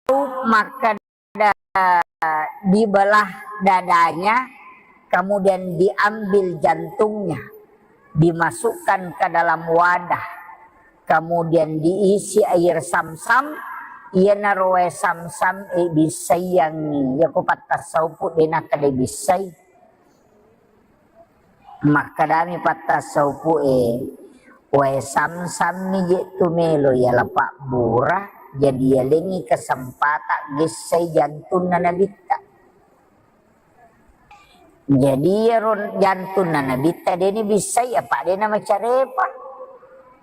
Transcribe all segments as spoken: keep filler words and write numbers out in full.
Tasawuf makkeda dibelah dadanya, kemudian diambil jantungnya, dimasukkan ke dalam wadah, kemudian diisi air samsam, iyanaro wae samsam e bissaiangngi. Iyako pattasaupu de nakkeda bissai. Makkedami pattasaupu e, wae samsammi je tu melo yala pabbura, jadi yalengngi kesempatan gessai jantunna nabitta. Jadi iyaro jantunna nabitta deni bissai apa dena macarepa.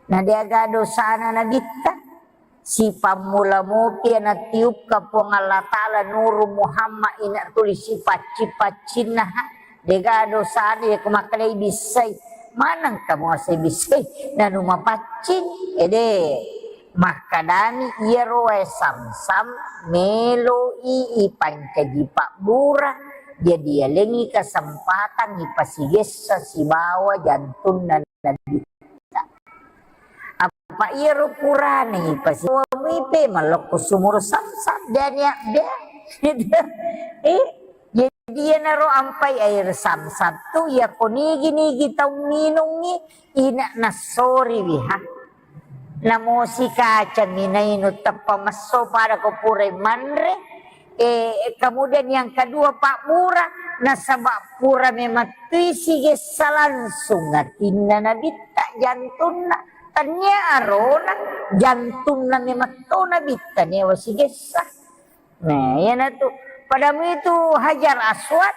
Na deaga dosana nabitta. Sipammula mopi natiupka Puang Allah Ta'ala nuru Muhammad ina tuli sipaccing-paccinna, ha, dega dosana yako makkedai bissai. Maneng kamu ase bissai nanu mapaccing, ede. Makkedani iyaro wae samsam meloi ipancaji pabbura, jadi yalengngi kesempatan ipasigessa sibawa jantunna nabitta. Apa iyaro purane ipasiwamui pe malokko sumur samsam dania de. Eh, jadi iyanaro ampai air samsam tu yako nigi-nigi tau minungngi ina nassoriwi ha. Namosi kaca minainu teppa messo pada ko purai manre. Eh, kemudian yang kedua pabbura nasaba pura memettui sigessa langsung atinna nabitta jantunna. Tania arona jantunna memetto nabitta newa sigessa. Nah, iyanatu. Padamu itu Hajar Aswad,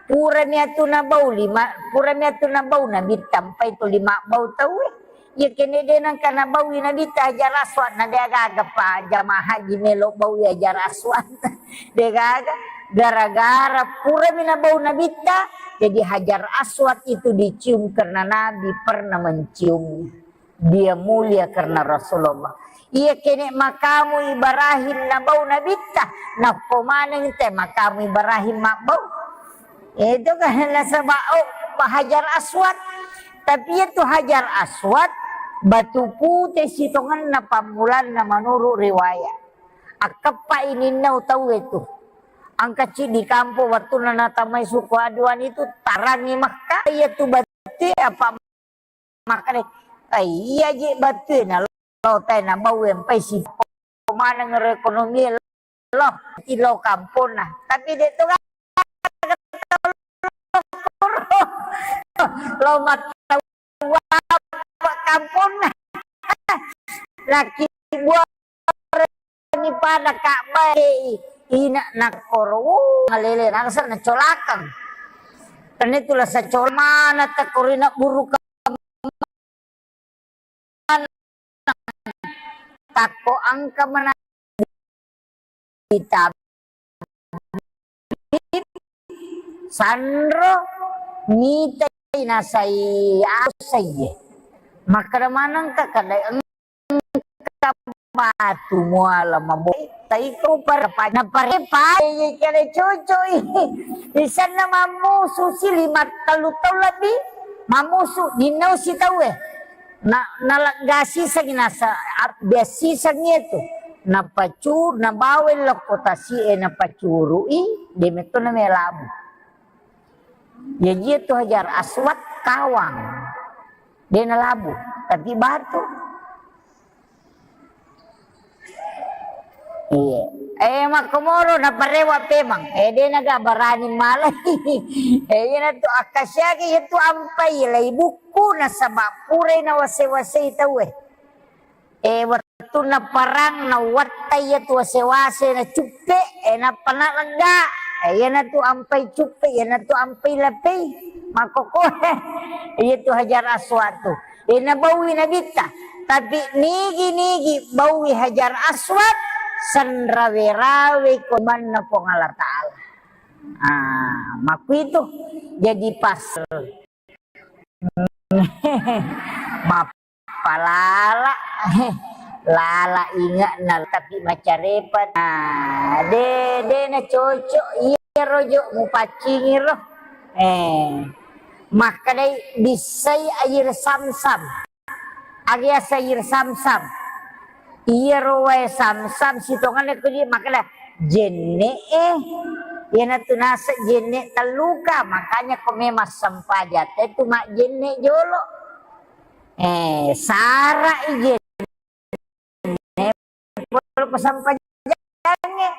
purami atu nabau lima, purami atu nabau nabitta mpai tu lima bau tauwe. Iya kene de nangka nabaui nabitta Hajar Aswad na de gaga pa jamaah haji melo baui Hajar Aswad. De gaga gara-gara purami nabau nabitta, jadi Hajar Aswad itu dicium karena Nabi pernah menciumnya. Dia mulia karena Rasulullah. Iya kene makamu Ibrahim nabau nabitta, nappo maneng te makamu Ibrahim mabbau. Itu kan nasaba oh, Hajar Aswad. Tapi itu Hajar Aswad batu pute sitongenna pammulanna menurut riwayat. Akkeppa ininna utawe tu. Angka di kampung wattunna natamai suku aduan itu tarangi Makkah, iya tu batu apa Makkeda, "Eh, iya je batue na lo tai na bau empai si maneng ro ekonomi lo, ti lo kamponna." Tapi de to lo mattawa kamponna. Laki buah ni pada Ka'bah, eh, ina nakkoro, uh, malele nangsa nacolakang. Tenne tu lasa col mana takorina buruka takko angka mana kita sanro mita nasai asai. Makkeda maneng ka kada batu muala mabo. Taiko par-, naparepa kale cocoi. Isanna mammusu si lima tellu taung lebbi mammusu ninnau si tauwe. Na, naleggasi sangi nasa, biasi sangi itu. Napacu, nabawa lokko tasi e napacurui, demetto namelabu. Jaji itu Hajar Aswad kawang. De nalabu, tapi batu. Iya. Eh, makkomoro naparewa pemang. Eh, de naga barani malai. Eh, iya natu akkasiaki itu ampai lai bukku nasaba purai nawase-wasei tauwe. Eh, wettunna parang nawattai iya tu wase-wase na cuppe, eh, nappa nalegga. Eh, iyanatu ampai cuppe, iyanatu ampai lapei. Makkoko, iya tu Hajar Aswad tu. Eh, nabaui nabitta. Tapi nigi-nigi baui Hajar Aswad, sanrawe-rawe komanna Puang Allah Ta'ala. Ah, makkuitu. Jadi pas mappalala, lala inge'na tapi macarepa. Nah, de, de na cocok iya rojo mupaccingi ro. Eh, makkedai bissai air samsam. Alias air samsam. Iyaro wae Samsam sitongenna ko di makkeda, "Jenne e." Iyanatu naseng jenne telluka, makanya ko memang sempajang te tu majjenne jolo. Eh, sara i jenne pole ko sempajangnge.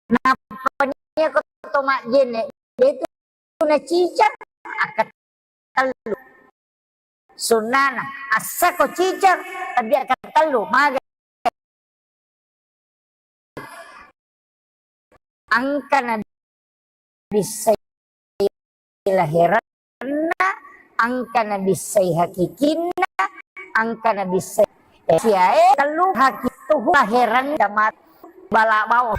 Nappa nia ko to majjenne, de tu nacicang, akatellu. Sunnana, assa ko cicang, tapi akatellu, maga. Engka nabissai laheranna, engka nabissai hakikinna, engka nabissai, eh, siae tellu hakitu laherang damat bala bau.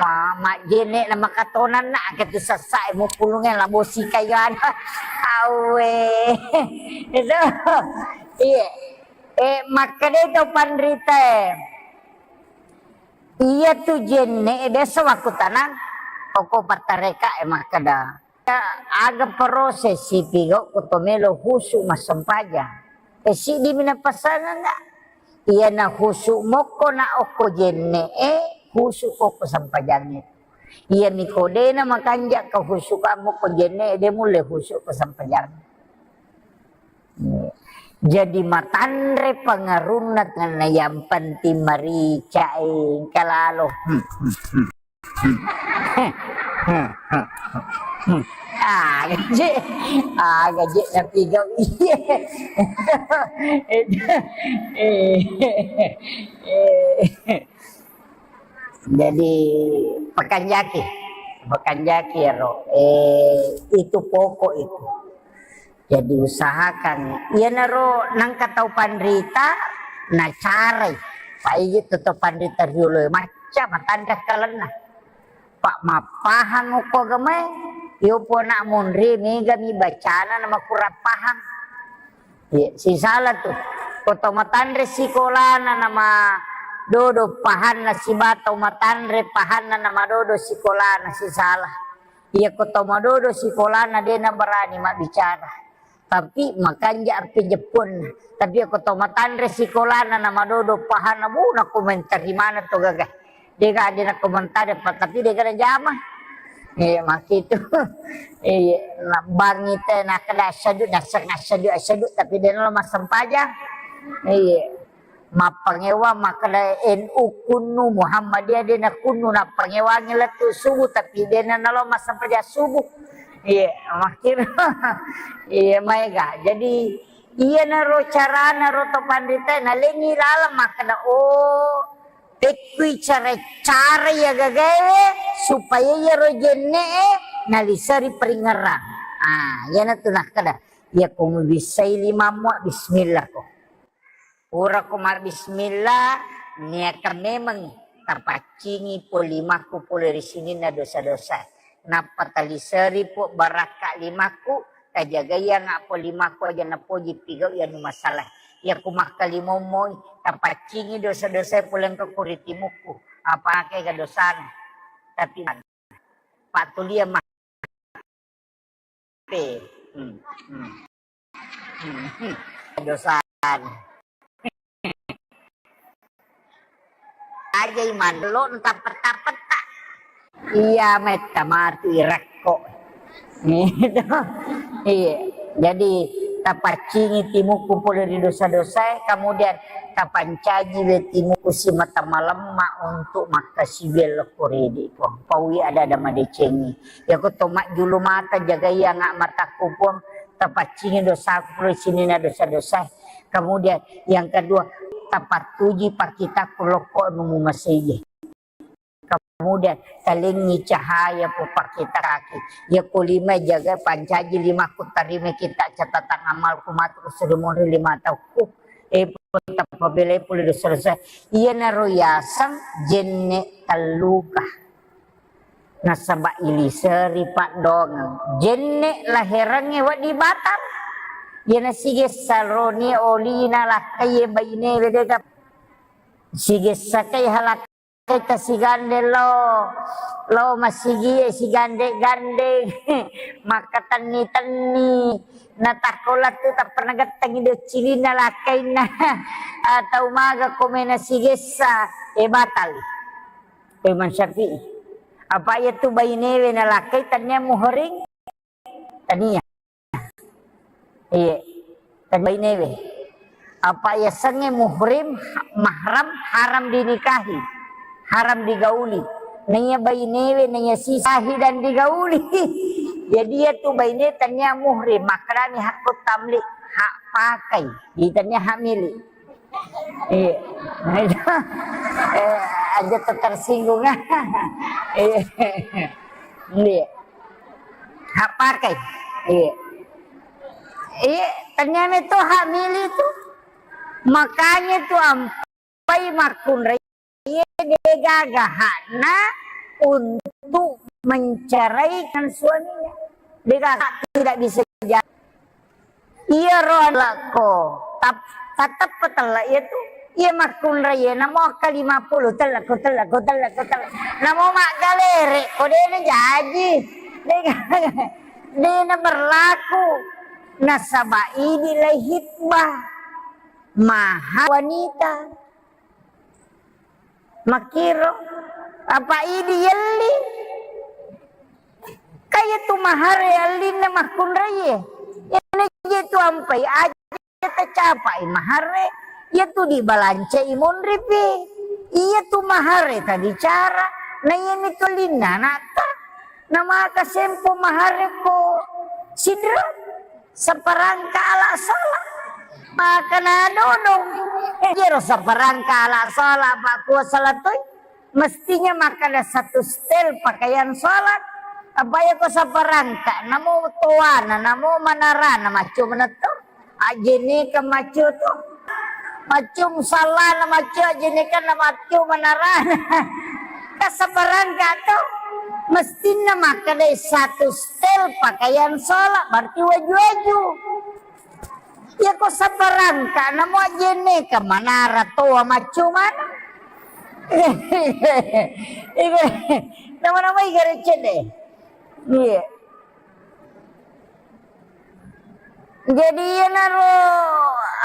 Ma-, majjenne na makatonanna, angka tu sassae mupulunge labo sikayana. Awe. Itu. Iya. Eh, makkeda to panrita e. Iyatu jenne e biasa wakkutanang, okko pattareka e makkeda, "Aga proses sipigau ko to melo husu massempajang?" E, siddi mi napasangeng ga? Iyana husu mokko na okko jenne e, husu ko okko sempajangnge. Iyami ko dena makanja ka husu ka mokko jenne e, de mulle husu ko sempajangnge. Jadi matanre pangarunna tenna yang penting marica e engka lalo. Aga je, aga je napigau iye. Jadi pakanjaki, pakanjaki ero, eh, itu pokok itu. Jadi usahakan, iyanaro nengka tau panrita nacarai. Paiji tu tau panrita riolo e macca matanre kalenna. Pa mappahang okko agamae, iyo pona monri mega mi bacana na makurang pahang. Iya, sisala tu. Ko tau matanre sikolana nama dodo pahanna siba tau matanre pahanna nama dodo sikolana sisala. Iya ko tau madodo sikolana de nabarani mabbicara. Tapi makanja arti jepponna. Tapi iya ko tau matanre sikolana na madodo pahanna bu na komentari mana to gaga. Dega de na komentari apa tapi dega na jama. Eh makitu. Eh na bangi te na kada asyadu, naseng asyadu, asyadu tapi de na lo massempajang. Iya. Mappangewa makkeda N U kunnu, Muhammadiyah de nakunnu, nappangewangi lettu subuh, tapi de na nalo massempajang subuh. Iya, makkiro. Iya, maega. Jadi, iyanaro carana ro to panrita, nalengi laleng makkeda, oh, pekkui cara-cara iya gagae supaya iyaro jenne e naliseri peringerang. Ah, iyanatu nakkeda, iya ko mubissai limammu, bismillah ko. Purako mabbismillah, niakan memengngi tapaccingi pole limakku pole ri sininna dosa-dosa. Nappa taliseri po barakka limakku, tajagaianga po limakku aja napoji pigau iyanu masalah. Iya ku makkalimommoi, tapaccingi dosa-dosa pole engka ku ri timukku. Apakega dosana? Tapi pattulia ma-, pe. Hmm, hmm. Hmm, hmm. Dosana. Ajai manlo tapetta-petta. Iya, metta matu irekko. Gitu. Iya. Jadi, tapaccingi timukku pole ri dosa-dosae, kemudian tapancaji we timukku simata malemma untuk makkasiwiang lokko ridi, Puang. Paui ada-ada madecengi. Yako to majjulu mata, jagai anga matakku, Puang. Tapaccingi dosaku pole sininna dosa-dosa. Kemudian yang kedua, tapattuji pakkitakku lokko anu mumaseie. Kemudian talengi cahaya pu pakkitaki. Yako lima jaga pancaji limakku tarima kita catatan amalku matu sedemon lima tahunku. Eh, tapabelai pole dosa-dosa. Iyanaro yaseng jenne telluka. Nasaba iliseri paddongeng. Jenne laherangnge wedding batang. Iyana sigessa roni olina lakkaie baine wedega. Sigessa kai halak Kita sigandeng lo, lo masigie sigandeng-gandeng, makkatenni-tenni. Natakko lettu tappa nagettengi doccilinna lakkainna. Atau maga komena sigessa, e batal. Imam Syafi'i. Apa iya tu bainewe nalakkai tania muhrim? Tania. Iya. Tania bainewe. Apa iya sengnge muhrim, mahram, haram dinikahi. Haram digauli. Naiya bainewe, naiya sisa syahidan digauli. Jadi iya tu baine tania muhrim, makkedani hakku tamlik, hak pakai. Jadi tania hak milik. Iya. Eh, aja tersinggung. Iya. Iya. Hak pakai. Iya. Iya, ternyata itu hak milik itu. Makanya itu ampai makkunrai degaga hakna untuk menceraikan suaminya. Degaga tidak bisa jadi. Iya ro lakko, tap-, tateppa tella iya tu. Iya makkunrai iya, namo akka lima puluh, tella ko, tella ko, tella ko, tella. Namo maggalere ko, dena jaji. Dega, dena berlaku. Nasaba idi lai hitbah. Maha wanita. Makkiro, apa idi yelli? Kaya tu mahare allinna makkunraie. Iyana je tu ampai aja tacapai mahare, iya tu dibalancai monripi. Iya tu mahare tabicara, na iyami tu allinna anatta. Namaka sempo mahare ko sidro. Saparangka ala sholat. Maka nadodong. Iyaro saparangka ala sholat, Pak, kuasa latoi. Mestinya makkada satu setel pakaian sholat. Apa iya ko saparangka, namo toana, namo manarana, macco manetto. Ajjeneka macco to. Macco musallana, macco ajjenekana, macco manarana. Kasaparangka to. Mestinna makkada satu setel pakaian sholat, berarti waju-waju. Iya ko saparangka, namo ajjenneka manara toa macco mana. Nama-nama igare cedde. Iya. Jadi iyanaro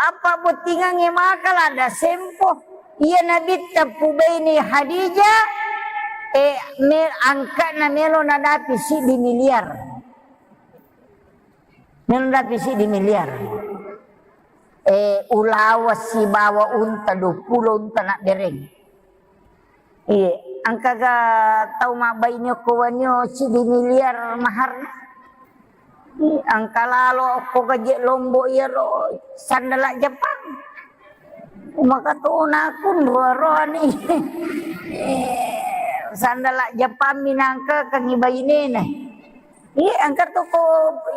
apa bottingangnge maka ladda sempo. Iya Nabitta pubaini Hadijah, eh, me-, angka'na melo nadapi siddi miliar. Melo nadapi siddi miliar. Eh, ulawa sibawa unta, dua puluh unta nabbereng. Iya, engkaga tau mabbaine okko wenni siddi miliar maharna? Iya, engka lalo okko gaje Lombok iyaro sandala Jepang. Maka tona kunro roani. Eh, sandala Jepang minangka kangi bainena. Iya, engka tu ko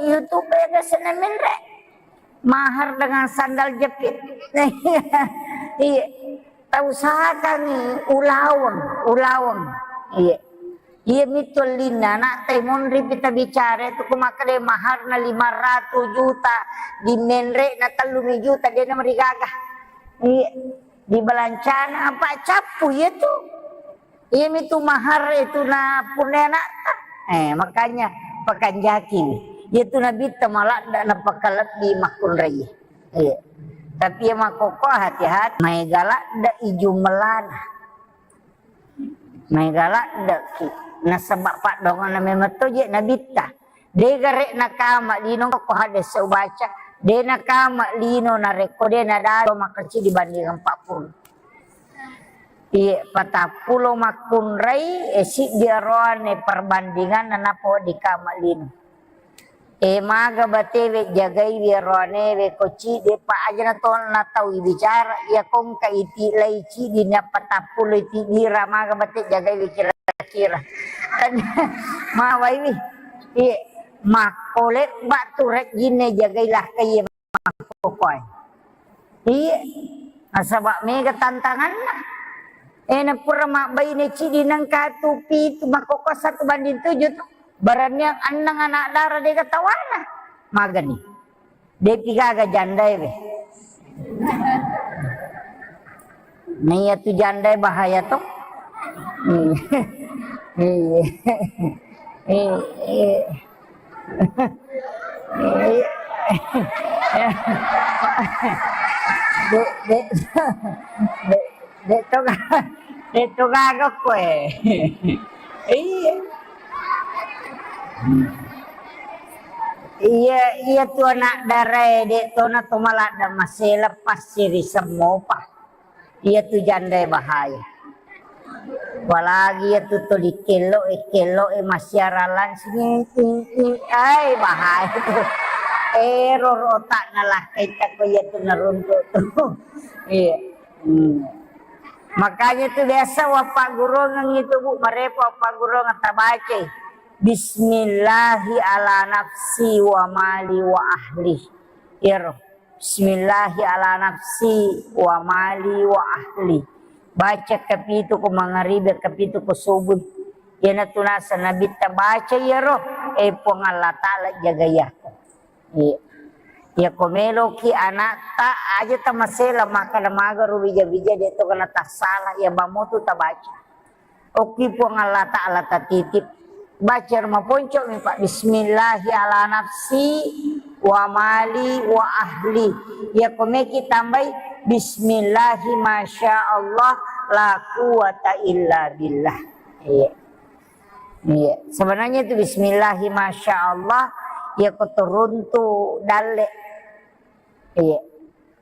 YouTube ya, senna menre. Mahar dengan sandal jepit. Iya. Tausahakangngi ulaweng, ulaweng. Iya. Iya mitu ellinna, anak teh monri pita bicara itu ku makkeda maharna lima ratus juta, di menre na tellumi juta, dia na marigaga. Iya. Di balancana apa cappu iya tu. Iyamitu mahar itu na punna anakta. Eh, makanya pakanjaki. Iyatu nabitta maladda napakalebbi makkunrai. Iya. Tapi iya makkokko hati-hati, maega ladda i jumellana. Maega ladda ki. Nasaba paddoanganna memang to je nabitta. De gare nakama lino ko hadis ubaca. De nakama lino narekko de nadaro makecil dibanding empat puluh. Iye, patappulo makkunrai, eh, siddi aroane perbandinganna nappa wedding kama lino. Eh, maga batewe jagaiwi aroanewe ko ciddi, pa aja na tona tau ibicara, iya kongka iti lai ciddi, na patappulo iti dira, maga bate jagaiwi kira-kira. Kan mawaiwi. Iye, makkole batu rejjinne jagai lakkai. Makkokoe. Iya, nasaba mega tantanganna. Eh, na pura mabbaine cidi nangka tu pitu, makkoko satu banding tujuh tu. Baraniang annang anak dara dega tawana. Magani. Depi gaga jandae be. Nah, iya tu jandae bahaya to. Iya. Iya. Iya. Iya. De', de', de', de' to ga-, de' to gaga koe. Iya. Iya, iya tu anak darae, de' to na to maladda masela pasti ri semmopa. Iya tu jandae bahaya. Apalagi iya tu tuli kello e, kello e massiarang langsung, ing, ing, ing. Ai, bahaya tu. Error otakna lakkaita ko iya tu naruntuk tu. Iya. Hmm. Makanya tu biasa wappagguruangeng itu, Bu, marepa wappagguruangeng tabacai. Bismillahi ala nafsi wa mali wa ahli. Iyaro. Bismillahi ala nafsi wa mali wa ahli. Baca kapitu ko mangaribi, kapitu ko subuh. Iyanatu naseng Nabitta baca iyaro, eh, Puang Allah Ta'ala jagai aku. Iya. Iya ko meloki anakta aja tamasela makkada maga ro bija-bija de' to kena tassala, iya bammo tu tabaca. Okki Puang Allah Ta'ala tatitip. Baca ro maponco mi, Pak. Bismillahi ala nafsi wa mali wa ahli. Iya ko meki tambai bismillahi masya Allah la quwwata illa billah. Iya. Iya. Sebenarnya itu bismillahi masya Allah, iya ko turuntu dalle. Iya.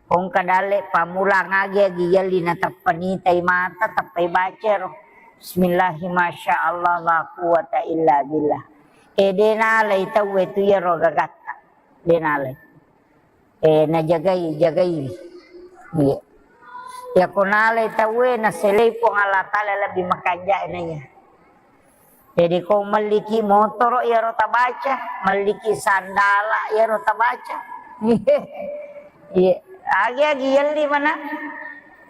Kongka dalle pammulang agi-agi yelli na tappa nitai mata, tappai baca ro. Bismillahi masya Allah la quwwata illa billah. E de' nalai tauwe tu iyaro gagatta. De' nalai. Eh, najagai, jagai. Iya. Iya ko nalai tauwe naselei Puang Allah Ta'ala lebbi makanja naiya. Jadi ko melliki motoro iyaro tabaca, melliki sandala iyaro tabaca. Iya. Agi-agi yelli mana?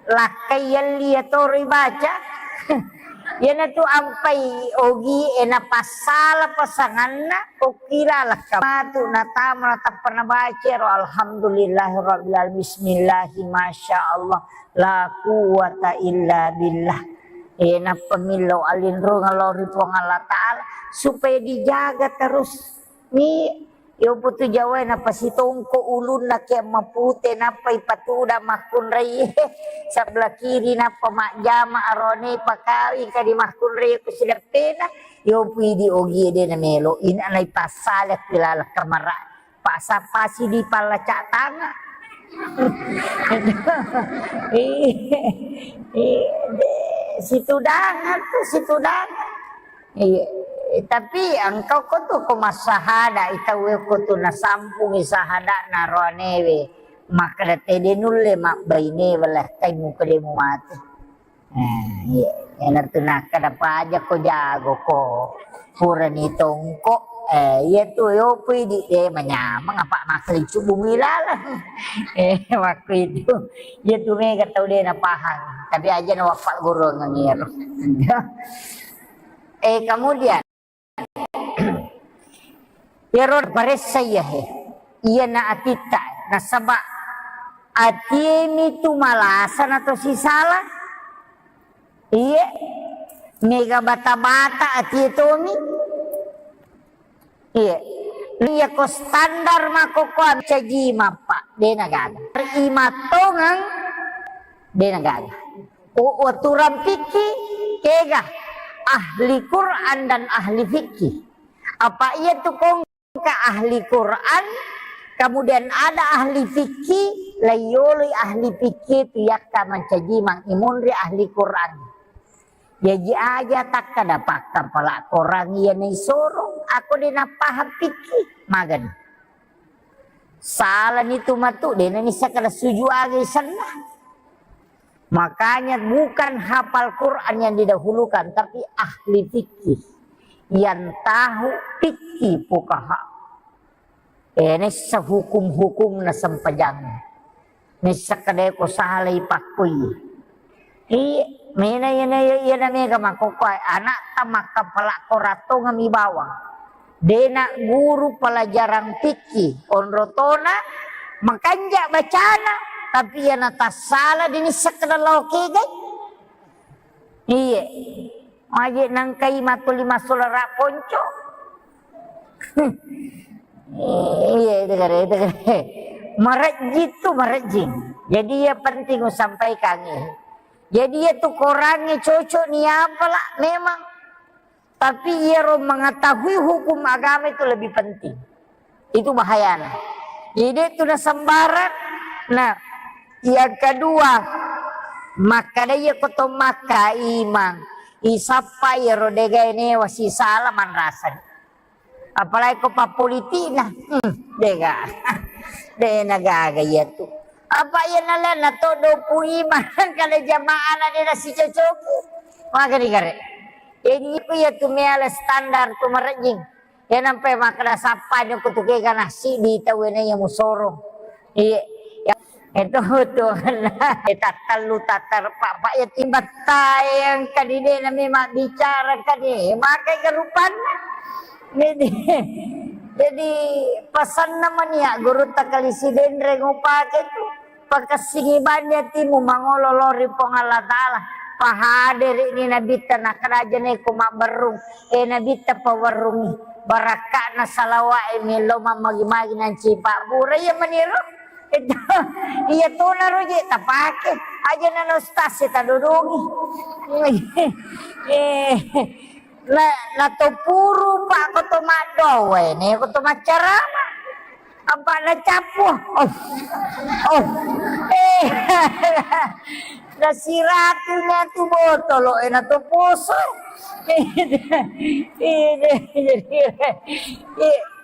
Lakkai yelli iyatoro ibaca. Iyanatu ampai ogi e napassala pasanganna, okkila lakka matu natama natappa nabaca ro alhamdulillahirabbil alamin, bismillahi masya Allah la quwwata illa billah. E, nappa millau alinrungang lao ri Puang Allah Ta'ala supaya dijaga terus. Ni, yopo tu Jawa napasitongko ulunna ke mapute, nappa ipatuda makkunrai sebelah kiri, nappa majjama arone pakawi kadi makkunrai ku sideppena. Yopo idi ogi de' namelo, ina naipassala ku laleng kamara. Pasapasi di pallacak tangan. Iya, iya, de', situdangan tu, situdangan. Iya, tapi engkau ko tu ko massahada, itauwe ko tu nasampungi sahada na roanewe. Makkeda tede nulle mabbaine wala kaimu kedemu mate. Eh, iya, enatu nakkeda paja ko jago ko. Purani tongko, eh, iya tu yopui di, eh, manyameng apa makkeda cubbu milalang. Eh, waktu itu, iya tu mega tau de' napahang. Tapi aja na wappagguruangeng iyaro. Eh, kemudian, iyaro paressa iya he. Iyana atitta, nasaba atiemi tu malasa na to sisala. Iya. Mega bata-bata atie tomi. Iya. Iya ko standar makkokkoe caji mappa, de' nagaga. Imattongeng, de' nagaga. O, aturan fikih, kega ahli Quran dan ahli fikih. Apa iya tu kongka ahli Quran, kemudian ada ahli fikih, laiyoloi ahli fikih tu yakka mancaji mangimunri ahli Quran. Jaji aja takkada pakkapala Quran iya naisoro, ako de' napahang fikih, magani. Salani tu matu, de' nanissa kada suju aga isenna. Makanya bukan hafal Quran yang didahulukan, tapi ahli fikih. Yang tahu fikih fuqaha. Eh, nessa hukum-hukum na sempajang. Nessa kadai ko salai pakkoi. Iya, mena iya na iya na mega makkokkoe anakta makkapala Quran tongeng mi bawang. De' nagguru pelajaran fikih, onrotona makanja bacana, tapi iya natassala de' nisseng kada lao kegai. Iye. Maje nangkai matuli massulara ponco. Iye, itu kare, itu kare. Marejjing tu, marejjing. Jadi, iya penting usampaikan, iya. Jadi, iya tu korangnge cocok ni apa lah, memang. Tapi iyaro mengetahui hukum agama itu lebih penting. Itu bahayana. Jadi, itu na sembarang. Nah, yang kedua, makkeda iya ko to Makka imang, isappa iyaro degae newa sisala manrasani. Apalagi ko pappolitikna, hmm, dega. De nagaga iya tu. Apa iya nalena to dopu imang kada jamaah na de nasicocoki. Makani kare. Jadi, iko iya tu meala standar tu marejjing. Iya nampai makkeda sappa ni ko tu kega nasi di tau ena iya musorong. Iya. Ya, itu tu. Eh, tattellu, tatterpa, pa iya timbatta yang kadi de nami mabbicara kadi. Makai kerupanna. Jadi, jadi pasanna mania gurutta Kali Sidenreng upake tu. Pakessingi bandi atimu mangolo lao ri Puang Allah Ta'ala. Pahaderi ni Nabitta, nakkeda aja neko mabberrung. Eh, Nabitta pawerrungi. Barakka'na salawa'e melo mammagi-magi nanci pabbura. Iya maniro. Itu, iya tona roje tapake. Aja nana ustaz e tadodongi. Eh, na, na to puru pa ko to maddowe ne ko to maccarama. Apa na cappu? Oh. Oh. Eh. Na siratu na tu botolo e na to poso. Ini, ini,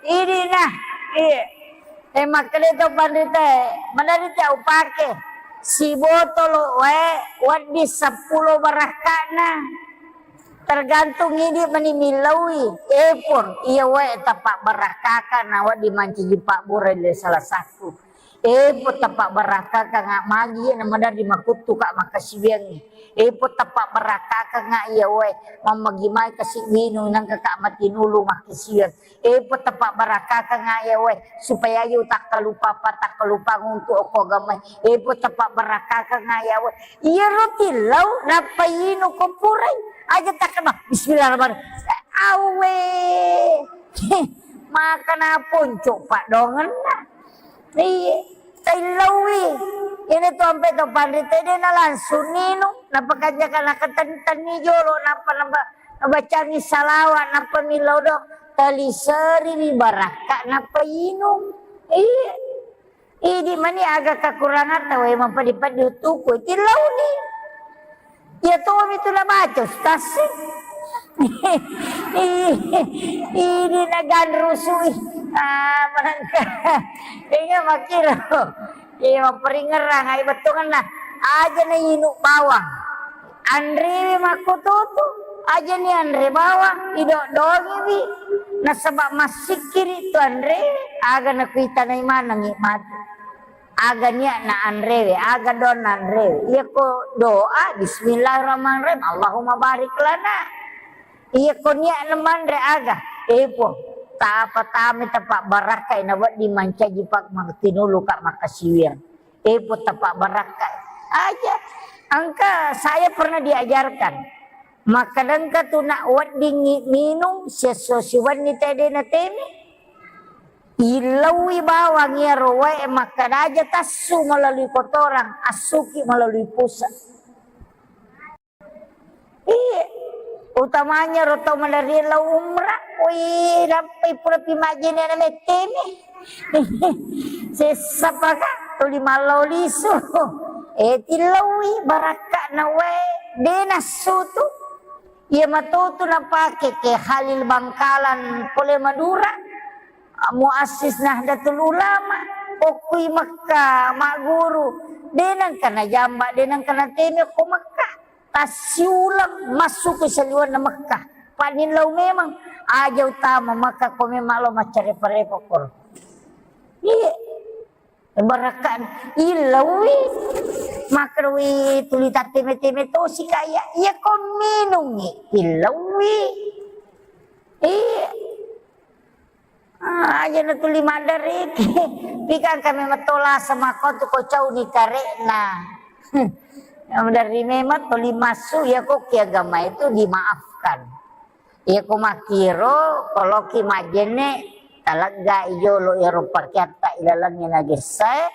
ini nah, iya. Eh, makkeda to panrita, manarita upake sibotolo wae wedding seppulo barakka'na. Tergantung idi mani millaui. Eh, pun iya wae tappa barakkaka na wedding mancaji pabbura le salah satu. Eh, pun tappa barakkaka nga magi na maderri makuttu ka makkasiwiangngi. Eh, pun tappa barakkaka nga iya wae mammagi mai kasi winu nangka ka matinulu makkasiwiang. Epo tapabbarakakang ayawai, supaya aja utakkalupa-, patakkalupang untuk okko agamai. Epo tapabbarakakang ayawai. Iyaro tillau nappa inu ko purai. Aja takkama, bismillahirrahmanirrahim. Awe. Maka naponco padongenna. Iye. Taillaui. Ini tu ampe to panrita de na langsung ninu. Napakanja kana ketentenni jolo. Napa napa Nabacangi salawat, nappa millau do, taliseri ri barakka, nappa inung. Iya. Idi mani aga kakurangatta, wae mampedi-pedi utuku, tillauni. Iya tomi tu nabaca, ustaz. Idi naganrusui. Ah, manangka. Inga makkiro. Iya, mapparingerang, ai bettuanna. Aja na inu bawang. Anrewe makkututu, ajani anre bawang, idodongiwi, nasaba massikkiri tu anrewe, aga nakuitanai manengngi matu. Aga niatna anrewe, aga doanna anrewe. Iyako doa, bismillahirrahmanirrahim, Allahumma barik lana. Iyako niatna manre aga, eh, Puang, tapa tami tapa barakkai na wedding mancaji pak tinulu ka makkasiwiang. Epo tapabbarakkai. Aja. Engka saya pernah diajarkan. Makkadengka tu nak weddingngi minung siesso siwenni tede na teme. Illaui bawang iyaro wae makkada aja tassu melalui kotoran, assuki melalui pusat. Iya. Utamanya ro tau maderri lao umrah. Wih, nappai pura pi majjene na mettemi. Sessa paka tuli mallau lisu. Eh, tillaui barakka na wae. De nassu tu. Iya matotu napake ke Halil Bangkalan pole Madura. Muassis Nahdlatul Ulama. Okkui Mekka, magguru. De nengka na jamba, de nengka na temi ko Mekka. Tassiulang massuki saliwenna Mekka. Panillau memang aja utama Mekka ko memang lo maccarepa-repa koro. Iya. Barakka illaui. Makkerui tuli tatteme-teme tosi kaya. Iya ko minungi illaui. Iya. Ah, aja na tuli maddariki. Pikang kami metto lasa makko tu ko cauni karekna. Dari memang toli massu, ya kok ki agama itu dimaafkan. Iya ko makkiro, koloki majjenne, talegga i jolo iyaro pakeatta ilalengnge nagessae,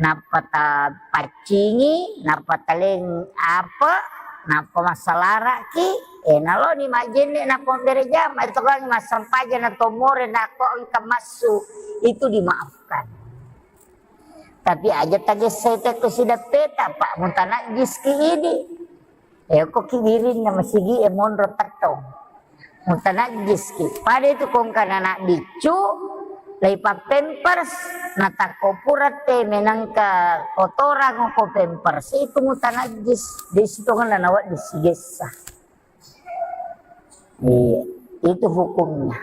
nappa tapaccingi, nappa taleng apa, nappa massalaraki, e naloni majjenne nappa mabbere jama, etokangngi massempajang na tomore nako engka massu, itu dimaafkan. Tapi aja tagessai tekko sidappeta, Pak, mutanajjiski idi. Eko ki wirinna masigi e monro tettong. Mutanajjiski. Pada itu kongkana anak biccu, lai pappempers, natakko pura te menangka kotorang ko pempers, itu mutanajjis. Di situ kan nawa disigessa. Iya, itu hukumnya.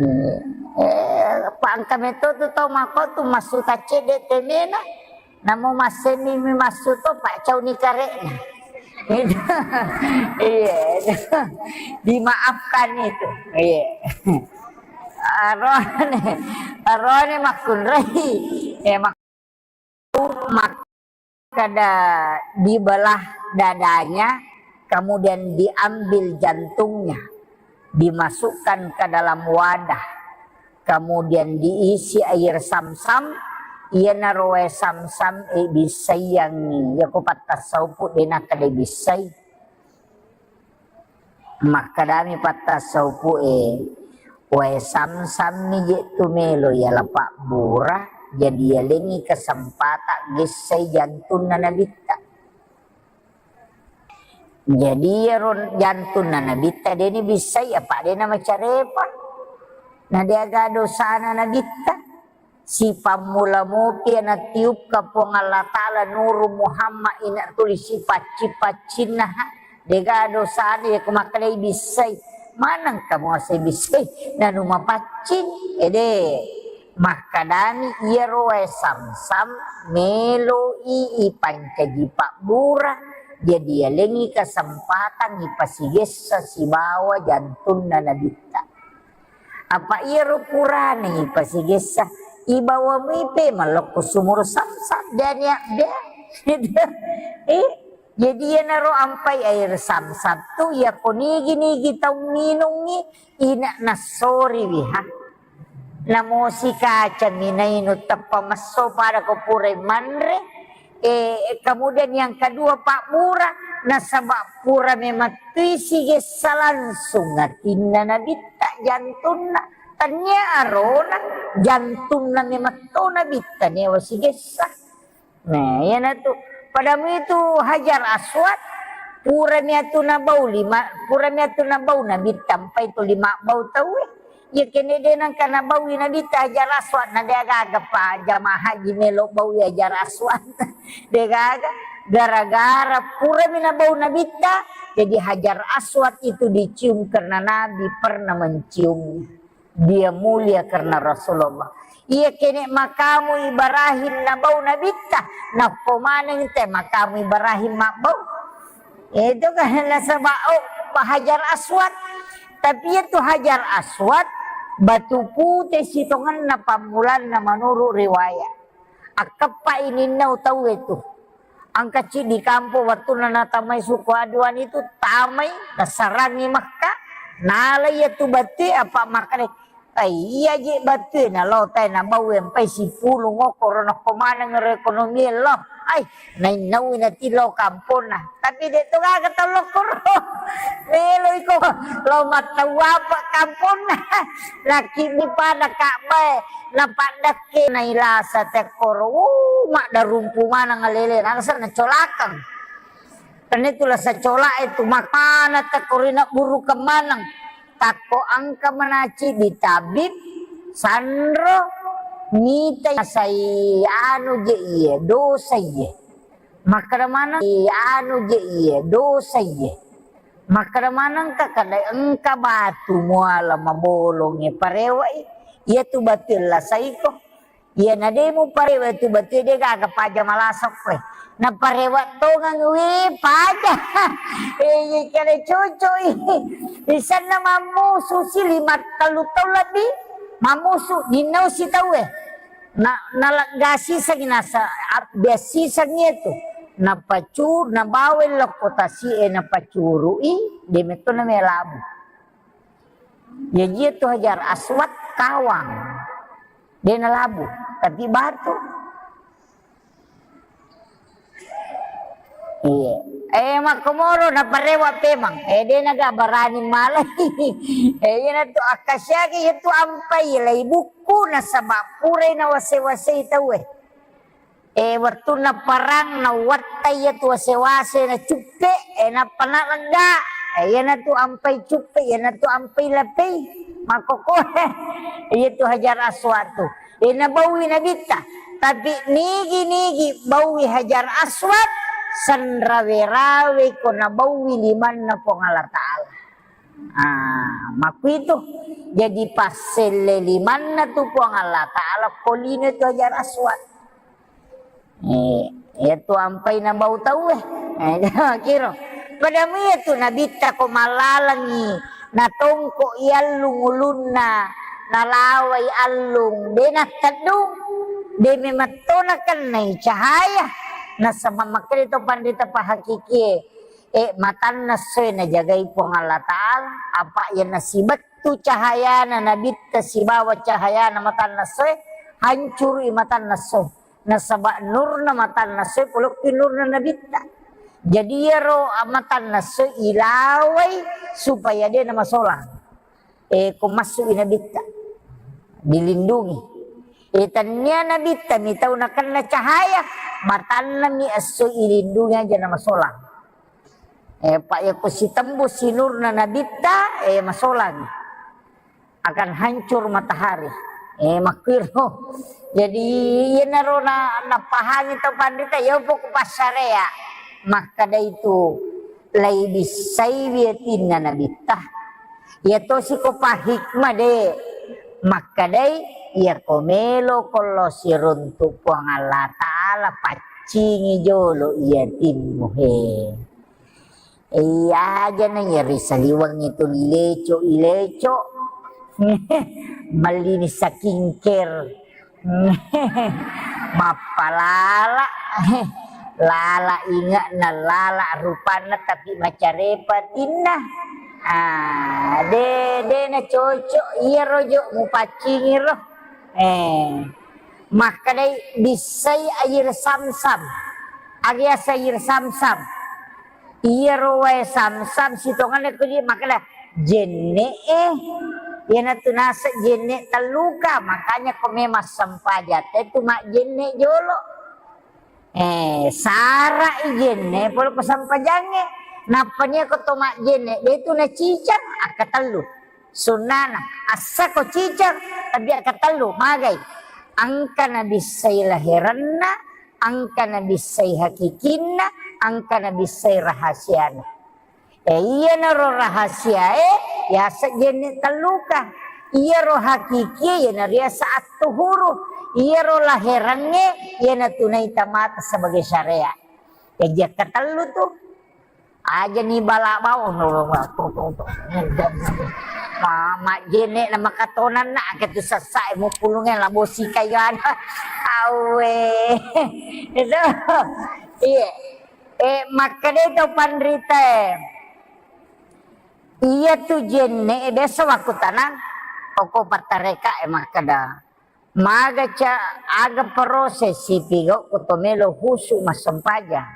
Iya. Eh, pangka meto tu tau mako tu massu taccedde temena, namo masseni mi massu to, pak cauni karekna. Itu. Iya, itu. Dimaafkan itu. Iya. Arone, arone makkunrai. Eh, mak-, makkeda dibelah dadanya, kemudian diambil jantungnya, dimasukkan ke dalam wadah, kemudian diisi air samsam, iyanaro wae samsam e bissaiangngi, yako pattassaupu de nakkeda bissai. Makkedami pattassaupu'e, "Wae samsammi je tu melo yala pabbura, jadi yalengngi kesempatan gessai jantunna nabitta." Jadi iyaro jantunna nabitta deni bissai, apa dena macarepa. Na deaga dosana nabitta. Sipammula mopi natiupka Puang Allah Ta'ala nuru Muhammad ina tuli sipacci-paccinna, ha? Dega dosana yako makkedai bissai. Maneng kamu asai bissai? Nanu mapaccing? Ede. Makkedani iyaro wae samsam meloi ipancaji pabbura. Jadi yalengngi kesempatan ipasigessa sibawa jantunna nabitta. Apa iyaro purane ipasigessa, ibawa muipe mallokko sumur samsam, dani abbe. Eh, jadi iyanaro ampai air samsam tu, yako nigi-nigi tau minungngi, ina nassoriwi, ha. Namosi kacami nainu teppa messo pada ko purai manre, Eh, kemudian yang kedua, pabbura, nasaba pura memettui sigessa langsung atinna nabitta, jantunna. Tania arona, jantunna memetto nabitta newa sigessa. Nah, iyanatu. Padamu itu Hajar Aswad, pura miatu nabau lima, pura miatu nabau nabitta, empai tu lima bau tauwe. Iya kene de nengka nabaui nabitta Hajar Aswad, na degaga pa jamaah haji melo baui Hajar Aswad. Degaga, gara-gara purami nabau nabitta, jadi Hajar Aswad itu dicium karena Nabi pernah menciumnya. Dia mulia karena Rasulullah. Iya kene makamu Ibrahim nabau nabitta, nakko maneng te makamu Ibrahim mabbau. Itu kan nasaba, oh, Hajar Aswad. Tapi itu Hajar Aswad, batu pute sitongenna pammulanna menurut riwayat. Akkeppa ininnau tau itu. Angka ciddi kampo wattunna natamai suku Aduan itu, tamai, nasarangi Mekka, nala iya tu batu apa makkeda, "Ai, iya je batue nalo tai nabau empai sipulung okkoro nokko maneng ro ekonomi lo. Ai, nainnaui nati lo kamponna." Tapi de to gaga tau lokkoro. Melo iko lo mattau apa kamponna. Laki di pada Ka'bah, napaddakke nailasa tekkoro. Uh, maddarumpu maneng alele, nangsa nacolakeng. Karena itu lasa cola itu makana tekkoro ina burukeng maneng. Takko engka manaci di tabib, sanro, mita sai anu je iye, dosa iye. Makkeda maneng, anu je iye, dosa iye. Makkeda maneng ka kada engka batu muala mabolongnge parewai, iya tu batu lasaiko. Iya, na de muparewa tu batue de gaga paja malasokko. Naparewa tongang, wih, paja. Eh, iya, kena cocok, ih. Di sana mammusu si lima tellu taung lebbi. Mammusu, ninnau si tau, eh. Na, naleggasi sangi nasa, ab-, biasi sangi itu. Napacu-, nabawai lokko tasi'e napacurui, de metto namelabu. Jaji iyatu Hajar Aswad kawang. De nalabu, tapi batu. Iya. Eh, makkomoro naparewa pemang. Eh, de naga barani malai. Eh, iyanatu akkasyaki iyatu ampai lai bukku nasaba purai nawase-wasei tauwe. Eh, wettunna parang nawattai iyatu wase-wase nacuppe, eh, nappa nalegga. Eh, iyanatu ampai cuppe, iyanatu ampai lapei. Makkokkoe. Iyatu Hajar Aswad tu. Eh, nabaui Nabitta. Tapi nigi-nigi baui Hajar Aswad, sanrawe-rawe ko nabaui limanna Puang Allah Ta'ala. Ah, makkuitu. Jadi passelle limanna tu Puang Allah Ta'ala, ko lino tu Hajar Aswad. Eh, iyatu ampai nabau tauwe. Eh, kiro. Pada mui iyatu Nabitta ko mallalengi, natongko i allung ulunna, nalawai allung, de natteddung, de memetto nakennai cahaya. Nasaba makkeda to panrita pahakikie, eh, matanna essoe najagai Puang Allah Ta'ala, apa iya nasibettu cahayana Nabitta sibawa cahayana matanna essoe, hancurui matanna essoe. Nasaba nurna matanna essoe polokki nurna Nabitta. Jadi iyaro matanna essoe ilawai supaya de namasolang. Eh, ko massu'i Nabitta, dilindungi. Eh, tannia Nabitta mi tau nakenna cahaya, matanna mi esso ilindungi aja namasolang. Eh, pa iya ko sitembus sinurna Nabitta, eh, masolang. Akan hancur matahari. Eh, makkuiro. Jadi, iyanaro na, napahami tau panrita, iya poko passarea. Makkeda itu, lai bissaiwi atinna Nabitta. Iya tosi ko pahikmah de. Makkedai, iya ko melo ko lo siruntu Puang Allah Ta'ala, paccingi jolo iya timmu he. Iya aja na iya ri saliweng itu ileco, ileco. Mallini skincare. Mappalala. Lala inge'na, lala rupanna, tapi macarepa tinna. Ah, de, de na cocok iyaro jo mupaccingi ro. Eh, makkedai bissai air samsam. Aga yaseng air samsam. Iyaro wae samsam sitongenna ko di makkeda jenne e. Iyanatu naseng jenne telluka, makanya ko memang sempajang te tu majjenne jolo. Eh, sara'i jenne pole ko sempajangnge. Nappa nia ko to majjenne, de tu nacicang, akkatellu. Sunnana, assa ko cicang, tapi akkatellu, magai. Engka nabissai laherenna, engka nabissai hakikinna, engka nabissai rahasiana. Eh, iyanaro rahasiae, yaseng jenne telluka. Iyaro hakikie, iyana riaseng attuhuru. Iyaro laherangnge, iyana tunaita mata sebagai syariat. Jaji akkatellu tu. Aja ni bala bau, no, no, no, to, to, to. Ma-, majjenne na makatonanna, ake tu sessae mupulungnge labo sikai gana. Awe. Itu. Iya. Eh, makkeda to panrita e. Iya tu jenne e, biasa wakkutanang, oko pattareka e makkeda. Maga ca-, aga proses sipigau ko to melo husu massempajang.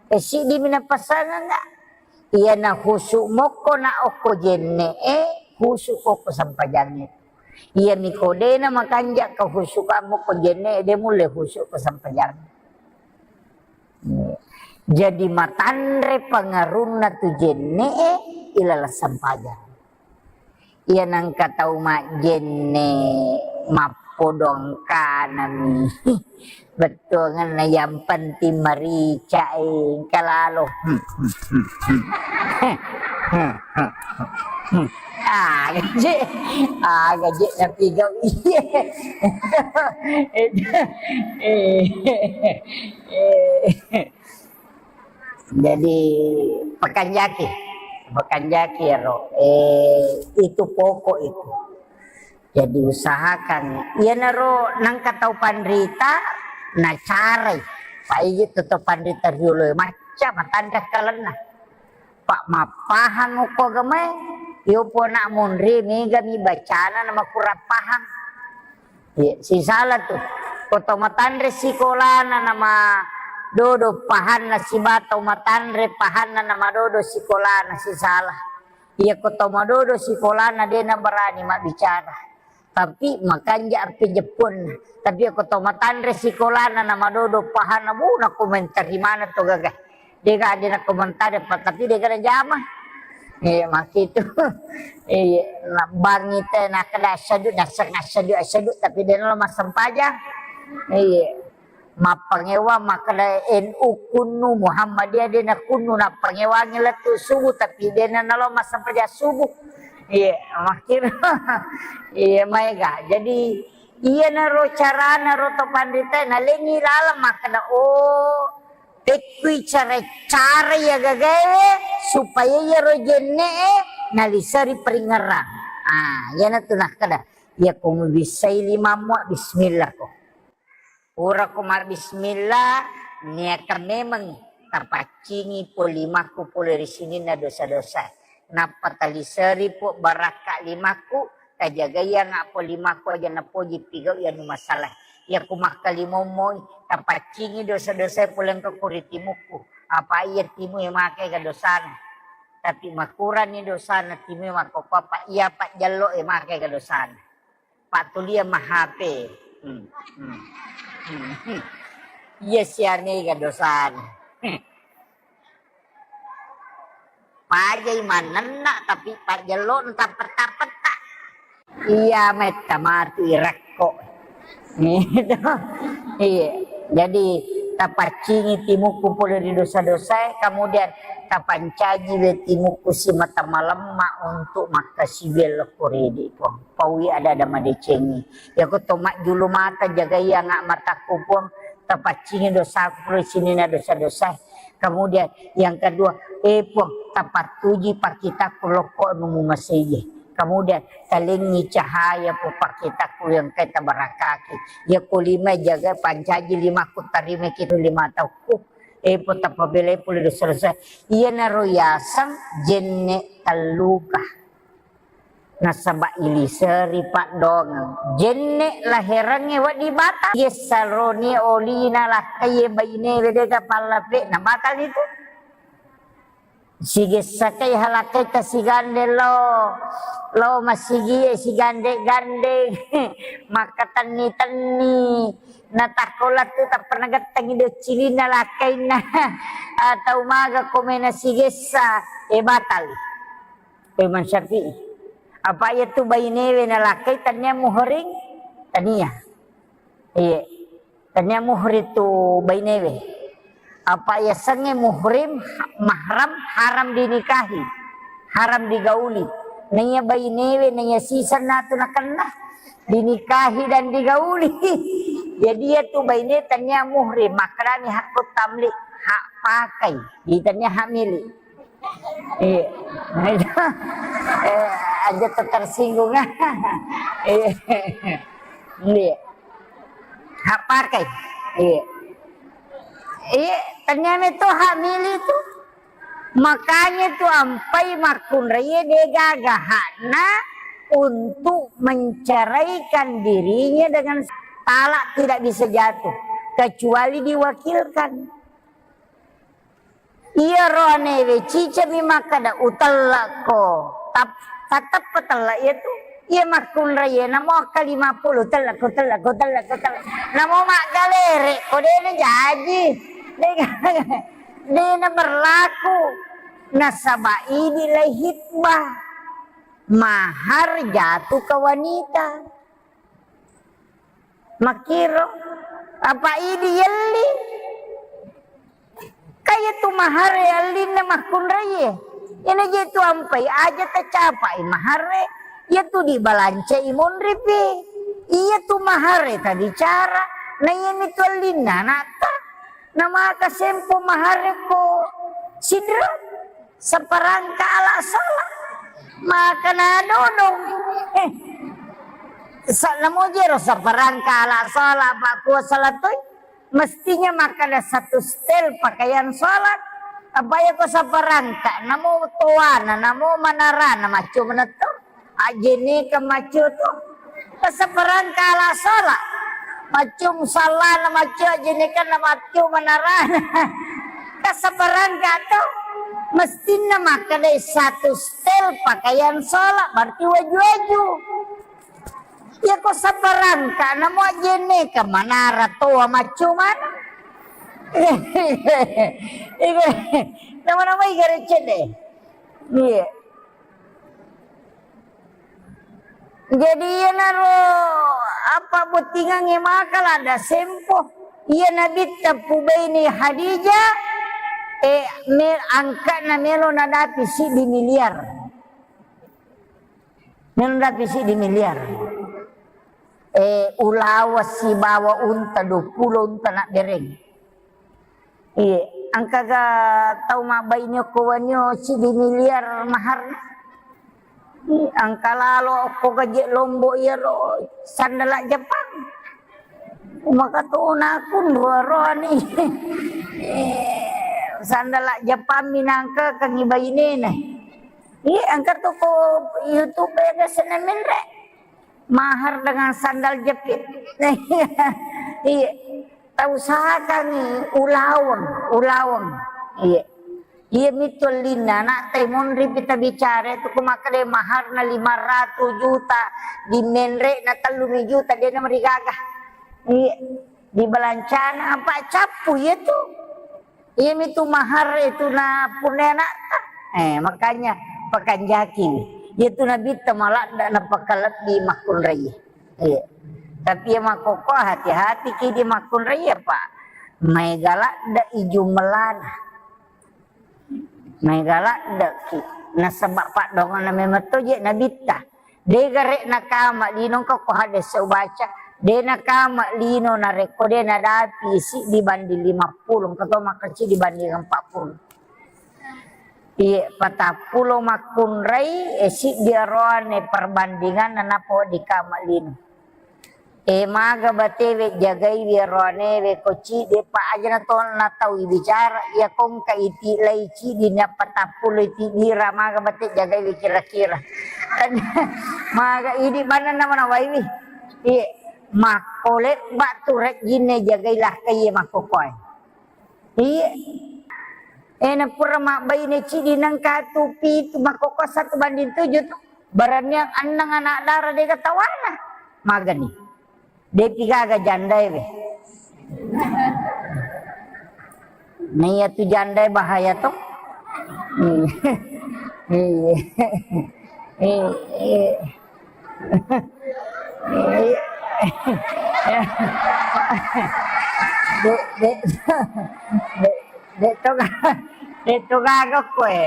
E, siddi mi napasanganga. Iya na husu mokko na okko jenne e, husu okko sempajangnge. Iya mi ko de na makanja ka husu ka mokko jenne e, de mulle husu ko sempajangnge. Jadi matanre pangarunna tu jenne e ilaleng sempajang. Iya nangka tau majjenne mappodong kanami. Bettuangenna yang penting marica e, engka lalo. Aga je, aga je napigau iye. Jadi, pakanjaki, pakanjaki ero, eh, itu pokok itu. Jadi, usahakan, iyanaro nangka tau panrita, nacarai. Saigi tu to panrita riolo e, macca matanre akkalenna. Pa mappahang okko agamae, iyo pona monri mega mi bacana na makurang pahang. Iya, sisala tu. Ko to matanre sikolana nama dodo pahanna sibawa to matanre pahanna nama dodo sikolana sisala. Iya ko to madodo sikolana de na berani mabbicara. Tapi makanja api jeppun. Tapi ko to matanre sikolana na madodo pahana bu na komentari mana to gaga. Dega de na komentari pa tapi dega na jama. Eh makitu. Eh na bangi te na kada sedu na sedu sedu tapi de na lo massempajang. Iya. Mappangewa makkeda N U kunnu, Muhammadiyah de na kunnu, nappangewangi lettu subuh, tapi de na nalo massempajang subuh. Iya, makkiro. Iya, maega. Jadi, iyanaro carana ro to panrita, nalengi laleng makkeda, oh, pekkui cara-cara iya gagae supaya iyaro jenne'e naliseri peringerang. Ah, iyana tu nakkeda, iya ko mubissai limammu, bismillah ko. Pura ko mabbismillah, niakan memeng tapaccingi po limakku pole ri sininna dosa-dosa. Nappa taliseri po barakka limakku, tajagaianga po limakku aja napoji pigau anu masalah. Iya ku makkalimomoi, tapaccingi dosa-dosa pole engka ko ri timukku. Apa iya timu e makai ga dosana. Tapi makurani dosana timu e makkopapa iya pajjallo e makai ga dosana. Pattulia ma H P. Hmm, hmm, hmm, hmm. Iya sianega dosana. Hmm. Pajai manenna tapi pajjello tappetta-petta. Iya metta matu irekko. Gitu. Iya. Jadi tapaccingi timukku pole ri dosa-dosae, kemudian tapancaji we timukku simata malemma untuk makkasiwiang lokko ridi, Puang. Paui ada-ada madecengi. Yako to majjulu mata, jagai anga matakku, Puang. Tapaccingi dosaku, pole sininna dosa-dosa. Kemudian yang kedua, eh, Puang, tapattuji pakitakku lokko anu mumasei. Kemudian talengi cahaya pu pakitakku yang kai tabarakaki. Yako lima jaga pancaji limakku, tarima kitu lima tauku. Eh, Puang, tapabelai pole dosa-dosa. Iyanaro yaseng jenne telluka. Nasaba iliseri paddoangeng. Jenne laherangnge wedding batal. Gessaroni olina lakkaie bainewe dega pallape'na batal itu. Sigessakai halakkaita sigande lo, lo masigie sigande-gande, makkatenni-tenni. Natakko lettu tappa nagettengi doccilinna lakkainna. Atau maga komena sigessa, e batal. Ko Imam Syafi'i. Apa iyatu bainewe nalakkai tania muhrim? Tania. Iya. Tania muhrim tu bainewe. Apa yasengnge muhrim, ha-, mahram, haram dinikahi, haram digauli. Naiya bainewe, naiya sisenna tu nakenna, dinikahi dan digauli. Jadi iyatu baine tania muhrim, makkedani hakku tamlik, hak pakai. Jadi tania hak milik. Iya. Nah, itu. Eh, aja tersinggung. Iya. Iya. Hak pakai. Iya. Iya, ternyata itu hak milik itu. Makanya itu ampai makkunrai degaga hakna untuk menceraikan dirinya dengan talak tidak bisa jatuh kecuali diwakilkan. Iyaro anewe cicami makkeda, "Utellekko." Tap-, tatteppa tellek iyatu. Iya makkunrai, namo akkalimappulo, "Utellekko, utellekko, utellekko, utellekko." Namo maggalere ko dena jaji. Dena, dena berlaku. Nasaba idi lai hitbah. Mahar jatuh ke wanita. Makkiro, apa idi yelli? Kaya tu mahare allinna makkunraie. Ina je tu ampai aja tacapai mahare, ya tu dibalancai monripi. Iya tu mahare tabicara, na iya mi tu allinna anatta. Namaka sempo mahare ko sidra, saparangka ala sala. Maka na dodong. Eh. Sa-, namo jero saparangka ala sala, apa kuasa latoi? Mestinya makkeda satu setel pakaian sholat. Apa iya ko saparangka, namo toana, namo manarana, macco manetto. Ajjeneka macco to. Kasaparangka ala sholat. Macco musallana, macco ajjenekana, macco manarana. Kasaparangka to. Mestinya makkeda satu setel pakaian sholat, berarti waju-waju. Iya ko saparangka, namo ajjeneka manara toa macco mana. Iya, nama-namai gare cedde. Iya. Jadi iyanaro apa bottingangnge maka lada sempo. Iya Nabitta pubaini Hadijah, eh, me-, angka'na melo nadapi siddi miliar. Melo nadapi siddi miliar. Eh, ulawa sibawa unta, dua puluh unta nabbereng. Iya, engkaga tau mabbaine okko wenni siddi miliar maharna? Iya, engka lalo okko gaje Lombok iyaro sandala Jepang. Maka tona kunro roani. Sandala Jepang minangka kangi bainena. Iya, engka toko YouTube ya, biasa menre. Mahar dengan sandal jepit. Iya. Tausahakangngi ulaweng, ulaweng. Iya. Iya mitu ellinna, anak te monri pita bicara itu, ku makkeda maharna lima ratus juta, di menre na tellumi juta, dia na marigaga. Iya. Di balancana apa cappu iya tu. Iyamitu mahar itu na punna anakta. Eh, makanya pakanjaki. Iyatu Nabitta maladda napakalebbi makkunrai. Iya. Tapi iya makkokko hati-hati ki di makkunrai ya, Pak. Maega ladde i jumlana. Maega ladde ki. Nasaba paddongana memang to je Nabitta. De gare nakama lino, engka ko hadis ubaca, de nakama lino narekko de nadapi siddi banding lima puluh, engka to makkeda siddi banding empat puluh. Iye, patappulo makkunrai, e, siddi aroane perbandinganna nappa wedding kama lino. E, maga batewe jagaiwi aroanewe ko cidde pa aja na to na tau ibicara, iya kongka iti lai ciddi ni patappulo iti dira maga bate jagaiwi kira-kira. Maga idi manenna manawaiwi. Iye, makko lebba tu rejjinne jagai lakkai iye makkokkoe. Iye. E, na pura mabbaine ciddi nengka tu pitu makkokko satu banding tujuh tu. Baraniang annang anak dara dega tawana. Magani. Depi gaga jandae we. Nah, iya tu jandae bahaya to. Iya. Iya. Iya. Iya. Dek, dek, dek, dek to ga-, dek to gaga koe.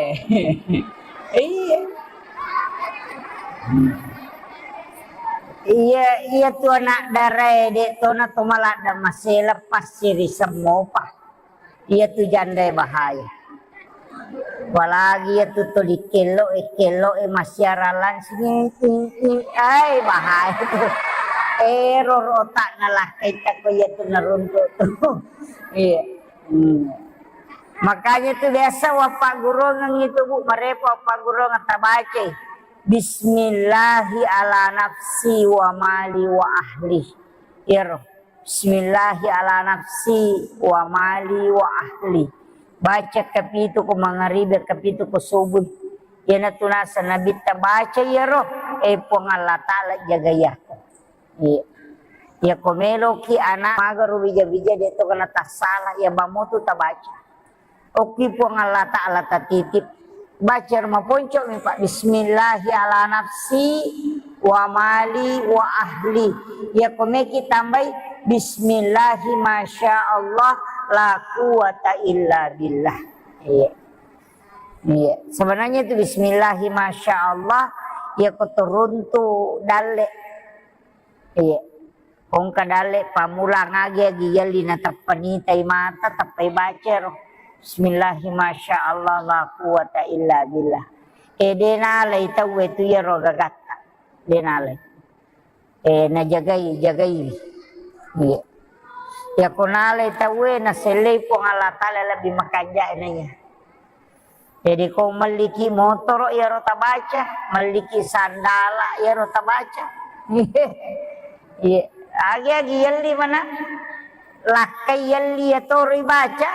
Iya. Iya, iya tu anak darae, dek tona to maladda masela passiri semmopa. Iya tu jandae bahaya. Apalagi iya tu toli kello e, kello e massiara langsung, i, i, i, ai bahaya tu. Ero rotakna lakkai takko iya tu naruntuk tu. Iya. Hmm. Makanya tu biasa wappaggurungeng itu, Bu, marepo wappaggurungeng tabacai. Bismillahi ala nafsi wa mali wa ahli. Iyaro. Bismillahi ala nafsi wa mali wa ahli. Baca kapitu ko mangaribi, kapitu ko subuh. Iyanatu naseng Nabitta baca iyaro, eh, Puang Allah Ta'ala jagai aku. Iya. Iya, ko meloki anak magaro bija-bija de to kena tassala, iya mamutu tabaca. Okki Puang Allah Ta'ala tatitip. Baca ro maponco mi, Pak. Bismillahi ala nafsi wa mali wa ahli. Iya ko meki tambai bismillahi masya Allah la quwata illa billah. Iya. Iya. Sebenarnya itu bismillahi masya Allah, iya ko turuntu dalle. Iya. Engka dalle pammulang agi-agi yalli nateppa nitai mata, teppai baca ro. Bismillahi masya Allah la quwata illa billah. E de nalai tauwe tu iyaro gagatta. De nalai. E najagai, jagai. Iya. Yako nalai tauwe nasellei Puang Allah Ta'ala lebbi makanja naiya. Jadi ko melliki motoro iyaro tabaca, melliki sandala iyaro tabaca. Iya, agi-agi yelli mana? Lakkai yelli yatoro ibaca.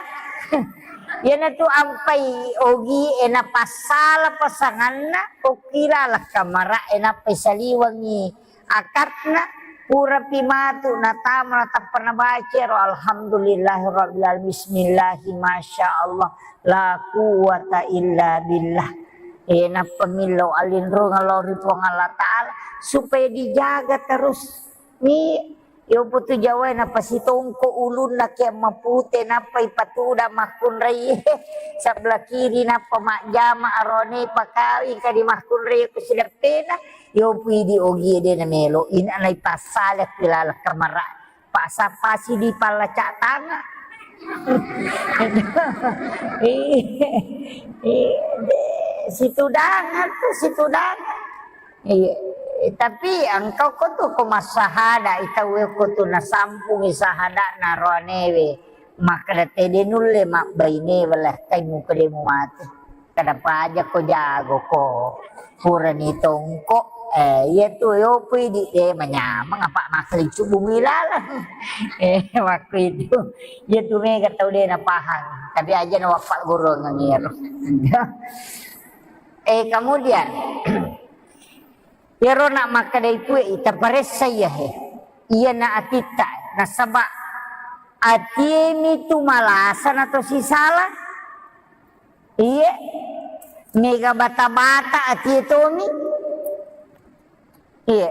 Iyanatu ampai ogi e napassala pasanganna, okkila lakkamara e nappai saliwengi akatna, purapi matu natama natappa nabaca ro, alhamdulillahirabbil alamin, bismillahi masyaallah, la quwwata illa billah. E, nappa millau alinrungeng lao ri Puang Allah Ta'ala supaya dijaga terus. Ni, yoputu Jawa napasitongko ulunna ke mapute, nappa ipatuda makkunrai sebelah kiri, nappa majjama arone pakawi kadi makkunrai ku sideppena. Yopu idi ogi de namelo, ina naipassala ku laleng kamara. Pak sapasi di pallacak tangan. Iya, iya, de, situdangan tu, situdangan. Iya, tapi engkau ko tu ko massahada, itau ko tu nasampungi sahada naroanewe. Makkeda tede nulle mabbaine wala kai muka de mu mate. Kada paja ko jago ko. Purani tongko, eh, iya tu yopu idi, eh, manyameng apa makkeliccu bumi laleng. Eh, waktu itu. Iya tu mega tau de napahang. Tapi aja na wappa guru ngengiro. Eh, kemudian, iyaro nak makkeda itu, eh, ita paressa iya he. Iya na atitta, nasaba atiemi tu malasa na to sisala. Iye, mega bata-bata atie tomi. Iye,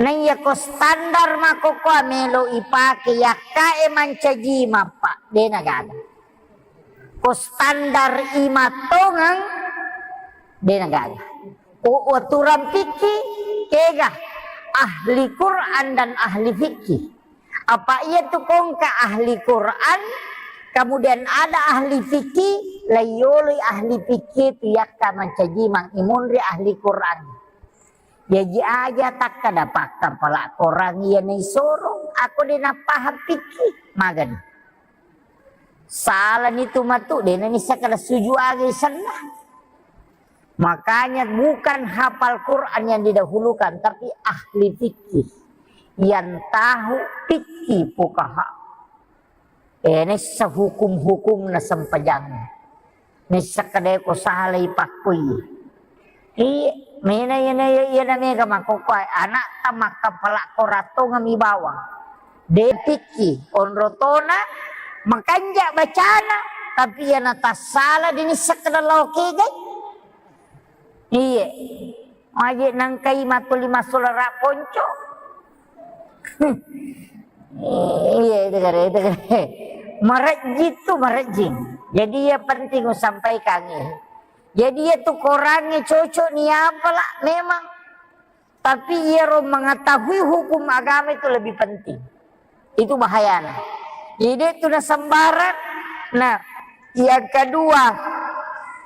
naiya ko standar makkokkoa melo ipake yakkae mancaji mappa, de nagaga. Ko standar imattongeng, de nagaga. Ko aturan fikki, kega ahli Quran dan ahli fikih. Apa iya tu kongka ahli Quran, kemudian ada ahli fikih, laiyoloi ahli fikih tu yakka mancaji mang imunri ahli Quran. Jaji aja takkada pakkapala Quran iya naisoro, aku de napahang fikih, magani. Salani tu matu, de nanissa kada suju aga isenna. Makanya bukan hafal Quran yang didahulukan, tapi ahli fikih. Yang tahu fikih fuqaha. Eh, nessa hukum-hukum na sempajang. Nessa kadai ko salai pakkui. Iya, mena iya na iya na mega makkokkoe, anakta makkapala korattongeng mi bawang. De pikki, onro tona, makanja bacana, tapi iya na tassala de nisseng kada lao kegai. Iya. Maje nangkai matuli massulara ponco. Iya, itu kare, itu kare. Marejjing tu marejjing. Jadi iya penting usampaikan, iya. Jadi iya tu korangnge cocok ni apa lah memang. Tapi iyaro mengetahui hukum agama itu lebih penting. Itu bahayana. Jadi itu na sembarang. Nah, yang kedua,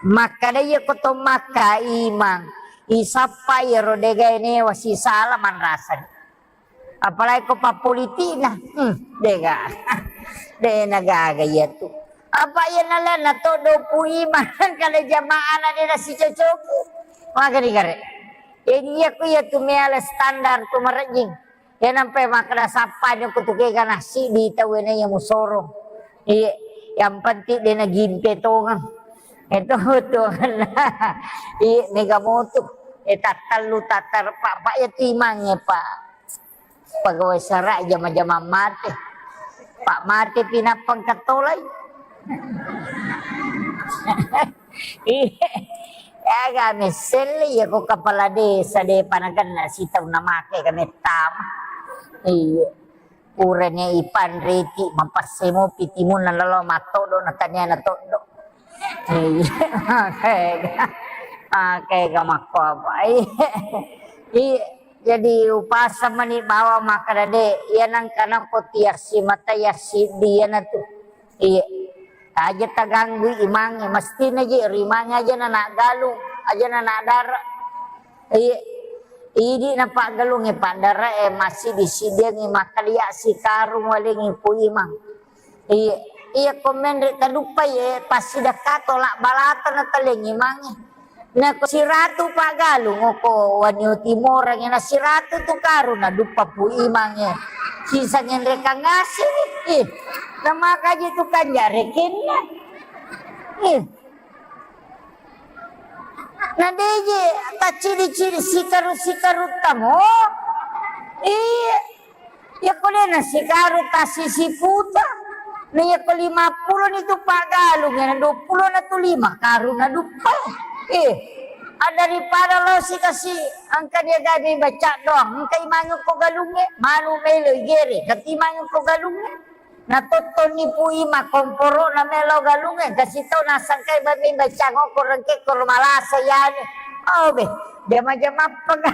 makkada iya ko to makka imang, isappa iyaro degae newa sisala manrasani. Apalagi ko pappolitikna, hmm, dega. De nagaga iya tu. Apa iya nalena to dopu imang kada jamaana de nasicocoki. Magani gare. Jadi iya ku iya tu meala standar tu marejjing. Iya nampai makkada sappa jokko tu kega nassiddi tau e naiya musoro. Iya, yang penting de nagimpe tongeng. Itu tongeng. Iya, mega motu. Eh, tattellu, tattar, pak, pak, iya timangnge, pak. Pegawai sara jama-jama mate. Pak mate pinappa engka tolai. Iya. Aga messelle iya ko kepala desa de panagenna sitau namake ka mettama. Iya. Purane ipanreti mapasse mopi timunna lalo mattodo na taniana toddo. Iya. Oke. Oke, ga makko apa? Iya. Iya. Jadi upasang mani bawa makkada de, iya nangka nakko tiassi mata yassiddi iyanatu. Iya. Aja taganggui imangnge, mestina ji ri imangnge aja na naggalung, aja na nadara. Iya. Idi napaggalungnge paddara e massiddi-siddiangngi makkalia sikarung walengngi pu imang. Iya, iya, ko menre taduppai, eh, passidakka tolak balata na talengi mange. Na ko siratu paggalung, ko Wanio Timorang, na siratu tu karu na duppa Pu Imang, eh. Sisa ngenre kangasi, eh. Na makaji tu kanja rekenna. Eh. Na deje, taccidi-cidi, sikaru-sikaru tamo. Iya. Iya, ko de na sikaru tassi siputa. Na iya ko lima pulo ni tu paggalung, na dua pulo na tu lima karu na duppa. Eh, a, daripada lo sikasi engka dia gabe baca doang, engka imange ko galungnge, manu melo igere, tapi imange ko galungnge. Na tottoni Pu Imang komporo na melo galungnge, kasi tau nasangkai babi bacang ko rengke ko malasa yani. Oh be, jama-jama apa ga?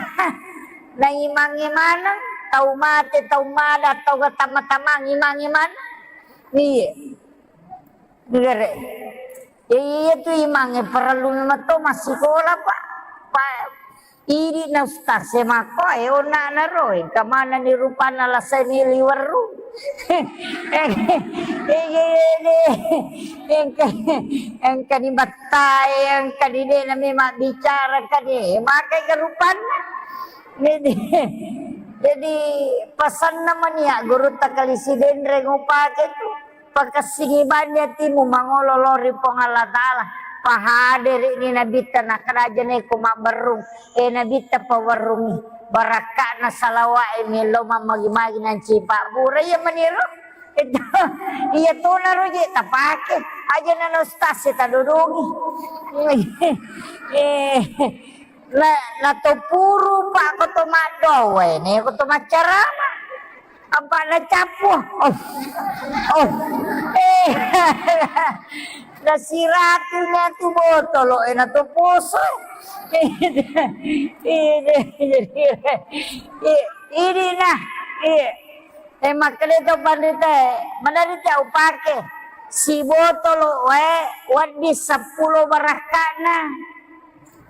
Na imangnge maneng, tau mate, tau mada, tau ga tama-tamang imangnge maneng. Iya. Gere. Ya, iya tu imangnge parellu memang to massikola, Pak. Pak, idi na ustaz e makko, eh, onna na roe, kamana ni rupanna lasai ni liweru. Eh, eh, eh, eh, engka, engka ni battai, engka ni de na memang bicara, engka ni makai ke rupanna. Jadi, jadi pasanna mania guru takali sidenre ngupake tu. Pakessingi bani atimu mangolo lao ri Puang Allah Ta'ala. Pahaderi'ni Nabitta, nakkeda aja neko mabberrung, eh, Nabitta pawerrungi barakka'na salawa'e, melo mammagi-magi nanci pabbura. Iya maniro. Itu, iya tona roje tapake. Aja nana ustaz e tadodongi. Eh, na, na to puru, Pak, ko to maddowe, ne ko to maccarama. Apa na cappu? Oh. Oh. Eh. Na siratu na tu botolo, eh, na to poso. Ini, ini, ini nah, iya. Eh, makkeda to panrita, maderita upake. Sibotolo wae, wedding seppulo barakka'na.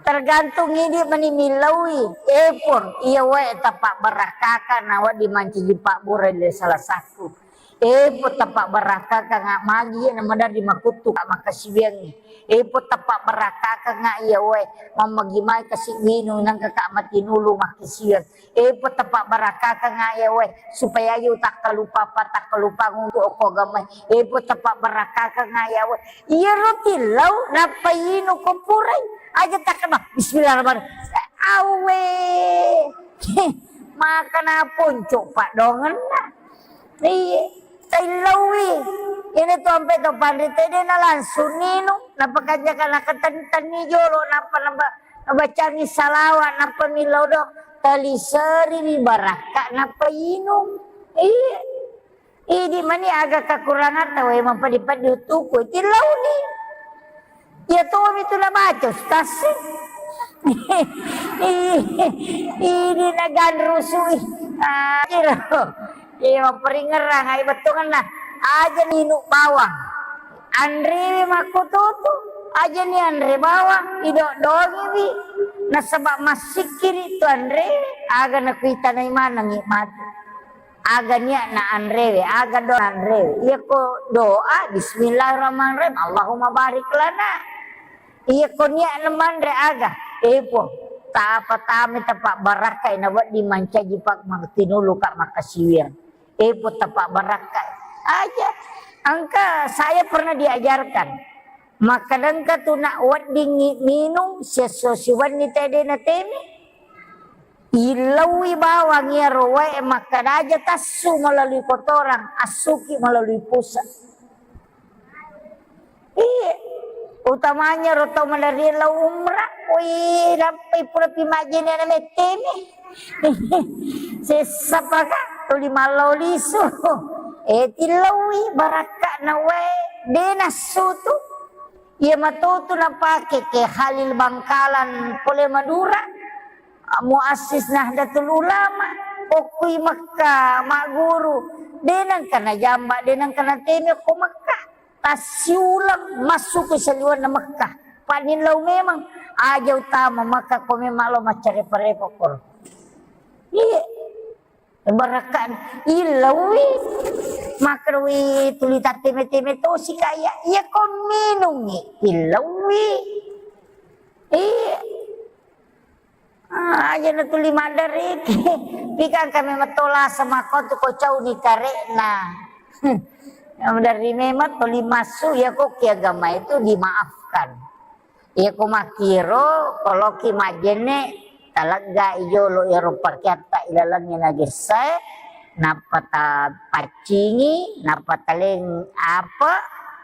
Tergantung idi mani millaui. Epon, iya wae tapabbarakkakan na wedding mancaji pabbura ri salah satu. Epon tapabbarakkakan nga magi na maderri makuttu ka makkasiwiangngi. Epon tapabbarakkakan nga iya wae mammagi mai kasi winu nangka ka matinulu makkasiwiang. Epo tapabbarakkakengnga iya wae, supaya aja utakkalupa-, patakkalupang untuk okko agamae. Epo tapabbarakkakengnga iya wae. Iyaro tillau nappa inu ko purai. Aja takkema, bismillahirrahmanirrahim. Awe. Maka naponco padongenna. Iya, taillaui. Ini tu ampe to panrita de na langsung ninu, nappa kanjaka nakatentenni jolo, nappa naba-, nabacangi salawa, nappa millau do, taliseri ri barakka, nappa inung. Iya. Idi mani aga kakurangatta wae mampadi-padi utuku, tillauni. Iya tomi tu nabaca ustaz. Ini naganrusui. Ah, iro. Iya, mapparingerrang ai bettuanna. Aja ni inu bawang. Anrewe makkututu. Aja ni anre bawang, idok-doangiwi. Nasaba massikkiri tu anrewe. Aga nakuitanai manengngi matu. Aga niatna anrewe, aga doa anrewe. Iyako doa, bismillahirrahmanirrahim, Allahumma barik lana. Iyako niatna manre aga, epo, tapa tame tapa barakkai na wedding mancaji pak tinulu ka makkasiwiang. Epo tapa barakkai. Aja, engka saya pernah diajarkan. Makkadengka tu nak weddingngi minung, siesso siwenni tede na teme. Illaui bawang iyaro wae makkeda aja tassu melalui kotoran, assuki melalui pusat. Iya, utamanya ro tau maderri lao umrah, wih, nappai pura pi majjene na metteme. Sessa paka, tuli mallau lisu. Eh, tillaui barakka na wae, de nassu tu. Iya matotu napake ke Khalil Bangkalan pole Madura. Muassis Nahdlatul Ulama, okkui Mekka, magguru, de nengka najamba, de nengka nateme ko Mekka. Tassiulang massuki saliwenna Mekka. Panillau memang, aja utama Mekka ko memang lo maccarepa-repa koro. Iya. Barakka illauwi, makkerui tuli tatteme-teme tosi kaya, iya ko minungngi illauwi. Iya. Ah, aja na tuli maddariki. Pikang kami metto lasa makko tu ko cauni kare'na. Dari memang tuli massu ya ko ki agama itu dimaafkan. Iya ko makkiro, koloki majjenne, taleggai jolo iyaro pakeatta ilalengnge nagessae, nappa tapaccingi, nappa taleng apa,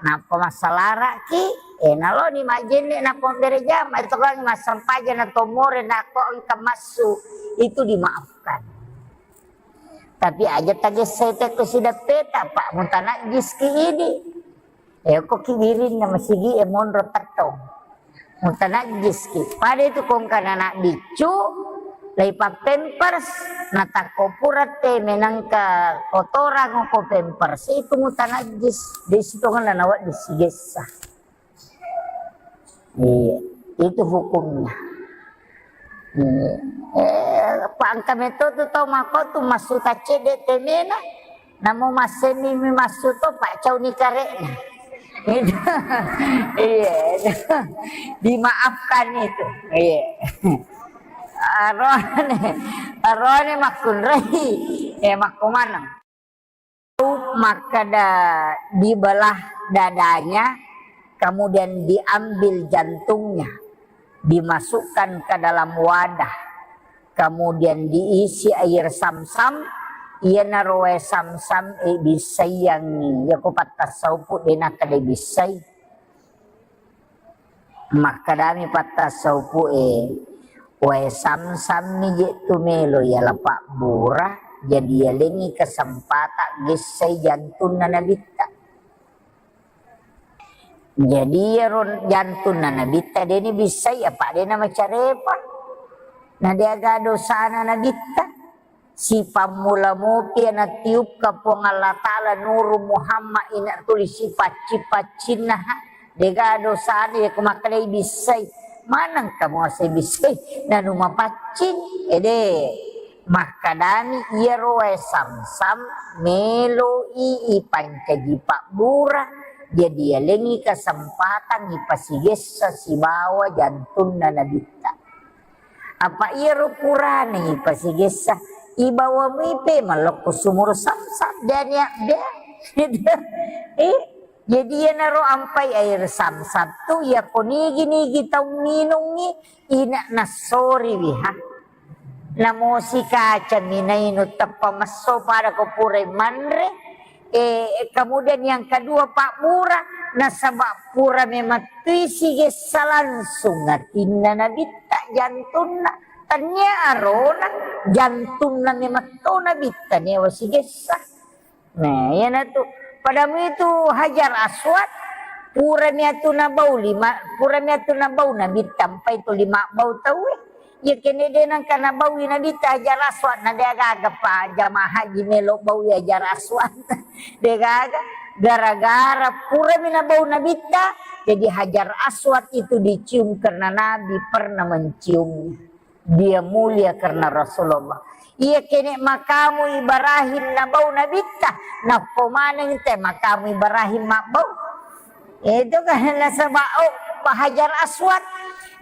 nappa massalaraki, eh, naloni majjenne, nappa mabbere jama, itu kan massempaja na tomore, nako engka massu, itu dimaafkan. Tapi aja tagessai tekko sidappeta, Pak, mutanajjiski idi. Eh, ko ki wirinna masigi e monro tettong. Mutanajjiski. Pada itu kongkana anak biccu, laipa pampers, natakko pura te menangka kotorang ko pampers, itu mutanajjis. Di situ kan nawa disigessa. Iya, itu hukumnya. Iya. Eh, pangka meto tu tau mako tu massu taccedde temena, namo masseni mi massu to, Pak, cauni kare'na. Itu. Iya, itu. Dimaafkan itu. Iya. Arone, arone makkunrai, eh, makkumaneng. Makkeda dibelah dadanya, kemudian diambil jantungnya, dimasukkan ke dalam wadah, kemudian diisi air samsam, iyanaro wae samsam e bissaiangngi, yako pattassaupu de nakkeda bissai. Makkedami pattassaupu'e, "Wae samsammi je tu melo yala pabbura, jadi yalengngi kesempatan gessai jantunna nabitta." Jadi iyaro jantunna nabitta deni bissai, apa dena macarepa. Na deaga dosana nabitta. Sipammula mopi natiupka Puang Allah Ta'ala Nuru Muhammad ina tuli sipaccing-paccinna, ha? Dega dosana yako makkedai bissai. Maneng kamu ase bissai? Nanu mapaccing? Ede. Makkedami iyaro wae samsam meloi ipancaji pabbura. Jadi yalengngi kesempatan ipasigessa sibawa jantunna nabitta. Apa iyaro purana ipasigessa, ibawa muipe mallokko sumur Samsam, dania bea. Eh, jadi iyanaro ampai air Samsam tu, iyako nigi-nigi tau minungngi, ina nassoriwi, ha. Namosi kaca minainu teppa messo pada ko purai manre, Eh, kemudian yang kedua, pabbura, nasaba pura memettui sigessa langsung atinna nabitta, jantunna. Tania arona, jantunna memetto nabitta, newa sigessa. Nah, iyanatu. Padamu itu Hajar Aswad, pura miatu nabau lima, pura miatu nabau nabitta, mpai tu lima bau tauwe. Iya, kene de nengka nabaui nabitta Hajar Aswad, na de gaga pa jamaah haji melo baui Hajar Aswad. De gaga, gara-gara purami nabau nabitta, jadi Hajar Aswad itu dicium karena Nabi pernah menciumnya. Dia mulia karena Rasulullah. Iya, kene makamu Ibrahim nabau nabitta, nappo maneng te makamu Ibrahim mabbau. Itu kan nasaba, oh, Hajar Aswad.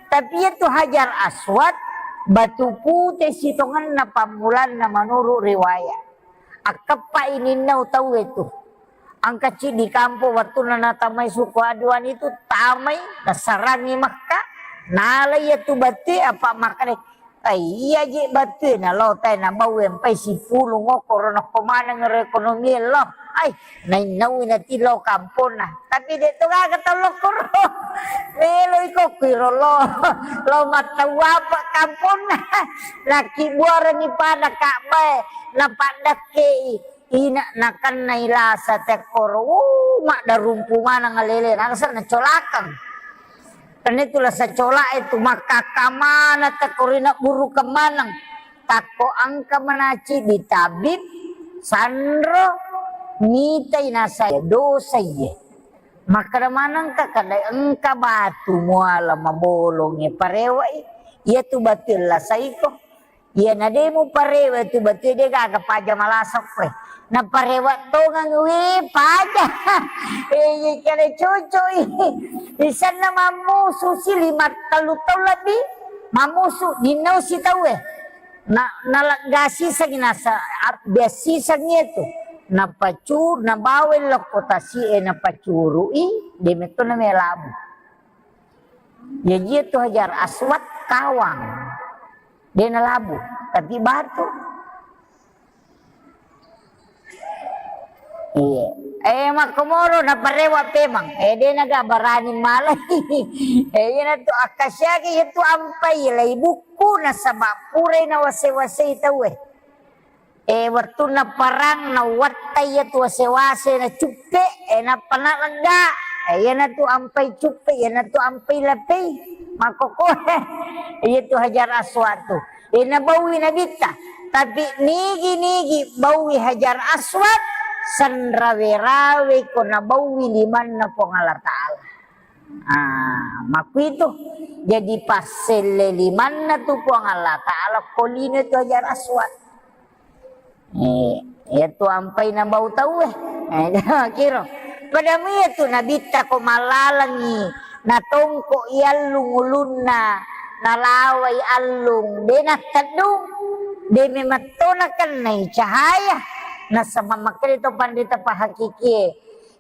Tapi itu Hajar Aswad, batu pute sitongenna pammulanna menurut riwayat. Akkeppa ininna tau itu. Angka ciddi kampung wattunna natamai suku Aduan itu, tamai, nasarangi Mekka, nalai itu batu apa makkeda, "Ai, iya je batue nalo tai nabau empai sipulung okkoro nokko maneng ro ekonomi lo. Ai, nainnaui nati lo kamponna." Tapi de to gaga tau lokkoro. Melo ikokku iro lo. Lo mattau apa kamponna. Nakki buarangi pada Ka'bae. Napaddakkei. Ina nakennai lasa tekkoro. Uh, maddarumpu maneng alele. Nangsa nacolakeng. Karena itu lasa cola itu makkakka maneng, takko rina buru kemaneng. Takko engka manaci di tabib, sanro, mitai nasaya dosa iye. Makkeda maneng ka kada engka batu muala mabolonge parewai, iya tu batu lasaiko. Iyana de muparewa tu batue de gaga paja malasokko e. Naparewa tongeng we paja. Eh, iya kale cocok i. Isanna mammusu si lima tellu taung lebbi. Mammusu, ninnau si tau e. Na, naleggasisengngi nasa, abbiassisengngi itu. Napacu-, nabawa lokko tasi e napacurui, de metto namelabu. Jaji itu Hajar Aswad kawang. De nalabu, tapi batu. Iya. Eh, makkomoro naparewa pemang. Eh, de naga barani malai. Eh, iyana tu akkasiaki iya tu ampai lai bukku nasaba purai nawase-wasei tau e. Eh, wettunna perang, nawattai iya tu wase-wase na cuppe, eh, nappa nalegga. Eh, iyana tu ampai cuppe, iyana tu ampai lapei. Makkokkoe. Iya tu Hajar Aswad tu. Eh, nabaui Nabitta. Tapi nigi-nigi baui Hajar Aswad, sanrawe-rawe ko nabaui limanna Puang Allah Ta'ala. Ah, makkuitu. Jadi passelle limanna tu Puang Allah Ta'ala ko lino tu Hajar Aswad. Eh, iya tu ampai nabau tau e. Eh, kiro. Pada iya tu Nabitta ko mallalengngi, natongko i allung ulunna, nalawai allung, de natteddung, de memetto nakennai cahaya. Nasaba makkeda to panrita pahakikie,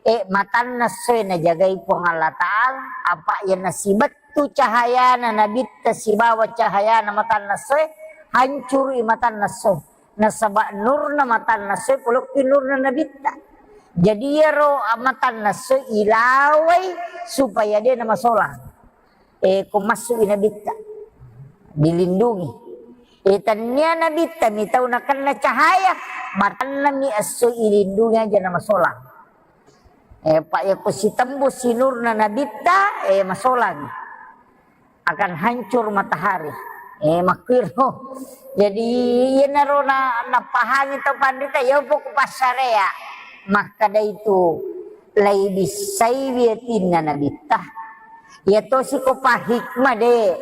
eh, matanna essoe najagai Puang Allah Ta'ala, apa iya nasibettu cahayana Nabitta sibawa cahayana matanna essoe, hancurui matanna essoe. Nasaba nurna matanna essoe polokki nurna Nabitta. Jadi iyaro matanna essoe ilawai supaya de namasolang. Eh, ko massu'i Nabitta, dilindungi. Eh, tania Nabitta mi tau nakenna cahaya, matanna mi essoe ilindungi aja namasolang. Eh, pa iya ko sitembus sinurna Nabitta, eh, masolang. Akan hancur matahari. Eh, makkuiro. Jadi, iyanaro na, napahangi tau panrita, iya poko passarea. Makkeda itu, lai bissai wiatinna Nabitta. Iya tosi ko pahikmah de.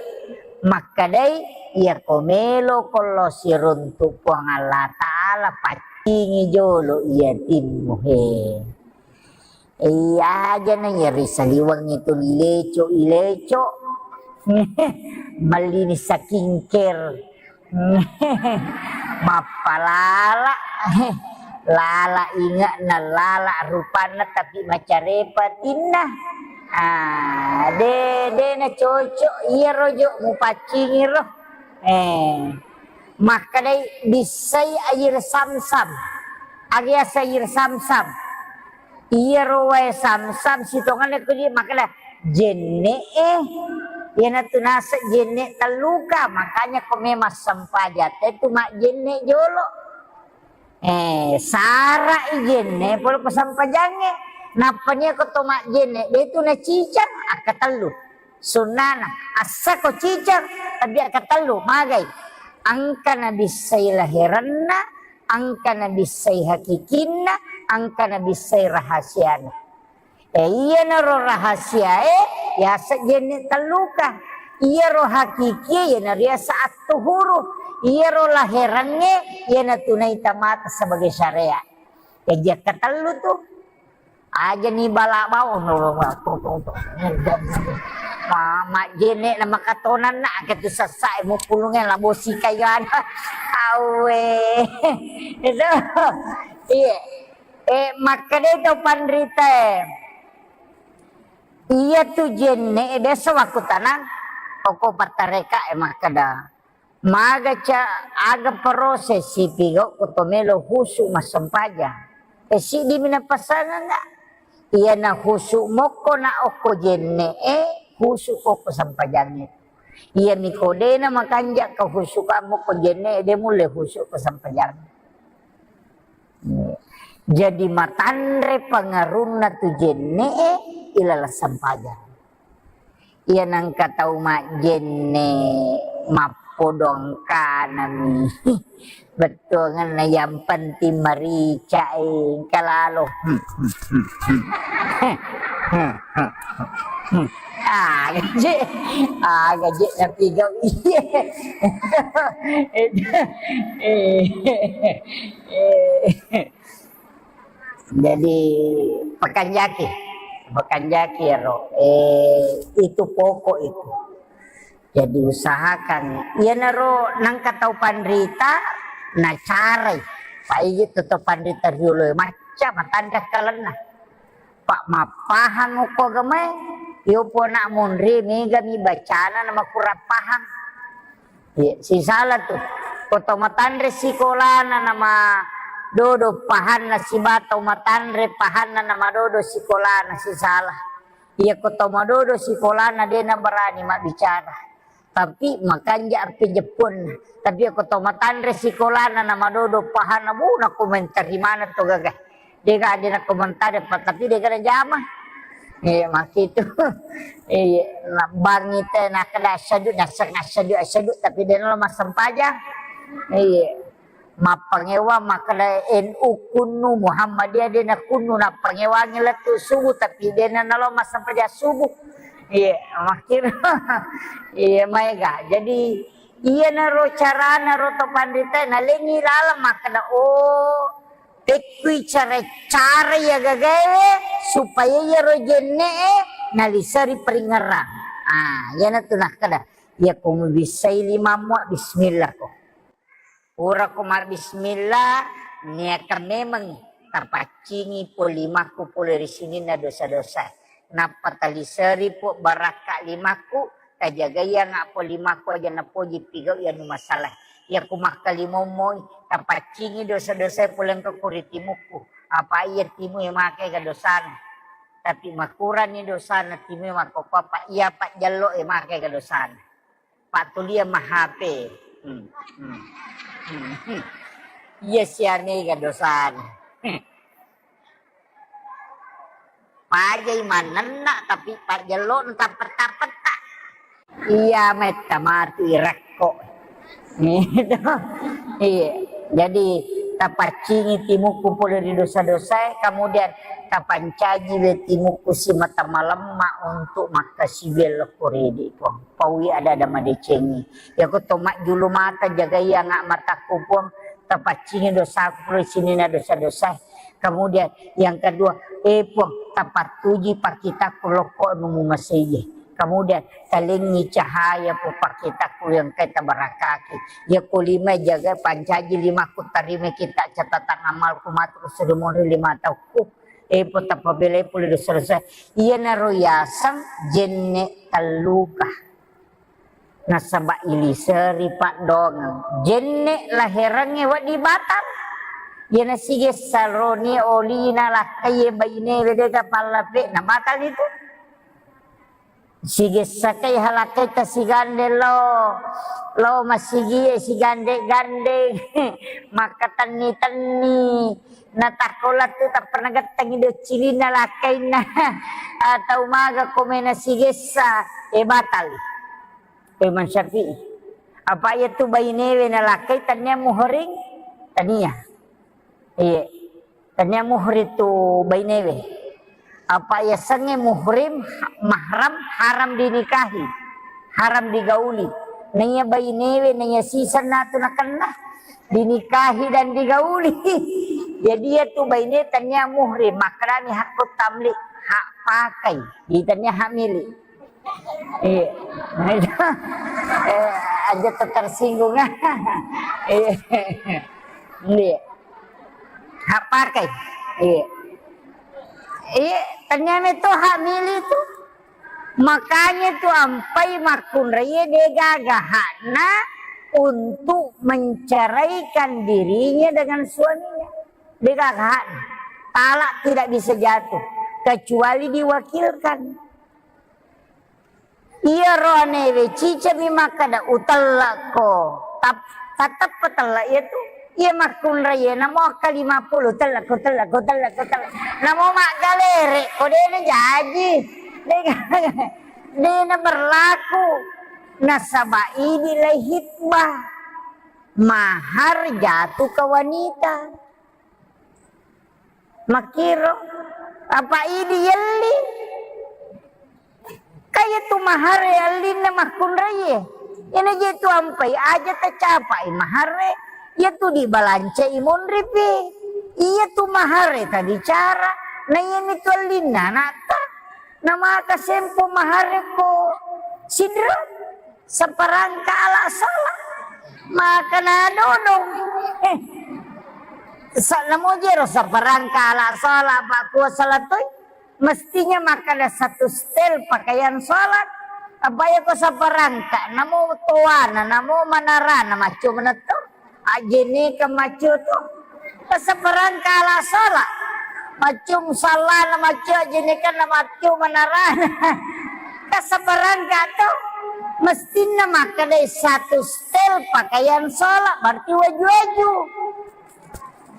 Makkedai, iya ko melo ko lo siruntu Puang Allah Ta'ala, paccingi jolo iya timmu he. Iya aja na iya ri saliweng itu ileco, ileco. Mallini skincare. Mappalala. Lala inge'na, lala rupanna, tapi macarepa tinna. Ah, de, de na cocok iyaro jo mupaccingi ro. Eh, makkedai bissai air samsam. Aga yaseng air samsam. Iyaro wae samsam sitongenna ko di makkeda jenne e. Iyanatu naseng jenne telluka, makanya ko memang sempajang te tu majjenne jolo. Eh, sara i jenne pole ko sempajangnge. Nappa nia ko to majjenne, de tu nacicang, akkatellu. Sunnana, assako cicang, tapi akkatellu, magai. Engka nabissai laherenna, engka nabissai hakikinna, engka nabissai rahasiana. Eh, iyanaro rahasiae, yaseng jenne telluka. Iyaro hakikie, iyana riaseng attuhuru. Iyaro laherengnge, iyanatu naita mata sebagai syariat. Jaji akkatellu tu. Aja ni bala bawang. Ma-, majjenne na makatonanna, ake tu sessa e mupulunge labo sikai gana. Awe. Itu. Iya. Eh, makkeda to panrita e. Iya tu jenne e, biasa waktu tanang, oko pattareka e makkeda. Maga ca-, aga proses sipigau ko to melo husu massempajang. E, siddi mi napasangeng ga? Iyana husu mokko na okko jenne e, husu ko ko sempajangnge. Iya mi ko dena makanja ka husu ka mokko jenne e, de mulle husu ko sempajangnge. Jadi matanre pengarunna tu jenne e, ilaleng sempajang. Iya nengka tau majjenne mappodong kanami. Bettuangenna yang penting marica e, engka lalo. Aga je, aga je napigau iye. Eh, eh, eh. Jadi, pakanjaki, pakanjaki ero, eh, itu pokok itu. Jadi, usahakan, iyanaro nengka tau panrita, nacarai. Paigi tu tau panrita riolo e, macca matanre kalenna. Pa mappahang okko agamae, iyo pona monri, mega mi bacana namakurang pahang. Iya, sisala tu. Ko tau matanre sikolana namadodo pahanna siba tau matanre pahanna namadodo sikolana sisala. Iya, ko tau madodo sikolana de nabarani mabbicara. Tapi makanja api jepponna. Tapi ko tau matanre sikolana namadodo pahanna, bu, nakomentari maneng to gaga. Dega de nakomentari pa, tapi dega najama. Eh, makitu. Eh, na bangi te nakkeda asyhadu, naseng asyhadu, asyhadu, tapi de nalo massempajang. Eh, mappangewa makkeda N U kunnu, Muhammadiyah de nakunnu, nappangewangi lettu subuh, tapi de nalo massempajang subuh. Iya, makkiro. Iya, maega. Jadi, iyanaro carana ro to panritae, nalengi laleng makkeda, oh, pekkui cara-cara iya gagae supaya iyaro jenne'e naliseri paringngerang. Ah, iyanatu nakkeda, iya ko mubissai limammu, bismillah ko. Pura ko mabbismillah, niakan memeng tapaccingi po limakku pole ri sininna dosa-dosa. Nappa taliseri po barakka limakku, tajagaianga po limakku aja napoji pigau iyanu masalah. Iya ku makkalimomoi, tapaccingi dosa-dosa pole engka ko ri timukku. Apa iya timu e makega dosana. Tapi makurani dosana timu e makkokko apa iya pajjallo e makega dosana. Pattulia ma H P. Hmm, hmm, hmm, hmm. Iya siamega dosana. Hmm. Pajai manenna tapi pajjallo tappetta-petta. Iya metta matu irakko. Gitu. Iya. Jadi tapaccingi timukku pole ri dosa-dosae, kemudian tapancaji we timukku simata malemma untuk makkasiwiang lokko ridi, Puang. Paui ada-ada madecengi. Yako to majjulu mata, jagai anga matakku, Puang. Tapaccingi dosaku, pole sininna dosa-dosa. Kemudian yang kedua, eh, Puang, tapattuji pakkitakku lokko anu mumaseie. Kemudian talengi cahaya pu pakkitakku yang kai tabarakaki. Yako lima jaga pancaji limakku, tarima kita catatan amalku matu ku sudah monri lima tahunku. Eh, Puang, tapabelai pole dosa-dosa. Iyanaro yaseng jenne telluka. Nasaba iliseri paddongeng. Jenne laherengnge wedding batal. Iyana sigessa roni olina lakkaie bainewe dega pallape, na batal itu. Sigessa kai halakkaita sigande lo, lo masigie sigande-gande, makkatenni-tenni. Natakko lettu tappa nagettengi doccilinna lakkainna. Atau maga komena sigessa, eh, batal. Imam Syafi'i. Apa iya tu bainewe nalakkai tania muhrim? Tania. Iya. Tania muhrim tu bainewe. Apa iya sengnge muhrim, ha-, mahram, haram dinikahi. Haram digauli. Naiya bainewe, naiya sisenna tu nakenna. Dinikahi dan digauli. Jadi iya tu baine tania muhrim, makkedani hakku tamlik, hak pakai. Di tania hak milik. Iya. Eh, aja tersinggung. Iya. Iya. Hak pakai. Iya. Iya, ternyata itu hak milik itu. Makanya itu ampai makkunraie degaga hakna untuk menceraikan dirinya dengan suaminya. Degaga hakna. Talak tidak bisa jatuh kecuali diwakilkan. Iyaro anewe cicami makkeda, "Utellekko." Tap-, tatteppa tellek iya tu. Iya makkunrai iya, namo akka lima puluh, "Tellekko, tellekko, tellekko, tellekko." Namo maggalere ko, dena jaji. Dena, dena berlaku. Nasaba idi lai hitbah. Mahar jatuh ke wanita. Makkiro, apa idi yelli? Ka Iyatu mahare allinna makkunraie. Iyana je tu ampai aja tacapai mahare, iyatu dibalancai monripi. Iyatu mahare tabicara, na iyami tu allinna anatta. Namaka sempo mahare ko sidro, saparangka ala sola. Maka nadodong. Eh, sa-, namo jero saparangka ala sola, pakkuasa latoi. Mestinya makkeda satu setel pakaian sholat. Apa ya ko saparangka, namo toana, namo manarana, macco menetto. Ajene ke macco to. Saparangka ala sholat. Macco musallana, macco ajene kan, macco manarana. Saparangka to. Mestinna makkeda satu setel pakaian sholat, berarti waju-waju.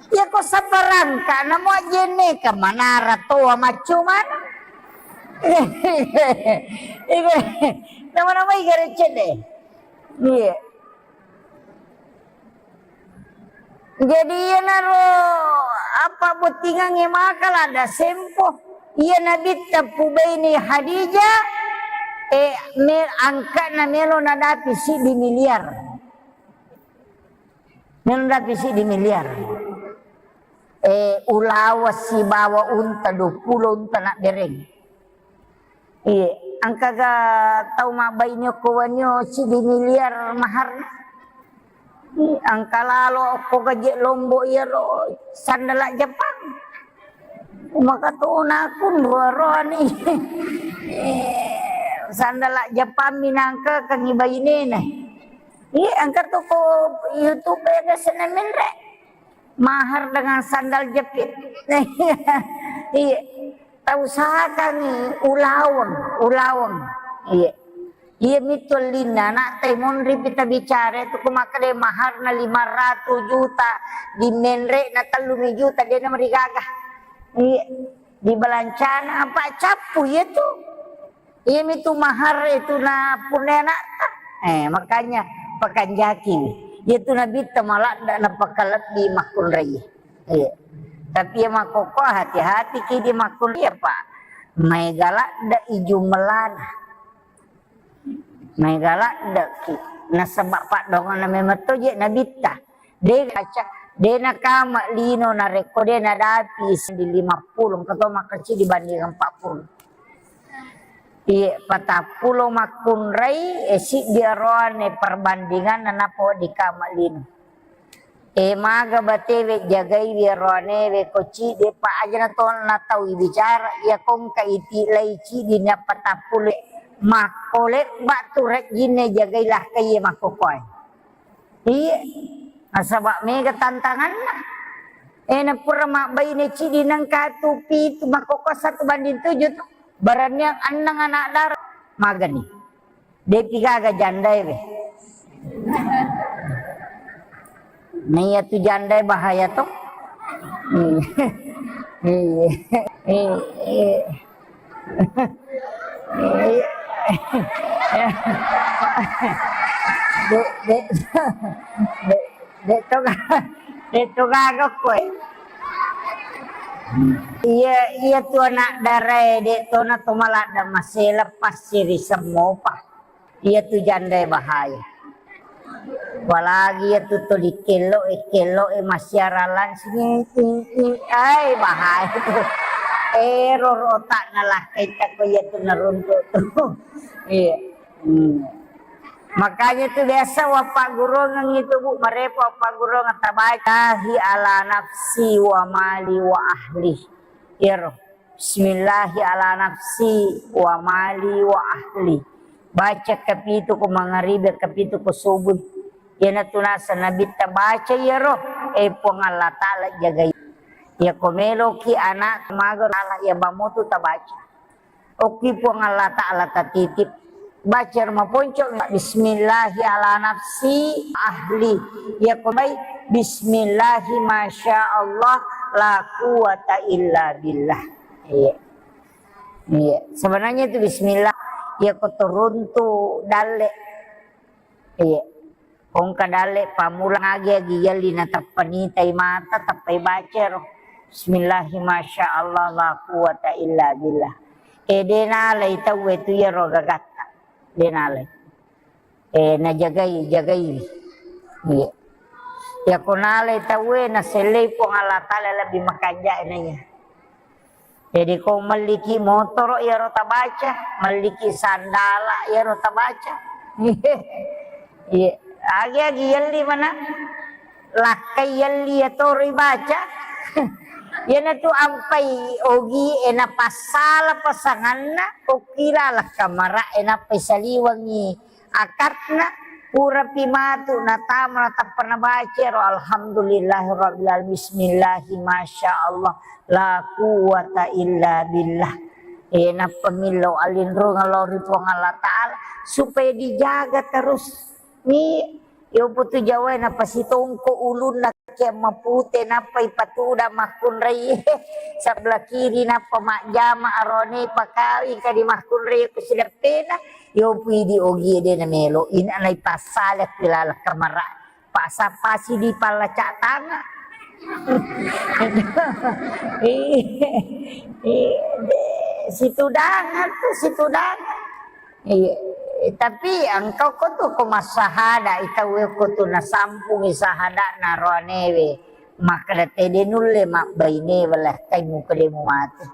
Iya ko saparangka, namo ajene ka manara toa macco mana. Nama-nama igare cede. Iya. Jadi iyanaro apa bottingangnge maka lada sempo. Iya Nabitta pubaini Hadijah, eh, me-, angka'na melo nadapi siddi miliar. Melo nadapi siddi miliar. Eh, ulawa sibawa unta, dua puluh unta nabbereng. Iya, engkaga tau mabbaine okko wenni siddi miliar maharna? Iya, engka lalo okko gaje Lombok iyaro sandala Jepang. Maka tu nakun roani. Sandala Jepang minangka kangi bainena. Iya, engka tu ko YouTube ya, biasa menre. Mahar dengan sandal jepit. Iya. Tausahakangngi ulaweng, ulaweng. Iya. Iya mitu ellinna, anak te monri pita bicara itu, ku makkeda maharna lima ratus juta, di menre na tellumi juta, de na marigaga. Iya. Di balancana apa cappu iya tu. Iyami tu mahar itu na punna anakta. Eh, makanya pakanjaki. Iya tu Nabitta maladda napakalebbi makkunrai. Iya. Tapi iya makkokko hati-hati ki di makkunrai, Pak. Maega ladde i jumellana. Maega ladde ki. Nasaba paddoanganna memang to je Nabitta. De gaca, de nakama lino narekko de nadapi seddi lima puluh, engka to makkecil dibanding empat puluh. Iye, patappulo makkunrai, eh, siddi aroane perbandinganna napo dikama lino. Eh, maga batewe jagaiwi aroanewe ko ciddi pa aja na tona tau bicara, iya kongka iti lai ciddi na patappulo makkole batu rejjinne jagai lahkai iya makkokkoe. Iya, nasaba mega tantanganna. Eh, na pura mabbaine cidi nengka tu pitu, makkokko satu banding tujuh tu. Baraniang annang anak dara magani. Depi gaga jandae be. Nah, iya tu jandae bahaya to. Iya. Iya. Iya. De, de, de, de to ga-, de to gaga koe. Iya, iya tu anak darae, de to na to maladda masela passiri semmopa. Iya tu jandae bahaya. Apalagi iya tu tuli kello e, kello e massiarang langsung, i, i, i, ai bahaya tu. Ero rotakna lakkaita ko iya tu naruntuk tu. Iya. Hmm. Makanya tu biasa wappaggurungeng itu, Bu, marepa wappaggurungeng tabaca, "Hi ala nafsi wa mali wa ahli." Ero. Bismillahi ala nafsi wa mali wa ahli. Baca kapitu ko mangaribi, kapitu ko subuh. Iyana tu naseng Nabitta baca iyaro, eh, Puang Allah Ta'ala jagai. Iya ko meloki anak maga Allah iya bamotu tabaca. Okki Puang Allah Ta'ala tatitip. Baca ro maponco, bismillahi ala nafsi ahli. Iya ko mai, bismillahi masya Allah la quwata illa billah. Iya. Iya. Sebenarnya itu bismillah. Iya ko turuntu dalle. Iya. Kongka dalle pamulang agi-agi yalli na tappa nitai mata, tappai baca ro. Bismillahi masya Allah la quwata illa billah. E, de nalai tauwe tu iyaro gagatta. De nalai. E, najagai, jagai. Iya. Yako nalai tauwe, nasellei Puang Allah Ta'ala lebih makanja naiya. Jadi ko melliki motoro iyaro tabaca, melliki sandala iyaro tabaca. Iya. Agi-agi yelli mana? Lakkai yelli yatoro ibaca. Iyanatu ampai ogi e napassala pasanganna, okkila lakkamara e nappai saliwengi akatna, purapi matu natama natappa nabaca ro, alhamdulillahirabbil alamin, bismillahi, masya Allah, la quwwata illa billah. E, nappa millau alinrungeng lao ri Puang Allah Ta'ala supaya dijaga terus. Ni, yopo tu Jawa napasitongko ulunna ke mapute, nappa ipatuda makkunrai sebelah kiri, nappa majjama arone pakawi kadi makkunrai ku sideppena, yopo idi ogi de namelo, ina naipassala ku laleng kamara. Pasapasi di pallacak tangan. Iya, iya, de, situdangan tu, situdangan. Iya, tapi engkau ko tu ko massahada, itau ko tu nasampungi sahada na roanewe, makkeda tede nulle mabbaine wala kai muka de mumati.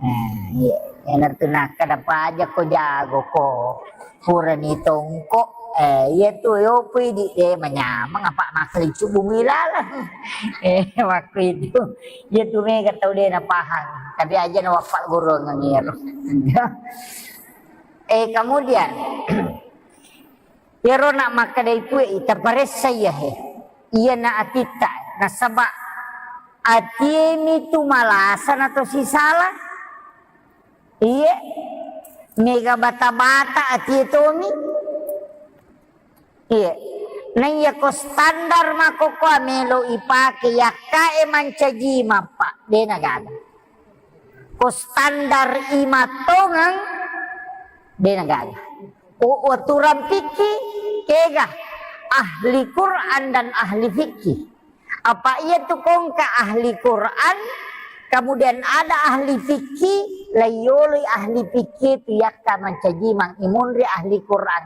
Eh, iya, enatu nakkeda paja ko jago ko. Purani tongko, eh, iya tu yopui di de manyameng apa makkeda cubungi laleng. Eh, waktu itu. Iya tu mega tau de napahang. Tapi aja na wappa guru ngengir. Eh, kemudian, iyaro na makkedai pue, ita paressa iya he. Iyana atitta, nasaba atiemi tu malasa na to sisala. Iye, mega bata-bata atie tomi. Iye, naiya ko standar makkokkoa melo ipake yakkae mancaji mappa, de nagaga. Ko standar imattongeng, de nagaga. Ko waturang fikki, kega ahli Quran dan ahli fikki. Apa iya tu kongka ahli Quran, kemudian ada ahli fikki, laiyoloi ahli fikki tu yakka mancaji mang imunri ahli Quran.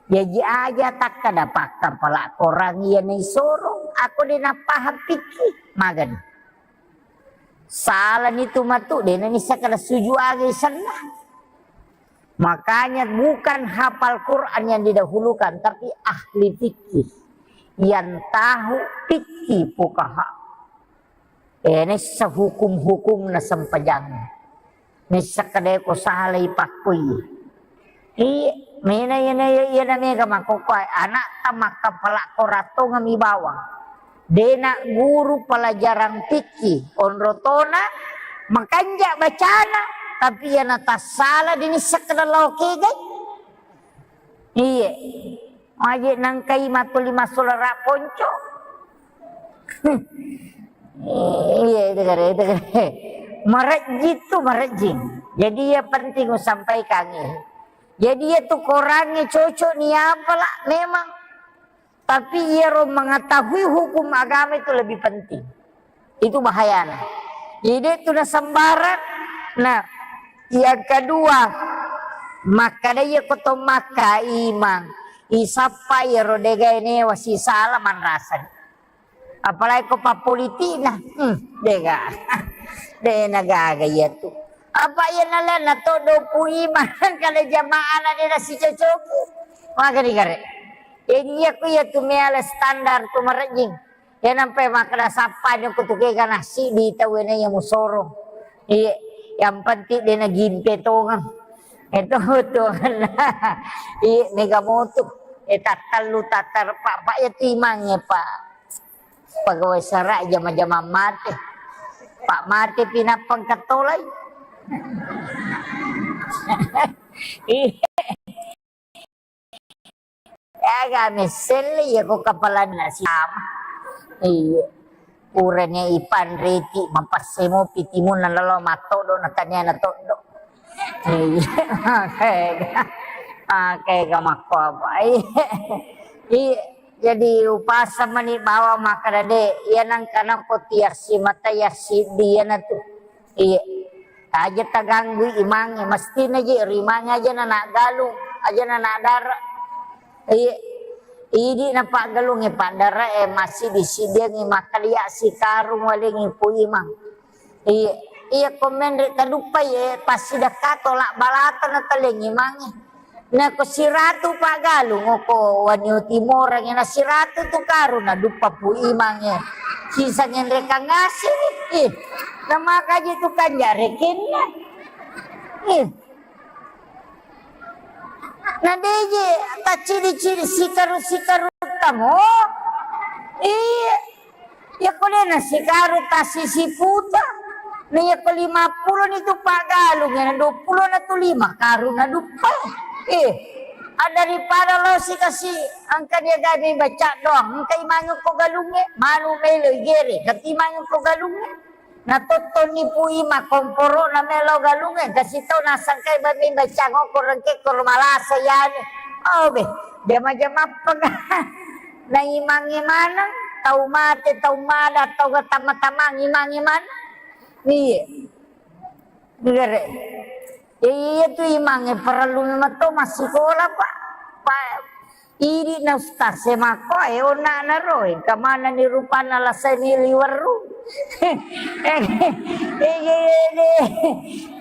Jaji aja takka dapakka pala Quran iya naisoro, aku de napahang fikki, magani. Salani tu matu, de nanissa kada suju aga isenna. Makanya bukan hafal Quran yang didahulukan, tapi ahli fikih. Yang tahu fikih fuqaha. Eh, nessa hukum-hukum na sempajang. Nessa kadeko salai pakkui. Iya, mena iya na iya na mega makkokkoe, anakta makkapala koratongeng mi bawang. Dena guru pelajaran fikih, onrotona makanja bacana, tapi iya na tassala dini sekedar lao kegai. Iya. Maje nangkai matuli masolara ponco. Iya, itu kare, itu kare. Marejjing tu marejjing. Jadi iya penting usampaikan iya. Jadi iya tu korangnge cocok ni apa lah memang. Tapi iyaro mengetahui hukum agama itu lebih penting. Itu bahayana. Jadi itu na sembarang. Nah, yang kedua, makkada iya ko to makka imang, isappa iyaro degae newa sisala manrasani. Apalagi ko pappolitikna, hmm, dega. De nagaga iya tu. Apa iya nalena to dopu imang kada jamaah na de nasicocoki. Magani gare. Jadi iya ku iya tu meala standar tu marejjing. Iya nampai makkada sappa ni ko tu kega nasi di tau ena iya musorong. Iya, yang penting de nagimpe tongeng. Itu tongeng. Iya, mega motu. Eh, tattallu, tattar, Pak, Pak, iya timangnge, Pak. Pegawai sara jama-jama mate. Pak mate pinappa engka tolai. Iya. Aga messelle iya ko kapalanna siama. Iya. Purani ipanriti mapassemo pitimunna lalo mattodo na tania na toddo. Iya. Makega. Makega makko apa. Iya. Iya. Jadi upasa mani bawa makkada de, iya nangka nako tiassi mata yassi dia na tu. Iya. Aja taganggui imangnge, mestina je ri imangnge aja na naggalung, aja na nadara. Iya, idi napaggalungnge paddara e, massidi-sidiangngi makkalia sikarung walengngi pu imang. Iya, iya ko menre taduppai e, passidakka tolak balata na talengngi imangnge. Nako siratu paggalung oko wanio timorang na siratu tu karung na duppa pu imangnge. Sisa ngenrekang ngaseng. Ih, namakaji tu kanja rekenna. Ih. Na deje taccidi-cidi sikaru-sikaru tamo. Iya. Iyako de na sikaru tassi siputa, na iyako lima pulo ni tu paggalung, na dua pulo na tu lima karung na duppa. Eh, a, daripada lo sikasi engka dia gabe baca doang, engka imangnge ko galungnge, manu melo igere, kati imangnge ko galungnge. Na tottoni pu ima komporo na melo galungnge, kasi tau nasangkai babe baca ngoko rengke ko malasa yani. Oh be, jama-jama apa? Na imangnge maneng, tau mate, tau mada, tau gatamma-tamang imangnge maneng. Iya. Gere. Ya, iya tu imangnge parellu memang to massikola, Pak. Pak, idi na ustaz e makko, e, onna na ro, engka maneng ni rupanna lasai ni liweru. Eh, eh, eh, eh,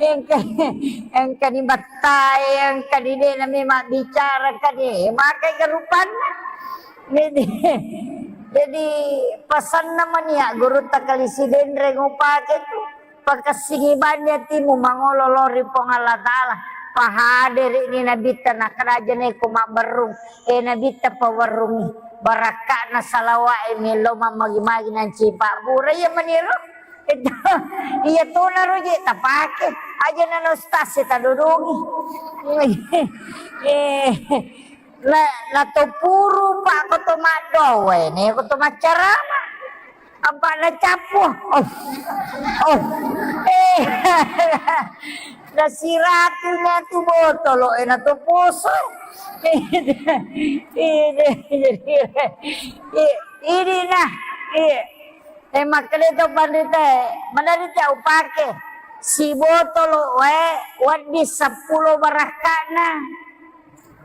engka, engka ni battai, engka ni de na memang bicara, engka ni, makai ke rupanna. Jadi, jadi pasanna mania gurutta Kali Sidenreng upake tu, pakessingi banni atimu mangolo lao ri Puang Allah Ta'ala. Pahaderi ni Nabitta, nakkeda aja neko mabberrung, e Nabitta pawerrungi, barakka'na salawa'e melo mammagi-magi nanci pabbura, iya maniro. Itu, iya tona ro je tapake, aja nana ustaz e tadodongi. Eh, Na, na to puru, Pak, ko to maddowe, ne ko to maccarama. Apa na cappu? Oh. Oh. Eh. Na siratu na tu botolo, eh, na to poso. Ini, ini, ini, ini, nah, iya. Eh, makkeda to panrita, maderita upake sibotolo wae, wedding seppulo barakka'na.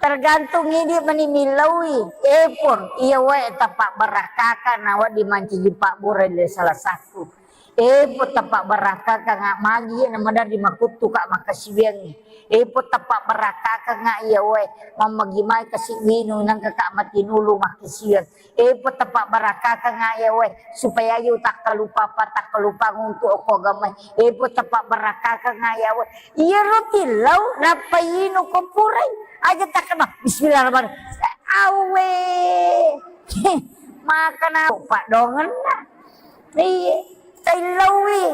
Tergantung idi mani millaui. Epon, iya wae tapabbarakkakan na wedding mancaji pabbura le salah satu. Epon tapabbarakkakan nga magi na maderri makuttu ka makkasiwiangngi. Epon tapabbarakkakan nga iya wae mammagi mai kasi winu nangka ka matinulu makkasiwiang. Epo tapabbarakkakan nga iya wae, supaya aja utakkalupa apa takkalupa untuk okko agamae. Epo tapabbarakkakan nga iya wae. Iyaro tillau nappa inu ko purai. Aja takkama bismillahirrahmanirrahim. Awe. Makana paddongenna. Iya, taillaui.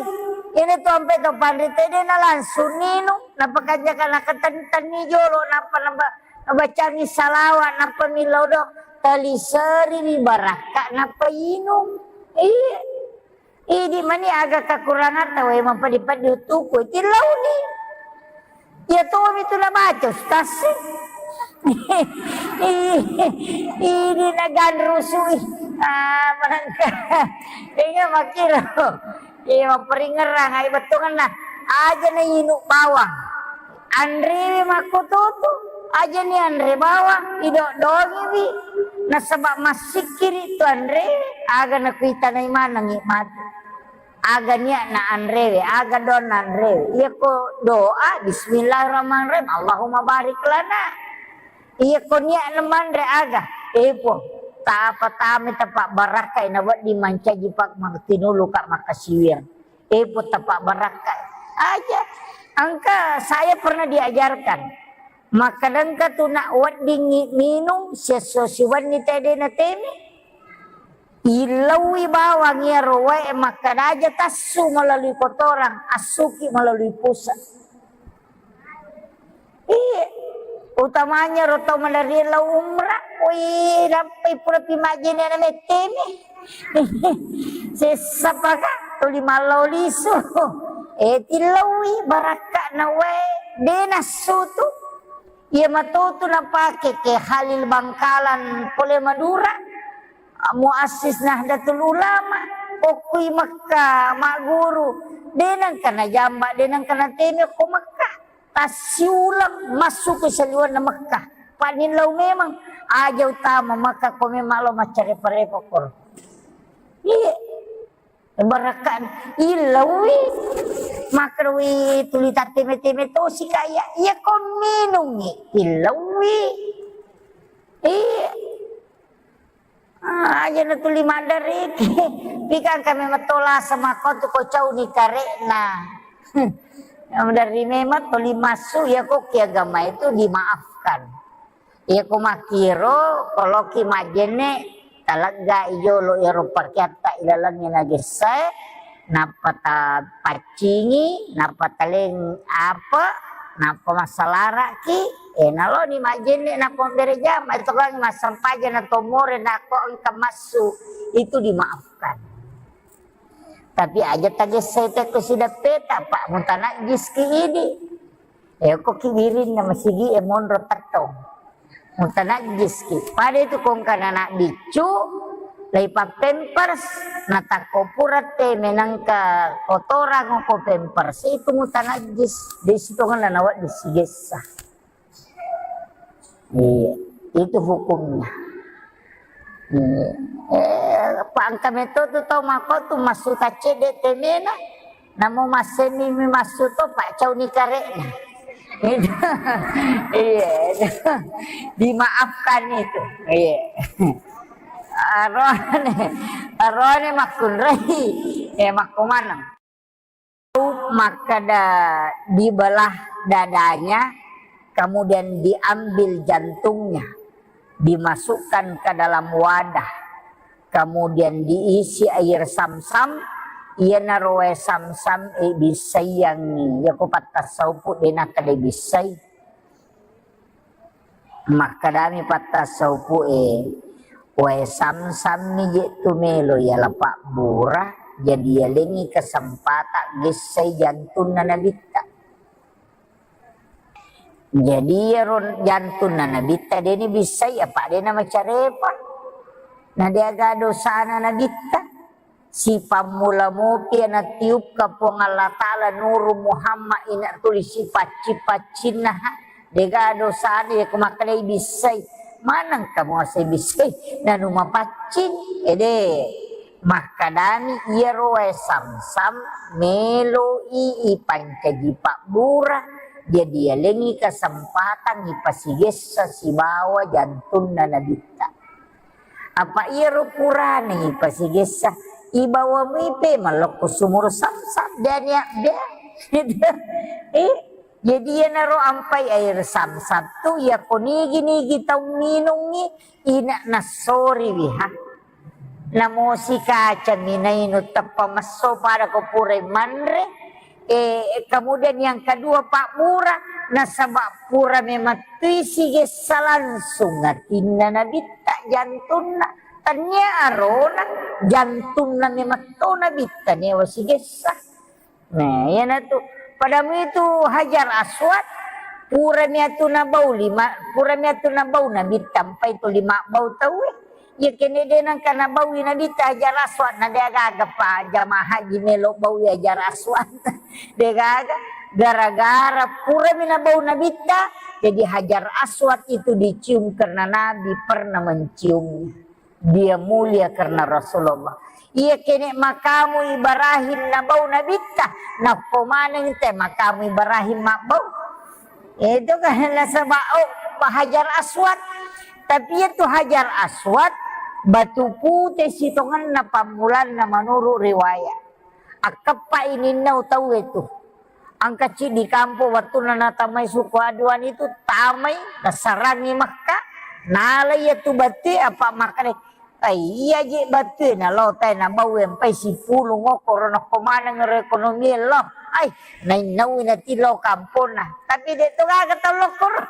Ini tu ampe to panrita de na langsung ninu, napakanjaka nakatenni jolo, napa napa nabacangi salawat, napa millau do, taliseri ri barakka, napa inung. Iya. Idi mani aga kakurangatta wae mampadi-padi utuku, tillauni. Iya tomi tu nabaca, Ustaz. Ini naganrusui. Ah, manengka. Inga makkiro. Iya, mapparingerrang, ai bettuanna. Aja na inu bawang. Anrewe makkututu. Aja ni anre bawang, idok-doangiwi. Nasaba massikkiri tu anrewe. Aga nakuitanai manengi matu. Aga nia'na anrewe, aga doanna anrewe. Iyako doa, bismillahirrahmanirrahim, Allahumma barik lana. Iyako nia'na manre aga, eh, Puang, tapa tame tapa barakkai na wedding mancaji pak matinulu ka makkasiwiang. Eh, Puang, tapa barakkai. Aja. Engka saya pernah diajarkan. Makkadengka tu nak weddingngi minung, siesso siwenni tede na teme. Illaui bawang iyaro wae makkeda aja tassu melalui kotoran, assuki melalui pusat. Iya, utamanya ro tau maderri lao umrah, wih, nappai pura pi majjene na mettemi. Sessa paka tuli mallau lisu. Eh, tillaui barakka na wae, de nassu tu. Iya matotu napake ke Khalil Bangkalan pole Madura. Muassis Nahdlatul Ulama, okkui Mekka, magguru, De nengka najamba, de nengka nateme ko Mekkah. Tassiuleng massu ko saliwenna Mekkah. Panillau memang aja utama Mekkah ko memang lo maccarepa-repa koro. Iya. Barakka illauwi. Makrowi tuli tatteme-teme tosi kaya. Iya ko minungi illauwi. Iya. Ah, aja na tuli maddariki. Pikang kami matola sama ko tu ko cauni karekna. Dari memang tuli masuk ya kok ki agama itu dimaafkan. Ya ko makkiro, koloki majjenne, talegga ijolo ero pakeatta ilalengnge nagessae, nappa tapaccingi, nappa taleng apa, nappa massalaraki, eh, naloni majjenne, nappa mabbere jama, itu kan massempajang na tomore, nako engka massu, itu dimaafkan. Tapi aja tagessai tekko sideppeta, Pak, mutanajjiski idi. Eh, ko ki wirinna masigi e monro tettong. Mutanajjiski. Pada itu kongkana anak biccu, laipa pampers, natakko pura te menangka kotorang ko pampers, itu mutanajjis. Desi tongana nawa disigessa. Iya, itu hukumnya. Iya. Eh, pangka meto tu tau mako tu massu taccedde temena, namo masseni mi massu to, paccauni karekna. Itu. Iya, itu. Dimaafkan itu. Iya. Arone, arone makkunrai. Ya, makkumaneng. Makkeda dibelah dadanya, kemudian diambil jantungnya, dimasukkan ke dalam wadah, kemudian diisi air samsam, iyanaro wae samsam e bissaiangngi, yako pattassaupu de nakkeda bissai. Makkedami pattassaupu'e, "Wae samsammi je tu melo yala pabbura, jadi yalengngi kesempatan gessai jantunna nabitta." Jadi iyaro jantunna nabitta deni bissai, apa dena macarepa. Na deaga dosana nabitta. Sipammula mopi natiupka Puang Allah Ta'ala nuru Muhammad ina tuli sipaccing-paccinna, ha. Dega dosana ya ko makkedai bissai. Maneng kamu asai bissai, nanu mapaccing. Ede, makkedani iyaro wae samsam meloi ipancaji pabbura. Jadi yalengngi kesempatan ipasigessa sibawa jantunna nabitta. Apa iyaro purane ipasigessa, ibawa muipe mallokko sumur samsam, dania bea. Eh, jadi iyanaro ampai air samsam tu, iyako nigi-nigi tau minungngi, ina nassoriwi, ha. Namosi kaca minainu teppa messo pada ko purai manre, Eh, kemudian yang kedua, pabbura, nasaba pura memettui sigessa langsung atinna nabitta, jantunna. Tania arona, jantunna memetto nabitta newa sigessa. Nah, iyanatu. Padamu itu Hajar Aswad, pura miatu nabau lima, pura miatu nabau nabitta, mpai tu lima bau tauwe. Iya kene de nengka nabaui nabitta Hajar Aswad, na de gaga pa jamaah haji melo baui Hajar Aswad. De gaga, gara-gara purami nabau nabitta, jadi Hajar Aswad itu dicium karena Nabi pernah menciumnya. Dia mulia karena Rasulullah. Iya kene makamu Ibrahim nabau nabitta, nakko maneng te makamu Ibrahim mabbau. Itu kan nasaba, oh, Hajar Aswad. Tapi itu Hajar Aswad, batu pute sitongenna pammulanna menurut riwayat. Akkeppa ininnau tau itu. Angka ciddi kampung, wattunna natamai suku Aduan itu, tamai, nasarangi Mekka, nala iya tu batu, apa makkeda, "Ai, iya je batue nalo tai nabau empai sipulung okkoro nakko maneng ro ekonomi lo. Ai, nainnaui nati lo kamponna." Tapi de to gaga tau lokkoro.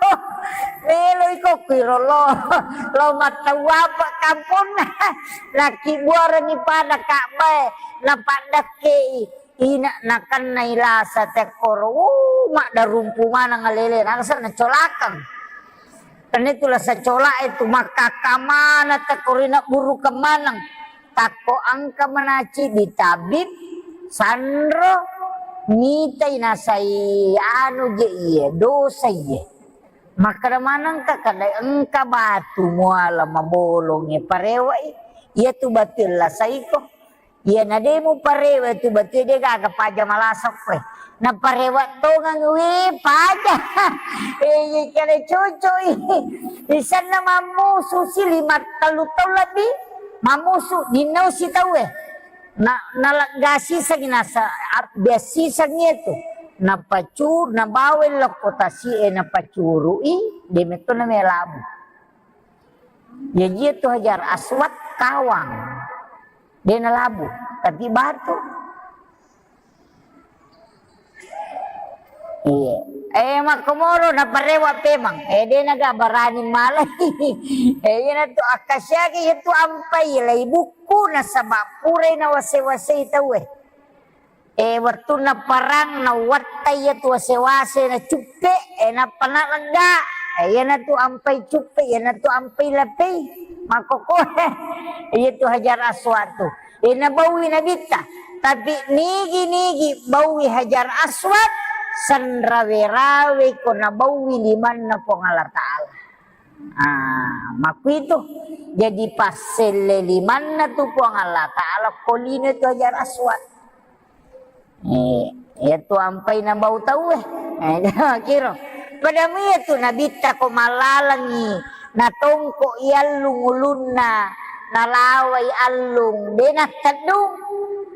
Melo iko kuiro lo, lo mattau apa kamponna. Nakki buarani pada Ka'bae, napaddakkei. Ina nakennai lasa tekkoro, uh, maddarumpu maneng alele, nangsa nacolakeng. Karena itu lasa colak itu makkakka mana tekkoro ina burukeng maneng. Takko engka manaci di tabib, sanro, Mitai nasai anu je iye, dosa iye. Makkeda manengka kada engka batu muala mabolongnge parewa'i, iyatu batu lasaiko. Iyana de muparewa tu batu de gaga paja malasokko. Naparewa tongeng we paja. Eh, iye kada cocok i. Isanna mammusu si lima tellu taung lebbi. Mammusu dinau si tauwe. Na, naleggasisangi nasa, abbiasisangi itu. Napacu, nabawa lokko tasi e napacurui, de metto namelabu. Jaji itu Hajar Aswad kawang. De nalabu, tapi batu. Iya. Eh, makkomoro naparewa pemang. Eh, de naga barani malai. Eh, iyana tu akkasiaki iyatu ampai lai bukku nasaba purai nawase-wasei tauwe. Eh, wettunna perang, nawattai iyatu wase-wase, nacuppe, eh, nappa nalegga. Eh, iyanatu ampai cuppe, iyanatu ampai lapei. Makkokkoe. Iyatu Hajar Aswad tu. Eh, nabaui Nabitta. Tapi nigi-nigi baui Hajar Aswad, senrawe-rawe ko nabaui limanna Puang Allah Ta'ala. Ah, makkuitu. Jadi passelle limanna tu Puang Allah Ta'ala ko lino tu Hajar Aswad. Eh, iyatu ampai nabau tauwe. Eh, kiro. Pada mui iyatu Nabitta ko mallalengngi, natongko i allung ulunna, nalawai allung, de natteddung,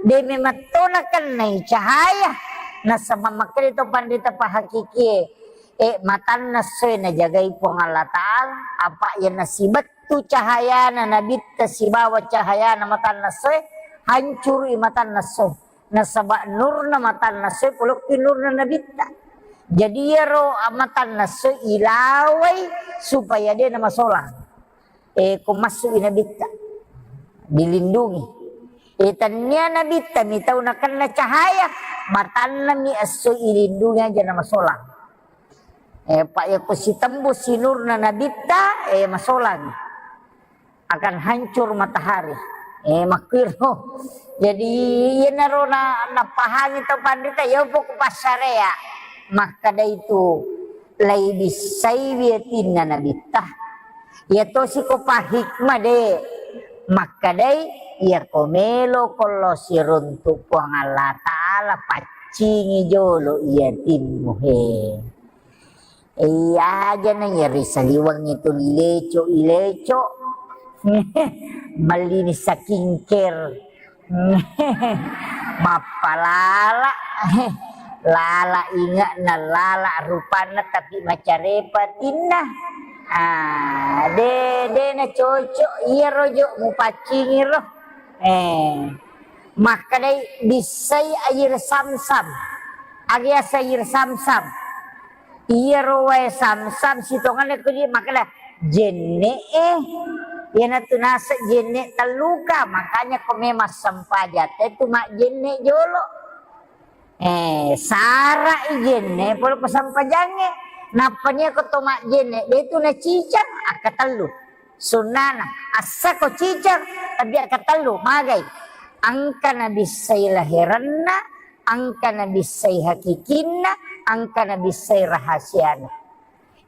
de memetto nakennai cahaya. Nasaba makkeda to panrita pahakikie, eh, matanna essoe najagai Puang Allah Ta'ala, apa iya nasibettu cahayana Nabitta sibawa cahayana matanna essoe, hancurui matanna essoe. Nasaba nurna matanna essoe polokki nurna Nabitta. Jadi iyaro matanna essoe ilawai supaya de namasolang. Eh, ko massu'i Nabitta, dilindungi. Eh, tannia Nabitta mi tau nakenna cahaya, matanna mi essoe ilindungi aja namasolang. Eh, pa iya ko sitembus si nurna Nabitta, eh, masolang. Akan hancur matahari. Eh, makkuiro. Jadi, iyanaro na, napahangi tau panrita, iya poko passarea. Makkeda itu, lai bissai wiatinna Nabitta. Iya tosi ko pahikmah de. Makkedai, iya ko melo ko lo siruntu Puang Allah Ta'ala, paccingi jolo iyatimmu he. Iya aja na iya ri saliweng itu ileco, ileco. Mellini skincare. Mappalala. Lala inge'na, lala rupanna, tapi macarepa tinna. Ah, de, de na cocok iyaro jo mupaccingi ro. Eh, makkedai bissai air samsam. Aga yaseng air samsam. Iyaro wae samsam sitongenna ko di makkeda jenne e. Iyanatu naseng jenne telluka, makanya ko memang sempajang te tu majjenne jolo. Eh, sara'i jenne pole ko sempajangnge. Nappa nia ko to majjenne, de tu nacicang, akkatellu. Sunnana, assako cicang, tapi akkatellu, magai. Engka nabissai laherenna, engka nabissai hakikinna, engka nabissai rahasiana.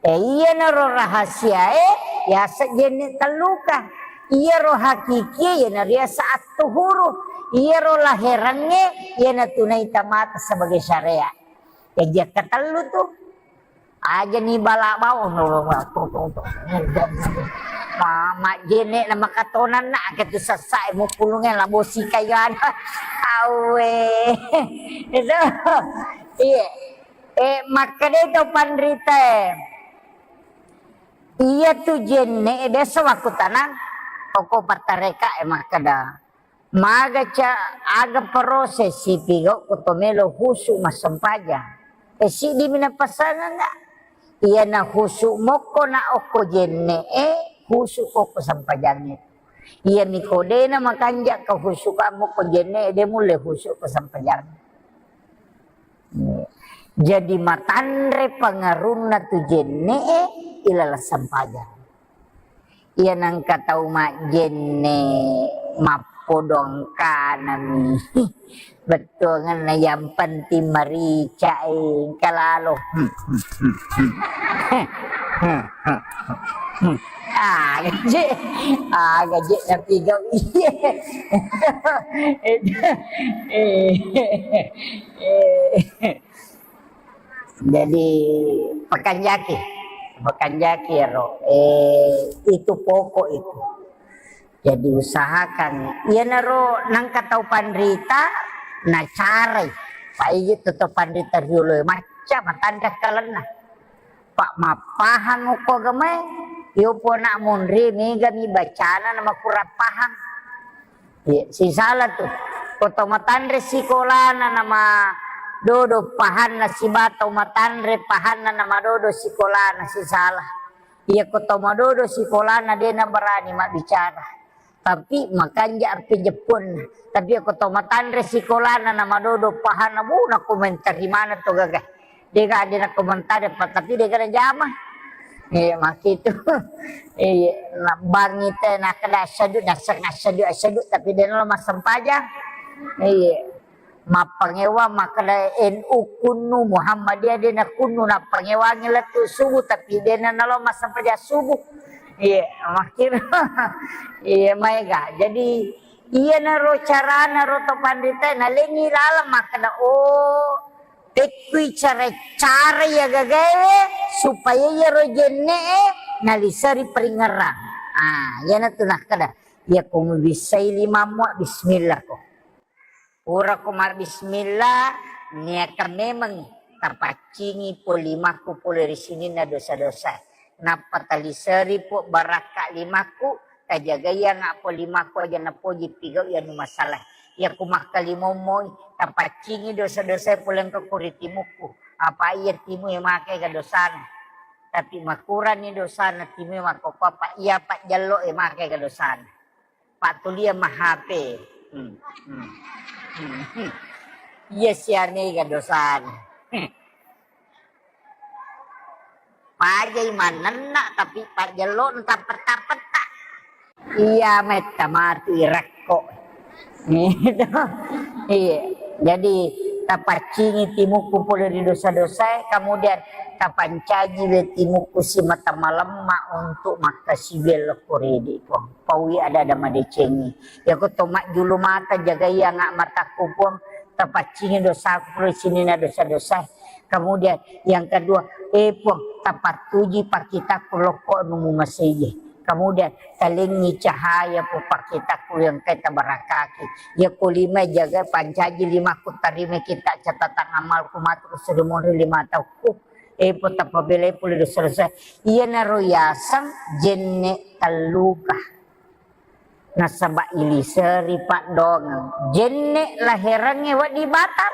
Eh, iyanaro rahasiae, yaseng jenne telluka. Iyaro hakikie, iyana riaseng attuhuru. Iyaro laherengnge, iyanatu naita mata sebagai syariat. Jaji akkatellu tu. Aja ni bala bawang. Ma-, majjenne na makatonanna, ake tu sessae mupulunge labo sikai gana. Awe. Itu. Iya. Eh, makkeda to panrita e. Iya tu jenne e, biasa wakkutanang, toko pattareka e makkeda. Maga ca, aga proses sipigau ko to melo husu massempajang. E, siddi mi napasangeng ga? Iyana husu mokko na okko jenne e, husu kokko sempajangnge. Iyami ko dena makanja kehusukammu ko jenne e, de mulle husu ko sempajangnge. Jadi matanre pengaruhna tu jenne e ilaleng sempajang. Iya nengka tau majjenne map-, Podong kanami. Bettuanganna yang penting merica, eh, engka lalo. Ah, gaje. Ah, gaje napigau. Iya. Eh, eh, eh. Jadi, pakanjaki, pakanjaki ero, eh, itu pokok itu. Jadi, usahakan iyanaro nangka tau panrita nacarai. Paiji tu tau panrita riolo e macca matanre kalenna. Pak mappahang okko agamae, iyo pona monri mega mi bacana na makurang pahang. Iya, sisala tu. Ko to matanre sikolana nama dodo pahanna siba to matanre pahanna nama dodo sikolana sisala. Iya, ko to madodo sikolana de na berani mabbicara. Tapi makanja arpe jepponna. Tapi ko to matanre sikolana nama dodo pahanna bu na komentari mana to gaga. Dega de na komentari pa tapi dega na jama. Iya, makitu. Iya, na bangi te nakkeda asyhadu, naseng asyhadu, asyhadu, tapi de nalo massempajang. Iya. Mappangewa makkeda N U kunnu, Muhammadiyah de na kunnu, nappangewangi lettu subuh, tapi de na nalo massempajang subuh. Iya, makkiro. Iya, maega. Jadi, iyanaro carana ro to panrita, nalengi laleng makkeda, oh, Pekkui cara-cara iya gagae supaya iyaro jenne'e naliseri peringerang. Ah, iyanatu nakkeda, iya ko mubissai limammu, bismillah ko. Pura ko mabbismillah, niakan memeng tapaccingi po limakku pole ri sininna dosa-dosa. Nappa taliseri po barakka limakku, tajagaianga po limakku aja napoji pigau iyanu masalah. Iya ku makkalimomoi, tapaccingi dosa-dosa pole engka ko ri timukku. Apa iya timu e makega dosana. Tapi makurani dosana timu e makkokko apa iya pajjallo e makega dosana. Pattulia ma H P. Hmm, hmm, hmm, hmm. Iya siamega dosana. Hmm. Pajai manenna tapi pajjallo tappetta-petta. Iya metta matu irakko. Gitu. Iya. Jadi tapaccingi timukku pole ri dosa-dosae, kemudian tapancaji we timukku simata malemma untuk makkasiwiang lokko ridi, Puang. Paui ada-ada madecengi. Yako to majjulu mata, jagai anga matakku, Puang. Tapaccingi dosaku pole sininna dosa-dosa. Kemudian yang kedua, eh, Puang, tapattuji pakkitakku lokko anu mumaseje. Kemudian talengi cahaya pu pakkitakku yang kai tabarakaki. Yako lima jaga pancaji limakku tarima kita catatan amalku matu ku suri monri lima tauku. Eh, Puang, tapabelai pole dosa-dosa. Iyanaro yaseng jenne telluka. Nasaba iliseri paddongeng. Jenne laherengnge wedding batal.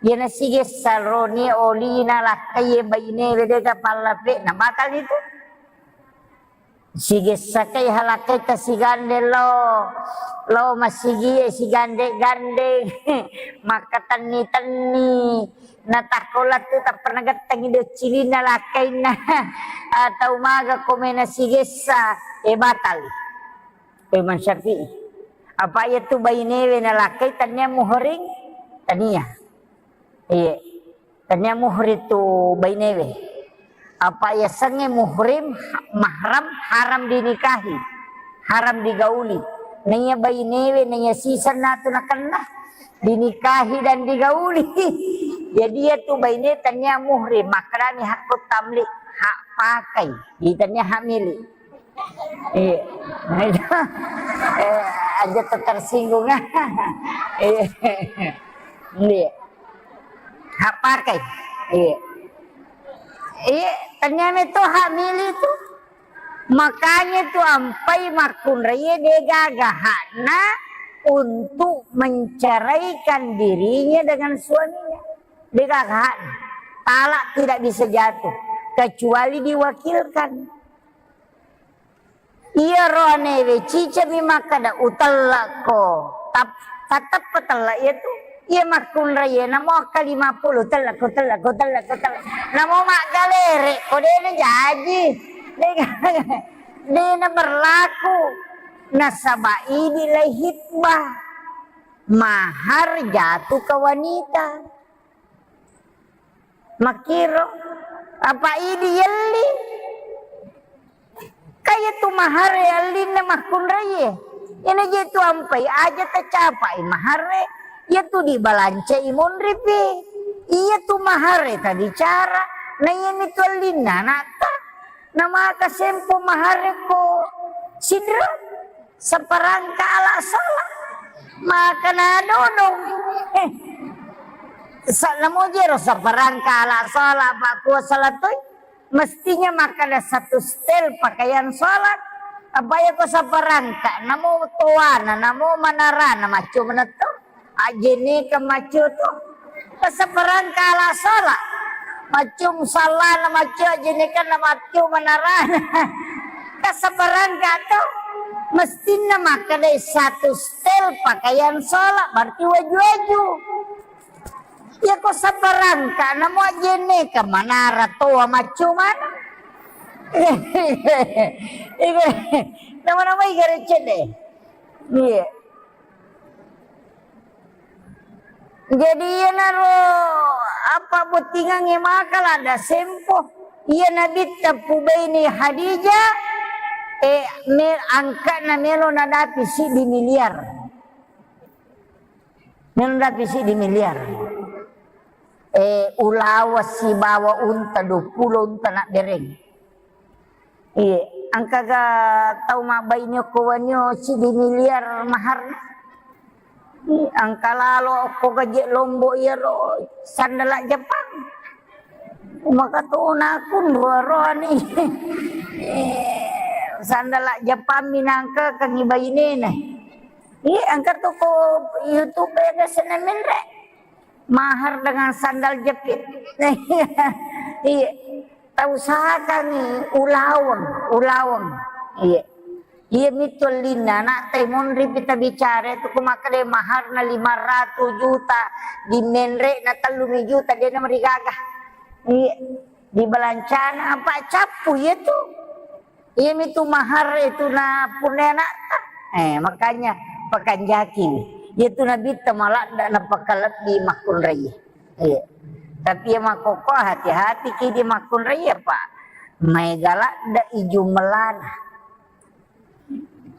Iyana sigessa roni olina lakkai bainewe dega pallape na batal itu. Sigessa kai halakkaita sigande lo, lo masigie sigande-gande, makkatenni-tenni. Natakko lettu tappa nagettengi doccilinna lakkainna. Atau maga komena sigessa, e batal. Imam Syafi'i. Apa iya tu bainewe nalakkai tania muhrim? Tania. Iya. Tania muhrim tu bainewe. Apa iya sengnge muhrim, mahram, haram dinikahi, haram digauli. Naiya bainewe, naiya sisenna tu nakenna dinikahi dan digauli. Jadi iya tu baine tania muhrim, makkedani hakku tamlik, hak pakai. Jadi tania hak milik. Iya. Eh, aja tu tersinggung. Iya. Iya. Hak pakai. Iya. Iya, ternyata itu hak milik itu. Makanya tu ampai makkunraie degaga hakna untuk menceraikan dirinya dengan suaminya. Degaga hakna. Talak tidak bisa jatuh kecuali diwakilkan. Iyaro anewe cicami makkeda, "Utellekko." Tap-, tateppa tellek iyatu. Iya makkunrai iya, namo akkalima puluh, "Tellekko, tellekko, tellekko, tellek." Namo maggalere ko dena jaji. Dena, dena berlaku. Nasaba idi lai hitbah, mahar jatuh ke wanita. Makkiro, apa idi yelli? Kaya tu mahare allinna makkunraie. Ina je tu ampai aja tacapai mahare, iya tu dibalancai monripi. Iya tu mahare tabicara, na iyami tu allinna anatta. Namaka sempo mahare ko sidra, saparangka ala sala. Maka na dodong. Eh, sa-, namo jero saparangka ala sala, apa kuasa latoi. Mestinya makkeda satu setel pakaian sholat. Apa ya ko saparangka, namo toana, namo manarana, macco manetto. Ajjeneka macco to. Saparangka ala sholat. Macco musallana, macco ajjeneka na macco manarana. Saparangka to. Mestinna makkeda satu setel pakaian sholat, berarti waju-waju. Iya ko saparangka, namo ajjeneka manara toa macco mana. Nama-namai gare cedde. Iya. Jadi iyanaro apa bottingangnge maka ladda sempo. Iya Nabitta pubaini Hadijah, eh, me-, angka'na melo nadapi siddi miliar. Melo nadapi siddi miliar. Eh, ulawa sibawa unta, duappulo unta nabbereng. Iya, engkaga tau mabbaine okko wenni siddi miliar maharna? Iya, engka lalo okko gaje Lombok iyaro sandala Jepang. Maka tona kunro roani. Eh, sandala Jepang mi nangkakangngi bainena. Iya, engka to ko YouTube e, biasa na menre. Mahar dengan sandal jepit. Iya. Tausahakangngi ulaweng, ulaweng. Iya. Iya mitu ellinna, nak, te monripi tabicara tu ko makkeda maharna lima ratus juta, di menre na tellu mi juta, de na marigaga. Iya. Di balancana apa cappu iya tu. Iyami tu mahar itu na punna anatta. Eh, makanya pakanjaki. Iya tu Nabitta maladda napakalebbi makkunrai. Iya. Tapi iya makkokko hati-hati ki di makkunrai apa? Maega ladde i jumellana.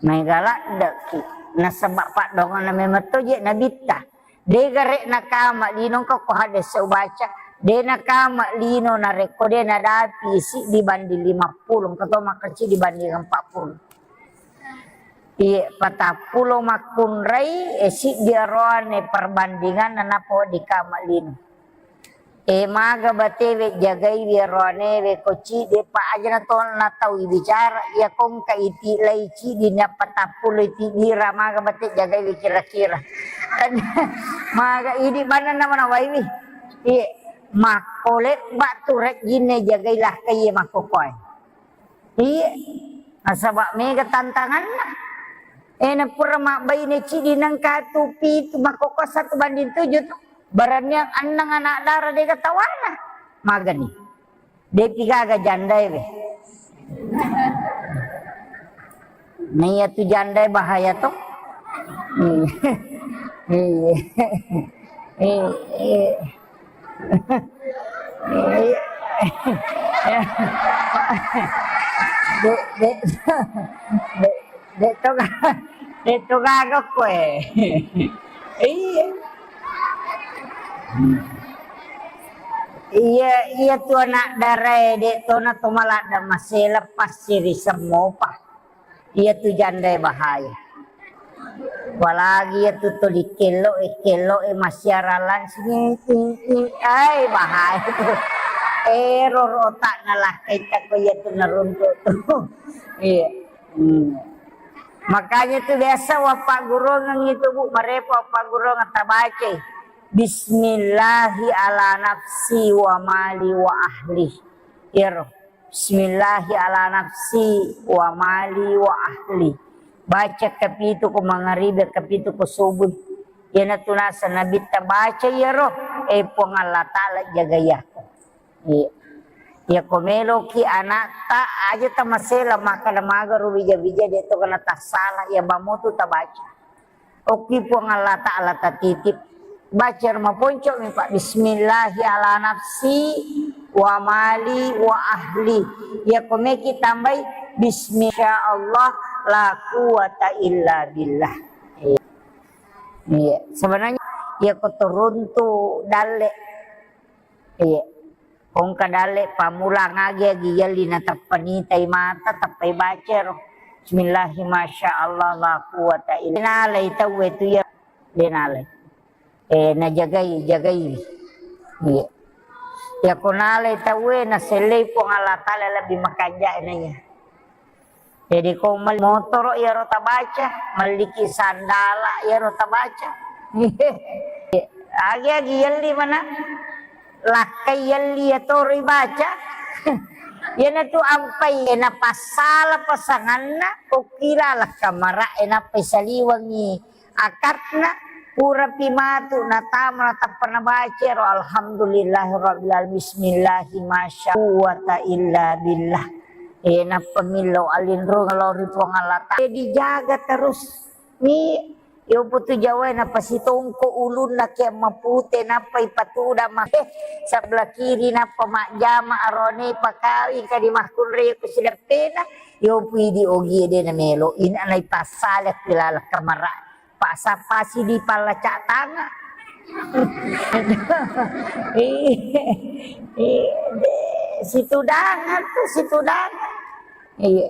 Maega ladde ki. Nasaba paddoanganna memang to je Nabitta. De gare nakama lino, engka ko hadis ubaca, de nakama lino narekko de nadapi siddi banding lima puluh, engka to makkeda siddi banding empat puluh. Iye, patappulo makkunrai, e, siddi aroane perbandinganna nappa wedding kama lino. E, maga batewe jagaiwi aroanewe ko ciddi, pa aja na tona tau ibicara, iya kongka iti lai ciddi, na patappulo iti dira, maga bate jagaiwi kira-kira. Kan maga idi manenna manawaiwi. Iye, makko lebba tu rejjinna jagai lakkai iye makkokkoe. Iye, nasaba mega tantanganna. E, na pura mabbaine ciddi nengka tu pitu, makkokko satu banding tujuh tu. Baraniang annang anak dara dega tawana. Magani. Depi gaga jandae we. Naiya tu jandae bahaya to. Iya. Iya. Iya. Iya. Dek, dek, dek, dek to ga-, dek to gaga koe. Iya. Iya, iya tu anak darae, dek tona to maladda masela passiri semmopa. Iya tu jandae bahaya. Apalagi iya tu toli kello e, kello e massiara langsung, i, i, i, ai bahaya tu. Ero rotakna lakkaita ko iya tu naruntuk tu. Iya. Hmm. Makanya tu biasa wappaggurungeng itu, Bu, marepo wappaggurungeng tabacai. Bismillahi ala nafsi wa mali wa ahli. Iyaro. Bismillahi ala nafsi wa mali wa ahli. Baca kapitu ko mangaribi, kapitu ko subuh. Iyana tu naseng Nabitta baca iyaro, e Puang Allah Ta'ala jagai aku. Iya. Iyako meloki anatta aja tamasela makkada magaro bija-bija de to kena tassala, iya mamotu tabaca. Okki Puang Allah Ta'ala tatitip. Baca ro maponco mi, Pak. Bismillahi ala nafsi wa mali wa ahli. Iyako meki tambai bismi, insya Allah la quwata illa billah. Iya. Iya. Sebenarnya iyako turuntu dalle. Iya. Engka dalle pammulang agi-agi yelli na tappa nitai mata, tappai baca ro. Bismillahi masya Allah la quwata illa. Nalai tauwe tu ya. De nalai. Eh, najagai, jagai. Iya. Iyako nalai tauwe, nasellei Puang Allah Ta'ala lebih makanja naiya. Jadi ko mal-, motoro iyaro tabaca, melliki sandala iyaro tabaca. Agi-agi yelli mana? Lakkai yelli iyatoro ibaca. Iyanatu ampai, eh, napassala pasanganna, okkila lakkamara, eh, nappai saliwengi akatna, purapi matu natama natappa nabaca ro, alhamdulillahirabbil alamin, bismillahi masya quwwata illa billah. Eh, nappa millau alinrung lao ri Puang Allah Ta'ala. Eh, dijaga terus. Mi, yo putu Jawa nappa sitongko ulunna ke mapute, nappa ipatuda ma-, eh, sebelah kiri nappa majjama arone pakawing kadi makkunrai ku sideppena, yo pui di ogie de namelo, ina nai passala kilala kamara. Pasa-pasi di pallacak tangan. Iya, iya, de, situdangan tu, situdangan. Iya,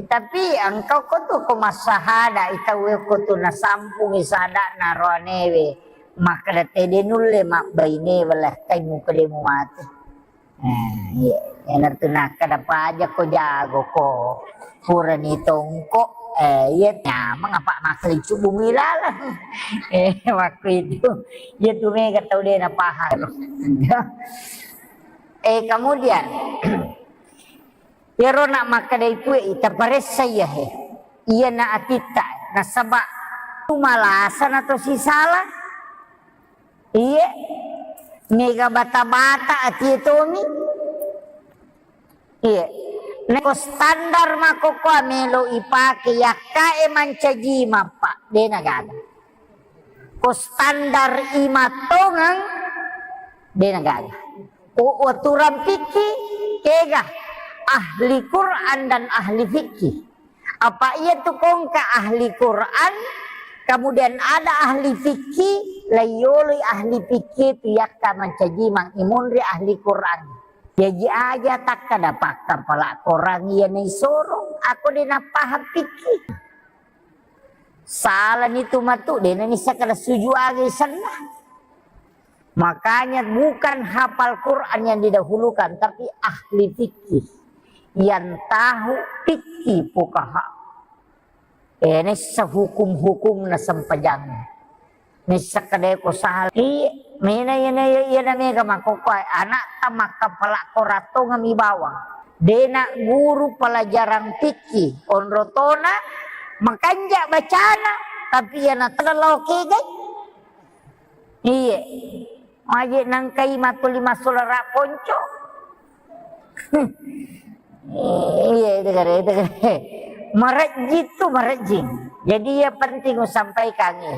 tapi engkau ko tu ko massahada, itau ko tu nasampungi sada naroanewe. Makkeda tede nulle mabbaine wala kai muka de mumate. Eh, iya, iyanatu nakkeda paja ko jago ko. Purani tongko, eh, iya nyameng apa makkeda cubungi lalang. Eh, waktu itu, iya tu mega tau de napahang. Eh, kemudian, iyaro nak makkeda ipue, ita paressa iya he. Iya na atitta, nasaba tu malasa na to sisala. Iye, mega bata-bata atie tomi. Iye, nako standar makkokkoa melo ipake yakkae mancaji mappa, de nagaga. Ko standar imattongeng, de nagaga. Ko aturan fikih, kega ahli Quran dan ahli fikih. Apa iya tu kongka ahli Quran, kemudian ada ahli fikih, laiyoloi ahli fikih tu yakka mancaji mang imunri ahli Quran. Jaji aja takka dapakka pala Quran iya naisoro, aku de napaham fikih. Salani tu matu, de nanissa kada suju aga isenna. Makanya bukan hafal Quran yang didahulukan, tapi ahli fikih. Yang tahu fikih fuqaha. Eh, nessa hukum-hukum na sempajang. Nessa kadeko sahal. Iya, mena iya, iya, iya, na mega makkokkoe. Anak tamakka pala koratongami bawang. Dena guru pelajaran fikih. Onrotona, makanja bacana. Tapi iya na tena lao kegai. Iye. Maje nangkai matuli massulara ponco. Iye, itu kare, itu kare. Marejjing tu, marejjing. Jadi iya penting usampaikan iya.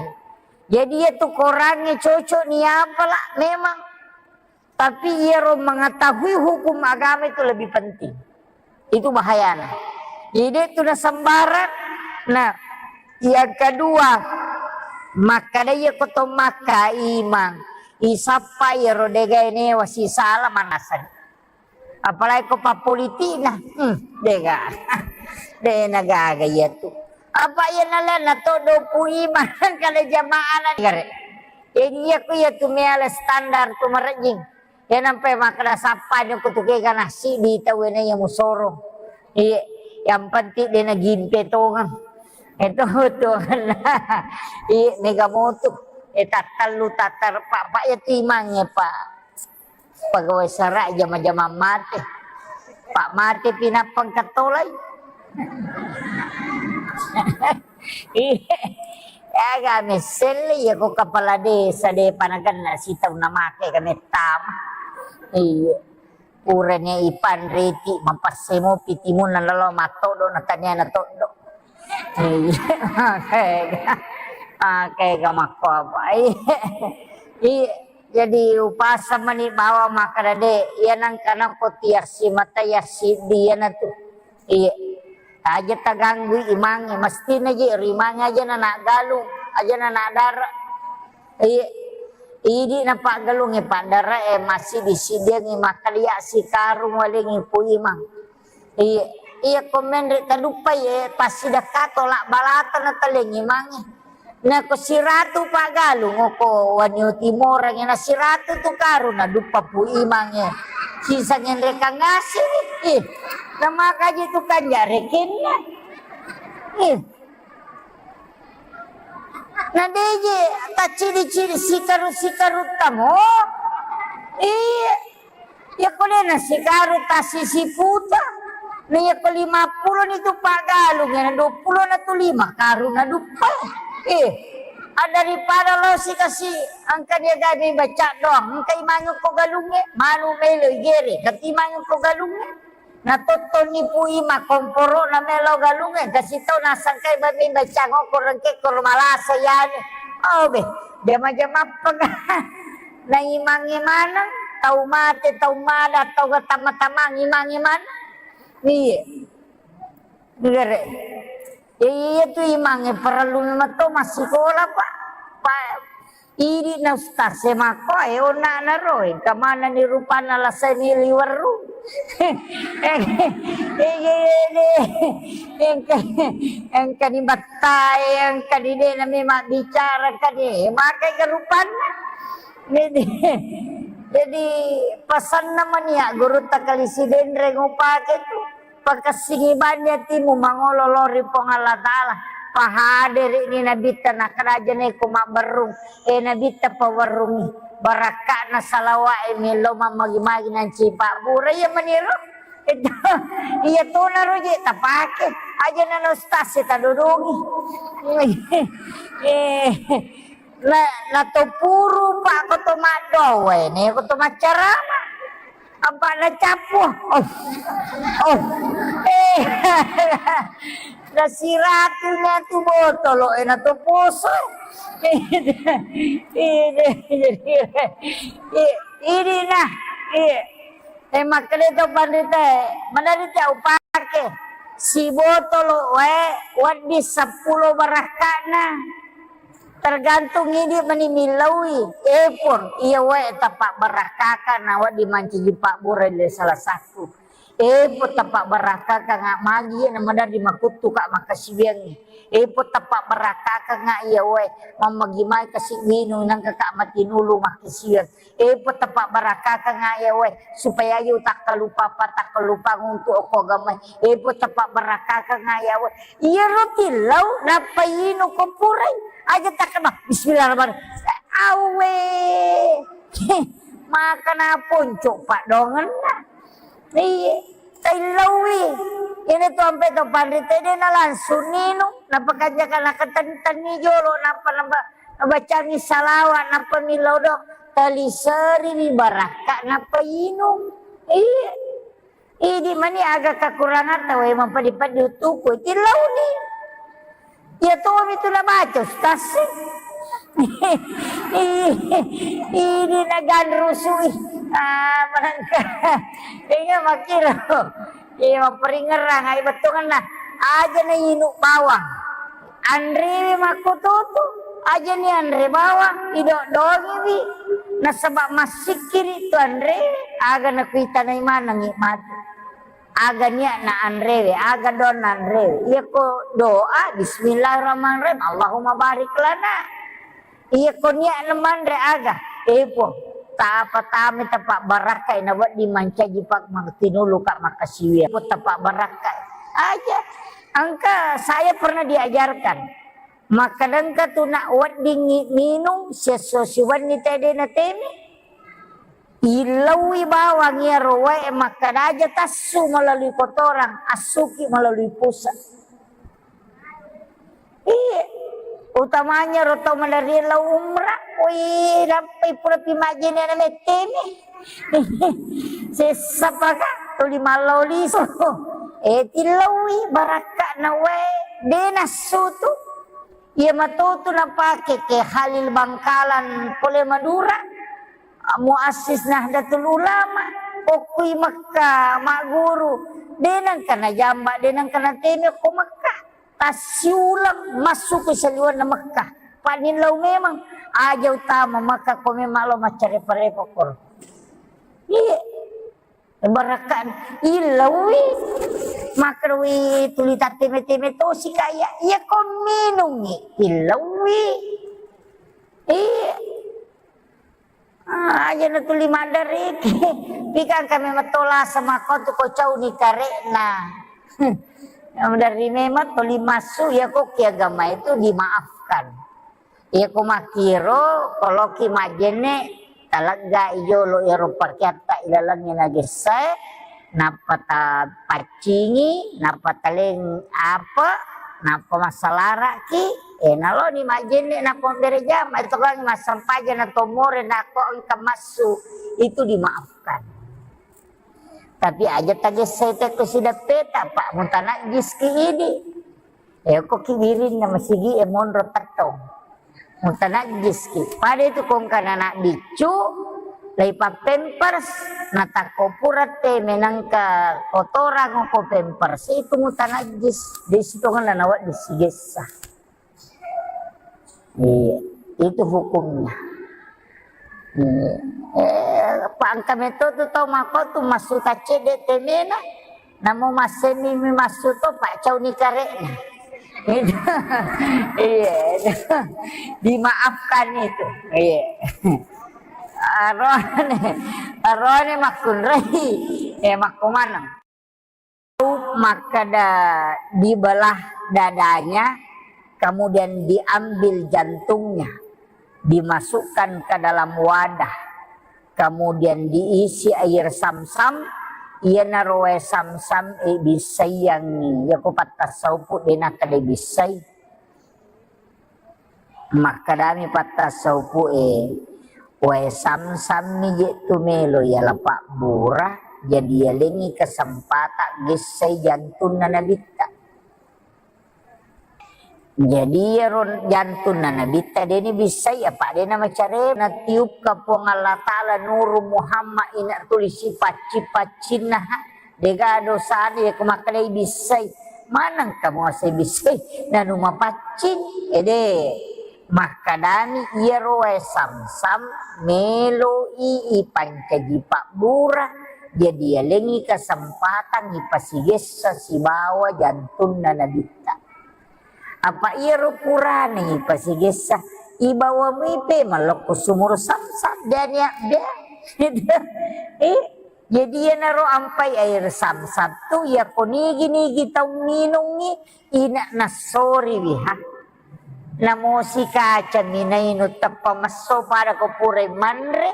Jadi iya tu korangnge cocok ni apa lah memang. Tapi iyaro mengetahui hukum agama itu lebih penting. Itu bahayana. Jadi itu na sembarang. Nah, yang kedua, makkada iya ko to makka imang, isappa iyaro degae newa sisala manasani. Apalagi ko pappolitikna, hmm, dega. De nagaga iya tu. Apa iya nalena to dopu imang kada jamaah na gare. Jadi iya ko iya tu meala standar tu marejjing. Iya nampai makkada sappani ko tu kega na siddi tau ena iya musoro. Iya, yang penting de nagimpe tongeng. Itu tongeng. Iya, mega motu. Eh, tattallu, tattar, Pak, Pak, iya tu imang iya, Pak. Pegawai sara jama-jama mate. Pak mate pinappa engka tolai. Iya. Aga messelle iya ko kepala desa de panagenna sitau namake ka mettama. Iya. Purani ipanriti, mapassemopi timunna lalo mattodo na taniana toddo. Iya, makega, makega makko apa? Iya. Iya, jadi upasang mani bawang makkeda de, iya nangka nakko tiassi mata yassiddi iyanatu. Iya. Aja taganggui imangnge, mestina je ri imangnge aja na naggalung, aja na nadara. Iya. Idi napaggalungnge paddara e massiddi-siddiangngi makkeda iya sikarung walengngi pu imang. Iya, iya ko menre taduppai e passidakka tolak balata na talengngi imangnge. Nako siratu paggalung oko wanio timorangnge na siratu tu karung na duppa pu imangnge. Sisa ngenrekang ngaseng. Ih, namakaji tu kanja rekenna. Ih. Na deje taccidi-cidi sikaru-sikaru tamo. Iya. Yakko de na sikaru tassi siputa, na yakko lima pulo ni tu paggalung, na dua pulo na tu lima karung na duppa. Eh, daripada lo sikasi engka dia gabe baca doang, engka imangnge ko galungnge, manu melo igere, kati imangnge ko galungnge. Na tottoni pu ima komporo na melo galungnge, kasi tau nasangkai babe baca ngoko rengke ko malasa yani. Oh be, jama-jama apa? Na imangnge maneng, tau mate, tau mada, tau gatamma-tamang imangnge maneng. Iya. Gere. Ya iya tu imangnge parellu memang to massikola, Pak. Pak, idi na ustaz e makko e onna na ro, engka manani rupanna lasai ni liweru. Engka, engka ni battai, engka ni de na memang bicara, engka ni makai ke rupanna. Jadi, jadi pasanna mania gurutta Kali Sidenreng upake tu, pakessingi banni atimu mangolo lao ri Puang Allah Taala. Pahaderi ni nabitta nakkeda aja neko mabberrung, eh nabitta pawerrungi. Barakka'na salawa'e melo mammagi-magi nanci pabbura iya maniro. Itu, iya tona roje tapake. Aja nana ustaz e tadodongi. Eh. Na, na to puru, Pak, ko to maddowe, ne ko to maccarama. Apa na cappu? Oh. Oh. Eh. Na siratu na tu botolo, eh, na to poso. Ini, ini, ini, ini nah. Iya. Eh, makkeda to panrita e, maderri ta upake sibotolo wae wedding seppulo barakka'na. Tergantung idi mani millaui. Eh, pun iya wae tapabbarakkakan na wedding mancaji pabbura le salah satu. Eh, pun tapabbarakkakan magi na maderri makuttu ka makkasiwiangngi. Eh, pun tapabbarakkakan iya wae mammagi mai kasi winung nangka ka matinulu makkasiwiang. Eh, pun tapabbarakkakan iya wae, supaya aja takkalupa apa takkalupa untuk okko agama. Eh, pun tapabbarakkakan iya wae. Iya roti lau nappa inu ko purai. Aja takkama. Bismillahirrahmanirrahim. Awe. Makana ponco padongenna. Iya, taillaui. Ini tu ampe to panrita de na langsung ninu, napakanja kana ketentenni jolo, napa naba-, nabacangi salawat, napa millau do, taliseri wi barakka, napa inung. Iya. Idi mani aga kekurangan tawe mapadi-padi utuku, tillauni. Iya tomi tu nabaca, Ustaz. Ini naganrusui. Ah, manengka. Iya, makkiro. Iya, mapparingerang, ai bettuanna. Aja na inu bawang. Anrewe makkututu. Aja ni anre bawang, idodongiwi. Nasaba massikkiri tu anrewe. Aga nakuitanai manengngi matu. Aga nia'na anrewe, aga doanna anrewe. Iyako doa, bismillahirrahmanirrahim, Allahumma barik lana. Iyako nia'na manre aga, eh, Puang, tapa tami tapabbarakkai na wedding mancaji pa-, matinulu ka makkasiwiyang. Iyako tapabbarakkai. Aja. Engka saya pernah diajarkan. Makkadengka tu nak weddingngi minung, siesso siwenni tedena temi. Illaui bawang iyaro wae makkeda aja tassu melalui kotoran, assuki melalui pusat. Iya, utamanya ro tau maderri lao umrah, Ui, nappai pura pi majjene na mettene. Sessa paka tuli mallau lisu. Eh, tillaui barakka na wae, de nassu tu. Iya matotu napake ke Khalil Bangkalan pole Madura. Muassis Nahdlatul Ulama, okkui Mekka, magguru, de nengka najamba, de nengka nateme ko Mekka. Tassiuleng massu ko saliwenna Mekka. Panillau memang, aja utama Mekka ko memang lo maccarepa-repa koro. Iya. Barakka illaui, makkerui tuli tatteme-teme tosi kaya, iya ko minungi, illaui. Iya. Ah, aja na tuli maddariki. Pikang kami matola sama kau tu ko cauni karekna. Dari memang tuli masuk ya kok ki agama itu dimaafkan. Iya ko makkiro, koloki majjenne, taleggai jolo iyaro pakeatta ilalengnge nagessae, nappa tapaccingi, nappa taleng apa, nappa massalaraki, eh, naloni majjenne, nappa mabbere jama, etokangngi massempaja na tomore, nako engka massu, itu dimaafkan. Tapi aja tagessai tekko sideppeta, Pak, mutanajjiski idi. Eko ki wirinna masigi e monro tettong. Mutanajjiski. Pada itu kongkana anak biccu, laipa pampers, natakko pura te menangka kotorang ko pampers, itu mutanajjis. Di situ kan nawa disigessa. Iya, itu hukumnya. Iya. Eh, pangka metto tu tau mako tu massu taccedde temena, namo massemi mi massu to, paccauni karekna. Itu. Iya. Dimaafkan itu. Iya. Arone, arone makkunrai. Eh, makkumaneng. Makkeda dibelah dadanya, kemudian diambil jantungnya, dimasukkan ke dalam wadah, kemudian diisi air samsam, iyanaro wae samsam e bissaiangngi, yako pattassaupu de nakkeda bissai. Makkedami pattassaupu'e, "Wae samsammi je tu melo yala pabbura, jadi yalengngi kesempatan gessai jantunna nabitta." Jadi iyaro jantunna nabitta deni bissai, apa dena macare natiupka Puang Allah Ta'ala nuru Muhammad ina tuli sipacci-paccinna. Dega dosana iya ko makkedai bissai. Maneng kamu ase bissai? Nanu mapaccing? Ede. Makkedami iyaro wae samsam meloi ipancaji pabbura. Jadi yalengngi kesempatan ipasigessa sibawa jantunna nabitta. Apa iyaro purane ipasigessa, ibawa muipe mallokko sumur samsam, daniak bea. Eh, Jadi iyanaro ampai air samsam tu, iyako nigi-nigi tau minungngi, ina nassoriwi ha. Namosi kacami nainung teppa messo pada ko purai manre.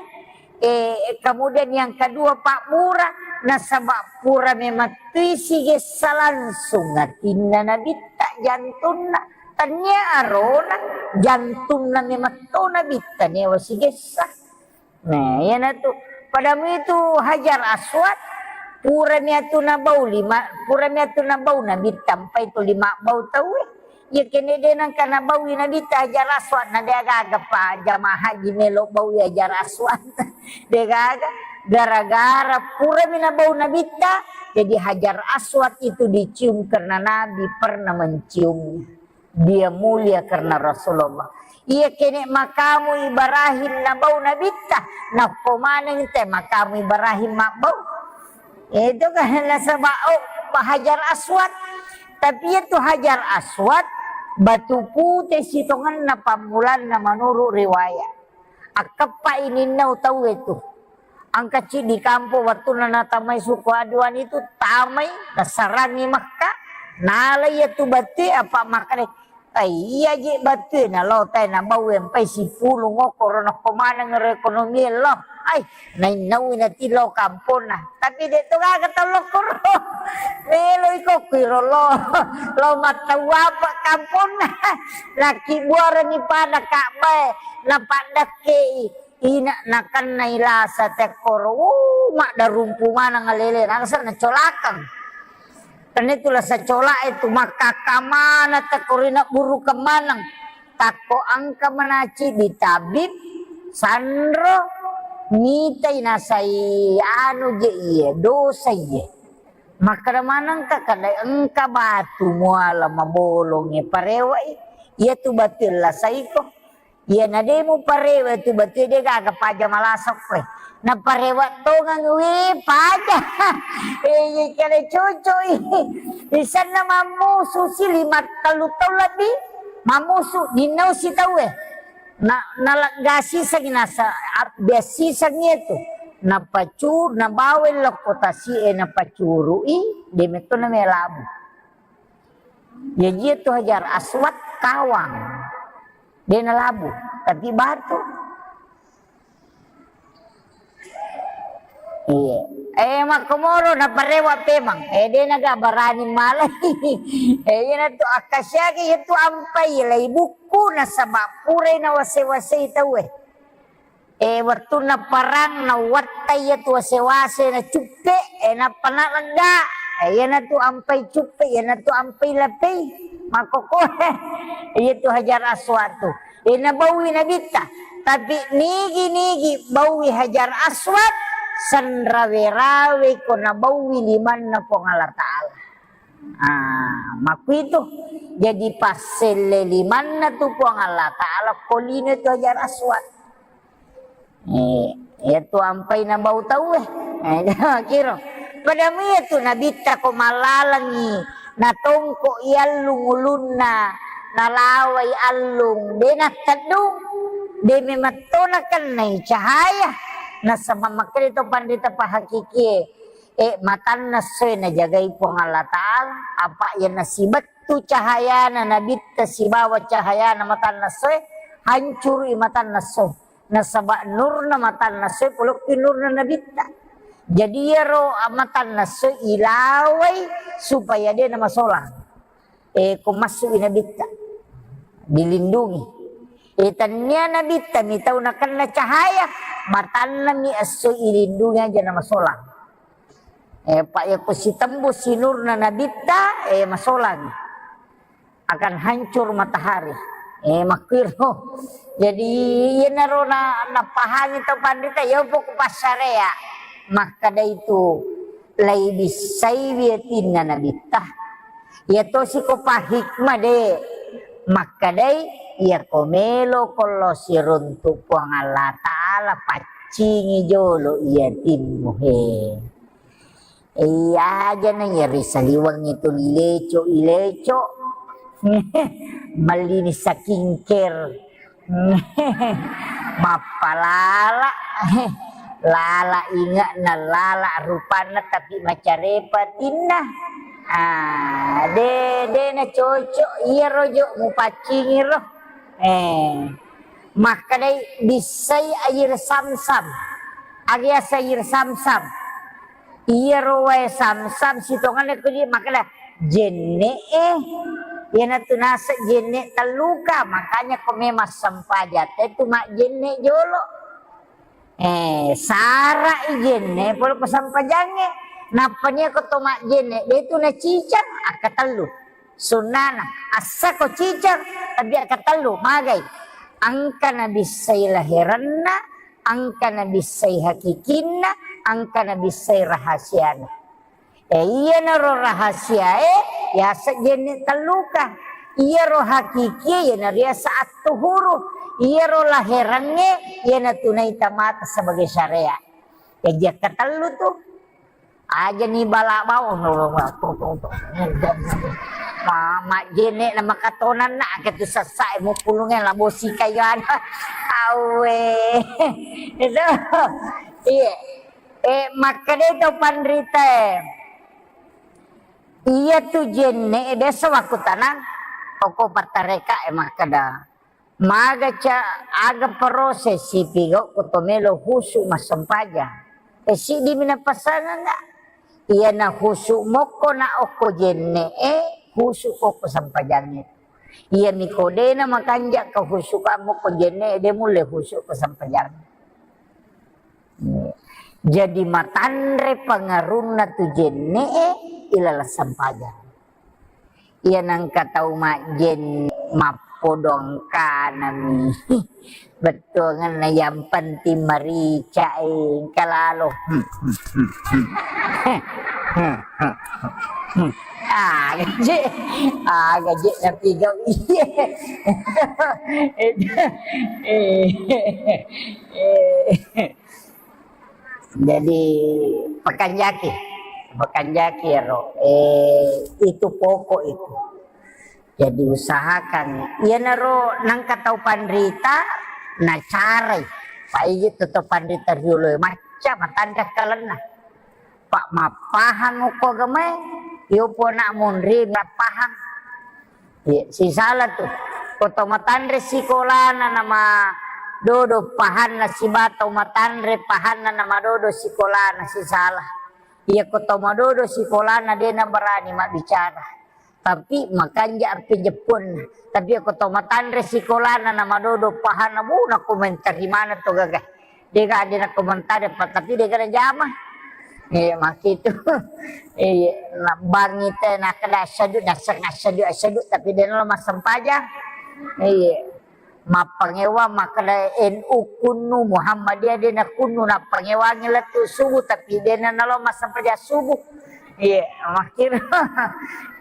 Eh, kemudian yang kedua pabbura, nasaba pura memettui sigessa langsung atinna nabitta jantunna. Tania arona jantunna memetto nabitta newa sigessa. Nah, iyanatu. Padamu itu Hajar Aswad, purami atu nabau lima, purami atu nabau nabitta, mpai tu lima bau tauwe. Iya kene de nangka nabaui nabitta Hajar Aswad, na de gaga pa jamaah haji melo baui Hajar Aswad. De gaga, gara-gara purami nabau nabitta, jadi Hajar Aswad itu dicium karena Nabi pernah menciumnya. Dia mulia karena Rasulullah. Iya kene makamu Ibrahim nabau nabitta, nappo maneng te makamu Ibrahim mabbau. Itu kan nasaba, oh, Hajar Aswad. Tapi itu Hajar Aswad, batu pute sitongenna pammulanna menurut riwayat. Akkeppa ininna utauwe tu. Engka ciddi kampong wettunna natamai suku Aduan itu, tamai, nasarangi Mekka, nala iya tu batu, apa makkeda, Ai, iya je batue na lo tai na bau empai sipulung okkoro nokko maneng ro ekonomi lo. Ai, nainnaui nati lo kamponna. Tapi de to gaga tau lo koro. Melo iko kuiro lo. Lo mattau apa kamponna. Naki buarani pada Ka'bae. Napaddakkei. Ina nakennai lasa tekkoro. Uh, maddarumpu maneng alele. Nangsa nacolakeng. Tennitu lasa colae tu makkakka maneng tekkori nabburukeng maneng. Takko engka manaci di tabib, sanro, mitai nasai anu je iye, dosa iye. Makkeda manengka kada engka batu muala mabolongnge parewai, iyatu batu lasaiko. Iyana de muparewa tu batue de gaga paja malasa koe. Naparewa tongeng we paja. Eh, kada cocok i. Isenna mammusu si lima tellu taung lebbi. Mammusu ninnau si tauwe. Na, naleggasi sangi nasa, biassi sangi tu. Napacu, nabawa lokko tasi e napacurui, de metto na melabu. Jaji itu Hajar Aswad kawang. De nalabu, tapi batu. Iya. Eh, makkomoro naparewa pemang. Eh, de naga barani malai. Eh, iyana tu akkasiaki itu ampai lai bukku nasaba purai nawase-wasei tauwe. Eh, wettunna perang, nawattai iyatu wase-wase, nacuppe, eh, nappa nalegga. Eh, iyanatu ampai cuppe, iyanatu ampai lapei. Makkokkoe, iyatu Hajar Aswad tu. Eh, nabaui Nabitta. Tapi nigi-nigi baui Hajar Aswad, senrawe-rawe ko nabaui limanna Puang Allah Ta'ala. Ah, makkuitu. Jadi passelle limanna tu Puang Allah Ta'ala, ko lino tu Hajar Aswad. Eh, iyatu ampai nabau tauwe. Eh, kiro. Pada muiya tu Nabitta ko mallalengi, natongko i allung ulunna, nalawai allung, de natteddung, de memetto nakennai cahaya. Nasaba makkeda to panrita pahakikie, eh, matanna essoe najagai Puang Allah Ta'ala, apa iya nasibettu cahayana Nabitta sibawa cahayana matanna essoe, hancurui matanna essoe. Nasaba nurna matanna essoe polokki nurna Nabitta. Jadi iyaro matanna essoe ilawai supaya de namasolang. Eh, ko massu'i Nabitta, dilindungi. Eh, tennia Nabitta mi tau nakenna cahaya, matanna mi essoe ilindungi aja namasolang. Eh, pa iya ko sitembus sinurna Nabitta, eh, masolang. Akan hancur matahari. Eh, makkuiro. Jadi, iyanaro na, napahangi tau panrita, iya poko passarea. Makkeda itu, lai bissaiwi atinna Nabitta. Iya tosi ko pahikmah de. Makkedai, iya ko melo ko lo siruntu Puang Allah Ta'ala, paccingi jolo iya atimmu, he. Iya aja na iya ri saliwengngi tu ileco-ileco. Mellini skincare. Mappalala. Lala inge'na, lala rupanna, tapi macarepa atinna. Ah, de, de na cocok iyaro jo mupaccingi ro. Eh, makkedai bissai air samsam. Aga yaseng air samsam? Iyaro wae samsam sitongenna ko di makkeda jenne e. Iyanatu naseng jenne telluka, makanya ko memang sempajang te tu majjenne jolo. Eh, sara'i jenne pole ko sempajangnge. Nappa nia ko to majjenne, de tu nacicang, akkatellu. Sunnana, assako cicang, tapi akkatellu, magai. Engka nabissai laherenna, engka nabissai hakikinna, engka nabissai rahasiana. Eh, iyanaro rahasiae, yaseng jenne telluka. Iyaro hakikie, iyana riaseng attuhuru. Iyaro laherengnge, iyanatu naita mata sebagai syariat. Jaji akkatellu tu. Aja ni bala bau, no, no, no, to, to, to. Ma, majjenne na makatonanna, ake tu sessa e mupulunge labo sikai ana. Awe. Itu. Iya. Eh, makkeda to panrita e. Iya tu jenne e biasa wakkutanang. Oko pattareka e makkeda, maga ca aga proses sipigau ko to melo husu massempajang. E, siddi mi napasangeng ga. Iyana husu mokko na okko jenne e, husu ko ko sempajangnge. Iya mi ko dena makanja ka husu ka mokko jenne e, de mulle husu ko sempajangnge. Jadi matanre pangarunna tu jenne e, ilala sempajang. Iya nangka tau majjenne mappodong kanami. Bettuangenna yang penting marica e, engka lalo. Ah, gaje. Ah, gaje napigau. Iya. Jadi, pakanjaki, pakanjaki ero, eh, itu pokok itu. Jadi, usahakan, iyanaro nangka tau panrita, nacarai. Paigi tu tau panrita riolo e, macca matanre kalenna. Pa mappahang okko agamae, iyo pona monri mappahang. Iya, sisala tu. Ko to matanre sikolana nama dodo pahanna siba to matanre pahanna nama dodo sikolana sisala. Iya, ko to madodo sikolana de nabarani mabbicara. Tapi makanja arti Jepun. Tapi ko to matanre sikolana nama dodo pahanna bu na komentari mana to gaga. Dega de nakomentari pa tapi dega najama. Eh, makitu. Eh, na bangi te nakkeda asyhadu, naseng asyhadu, asyhadu, tapi de nalo massempajang. Eh, mappangewa makkeda N U kunnu, Muhammadiyah de nakunnu, nappangewangi lettu subuh, tapi de nalo massempajang subuh. Iya, makitu.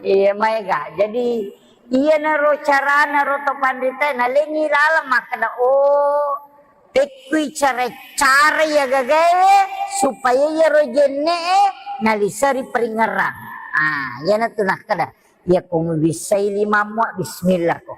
Iya, maega. Jadi, iyanaro carana ro to panrita, nalengi laleng makkeda, oh, Pekkui cara-cara iya gagae supaya iyaro jenne'e naliseri peringerang. Ah, iyanatu nakkeda, iyako mubissai limammu, bismillah ko.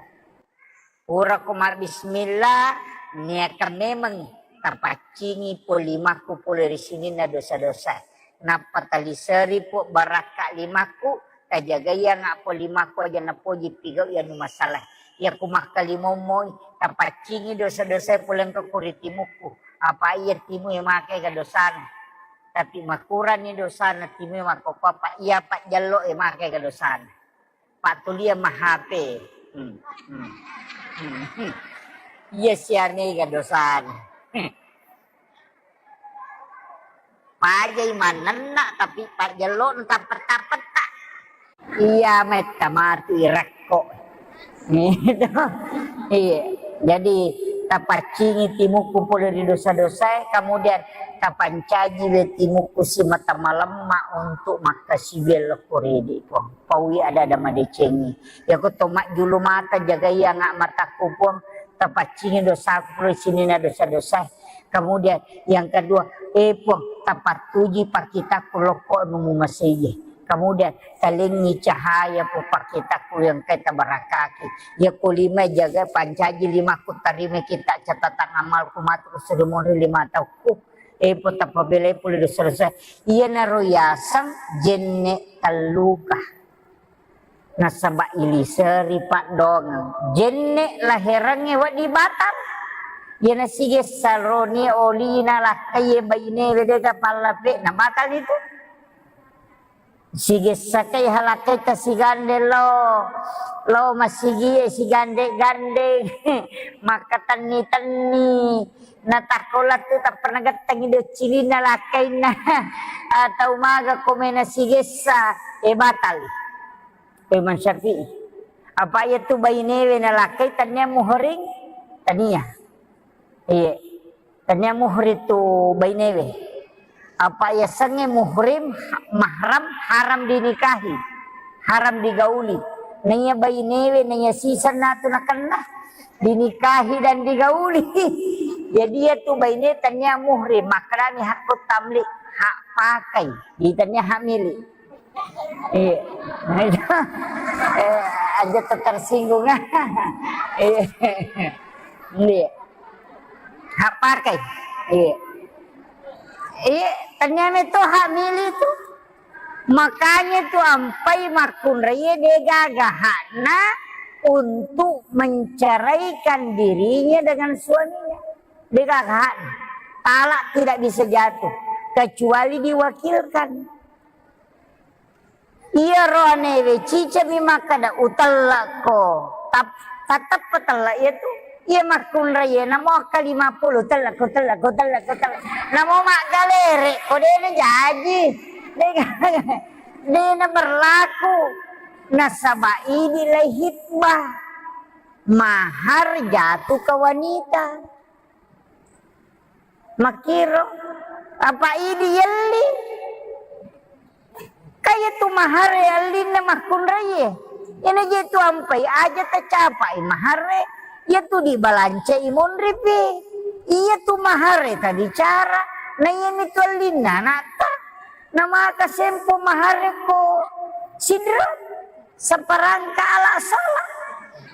Purako mabbismillah, niakan memeng tapaccingi po limakku pole ri sininna dosa-dosa. Nappa taliseri po barakka limakku, tajagaianga po limakku aja napoji pigau iyanu masalah. Iyako makkalimomoi, tapaccingi dosa-dosa pole engka ko ri timukku. Apa iya timu e makega dosana. Tapi makurani dosana timu e makkokko apa iya pajjallo e makega dosana. Pattulia ma H P. Hmm, hmm, hmm, hmm. Iya siamega dosana. Hmm. Pajai manenna, tapi pajjello tappetta-petta. Iya, metta matu irekko. Gitu. Iya. Jadi, tapaccingi timukku pole ri dosa-dosae, kemudian tapancaji we timukku simata malemma untuk makkasiwiang lokko ridi, Puang. Paui ada-ada madecengi. Iyako to majjulu mata, jagai anga matakku, Puang. Tapaccingi dosaku pole sininna dosa-dosa. Kemudian yang kedua, eh, Puang, tapattuji pakkitakku lokko anu mumaseie. Kemudian talengi cahaya, Puang, pakkitakku yang engkai tabarakaki. Iyako lima jaga pancaji limakku, tarimai kita catatan amalku matu ku suri monri lima taukku. Eh, Puang, tapabelai pole dosa-dosa. Iyanaro yaseng jenne telluka. Nasaba iliseri paddongeng. Jenne laherengnge wedding batal. Iyana sigessa roni olina lakkaie bainewe dega pallape, na batal itu. Sigessa kai halakkaita sigande lo, lo masigie sigande-gande, makkatenni-tenni. Natakko lettu tappa nagettengi doccilinna lakkainna. Atau maga komena sigessa, eh, batal. Imam Syafi'i. Apa iyatu bainewe nalakkai tania muhrim? Tania. Iya. Tania muhrim tu bainewe. Apa yasengnge muhrim, mahram, haram dinikahi. Haram digauli. Naiya bainewe, naiya sisenna tu nakenna. Dinikahi dan digauli. Jadi iyatu baine tania muhrim, makkedani hakku tamlik, hak pakai. Di tania hak milik. Iya. Eh, aja tersinggung. Iya. Iya. Hak pakai. Iya. Iya, ternyata itu hak milik itu. Makanya tu ampai makkunraie de gaga hakna untuk menceraikan dirinya dengan suaminya. Degaga haddena. Talak tidak bisa jatuh kecuali diwakilkan. Iya roanewe cicami makkeda, "Utellekko." Tap-, tatteppa tellek iya tu. Iya makkunrai iya, namo akka lima puluh, "Utellekko, utellekko, utellekko, utellekko." Namo maggalere ko dena jaji. Dena, dena berlaku. Nasaba idi lai hitbah. Mahar jatuh ke wanita. Makkiro, apa idi yelli? Kaya tu mahare allinna makkunraie. Ina je tu ampai aja tacapai mahare, iya tu dibalancai monripi. Iya tu mahare tabicara, na iyami tu allinna anatta. Namaka sempo mahare ko sidro. Saparangka ala sola.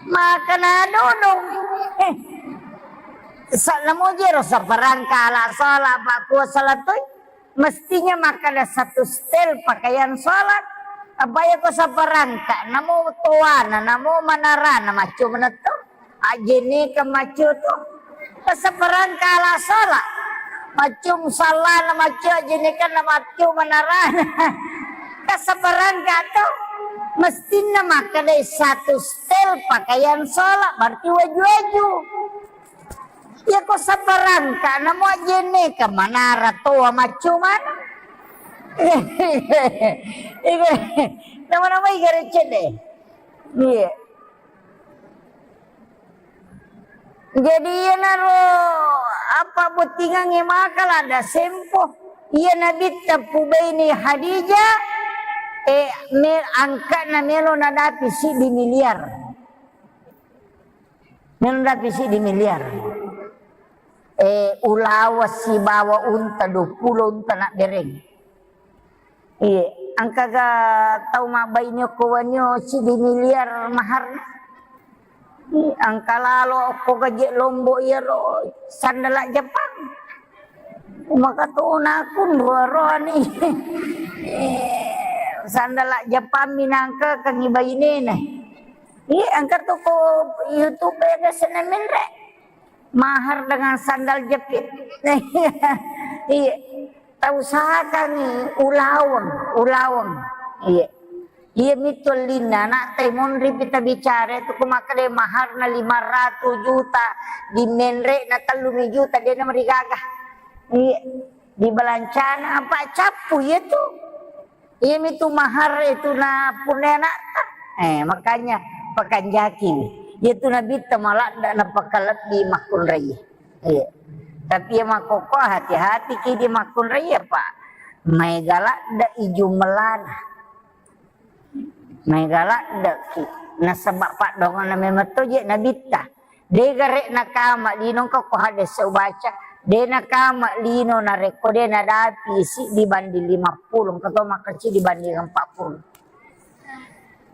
Maka nadodong. Eh, sa-, namo jero saparangka ala sola, Pak, kuasa latoi. Mestinya makkeda satu setel pakaian sholat. Apa ya ko saparangka, namo toana, namo manarana, macco menetto. Ajene ke macco to. Saparangka ala sholat. Macco musallana, macco ajenekanna, macco manarana. Kasaparangka to. Mestinna makkeda satu setel pakaian sholat, berarti waju-waju. Iya ko saparangka, namo ajene ke manara toa macco mana. Nama-nama igare cede. Iya. Jadi iyanaro apa bottingangnge maka lada sempo. Iya Nabitta pubaini Hadijah, eh, me-, angka'na melo nadapi siddi miliar. Melo nadapi siddi miliar. Eh, ulawa sibawa unta, dua puluh unta nabbereng. Iya, engkaga tau mabbaine okko wenni siddi miliar maharna? Iya, engka lalo okko gaje Lombok iyaro sandala Jepang. Maka tona kunro roani. Sandala Jepang minangka kangi bainena. Iya, engka toko YouTube ya, biasa menre. Mahar dengan sandal jepit. Iya. Tausahakangngi ulaweng, ulaweng. Iya. Iya mitu ellinna, anak tai monri pita bicara itu, ku makkeda maharna lima ratus juta, di menre na tellumi juta, dia na marigaga. Iya. Di balancana apa cappu iya tu. Iyamitu mahar itu na punna anakta. Eh, makanya pakanjaki. Iyatu Nabitta maladda napakalebbi makkunrai. Iya. Tapi iya makkokko hati-hati ki di makkunrai apa? Maega ladda i jumlana. Maega ladda ki. Nasaba paddoanganna memang to je Nabitta. Dega re nakama lino, engka ko hadis ubaca, de nakama lino narekko de nadapi siddi banding lima puluh, engka to makkeda siddi banding empat puluh.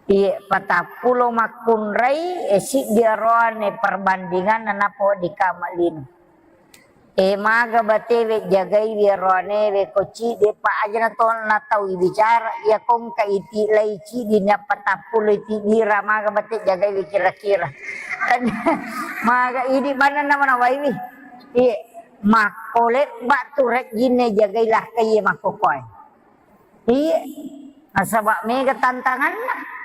Iye, patappulo makkunrai, e, siddi aroane perbandinganna nappa wedding kama lino. E, maga batewe jagaiwi aroanewe ko ciddi pa aja na to na tau ibicara, iya kongka iti lai ciddi na patappulo iti bira, maga bate jagaiwi kira-kira. Maga idi manenna manawaiwi. Iye, makkole batu rejjinne jagai lahka iye makkokoe. Iye, nasaba mega tantanganna.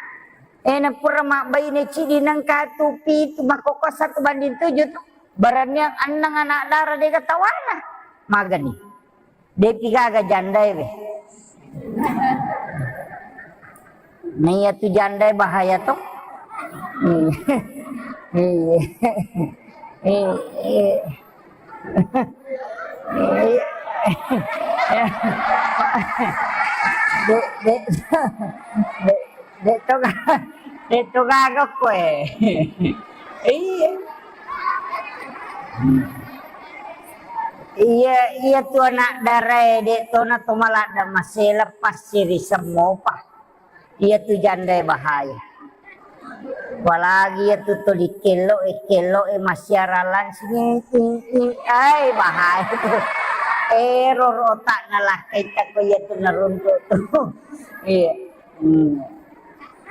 E, na pura mabbaine ciddi nengka tu pitu makkoko satu banding tujuh tu. Baraniang annang anak dara dega tawana. Magani. Depi gaga jandae we. Naiya tu jandae bahaya to. Iya. Iya. Iya. Iya. Dek, dek, dek, dek to ga-, dek to gaga koe. Iya. Iya, iya tu anak darae, dek tona to maladda masela passiri semmopa. Iya tu jandae bahaya. Apalagi iya tu tuli kello e, kello e massiara langsung, i, i, i, ai bahaya tu. Ero rotak nalakkai tako iya tu naruntuk tu. Iya. Hmm.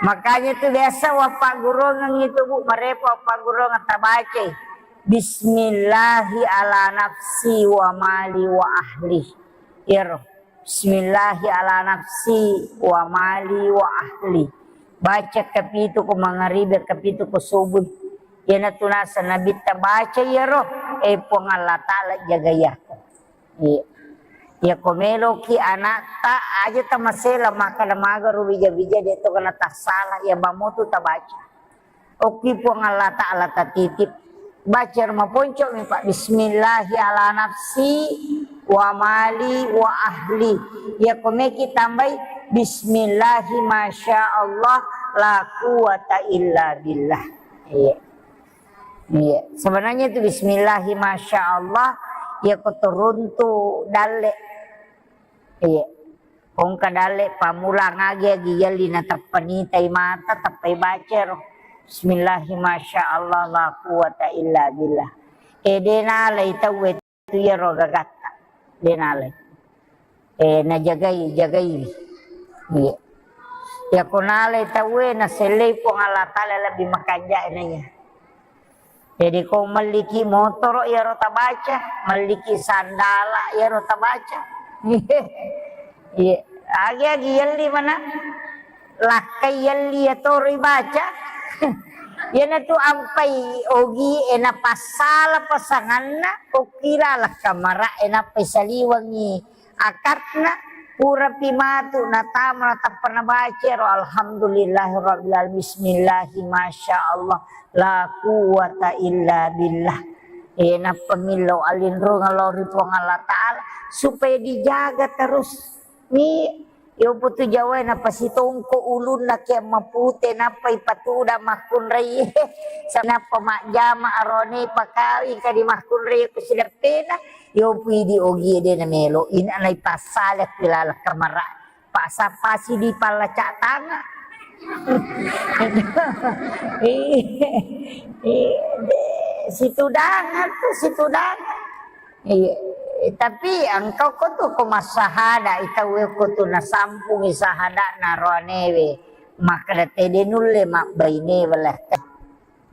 Makanya tu biasa wappaggurungeng itu, Bu, marepa wappaggurungeng tabacai, "Bismillahi ala nafsi wa mali wa ahli." Iyaro, "Bismillahi ala nafsi wa mali wa ahli." Baca kapitu ko mangaribi, kapitu ko subuh. Iyanatu naseng Nabitta, "Baca iyaro, eh, Puang Allah Ta'ala jagai aku." Iya. Iya, ko meloki anakta, aja tamasela makkada magaro bija-bija, de to kena tassala, iya, mamotu tabaca. Okki Puang Allah Ta'ala tatitip. Baca ro maponco mi, Pak. "Bismillahi ala nafsi wa mali wa ahli." Iya, ko meki tambai, "Bismillahi masya Allah la quwata illa billah." Iya. Iya. Sebenarnya itu bismillahi masya Allah, iya, ko turuntu dalle. Iya. Kongka dalle pamulang agi-agi yalli na tappa nitai mata, tappai baca ro. Bismillahi masya Allah la quwata illa billah. Eh, de nalai tauwe tu iyaro gagatta. De nalai. Eh, najagai, jagai. Iya. Iya, ko nalai tauwe, nasellei Puang Allah Ta'ala lebih makanja naiya. Jadi ko melliki motoro iyaro tabaca, melliki sandala iyaro tabaca. Iya, agi-agi yelli mana? Lakkai yelli yatoro ibaca. Iyanatu ampai ogi e napassala pasanganna, okkila lakkamara e nappai saliwengi akatna, purapi matu natama natappa nabaca ro, "Alhamdulillahirabbil alamin, bismillahi masya Allah, la quwwata illa billah." Eh, nappa millau alinrungang lao ri Puang Allah Ta'ala supaya dijaga terus. Ni, yopo tu Jawa napasitongko ulunna ke mapute, nappa ipatuda makkunrai. Sa-, nappa majjama arone pakawing kadi makkunrai ku sileppena. Yopi di ogie de namelo, ina nai passala ku laleng kamara. Pasa-pasi di pallacak tanga. Iya, iya, de, situdangan tu, situdangan. Iya, tapi engkau ko tu ko massahada, itawe ko tu nasampungi sahada naroanewe, makkada tede nulle mabbaine wala.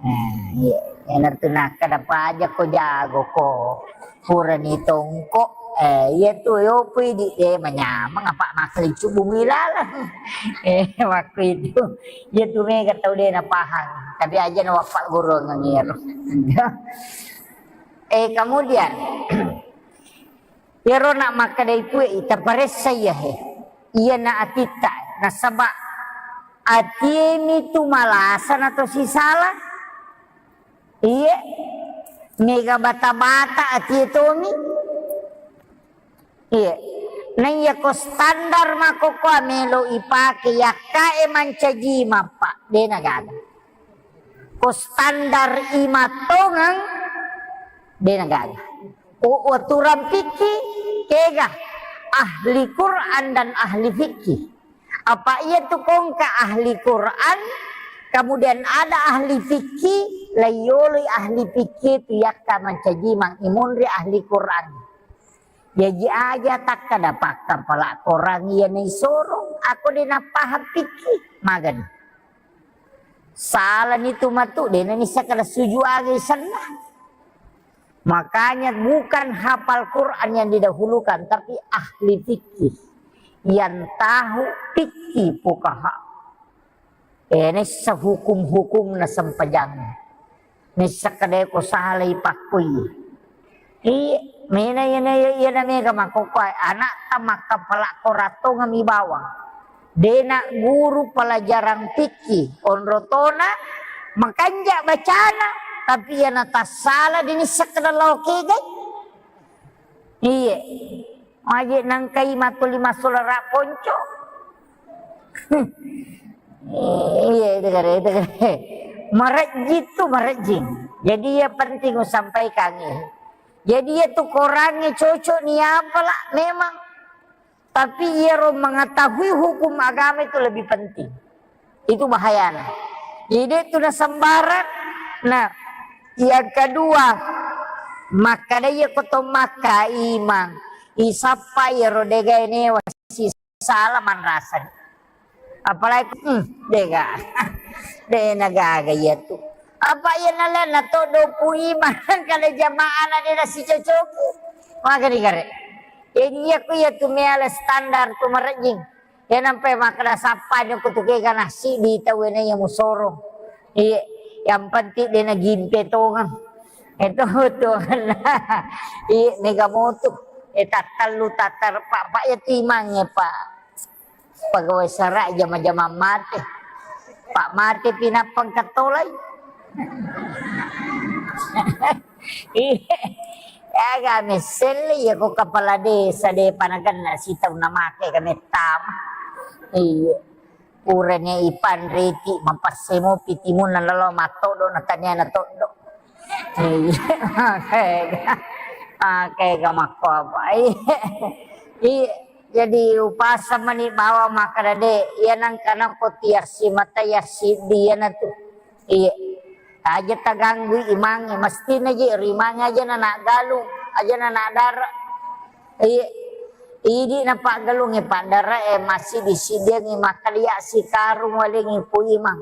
Eh, iya. Iyanatu nakkada paja ko jago ko. Purani tongko. Eh, iya tu, yopi di, eh, manyameng apa makkelincu bumi laleng. Eh, waktu itu. Iya tu mega tau de napahang. Tapi aja na wappa gurungeng iyaro. Eh, kemudian, iyaro na makkadai pue, ita paressa iya he. Iyana atitta, nasaba atie mi tu malasa na to sisala. Iye, mega bata-bata atie tomi. Iye, naiya ko standar makkokkoa melo ipake yakka e mancaji mappa, de nagaga. Ko standar i mattongeng, de nagaga. Ko aturan fikih, kega ahli Quran dan ahli fikih. Apa iya tu kongka ahli Quran, kemudian ada ahli fikih, laiyoloi ahli fikih tu yakka mancaji mang imunri ahli Quran. Jaji aja takkada pakka pala Quran iya naisoro, ako de napahang fikih, magani. Salani tu matu, de nanissa kada suju aga isenna. Makanya bukan hafal Quran yang didahulukan, tapi ahli fikih. Yang tahu fikih fuqaha. Eh, nessa hukum-hukum na sempajang. Nessa kadai ko salai pakkui. Iya, mena iya na iya na mega makkokkoe anakta makkapala korattongeng mi bawang. Dena guru pelajaran fikih, onrotona makanja bacana, tapi iya natassala dinissa kada lao kegai. Iye. Maje nangkai matuli massulara ponco. Iya, itu kare, itu kare. Marejjing tu marejjing. Jadi ya penting usampaikan ya. Jadi ya tu korangnge cocok ni apa lah memang. Tapi iyaro mengetahui hukum agama itu lebih penting. Itu bahayana. Jadi itu na sembarang. Nah, yang kedua, makkada iya ko to makka imang, isappa iyaro degae newa sisala manrasani. Apalagi, hmm, dega. De nagaga iya tu. Apa iya nalena to dopu iman kale jamaah na de nasicocoki. Makani kare. Jadi iya ku iya tu meala standar tu marejjing. Iya nampai makkeda sappa ni ku tu kega nasi di tau ena iya musoro. Iya, yang penting de nagimpe tongeng. Itu tu. Iya, mega motu. Eh, tattallu, tattar, Pak, Pak, iya tu imangnge, Pak. Pegawai sara jama-jama mate. Pak mate pinappa engka tolai. Iya. Aga messelle iya ko kepala desa de panaganna sitau namake ka mettama. Iya. Purane ipanreti mapassemo pitimunna lalo mattodo na tania na toddo. Iya. Oke. Oke, ga makko apa? Iya. Iya. Jadi upaseng mani bawang makkeda, "De, iya nengka nakko tiassi mata yassiddi iyana tu." Iya. Aja taganggui imangnge, mestina je ri imangnge aja na naggalung, aja na nadara. Iya. Idi napaggalungi paddara e massiddi-siddiangi makkalia sikarung walengi pu imang.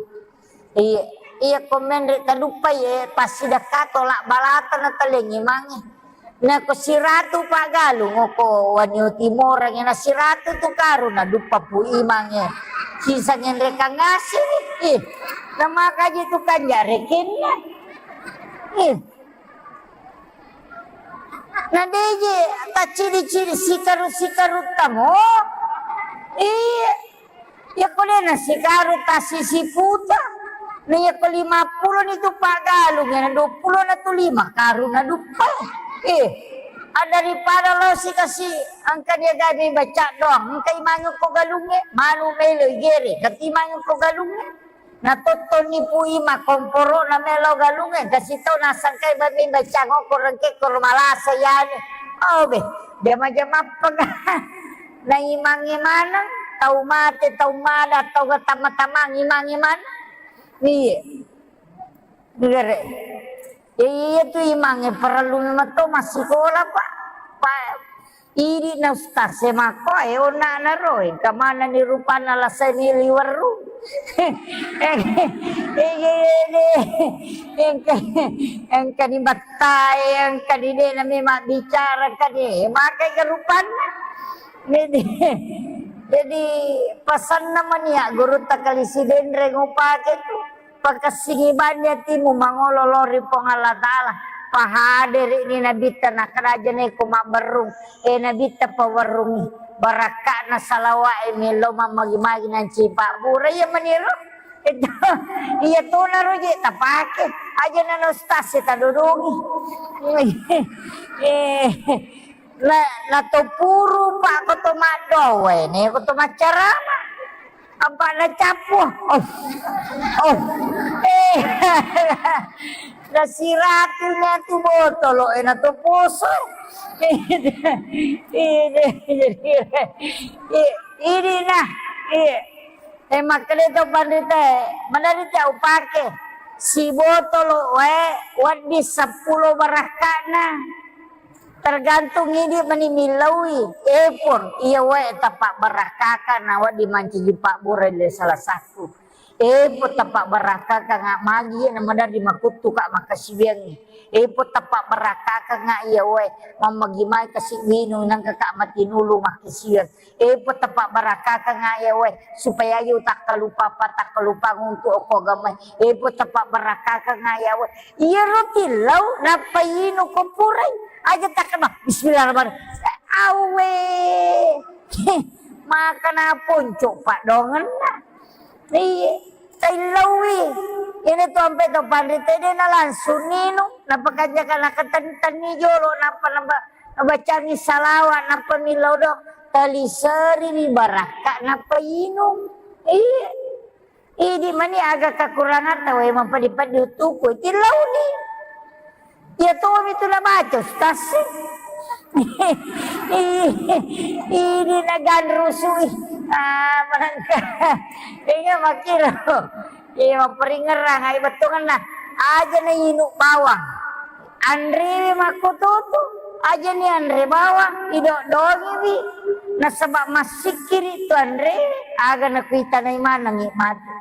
Iya, iya ko menre taduppai e passidekka tolak balata na talengi mange. Nako siratu paggalung oko wanio timorang na siratu tu karung na duppa pu imange. Sisa ngenrekang ngasini. Ih, namakaji tu kanja rekenna. Ih. Na deje taccidi-cidi sikaru-sikaru tamo. Iya. Iya ko de na sikaru tassi siputa. Na iya ko lima pulo ni tu paggalung na dua pulo na tu lima karung na duppa. Eh, ah, daripada lo sikasi engka dia gabe baca doang. Engka imange ko galunge, manu melo igere, kati imange ko galunge. Na tottoni pui makkomporo na melo galunge, kasi tau nasangkai bami bacang okko rengke koro malasa yani. Oh be, jama-jama apa ga? Na imangnge maneng, tau mate, tau mada, tau ga tama-tamang imangnge maneng. Iya. Gere. Ya iya tu imangnge parellu memang to massikola, Pak. Pak, idi na ustaz e makko e onna na roe, kemana ni rupanna lasai ni liweru. Engka, engka ni battai, engka ni de na memang bicara, engka ni makai ke rupanna. Jadi, jadi pasanna mania gurutta kali Sidenreng upake tu. Pakessingi banni atimu mangolo lao ri Puang Allah Ta'ala. Pahaderi'ni Nabitta, nakkeda aja neko mabberrung. Eh, Nabitta pawerrungi. Barakka'na salawa'e melo mammagi-magi nanci pabbura. Iya maniro. Itu, iya tonaro je tapake. Aja nana ustaz e tadodongi. Eh, na, na to puru, Pak, ko to maddowe, ne ko to maccarama. Apa na cappu? Oh. Oh. Eh. Na siratu na tu botolo, eh, na to poso. Ini, ini, ini, ini nah, iya. Eh, makkeda to panrita, maderita upake sibotolo wae, wedding seppulo barakka'na. Tergantung idi mani millaui. Epon, iya wae tappa barakkaka na wedding mancaji pabbura le salah satu. Epon tappa barakkaka nga magi na maderri makuttu ka makkasiwiangngi. Epon tappa barakkaka nga iya wae mammagi mai kasi winu nangka ka matinulu makkasiwiang. Epon tappa barakkaka nga iya wae supaya aja utakkalupa apa takkalupa untuk okko agamae. Epon tappa barakkaka nga iya wae. Iyaro tillau nappa inu ko purai. Aja takkema, bismillahirrahmanirrahim. Awe. Maka na ponco padongenna. Iya, taillaui. Ini tu ampe to panrita de na langsung ninu. Nappa kanjaka nakatentenni jolo. Nappa naba-, nabacangi salawat. Nappa millau do. Taliseri ri barakka. Nappa inung. Iya. Idi mani aga kakurangatta wae mampedi-pedi utuku tilauni. Iya tomi tu nabaca ustaz. Idi naganrusui. Ah, manangka. Inga makiro. Iya maperingerang ai bettuanna. Aja na inu bawang. Anrewe makkututu, ajani anre bawang, idodongiwi, nasaba massikkiri tu anrewe, Aga nakuitanai manengngi matu.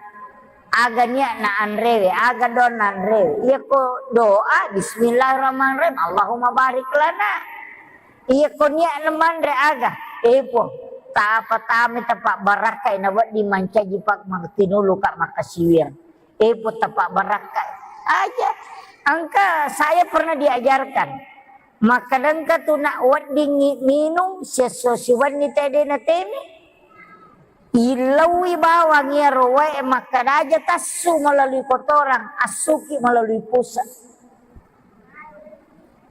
Aga nia'na anrewe, aga doanna anrewe. Iyako doa, bismillahirrahmanirrahim, Allahumma barik lana. Iyako nia'na manre aga, eh, Puang, tapa tame tapa barakkai na wedding mancaji pa-, tinulu ka makkasiwiang. Eh, Puang, tapa barakkai. Aja. Engka saya pernah diajarkan. Makkadangka tu nak weddingngi minung siesso siwenni tede na teme. Illauwi bawang iyaro wae makkada aja tassu melalui kotoran, assuki melalui pusat.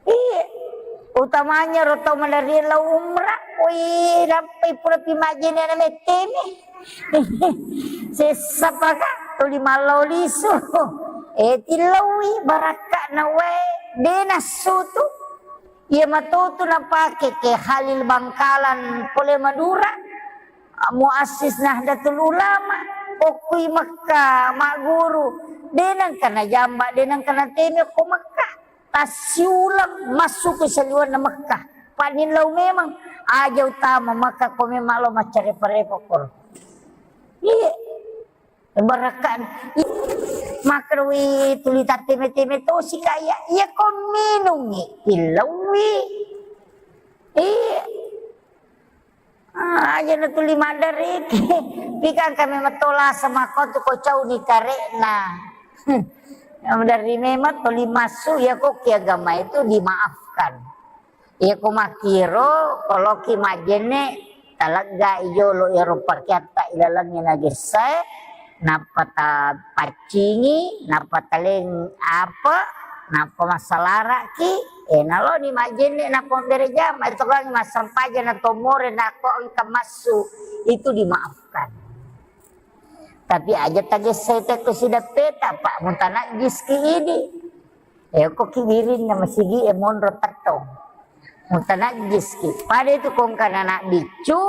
Iya, utamanya ro tau maderri lao umrah, wih, nappai pura pi majjene na mettemi. Sessa paka tuli mallau lisu. Eh, tillauwi barakka na wae, de nassu tu. Iya matotu napake ke Khalil Bangkalan pole Madura. Muassis Nahdlatul Ulama, okkui Mekka, magguru, de nengka najamba, de nengka nateme ko Mekka. Tassiulang massuki saliwenna Mekka. Panillau memang, aja utama Mekka ko memang lo maccarepa-repa koro. Iya. Barakka. Ih, makrowi tuli tatteme-teme tosi kaya. Iya ko minungi, illauwi. Iya. Ah, aja na tuli maddariki. Pikang kami matola sama kau tu ko cauni karekna. Yang dari memang tuli masuk ya kok ki agama itu dimaafkan. Iya ko makkiro, koloki majjenne, talegga i jolo iyaro pakeatta ilalengnge nagessae, nappa tapaccingi, nappa taleng apa, nappa massalaraki, eh, naloni majjenne, nappa mabbere jama, itu kan massempajang na tomore, nako engka massu, itu dimaafkan. Tapi aja tagessai tekko sideppeta, Pak, mutanajjiski idi. Eko ki wirinna masigi e monro tettong. Mutanajjiski. Pada itu kongkana anak biccu,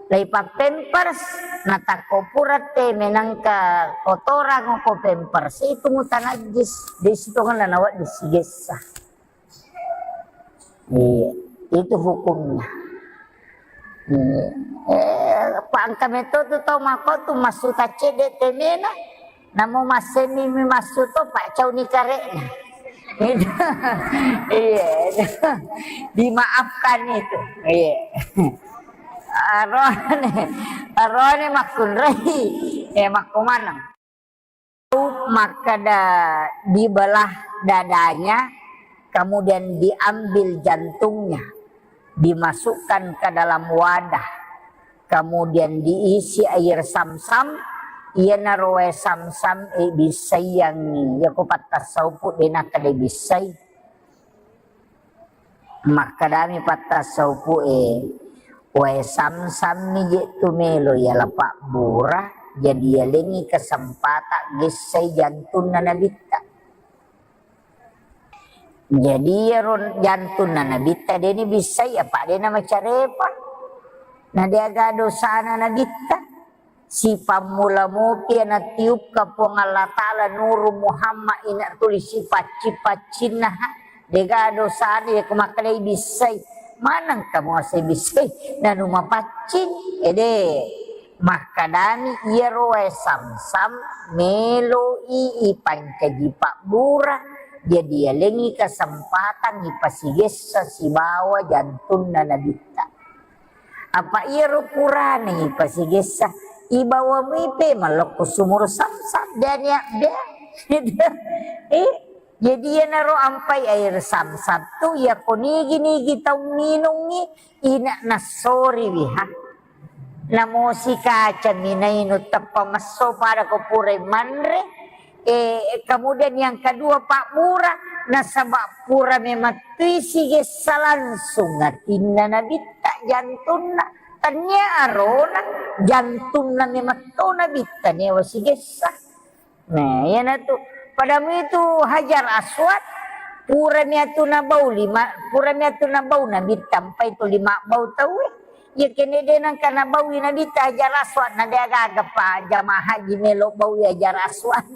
laipa pampers, natakko pura te menangka kotorang ko pampers, itu mutanajjis. Di situ kan nawa disigessa. Iya, itu hukumnya. Iya. Eh, pangka meto tu tau mako tu massu taccedde temena, namo masseni mi massu to pak cauni karekna. Itu. Iya, itu. Dimaafkan itu. Iya. Arone, arone makkunrai. Eh, makkumaneng. Makkeda dibelah dadanya, kemudian diambil jantungnya, dimasukkan ke dalam wadah, kemudian diisi air samsam, iyanaro wae samsam e bissaiangngi, yako pattassaupu de nakkeda bissai. Makkedami pattassaupu'e, "Wae samsammi je tu melo yala pabbura, jadi yalengngi kesempatan gessai jantunna nabitta." Jadi iyaro jantunna nabitta deni bissai apa dena macarepa. Na deaga dosana nabitta. Sipammula mopi natiupka Puang Allah Ta'ala nuru Muhammad ina tuli sipacci-paccinna, ha. Dega dosana yako makkedai bissai. Maneng kamu ase bissai, nanu mapaccing, ede. Makkedami iyaro wae samsam meloi ipancaji pabbura, jadi yalengngi kesempatan ipasigessa sibawa jantunna nabitta. Apa iyaro purana ipasigessa, ibawa muipe mallokko sumur samsam, dania, de. Eh, jadi iyanaro ampai air samsam tu, iyako nigi-nigi tau minungngi, ina nassoriwi, ha. Namosi kacami nainu teppa messo pada ko purai manre, Eh, kemudian yang kedua, pabbura, nasaba pura memettui sigessa langsung atinna nabitta, jantunna. Tania arona, jantunna memetto nabitta newa sigessa. Nah, iyanatu. Padamu itu Hajar Aswad, pura miatu nabau lima, pura miatu nabau nabitta, mpai tu lima bau tauwe. Iya kene de nengka nabaui nabitta Hajar Aswad, na de gaga pa jamaah haji melo baui Hajar Aswad.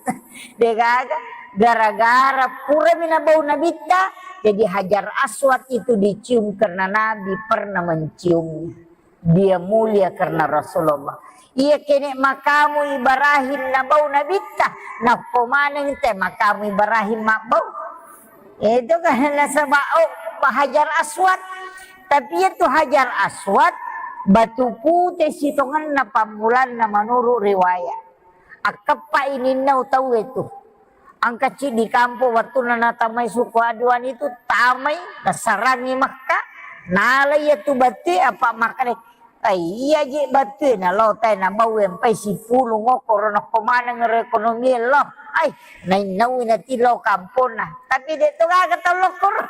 De gaga, gara-gara purami nabau nabitta, jadi Hajar Aswad itu dicium karena Nabi pernah menciumnya. Dia mulia karena Rasulullah. Iya kene makamu Ibrahim nabau nabitta, nakko maneng te makamu Ibrahim mabbau. Itu kan nasaba, oh, Hajar Aswad. Tapi itu Hajar Aswad batu pute sitongenna pammulanna menurut riwayat. Akkeppa ininna utau itu. Angka ciddi kampo wattunna natamai suku Aduan itu tamai nasarangi Makka, nala iya tu batu apa makkeda, "Ai, iya je batu na lo tai na bau empai sipulung okkoro nakko maneng ro ekonomi lo." Ai, nainnaui nati lo kamponna. Tapi de to gaga tau lokkoro.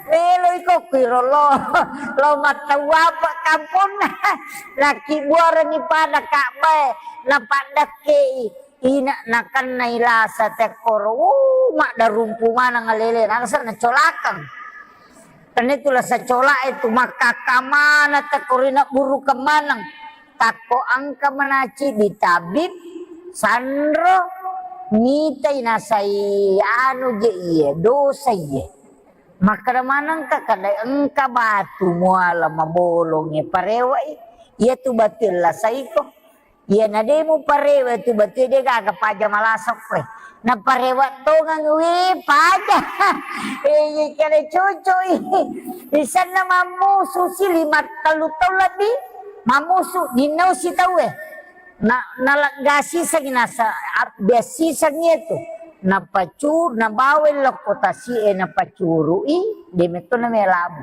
Melo iko kuiro lo. Lo mattau apa kamponna. Nakki buarani pada Ka'bah, napaddakkei. Ina nakennai lasa tekkoro, uh, maddarumpu maneng alele, nangsa nacolakeng. Tenna itu lasa colak itu makkakka maneng tekkoro, ina burukeng maneng. Takko engka manaci di tabib, sanro, mitai nasai anu je iye, dosa iye. Makkeda manengka kada engka batu muala mabolongnge parewai, iya tu batu lasaiko. Iyana de muparewa tu batu de gaga paja malasokko. Naparewa tongeng we paja. Eh, iya kere cocok i. Isenna mammusu si lima tellu taung lebbi. Mammusu dinnau si tauwe. Na, naleggasi sangi nasa, ab-, biassi sangi itu. Napacu, nabawa lokko tasi e napacurui, de metto namelabu.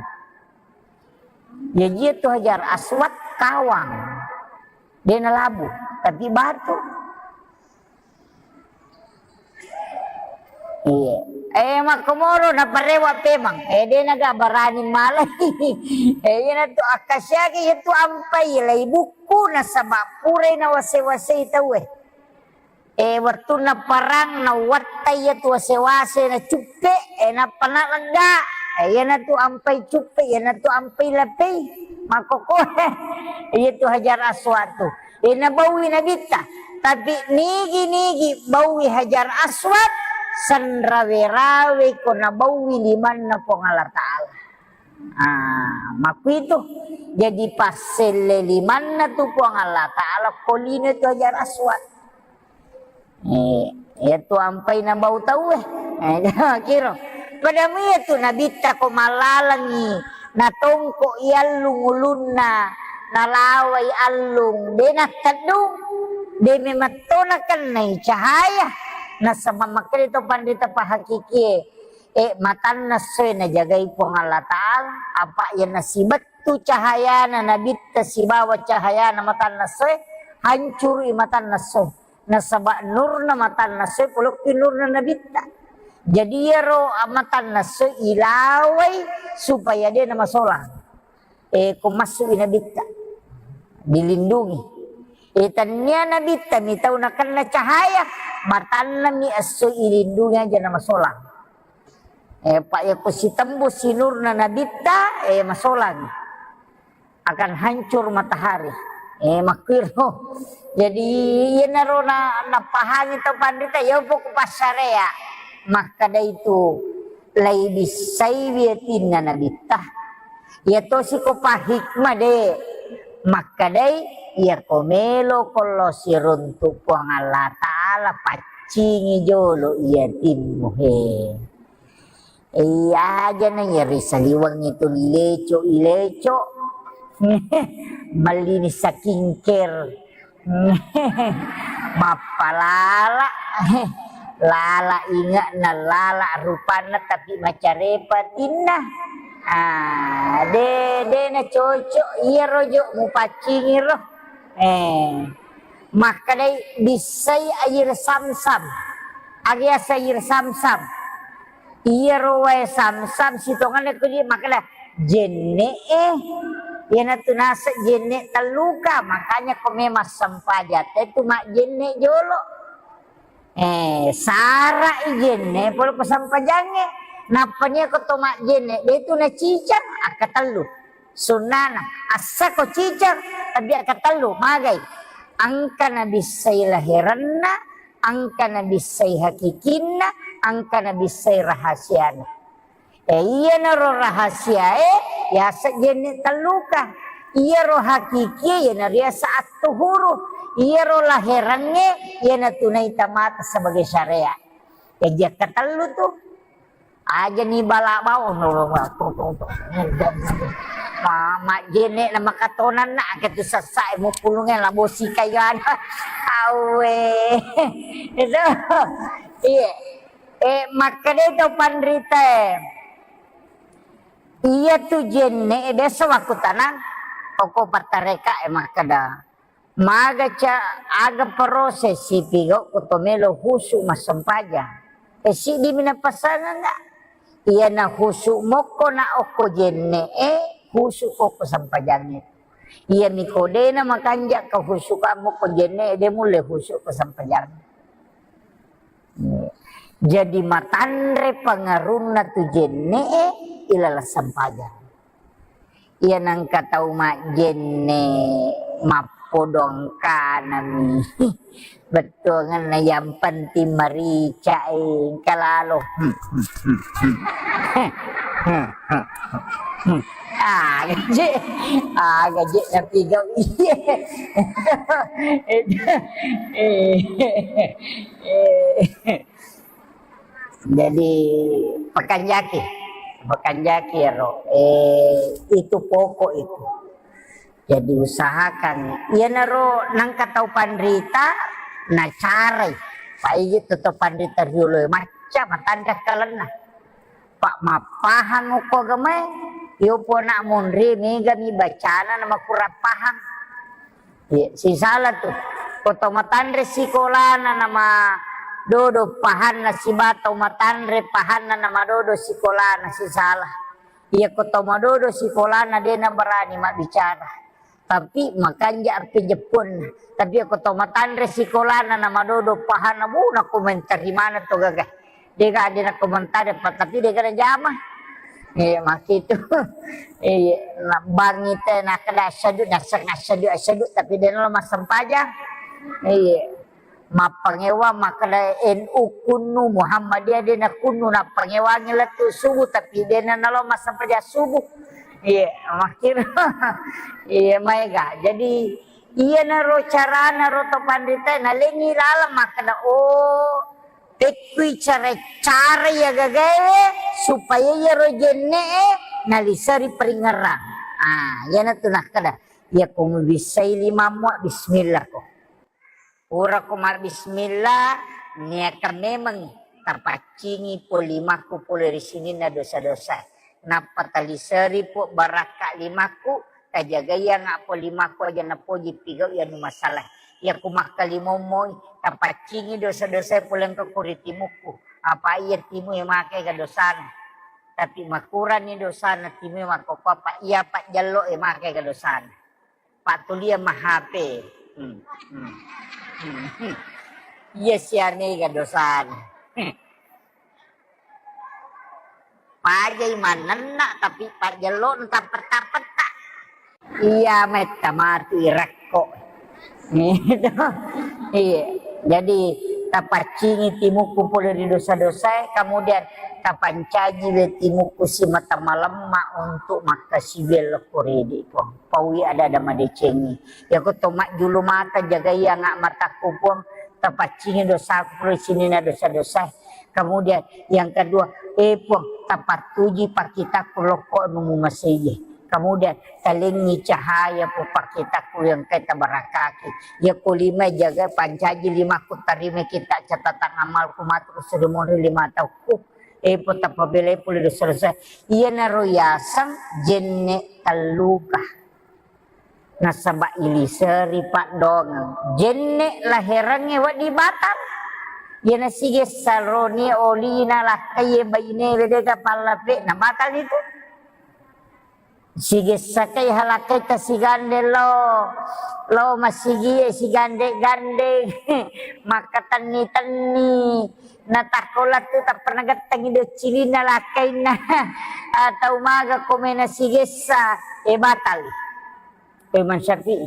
Jaji itu Hajar Aswad kawang. De nalabu, tapi batu. Iya. Eh, makkomoro naparewa pemang. Eh, de naga barani malai. Eh, iya natu akasiagi itu ampai lai bukku nasaba purai nawase-wasei tauwe. Eh, wettunna parang, nawattai iya tu wase-wase, nacuppe, eh, nappa nalegga. Eh, iyanatu ampai cuppe, iyanatu ampai lapei. Makkokkoe. Iya tu Hajar Aswad tu. Eh, nabaui Nabitta. Tapi nigi-nigi baui Hajar Aswad, senrawe-rawe ko nabaui limanna Puang Allah Ta'ala. Ah, makkuitu. Jadi passelle limanna tu Puang Allah Ta'ala, ko lino tu Hajar Aswad. Eh, iya tu ampai nabau tauwe. Eh, kiro. Pada iya tu Nabitta ko malalangi, natongko i allung ulunna, nalawai allung, de natteddung, de memetto nakennai cahaya. Nasaba makkeda to panrita pahakikie, eh, matanna essoe najagai Puang Allah Ta'ala, apa iya nasibettu cahayana Nabitta sibawa cahayana matanna essoe, hancurui matanna essoe. Nasaba nurna matanna essoe polokki nurna Nabitta. Jadi iyaro matanna essoe ilawai supaya de namasolang. Eh, ko massu'i Nabitta, dilindungi. Eh, tennia Nabitta mi tau nakenna cahaya, matanna mi esso ilindungi aja namasolang. Eh, pa iya ko sitembus sinurna Nabitta, eh, masolang. Akan hancur matahari. Eh, makkiro. Jadi, iyanaro na, napahangi tau panrita, iya poko passarea. Makkeda itu, lai bissaiwi atinna Nabitta. Iya tosi ko pahikmah de. Makkedai, iya ko melo ko lo siruntu Puang Allah Ta'ala, paccingi jolo iya timmu he. Iya aja na iya ri saliweng itu leco-ileco. Mellini skincare. Mappalala. Lala inge'na, lala rupanna, tapi macarepa tinna. Ah, de, de na cocok iyaro jo mupaccingi ro. Eh, makkedai bissai air samsam. Aga yaseng air samsam. Iyaro wae samsam sitongenna ko di makkeda jenne e. Iyanatu naseng jenne telluka, makanya ko memang sempajang te tu majjenne jolo. Eh, sara'i jenne pole ko sempajangnge. Nappa nia ko to majjenne, de tu nacicang, akkatellu. Sunnana, assako cicang, tapi akkatellu, magai. Engka nabissai laherenna, engka nabissai hakikinna, engka nabissai rahasiana. Eh, iyanaro rahasiae, yaseng jenne telluka. Iyaro hakikie, iyana riasa at-tuhuru. Iyaro laherangnge, iyana tunaita mata sebagai syariat. Jaji akkatellu tu. Aja ni bala bau, no, no, no, to, to, to. Ma-, majjenne na makatonanna, ake tu sessa e mupulunge labo sikai gana. Awe. Itu. Iya. Eh, makkeda to panrita e. Iya tu jenne e, biasa waktu tanang, toko pattareka e makkeda. Maga ca-, aga proses sipigau ko to melo husu massempajang. E, siddi mi napasangeng ga? Iyana husu mokko na okko jenne e, husu ko okko sempajangnge. Iya mi ko dena makanja ka husu ka mokko jenne e, de mulle husu ko sempajangnge. Jadi matanre pangarunna tu jenne e, ilaleng sempajang. Iya nengka tau majjenne mappodong kanami. Bettuangenna yang penting merica e, engka lalo. Aga je, aga je napigau iye. Jadi, pakanjaki, pakanjaki ero, eh, itu pokok itu. Jadi, usahakan, iyanaro nengka tau panrita, nacarai. Paigi tu tau panrita riolo e, macca matanre kalenna. Pa mappahang okko agamae, iyo pona monri, mega mi bacana na makurang pahang. Iya, sisala tu. Ko to matanre sikolana nama dodo pahanna siba to matanre pahanna nama dodo sikolana, sisala. Iya, ko to madodo sikolana de na berani mabbicara. Tapi makanja appe jepponna. Tapi ko to matanre sikolana nama dodo pahanna, bu, na komentari mana to gaga. Dega, de na komentari apa, tapi dega na jama. Iya, makkitu. Iya, na bangi te na kada asyadu, nasa-, asyadu, asyadu, tapi de na lo massempajang. Iya. Mappangewa makkeda N U kunnu, Muhammadiyah de na kunnu, nappangewangi lettu subuh, tapi de na nalo massempajang subuh. Iya, makkitu. Iya, maega. Jadi, iyanaro carana ro to panrita, nalengi laleng makkeda, oh, tekkui cara-cara iya gagae supaya iyaro jenne e naliseri peringerang. Ah, iyanatu nakkeda, iya ko mubissai limammu, bismillah ko. Pura ko mabbismillah, niakan memeng tapaccingi po limakku pole ri sininna dosa-dosa. Nappa taliseri po barakka limakku, tajagaianga po limakku aja napoji pigau iya nu masalah. Iya ku makkalimomoi, tapaccingi dosa-dosa pole engka ko ri timukku. Apa iya timu e makai ga dosana. Tapi makurani dosana timu e makkokko apa iya pajjallo e makai ga dosana. Pattulia ma H P. Hmm, hmm, hmm, hmm. Iya sianega dosana. Hmm. Pajai manenna, tapi pajjello tappetta-petta. Iya, metta matu irakko. Gitu. Iya. Jadi, tapaccingi timukku pole ri dosa-dosae, kemudian tapancaji we timukku simata malemma untuk makkasiwiang lokko ridi, Puang. Paui ada-ada madecengi. Yako to majjulu mata, jagai anga matakku, Puang. Tapaccingi dosaku pole sininna dosa-dosa. Kemudian yang kedua, eh, Puang, tapattuji pakkitakku lokko anu mumasei. Kemudian talengi cahaya pu pakkitakku yang kai tabarakaki. Yako lima jaga pancaji limakku, tarima kita catatan amalku matu suri monri lima tahunku. Eh, Puang, tapabelai pole dosa-dosa. Iyanaro yaseng jenne telluka. Nasaba iliseri paddongeng. Jenne laherangnge wedding batal. Iyana sigessa roni olina lakkaie bainewe dega pallape, na batal itu. Sigessa kai halakkaita sigande lo, lo masigie sigande-gande, makkatenni-tenni. Natakko lettu tappa nagettengi doccilinna lakkainna. Atau maga komena sigessa, e batal. Imam Syafi'i.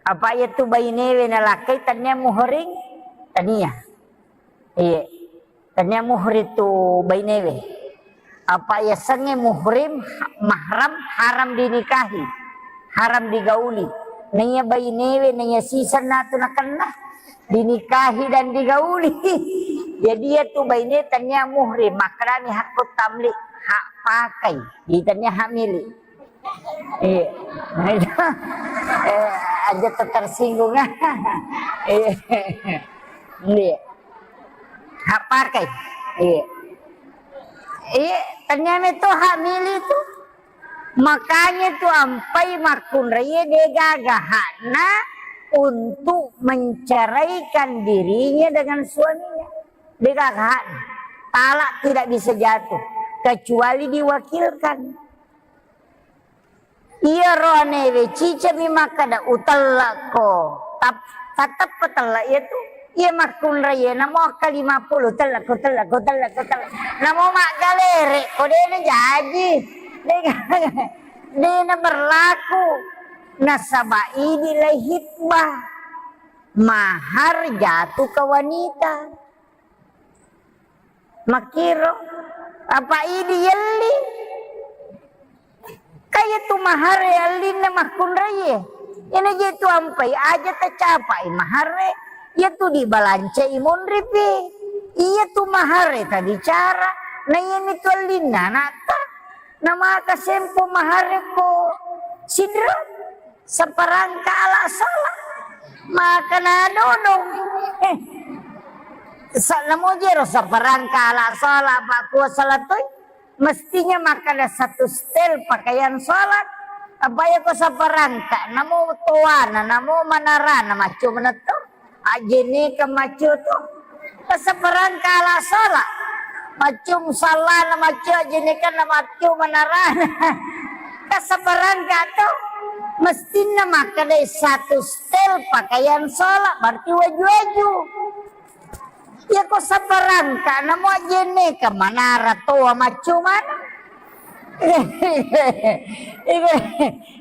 Apa iya tu bainewe nalakkai tania muhrim? Tania. Iya. Tania muhrim tu bainewe. Apa iya sengnge muhrim, ha-, mahram, haram dinikahi. haram digauli. Naiya bainewe, naiya sisenna tu nakenna, dinikahi dan digauli. Jadi, iya tu baine tania muhrim, makkedani hakku tamlik, hak pakai, di tania hak milik. Iya. Eh, aja tersinggung. Iya. Iya. Hak pakai. Iya. Iya, tania meto hak milik tu. Makanya tu ampai makkunraie degaga hakna untuk menceraikan dirinya dengan suaminya. Degaga hakna. Talak tidak bisa jatuh kecuali diwakilkan. Iya roane we cicami makkada utellakko. Tap-, tateppa tella iya tu. Iya makkunrai iya, namo akka lima puluh, tellakko, tellakko, tellakko, tellakko. Namo maggalere ko dena jaji. Dena, dena berlaku. Nasaba idi lai hitbah. Mahar jatuh ke wanita. Makkiro, apa idi yelli? Kaya tu mahare allinna makkunraie. Ina je tu ampai aja tacapai mahare, iya tu dibalancai monripi. Iya tu mahare tabicara, na iya mi tu allinna anatta. Namaka sempo mahare ko sidro. Saparangka ala sala. Maka na dodong. Eh. Sa-, namo jero saparangka ala sala, Pak, kuasala toi. Mestinya makkada satu setel pakaian sholat. Apa ya ko saparangka, namo toana, namo manarana, macco menetto. Ajjeneka maccio to. Kasabarangka ala sholat. Maccio musallana, maccio ajjenekanna, maccio manarana. Kasabarangka to. Mestinna makkedai satu setel pakaian sholat, berarti waju-waju. Iya ko sabarangka, namo ajjeneka manara toa maccio mana.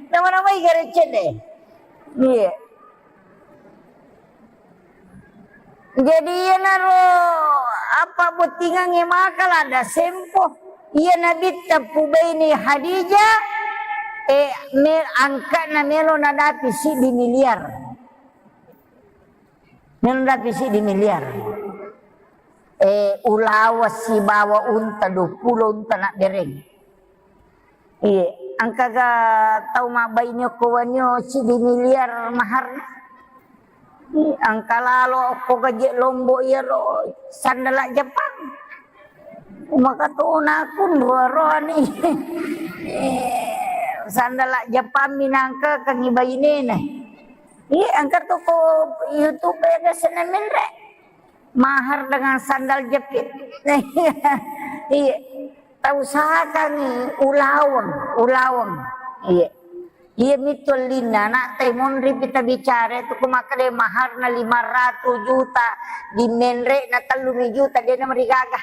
Nama-nama igare cede. Iya. Jadi, iyanaro apa bottingangnge maka ladda sempo. Iya Nabitta pubaini Khadijah, eh, me-, angka'na melo nadapi siddi miliar. Melo nadapi siddi miliar. Eh, ulawa sibawa unta, dua puluh unta nabbereng. Iye, engkaga tau mabbaine okko wenni siddi miliar maharna? Iye, engka lalo okko gaje Lombok iyaro sandala Jepang. Maka tona kunro roani. Sandala Jepang mi nangka kengi bainena. Iye, engka toko YouTube ya ga senna menre. Mahar dengan sandal jepit. Iya. Tausahakangngi ulaweng, ulaweng. Iya. Iya mitu ellinna, anak tai monri pita bicara itu ku makkeda maharna lima ratus juta, di menre na tellu mi juta, dia na marigaga.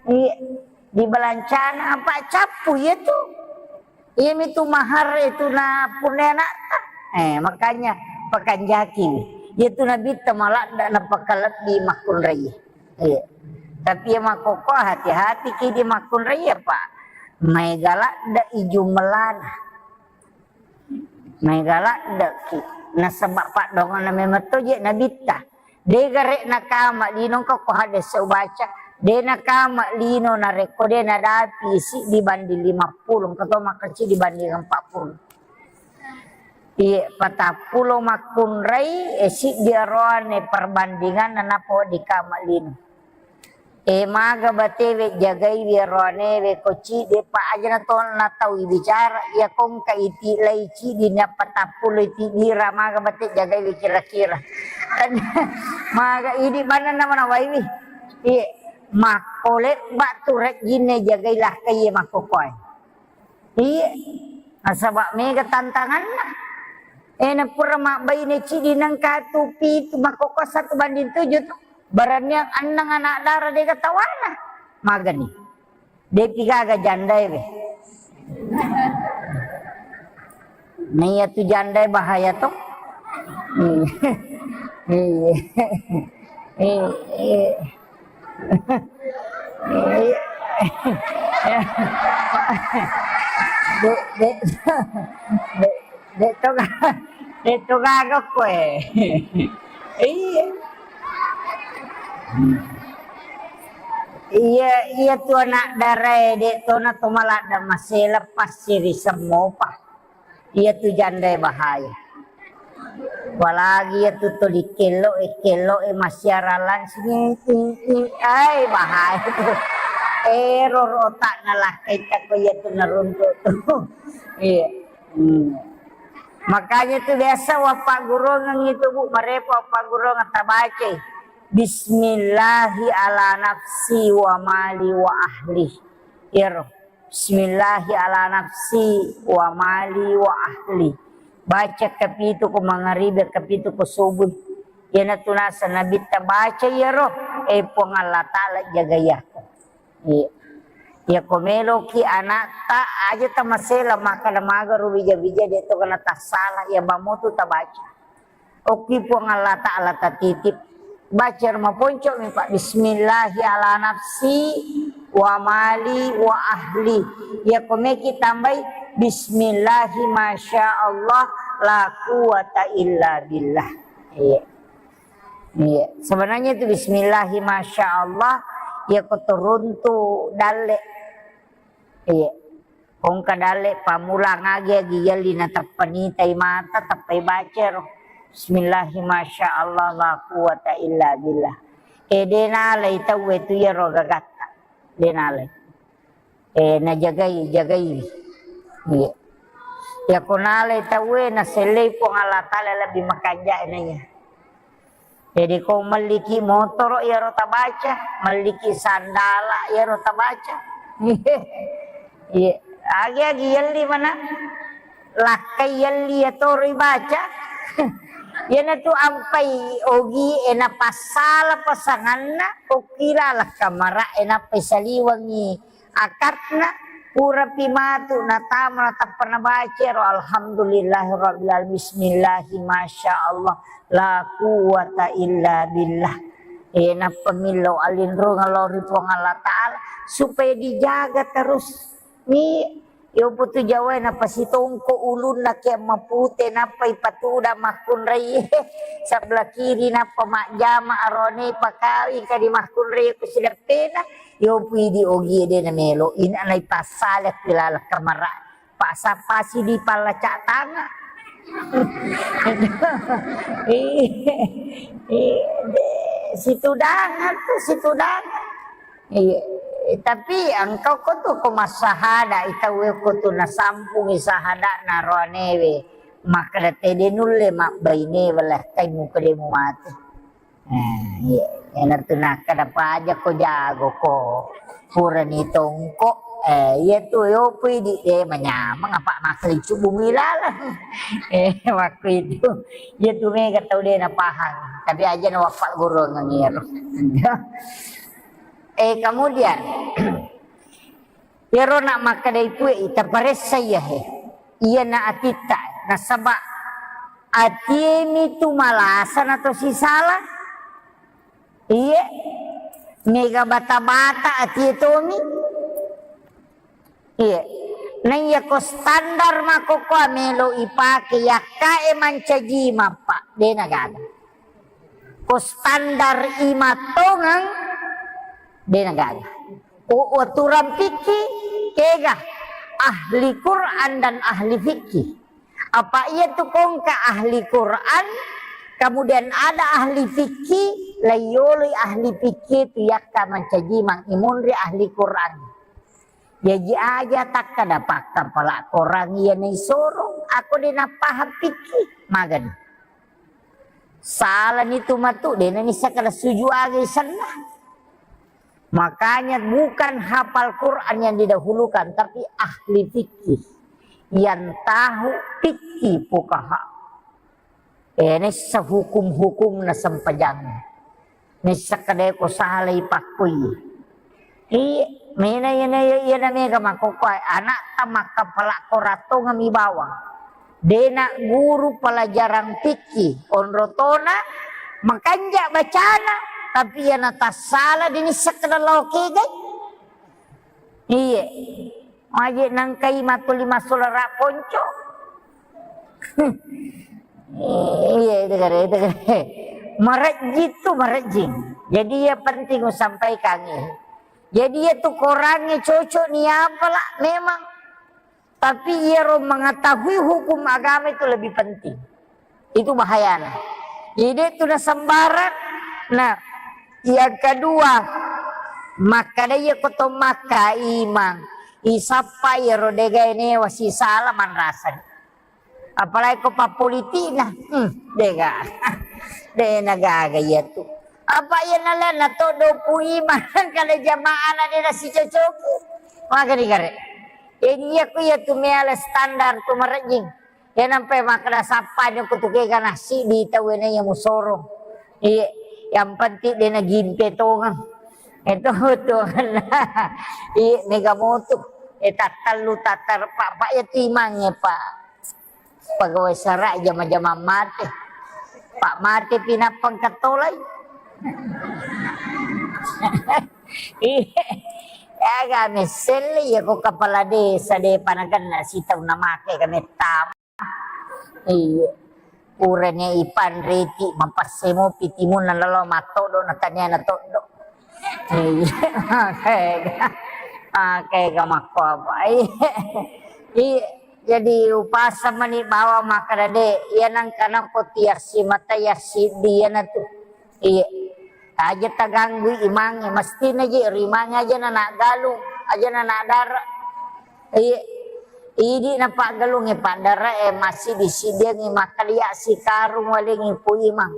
Iya. Di balancana apa cappu iya tu. Iyami tu mahar itu na punna anakta. Eh, makanya pakanjaki. Iya tu Nabitta maladda na pakalebbi makkunrai. Iya. Tapi iya makkokko hati-hati ki di makkunrai apa. Maega ladda i jumellana. Maega ladda ki. Nasaba paddongana memang to je Nabitta. De gare nakama lino engka ko hadis ubaca, de nakama lino narekko de nadapi siddi banding lima puluh, engka to makkeda siddi banding empat puluh. Iye, patappulo makkunrai, eh, siddi aroane perbandinganna napo dikama lino. Eh, maga batewe jagaiwi aroanewe ko ciddi pa aja na to na tau bicara, iya kongka iti lai ciddi ni apa tappulo iti dira maga bate jagaiwi kira-kira. Maga idi bana nama nawaiwi. Iye, makko lebba tu rejjinne jagai lakkai iye makkokoe. Iye, nasaba mega tantanganna. Eh, na pura mabbaine ciddi nangka tu pitu makkoko satu banding tujuh tu. Baraniang annang anak dara dega tawana. Magani. Depi gaga jandae be. Naiya tu jandae bahaya to. Iya. Iya. Iya. Dek, dek, dek, De' to ga-, de' to gaga koe. Iya. Iya, iya tu anak darae, de' to na to maladda masela passiri semmopa. Iya tu jandae bahaya. Apalagi iya tu tuli kello e, kello e massiara langsung, ing, ing, ing. Ai, bahaya tu. Ero rotak nalakkai tako iya tu naruntuk tu. Iya. Hmm. Makanya tu biasa wappagguruangngi tu, Bu, marepa wappagguruang tabacai. Bismillahi ala nafsi wa mali wa ahli. Ero. Bismillahi ala nafsi wa mali wa ahli. Baca kapitu ko mangaribi, kapitu ko subuh. Iyana tu naseng Nabitta baca iyaro, eh, Puang Allah Ta'ala jagai aku. Iya. Iya ko meloki anakta aja tamasela makkada magaro bija-bija de' to kena tassala, iya mamotu tabaca. Okki Puang Allah Ta'ala tatitip. Baca maponco mi, Pak. Bismillahi ala nafsi wa mali wa ahli. Iya ko meki tambai bismillahi masya Allah la quwata illa billah. Iya. Iya. Sebenarnya itu bismillahi masya Allah, iya ko turuntu dalle. Iya. Kongka dalle pammulang agi-agi yelli nateppa nitai mata, teppai baca ro. Bismillahi masya Allah la quwata illa billah. E de' nalai tauwe tu iyaro gagatta. De' nalai. E najagai, jagai. Iya. Iya ko nalai tauwe nasellei Puang Allah Ta'ala lebih makanja' naiya. Jadi ko melliki motoro iyaro tabaca, melliki sandala iyaro tabaca. Iya, agi-agi yelli mana? Lakkai yelli iyatoro ibaca. Iyana tu ampai ogi e napassala pasanganna, okkila lakkamara e nappai saliwengi akatna, purapi matu natama natappa nabaca ro, alhamdulillahirabbil alamin, bismillahi masya Allah la quwwata illa billah. E nappa millau alinrungang lao ri Puang Allah Ta'ala supaya dijaga terus. Ni yopo tu Jawa napasitongko ulunna ke mapute nappa ipatuda makkunrai sebelah kiri nappa majjama arone pakawi kadi makkunrai ku sideppena. Yopi di ogi e de namelo, ina naipassala ku laleng kamara. Pasa-pasi di pallacak tangan. Iya, iya, de, situdangan tu, situdangan. Iya, tapi engka ko tu ko massahada, itau ko tu nasampungi sahada naroanewe, makkeda te de nulle mabbaine wala kai muka de mumate. Eh, iya. Iyanatu nakkeda paja ko jago ko. Purani tongko, eh, iya tu yopui di, eh, manyameng apa makkeliccu bumi laleng. Eh, waktu itu. Iya tu mega tau de napahang. Tapi aja na wappa guru ngengir. Eh, kemudian Iyaro na makkedai pue, ita paressa iya he. Iyana atitta, nasaba atie mi tu malasa na to sisala. Iye, mega bata-bata atie tomi. Iye, na iya ko standar makkokkoa melo ipake yakkae mancaji mappa, de na gaga. Ko standar imattongeng, de na gaga. Ko aturan fikih, kega ahli Quran dan ahli fikih. Apa iya tu kongka ahli Quran, kemudian ada ahli fikih, laiyoloi ahli fikih tu yakka mancaji mang imunri ahli Quran. Jaji aja takkada pakkapala Quran iya naisoro, ako de napahang fikih, magani. Salani tu matu, de nani sakada suju aga isenna. Makanya bukan hafal Quran yang didahulukan, tapi ahli fikih. Yang tahu fikih fuqaha. Eh, nessa hukum-hukum na sempajang. Nessa kadeko salai pakkui. Iya, mena iyana iya, iyana mega makkokkoe, anakta makkapala korattongeng mi bawang. Dena guru pelajaran fikih, onrotona makanja bacana, tapi iyana tassala deni sekedar lao kegai. Iya. Maje nangkai matuli masolara ponco. Iya, itu kare, itu kare. Marejjing tu, marejjing. Jadi, iya penting usampaikan, iya. Jadi, iya tu korangnge cocok ni apa lah, memang. Tapi iyaro mengetahui hukum agama itu lebih penting. Itu bahayana. Jadi, itu na sembarang. Nah, yang kedua, makkeda iya ko to Makka imang, isappa iyaro degae newa sisala manrasani. Apalagi ko pappolitikna, hmm, dega. De nagaga iya tu. Apa iya nalena to dopu imang kada jamaah na de nasicocoki. Makani kare. Jadi iya ko iya tu meala standar tu marejjing. Iya nampai makkeda sappa ni ko tu kega nasi di tau ena iya musorong. Iya, yang penting de nagimpe tongeng. Itu tongeng. Iya, mega motu. Eh, tattallu, tattar, Pak, Pak, iya timangnge, Pak. Pegawai sara jama-jama mate. Pak mate pinappa engka tolai. Iya. Aga messelle iya ko kepala desa de panagenna sitau namake ka mettama. Iya. Purane ipanreti mapassemo pitimunna lalo mattodo nataniana toddo. Iya. Oke. Oke, ga makko apa? Iya. Iya. Jadi upaseng mani bawang makkeda de, iya nangka nako tiassi mata yassiddi iyana tu. Iya. Aja taganggui imangnge, mestina je ri imangnge aja na naggalung, aja na nadara. Iya. Idi napaggalungnge paddara e massiddi-siddiangngi makkalia sikarung walengngi pu imang.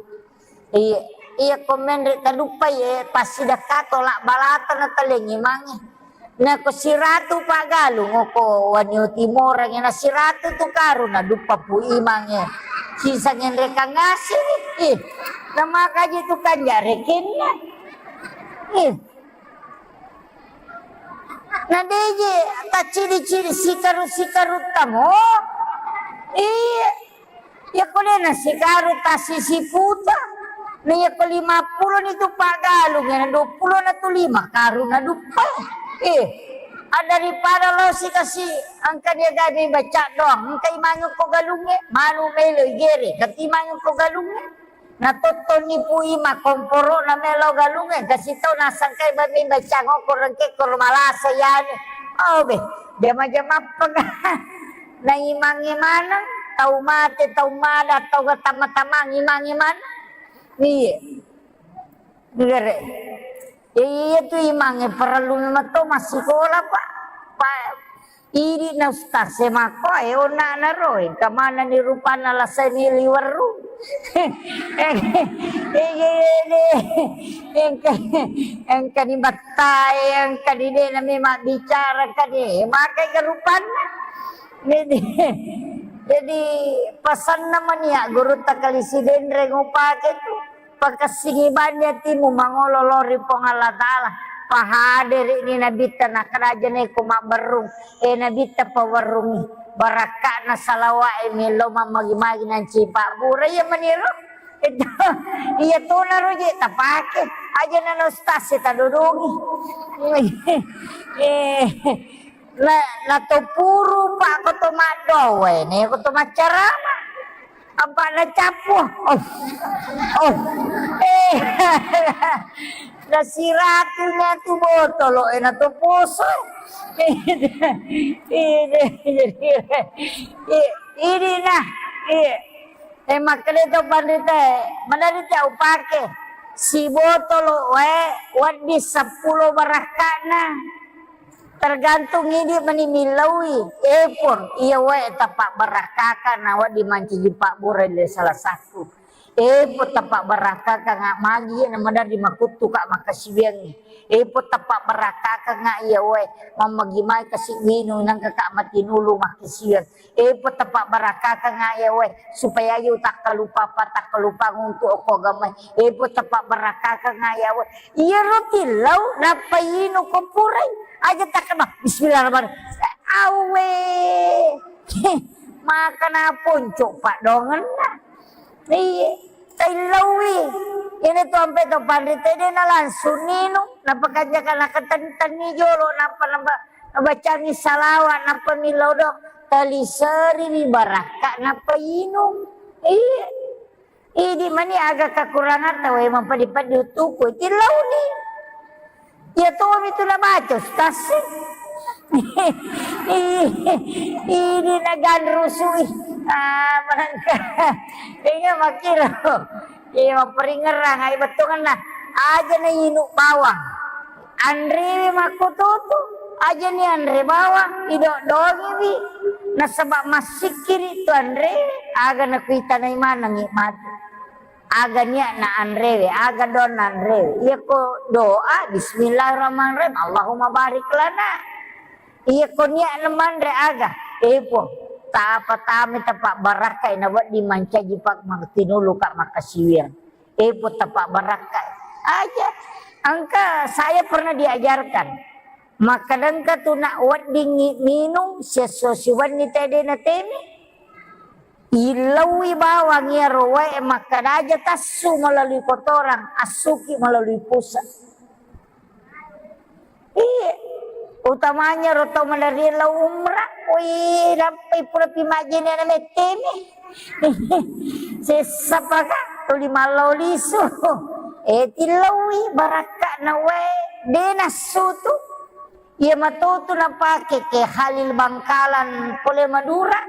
Iya, iya ko menre taduppai e passidekka tolak balata na talengngi mange. Nako siratu paggalung oko wanio timorang na siratu tu karung na duppa pu imangnge. Sisa ngenrekang ngaseng. Ih, namakaji tu kanja rekenna. Ih. Na deje taccidi-cidi sikaru-sikaru tamo. Iya. Iya ko de na sikaru tassi siputa. Na iya ko lima pulo ni tu paggalung na dua pulo na tu lima karung na duppa. Eh, daripada lo sikasi engka dia gabe baca doang. Engka imangi ko galungnge, manu melo igere, kati imangi ko galungnge. Natottonni pu ima komporo'na melo galungnge, kasi tau nasangkai bami bacang okko rengke koro malasa yani. Oh be, jama-jamappeng. Na imangnge maneng, tau mate, tau mada, tau gatamma-tamang imangnge maneng. Iye. Digere. Ya iya tu imangnge parellu memang to massikola, Pak. Pak, idi na ustaz e makko e onna na ro, engka manenni rupanna lasai ni liweru. Engka, engka ni battai, engka ni de na memang bicara, engka ni makai ke rupanna. Jadi, jadi pasanna mania gurutta kali sidenreng upake tu. Pakessingi bani atimu mangolo lao ri Puang Allah Ta'ala. Pahaderi'ni Nabitta, nakkeda aja neko mabberrung. Eh, Nabitta pawerrungi. Barakka'na salawa'e melo mammagi-magi nanci pabbura. Iya maniro. Itu, iya tonaro je tapake. Aja nana ustaz e tadodongi. Eh, na, na to puru, Pak, ko to maddowe, ne ko to maccarama. Apa na cappu? Oh. Oh. Eh. Na siratu na tu botolo, eh, na to poso. Ini, ini, ini, ini nah. Iya. Eh, makkeda to panrita, maderita upake. Sibotolo wae, wedding seppulo barakka'na. Tergantung idi mani millaui. Epon, iya wae tappa barakkaka na wedding mancaji pabbura le salah satu. Epon tappa barakkaka nga magi na maderri makuttu ka makkasiwiangngi. Epon tappa barakkaka nga iya wae mammagi mai kasi winu nangka ka matinulu makkasiwiang. Epon tappa barakkaka nga iya wae supaya aja utakkalupa apa takkalupa untuk okko agama. Epon tappa barakkaka nga iya wae. Iyaro tillau nappa inu ko purai. Aja takkama bismillahirrahmanirrahim. Awe. Maka na ponco padongenna. Iya. Taillaui. Ini tu ampe to panrita de na langsung ninu. Nappa kanjaka nakatentenni jolo. Nappa naba-, nabacangi salawat. Nappa millau do. taliseriwi barakka nappa inung. Iya. Idi mani aga kakurangatta wae mampadi-padi uttuku, tillauni. Iya tomi tu nabaca, Ustaz. Idi naganrusui. Ah, manengka. Inga makkiro. Iya, mapparingerang, ai bettuanna. Aja na inu bawang. Anrewe makkototo, aja ni anre bawang, idok-doangiwi. Nasaba massikkiri tu anrewe, aga nakuitanai manengngi matu. Aga niatna anrewe, aga doanna anrewe. Iyako doa, Bismillahirrahmanirrahim, Allahumma barik lana. Iyako niatna manre aga, eh, Puang, tapa tame tapa barakkai na wedding mancaji pak maktinuluka makkasiwiang. Eh, Puang, tapa barakkai. Aja. Engka saya pernah diajarkan. Makkadangka tu nak weddingngi minung, siesso siwenni tedena teme. Illauwi bawang iyaro wae, makkada aja tassu melalui kotoran, assuki melalui pusat. Iya, utamanya ro tau maderri lao umrah, wih, nappai pura pi majjene na mettemi. Sessa paka tuli mallau lisu. Eh, tillaui barakka na wae, de nassu tu. Iya matotu napake ke Khalil Bangkalan pole Madura,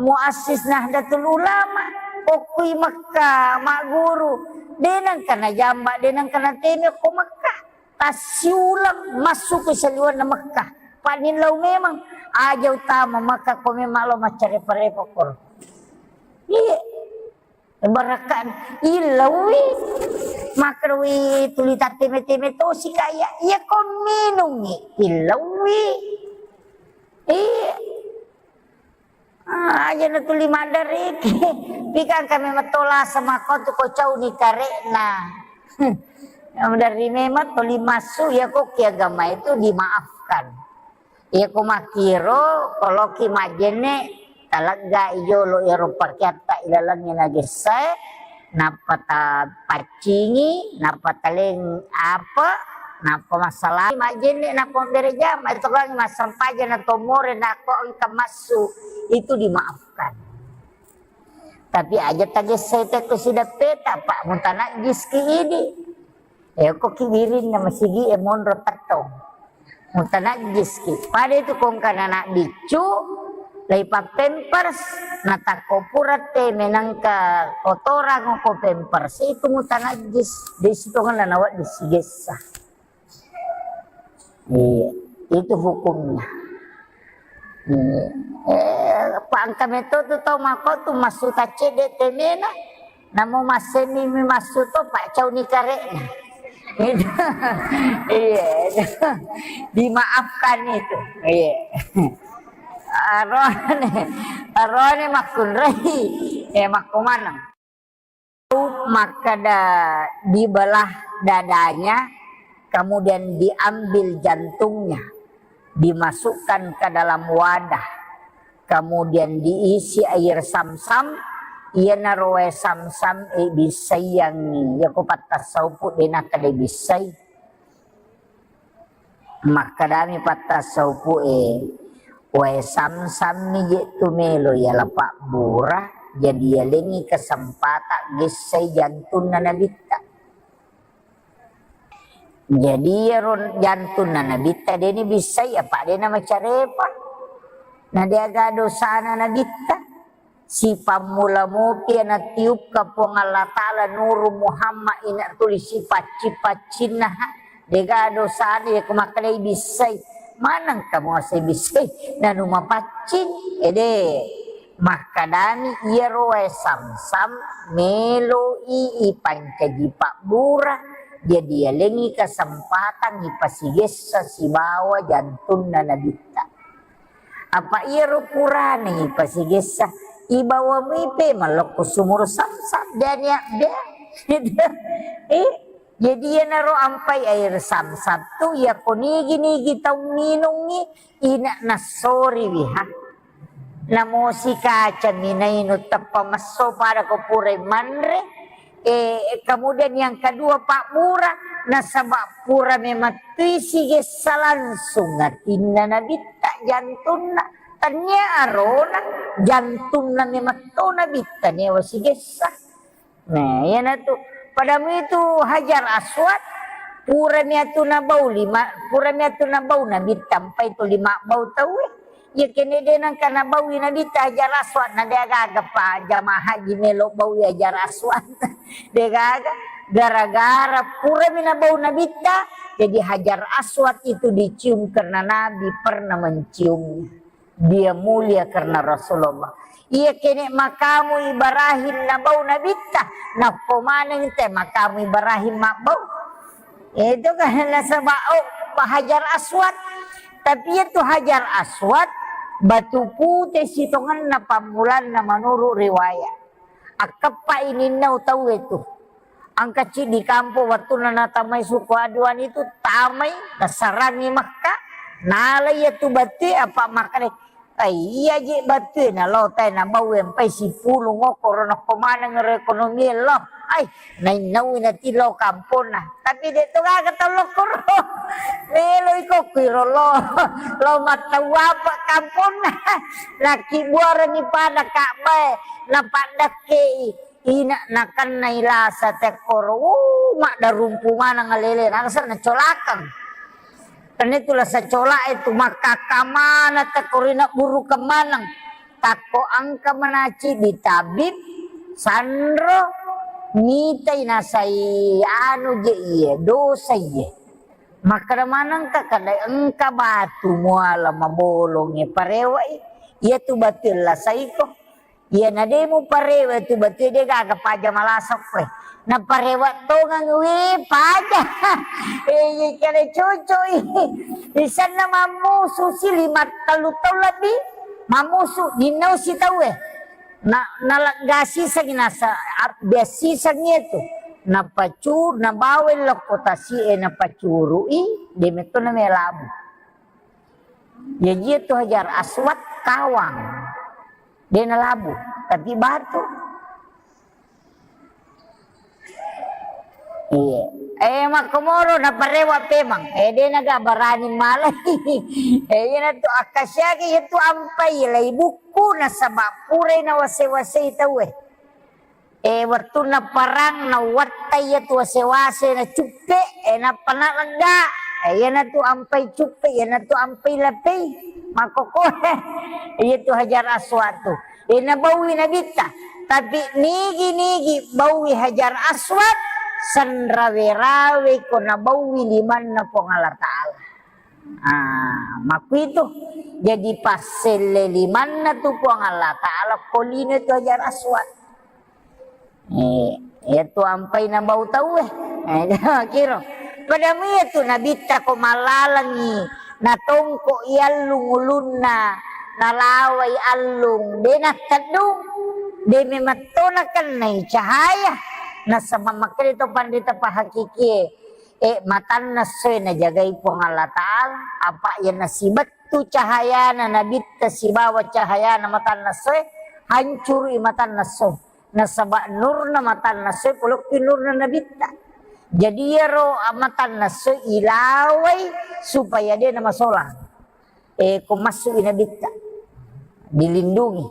muassis Nahdlatul Ulama, okkui Mekka magguru, de nengka najamba, de nengka nateme ko Mekka. Tassiuleng massuki saliwenna Mekka. Panillau memang aja utama Mekka ko memang lo maccarepa-repa koro. Iya. Barakka illaui. Makkerui tuli tatteme-teme tosi kaya. Iya ko minungi illaui. Iya. Ah, aja na tuli maddariki. Pikang kami matola sama kau tu ko cauni karekna. Dari memang tuli masuk ya kok ki agama itu dimaafkan. Iya ko makkiro, koloki majjenne, taleggai jolo iyaro pakeatta ilalengnge nagessae, nappa tapaccingi, nappa taleng apa, nappa massalai majjenne, nappa mabbere jama, itokangngi massempaja na tomore, nakko engka massu, itu dimaafkan. Tapi aja tagessai tekko sideppeta, Pak, mutanajjiski idi. Eko ki wirinna masigi e monro tettong. Mutanajjiski. Pada itu kongkana anak biccu, laipa pampers, natakko pura te menangka kotorang ko pampers, itu mutanajjis. Di situ kan nawa disigessa. Iya, itu hukumnya. Iya. Eh, pangka meto tu tau mako tu massu taccedde temena, namo masseni mi massu to pak cauni karekna. Itu. Iya, itu. Dimaafkan itu. Iya. Arone, arone makkunrai. Eh, makkumaneng. Makkeda dibelah dadanya, kemudian diambil jantungnya, dimasukkan ke dalam wadah, kemudian diisi air samsam, iyanaro wae samsam e bissaiangngi, yako pattassaupu de nakkeda bissai. Makkedami pattassaupu'e, "Wae samsammi je tu melo yala pabbura, jadi yalengngi kesempatan gessai jantunna nabitta." Jadi iyaro jantunna nabitta deni bissai, apa dena macarepa. Na deaga dosana nabitta. Sipammula mopi natiupka Puang Allah Ta'ala nuru Muhammad ina tuli sipacci-paccinna, ha? Dega dosana yako makkedai bissai. Maneng kamu ase bissai? Nanu mapaccing? Ede. Makkadani iyaro wae samsam meloi ipancaji pabbura. Jadi yalengi kesempatan ipasigessa sibawa jantunna nabitta. Apa iyaro purana ipasigessa, ibawa muipe malokko sumur samsam, daniak dea. Eh, jadi iyanaro ampai air samsam tu, iyako nigi-nigi tau minungngi, ina nassoriwi ha. Namosi kacami nainu teppa messo pada ko purai manre. Eh, kemudian yang kedua, pabbura, nasaba pura memettui sigessa langsung atinna nabitta, jantunna. Tania arona, jantunna memetto Nabitta newa sigessa. Nah, iyanatu. Padami itu Hajar Aswad, purami atu nabau lima, purami atu nabau Nabitta, mpai tu lima bau tauwe. Iya kene de nangka nabaui Nabitta Hajar Aswad, na de gaga pa jamaah haji melo baui Hajar Aswad. De gaga, gara-gara purami nabau Nabitta, jadi Hajar Aswad itu dicium karena Nabi pernah menciumnya. Dia mulia karena Rasulullah. Iya kene makamu Ibrahim nabau Nabitta, nakko maneng te makamu Ibrahim mabbau. Itu kan nasaba, oh, Hajar Aswad. Tapi itu Hajar Aswad, batu pute sitongenna pammulanna menurut riwayat. Akkeppa ininna utauwe tu. Engka ciddi kampo wettunna natamai suku Aduan itu, tamai, nasarangi Mekka, nalai iya tu batu, apa makkeda, "Ai, iya je batu, nalo tai nabau empai sipulung okkoro nakko maneng ero ekonomi lo." Ai, nainnaui nati lo kamponna. Tapi de to gaga tau lokkoro. Melo ikokku iro lo, lo mattau apa kamponna. Nakkibuarengi pada Ka'bae, napaddakkei. Ina nakennai lasa tekkoro, uh, maddarumpu maneng alele, nangsa nacolakeng. Tenna itu lasa cola itu makkakka maneng tekkoro, ina burukeng maneng. Takko engka manaci di tabib, sanro, mitai nasai anu je iye, dosa iye. Makkeda manengka, kada engka batu muala mabolongnge parewai, iya tu batu lasaiko. Iyana de muparewa tu batue de gaga paja malasa koe. Naparewa tongeng we paja. Eh, kale cocok i. Isenna mammusu si lima tellu taung lebbi. Mammusu dinnau si tauwe. Na, naleggasi sangi nasa, ab-, biassi sangi itu. Napacu, nabawa lokko tasi e napacuru i, de metto na melabu. Jaji itu Hajar Aswad kawang. De nalabu, tapi batu. Iya. Eh, makkomoro naparewa pemang. Eh, de naga barani malai. Eh, iya natu akkasiaki itu ampai lai bukku nasaba purai nawase-wasei tauwe. Eh, wettunna parang, nawattai iya tu wase-wase, nacuppe, eh, nappa nalegga. Eh, iyanatu ampai cuppe, iyanatu ampai lapei. Makkokkoe, iya tu Hajar Aswad tu. Eh, nabaui Nabitta. Tapi nigi-nigi baui Hajar Aswad, sanrawe-rawe ko nabaui limanna Puang Allah Ta'ala. Ah, makkuitu. Jadi passelle limanna tu Puang Allah Ta'ala, ko lino tu Hajar Aswad. Eh, iya tu ampai nabau tauwe. Eh, kiro. Padami iya tu Nabitta ko mallalengi, natongko i allung ulunna, nalawai allung, de natteddung, de memetto nakennai cahaya. Nasaba makkeda to panrita pahakikie, eh, matanna essoe najagai Puang Allah Ta'ala, apa iya nasibettu cahayana Nabitta sibawa cahayana matanna essoe, hancurui matanna essoe. Nasaba nurna matanna essoe polokki nurna Nabitta. Jadi iyaro matanna essoe ilawai supaya de namasolang. Eh, ko massu'i Nabitta, dilindungi.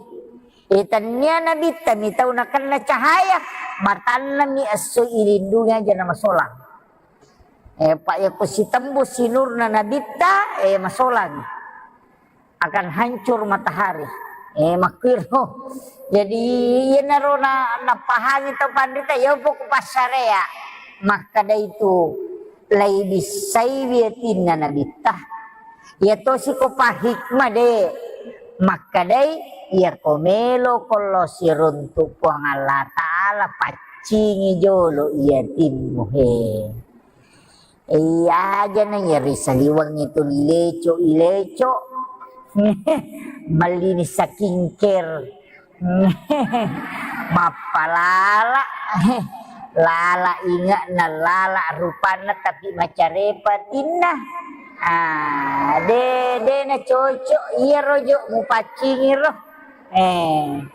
Eh, tania Nabitta mi tau nakenna cahaya, matanna mi esso ilindungi aja namasolang. Eh, pa iya ko sitembus sinurna Nabitta, eh, masolang. Akan hancur matahari. Eh, makkiro. Jadi, iyanaro na, napahangi tau panrita, iya poko passarea. Makkeda itu, lai bissai wiatinna Nabitta. Iya tosi ko pahikmah de. Makkedai, iya ko melo ko lo siruntu Puang Allah Ta'ala, paccingi jolo iya timmu he. Iya aja na iya ri saliweng itu leco-ileco. Mellini skincare. Mappalala. Lala inge'na, lala rupanna, tapi macarepa tinna. Ah, de, de na cocok iyaro jo mupaccingi ro. Eh,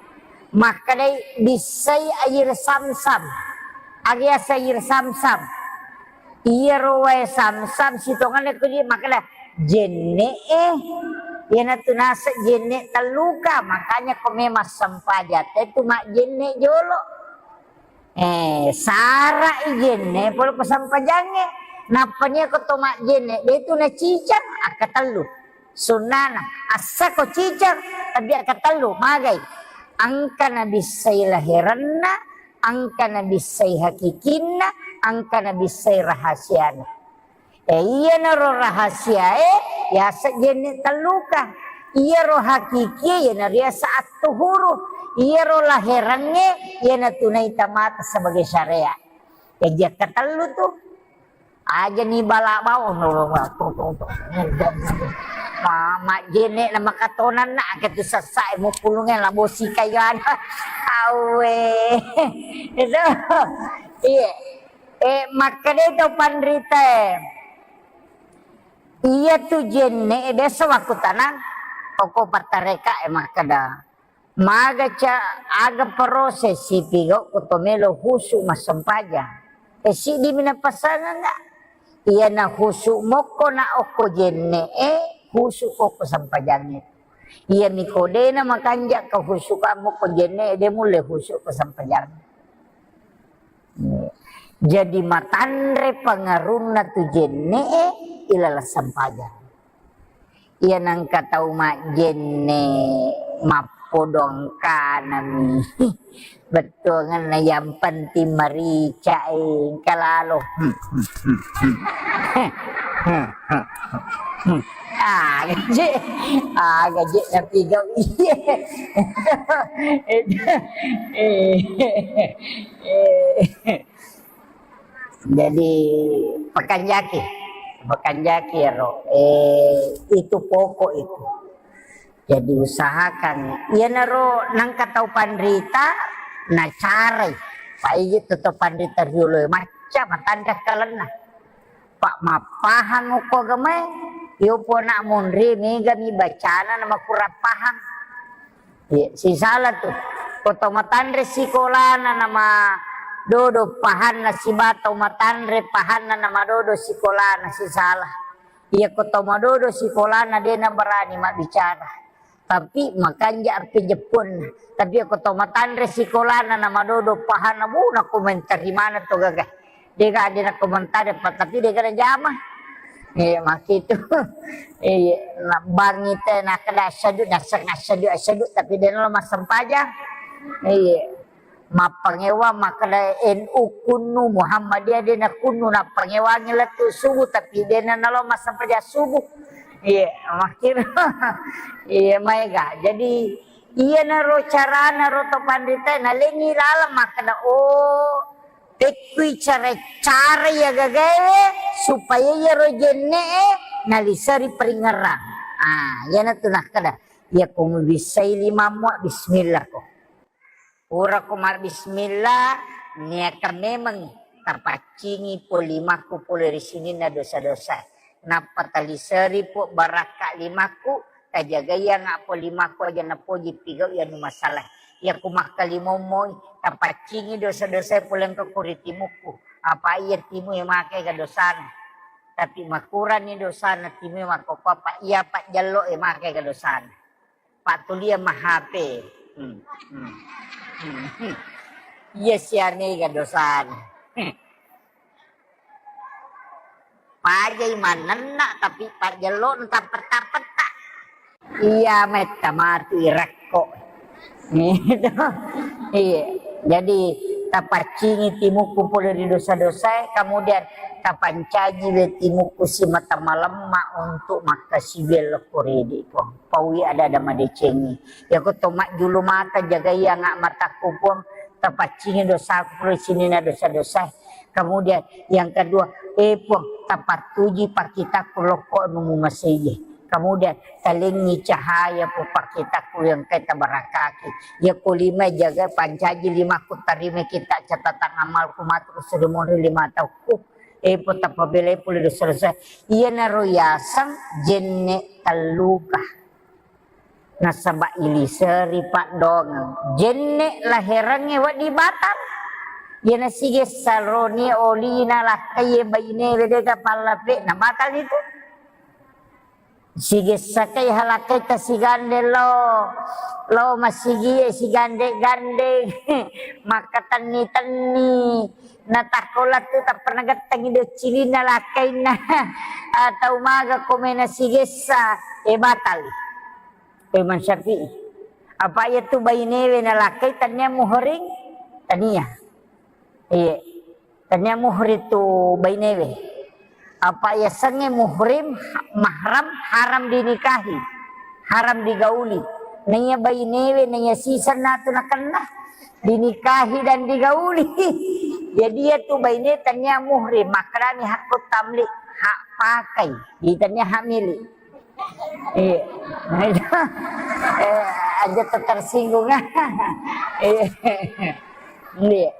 makkedai bissai air samsam. Aga yaseng air samsam. Iyaro wae samsam sitongenna ko di makkeda jenne'e, Iyanatu naseng jenne telluka, makanya ko memang sempajang te tu majjenne jolo. Eh, sara'i jenne pole ko sempajangnge. Nappa nia ko to majjenne, de tu nacicang, akkatellu. Sunnana, assa ko cicang, tapi akkatellu, magai. Engka nabissai laherenna, engka nabissai hakikinna, engka nabissai rahasiana. E, iyanaro rahasiae yaseng jenne telluka. Iyaro hakikie iyana riaseng attuhuru. Iyaro laherengnge iyanatu naita mata sebagai syariat. Jaji akkatellu tu. Ajani bala bawang. Ma-, majjenne na makatonanna, angka tu sessae muppulungnge labo sikayana. Awe. Itu. Iya. Eh, makkeda to panritae. Iyatu jenne e biasa wakkutanang, okko pattareka e makkeda. Maga ca aga proses sipigau ko to melo husu massempajang. E, siddimi napasangeng ga? Iyana husu mokko na okko jenne e, husu ko okko sempajangnge. Iyami ko dena makanja ka husu ka mokko jenne e, de mulle husu ko sempajangnge. Jadi matanre pangarunna tu jenne e ilaleng sempajang. Iya nangka tau majjenne mappodong kanami. Bettuangenna yang penting marica e engka lalo. Aga je, aga je napigau iye. Jadi pakanjaki, pakanjaki ero, eh, itu pokok itu. Jadi usahakan, iyanaro nangka tau panrita nacarai. Paigi tu tau panrita riolo e macca matanre kalenna. Pa mappahang okko agamae, iyo pona monri mega mi bacana na makurang pahang. Iya, sisala tu. Ko to matanre sikolana nama dodo pahanna siba to matanre pahanna nama dodo sikolana sisala. Iya ko to madodo sikolana de na berani mabbicara. Tapi makanja api jeppun. Tapi iya ko to matanre sikolana na madodo pahanna bu na komentari mana to gaga. Dega de na komentari pa tapi dega na jama. Iya makitu. Iya na bangi te na keda asyadu nasek asyadu asyadu tapi de na lo massempajang. Iya. Mappangewa makkeda N U kunnu, Muhammadiyah de na kunnu, nappangewangi lettu subuh, tapi de na nalo massempajang subuh. Iya, makkiro. Iya, maega. Jadi, iyanaro carana ro to panrita, nalengi laleng makkeda, oh, pekkui cara-cara iya gagae supaya iyaro jenne e naliseri peringerang. Ah, iyanatu nakkeda, iya ko mubissai limammu, bismillah ko. Pura ko mabbismillah, niakan memeng tapaccingi po limakku pole ri sininna dosa-dosa. Nappa taliseri po barakka limakku, tajagaianga po limakku aja napoji pigau anu masalah. Iya ku makkalimomoi, tapaccingi dosa-dosa pole engka ko ri timukku. Apa iya timu e makai ga dosana. Tapi makurani dosana timu e makkokko apa iya pajjallo e makai ga dosana. Pattulia ma H P. Hmm, hmm, hmm, hmm. Iya sianega dosana. Hmm. Pajai manenna tapi pajjello tappetta-petta. Iya metta matu irekko. Gitu. Iya. Jadi tapaccingi timukku pole ri dosa-dosae, kemudian tapancaji we timukku simata malemma untuk makkasiwiang lokko ridi, Puang. Paui ada-ada madecengi. Yako to majjulu mata jagai anga matakku, Puang. Tapaccingi dosaku pole sininna dosa-dosa. Kemudian yang kedua, eh Puang, tapattuji pakkitakku lokko anu mumasei. Kemudian talengi cahaya pu pakkitakku yang kai tabarakaki. Yako lima jaga pancaji limakku tarima kita catatan amalku matu suri monri lima tauku. Eh Puang tapabelai pole dosa-dosa. Iyanaro yaseng jenne telluka. Nasaba iliseri paddongeng. Jenne laherengnge wedding batal. Iyana sige saroni olina lakkaie baine wedega pallape na batal itu. Sigessakai halakkaita sigandeng lao, lao masigie sigandeng-gandeng, makkatenni-tenni. Natakko lettu tappa nagettengi doccilinna lakkainna. Atau maga komena sigessa, e, batal. Imam Syafi'i. Apa iyatu bainewe nalakkai tania muhrim? Tania. Iya. Tania muhrim tu bainewe. Apa yasengnge muhrim, ha-, mahram, haram dinikahi, haram digauli. Naiya bainewe, naiya sisenna tu nakenna, dinikahi dan digauli. Jadi iyatu baine tania muhrim, makkedani hakku tamlik, hak pakai. Jadi tania hak milik. Iya. Nah, itu. Eh, aja tersinggung. Iya. Iya.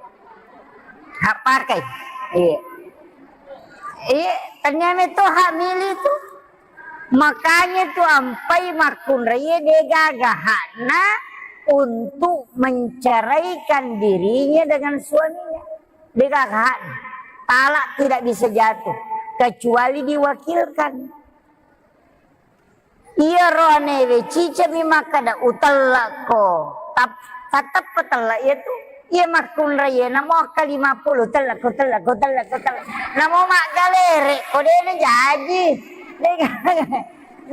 Hak pakai. Iya. Iya, ternyata itu hak milik itu. Makanya itu ampai makkunrai degaga hakna untuk menceraikan dirinya dengan suaminya. Degaga hakna. Talak tidak bisa jatuh kecuali diwakilkan. Iyaro anewe cicami makkeda, "Utellekko." Tap-, tatteppa tellek iyatu. Iya makkunrai, namo akka lima puluh, "Utellekko, utellekko, utellekko, utellekko." Namo maggalere, ko dena jaji. De-,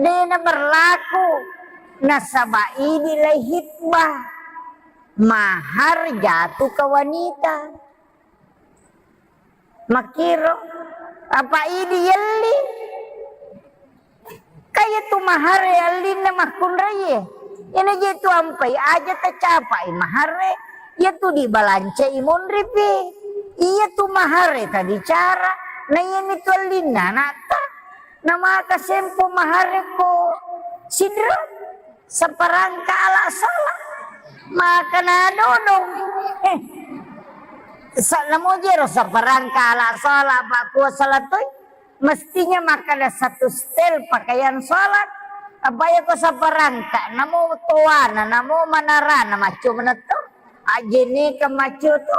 dena berlaku. Nasaba idi lai hitbah. Mahar jatuh ke wanita. Makkiro, apa idi yelli? Kaya tu mahare allinna makkunraie. Ina je tu ampai aja tacapai mahare, iya tu dibalancai monripi. Iya tu mahare tabicara, na iya mi tu allinna anakta. Namaka sempo mahare ko sidro. Saparangka ala sala. Maka nadodong. Eh. Sa-, namo jero saparangka ala sala, Pak, kuasala toi. Mestinya makkeda satu setel pakaian sholat. Apa ya ko saparangka, namo toana, namo manarana, macco manetto. Ajjenekeng maccio tu.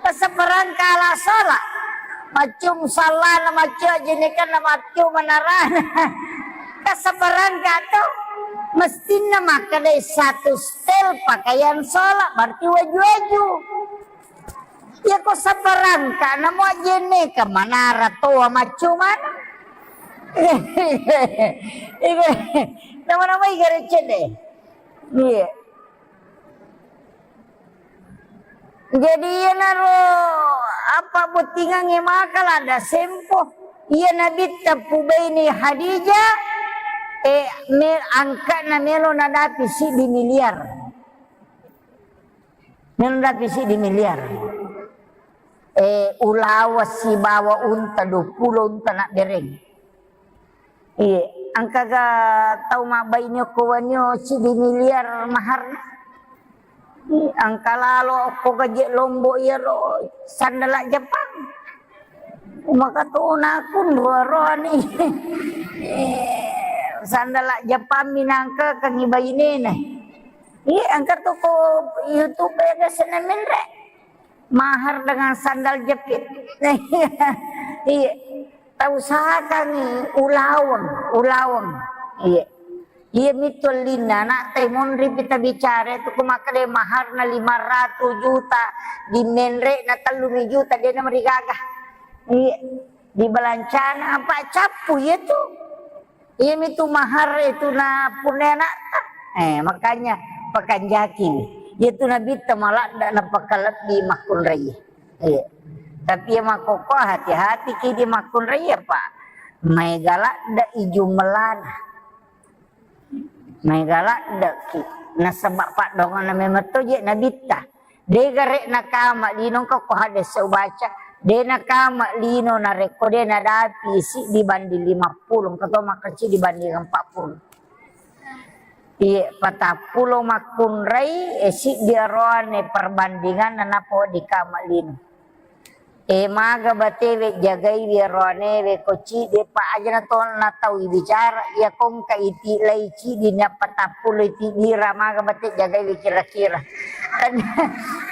Kasabarangka ala sala. Maccio musallana, maccio ajjenekenna, maccio manarana. Kasabarangka tu. Mestinna makkedai satu setel pakaian sala, berarti waju-waju. Ya ko sabarangka, namo ajjenekeng manara toa maccio mana. Nama-nama igare cedde. Iya. Jadi iyanaro apa bottingangnge maka ladda sempo. Iya Nabitta pubaini Hadijah, eh, me-, angka'na melo nadapi siddi miliar. Melo nadapi siddi miliar. Eh, ulawa sibawa unta, dua puluh unta nabbereng. Iye, engkaga tau mabbaine okko wenni siddi miliar maharna? Iye, engka lalo okko gaje Lombok iyaro sandala Jepang. Maka tona kunro roani. Sandala Jepang minangka kangi bainena. Iye, engka to ko YouTube ya, ada sena menre. Mahar dengan sandal jepit. Iya. Tausahakangngi ulaweng, ulaweng. Iya. Iya mitu ellinna, anak tai monri pita bicara itu ku makkeda maharna lima ratus juta, di menre na tellu mi juta, dia na marigaga. Iya. Di balancana apa cappu iya tu. Iya mitu mahar itu na punna anakta. Eh, makanya pakanjaki. Iya tu Nabitta maladda na pakalebbi makkunrai. Iya. Tapi iya makkokko hati-hati ki di makkunrai apa. Maega ladda iju melana. Maega ladda ki. Nasaba paddoanganna memang to je Nabitta. De gare nakama lino engka ko hadese ubaca, de nakama lino narekko de nadapi siddi banding lima puluh, engka to makkeda dibanding empat puluh. Iye, patappulo makkunrai, e, siddi aroane perbandinganna nappa wedding kama lino. E, maga batewe jagaiwi aroanewe ko ciddi, pa aja na to na tau ibicara, iya kongka iti lai ciddi na patappulo iti dira, maga bate jagaiwi kira-kira.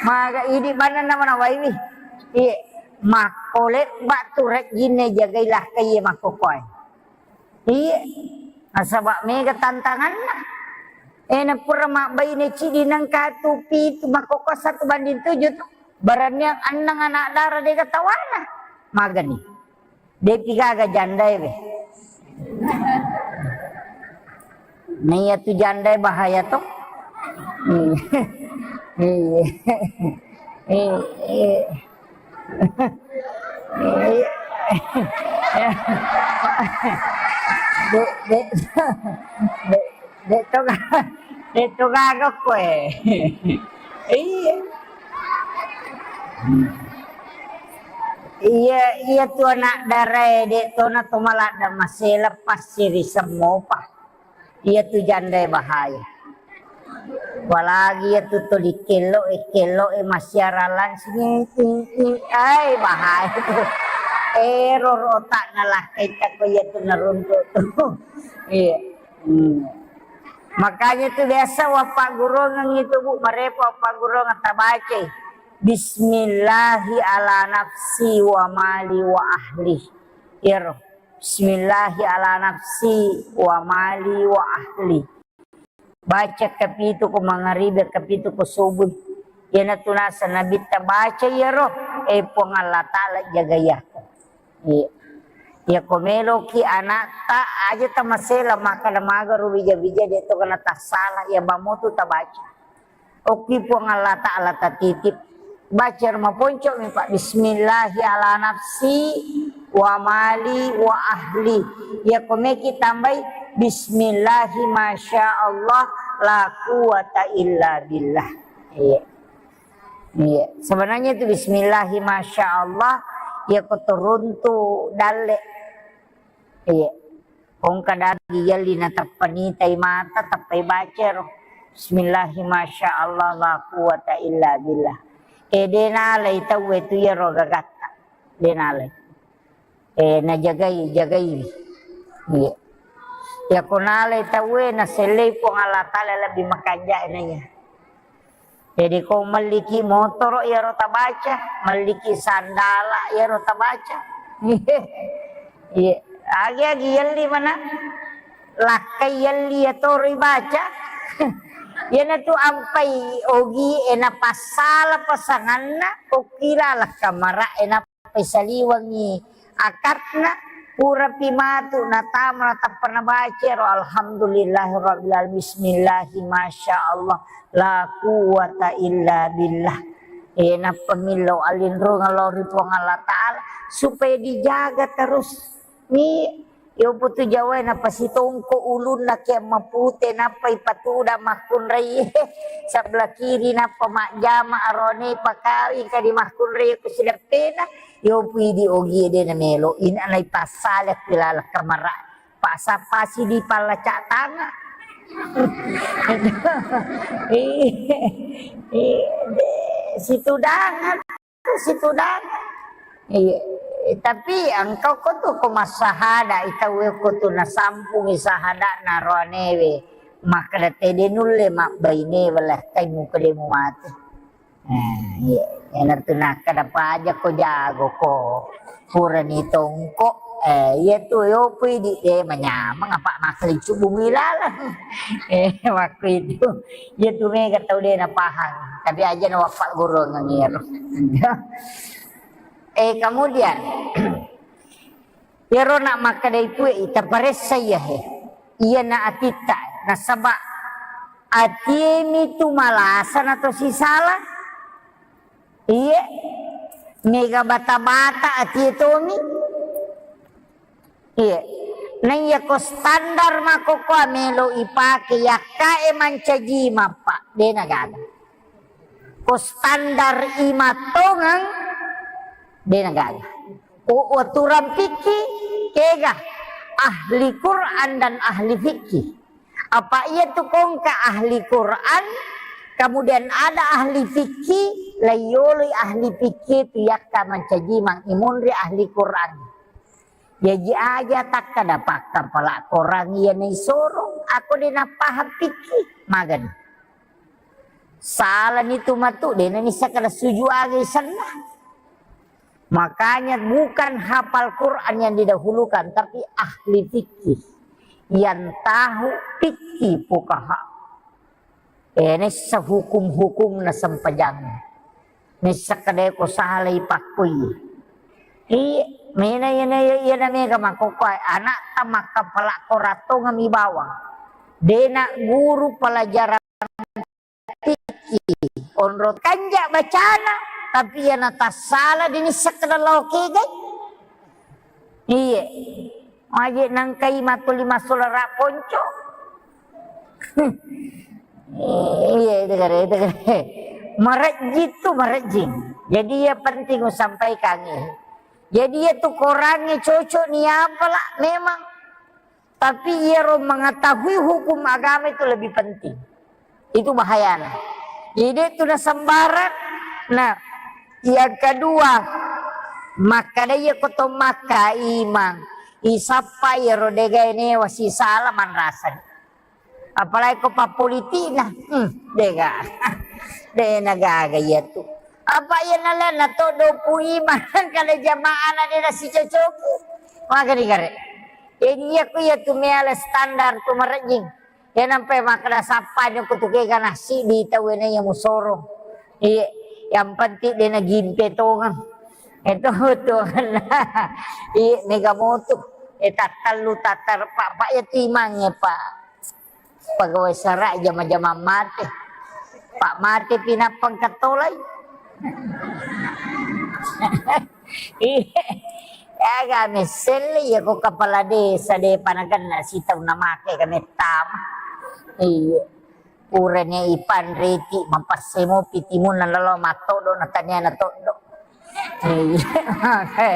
Maga idi bana nama nawaiwi. Iye, makko lebba tu rejjinna jagai lakkai iye makkokkoe. Iye. Nasaba mega tantanganna. Eh, na pura mabbaine cidi nengka tu pitu, makkokko satu banding tujuh tu. Baraniang enneng anak dara dega tawana. Magani. Depi gaga jandae be. Nah, iya tu jandae bahaya to. Iya. Iya. Iya. Iya. De, de, de, de to ga-, de to gaga koe. Iya. Iya, iya tu anak darae, de to na to maladda masela passiri semmopa. Iya tu jandae bahaya. Apalagi iya tu tuli kello e, kello e massiara langsung, ting, ting, ting. Ai, bahaya tu. Ero rotak nalakkai tako iya tu naruntuk tu. Iya. Hmm. Makanya tu biasa wappaggurungeng itu, Bu, marepa wappaggurungeng tabacai. Bismillahi ala nafsi wa mali wa ahli. Iyaro. Bismillahi ala nafsi wa mali wa ahli. Baca kapitu ko mangaribi, kapitu ko subuh. Iyana tu naseng Nabitta baca iyaro, eh, Puang Allah Ta'ala jagai aku. Iya. Iya ko meloki anakta aja tamasela makkada maga ro bija-bija de to kena tassala, iya bamotu tabaca. Okki Puang Allah Ta'ala tatitip. Baca ro maponco mi, Pak. Bismillahi ala nafsi wa mali wa ahli. Iya ko meki tambai bismillahi masya Allah la quwata illa billah. Iya. Iya. Sebenarnya itu bismillahi masya Allah, iya ko turuntu dalle. Iya. Engka dagi yelli na tappa nitai mata, tappai baca ro. Bismillahi masya Allah la quwata illa billah. E de nalai tauwe tu iyaro gagatta. De nalai. E najagai, jagai. Iya. Iya ko nalai tauwe nasellei Puang Allah Ta'ala lebbi makanja na iya. Jadi ko melliki motoro iyaro tabaca, melliki sandala iyaro tabaca. Iya. Agi-agi yelli mana? Lakkai yelli iyatoro ibaca. Iyana tu ampai ogi e napassala pasanganna, okkila lakkamara e na Pesaliwengngi akatna, purapi matu natama natappa nabaca ro, alhamdulillahirabbil alamin, bismillahi masya Allah la quwwata illa billah. E, nappa millau alinrungeng lao ri Puang Allah Ta'ala supaya dijaga terus. Ni Yopo tu Jawae napasitongko ulunna ke mapute, nappa ipatuda makkunrai sebelah kiri, nappa majjama arone pakawing kadi makkunrai ko sideppena. Yopo idi ogie de namelo, ina naipassala ku laleng kamara. Pasa pasi di pallacak tangan. Iya, iya, de, situdangan. Situdang. Iya. Tapi engka ko tu ko massahada, itau ko tu nasampungi sahada na roanewe. Makkeda tede nulle mabbaine wala kai muka de mumati. Eh, iya. Ena tu nakkeda paja ko jago ko. Purani tongko. Eh, iya tu yopo idi, eh, manyameng apa makkeda cubungi laleng. Eh, waktu itu. Iya tu mega tau de napahang, tapi aja na wappa gurungeng iyaro. Eh, kemudian, iyaro nak makkeda itu, eh, ita paressa iya he. Iya na atitta, nasaba atie mi tu malasa na to sisala. Iya, mega bata-bata atie tomi. Iya. Naiya ko standar makkokkoe melo ipake yakkae mancaji mappa, de nagaga. Ko standar imattongeng, de nagaga. Ko aturan fikih, kega ahli Quran dan ahli fikih. Apa iya tu kongka ahli Quran, kemudian ada ahli fikih, laiyoloi ahli fikih tu yakka mancaji mang imunri ahli Quran. Jaji aja takkada pakkapala Quran iya naisoro, ako de napahang fikih, magani. Salani tu matu, de nanissa kada suju aga isenna. Makanya bukan hafal Quran yang didahulukan, tapi ahli fikih. yang tahu fikih fuqaha. Eh, nessa hukum-hukum na sempajang. Nessa kadeko salai pakkui. Iya, mena iya na iya na mega makkokkoe, anakta makkapala korattongeng mi bawang. Dena guru pelajaran fikih, onro kanja bacana, tapi iya na tassala dini sekedar lokegai. Iya. Maje nangkai matuli masolara ponco. Iya, itu kare, itu kare. Marejji tu marejjing. Jadi iya penting usampaikan iya. Jadi iya tu korangnge cocok ni apa lah memang. Tapi iyaro mengetahui hukum agama itu lebih penting. Itu bahayana. Jadi itu na sembarang. Nah, yang kedua, makkada iya ko to makka imang, isappa iyaro degae newa sisala manrasani. Apalagi ko pappolitikna, hmm, dega. De nagaga iya tu. Apa iya nalena to dopu imang kada jamaana de nasicocoki. Makani kare. Jadi iya ko iya tu meala standar tu marejjing. Iya nampai makkada sappani ko tu kega nasi di tau iya musoro. Iya, yang penting de nagimpe tongeng. Itu tu. Iya, mega motu. Eh, tattallu, tattar, pak, pak, iya tu imang ya, Pak. Pegawai sara jama-jama mate. Pak mate pinappa engka tolai. Iya. Aga messelle iya ko kepala desa de panagenna sitau namake ka mettama. Iya. Purane ipanriti mapassemo pitimunna lalo mattodo na taniana toddo. Iya. Oke.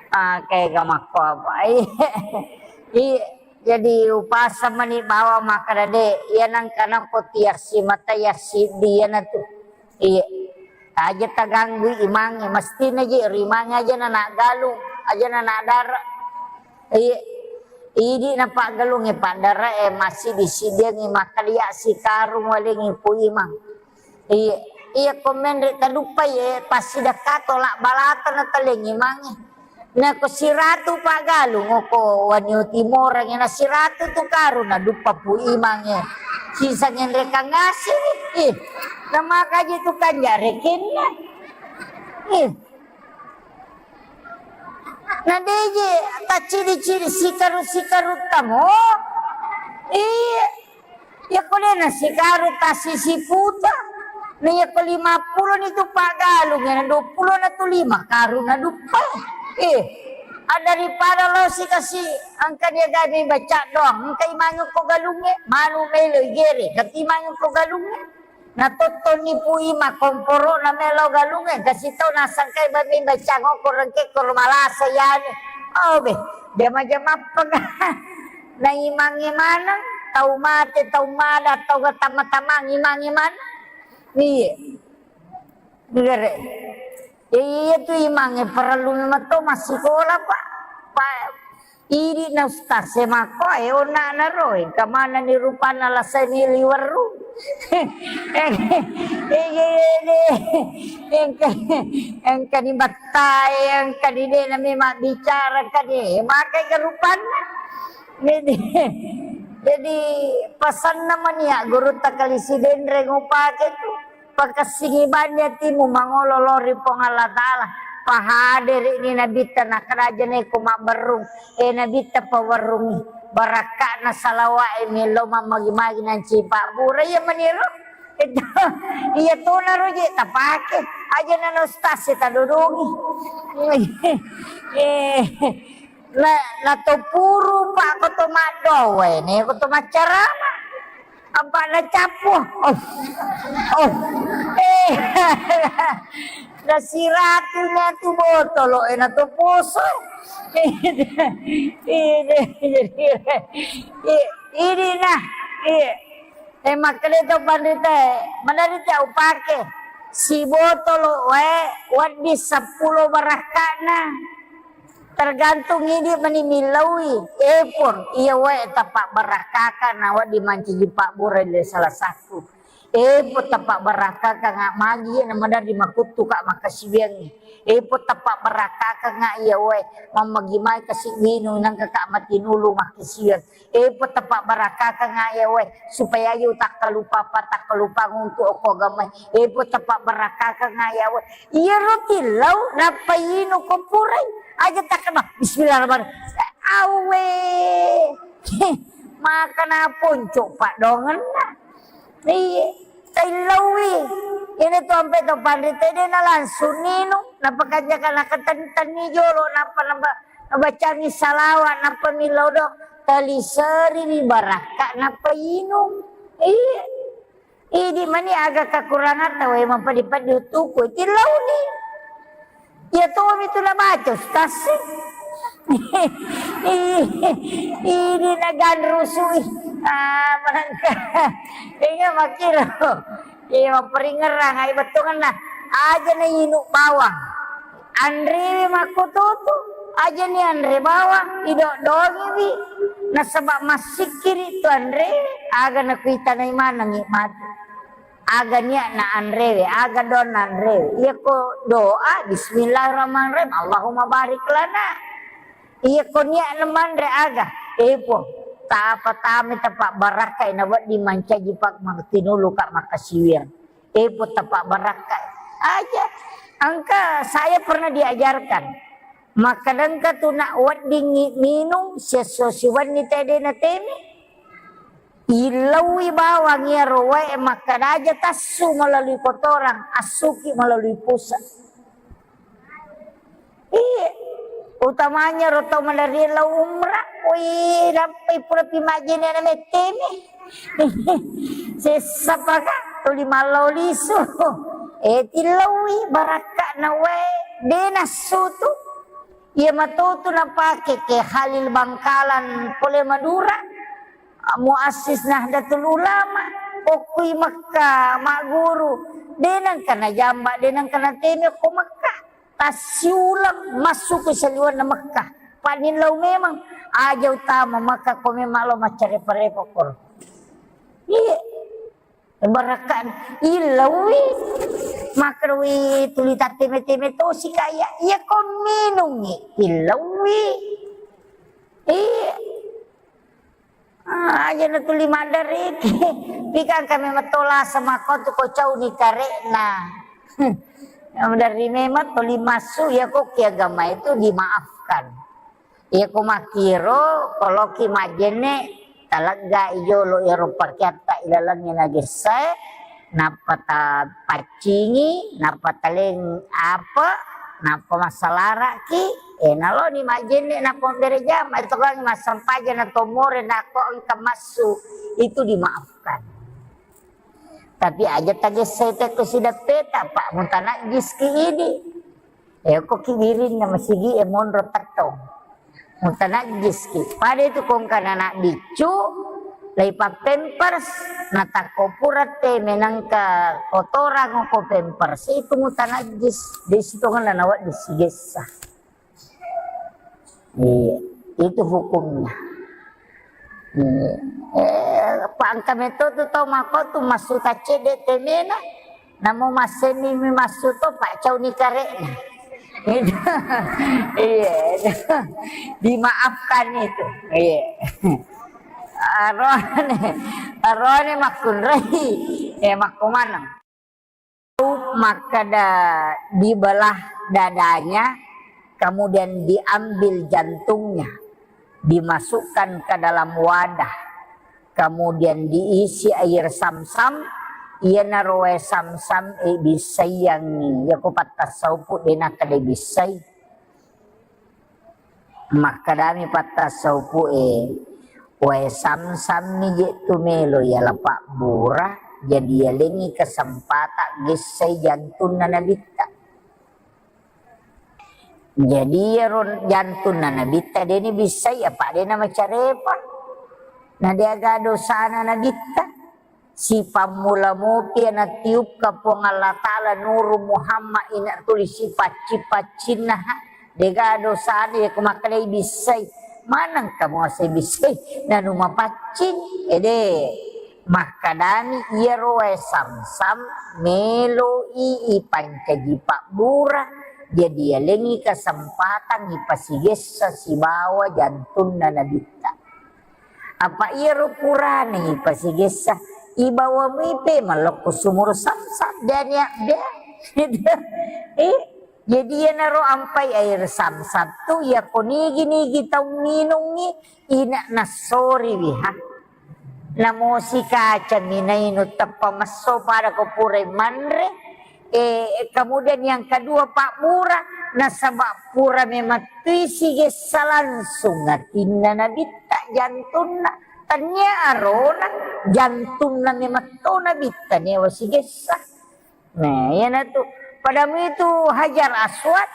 Oke, ga makko apa? Iya. Iya. Jadi upasang mani bawang makkada de, iya nangka nakko tiassi mata yassi diana tu. Iya. Aja taganggui imangnge, mestina je rimangnge aja na nak galung, aja na nak dara. Iya. Idi na paggalungnge paddara e massi disidiangi makkalia sikarung walengi pu imang. Iya, iya ko menre taduppai e passidakka tolak balata na talengi imangnge. Nako siratu paggalung oko wanio timorang na siratu tu karung na duppa pu imangnge. Sisa ngenrekang ngaseng. Ih, namakaji tu kanja rekenna. Ih. Na deje tacciri-ciri sikaru-sikaru tamo. Iya. Iya ko de na sikaru tassi siputa. Na iya ko lima pulo ni tu paggalung, na dua pulo na tu lima karung na duppa. Eh, ah, daripada lo sikasi engka dia gabe baca doang, engka imangi ko galungnge, manu melo igere, kati imangi ko galungnge. Na tottoni pu ima komporo na melo galungnge, kasi tau nasangkai babe baca ngoko rengke ko malasa yani. Oh be, jama-jama apa ga? Na imangnge maneng, tau mate, tau mada, tau ga tama-tamang imangnge maneng. Iya. Gere. Ya iya tu imangnge parellu memang to massikola, Pak. Pak, idi na ustaz e makko e onna na roe, kamana ni rupanna lasai ni liweru. Engka, engka ni battai, engka ni de na memang bicara, engka ni makai ke rupanna. Jadi, jadi pasanna mania gurutta kali Sidenreng upake tu. Pakessingi banni atimu mangolo lao ri Puang Allah Ta'ala. Pahaderi ni nabitta nakkeda aja neko mabberrung. Eh, nabitta pawerrungi. Barakka'na salawa'e melo mammagi-magi nanci pabbura. Iya maniro. Itu, iya tonaro je tapake. Aja nana ustaz e tadodongi. Eh, na, na to puru, Pak, ko to maddowe, ne ko to maccarama. Apa na cappu? Oh. Oh. Eh. Na siratu na tu botolo, eh, na to poso. Ini, ini, ini nah, iya. Eh, makkeda to panrita, maderita upake sibotolo wae, wedding seppulo barakka'na. Tergantung idi mani millaui, epon, iya wae tapabbarakkakan na wedding mancaji pabbura le salah satu. Epo tapabbarakkakangnga magi iya namaderri makuttuka makkasiwiangngi. Epo tapabbarakkakangnga iya wae mammagi mai kasi winu nangkaka matinulu makkasiwiang. Epo tapabbarakkakangnga iya wae supaya aja utakkalupa apa takkalupa untuk okko agamai. Epo tapabbarakkakangnga iya wae. Iyaro tillau nappa inu ko purai. Aja takkama bismillahirrahmanirrahim. Awe. Maka naponco padongenna. Iya, taillauwi. Ini tu ampe to panrita de na langsung ninu, nappa kanjaka nakatentenni jolo, nappa naba-, nabacangi salawat, nappa millau do, taliseri ri barakka, nappa inung. Iya. Idi mani aga kakurangatta wae mampadi-padi utuku, tillauni. Iya tomi tu nabaca, Ustaz. Ini naganrusui. Ah, manengka. Inga makkiro. Iya, mapperingerang, ai bettuanna. Aja na inu bawang. Anrewe makkututu. Aja ni anre bawang, idodongiwi. Nasaba massikkiri tu anrewe, aga nakuitanai manengngi matu. Aga nia'na anrewe, aga doanna anrewe. Iyako doa, bismillahirrahmanirrahim, Allahumma barik lana. Iyako nia'na manre aga, epo, tapa tame tapa barakkai na wedding mancaji pak tinulu ka makkasiwiang. Epo tapa barakkai. Aja, engka saya pernah diajarkan. Makkadengka tu nak weddingngi minung, siesso siwenni tede na teme. Illauwi bawang iyaro wae makkeda aja tassu melalui kotoran, assuki melalui pusat. Iya, utamanya ro tau maderri lao umrah, wih, nappai pura pi majjene na metteme. Sessapaka tuli mallau lisu. Eh, tillauwi barakka na wae, de nassu tu. Iya matotu napake ke Khalil Bangkalan pole Madura. Muassis Nahdlatul Ulama, okkui Mekka, magguru, de nengka najamba, de nengka nateme ko Mekka. Tassiuleng massuki saliwenna Mekka. Panillau memang, aja utama Mekka ko memang lo maccarepa-repa koro. Iya. Barakka illauwi. Makkerui tuli tatteme-teme tosi kaya. Iya ko minungi illauwi. Iya. Ah, aja na tuli maddariki. Pikang kami matola sama kau tu kau cau ni karekna. Maddarri memang tuli masuk ya kok ki agama itu dimaafkan. Iya ko makkiro, koloki majjenne, taleggai jolo iyaro pakeatta ilalengnge nagessae, nappa tapaccingi, nappa taleng apa, nappa massalaraki, eh, naloni majjenne, nappa mabbere jama, etokangngi massampaja na tomore, nako engka massu, itu dimaafkan. Tapi aja tagessai tekko sideppeta, Pak, mutanajjiski idi. Eh, ko ki wirinna masigi e monro tettong. Mutanajjiski. Pada itu kongkana anak biccu, laipa pampers, natakko pura te menangka kotorang ko pampers, itu mutanajjis. Di situ kan nawa disigessa. Iya, itu hukumnya. Iya. Eh, pangka meto tu tau mako tu massu taccede temena, namo masseni mi massu to, Pak, cauni karekna. Itu. Iya, itu. Dimaafkan itu. Iya. Arone, arone makkunrai. Eh, makkumaneng. Makkeda dibelah dadanya, kemudian diambil jantungnya, dimasukkan ke dalam wadah, kemudian diisi air samsam, iyanaro wae samsam e bissaiangngi, yako pattassaupu de nakkeda bissai. Makkedami pattassaupu'e, "Wae samsammi je tu melo yala pabbura, jadi yalengngi kesempatan gessai jantunna nabitta." Jadi iyaro jantunna nabitta deni bissai, apa dena macarepa. Na deaga dosana nabitta. Sipammula mopi natiupka Puang Allah Ta'ala Nuru Muhammad ina tuli sipacci-paccinna, ha. Dega dosana yako makkedai bissai. Maneng kamu asai bissai? Nanu mapaccing. Ede. Makkadami iyaro wae Samsam melo'i ipancaji pabbura, jadi yalengngi kesempatan ipasigessa sibawa jantunna Nabitta. Apa iyaro purana ipasigessa, ibawa muipe mallokko sumur Samsam, de' nia-, de'. Eh, jadi iyanaro ampai air Samsam tu, iyako nigi-nigi tau minungngi, ina nassoriwi, ha. Namosi kacang minainu teppa messo pada ko purai manre. Eh, kemudian yang kedua, pabbura, nasaba pura memettui sigessa langsung atinna Nabitta, jantunna. Tania arona, jantunna memetto Nabitta newa sigessa. Nah, iyanatu. Padamu itu Hajar Aswad,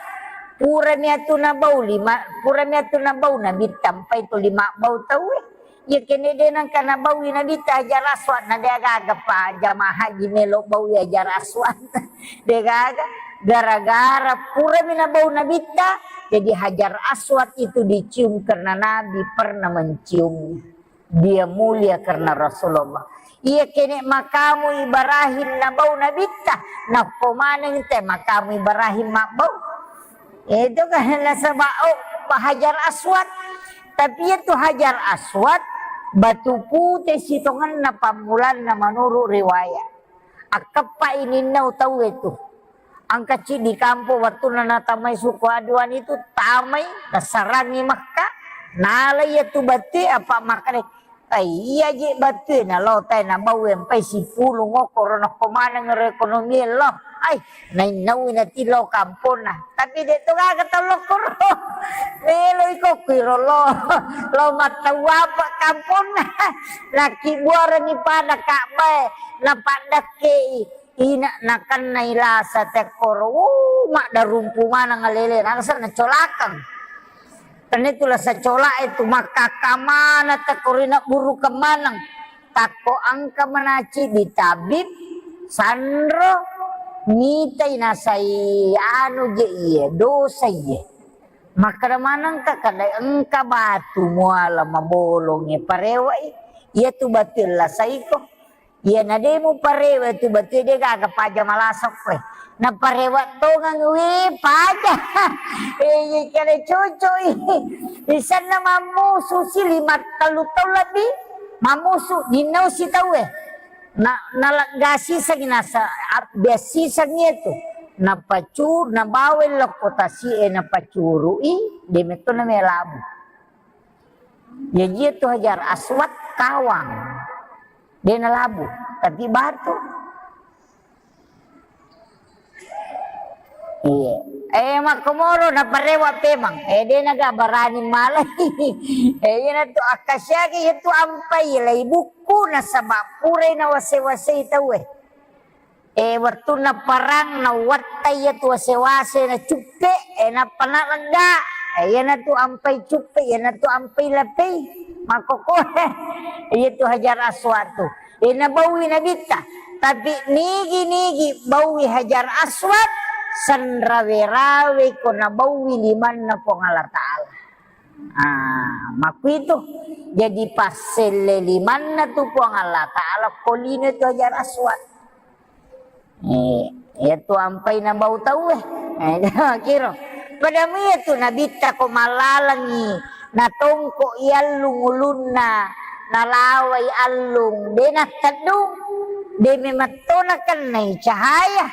purami atu nabau lima, purami atu nabau Nabitta, ampai tu lima bau tauwe. Iya kene de' nengka nabaui Nabitta Hajar Aswad, na de' gaga pa jamaah haji melo baui Hajar Aswad. De' gaga, gara-gara purami nabau Nabitta, jadi Hajar Aswad itu dicium karena Nabi pernah menciumnya. Dia mulia karena Rasulullah. Iya kene makamu Ibrahim nabau Nabitta, nakko maneng te makamu Ibrahim mabbau. Itu kan nasaba, oh, Hajar Aswad. Tapi itu Hajar Aswad, batu pute sitongenna pammulanna menurut riwayat. Akkeppa ininnau tauwe tu. Engka ciddi kampong, wettunna natamai suku Aduan itu, tamai, nasarangi Mekka, nalai iya tu batue, apa makkeda, "Ai, iya je batue, nalo tai nabau empai sipulung okkoro, nakko maneng ro ekonomi lo." Ai, nainnaui nati lo kamponna. Tapi de' to gaga tau lokkoro. Melo ikokku iro lo, lo mattau apa kamponna. Nakkibuarangi pada Ka'bae, napaddakkei. Ina nakennai lasa tekkoro, wuh, maddarumpu maneng alele, nangsa nacolakeng. Tenna itu lasa colak itu makkakka maneng tekkoro, ina burukeng maneng. Takko engka manaci di tabib, sanro, mitai nasai anu je iye, dosa iye. Makkeda manengka, kada engka batu muala mabolongnge parewa'i, iya tu batu lasaiko. Iyana de' muparewa tu batue, de' gaga paja malasokko e. Naparewa tongeng, we, paja. Eh, iya kale cocok i. Isenna mammusu si lima tellu taung lebbi. Mammusu, ninnau si tauwe. Na, naleggasisangi nasa, abbiassisangi itu. Napacu-, nabawa lokko tasi e, napacurui, de' metto namelabu. Jaji itu Hajar Aswad kawang. De' nalabu, tapi batu. Iya. Eh, makkomoro naparewa pemang. Eh, de' naga barani malai. Eh, iyana tu akkasiaki itu ampai lai bukku nasaba purai nawase-wasei tauwe. Eh, wettunna perang, nawattai iya tu wase-wase nacuppe, eh, nappa nalegga. Eh, iyana tu ampai cuppe, iyana tu ampai lapei. Makkokkoe. Iya tu Hajar Aswad tu. Eh, nabaui Nabitta. Tapi nigi-nigi baui Hajar Aswad, sanrawe-rawe ko nabaui limanna Puang Allah Ta'ala. Ah, makkuitu. Jadi passelle limanna tu Puang Allah Ta'ala ko lino tu Hajar Aswad. Eh, iya tu ampai nabau tauwe. Eh, kiro. Padamu iya tu Nabitta ko mallalengi, natongko i allung ulunna, nalawai allung, de' natteddung, de' memetto nakennai cahaya.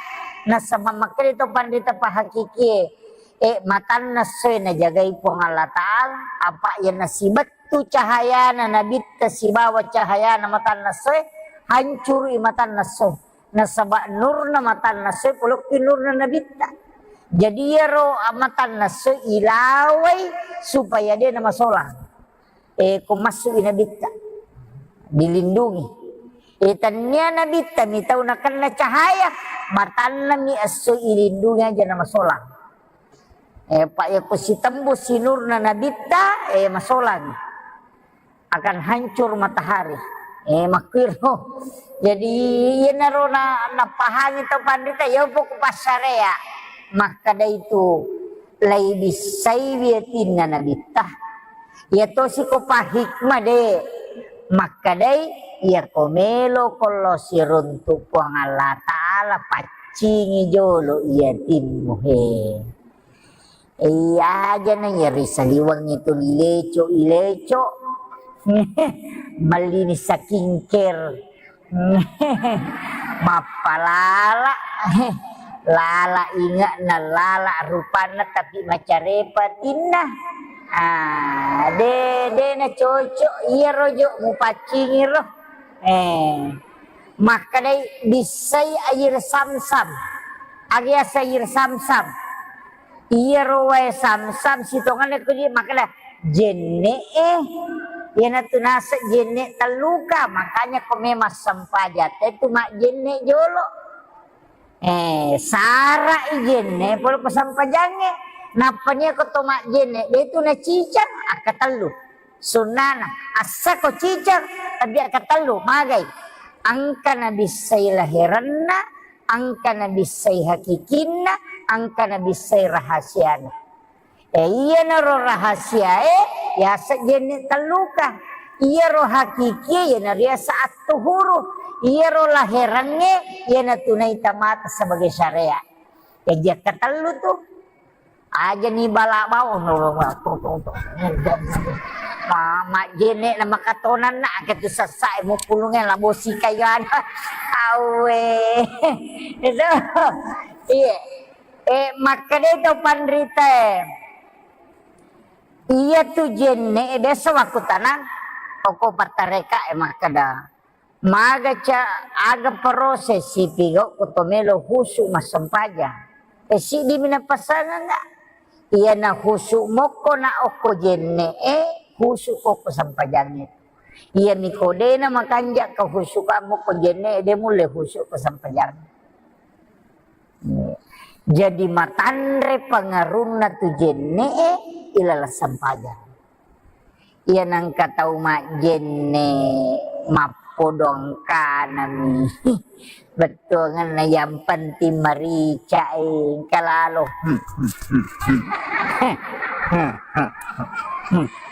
Nasaba makkeda to panrita pahakikie, eh, matanna essoe najagai Puang Allah Ta'ala, apa iya nasibettu cahayana Nabitta sibawa cahayana matanna essoe, hancurui matanna essoe. Nasaba nurna matanna essoe polokki nurna Nabitta. Jadi iyaro matanna essoe ilawai supaya de' namasolang. Eh, ko massu'i Nabitta, dilindungi. Eh, tania Nabitta mi tau nakenna cahaya, matanna mi esso ilindungi aja namasolang. Eh, pa iya ko sitembus sinurna Nabitta, eh, masolang. Akan hancur matahari. Eh, makkiro. Jadi, iyanaro na, napahangi tau panrita, iya poko passarea. Makkeda itu, lai bissaiwi atinna Nabitta. Iya tosi ko pahikmah de'. Makkedai, iyako melo ko lo siruntu Puang Allah Ta'ala, paccingi jolo iya timmu he. Iya aja na iya ri saliweng itu ileco, ileco. Mellini skincare. Mappalala. Lala inge'na, lala rupanna, tapi macarepa tinna. Ah, de, de na cocok iyaro jo mupaccingi ro. Eh, makkedai bissai air samsam. Aga yaseng air samsam? Iyaro wae samsam sitongenna ko di makkeda jenne e. Iyanatu naseng jenne telluka, makanya ko memang sempajang te tu majjenne jolo. Eh, sara'i jenne pole ko sempajangnge. Nappa nia ko to majjenne, de tu nacicang, akkatellu. Sunnana, assa ko cicang, tapi akkatellu, magai. Engka nabissai laherenna, engka nabissai hakikinna, engka nabissai rahasiana. Eh, iyanaro rahasiae, yaseng jenne telluka. Iyaro hakikie, iyanaro yaseng attuhuru. Iyaro laherengnge, iyanatu naita mata sebagai syariat. Jaji akkatellu tu. Aja ni bala bawang. Ma-, majjenne na makatonanna, angka tu sessae muppulungnge labo sikayana. Awe. Itu. Iya. Eh, makkeda to panrita e. Iya tu jenne e, biasa wakkutanang toko pattareka e makkeda. Maga ca, aga proses sipigau ko to melo husu massempajang? E, siddi mi napasangeng ga? Iyana husu mokko na okko jenne e, husu kokko sempajangnge. Iya mi ko de na makanja ka husu ka mokko jenne e, de mulle husu ko sempajangnge. Jadi matanre pangarunna tu jenne e, ilaleng sempajang. Iya nengka tau majjenne mappodong kanami. Bettuangenna yang penting marica e, engka lalo.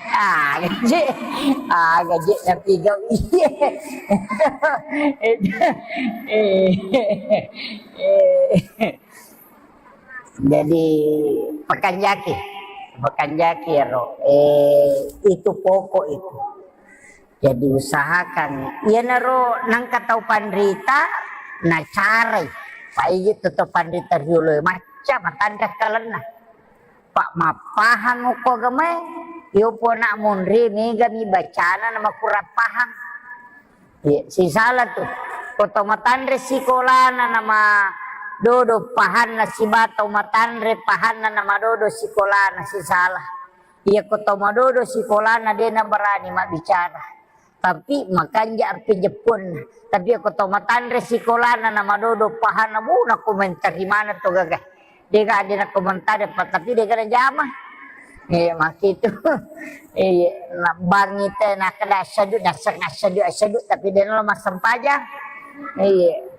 Aga je, aga je napigau iye. Jadi, pakanjaki, pakanjaki ero, eh, itu pokok itu. Jadi, usahakan, iyanaro nengka tau panrita, nacarai. Paigi tu tau panrita riolo e, macca matanre kalenna. Pa mappahang okko agamae, iyo pona monri, mega mi bacana na makurang pahang. Iya, sisala tu. Ko tau matanre sikolana nama dodo pahanna siba tau matanre pahanna nama dodo sikolana, sisala. Iya, ko tau madodo sikolana de na berani mabbicara. Tapi makanja api jeppun. Tapi ko tau matanre sikolana nama dodo pahanna, bu, na komentari mana to gaga. Dega de na komentari pa, tapi dega na jama. Iya, makitu. Iya, na bangi te na kada sedu, naseng sedu, sedu, tapi de na lo massempajang. Iya.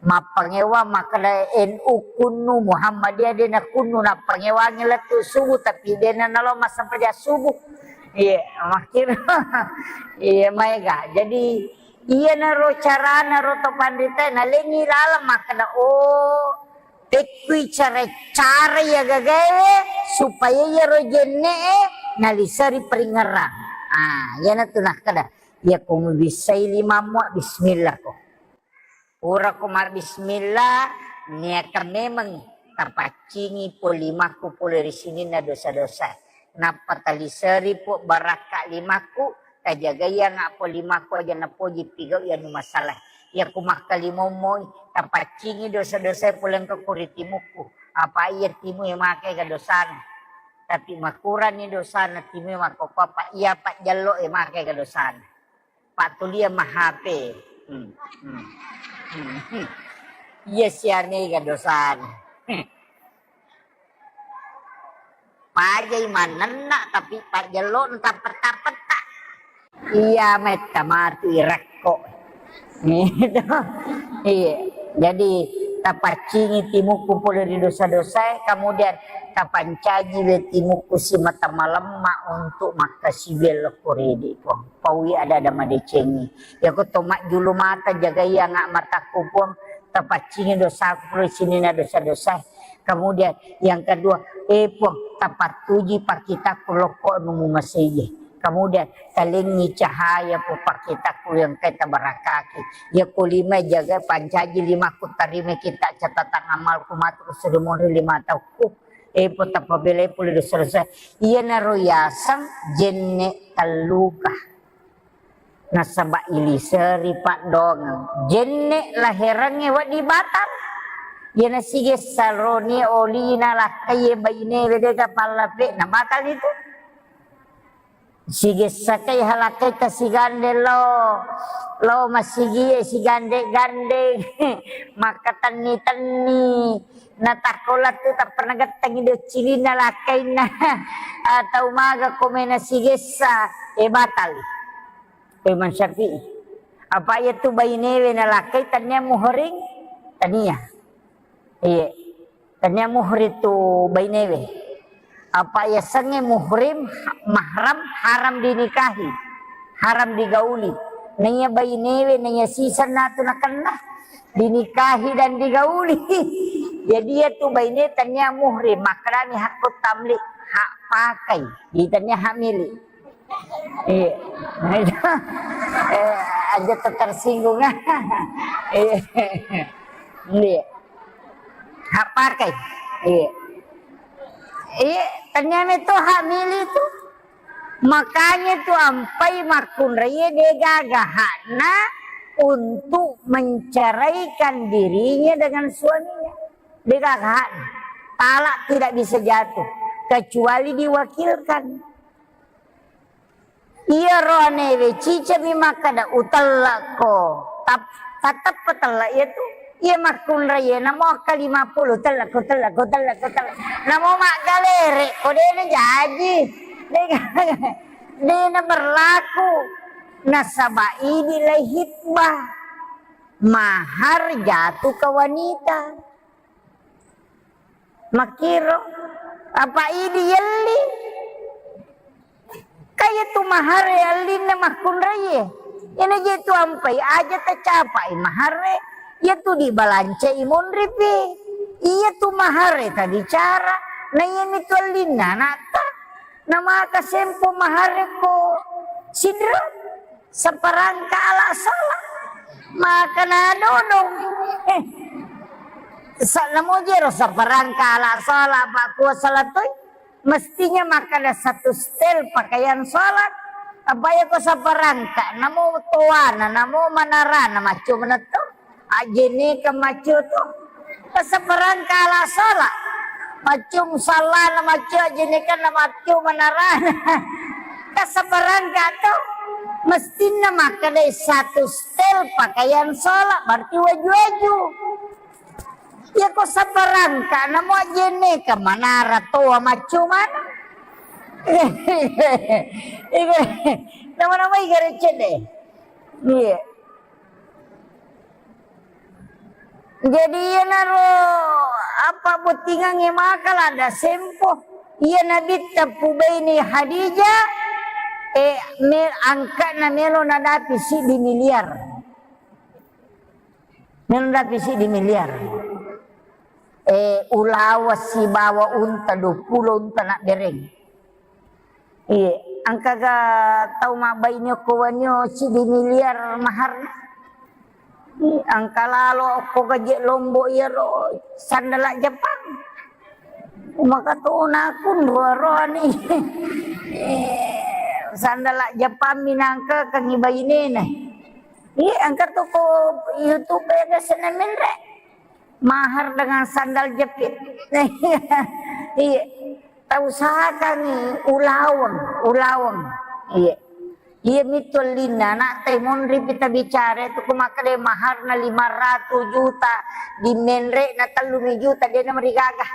Mappangewa makkeda N U kunnu, Muhammadiyah de na kunnu, nappangewangi lettu subuh, tapi de na nalo massempajang subuh. Iya, makkiro. Iya, maega. Jadi, iyanaro carana ro to panrita, nalengi laleng makkeda, oh, pekkui cara-cara iya gagae supaya iyaro jenne e naliseri peringerang. Ah, iyanatu nakkeda, iya ko mubissai limammu, bismillah ko. Purako mabbismillah, niakan memeng tapaccingi po limakku pole ri sininna dosa-dosa. Nappa taliseri po barakka limakku, tajagaianga po limakku aja napoji pigau iyanu masalah. Iya ku makkalimomoi, tapaccingi dosa-dosa pole engka ku ri timukku. Apa iya timu e makega dosana. Tapi makurani dosana timu e makkokko apa iya pajjello e makega dosana. Pattulia ma H P. Hmm, hmm, hmm, hmm. Iya sianega dosana. Hmm. Pajai manenna tapi pajjello tapetta-petta. Iya metta matu irekko. Gitu. Iya. Jadi Tapaccingi timukku pole ri dosa-dosae, kemudian tapancaji we timukku simata malemma untuk makkasiwiang lokko ri idi, Puang. Paui ada-ada madecengi. Yako to majjulu mata, jagai anga matakku, Puang. Tapaccingi dosaku pole sininna dosa-dosae. Kemudian yang kedua, eh, Puang, tapattuji pakkitaku lokko anu mumasei. Kemudian talengngi cahaya pu pakkitaku yang engkae tabarakaki. Yako lima jaga pancaji limakku, tarimai kitta catatan amalku matu ku suri monri lima tauku. Eh, Puang, tapabelai pole dosa-dosa. Iyanaro yaseng jenne telluka. Nasaba iliseri paddongeng. Jenne laherengnge wedding batal. Iyana sigessa roni olina lakkai bainewe dega pallape, na batal itu. Sigessakai halakkaita sigande lo, lo masigie sigande-gandeng, makkatenni-tenni, natakko lettu tappa nagettengi doccilinna lakkainna, atau maga komena sigessa, e batal. Imam Syafi'i. Apa iyatu bainewe nalakkai tania muhrim? Tania. Iye. Tania muhrim tu bainewe. Apa yasengnge muhrim, ha-, mahram, haram dinikahi, haram digauli. Naiya bainewe, naiya sisenna tu nakenna dinikahi dan digauli. Jadi iyatu baine tania muhrim, makkedani hakku tamlik, hak pakai, di tania hak milik. Iya. Nah, itu, eh, aja tersinggung. Iya. Iya. Hak pakai. Iya. Iya, ternyata itu hak milik itu. Makanya itu ampai makkunraie degaga hakna untuk menceraikan dirinya dengan suaminya. Degaga hakna. Talak tidak bisa jatuh kecuali diwakilkan. Iyaro anewe cicami makkeda, "Utellekko." Tap-, tatteppa tellek iyatu. Iya makkunrai iya, namo akka lima puluh, "Utellekko, utellekko, utellekko, utellekko." Namo maggalere ko dena jaji. Dena, dena berlaku. Nasaba idi lai hitbah. Mahar jatuh ke wanita. Makkiro, apa idi yelli? Kaya tu mahar yellinna makkunraie. Ina je tu ampai aja tacapai mahare. Iya tu dibalancai monripi. Iya tu mahare tabicara. Na iya mi tu ellinna anatta. Na maka sempo mahare ko sidro. Saparangka ala sala. Maka na dodong. Eh. Sa-, namo jero saparangka ala sala, apa kuasa latoi? Mestinya makkeda satu setel pakaian sholat. Apa ya ko saparangka, namo toana, namo manarana, macco menetto. Ajene ke macco to. Ke saparangka ala sholat. Macco musallana, macco ajene kan, macco manarana. Ke saparangka to. Mestinna makkeda satu setel pakaian sholat, berarti waju-waju. Iya ko saparangka, namo ajene ke manara toa macco mana. Iga, nama-nama iga recet deh. Iya. Jadi iyanaro apa bottingangnge maka lada sempo. Iya Nabitta pubaini Hadijah, eh, me-, angka'na melo nadapi siddi miliar. Melo nadapi siddi miliar. Eh, ulawa sibawa unta, dua puluh unta nabbereng. Iye, engkaga tau mabbaine okko wanio siddi miliar maharna? Iye, engka lalo okko gaje Lombok iyaro sandala Jepang. Maka tona kunro-roani. Sandala Jepang minangka kangi bainena. Iye, engka toko YouTube ya senna menre. Mahar dengan sandal jepit. Iya. Tausahakangngi ulaweng, ulaweng. Iya. Iya mitu ellinna, nak, tai monri pita bicara itu ku makkeda maharna lima ratus juta, di menre na tellu mi juta, de na marigaga.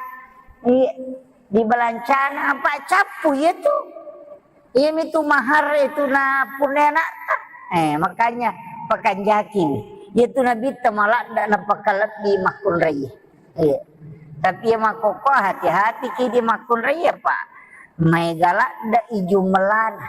Iya. Di balancana apa cappu iya tu. Iya mitu mahar itu na punna anakta. Eh, makanya pakanjaki. Iyatu Nabitta maladde napakalebbi makkunrai. Iya. Tapi iya makkokko hati-hati ki di makkunrai, Pak. Maega ladde i jumellana.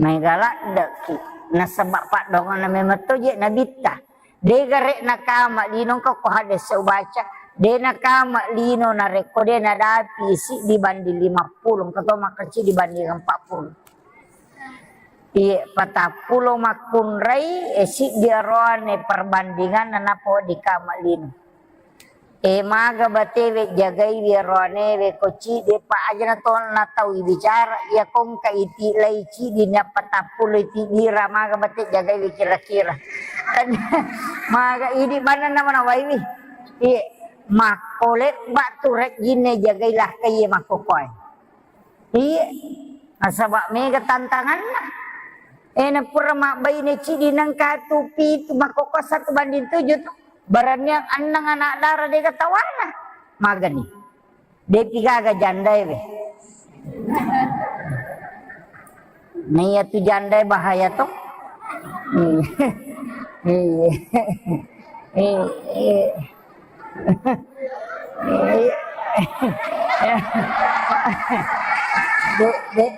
Maega ladde ki. Nasaba paddongeng memang to je Nabitta. De gare nakama lino ko hadis ubaca. De nakama lino narekko de nadapi siddi banding lima puluh, engka to makkeda siddi banding empat puluh. Iye, patappulo makkunrai, e, siddi aroane perbandinganna nappa wedding kama lino. E, maga batewe jagaiwi aroanewe ko ciddi, pa aja na to na tau ibicara, iya kongka iti lai ciddi na patappulo iti dira, maga bate jagaiwi kira-kira. Maga idi bana nama nawaiwi. Iye, makko lebba tu rejjinne jagai lahkai iye makkokoe. Iya, nasaba mega tantanganna. E, na pura mabbaine ciddi nengka tu pitu, makkokko satu banding tujuh tu. Baraniang enneng anak dara dega tawana. Magani. Depi gaga jandae we. Nah, iya tu jandae bahaya to. Iya. Iya. Iya. Dek, dek,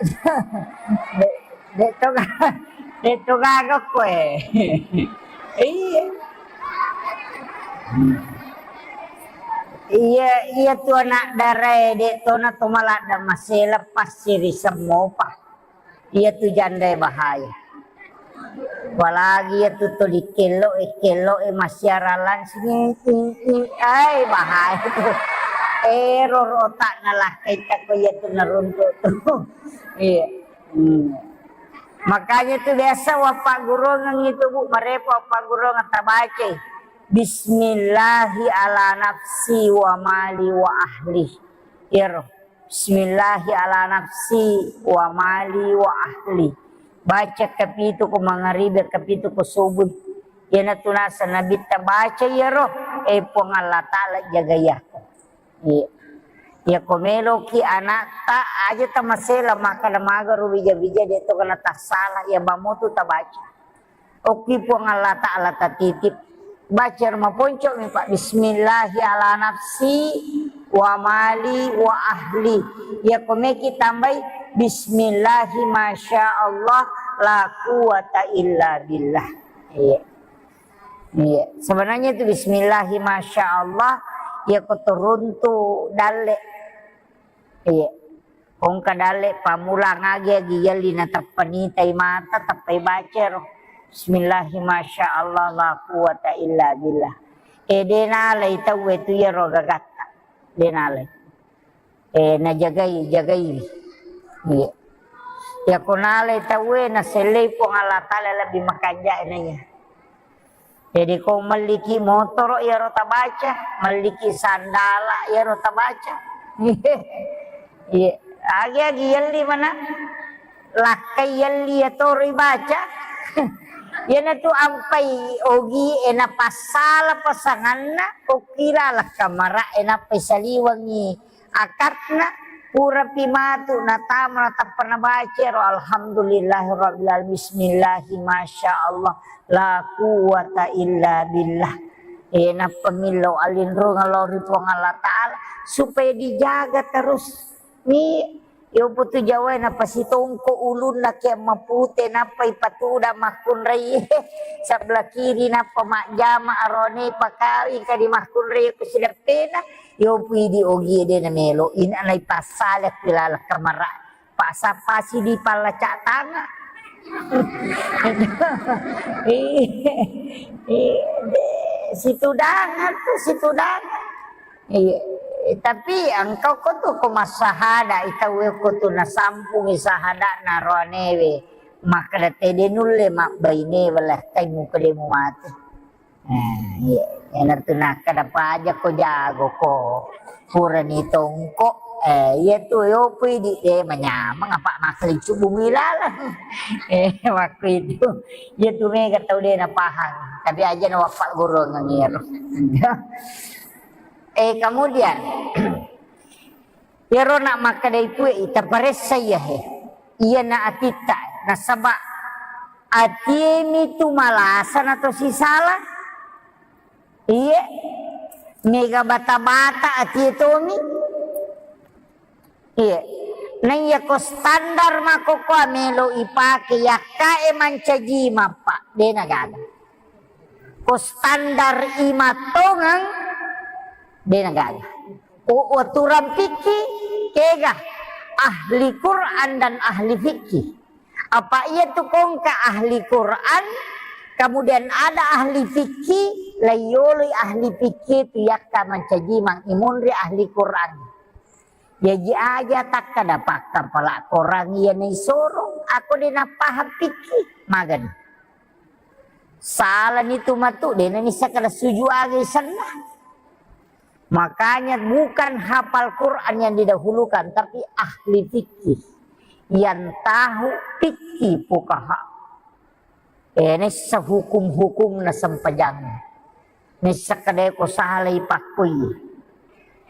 dek, dek to ga-, dek to gaga koe. Iya. Iya, iya tu anak darae, dek to na to maladde masela pasti ri semmopa. Iya tu jandae bahaya. Apalagi iya tu tuli kello e, kello e massiara langsung, ing, ing, ing. Ai, bahaya tu. Ero rotak nalakkai tako iya tu naruntuk tu. Iya. Hmm. Makanya tu biasa wappaggurungeng itu, Bu, marepa wappaggurungeng tabacai. Bismillahi ala nafsi wa mali wa ahli. Iyaro. Bismillahi ala nafsi wa mali wa ahli. Baca kapitu ko mangaribi, kapitu ko subuh. Iyanatu naseng Nabitta baca iyaro, e Puang Allah Ta'ala jagai aku. Iya. Iya ko meloki anatta aja tamasela makkada magaro bija-bija de to kena tassala, iya bamotu tabaca. Okki Puang Allah Ta'ala tatitip. Baca ro maponco mi, Pak. Bismillahi ala nafsi wa mali wa ahli. Iya ko meki tambai bismillahi masya Allah la quwata illa billah. Iya. Iya. Sebenarnya itu bismillahi masya Allah, iya ko turuntu dalle. Iya. Engka dalle pammulang agi-agi yelli na tappa nitai mata, tappai baca ro. Bismillahi masya Allah la quwata illa billah. E de nalai tauwe tu iyaro gagatta. De nalai. E najagai, jagai. Iya. Iya ko nalai tauwe nasellei Puang Allah Ta'ala lebbi makanja naiya. Jadi ko melliki motoro iyaro tabaca, melliki sandala iyaro tabaca. Iya, agi-agi yelli mana? Lakkai yelli iyatoro ibaca. Iyanatu ampai ogi e napassala pasanganna, okkila lakkamara e nappai saliwengi akatna, purapi matu natama natappa nabaca ro, alhamdulillahirabbil alamin, bismillahi masya Allah, la quwwata illa billah. E, nappa millau alinrungeng lao ri Puang Allah Ta'ala supaya dijaga terus. Mi, yoputu jawae napasitongko ulunna ke mapute, nappa ipatuda makkunrai. Sebelah kiri nappa majjama arone pakai kadi makkunrai ku sideppena. Yopu idi ogie de namelo, ina naipassala ku laleng kamara. Pasapasi di pallacak tangan. Iya, iya, de, situdangan tu, situdangan. Iya, tapi engka ko tu ko massahada, itau ko tu nasampungi sahada na roanewe. Makkeda tede nulle mabbaine wala kai muka de mu mate. Eh, iya. Iyanatu nakkeda paja ko jago ko. Purani tongko. Eh, iya tu yopu idi de manyameng apa makkeda cubu milalang. Eh, waktu itu. Iya tu mega tau de napahang. Tapi aja na wappa gurungeng iyaro. Eh, kemudian Iyaro na makkeda itu e, ita paressa iya he. Iya na atitta, nasaba Atiemi tu malasa na to sisala. Iye, mega bata-bata atie tomi. Iye, naiya ko standar makkokkoa melo ipake yakkae mancaji mappa, de nagaga. Ko standar imattongeng, de nagaga. Ko waturang fikih, kega ahli Quran dan ahli fikih. Apa iya tu kongka ahli Quran, kemudian ada ahli fikih, laiyoloi ahli fikih tu yakka mancaji mang imunri ahli Quran. Jaji aja takkada pakkapala Quran iya naisoro, ako de napaham fikih, magani. Salani tu matu, de nanissa kada suju aga isenna. Makanya bukan hafal Quran yang didahulukan, tapi ahli fikih. Yang tahu fikih fuqaha. Eh, nessa hukum-hukum na sempajang. Nessa kadeko salai pakkui.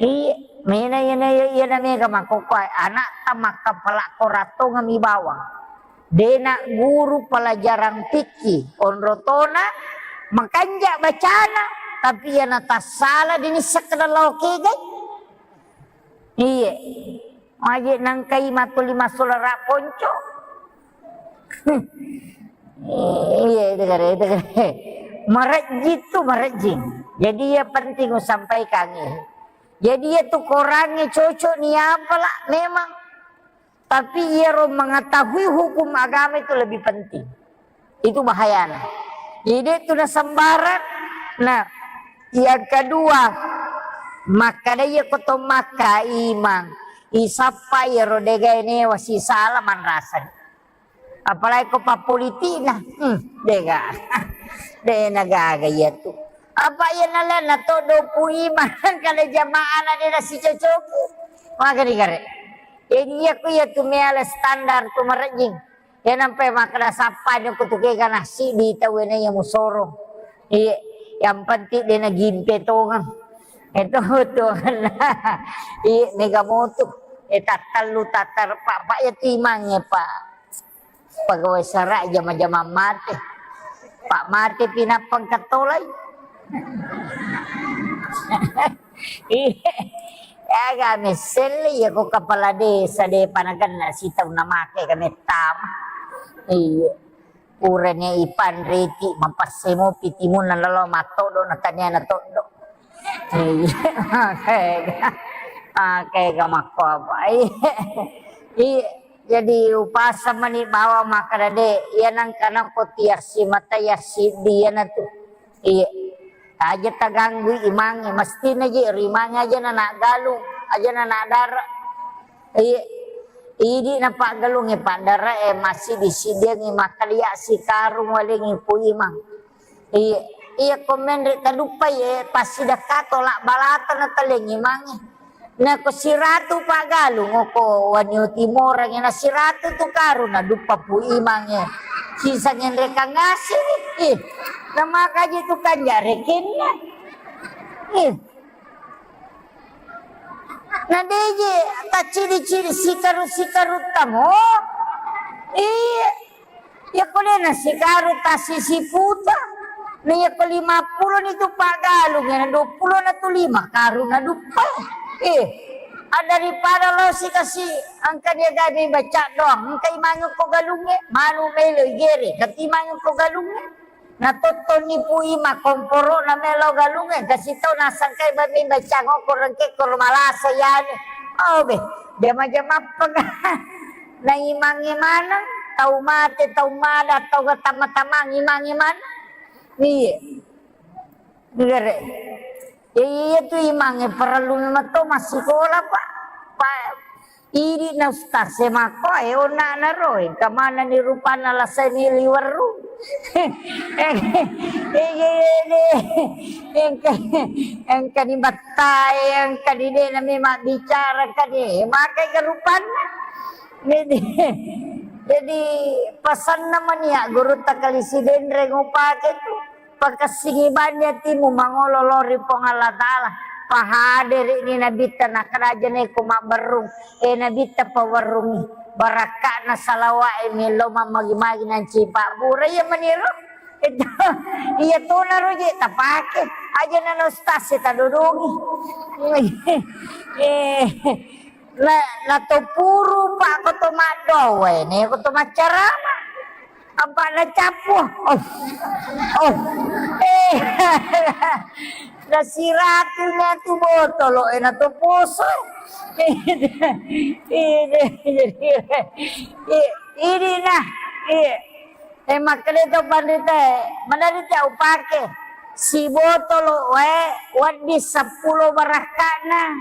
Iya, mena iya na iya na mega makkokkoe, anakta makkapala koratongeng mi bawang. Dena guru pelajaran fikih, onrotona makanja bacana, tapi iya na tassala dinissa kada lao kegai. Iye. Maje nangkai matuli masolara ponco. Iya, itu kare, itu kare. Marejjing tu, marejjing. Jadi ya penting usampaikan ya. Jadi ya tu korangnge cocok ni apa lah memang. Tapi iyaro mengetahui hukum agama itu lebih penting. Itu bahayana. Jadi itu na sembarang. Nah, yang kedua, makkada iya ko to makka imang, isappa iyaro degae newa sisala manrasani. Apalagi ko pappolitikna, hmm, dega. De nagaga iya tu. Apa iya nalena to dopu imang kada jamaana de nasicocoki. Makani kare. Jadi iya ku iya tu meala standar tu marejjing. Iya nampai makkada sappani ko tu kega nassiddi tau ena iya musoro. Iya, yang penting de nagimpe tongeng. Itu tu. Iya, mega motu. Eh, tattallu, tattar, Pak, Pak, iya timangnge, Pak. Pegawai sara jama-jama mate. Pak mate pinappa engka tolai. Iya. Aga messelle iya ko kepala desa de panaganna sitau namake ka mettama. Iya. Purane ipanreti mapasse mopi timunna lalo mattodo na taniana toddo. Iya, makega, makega makko apa? Iya, iya. Jadi upasang mani bawang makkada de, iya nangka nakko tiassi mata yassiddi iyana tu. Iya. Aja taganggui imangnge, mestina je ri imangnge aja na naggalung, aja na nadara. Iya. Idi napaggalungnge paddara e massiddi-siddiangngi makkalia sikarung walengngi pu imang. Iya, iya, ko menre taduppai, eh, passidekka tolak balata na talengngi mange. Nako siratu paggalung, oko wanio timorang, na siratu tu karung na duppa pu imangnge. Sisa ngenrekang ngasini. Ih, namakaji tu kanja rekenna. Ih. Na deje taccidi-cidi sikaru-sikaru tamo. Iya. Iya ko de na sikaru tassi siputa. Na iya ko lima pulo ni tu paggalung, na dua pulo na tu lima karung na duppa. Eh, ah, daripada lo sikasi engka dia gabe baca doang, engka imangi ko galungnge, manu melo igere, kati imangi ko galungnge. Na tottoni pu ima komporo na melo galungnge, kasi tau nasangkai bami bacang okko rengke koro malasa yani. Oh be, jama-jama apa? Na imangnge maneng, tau mate, tau mada, tau gatamma-tamang imangnge maneng. Iya. Gere. Ya iya tu imangnge parellu memang to massikola, Pak. Pak, idi na ustaz e makko e onna na ro, engka manenni rupanna lasai ni liweru. Engka, engka ni battai, engka ni de na memang bicara, engka ni makai ke rupanna. Jadi, jadi pasanna mania gurutta kali Sidenreng upake tu. Pakessingi banni atimu mangolo lao ri Puang Allah Ta'ala. Pahaderini Nabitta, nakkeda aja neko mabberrung, eh, Nabitta pawerrungi. barakka'na salawa'e melo mammagi-magi nanci pabbura iya maniro. Itu, iya tonaro je tapake. Aja nana ustaz e tadodongi. Eh, na, na to puru pa ko to maddowe ne ko to maccarama. Apa na cappu? Oh. Oh. Eh. Na siratu na tu botolo e na to poso. Ini, ini, ini nah, iya. Eh, makkeda to panrita e, maderri ta upake sibotolo wae wedding seppulo barakka'na.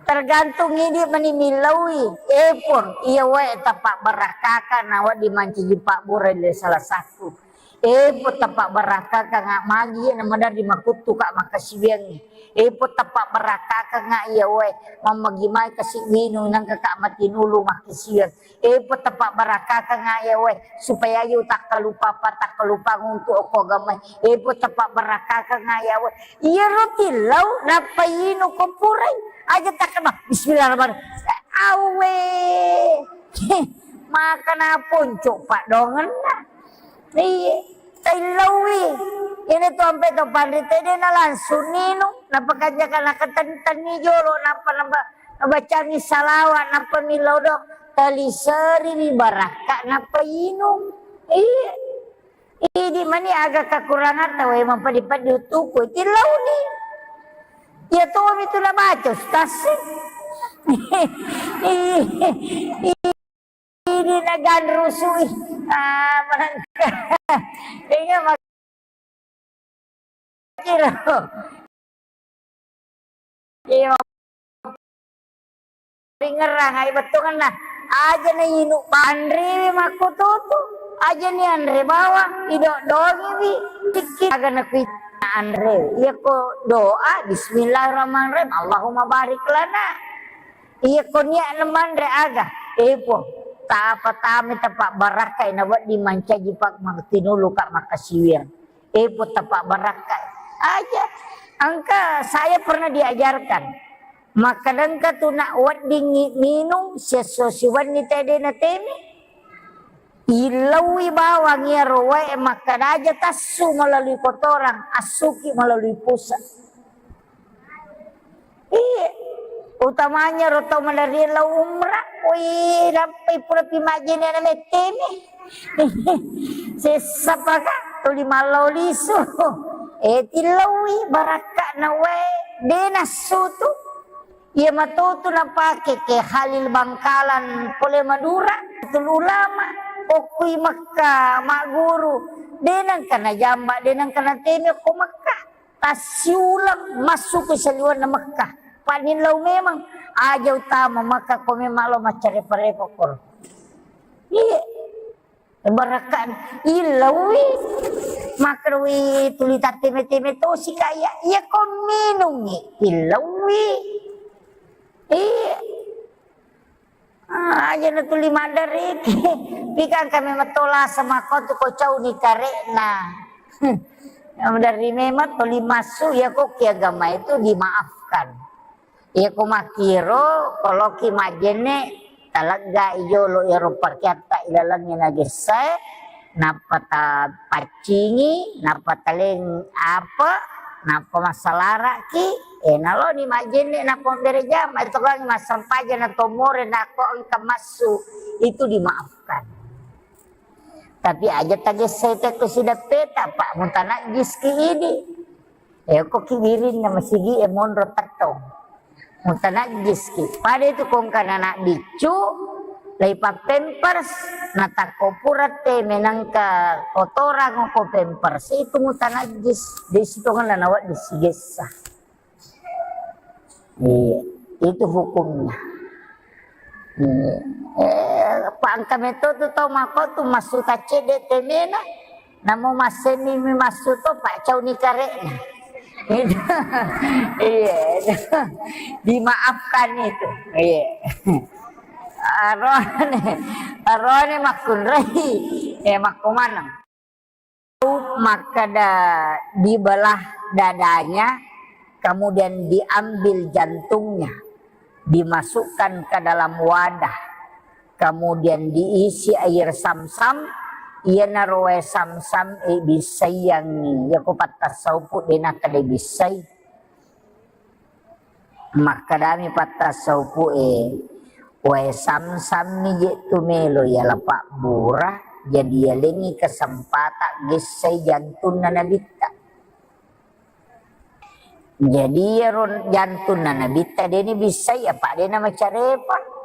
Tergantung idi mani millaui. Epon, iya wae tappa barakkaka na wedding mancaji pabbura le salah satu. Epon tappa barakkaka nga magi na maderri makuttu ka makkasiwiangngi. Epon tappa barakkaka nga iya wae mammagi mai kasi winu nangka ka matinulu makkasiwiang. Epo tappa barakaka nga iya wae, supaya aja utakkalupa apa takkalupa untuk okko agama. Epo tappa barakaka nga iya wae. Iyaro tillau nappa inu ko purai. Aja takkama bismillahirrahmanirrahim. Awe. Maka naponco padongenna. Iya. Taillaui. Ini tu ampe to panrita de na langsung ninu. Nappa kanjaka nakatentenni jolo. Nappa naba Nabacangi salawat, nappa millau do, taliseri ri barakka, nappa inung. Iya. Idi mani aga kakurangatta wae mampadi-padi utuku, tillauni. Iya tomi tu nabaca, ustaz. Ini naganrusui. Ah, manangka. Iya, mak-, kira. Iya. Ringerrang ai bettuanna. Aja na inu anrewi makkututu. Aja ni anre bawang, idok-doangiwi. Sikki aga na kui anre. Iya ko doa, bismillahirrahmanirrahim. Allahumma barik lana. Iya ko niat na manre aga. Eh, Puang, tapa tame tapa barakka na wedding mancaji pak maktinulu ka makasiwiang. Eh, Puang, tapa barakka. Aja. Engka saya pernah diajarkan. Makkadengka tu nak weddingngi minung siesso siwenni tede na temi. Illaui bawang iyaro wae makkada aja tassu melalui kotoran, assuki melalui pusat. Iya. Utamanya ro tau maderri lao umrah, wih, nappai pura pi majjene na mettemi. Sessa paka tuli mallau lisu. Eh, tillaui barakka na wae, de nassu tu. Iya matotu napake ke Halil Bangkalan pole Madura, Nahdlatul Ulama, okkui Mekka, magguru, de nengka najamba, de nengka natemi okko Mekka. Tassiuleng massu ke saliwenna Mekka. Panillau memang aja utama Mekka ko memang lo maccarepa-repa koro. Iya. Barakka illaui. Makkerui tuli tatteme-teme tosi kaya. Iya ko minungi illaui. Iya. Ah, aja na tuli maddariki. Pikang kami matola sama kau tu ko cauni karekna. Yang dari memang tuli masuk ya kok ki agama itu dimaafkan. Iya ko makkiro, koloki majjenne, taleggai jolo iyaro pakeatta ilalengnge nagessae, nappa tapaccingi, nappa taleng apa, nappa massalaraki, eh, naloni majjenne, nappa mabere jama, etokangngi massampaja na tomore, nako engka massu, itu dimaafkan. Tapi aja tagessai tekko sideppeta, Pak, mutanajjiski idi. Eh, ko kibirinna masigi e monro tettong. Mutanajjiski. Pada itu kongkana anak biccu, laipa pampers, natakko pura teme nangka kotorang ko pampers, itu mutanajjis. Di situ kan nawa disigessa. Iya, itu hukumnya. Iya. Eh, pangka meto tu tau mako tu massu taccedde temena, namo masseni mi massu to pak cauni karekna. Itu. Iya, itu. Dimaafkan itu. Iya. Arone, arone makkunrai. Eh, makkumaneng. Makkeda dibelah dadanya, kemudian diambil jantungnya, dimasukkan ke dalam wadah, Kemudian diisi air samsam, iyanaro wae samsam e bissaiangngi. Yako pattassaupu de nakkeda bissai. Makkedami pattassaupu e, wae samsam mi je tu melo yala pabbura, jadi yalengi kesempatan gessai jantunna nabitta. Jadi iyaro jantunna nabitta deni bissai apa dena macarepa.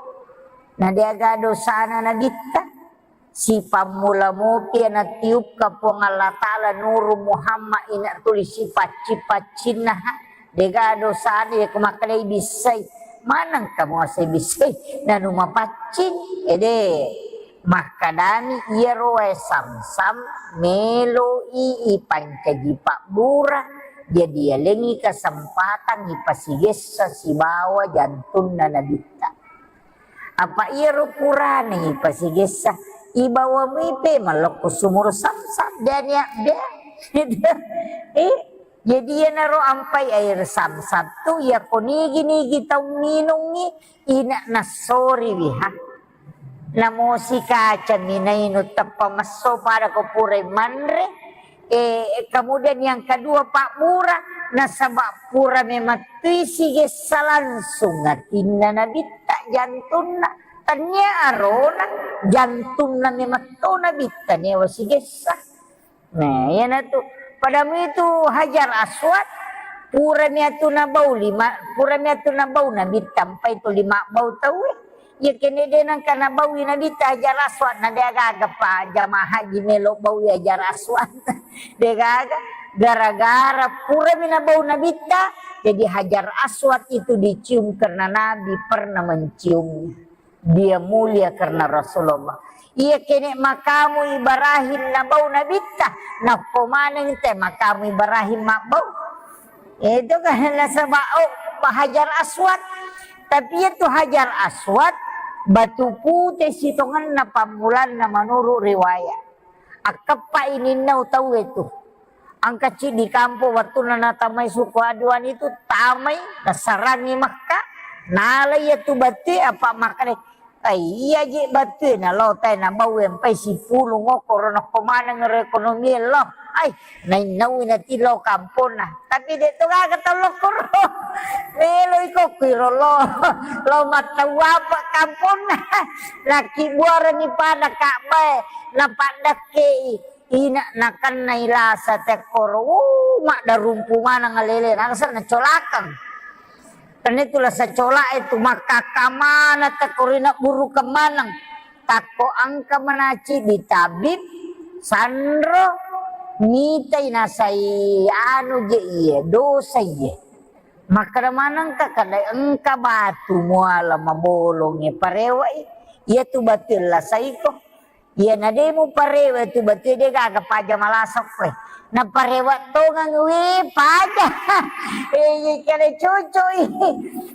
Na deaga dosana nabitta. Sipammula mopi natiupka Puang Allah Ta'ala Nuru Muhammad ina tuli sipaccing-paccinna, ha. Dega dosana yako makkedai bissai. Maneng kamu ase bissai nanu mapaccing. Ede. Makkedani iyaro wae samsam meloi ipancaji pabbura, jadi yalengi kesempatan ipasigessa sibawa jantunna nabitta. Apa iyaro purana ipasigessa, ibawa muipe malokko sumur samsam, dania de. Eh, jadi iyanaro ampai air samsam tu, yako nigi-nigi tau minungngi, ina nassoriwi, ha. Namosi kaca minainu teppa messo pada ko purai manre. Eh, kemudian yang kedua pabbura, nasaba pura memettui sigessa langsung atinna nabitta jantunna. Tania arona jantunna memetto nabitta newa sigessa. Nah, iyanatu. Padamu itu Hajar Aswad, purami atu nabau lima, purami atu nabau nabitta, ampai tu lima bau tauwe. Iya kene de nangka nabaui nabitta Hajar Aswad, na de gaga pa jamaah haji melo baui Hajar Aswad. De gaga, gara-gara purami nabau nabitta, jadi Hajar Aswad itu dicium karena Nabi pernah menciumnya. Dia mulia karena Rasulullah. Iya kene makamu Ibrahim nabau nabitta, nakko maneng te makamu Ibrahim mabbau. Itu kan nasaba, oh, Hajar Aswad. Tapi itu Hajar Aswad, batu pute sitongenna pammulanna menurut riwayat. Akkeppa ininnau tauwe tu. Engka ciddi kampong wettunna natamai suku Aduan itu, tamai, nasarangi Mekka, nalai iya tu batue, apa makkeda, "Ai, iya je batue nalo tai nabau empai sipulung okkoro nakko maneng ero ekonomi lo." Ai, nainnaui nati lo kamponna. Tapi de to gaga tau lokkoro. Melo iko kuiro lo, lo mattau apa kamponna. Laki buarani pada Ka'bae, napaddakkei. Ina nakennai lasa tekkoro, uh, maddarumpu maneng alele, nangsa nacolakeng. Tenna itu lasa colak itu makkakka maneng tekkoro, ina burukeng maneng. Takko engka manaci di tabib, sanro, mitai nasai anu je iye, dosa iye. Makkeda manengka kada engka batu muala mabolongnge parewai, iya tu batu lasaiko. Iyana de muparewe tu batue de gaga paja malasa koe. Naparewa tongeng we paja. Eh, kere cocok i.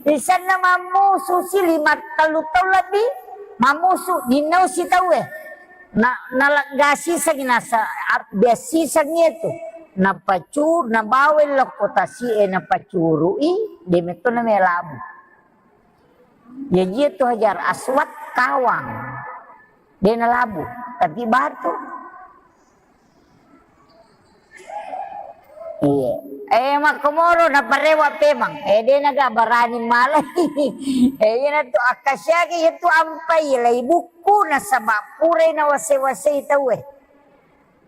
Isenna mammusu si lima tellu taung lebbi. Mammusu ninnau si tauwe. Na, naleggasi sengi nasa, biassi sengi itu. Napacu, nabawa lokko tasi e napacurui, de metto na melabu. Jaji itu Hajar Aswad kawang. De nalabu, tapi batu. Iya. Eh, makkomoro naparewa pemang. Eh, de naga barani malai. Eh, iya natu akkasiaki itu ampai lai bukku nasaba purai nawase-wasei tauwe.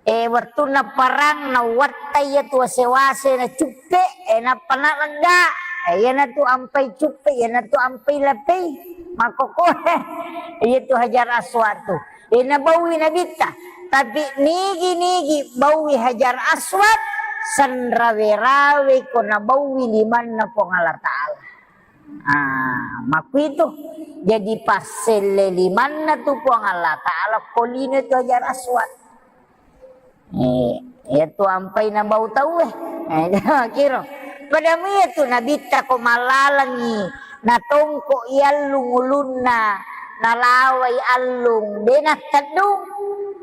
Eh, wettunna parang, nawattai iya tu wase-wase, nacuppe, eh, nappa nalegga. Eh, iyanatu ampai cuppe, iyanatu ampai lapei. Makkokkoe. Iya tu Hajar Aswad tu. Eh, nabaui nabitta. Tapi nigi-nigi baui Hajar Aswad, sanrawe-rawe ko nabaui limanna Puang Allah Ta'ala. Ah, makkuitu. Jadi passelle limanna tu Puang Allah Ta'ala ko lino tu Hajar Aswad. Eh, iya tu ampai nabau tauwe. Eh, kiro. Padamu iya tu nabitta ko mallalengi, natongko i allung ulunna, nalawai allung, de natteddung,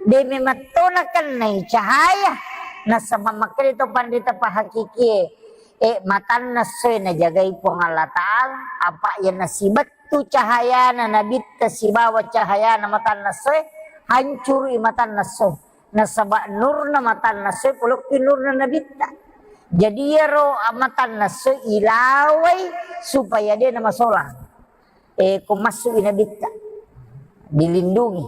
de memetto nakennai cahaya. Nasaba makkeda to panrita pahakikie, eh, matanna essoe najagai Puang Allah Ta'ala, apa iya nasibet Tu cahayana nabitta sibawa cahayana matanna essoe, hancurui matanna essoe. Nasaba nurna matanna essoe polokki nurna nabitta. Jadi iyaro matanna essoe ilawai supaya de namasolang. E, ko massu'i nabitta, dilindungi.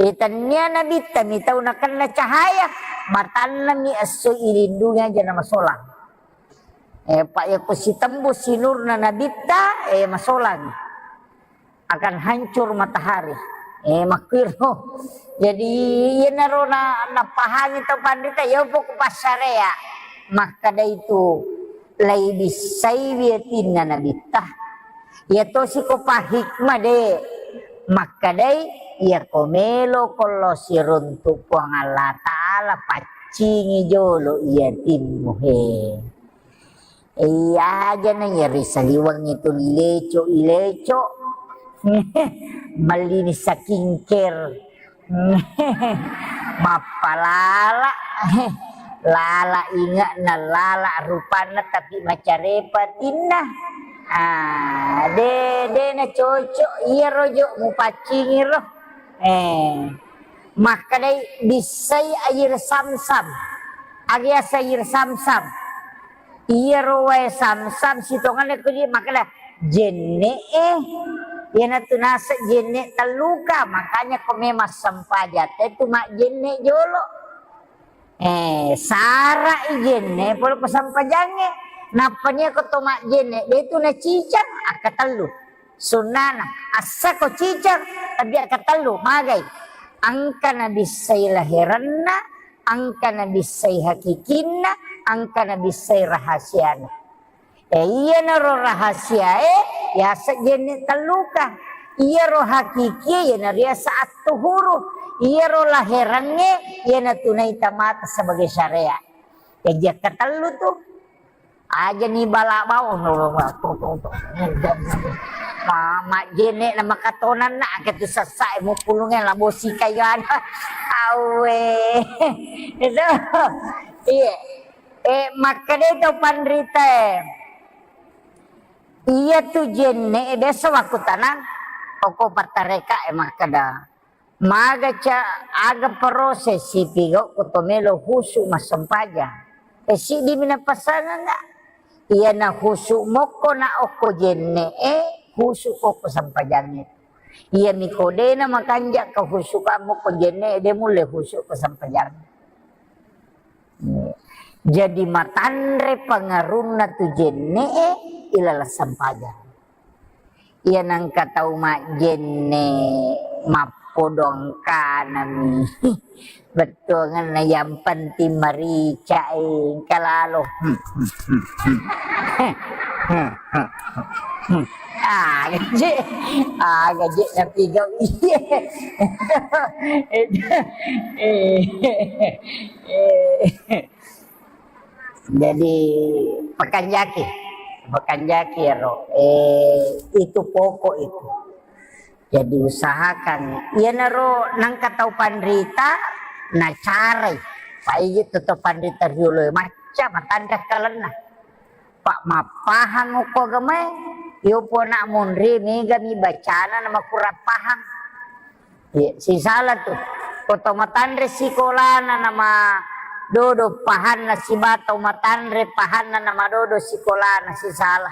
E, tannia nabitta mi tau nakenna cahaya, matanna mi essoe ilindungi aja namasolang. E, pa iya ko sitembus sinurna nabitta, e, masolang. Akan hancur matahari. E, makkiro. Jadi, iyanaro na, napahangi tau panrita, iya poko passarea. Makkada itu, lai bissai wiatinna nabitta. Iya tosi ko pahikma de. Makkadai, iya ko melo ko lo siruntu Puang Allah Ta'ala, paccingi jolo iya timmu he. Iya aja na iya ri saliweng itu ileco-ileco. Mellini skincare. Mappalala. Lala inge'na lala rupanna tapi macarepa tinna. Ah, de, de na cocok iyaro jo mupaccingi ro. Eh, makkadai bissai air samsam. Aga yaseng air samsam. Iyaro wae samsam sitongenna ko di makkada jenne e. Iyanatu naseng jenne telluka, makanya ko memang sempajang te tu majjenne jolo. Eh, sara'i jenne pole ko sempajangnge. Nappa nia ko to majjenne, de tu nacicang, akkatellu. Sunnana, assa ko cicang, tapi akkatellu, magai. Engka nabissai laherenna, engka nabissai hakikinna, engka nabissai rahasiana. E, iyanaro rahasiae, yaseng jenne telluka. Iyaro hakikie, iyanaro yaseng attuhuru. Iyaro laherangnge, iyanatu naita mata sebagai syariat. Jaji akkatellu tu. Aja ni bala bau, no, no, no, to, to, to. Ma-, majjenne na makatonanna, ake tu sessa e mupulunge labo sikai gana. Awe. Itu. Iya. Eh, makkeda to panrita e. Iya tu jenne e, biasa waktu tanang, toko pattareka e makkeda. Maga ca-, aga proses sipigau ko to melo husu massempajang. E, siddi mi napasanganga. Iya na husu mokko na okko jenne e, husu ko ko sempajangnge. Iya mi ko de na makanja ka husu ka mokko jenne e, de mulle husu ko sempajangnge. Jadi matanre pangarunna tu jenne'e ilaleng sempajang. Iya nengka tau majjenne mappodong kanami. Bettuangenna yang penting marica e engka lalo. Aga je, aga je napigau iye. Eh, eh, jadi pakanjaki, pakanjaki ero, eh, itu pokok itu. Jadi usahakan, iyanaro nengka tau panrita nacarai. Paigi tu tau panrita riolo e macca matanre kalenna. Pa mappahang okko agamae, iyo pona munri mega mi bacana na makurang pahang. Iya, sisala tu. Ko to matanre sikolana nama dodo pahanna siba to matanre pahanna nama dodo sikolana sisala.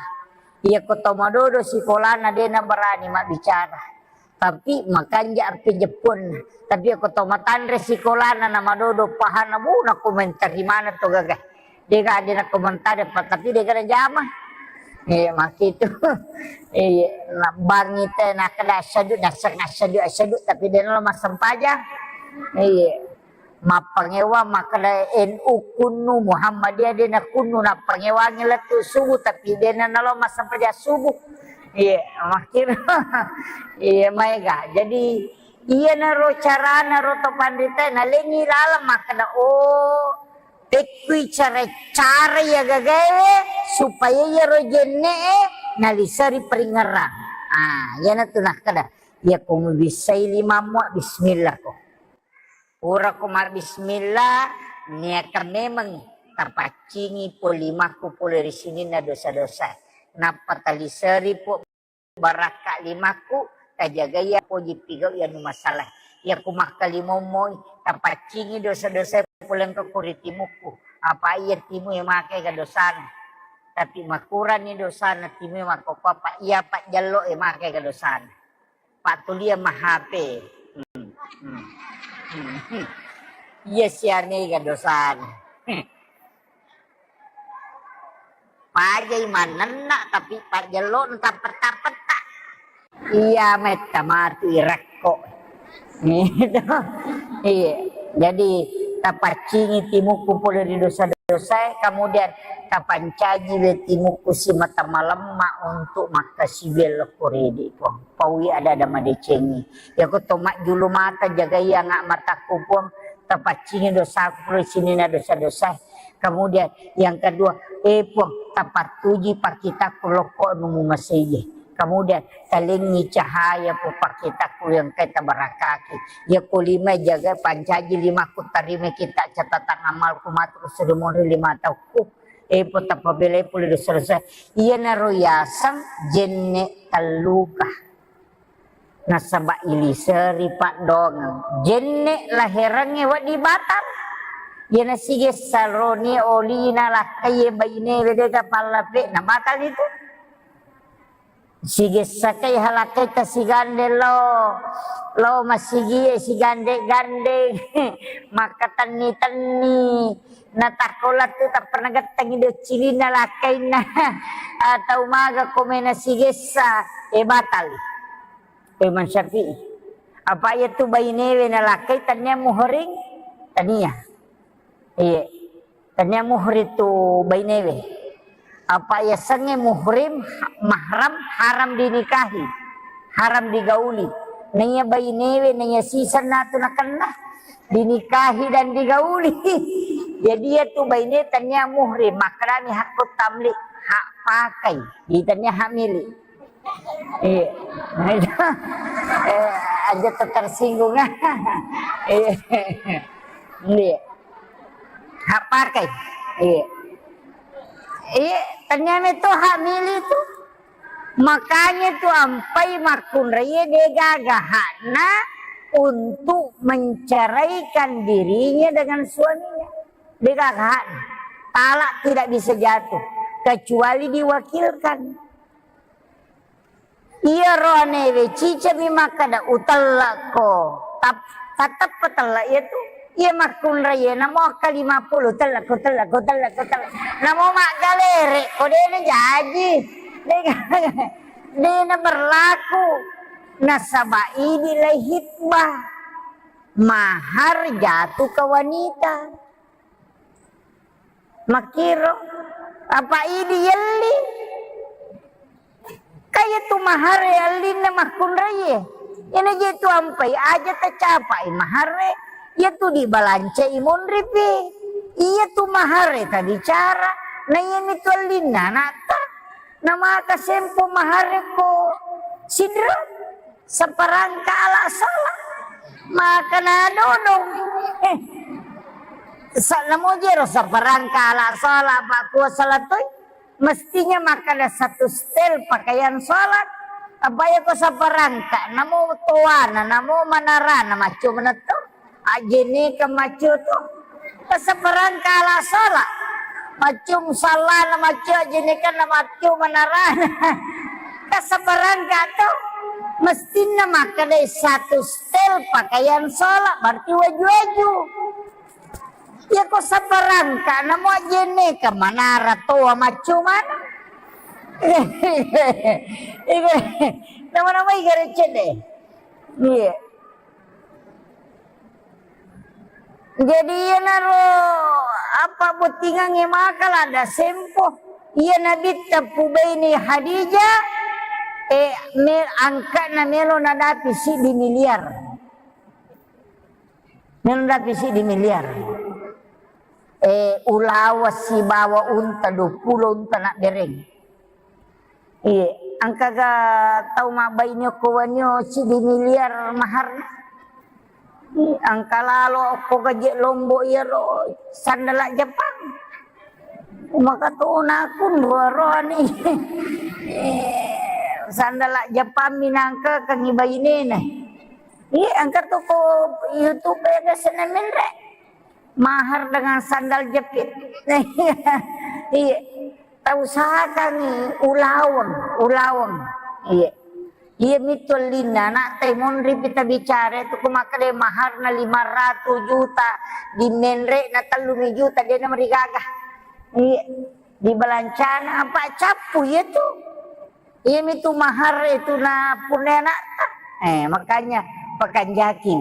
Iya ko to madodo sikolana de na berani mabbicara. Tapi makanja api jepun. Tapi iya ko to matanre sikolana na madodo pahanna bu na komentari mana to gaga. Dega de na komentari pa tapi dega na jama. Iya makitu. Iya na bangi te na kada asyadu dasar asyadu asyadu tapi de na lo massempajang. Iya. Mappangewa makkeda N U kunnu, Muhammadiyah de na kunnu, nappangewangi lettu subuh, tapi de na nalo massempajang subuh. Iya, makkiro. Iya, maega. Jadi, iyanaro carana ro to panrita, nalengi laleng makkeda, oh, pekkui cara-cara iya gagae supaya iyaro jenne'e naliseri peringerang. Ah, iyanatu nakkeda, iya ko mubissai limammu, bismillah ko. Pura ko mabbismillah, niakan memeng tapaccingi po limakku pole ri sininna dosa-dosa. Nappa taliseri po barakka limakku, tajagai iya poji pigau iya nu masalah. Iya ku makkalimomoi, tapaccingi dosa-dosa polengka ku ri timukku. Apa iya timu e makai ga dosana. Tapi makurani dosana timu e makkokko apa iya pajjello e makai ga dosana. Pattulia ma H P. Hmm, hmm, hmm, hmm. Iya siane ga dosana. Pajai manenna tapi pajjello tappetta-petta. Iya metta matu irakko. Gitu. Iya. Jadi tapaccingi timukku pole ri dosa-dosae, kemudian tapancaji we timukku simata malemma untuk makkasiwiang lokko rede, Puang. Paui ada-ada madecengi. Yako to majjulu mata jagai anga matakku, Puang, tapaccingi dosaku pole sininna dosa-dosa. Kemudian yang kedua, eh Puang, tapattuji pakkitakku lokko anu mumaseie. Kemudian talengi cahaya pu pakkitakku yang kai tabarakaki. Yako lima jaga pancaji limakku tarima kita catatan amalku matu sudah monri lima tahunku. Eh Puang tapabelai pole dosa-dosa. Iyanaro yaseng jenne telluka. Nasaba iliseri paddongeng. Jenne laherengnge wedding batal. Iyana sigessa roni olina lakkaie bainewe dega pallape na batal itu. Sigessa kai halakkaita sigande lo, lo masigie sigande-gande, makkatenni-tenni. Natakko lettu tappa nagettengi doccilinna lakkainna. Atau maga komena sigessa, eh batal. Imam Syafi'i. Apa iya tu bainewe nalakkai tania muhrim? Tania. Iya. Tania muhrim tu bainewe. Apa iya sengnge muhrim, ha-, mahram, haram dinikahi, haram digauli. Naiya bainewe, naiya sisenna tu nakenna dinikahi dan digauli. Jadi iya tu baine tania muhrim, makkedani hakku tamlik, hak pakai. Di tania hak milik. Iya. Eh, aja tersinggung. Iya. Iya. Hak pakai. Iya. Iya, ternyata itu hak milik itu. Makanya itu ampai makkunraie degaga hakna untuk menceraikan dirinya dengan suaminya. Degaga hakna. Talak tidak bisa jatuh kecuali diwakilkan. Iyaro anewe cicami makkeda, "Utellekko." Tap-, tateppa tellek iyatu. Iya makkunrai iya, namo akkalima puluh, "Utellekko, utellekko, utellekko, utellekko." Namo maggalere ko, dena jaji. Dena, dena berlaku. Nasaba idi lai hitbah. Mahar jatuh ke wanita. Makkiro, apa idi yelli? Kaya tu mahare allinna makkunraie. Ina je tu ampai aja tacapai mahare, iya tu dibalancai monripi. Iya tu mahare tabicara, na iyami tu allinna anatta. Namaka sempo mahare ko sidro. Saparangka ala sala. Maka nadodong. Eh. Sa-, namo jero saparangka ala sala, Pak, puasa latoi. Mestinya makkeda satu setel pakaian sholat. Apa ya ko saparangka, namo toana, namo manarana, macam mana tu? Ajineka maccu tu. Kasabarangka ala sola. Maccu musallana maccu, ajineka na maccu manarana. Kasabarangka tu. Mestinna makkedai satu setel pakaian sola, berarti waju-waju. Iya ko sabarangka namo ajineka manara toa maccu mana. Nama-nama igare cede. Iya. Jadi iyanaro apa bottingangnge maka ladda sempo. Iya Nabitta pubaini Hadijah, eh, me-, angka'na melo nadapi siddi miliar. Melo nadapi siddi miliar. Eh, ulawa sibawa unta, dua puluh unta nabbereng. Iya, engkaga tau mabbaine okko wenni o siddi miliar maharna? Iya, engka lalo okko gaje Lombok iyaro sandala Jepang. Maka tona kunro-roani. Eh, sandala Jepang minangka kengi bainena. Iya, engka tu ko YouTube ya, biasa menre. Mahar dengan sandal jepit. Iya. Tausahakangngi ulaweng, ulaweng. Iya. Iya mitu ellinna, anak tai monri pita bicara itu, ku makkeda maharna lima ratus juta, di menre na tellu mi juta, de na marigaga. Iya. Di balancana apa cappu iya tu. Iyami tu mahar itu na punna anakta. Eh, makanya pakanjaki.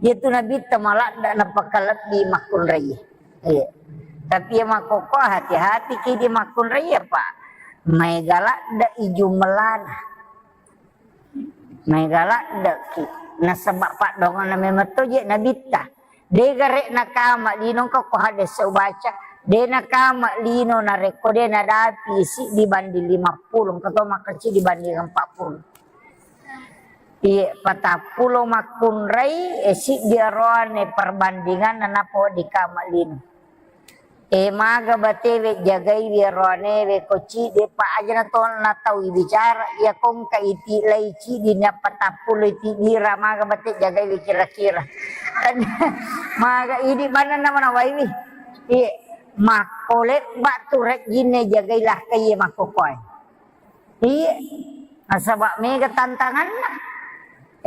Iya tu nabitta maladda na pakalebbi makkunrai. Iya. Tapi iya makkokko hati-hati ki di makkunrai apa. Maega ladda i jumlana. Maega ladda ki. Nasaba paddongana memang to je nabitta. De gare nakama lino engka ko hadese ubaca, de nakama lino narekko de nadapi siddi banding lima puluh, engka to makkeda siddi banding empat puluh. Iye, patappulo makkunrai, e, siddi aroane perbandinganna nappa wedding kama lino. E, maga batewe jagaiwi aroanewe ko ciddi, pa aja na tona tau ibicara, iya kongka iti lai ciddi nappa tappulo iti bira, maga bate jagaiwi kira-kira. Maga idi manenna manawaiwi. Iye, makko lebba tu rejjinne jagai lahkai iye makkokkoe. Iye, nasaba mega tantanganna.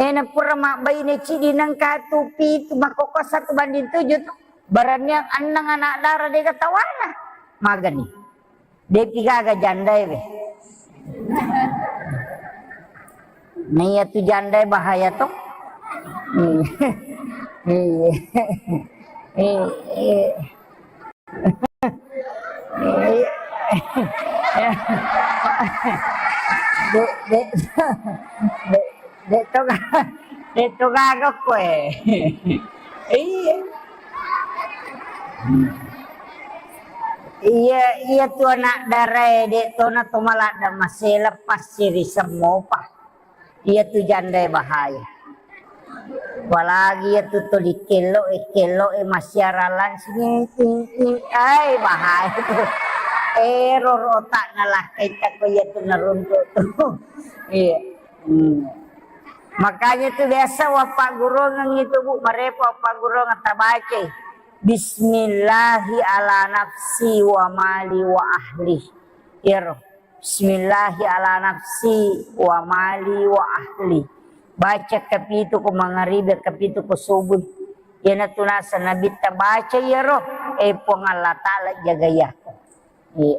E, na pura mabbaine ciddi nengka tu pitu makkokko satu banding tujuh tu. Baraniang annang anak dara dega tawana. Magani. Depi gaga jandae be. Naiya tu jandae bahaya to. Iya. Iya. Iya. De, de, de, de to ga-, de to gaga koe. Iya. Iya, iya tu anak darae, de tona to maladda masela passiri semmopa. Iya tu jandae bahaya. Apalagi iya tu tuli kello e, kello e massiara langsung, ting, ting, ting. Ai, bahaya tu. Ero rotak nalakkai tako iya tu naruntuk tu. Iya. Hmm. Makanya tu biasa wappaggurungeng itu, Bu, marepo wappaggurungeng tabacai. Bismillahi ala nafsi wa mali wa ahli. Iyaro. Bismillahi ala nafsi wa mali wa ahli. Baca kapitu ko mangaribi, kapitu ko subuh. Iyana tu naseng Nabitta baca iyaro, e Puang Allah Ta'ala jagai aku. Iya.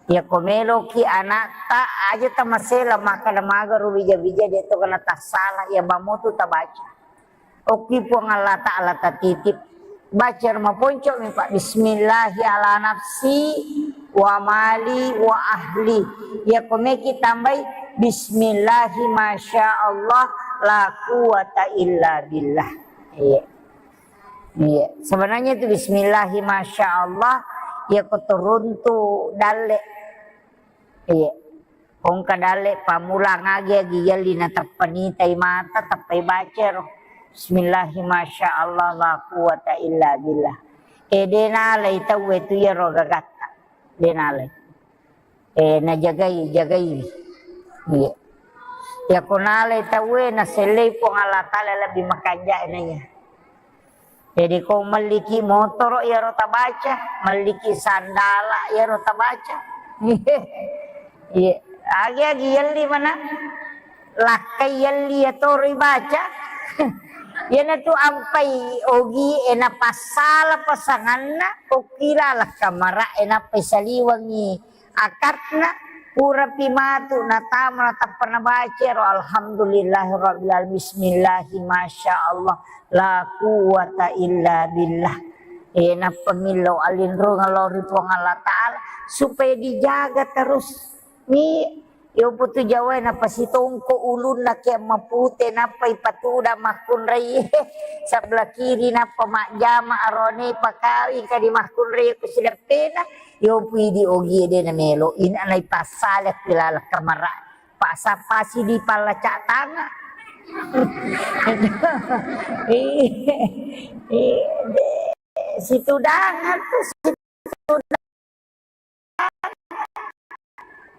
Iya ko meloki anakta aja tamasela makkada maga ro bija-bija de to kena tassala, iya bamo tu tabaca. Okki Puang Allah Ta'ala tatitip. Baca ro maponco mi, Pak. Bismillahi ala nafsi wa mali wa ahli. Iya ko meki tambai bismillahi masya Allah la quwata illa billah. Iya. Iya. Sebenarnya itu bismillahi masya Allah, iya ko turuntu dalle. Iya. Engka dalle pammulang agi-agi yelli na tappa nitai mata, tappai baca ro. Bismillahi masya Allah la quwata illa billah. E de nalai tauwe tu iyaro gagatta. De nalai. E najagai, jagai. Iya. Iya ko nalai tauwe nasellei Puang Allah Ta'ala lebbi makanja na iya. Jadi ko melliki motoro iyaro tabaca, melliki sandala iyaro tabaca. Iya, agi-agi yelli mana? Lakkai yelli iyatoro ibaca. Iyana tu ampai ogi e napassala pasanganna, okkila lakkamara e nappai saliwengi akatna, purapi matu natama natappa nabaca ro, alhamdulillahirabbil alamin, bismillahi masya Allah la quwwata illa billah. E nappa millau alinrungeng lao ri Puang Allah Ta'ala supaya dijaga terus. Ni yopu tu jawae napasitongko ulunna ke mapute nappa ipatuda makkunrai sebelah kiri nappa majjama arone pakawi kadi makkunrai ku sideppena. Yopu idi ogi e de namelo, ina naipassala ku laleng kamara. Pasa-pasi di pallacak tangan. Iya, iya, de, situdangan tu, situdangan.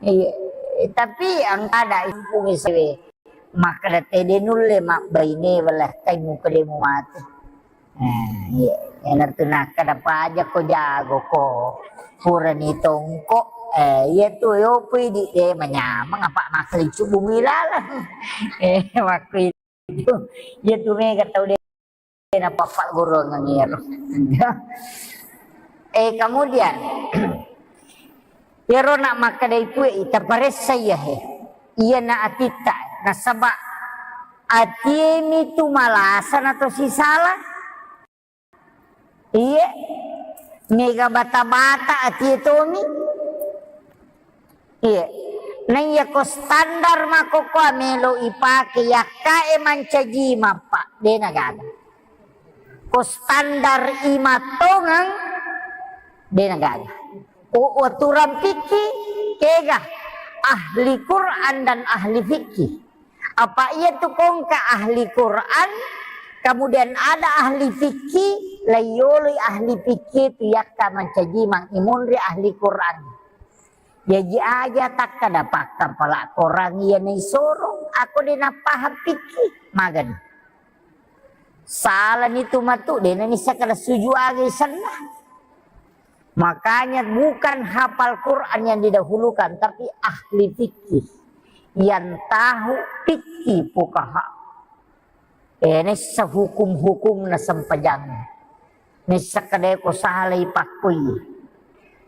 Iya, Tapi engka ada ibu sewe. Makkeda tede nulle mabbaine wala kai muka demu mate. Eh, iya. Ena tu nakkeda paja ko jago ko. Purani tongko. Eh, iya tu yo pui di de manyameng apa makkeli cubung ilalang. Eh, waktu itu. Iya tu mega tau de. Napappagguruang iyaro. Eh, kemudian, iyaro nak makkeda ipue, itaparessa iya he. Iya na atitta, nasaba atiemi tu malasa na to sisala. Iye, mega bata-bata atie tomi. Iya. Naiya ko standar makkokkoe melo ipake yakkae mancaji mappa, de nagaga. Ko standar imattongeng, de nagaga. Ko waturang pikki, kega ahli Quran dan ahli fikih. Apa iya tu kongka ahli Quran, kemudian ada ahli fikih, laiyoloi ahli fikih tu yakka mancaji mang imunri ahli Quran. Jaji aja takkada pakkapala Korang iya naisoro, ako de napahang pikki, magani. Salani tu matu, de nanissa kada suju aga isenna. Makanya bukan hafal Quran yang didahulukan, tapi ahli fikih. Yang tahu fikih fuqaha. Eh, nessa hukum-hukum na sempajang. Nessa kadai ko salai pakkoi.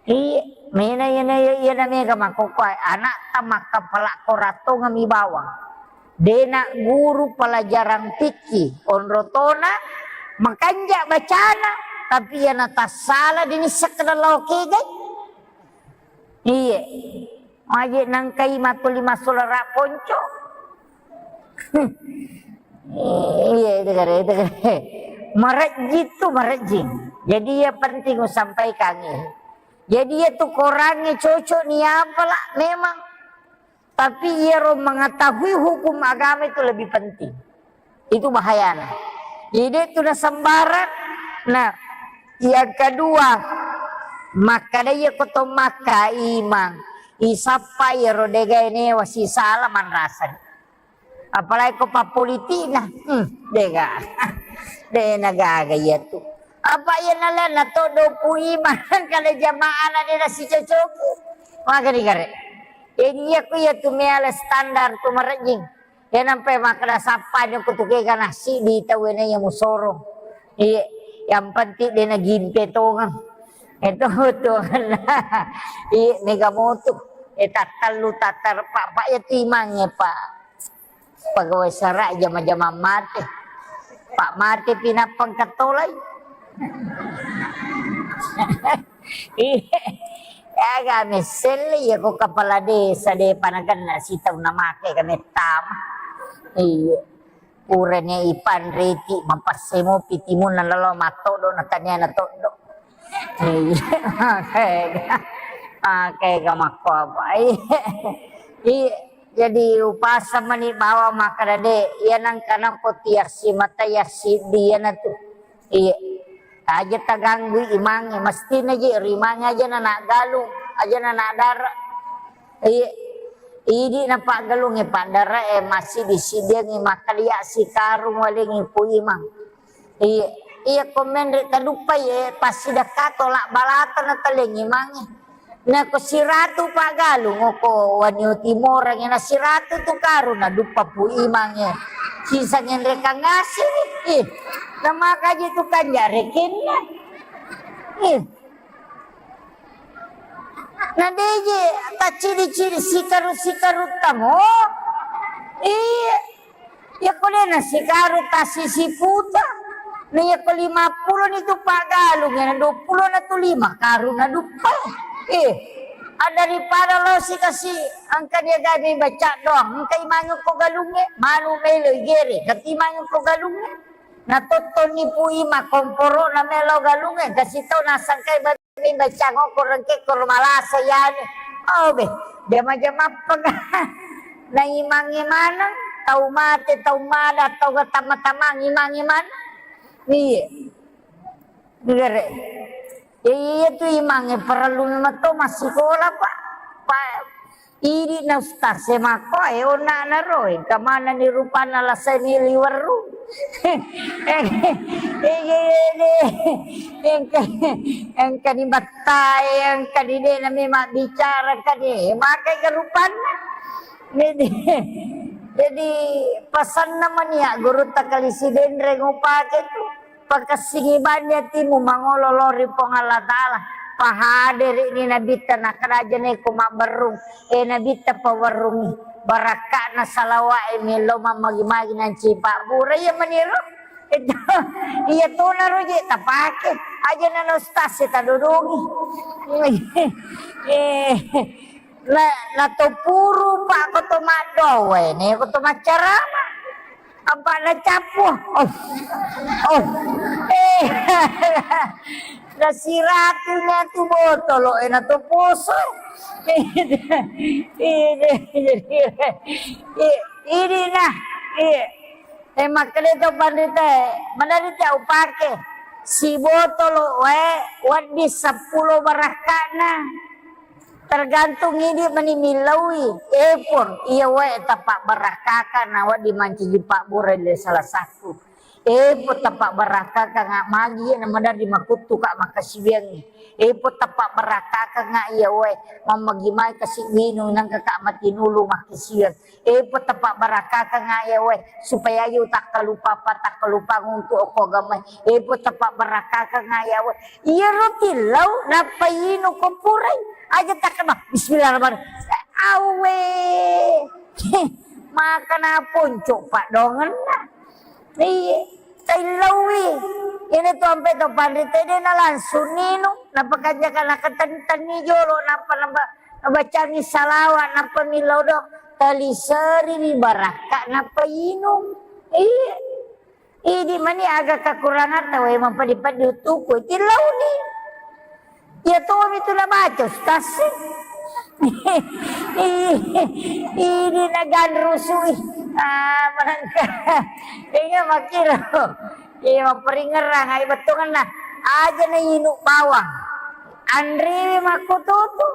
Iya, mena iya na iya na mega makkokkoe anak ta makkapala koratongeng mi bawang. Dena guru pelajaran fikih, onrotona makanja bacana, tapi iya na tassala dini sekedar lao kegai. Iya. Maje nangkai matuli masolara ponco. Iya, itu kare, itu kare. Marejjing tu marejjing. Jadi iya penting usampaikan iya. Jadi iya tu Korangnge cocok ni apalah memang. Tapi iyaro mengetahui hukum agama itu lebih penting. Itu bahayana. Jadi itu na sembarang. Nah, yang kedua, makkada iya ko to makka imang, isappa iyaro degae newa sisala manrasani. Apalagi ko pappolitikna, hmm, dega. De nagaga iya tu. Apa iya nalena to dopu imang kada jamaah na de nasicocoki. Makani kare. Jadi iya ku iya tu meala standar tu marejjing. Iya nampai makkada sappa ni ku tu kega nasi di tau ena iya musoro. Iya, yang penting de nagimpe tongeng. Itu tongeng. Iya, mega motu. Eh, tattallu, tattar, pak, pak, iya timangnge, pak. Pegawai sara jama-jama mate. Pak mate pinappang kettolai. Iya. Aga messelle iya ko kepala desa de panagenna sitau namake ka mettama. Iya. Purani ipanreti mapassemo pitimunna lalo mattodo na taniana toddo. Iya. Makega. Makega makko apa. Iya. Iya. Jadi upaseng mani bawang makkada de, iya nangka nakko tiassi mata yassiddi iyanatu. Iya. Aja taganggui imangnge, mestina ji ri imangnge aja na naggalung, aja na nadara. Iya. Idi napaggalungnge paddara e massiddi-siddiangngi makkalia sikarung walengngi pu imang. Iya, iya ko menre taduppai e passidakka tola balata na talengngi imangnge. Nako siratu paggalung oko wanio timoreng na siratu tu karung na duppa pu imangnge. Sisa ngenrekang ngasini. Ih, namakaji tu kanja rekenna. Ih. Na deje taccidi-cidi sikaru-sikaru tamo. Iya. Iya ko de na sikaru tassi siputa. Na iya ko lima pulo ni tu paggalung, na dua pulo na tu lima karung na duppa. Eh, a daripada lo sikasi engka dia gabe baca doang, engka imangnge ko galungnge, manu melo igere, tapi imangnge ko galungnge. Na tottoni pu ima komporo na melo galungnge, kasi tau nasangkai Mimba cangokko rengkekko ro malasa yani. Oh be, jama-jama pega. Na imangnge maneng, tau mate, tau mada, tau tama-tamang imangnge maneng. Iya. Gere. Ya iya tu imangnge parellu memang to massikola, Pak. Pak, Idi na ustaz e makko e onna na ro, engka manenni rupanna lasani liweru. Eh, eh, eh, eh, eh, engka, engka ni battai, engka ni de na memang bicara, engka ni makai ke rupanna. Jadi, jadi pasanna mania guru takali sidenre ngupake tu. Pakessingi bani atimu mangolo lao ri Puang Allah Ta'ala. Pahaderi'ni Nabitta, nakkeda aja neko mabberrung, eh, Nabitta pawerrungi. Barakka'na salawa'e melo mammagi-magi nanci pabbura, iya maniro. Itu, iya tona roje tapake. Aja nana ustaz e tadodongi. Eh, na, na to puru pa ko to maddowe, ne ko to maccarama. Apa na cappu? Oh. Oh. Eh. Na siratu na tu botolo, eh, na to poso. Ini, ini, ini nah. Iya. Eh, makkeda to panrita, menarita upake. Sibotolo wae, waddi seppulo barakka'na. Tergantung idi mani millaui. Epon, iya wae tapabbarakkakan na wedding mancaji pabbura le salah satu. Epon tapabbarakkakan nga magi na maderri makuttu ka makkasiwiangngi. Epon tapabbarakkakan nga iya wae mammagi mai kasi winung nangka ka matinulu makkasiwiang. Epon tapabbarakkakan nga iya wae supaya aja takkalupa apa takkalupa untuk okko agama. Epon tapabbarakkakan nga iya wae. Iyaro tillau nappa inu ko purai. Aja takkama. Bismillahirrahmanirrahim. Awe. Maka na ponco paddongenna. Iya. Taillaui. Ini tu ampe to panrita de na langsung ninu. Napakanja kana ketentenni jolo. Napa naba, nabacani salawa. Napa millau do. Taliseri mi barakka. Napa inung. Iya. Idi mani aga kakurangatta wae mapeddi-peddi utuku, tillauni. Iya tomi tu nabaca ustaz. Idi naganrusui. Ah, manangka. Iya makkiro. Iya maperingerang ai bettuanna. Aja na inu bawang. Anrewe makkututu,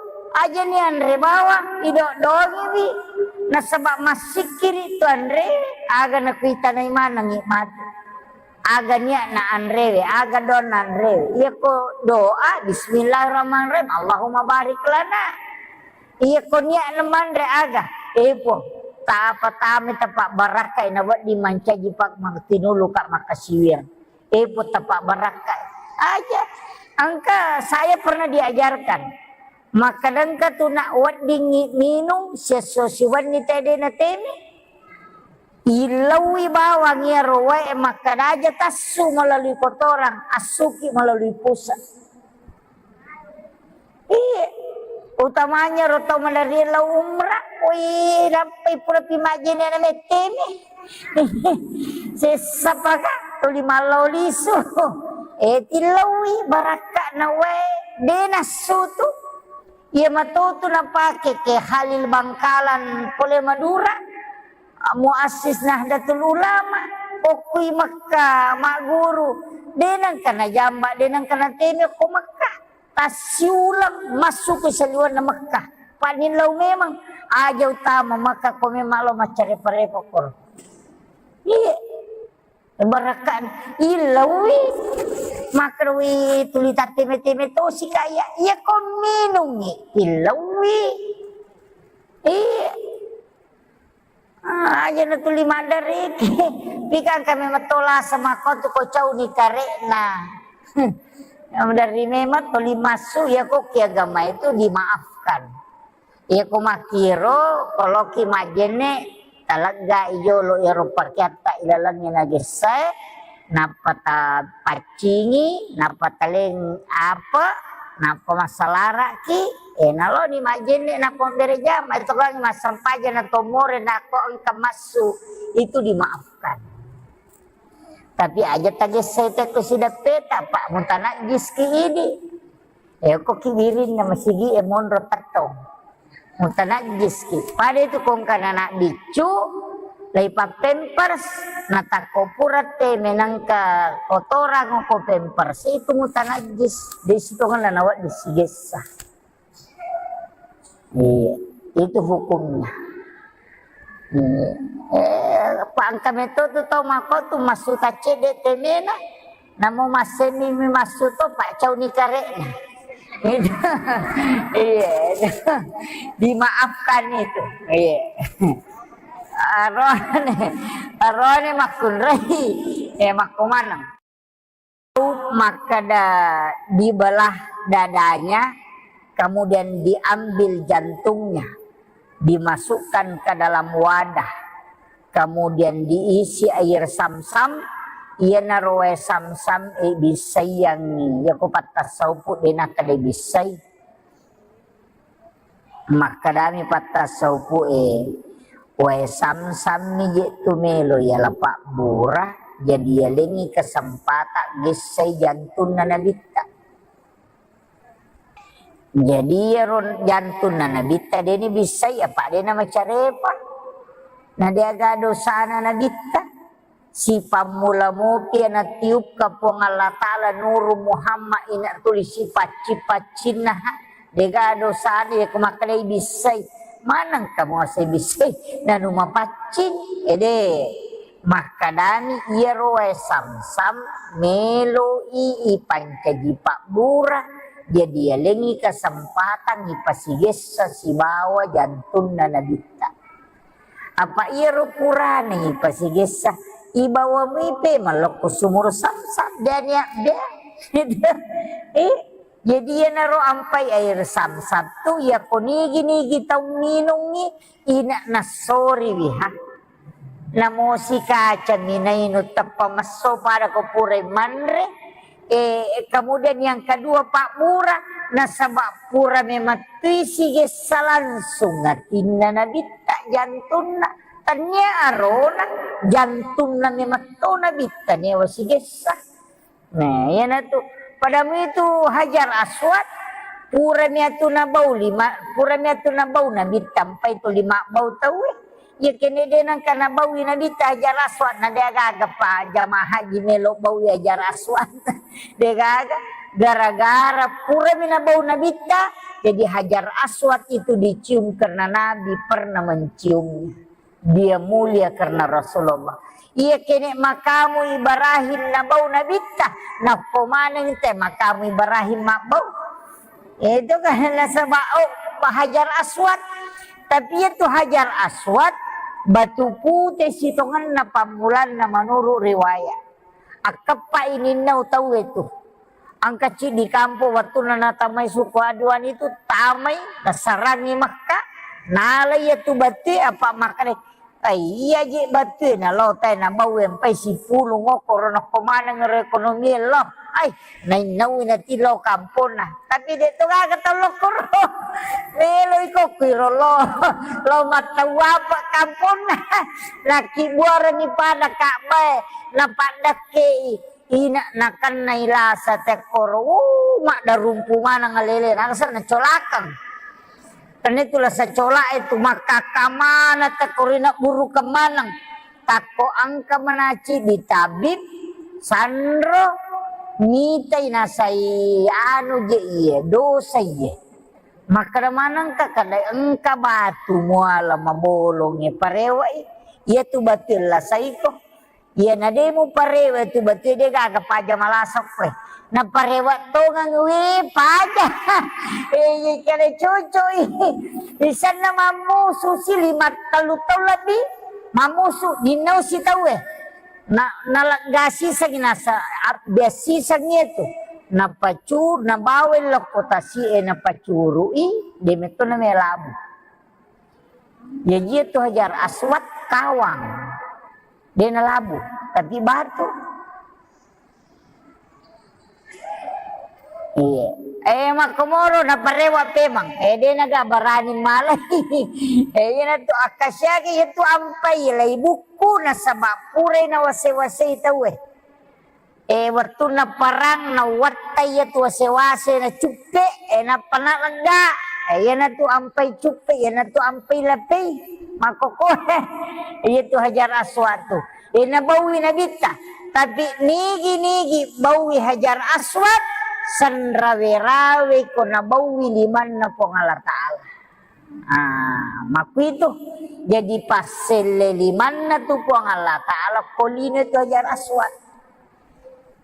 ajani anre bawang, idodongiwi, nasaba massikkiri tu anrewe, aga nakuitanai manengngi matu. Aga niatna anrewe, aga doanna anrewe. Iyako doa, bismillahirrahmanirrahim, Allahumma barik lana. Iyako niatna manre aga, epo, tapa tame tapa barakkai na wedding mancaji pak matinulu ka makkasiwiang. Epo tapa barakka. Aja. Engka saya pernah diajarkan. Makkadengka tu nak weddingngi minung siesso siwenni tede na teme. Illaui bawang iyaro wae makkada aja tassu melalui kotoran, assuki melalui pusat. Iya, utamanya ro tau maderri lao umrah, wih, nappai pura pi majjene na metteme. Sessa paka tuli mallau lisu. Eh, tillaui barakka na wae, de nassu tu. Iya matotu napake ke Halil Bangkalan pole Madura. Muassis Nahdlatul Ulama, okkui Mekka, magguru, de nengka najamba, de nengka nateme ko Mekka. Tassiuleng massu ke saliwenna Mekka. Panillau memang aja utama Mekka ko memang lo maccare parepo koro. Iya. Barakka illaui. Makrowi tuli tatteme-teme tosi kaya. Iya ko minungi illaui. Iya. Ah, aja na tuli maddariki. Pikang kami matola sama kau tu kau cau ni karekna. Dari memang tuli masuk ya kok ki agama itu dimaafkan. Ya ko makkiro, koloki majjenne, talegga ijolo ero pakeatta ilalengnge nagessae, nappa tapaccingi, nappa taleng apa, nappa massalaraki, eh, naloni majjenne, nappa mabbere jama, itu kan massempajang na tomore, nako engka massu, itu dimaafkan. Tapi aja tagessai tekko sideppeta, Pak, mutanajjiski idi. Eko ki wirinna masigi e monro tettong. Mutanajjiski. Pada itu kongkana anak biccu, laipa pampers, natakko pura te menangka kotorang ko pampers, itu mutanajjis. Di situ kan nawa disigessa. Iya. Itu hukumnya. Iya. Eh, pa engka metto tu tau makko tu massu taccedde temena, namo massemi mi massu to paccauni kare'na. Itu. Iya. Dimaafkan itu. Iya. Arone, arone makkunrai. Eh, makko maneng. Makkeda dibelah dadanya, kemudian diambil jantungnya, dimasukkan ke dalam wadah, kemudian diisi air samsam, iyanaro wae samsam e bissaiangngi, yako pattassaupu de nakkeda bissai. Makkedami pattassaupu'e, "Wae samsammi je tu melo yala pabbura, jadi yalengngi kesempatan gessai jantunna nabitta." Jadi iyaro jantunna nabitta deni bissai, apa dena macarepa. Na deaga dosana nabitta. Sipammula mopi natiupka Puang Allah Ta'ala nuru Muhammad ina tuli sipacci-paccinna, ha. Dega dosana yako makkedai bissai. Maneng kamu ase bissai, nanu mapaccing. Ede, makkedani iyaro wae samsam meloi ipancaji pabbura, jadi yalengngi kesempatan ipasigessa sibawa jantunna nabitta. Apa iyaro purana ipasigessa, ibawa muipe mallokko sumur samsam, dania, de. Eh, jadi iyanaro ampai air samsam tu, yako nigi-nigi tau minungngi, ina nassoriwi, ha. Namosi kaca minainu teppa messo pada ko purai manre. Eh, kemudian yang kedua, pabbura, nasaba pura memettui sigessa langsung atinna nabitta, jantunna. Tania arona, jantunna memetto nabitta newa sigessa. Nah, iyanatu. Padamu itu Hajar Aswad, purami atu nabau lima, purami atu nabau nabitta, ampai tu lima bau tauwe. Iya kene de nangka nabaui nabitta Hajar Aswad, na degaga pa jamaah haji melo baui Hajar Aswad. Degaga, gara-gara purami nabau nabitta, jadi Hajar Aswad itu dicium karena Nabi pernah menciumnya. Dia mulia karena Rasulullah. Iya kene makamu Ibrahim nabau nabitta, nakko maneng te makamu Ibrahim mabbau. Itu kan nasaba, oh, Hajar Aswad. Tapi itu Hajar Aswad, batu pute sitongenna pammulanna menurut riwayat. Akkeppa ininna tauwe tu. Engka ciddi kampong wettunna natamai suku Aduan itu, tamai, nasarangi Makkah, nala iya tu batue, apa makkeda, "Ai, iya je batue, nalo tai nabau empai sipulung okkoro nakko maneng ero ekonomi lo." Ai, nainnaui nati lo kamponna. Tapi de to gaga tau lokkoro. Melo iko kuiro lo, lo mattau apa kamponna. Nakki buarangi pada Ka'bae, napaddakkei. Ina nakennai lasa tekkoro, wuh, maddarumpu maneng alele, nangsa nacolakeng. Tenna itu lasa colak itu makkakka maneng tekkoro, ina burukeng maneng. Takko engka manaci di tabib, sanro, mitai nasai anu je iye, dosa iye. Makkeda manengka, kada engka batu muala mabolongnge parewai, iya tu batu lasaiko. Iya, na de muparewa tu batue, de gaga paja malasokko e. Naparewa tongeng, we, paja. Eh, iya, kere cocok i. Isenna mammusu si lima tellu taung lebbi. Mammusu, ninnau si tau e. Na, nalegga sisengi nasa, ab-, bias sisengi itu. Napacu-, nabawa lokko tasi e, napacurui, de metto na melabu. Jaji itu Hajar Aswad kawang. De nalabu, tapi batu. Iya. Eh, makkomoro naparewa pemang. Eh, de naga barani malai. Eh, iya natu akkasiaki itu ampai lai bukku nasaba purai nawase-wasei tauwe. Eh, wettunna parang, nawattai iya tu wase-wase na cuppe, eh, nappa nalegga. Eh, iyanatu ampai cuppe, iyanatu ampai lapei. Makkokkoe. Iya tu Hajar Aswad tu. Eh, nabaui nabitta. Tapi nigi-nigi baui Hajar Aswad, sanrawe-rawe ko nabaui limanna Puang Allah Ta'ala. Ah, makkuitu. Jadi passelle limanna tu Puang Allah Ta'ala ko lino tu Hajar Aswad.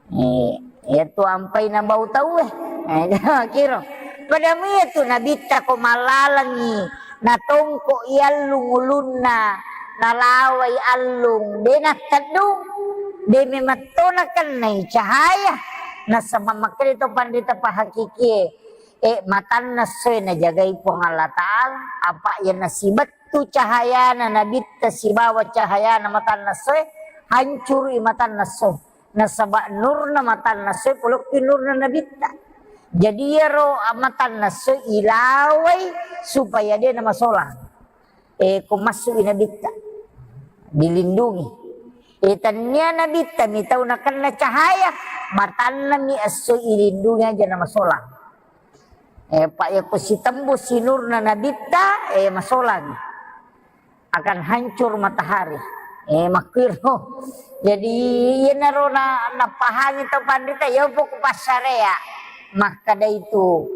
Eh, iyatu ampai nabau tauwe. Eh, kiro. Pada miyatu Nabitta ko mallalengngi, natongko i allung ulunna, nalawai allung, de natteddung, de memetto nakennai cahaya. Nasaba makkeda to panrita pahakikie, eh, matanna essoe najagai Puang Allah Ta'ala, apa iya nasibettu cahayana Nabitta sibawa cahayana matanna essoe, hancurui matanna essoe. Nasaba nurna matanna essoe polokki nurna Nabitta. Jadi iyaro matanna essoe ilawai supaya de namasolang. Eh, ko massu'i Nabitta, dilindungi. Eh, tennia Nabitta mi tau nakenna cahaya, matanna mi esso ilindungi aja namasolang. Eh, pa iya ko sitembus sinurna Nabitta, eh, masolang. Akan hancur matahari. Eh, makkuiro. Jadi, iyanaro na, napahangi tau panrita, iya poko passarea. Makkeda itu,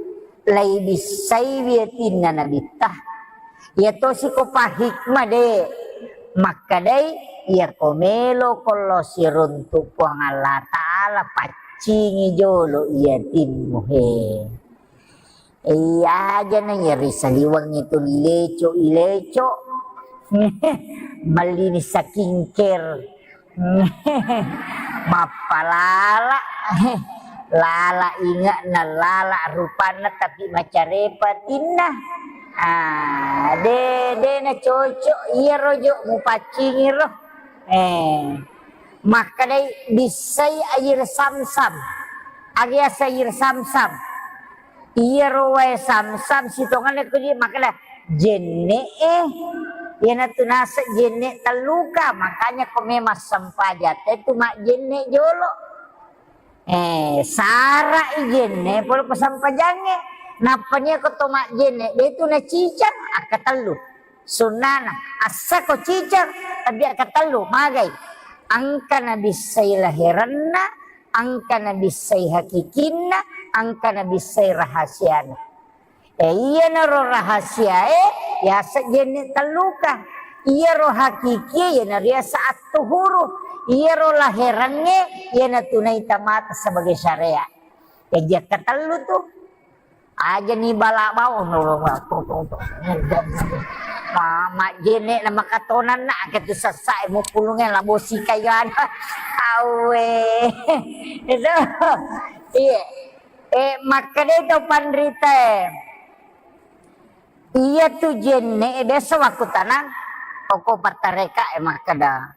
lai bissai wiyatinna Nabitta. Iya tosi ko pahikmah de. Makkedai, iya ko melo ko lo siruntu Puang Allah Ta'ala, paccingi jolo iya timmu he. Iya aja na iya ri saliweng itu leco, ileco. Mallini skincare. Mappalala. Lala inge'na, lala rupanna, tapi macarepa tinna. Ah, de, de na cocok iyaro jo mupaccingi ro. Eh, makkedai bissai air samsam. Aga yaseng air samsam? Iyaro wae samsam sitongenna ko di makkeda jenne e. Iyanatu naseng jenne telluka, makanya ko memang sempajang te tu majjenne jolo. Eh, sara'i jenne pole ko sempajangnge. Nappa nia ko to majjenne, de tu nacicang, akkatellu. Sunnana, assa ko cicang, tapi akkatellu, magai. Engka nabissai laherenna, engka nabissai hakikinna, engka nabissai rahasiana. Eh, iyanaro rahasiae, yaseng jenne telluka. Iyaro hakikie, iyana riaseng attuhuru. Iyaro laherengnge, iyana tunaita mata sebagai syariat. Jaji akkatellu tu. Aja ni bala bau, no, no, no, to, to, to. Ma-, majjenne na makatonanna, ake tu sessa e mupulunge labo sikai ana. Awe. Itu. Iya. Eh, makkeda to panrita e. Iya tu jenne e, biasa waktu tanang, toko pattareka e makkeda.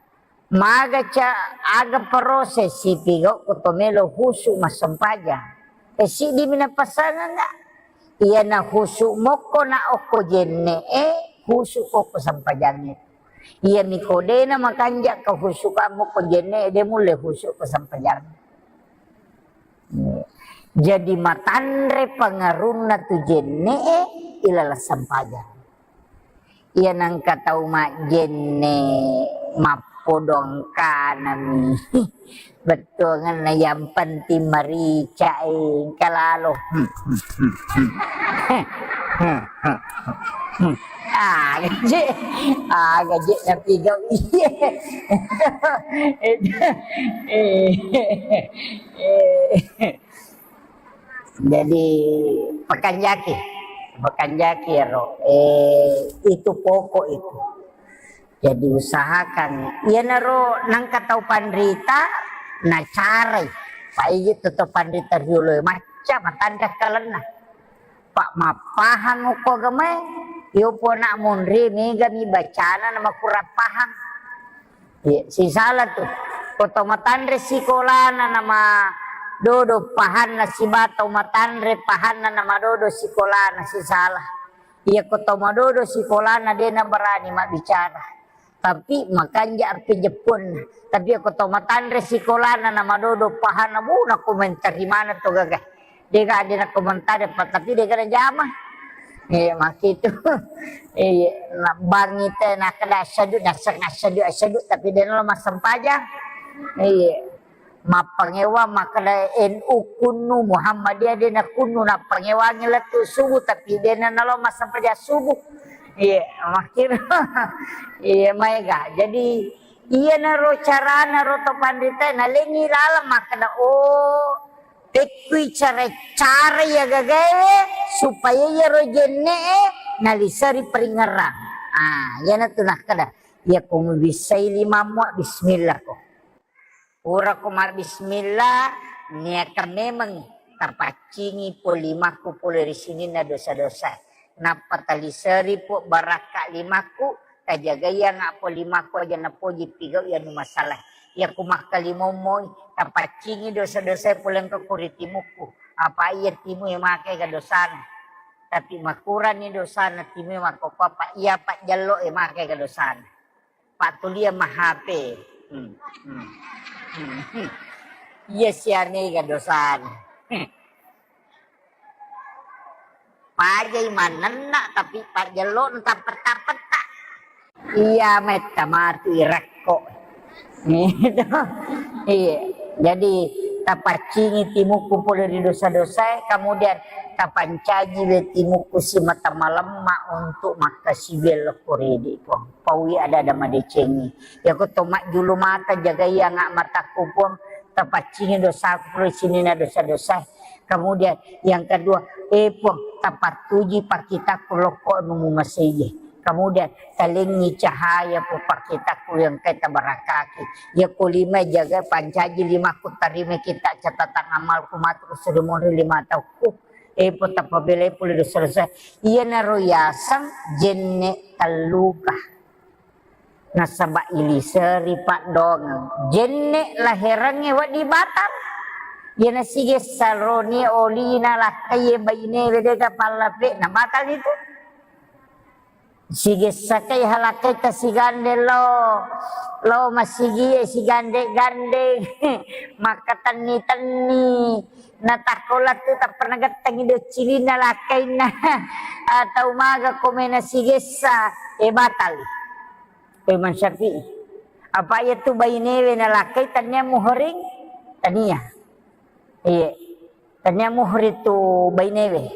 Maga ca-, aga proses sipigau ko to melo husu massempajang. E, siddi mi napasangeng ga? Iyana husu mokko na okko jenne e, husu ko okko sempajangnge. Iya mi ko dena makanja ko husu ka mokko jenne e, de mulle husu ko sempajangnge. Jadi matanre pangarunna tu jenne e, ilaleng sempajang. Iya nangka tau majjenne mappodong kanami. Bettuangenna yang penting marica e, engka lalo. Aga je, aga je napigau iye. Jadi, pakanjaki. Pakanjaki ero. Eh, itu pokok itu. Jadi, usahakan. Iyanaro nangka tau panrita, nacarai. Paigi tu tau panrita riolo e, macca matanre kalenna. Pa mappahang okko agamae, iyo pona munri, mega mi bacana na makurang pahang. Iya, sisala tu. Ko to matanre sikolana nama dodo pahanna siba to matanre pahanna nama dodo sikolana sisala. Iya ko to madodo sikolana de na berani mabbicara. Tapi makanja appe jepponna. Tapi iya ko to matanre sikolana nama dodo pahanna bu na komentari mana to gaga. Dega de na komentari pa tapi dega na jama. Iya, makkitu. Iya, na bangi te nakkeda asyhadu, nasseng asyhadu, asyhadu, tapi de nalo massempajang. Iya. Mappangewa makkeda N U kunnu, Muhammadiyah de na kunnu, nappangewangi lettu subuh, tapi de na nalo massempajang subuh. Iya, makkiro. Iya, maega. Jadi, iyanaro carana ro to panritae, nalengi laleng makkeda, oh, pekkui cara-cara iya gagae supaya iyaro jenne'e naliseri peringerang. Ah, iyanatu nakkeda, iya ko mubissai limammu, bismillah ko. Purako mabbismillah, niakan memengngi tapaccingi po limakku pole ri sininna dosa-dosa. Nappa taliseri po barakka limakku, tajagaianga po limakku aja napoji pigau iyanu masalah. Iya ku makkalimomoi, tapaccingi dosa-dosa pole engka ko ri timukku. Apa iya timu e makega dosana. Tapi makurani dosana timu e makkokko apa iya pajjallo e makega dosana. Pattulia ma H P. Hmm, hmm, hmm, hmm. Iya sianega dosana. Pajai manenna tapi pajjallo tappetta-petta. Iya metta matu irakko. Gitu. Iya. Jadi tapaccingi timukku pole ri dosa-dosae, kemudian tapancaji we timukku simata malemma untuk makkasiwiang lokko ridi, Puang. Paui ada-ada madecengi. Yako to majjulu mata, jagai anga matakku, Puang. Tapaccingi dosaku ri sininna dosa-dosa. Kemudian yang kedua, eh, Puang, tapattuji pakkitakku lokko anu mumaseje. Kemudian talengi cahaya pu pakkitakku yang kai tabarakaki. Yako lima jaga pancaji limakku, tarima kita catatan amalku matu surimonri lima tahunku. Eh, Puang, tapabelai pole dosa-dosa. Iyanaro yaseng jenne telluka. Nasaba iliseri paddoangeng. Jenne laherengnge wedding batal. Iyana sigessa roni olina lakkaie bainewe dega pallape, na batal itu. Sigessa kai halakkaita sigande lo, lo masigie sigande-gande, makkatenni-tenni. Natakko lettu tappa nagettengi doccilinna lakkainna. Atau maga komena sigessa, e batal. Imam Syafi'i. Apa iya tu bainewe nalakkai tania muhrim? Tania. Iya. Tania muhrim tu bainewe.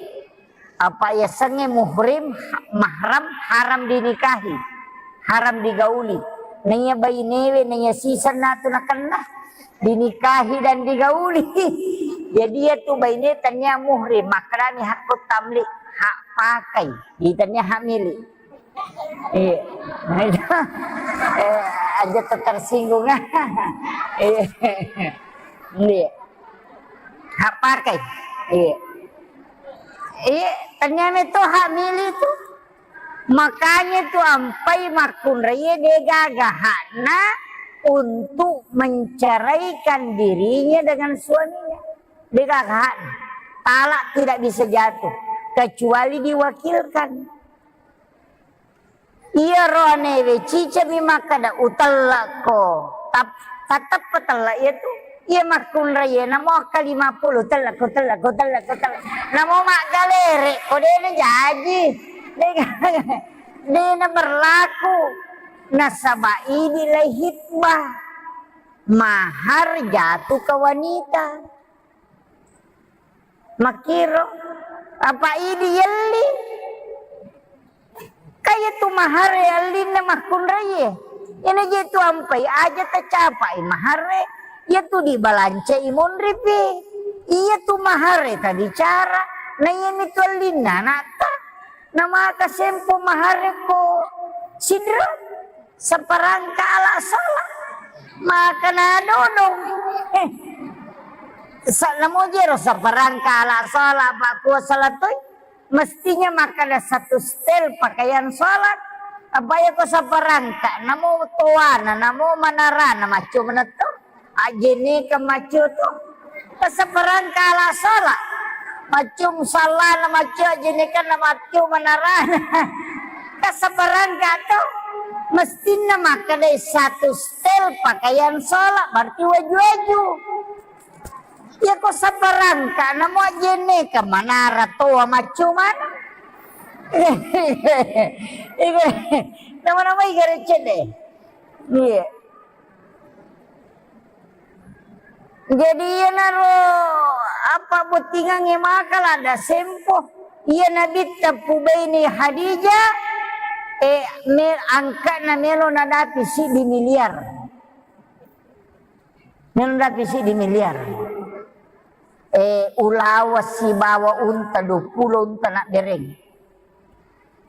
Apa iya sengnge muhrim, ha-, mahram, haram dinikahi. Haram digauli. Naiya bainewe, naiya sisenna tu nakenna. Dinikahi dan digauli. Jadi iya tu baine tania muhrim, makkedani hakku tamlik, hak pakai. Di tania hak milik. Iya. Eh, aja tersinggung. Iya. Iya. Hak pakai. Iya. Iya, ternyata itu hak milik itu. Makanya itu ampai makkunraie degaga hakna untuk menceraikan dirinya dengan suaminya. Degaga hakna. Talak tidak bisa jatuh kecuali diwakilkan. Iyaro anewe cicami makkeda, "Utellekko." Tap-, tateppa tellek iya tu. Iya makkunrai iya, namo akka lima puluh, "Utellekko, utellekko, utellekko, utellekko." Namo maggalere, ko dena jaji. De-, dena berlaku. Nasaba idi lai hitbah. Mahar jatuh ke wanita. Makkiro, apa idi yelli? Kaya tu mahare allinna makkunraie. Ina je tu ampai aja tacapai mahare, iya tu dibalancai monripi. Iya tu mahare tabicara, na iyami tu allinna anatta. Namaka sempo mahare ko sidra. Saparangka ala sala. Maka na dodong. Eh. Sa-, namo jero saparangka ala sala, apa kuasa latoi? Mestinya makkeda satu setel pakaian salat. Apa ya ko saparangka, namo toana, namo manarana, macco manetto. Ajjenekeng maccio tu. Kasaparangka ala sala. Maccio musallana, maccio ajjenekenna, maccio manarana. Kasaparangka tu. Mestinna makkedai satu setel pakaian sala, berarti waju-waju. Ya ko saparangka, namo ajjenekeng manara toa maccio mana. Nama-nama iga recce deh. Iya. Jadi iyanaro apa bottingangnge maka lada sempo. Iya Nabitta pubaini Hadijah, Eh, me-, angka'na melo nadapi siddi miliar. Melo nadapi siddi miliar. Eh, ulaweng sibawa unta, dua puluh unta nabbereng.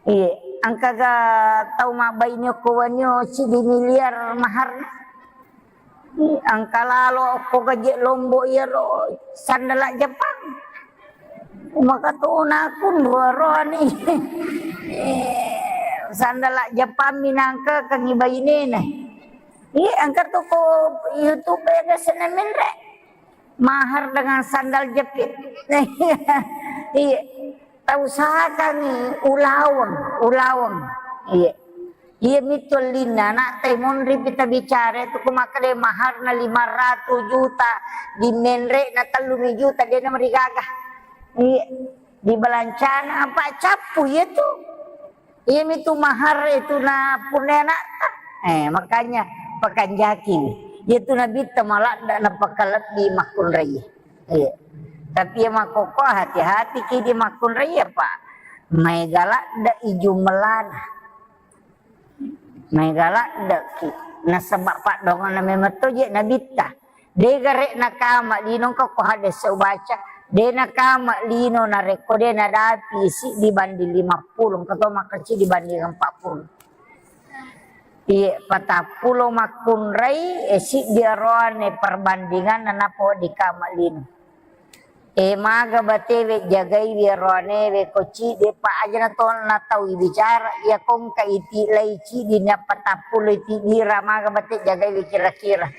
Iya, engkaga tau mabbaine okko wenni o siddi miliar maharna? Iya, engka lalo okko gaje Lombok iyaro sandala Jepang. Maka tona kunro roani. Sandala Jepang minangka kengi bainena. Iya, engka toko YouTube ya, ga senna menre. Mahar dengan sandal jepit. Iya. Tausahakangngi ulaweng, ulaweng. Iya. Iya mitu ellinna, ana'ta monri pita bicara itu, ku makkeda maharna lima ratus juta, di menre'na tellumi juta, de namarigaga. Iya. Di balancana apa cappu iya tu. Iyamitu mahar itu na punna ana'ta. Eh, makanya pakanjaki. Iyatu Nabitta maladda napakalebbi makkunrai. Iya. Tapi iya makkokko hati-hati ki di makkunrai apa. Maega ladde i jumellana. Maega ladde ki. Nasaba paddoanganna memang to je Nabitta. De gare nakama lino engka ko hadese ubaca, de nakama lino narekko de nadapi siddi banding lima puluh, engka to makkeda siddi banding empat puluh. Iye, patappulo makkunrai, e, siddi aroane perbandinganna nappa wedding kama lino. E, maga batewe jagaiwi aroanewe ko ciddi, pa aja na to na tau bicara, iya ko engka iti lai ciddi ni patappulo iti dira, maga bate jagaiwi kira-kira.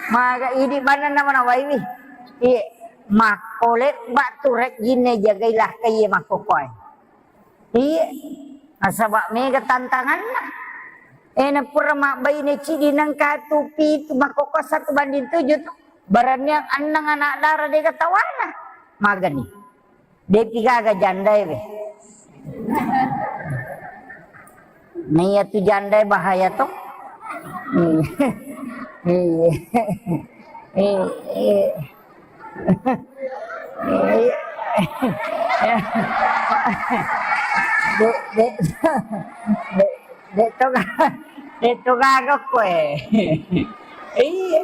Maga idi manenna manawaiwi. Iye, makko lebba tu rejjinna jagai lakkai makkokkoe. Iye, nasaba mega tantanganna. E, na pura mabbaine ciddi nengka tu pitu makkokko satu banding tujuh tu. Baraniang enneng anak dara dega tawana. Magani. Depi gaga jandae we. Naiya tu jandae bahaya to. Iya. Iya. Iya. De, de, de, de to ga-, de to gaga koe. Iya.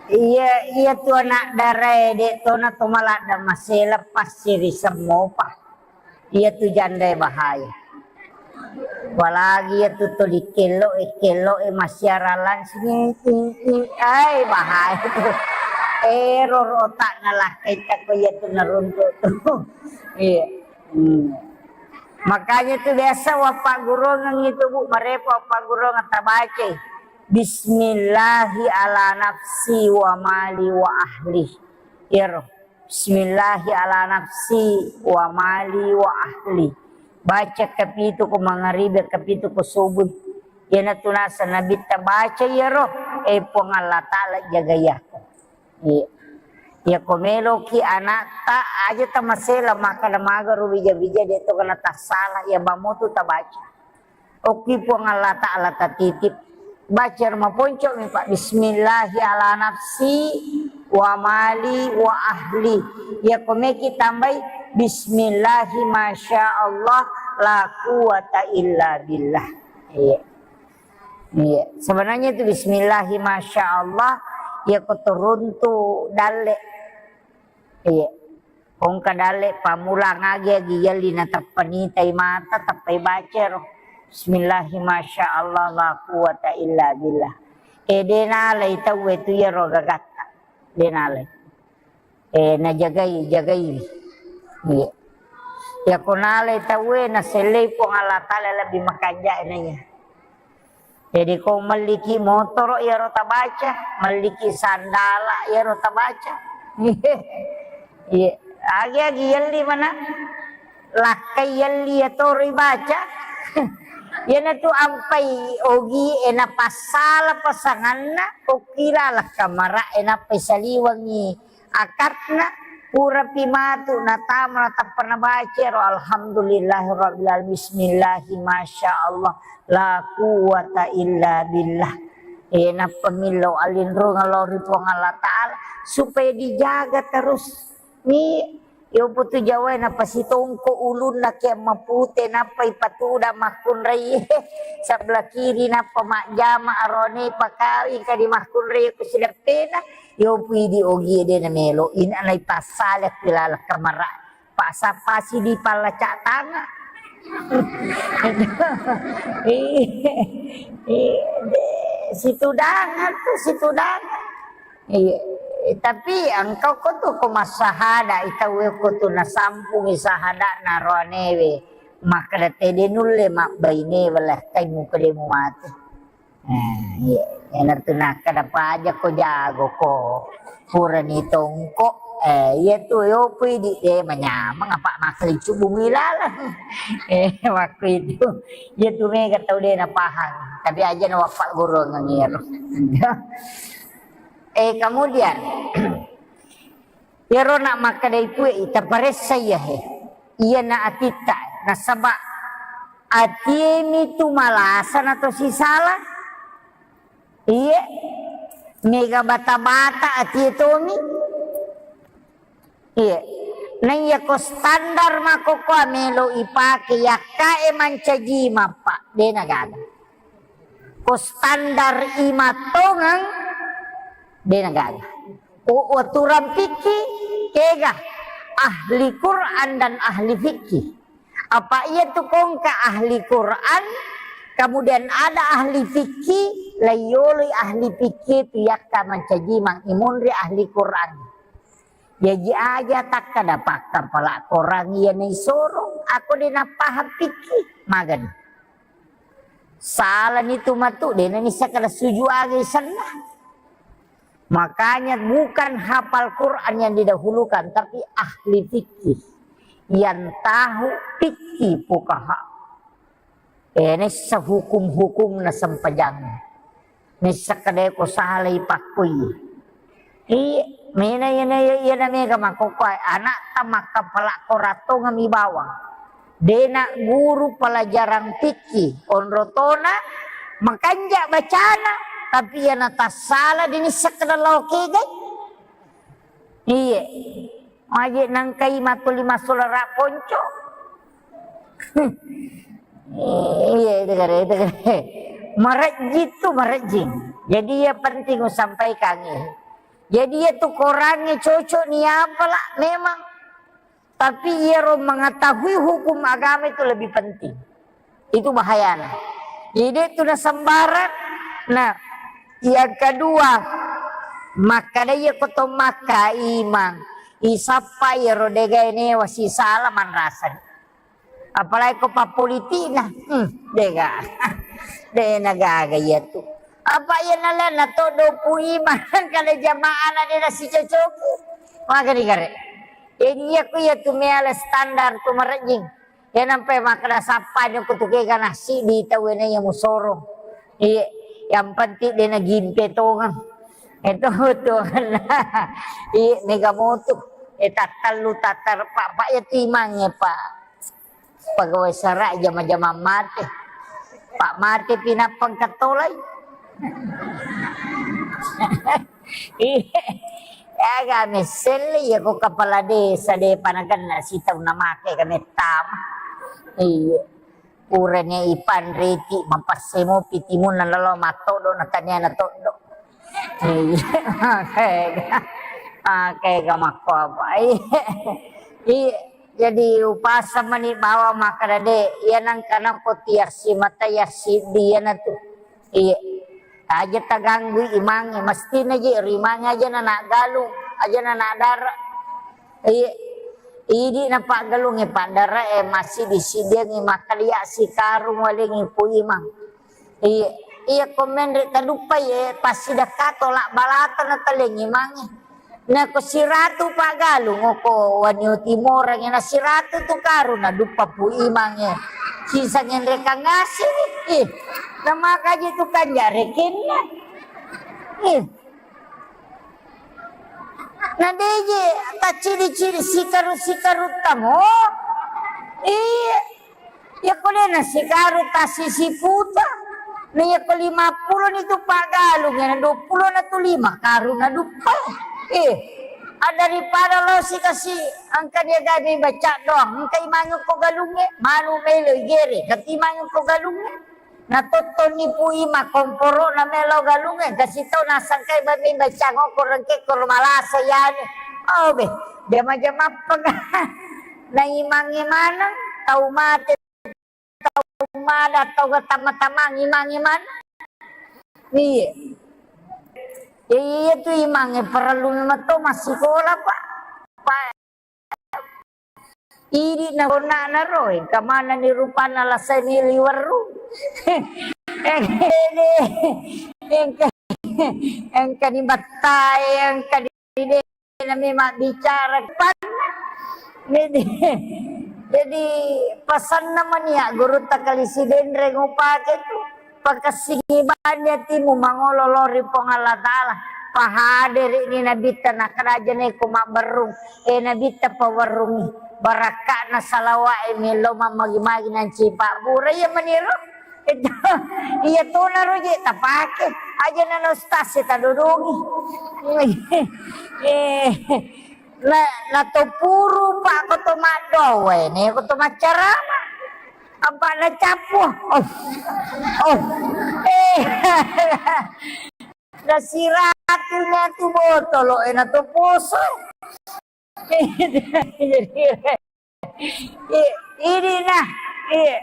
Iya, iya tu anak darae, de to na to maladda masela passiri semmopa. Iya tu jandae bahaya. Apalagi iya tu tuli kello e, kello e massiara langsung, ing, ing, ing. Ai, bahaya tu. Ero rotak nalakkai tako iya tu naruntuk tu. Iya. Hmm. Makanya tu biasa wappaggurungeng itu, Bu, marepo wappaggurungeng tabacai. Bismillahi ala nafsi wa mali wa ahli. Ero. Bismillahi ala nafsi wa mali wa ahli. Baca kapitu ko mangaribi, kapitu ko subuh. Iyanatu naseng Nabitta baca iyaro, e Puang Allah Ta'ala jagai aku. Iya. Iya ko meloki anakta aja tamasela makkeda maga ro bija-bija de to kena tassala, iya bammo tu tabaca. Okki Puang Allah Ta'ala tatitip. Baca ro maponco'mi, Pak. Bismillahi ala nafsi wa mali wa ahli. Iya ko meki tambai bismillahi masya Allah la quwata illa billah. Iya. Iya. Sebenarnya itu bismillahi masya Allah, iya ko turuntu dalle. Iya. Ko engka dalle pammulang agi-agi yelli nateppa nitai mata, teppai baca ro. Bismillahi masya Allah la quwata illa billah. E de nalai tauwe tu iyaro gagatta. De nalai. E najagai, jagai. Iya. Iya ko nalai tauwe nasellei Puang Allah Ta'ala lebbi makanja na iya. Jadi ko melliki motoro iyaro tabaca, melliki sandala iyaro tabaca. Iya, agi-agi yelli mana? Lakkai yelli iyatoro ibaca. Iyanatu ampai ogi e napassala pasanganna, okkila lakkamara e nappai saliwengi akatna, purapi matu natama natappa nabaca ro, alhamdulillahirabbil alamin, bismillahi masya Allah la quwwata illa billah. E nappa millau alinrungeng lao ri Puang Allah Ta'ala supaya dijaga terus. Ni Yoputu Jawa napasitongko ulunna ke mapute, nappa ipatuda makkunrai sebelah kiri, nappa majjama arone pakawi kadi makkunrai ku sideppena. Yopu idi ogi de namelo, ina naipassale ku laleng kamara. Pasa pasi di pallacak tangan. Iya, iya, de, situdangan tu, situdangan. Iya, tapi engkau ko tu ko massahada, itau ko tu nasampungi sahada na roanewe, makkeda tede nulle mabbaine wala kai muka de mu mate. Nah, iya, enatu nakkeda paja ko jago ko purani tongko. Eh, iya tu yopu idi, eh, manyameng apa makkelincu bumi laleng. Eh, waktu itu, iya tu mega tau de napahang. Tapi aja na wappa guru ngengiro. Eh, kemudian, iyaro na makkeda ipue, ita paressa iya he. Iya na atitta, nasaba atiemi tu malasa na to sisala. Iye, mega bata-bata atie tomi. Iye, naiya ko standar makkokkoa melo ipake yakkae mancaji mappa, de nagaga. Ko standar imattongeng, de nagaga. Ko aturan fikih, kega ahli Quran dan ahli fikih. Apa iya tu kongka ahli Quran, kemudian ada ahli fikih, laiyoloi ahli fikih tu yakka mancaji mang imunri ahli Quran. Jaji aja takkada pakkapala Quran iya naisoro, ako de napahang fikih, magani. Salani tu matu, de nanissa kada suju aga isenna. Makanya bukan hafal Quran yang didahulukan, tapi ahli fikih. Yang tahu fikih fuqaha. Eh, nessa hukum-hukum na sempajang. Nessa kadeko salai pakkui. Iya, mena iya na iya na mega makkokkoe, anakta makkapala Quran tongeng mi bawang. Dena guru pelajaran fikih, onrotona makanja bacana, tapi iya na tassala dini sekedar lao kegai. Iya. Maje nangkai matuli masolara ponco. Iya, itu kare, itu kare. Marejji tu marejji. Jadi iya penting usampaikan iya. Jadi iya tu korangnge cocok ni apalah memang. Tapi iyaro mengetahui hukum agama itu lebih penting. Itu bahayana. Jadi itu na sembarang. Nah, yang kedua, makkada iya ko to makka imang, isappa iyaro degae newa sisala manrasani. Apalagi ko pappolitikna, hmm, dega. De nagaga iya tu. Apa iya nala na toddo pu imang kada jamaana de nasicocoki. Magani gare. Jadi iya ku iya tu meala standar tu marejjing. Iya nampai makkeda sappa ni ko tu kega nasi di tau na iya musoro. Iya, yang penting de nagimpe tongeng. Itu tongeng. Iya, mega motu. Eh, tattallu tattar pak, pak iya timang ya pak. Pegawai sara jama-jama mate. Pak mate pinapang ketolai. Iya. Aga messelle iya ko kepala desa de panagenna sitau namake ka mettama. Iya. Purane ipanreti mapassemo pitimunna lalo matoddo na taniana toddo. Iya. Makega. Makega makko apa. Iya. Iya. Jadi upasang mani bawang makkeda de, iya nangka nako tiassi mata yassiddi iyanatu. Iya. Aja taganggui imangnge, mestina je ro imangnge aja na naggalung, aja na nadara. Iya. Idi napaggalungnge paddara e massiddi-siddiangngi makkalia sikarung walengngi ku imang. Iya, iya ko menre taduppai e passidakka tolak balata na talengngi imangnge. Nako siratu paggalung oko wanio timoreng na siratu tu karung na duppa pu imangnge. Sisa ngenrekang ngasini. Ih, namakaji tu kanja rekenna. Ih. Na deje tacciri-ciri sikaru-sikaru tamo. Iya. Iya ko de na sikaru tassi siputa. Na iya ko lima pulo ni tu paggalung, iya na dua pulo na tu lima karung na duppa. Eh. Ah, daripada lo si kasi, engka dia gabe baca doang, engka imange ko galungnge, manu melo igere, tapi imange ko galungnge. Na tottoni pui makomporo na melo galungnge, kasi tau nasangkai bami baca ngoko rengke ko malasa yani. Oh be, jama-jama apa ga? Na imange maneng, tau mate, tau mada, tau ga tama-tamang imange maneng. Iya. Ya, iya tu imange parellu memang to massikola, Pak. Pak, idi na gonna na ro, engka mana ni rupanna lasai ni liweru. Engka ni, engka, engka ni battai, engka ni de na memang bicara panna. Jadi, jadi pasanna mania guru takali sidenre ngupake tu. Pakessingi bani atimu mangolo lao ri Puang Allah Ta'ala. Pahadere ni Nabitta, nakkeda aja neko mabberrung. Eh, Nabitta pawerrungi. Barakka'na salawa'e melo mammagi-magi nanci pabbura. Iya maniro. Itu, iya tona roje tapake. Aja nana ustaz e tadodongi. Eh, na, na to puru, Pak, ko to maddowe, ne ko to maccarama. Apa na cappu? Oh. Oh. Eh. Na siratu na tu botolo, eh, na to poso. Jadi, i-, ini nah, iya.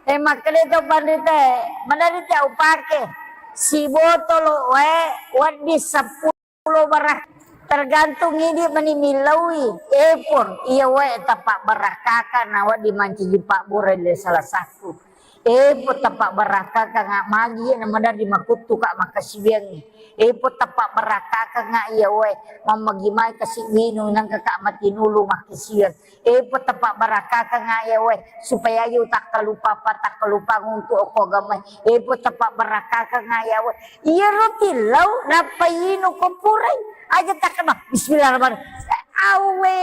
Eh, makkeda to panrita, manarita upake sibotolo wae, wedding seppulo barak. Tergantung idi mani millaui. Eh, pun, iya wae tapabbarakkakan na wedding mancaji pabbura le salah satu. Eh, pun tapabbarakkakan nga magi na maderri makuttu ka makkasiwiangngi. Eh, pun tapabbarakkakan nga iya wae mammagi mai kasi winu nangka ka matinulu makkasiwiang. Eh, pun tapabbarakkakan nga iya wae supaya aja utakkalupa apa takkalupa untuk okko agama. Eh, pun tapabbarakkakan nga iya wae. Iya roti lau nappa inu ko purai. Aja takkama. Bismillahirrahmanirrahim. Awe.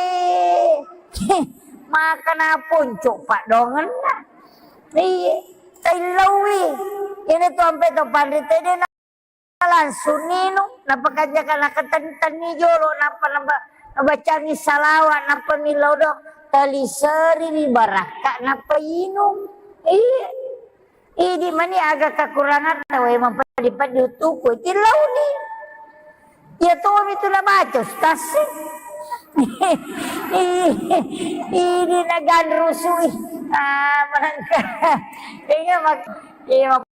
Maka na ponco paddongenna. Iya, taillaui. Ini tu ampe to panrita de na langsung ninu, napakanja kana ketentenni jolo, napa naba-, nabacangi salawat, napa millau do, taliseri ri barakka, napa inung. Iya. Idi mani aga kekurangan, wae mapadi-padi utuku, tillauni. Iya tomi tu nabaca, Ustaz. Ini naganrusui. Ah, manengka. Iya, mak-, iya, mak-,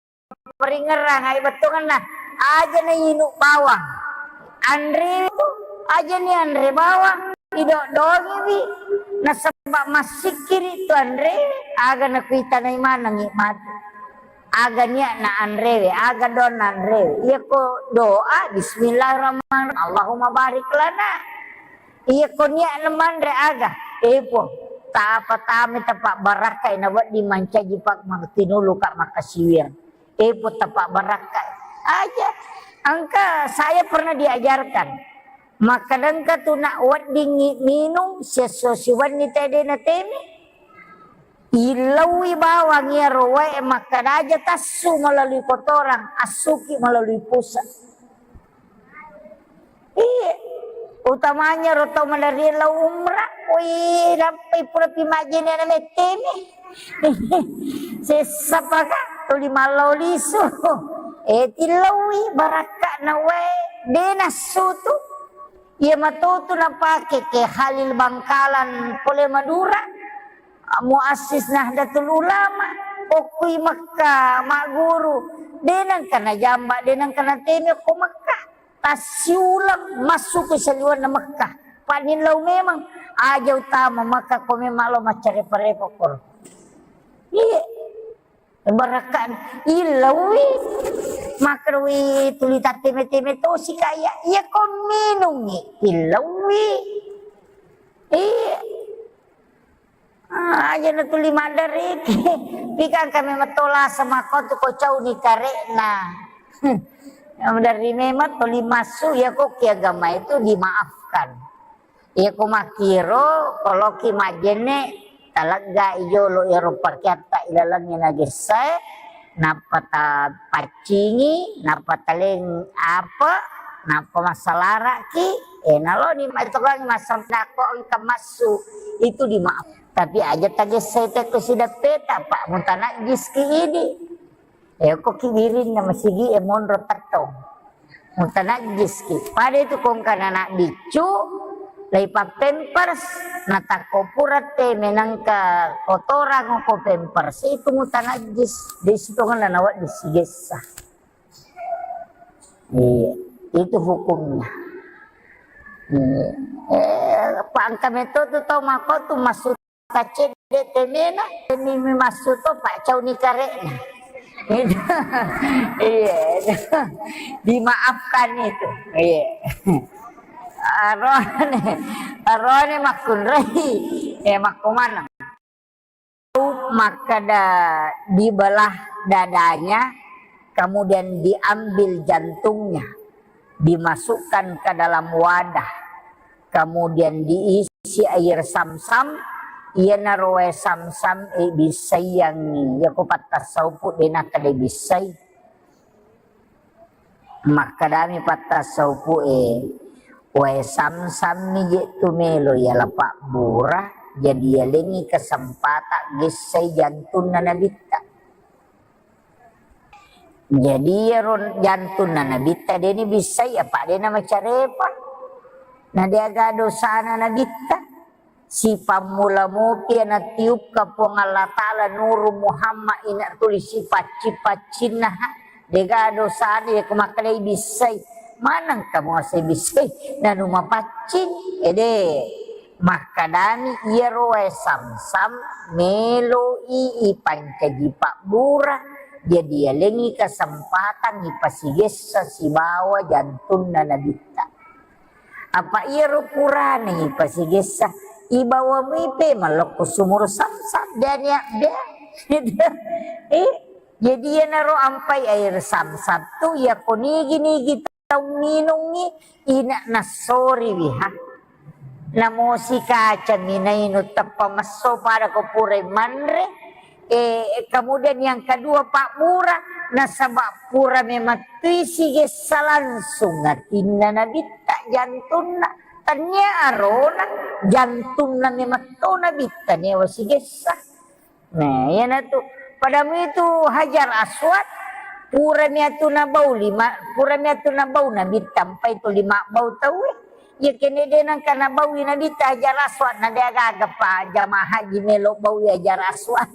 peringerang, ai bettuanna. Aja na inu bawang. Anre tu, aja ni anre bawang. Idok dongiwi. Nasaba massikkiri tu anre. Aga nakuitanai manengi mati. Aga niatna anrewe, aga doanna anrewe. Iyako doa, bismillahirrahmanirrahim. Allahumma barik lana. Iyako niatna manre aga, eh, Puang, tapa tami tapa barakkai na wedding mancaji pak matinulu ka makkasiwiang. Eh, Puang, tapa barakkai. Aja. Engka saya pernah diajarkan. Makkeda engka tu nak weddingngi minung siesso siwenni tede na temi. Illaui bawang iyaro wae makkeda aja tassu melalui kotoran, assuki melalui pusat. Iya, utamanya ro tau maderri lao umrah, wih, nappai pura pi majjene na mettemi. Sessa paka tuli mallau lisu. Eh, tillaui barakka na wae, de nassu tu. Iya matotu napake ke Khalil Bangkalan pole Madura. Muassis Nahdlatul Ulama, okkui Mekka, magguru, de nengka najamba, de nengka natemi okko Mekka. Tassiuleng massu ke saliwenna Mekka. Panillau memang, aja utama Mekka ko memang lo maccarepa-repa koro. Iya. Barakka illaui. Makkerui tuli tatteme-teme tosi kaya. Iya ko minungi illaui. Iya. Ah, aja na tuli maddariki. Pikang kami matola sama kau tu ko cauni karekna. Dari memang tuli masuk ya kok ki agama itu dimaafkan. Iya ko makkiro, koloki majjenne, talegga i jolo iyaro pakeatta ilalengnge nagessae, nappa tapaccingi, nappa taleng apa, Nappa massalaraki, eh, naloni maitokangi massempakko engka massu, itu dimaaf. Tapi aja tagessai tekko sideppeta, Pak, mutanajjiski idi. Eh, ko kibirinna masigi e monro tettong. Mutanajjiski. Pada itu kongkana anak biccu, laipa pampers, natakko pura te menangka kotorang ko pampers, itu mutanajjis. Di situ kan nawa disigessa. Iya, itu hukumnya. Iya. Eh, pangka meto tu tau mako tu masuk tacedde temena, ini masuk to pak cau ni karekna. Itu. Iya. Dimaafkan itu. Iya. Arone, arone makkunrai. Eh, makkumaneng. Makkeda dibelah dadanya, kemudian diambil jantungnya, dimasukkan ke dalam wadah, kemudian diisi air samsam, iyanaro wae samsam e bissaiangngi, yako pattassaupu de nakkeda bissai. Makkedami pattassaupu'e, "Wae samsammi je tu melo yala pabbura, jadi yalengngi kesempatan gessai jantunna nabitta." Jadi iyaro jantunna nabitta deni bissai, apa dena macarepa. Na deaga dosana nabitta. Sipammula mopi natiupka Puang Allah Ta'ala nuru Muhammad ina tuli sipacci-paccinna ha. Dega dosana yako makkedai bissai. Maneng kamu asai bissai. Nanu mapaccing. Ede. Makkedami iyaro wae samsam meloi ipancaji pabbura. Jadi yalengngi kesempatan ipasigessa sibawa jantunna nabitta. Apa iyaro purana ipasigessa, ibawa muipe mallokko sumur samsam, daniak dea. Eh, jadi iyanaro ampai air samsam tu, iyako nigi-nigi tau minungngi, ina nassoriwi ha. Namosi kaca minainu teppa messo pada ko purai manre, Eh, kemudian yang kedua, pabbura, nasaba pura memettui sigessa langsung atinna nabitta jantunna. Tania arona jantunna memetto nabitta newa sigessa. Nah, iyanatu. Padamu itu Hajar Aswad, pura miatu nabau lima, pura miatu nabau nabitta, mpai tu lima bau tauwe. Iya kene de nangka nabaui nabitta Hajar Aswad, na degaga pa jamaah haji melo baui Hajar Aswad.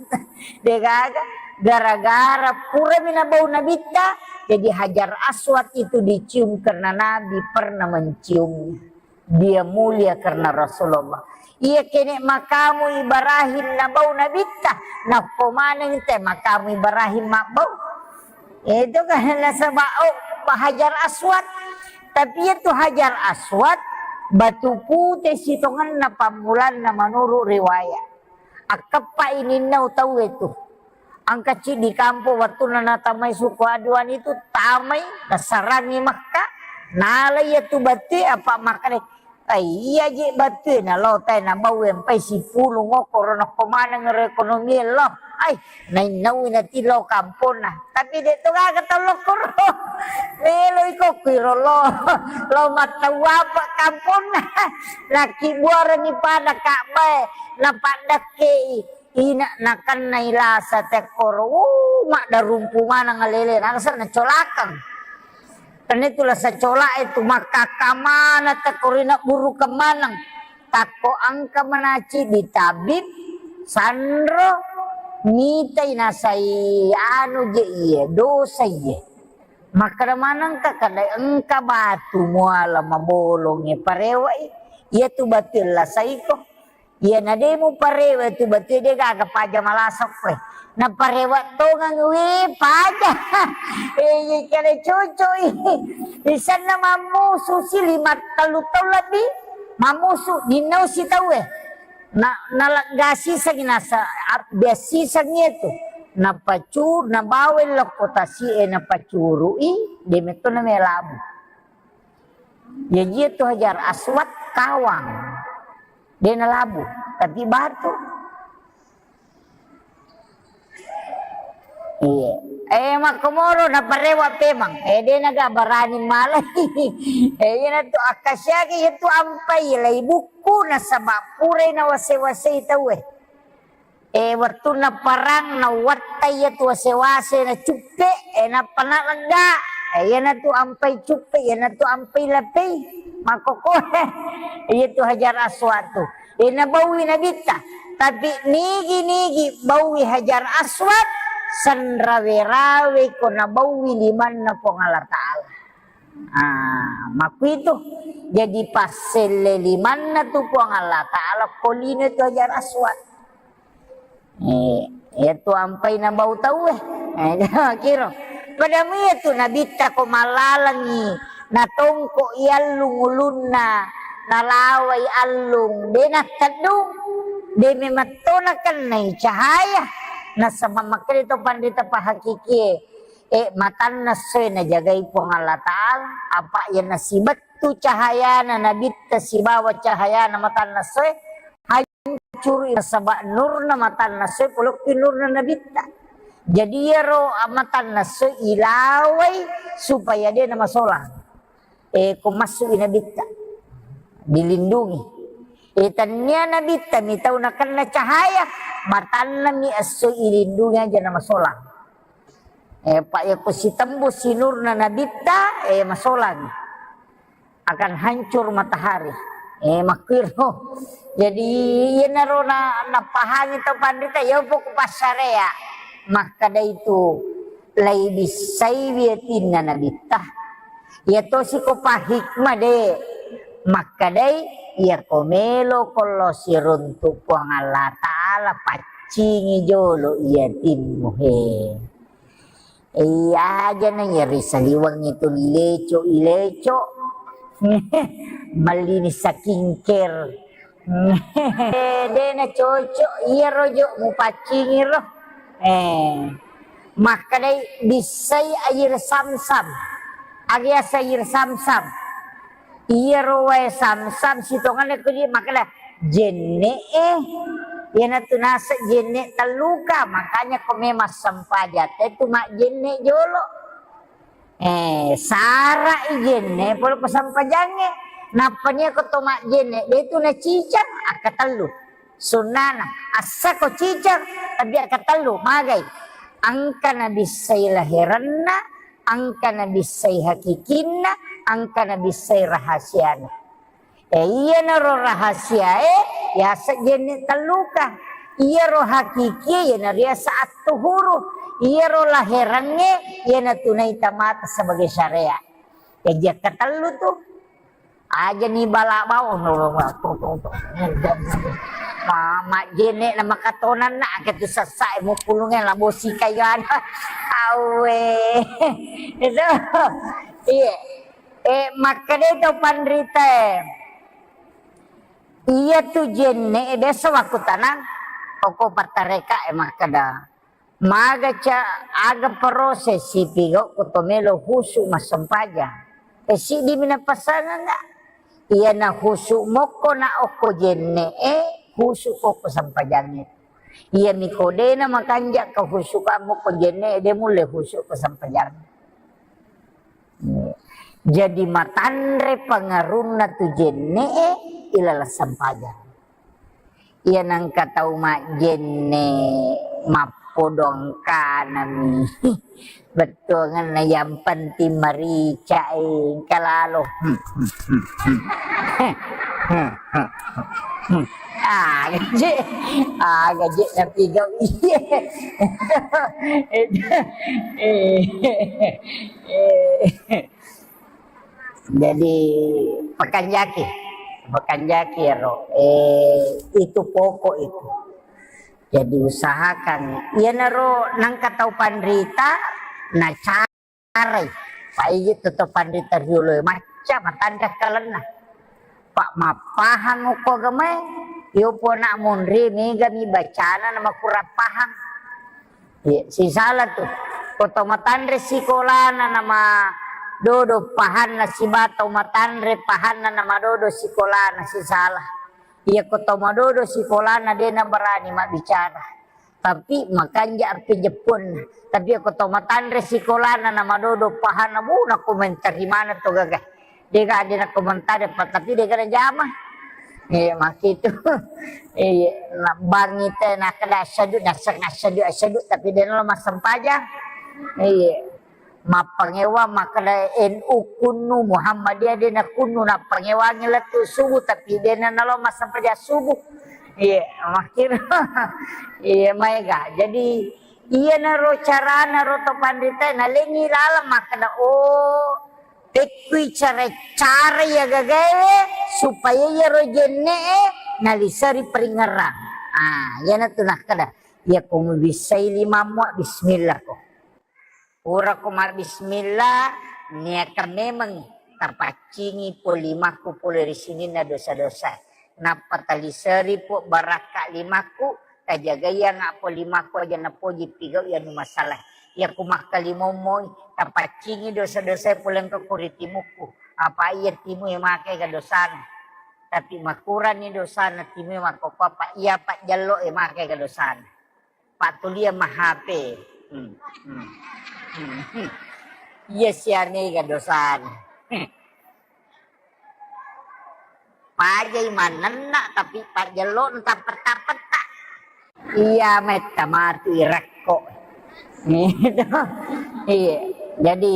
Degaga, gara-gara purami nabau nabitta, jadi Hajar Aswad itu dicium karena Nabi pernah menciumnya. Dia mulia karena Rasulullah. Iya kene makamu Ibrahim nabau nabitta, nakko maneng te makamu Ibrahim mabbau. Itu kan nasaba, oh, Hajar Aswad. Tapi itu Hajar Aswad, batu pute sitongenna pammulanna menurut riwayat. Akkeppa ininnau tau itu. Angka ciddi kampung wattunna natamai suku Aduan itu, tamai, nasarangi Mekka, nala iya tu batu apa makkeda, "Ai, iya je batu na lo tai na bau empai sipulung okkoro nakko maneng ro ekonomi lo." Ai, nainnau nati lo kamponna. Tapi de to gaga tau lokkoro. Melo iko kuiro lo. Lo mattau apa kamponna. Laki buarani pada Ka'bah e. Napaddakkei. Ina nakennai lasa tekkoro, uh, maddarumpu maneng alele, nangsa nacolakeng. Karena itu lasa colak itu makkakka maneng tekkoro, ina burukeng maneng. Takko engka manaci di tabib, sanro, mitai nasai anu je iye, dosa iye. Makkeda manengka kada engka batu muala mabolonge parewai, iya tu batu lasaiko. Iya, na de muparewa tu batu de gaga paja malasokko e. Naparewa tongeng we paja. Eh, iya kale cocok i. Isenna mammusu si lima tellu taung lebbi. Mammusu, ninnau si tau e. Na, naleggasi sangi nasa, ab-, biasi sangi itu. Napacu-, nabawa lokko tasi e napacurui, de metto na melabu. Jaji itu Hajar Aswad kawang. De nalabu, tapi batu. Iya. Eh, makkomoro naparewa pemang. Eh, de naga barani malai. Eh, iyanatu akkasiaki iyatu ampai lai bukku nasaba purai nawase-wasei tauwe. Eh, wettunna parang nawattai iyatu wase-wase na cuppe, eh, nappa nalegga. Eh, iyanatu ampai cuppe, iyanatu ampai lapei. Makkokkoe. Iyatu Hajar Aswad tu. Eh, nabaui Nabitta. Tapi nigi-nigi baui Hajar Aswad, senrawe-rawe ko nabaui limanna Puang Allah Ta'ala. Ah, makkuitu. Jadi passelle limanna tu Puang Allah Ta'ala ko lino tu Hajar Aswad. Eh, iyatu ampai nabau tauwe. Eh, kiro. Pada mui iyatu Nabitta ko mallalengi, natongko i allung ulunna, nalawai allung, de natteddung, de memetto nakennai cahaya. Nasaba makkeda to panrita pahakikie, eh, matanna essoe najagai Puang Allah Ta'ala, apa iya nasibettu cahayana Nabitta sibawa cahayana matanna essoe, hancuru nasaba nurna matanna essoe polokki nurna Nabitta. Jadi iyaro matanna essoe ilawai supaya de namasolang. Eh, ko massu i Nabitta, dilindungi. Eh, tania Nabitta mi tau nakenna cahaya, matanna mi essoe ilindungi aja namasolang. Eh, pa iya ko sitembus si nurna Nabitta, eh, masolang. Akan hancur matahari. Eh, makkuiro. Jadi, iyanaro na, napahami tau panrita, iya poko passarea. Makkeda itu, lai bissai wiyatinna Nabitta. Iya tosi ko pahikmah de. Makkedai, iya ko melo ko lo siruntu Puang Allah Ta'ala, paccingi jolo iyatimmu he. Iya aja na iya ri saliweng itu leco-ileco. Mellini skincare. De na cocok iyaro jo mupaccingi ro. Eh, makkedai bissai air samsam. Aga yaseng air samsam. Iyaro wae samsam sitongenna ko di makkeda jenne e. Iyanatu naseng jenne telluka, makanya ko memang sempajang tetu majjenne jolo. Eh, sara i jenne pole ko sempajangnge. Nappa nia ko to majjenne, de tu nacicang, akkatellu. Sunnana, assa ko cicang, tapi akkatellu, magai. Engka nabissai laherenna, engka nabissai hakikinna, engka nabissai rahasiana. Eh, iyanaro rahasiae, yaseng jenne telluka. Iyaro hakikie, iyana riaseng attuhuru. Iyaro laherengnge, iyana tunaita mata sebagai syariat. Jaji akkatellu tu. Aja ni bala bau, no, no, no, to, to, to. Ma-, majjenne na makatonanna, ake tu sessa e mupulunge labo sikai ana. Awe. Itu. Iya. Eh, makkeda to panrita e. Iya tu jenne e, biasa waktu tanang, oko pattareka e makkeda. Maga ca-, aga proses sipigau ko to melo husu massempajang. E, siddi mi napasangeng ga? Iyana husu mokko na okko jenne e, husu ko ko sempajangnge. Iya mi ko de na makanja ka husu ka mokko jenne e, de mulle husu ko sempajangnge. Jadi matanre pangarunna tu jenne e, ilaleng sempajang. Iya nengka tau majjenne mappodo engkanami. Bettuangenna yang penting marica e engka lalo. Aga je, aga je napigau iye. Jadi, pakanjaki, pakanjaki ero, eh, itu pokok itu. Jadi, usahakan, iyanaro nangka tau panrita, nacarai. Paigi tu tau panrita riolo e, macca matanre kalenna. Pa mappahang okko agamae, iyo pona monri mega mi bacana na makurang pahang. Iya, sisala tu. Ko to matanre sikolana nama dodo pahanna siba to matanre pahanna nama dodo sikolana sisala. Iya, ko to madodo sikolana de na berani mabbicara. Tapi makanja arpe jeppunna. Tapi ko to matanre sikolana na madodo pahana, bu, na komentari mana to gaga. Dega de na komentari apa, tapi dega na jama. Iya, makitu. Iya, na bangi te na kada asyadu, na asyadu, asyadu, tapi de na lo massempajang. Iya. Mappangewa makkeda N U kunnu, Muhammadiyah de na kunnu, nappangewangi lettu subuh, tapi de na nalo massempajang subuh. Iya, makkiro. Iya, maega. Jadi, iyanaro carana ro to panrita, nalengi laleng makkeda, oh, pekkui cara-cara iya gagae supaya iyaro jenne'e naliseri peringerang. Ah, iyana tu nakkeda, iya ko mubissai limammu, bismillah ko. Pura ko mabbismillah, niakan memeng tapaccingi po limakku pole ri sininna dosa-dosa. Nappa taliseri po barakka limakku, tajagaiang po limakku aja napoji pigau iya nu masalah. Iya ku makkalimomoi, tapaccingi dosa-dosa pole engka ko ri timukku. Apa iya timu iya makai ga dosana. Tapi makurani dosana timu iya makkokko apa iya pajjallo iya makai ga dosana. Pattulia ma H P. Hmm, hmm, hmm, hmm. Iya sianega dosana. Pajai manenna tapi pajjello tappetta-petta. Iya metta matu irekko. Gitu. Iya. Jadi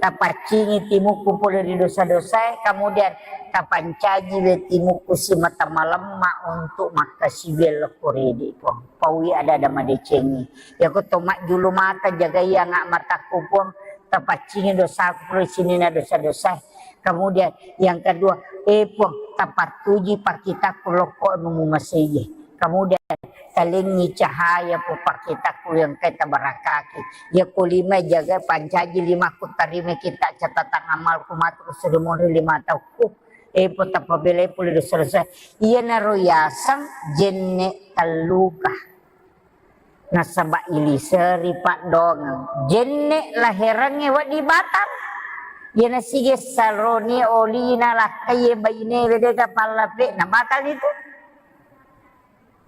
tapaccingi timukku pole ri dosa-dosae, kemudian tapancaji we timukku simata malemma untuk makkasiwiang lokko ridi, Puang. Paui ada-ada madecengi. Yako to majjulu mata, jagai anga matakku, Puang. Tapaccingi dosaku ri sininna dosa-dosa. Kemudian yang kedua, eh, Puang, tapattuji pakkitakku lokko anu mumaseje. Kemudian talengi cahaya pu pakkitakku yang kai tabarakaki. Yako lima jaga pancaji limakku, tarima kita catatan amalku matu ku sudah monri lima tahunku. Eh, Puang, tapabelai pole dosa-dosa. Iyanaro yaseng jenne telluka. Nasaba iliseri paddongeng. Jenne laherangnge wedding batal. Iyana sigessa roni olina lakkai bainewe dega pallape, na batal itu.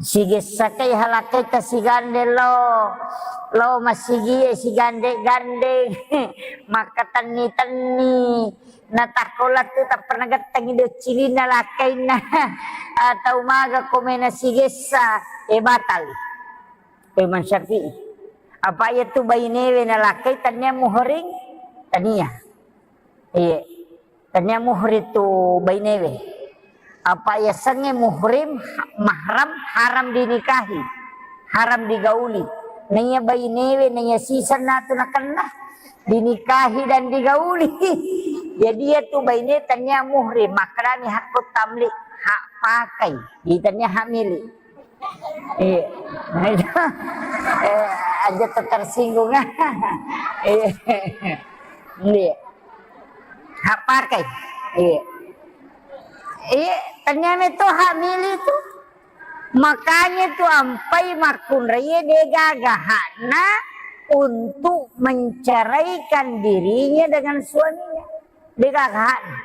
Sigessa kai halakkai tasigande lo, lo masigie sigande-gande, makkatenni-tenni. Natakko lettu tappa nagettengi doccilinna lakkainna. Atau maga komena sigessa, e batal. Ko Imam Syafi'i. Apa iya tu bainewe nalakkai tania muhrim? Tania. Iya. Tania muhrim tu bainewe. Apa iya sengnge muhrim, mahram, haram dinikahi. Haram digauli. Naiya bainewe, naiya sisenna tu nakenna. Dinikahi dan digauli. Jadi iya tu baine tania muhrim. Makkedani hakku tamlik, hak pakai. Jadi tania hak milik. Iya. Nah, itu. Eh, aja tersinggung. Iya. Iya. Hak pakai. Iya. Iya, ternyata itu hak milik itu. Makanya tu ampai makkunrai degaga hakna untuk menceraikan dirinya dengan suaminya. Degaga hakna.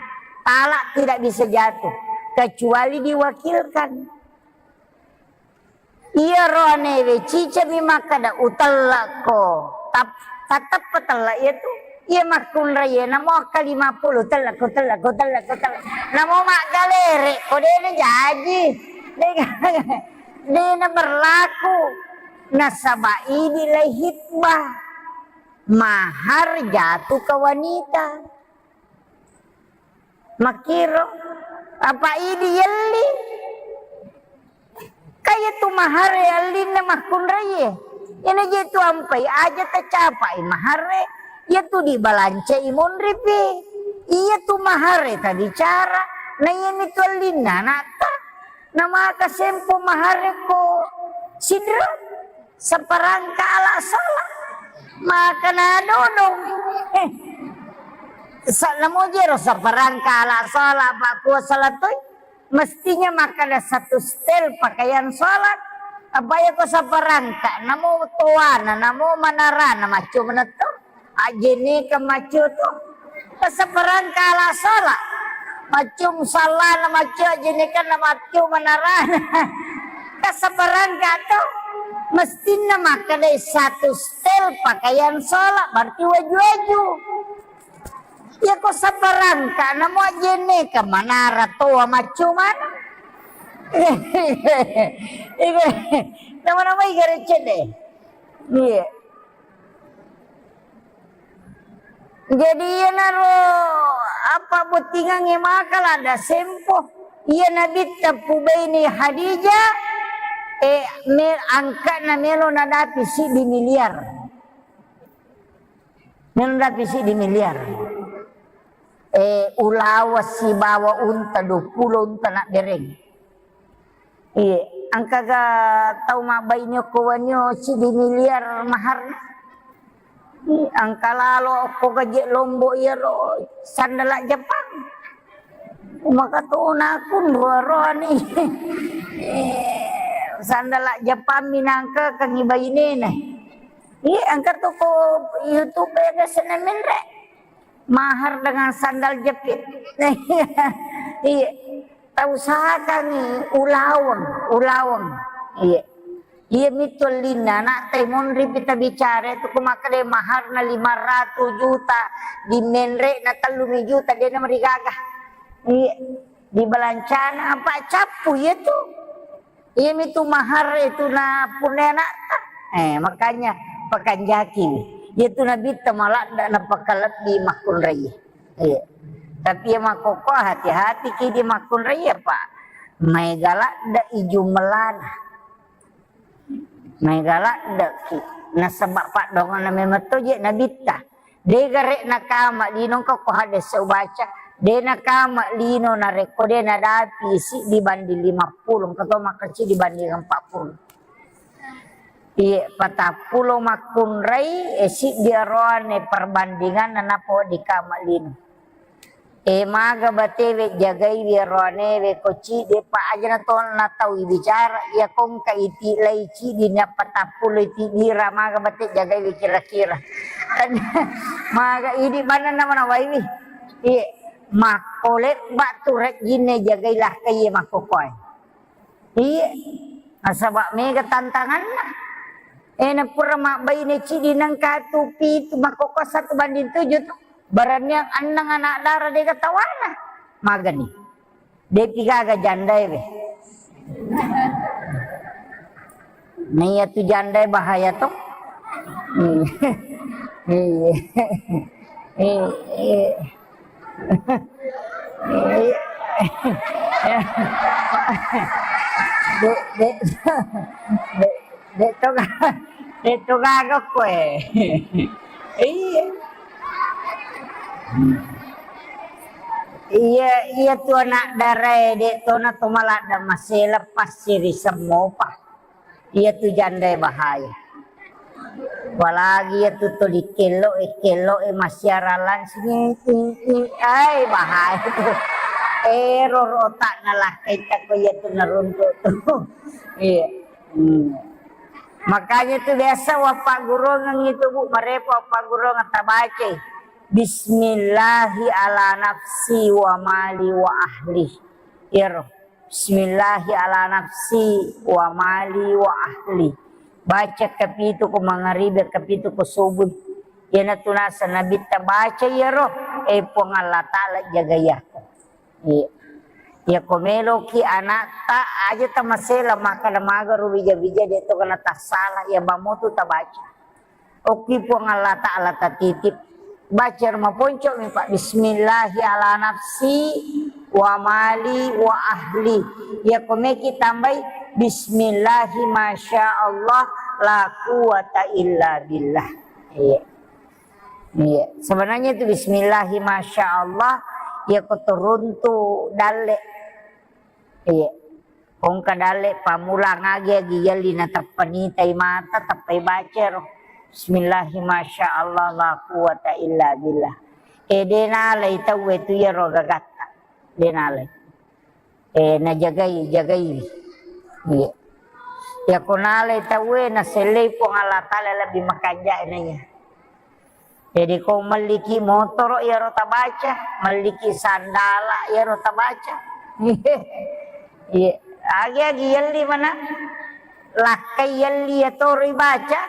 Talak tidak bisa jatuh kecuali diwakilkan. Iyaro anewe cicami makkeda, "Utellekko." Tap-, tatteppa tellek iyatu. Iya makkunrai, namo akkalima puluh, "Tellekko, tellekko, tellekko, tellekko." Namo maggalere ko dena jaji. Dena, dena berlaku. Nasaba idi lai hitbah. Mahar jatuh ke wanita. Makkiro, apa idi yelli? Kaya tu mahare allinna makkunraie. Ina je tu ampai aja tacapai mahare, iya tu dibalancai monripi. Iya tu mahare tabicara, na iyani tu allinna anatta. Namaka sempo mahare ko sidra. Saparangka ala sola. Maka na dodong. Eh, sa-, namo jero saparangka ala sola, pakkuasa latoi. Mestinya makkeda satu setel pakaian sholat. Apa iya ko saparangka, namo toana, namo manarana, macco manetto. Ajjenneka macco to. Kasaparangka ala sholat. Macco musallana, macco ajjennekanna, macco manarana. Kasaparangka to. Mestinna makkedai satu stel pakaian sholat, berarti waju-waju. Iya ko sabarangka namo ajjenne ka manara toa maccu mana. Nama-namai gare cedde. Iya. Jadi iyanaro apa bottingangnge maka ladda sempo. Iya Nabitta pubaini Khadijah, eh, me-, angka'na melo nadapi siddi miliar. Melo nadapi siddi miliar. Eh, ulawa sibawa unta, dua puluh unta nabbereng. Iya, engkaga tau mabbaine okko wenni siddi miliar maharna? Iya, engka lalo okko gaje Lombok iyaro sandala Jepang. Maka tona kunro roani. Sandala Jepang minangka kangi bainena. Iya, engka toko YouTube ya senna menre. Mahar dengan sandal jepit. Iya. Tausahakangngi ulaweng, ulaweng. Iya. Iya mitu ellinna, nak, te monri pita bicara itu, ku makkeda maharna lima ratus juta, di menre na tellu mi juta, dia na marigaga. Iya. Di balancana apa cappu iya tu. Iya mitu mahar itu na punna anakta. Eh, makanya pakanjaki. Iya tu Nabitta maladda na pakalebbi makkunrai. Iya. Tapi iya makkokko hati-hati ki di makkunrai apa. Maega ladde i jumlana. Maega ladde ki. Nasaba paddongana memang to je Nabitta. De gare nakama lino engka ko hadis ubaca. De nakama lino narekko de nadapi siddi banding lima puluh, engka to makkeda siddi banding empat puluh. Iye, patappulo makkunrai, e, siddi aroane perbandinganna nappa wedding kama lino. E, maga batewe jagaiwi aroanewe ko ciddi pa aja na tona tau bicara, iya kongka iti lai ciddi ni patappulo iti dira maga bate jagaiwi kira-kira. Maga idi manenna manawaiwi. Iye, makko lebba tu rejjinne jagai lakkai makkokkoe. Iye, nasaba mega tantanganna. E, na pura mabbaine cidi nengka tu pitu makkokko satu banding tujuh tu. Baraniang annang anak dara dega tawana. Magani. Depi gaga jandae be. Naiya tu jandae bahaya to. Iya. Iya. Iya. Dek, dek, dek, dek to ga-, dek to gaga koe. Iya. Iya, iya tu anak darae, dek to na to maladda masela passiri semmopa. Iya tu jandae bahaya. Apalagi iya tu tuli kello e, kello e massiarang langsung, i, i, i, ai bahaya tu. Ero rotakna lakkaita ko iya tu naruntuk tu. Iya. Hmm. Makanya tu biasa wappagguruangeng itu, Bu, marepo wappagguruangeng tabacai. Bismillahi ala nafsi wa mali wa ahli. Iyaro. Bismillahi ala nafsi wa mali wa ahli. Baca kapitu ko mangaribi, kapitu ko subuh. Iyanatu naseng Nabitta baca iyaro, e Puang Allah Ta'ala jagai aku. Iya. Iya ko meloki anakta aja tamasela makkada magaro bija-bija de to kena tassala, iya bamotu tabaca. Okki Puang Allah Ta'ala tatitip. Baca ro maponco mi, Pak. Bismillahi ala nafsi wa mali wa ahli. Iya ko meki tambai bismillahi masya Allah la quwata illa billah. Iya. Iya. Sebenarnya itu bismillahi masya Allah, iya ko turuntu dalle. Iya. Ko engka dalle pammulang agi-agi yelli na tappa nitai mata, tappai baca ro. Bismillahi masya Allah la quwata illa billah. E de nalai tauwe tu iyaro gagatta. De nalai. E najagai, jagai. Iya. Iya ko nalai tauwe nasellei Puang Allah Ta'ala lebih makanja naiya. Jadi ko melliki motoro iyaro tabaca, melliki sandala iyaro tabaca. Iya, agi-agi yelli mana? Lakkai yelli yatoro ibaca.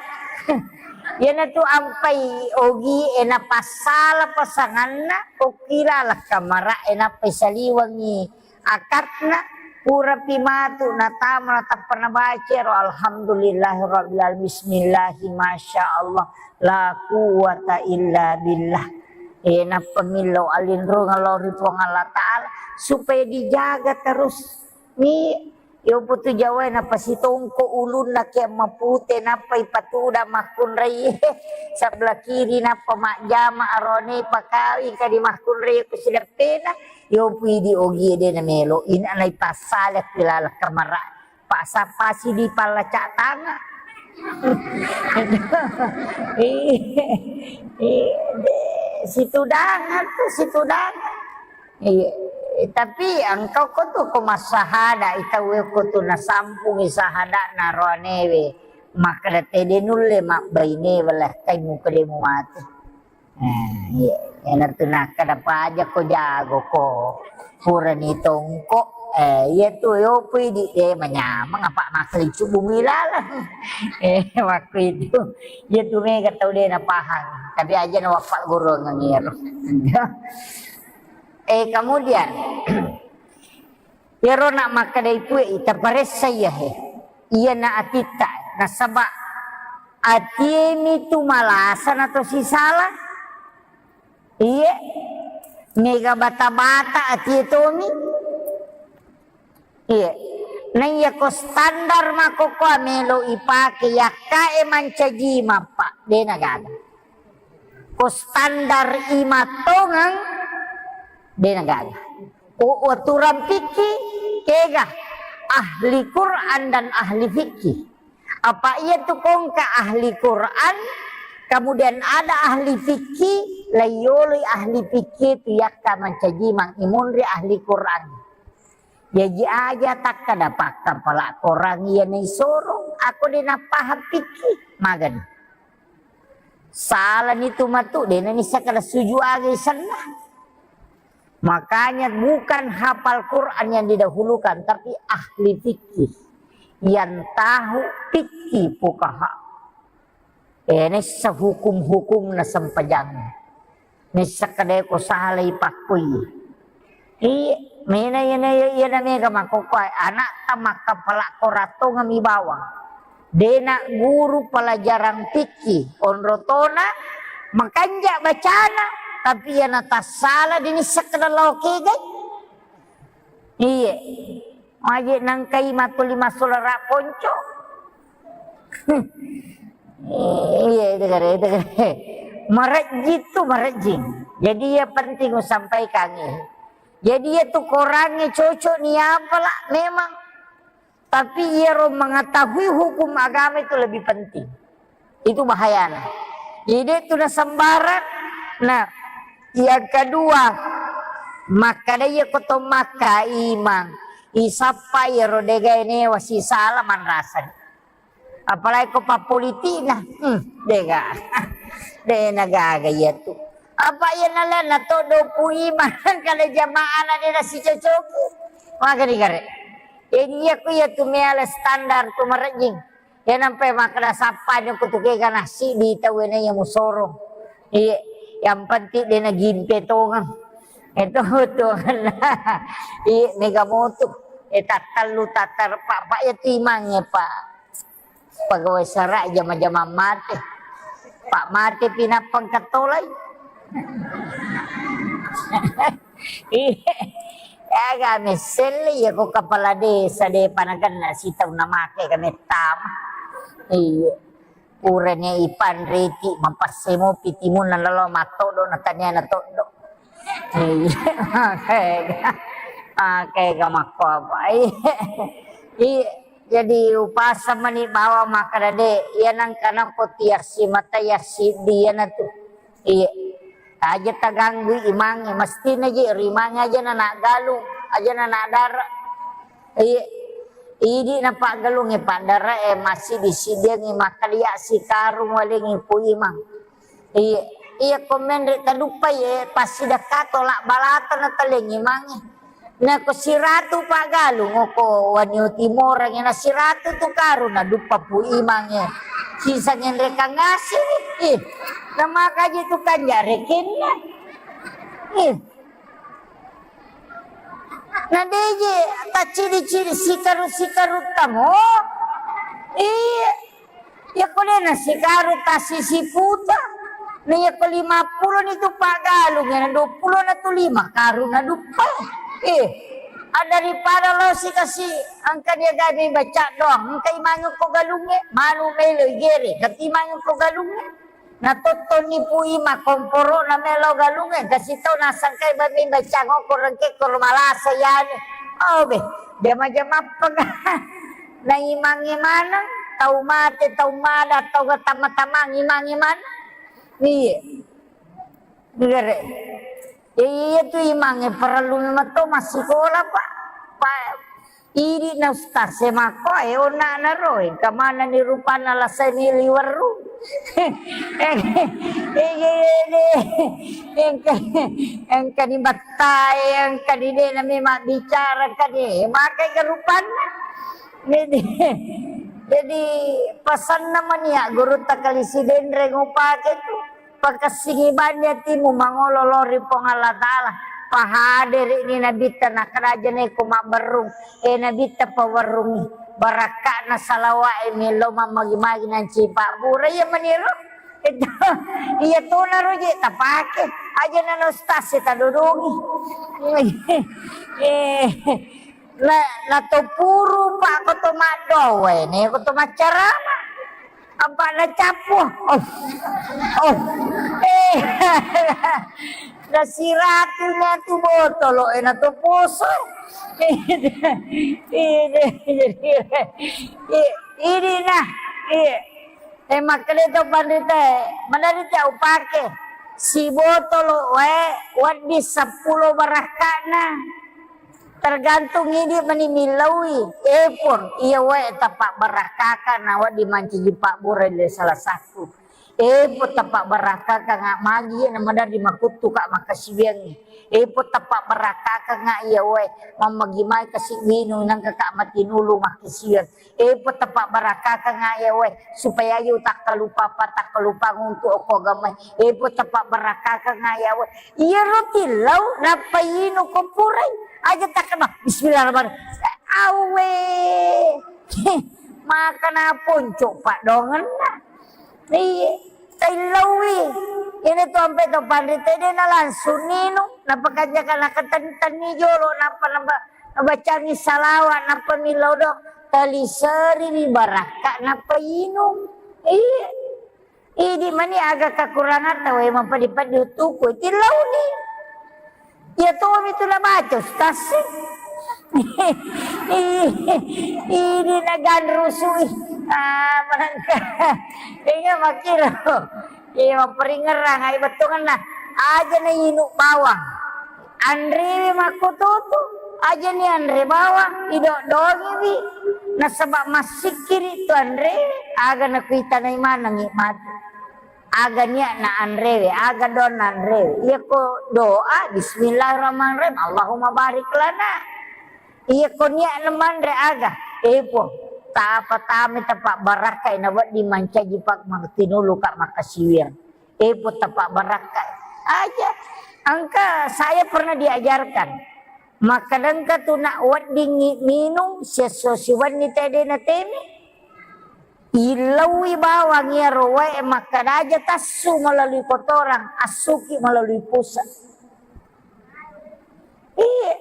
Iyanatu ampai ogi e napassala pasanganna, okki laleng kamara e nappai saliwengngi akatna, purapi matu natama natappa nabaca ro, alhamdulillahirabbil alamin, bismillahi masyaallah, la quwwata illa billah. E, nappa millau alinrungeng lao ri Puang Allah Ta'ala supaya dijaga terus. Ni Yopo tu Jawa e napasitongko ulunna ke mapute, nappa ipatuda makkunrai sebelah kiri, nappa majjama arone pakawing kadi makkunrai ko sideppena. Yopo idi ogi e de namelo, ina naipassala ku laleng kamara. Pasa pasi di pallacak tanga. Iya, iya, de, situdangan tu, situdangan. Iya, tapi engka ko tu ko massahada, itau ko tu nasampungi sahada na roanewe, makkeda tede nulle mabbaine, wala kai muka de mumate. Eh, iya, enatu nakkeda paja ko jago ko. Purani tongko, eh, iya tu yopo idi de manyameng apa makkelicubung ilaleng. Eh, waktu itu, iya tu mega tau de napahang. Tapi aja na wafat guru ngengiro. Eh, kemudian, iyaro na makkedai pue, ita paressa iya he. Iya na atitta, nasaba atiemi tu malasa na to sisala. Iye, mega bata-bata atie tomi. Iye, naiya ko standar makkokkoa melo ipake yakkae mancaji mappa, de nagaga. Ko standar imattongeng, de nagaga. Ko aturan fikih, kega ahli Quran dan ahli fikih. Apa iya tu kongka ahli Quran, kemudian ada ahli fikih, laiyoloi ahli fikih tu yakka mancaji mang imunri ahli Quran. Jaji aja takkada pakkapala Quran iya naisoro, ako de napahang fikih, magani. Salani tu matu, de nanissa kada suju aga isenna. Makanya bukan hafal Quran yang didahulukan, tapi ahli fikih yang tahu fikih fuqaha. Eh, nessa hukum-hukum na sempajang. Nessa kadeko salai pakkoi. Iya, mena iya na iya na mega makkokkoe, anakta makkapala koratongeng mi bawang. Dena guru pelajaran fikih, onrotona makanja bacana, tapi iya na tassala dinissa kada lao kegai. Iye. Maje nangkai matuli massulara ponco. Iya, itu kare, itu kare. Marejji tu marejjing. Jadi iya penting usampaikan iya. Jadi iya tu korangnge cocok ni apalah memang. Tapi iyaro mengetahui hukum agama itu lebih penting. Itu bahayana. Jadi itu na sembarang. Nah, yang kedua, makkada iya ko to makka imang, isappa iyaro degae newa sisala manrasani. Apalagi ko pappolitikna, hmm, dega. De nagaga iya tu. Apa iya nalena to dopu imang kada jamaana de nasicocoki. Magani gare. Jadi iya ku iya tu meala standar tu marejjing. Iya nampai makkada sappani ko tu kega nasi di tau ena iya musorong. Iya, yang penting de nagimpe tongeng. Itu tuanna. Iya, mega motu. Eh, tattallu, tattar, pak, pak, iya tu imang ya, Pak. Pegawai sara jama-jama mate. Pak mate pinappa engka tolai. Iya. Aga messelle iya ko kepala desa de panaganna sitau namake ka mettama. Iya. Purane ipanreti mapasse mopi timunna lalo mattodo na taniana toddo. Iya, makega, makega makko apa? Iya, iya, jadi upasang mani bawang makkada de, iya nangka nappo tiassi mata yassiddi iyanatu. Iya, aja taganggui imangnge, mestina je ri imangnge aja na galung, aja na dara. Iya, idi napaggalungnge paddara e massiddi-siddiangngi makkalia sikarung walengngi ku imang. Iya, iya, ko menre taduppai, eh, passidekka tolak balata na talengngi mange. Nako siratu paggalung oko wanio timorang na siratu tu karung na duppa Pu Imang e. Sisa ngenrekang ngaseng. Ih, namakaji tu kanja rekenna. Ih. Na deje taccidi-cidi sikaru-sikaru tamo. Iya. Yakko de nasikaru tassi siputa, na yakko lima pulo ni tu paggalung, na dua pulo na tu lima karung na duppa. Eh, a daripada lo sikasi engka dia gabe baca doang, engka imange ko galungnge, manu melo igere, kati imange ko galungnge. Na tottoni Pu Imang komporo na melo galungnge, kasi tau nasangkai babe baca ngoko rengke ko malasa yani. Oh be, jama-jama apa ga? Na imangnge maneng, tau mate, tau mada, tau ga tama-tamang imangnge maneng. Iya. Gere. Ya, iya, iya tu imangnge parellu memang to massikola, Pak. Pak, idi na ustaz e makko, eh, onna na roe, kamana ni rupanna lasai ni liweru. Eh, eh, eh, eh, eh. Engka, engka ni battai, engka ni de na memang bicara, engka ni, eh, makai ke rupanna. Jadi, jadi pasanna mania guru takali sidenre ngupake tu. Pakessingi bani atimu mangolo lao ri Puang Allah Ta'ala. Pahaderi ni nabitta nakkeda aja neko mabberrung. Eh, nabitta pawerrungi. Barakka'na salawa'e melo mammagi-magi nanci pabbura. Iya maniro. Itu, iya tona roje tapake. Aja nana ustaz e tadodongi. Eh, na, na to puru, Pak, ko to maddowe, ne ko to maccarama. Apa na cappu? Oh. Oh. Eh. Na siratu na tu botolo, eh, na to poso. Ini, ini, ini, ini, nah, iya. Eh, makkeda to panrita, manarita upake sibotolo wae, wedding seppulo barakka'na. Tergantung idi mani millaui. Eh, pun, iya wae tapabbarakkakang na wedding mancaji pabbura le salah satu. Eh, pun tapabbarakkakang magi na maderri makuttu ka makkasiwiangngi. Eh, pun tapabbarakkakang iya wae mammagi mai kasi winu nangka ka matinulu makkasiwiang. Eh, pun tapabbarakkakang iya wae supaya aja takkalupa apa takkalupa untuk okko agama. Eh, pun tapabbarakkakang iya wae. Iyaro tillau nappa inu ko purai. Aja takkama, bismillahirrahmanirrahim. Awe. Maka naponco padongenna. Iya, taillaui. Ini tu ampe to panrita de na langsung ninu. Napakanja kana ketentenni jolo, nappa naba-, nabacangi salawat, nappa millau do. Taliseri ri barakka, nappa inung. Iya. Idi mani aga kakurangatta wae mampedi-pedi utuku, tillauni. Iya tomi tu nabaca ustaz. Idi naganrusui. Ah, manengka. Inga makkiro. Iya mapparingerang ai bettuanna. Aja na inu bawang. Anrewe makkututu, aja ni anre bawang, idodongiwi, nasaba massikkiri tu anrewe, aga nakuitanai manengngi matu. Aga niatna anrewe, aga doanna anrewe. Iyako doa, bismillahirrahmanirrahim, Allahumma barik lana. Iyako niatna manre aga, eh, Puang, tapa tame tapa barakkai na wedding mancaji pak matinulu ka makkasiwiang. Eh, putta pabbarakka aja. Engka saya pernah diajarkan. Makkadengka tu nak weddingngi minung siesso siwenni tedena temi. Illaui bawang iyaro wae makkada aja tassu melalui kotoran, assuki melalui pusat. Iya.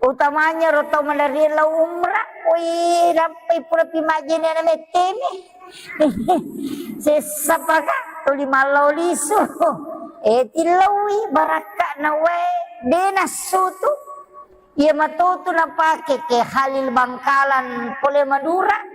Utamanya ro tau maderri lao umrah. Wih, nappai pura pi majjene na metteni. Sessa paka tuli mallau lisu. Eh, tillaui barakka na wae. De nassu tu. Iya matotu napake ke Khalil Bangkalan pole Madura.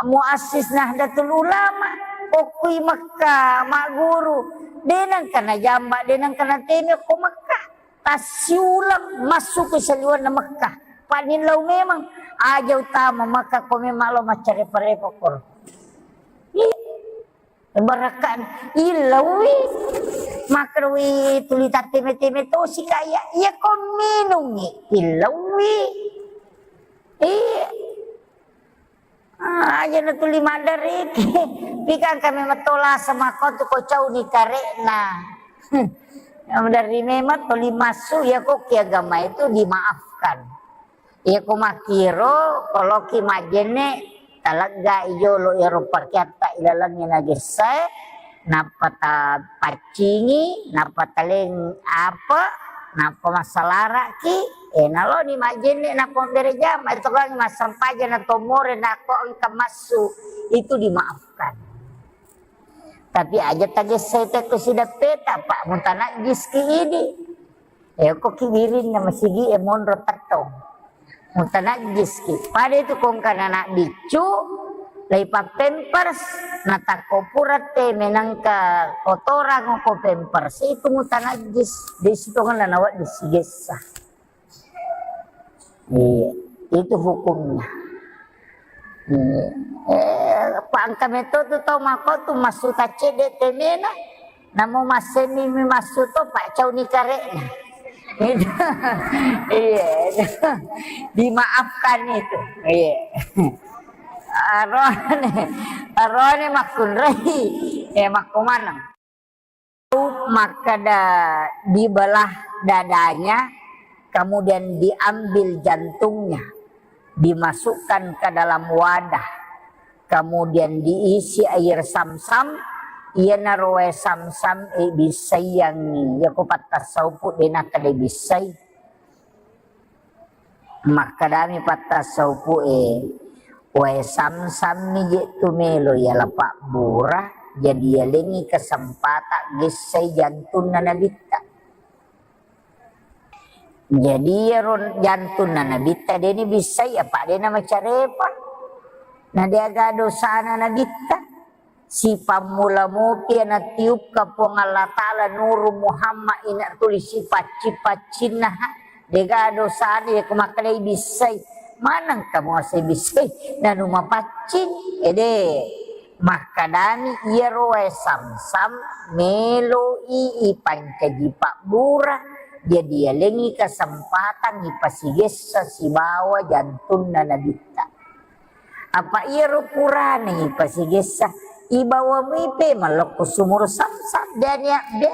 Muassis Nahdlatul Ulama, okkui Mekka, magguru, de nengka najamba, de nengka natemi okko Mekka. Tassiuleng massuku saliwenna Mekka. Panillau memang, aja utama Mekka ko memang lo maccarepa-repa koro. Iya. Barakka, illauwi. Makrowi tuli tatteme-teme tosi kaya, iya ko minungngi, illauwi. Iya. Ah, aja na tuli maddariki. Pikang kami matola sama ko tu ko cauni karekna. Dari memang tuli masuk ya ko ki agama itu dimaafkan. Iya ko makkiro, koloki majjenne, taleggai jolo iyaro pakeatta ilalengnge nagessae, nappa tapaccingi, nappa taleng apa, nappa massalaraki, eh, naloni majjenne, nappa mabbere jama, itu kan massempajang na tomore, nako engka massu, itu dimaafkan. Tapi aja tagessai tekko sideppeta, Pak, mutanajjiski idi. Eko ki wirinna masigi e monro tettong. Mutanajjiski. Pada itu kongkana anak biccu, laipa pampers, natakko pura te menangka kotorang ko pampers, itu mutanajjis. Di situ kan nawa disigessa. Iya, itu hukumnya. Iya. Eh, pangka meto tu tau mako tu massu taccedde temena, namo masseni mi massu to, Pak, cauni karekna. Itu. Iya, itu. Dimaafkan itu. Iya. Arone, arone makkunrai, eh, makkumaneng. Makkeda dibelah dadanya, kemudian diambil jantungnya, dimasukkan ke dalam wadah, kemudian diisi air samsam, iyanaro wae samsam e bissaiangngi, yako pattassaupu de nakkeda bissai. Makkedami pattassaupu'e, "Wae samsammi je tu melo yala pabbura, jadi yalengngi kesempatan gessai jantunna nabitta." Jadi iyaro jantunna nabitta deni bissai, apa dena macarepa. Na deaga dosana nabitta. Sipammula mopi natiupka Puang Allah Ta'ala Nuru Muhammad ina tuli sipacci-paccinna, ha? Dega dosana yako makkedai bissai. Maneng kamu ase bissai? Nanu mapaccing? Ede. Makkedami iyaro wae samsam meloi ipancaji pabbura. Jadi yalengngi kesempatan ipasigessa sibawa jantunna nabitta. Apa iyaro purana ipasigessa, ibawa muipe mallokko sumur samsam, dania, de.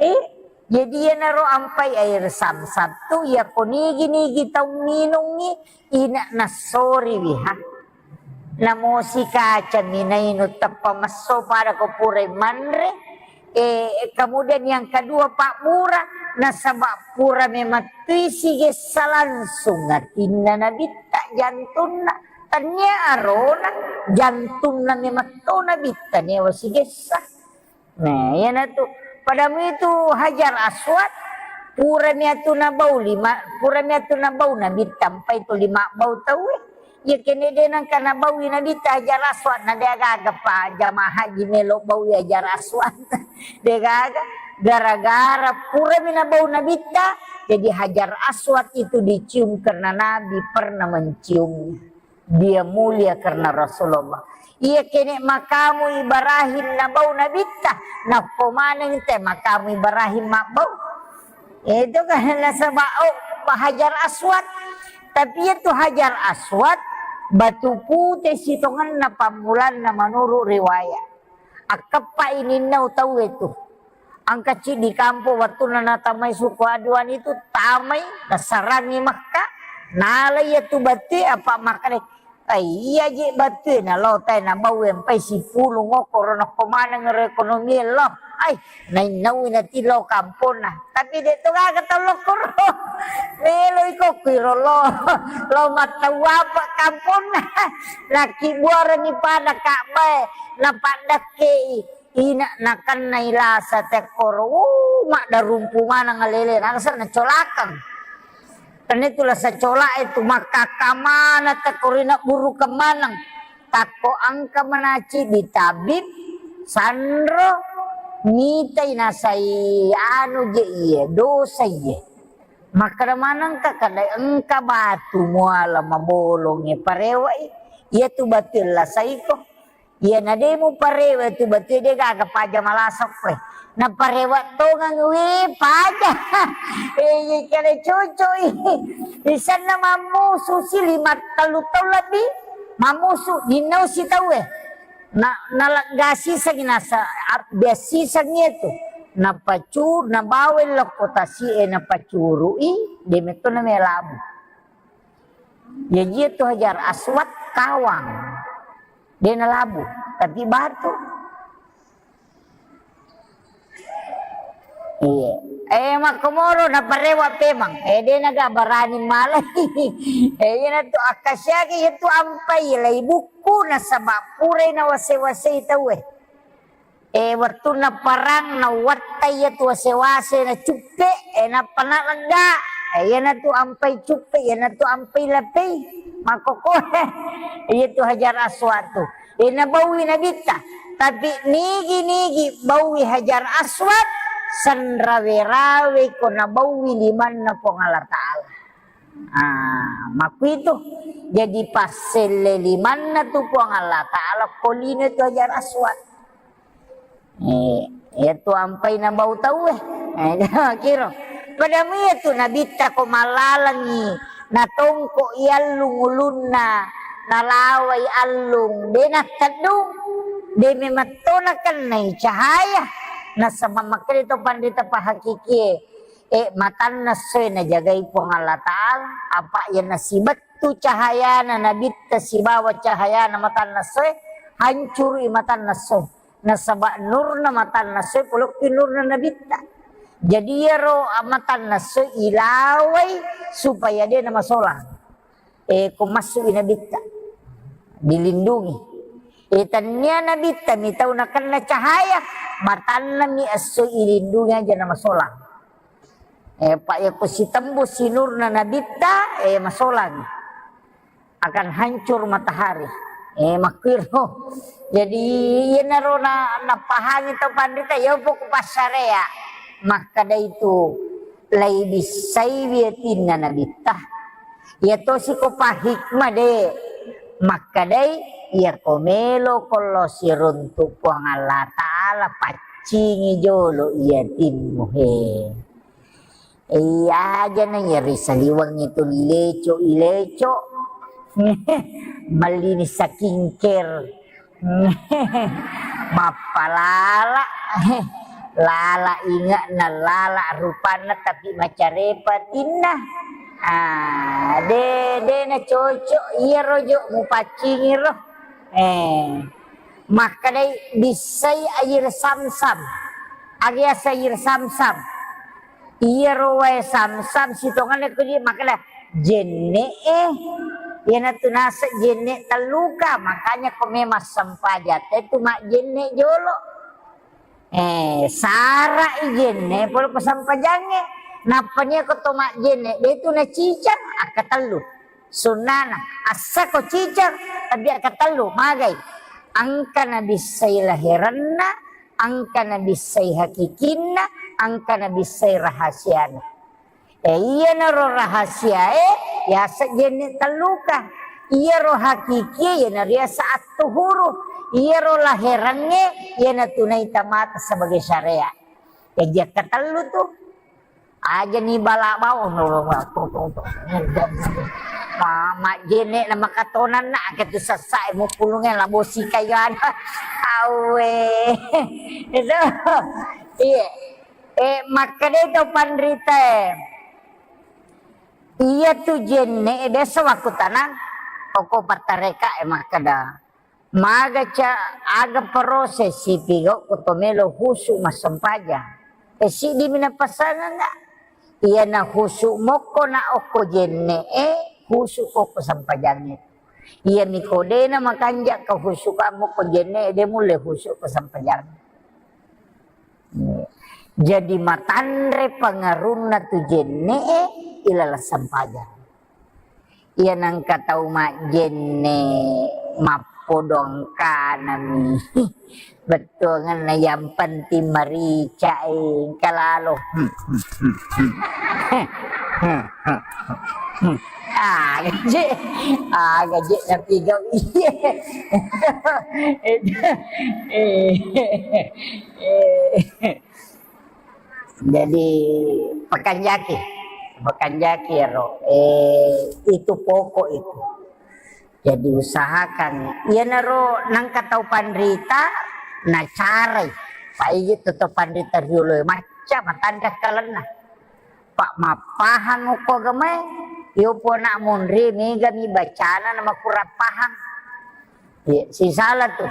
Eh, jadi iyanaro ampai air samsam tu, yako nigi-nigi tau minungngi, ina nassoriwi, ha. Namosi kaca minainu teppa messo pada ko purai manre, Eh, kemudian yang kedua, pabbura, nasaba pura memettui sigessa langsung atinna nabitta jantunna. Tania arona jantunna memetto nabitta newa sigessa. Nah, iyanatu. Padamu itu Hajar Aswad, pura miatu nabau lima, pura miatu nabau nabitta, mpai tu lima bau tauwe. Iya kene de nangka nabaui nabitta Hajar Aswad, na de gaga pa jamaah haji melo baui Hajar Aswad. De gaga, gara-gara purami nabau nabitta, jadi Hajar Aswad itu dicium karena Nabi pernah menciumnya. Dia mulia karena Rasulullah. Iya kene makamu Ibrahim nabau nabitta, nakko maneng te makamu Ibrahim mabbau. Itu kan nasaba, oh, Hajar Aswad. Tapi itu Hajar Aswad, batu pute sitongenna pammulanna menurut riwayat. Akkeppa ininna tau itu. Angka ciddi kampung wattunna natamai suku Aduan itu, tamai, nasarangi Makkah, nalai iya tu batu, apa makkeda, "Ai, iya je batu, nalo tai nabau empai sipulung okoro nakko maneng ero ekonomi lo." Ai, nainnaui nati lao kamponna. Tapi de to gaga tau lokkoro. Melo iko kuiro lo, lo mattau apa kamponna. Nakkibuarengi pada Ka'bae, napaddakkei. Ina nakennai lasa tekkoro, uh, maddarumpu maneng alele, nangsa nacolakeng. Tenna itu lasa colak itu makkakka maneng tekkoro, ina burukeng maneng. Takko engka manaci di tabib, sanro, mitai nasai anu je iye, dosa iye. Makkeda manengka, kada engka batu muala mabolongnge parewai, iya tu batu lasaiko. Iyana de muparewa tu batue de gaga paja malasokko e. Naparewa tongeng we paja. Eh, iya kale cocok i. Isanna mammusu si lima tellu taung lebbi. Mammusu dinnau si tau e. Na, naleggasisangi nasa, ab-, biassisangi itu. Napacu-, nabawa lokko tasi e napacurui, de metto namelabu. Jaji itu Hajar Aswad kawang. De nalabu, tapi batu. Iya. Eh, makkomoro naparewa pemang. Eh, de naga barani malai. Eh, iyana tu akkasiaki iya tu ampai lai bukku nasaba purai nawase-wasei tau e. Eh, wettunna parang, nawattai iya tu wase-wase, nacuppe, eh, nappa nalegga. Eh, iyana tu ampai cuppe, iyana tu ampai lapei. Makkokko, iya tu Hajar Aswad tu. Eh, nabaui Nabitta. Tapi nigi-nigi baui Hajar Aswad, sanrawe-rawe ko nabaui limanna Puang Allah Ta'ala. Ah, makkuitu. Jadi passelle limanna tu Puang Allah Ta'ala, ko lino tu Hajar Aswad. Eh, iya tu ampai nabau tau e. Eh, kiro. Pada iya tu Nabitta ko malalangi, natongko i allung ulunna, nalawai allung, de natteddung, de memetto nakennai cahaya. Nasaba makkeda to panrita pahakikie, eh, matanna essoe najagai Puang Allah Ta'ala, apa iya nasibettu cahayana Nabitta sibawa cahayana matanna essoe, hancurui matanna essoe. Nasaba nurna matanna essoe polokki nurna Nabitta. Jadi iyaro matanna essoe ilawai supaya de namasolang. Eh, ko massu'i Nabitta, dilindungi. Eh, tannia Nabitta mi tau nakenna cahaya, matanna mi essoe ilindungi aja namasolang. Eh, pa iya ko sitembus sinurna Nabitta, eh, masolang. Akan hancur matahari. Eh, makkuiro. Jadi, iyanaro na, napahangi tau panrita, iya poko passarea. Makkeda itu, lai bissai wiyatinna Nabitta. Iya tosi ko pahikmah de. Makkedai, iya ko melo ko lo siruntu Puang Allah Ta'ala, paccingi jolo iyatimmu he. Iya aja na iya ri saliweng itu leco, ileco. Mellini skincare. Mappalala. Lala inge'na, lala rupanna, tapi macarepa tinna. Ah, de, de na cocok iyaro jo mupaccingi ro. Eh, makkedai bissai air samsam. Aga yaseng air samsam? Iyaro wae samsam sitongenna ko di makkeda jenne e. Iyanatu naseng jenne telluka, makanya ko memang sempajang te tu majjenne jolo. Eh, sara'i jenne pole ko sempajangnge. Nappa nia ko to majjenne, de tu nacicang, akkatellu. Sunnana, assako cicang, tapi akkatellu, magai. Engka nabissai laherenna, engka nabissai hakikinna, engka nabissai rahasiana. Eh, iyanaro rahasiae, yaseng jenne telluka. Iyaro hakikie, iyana riaseng attuhuru. Iyaro laherengnge, iyana tunaita mata sebagai syariat. Jaji akkatellu tu. Aja ni bala bau, no, no, no, to, to, to. Ma-, majjenne na makatonanna, ake tu sessa e mupulunge labo sikai ana. Awe. Itu. Iya. Eh, makkeda to panrita e. Iya tu jenne e, biasa waktu tanang, toko pattareka e makkeda. Maga ca-, aga proses sipigau ko to melo husu massempajang. E, siddi mi napasangeng ga? Iyana husu mokko na okko jenne e, husu ko okko sempajangnge. Iya mi ko dena makanja ka husu ka mokko jenne e, de mulle husu ko sempajangnge. Jadi matanre pangarunna tu jenne e, ilaleng sempajang. Iya nengka tau majjenne mappodong kanami. Bettuangenna yang penting marica e, engka lalo. Hmm, hmm, hmm. Aga je, aga je napigau iye. Jadi, pakanjaki, pakanjaki ro, eh, itu pokok itu. Jadi usahakan, iyanaro nangka tau panrita nacarai. Paigi tu tau panrita riolo e macca matanre kalenna. Pak mappahang okko agamae, iyo pona munri mega mi bacana na makurang pahang. Iya, sisala tu.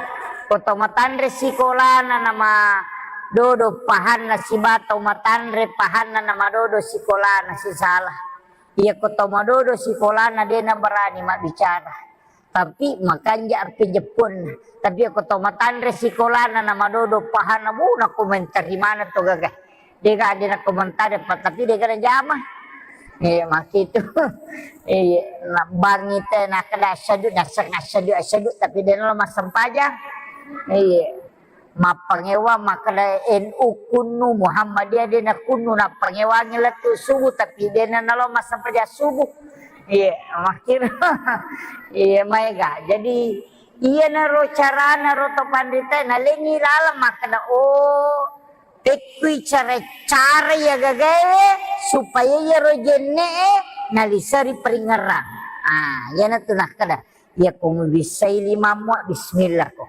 Ko tau matanre sikolana nama dodo pahanna siba tau matanre pahanna nama dodo sikolana sisala. Iya, ko tau madodo sikolana de na berani mabbicara. Tapi makanja arpe jepponna. Tapi ko tau matanre sikolana na madodo pahanna, bu, na komentari mana to gaga. Dega de na komentari apa, tapi dega na jama. Iya, makitu. Iya, na bangi te na kada asyadu, nasa-, asyadu, asyadu, tapi de na lo massempajang. Iya. Mappangewa makkeda N U kunnu, Muhammadiyah de na kunnu, nappangewangi lettu subuh, tapi de na nalo massempajang subuh. Iya, makkiro. Iya, maega. Jadi, iyanaro carana ro to panrita, nalengi laleng makkeda, oh, tekkui cara-cara iya gagae supaya iyaro jenne e naliseri peringerang. Ah, iyana tu nakkeda, iya ko mubissai limammu, bismillah ko.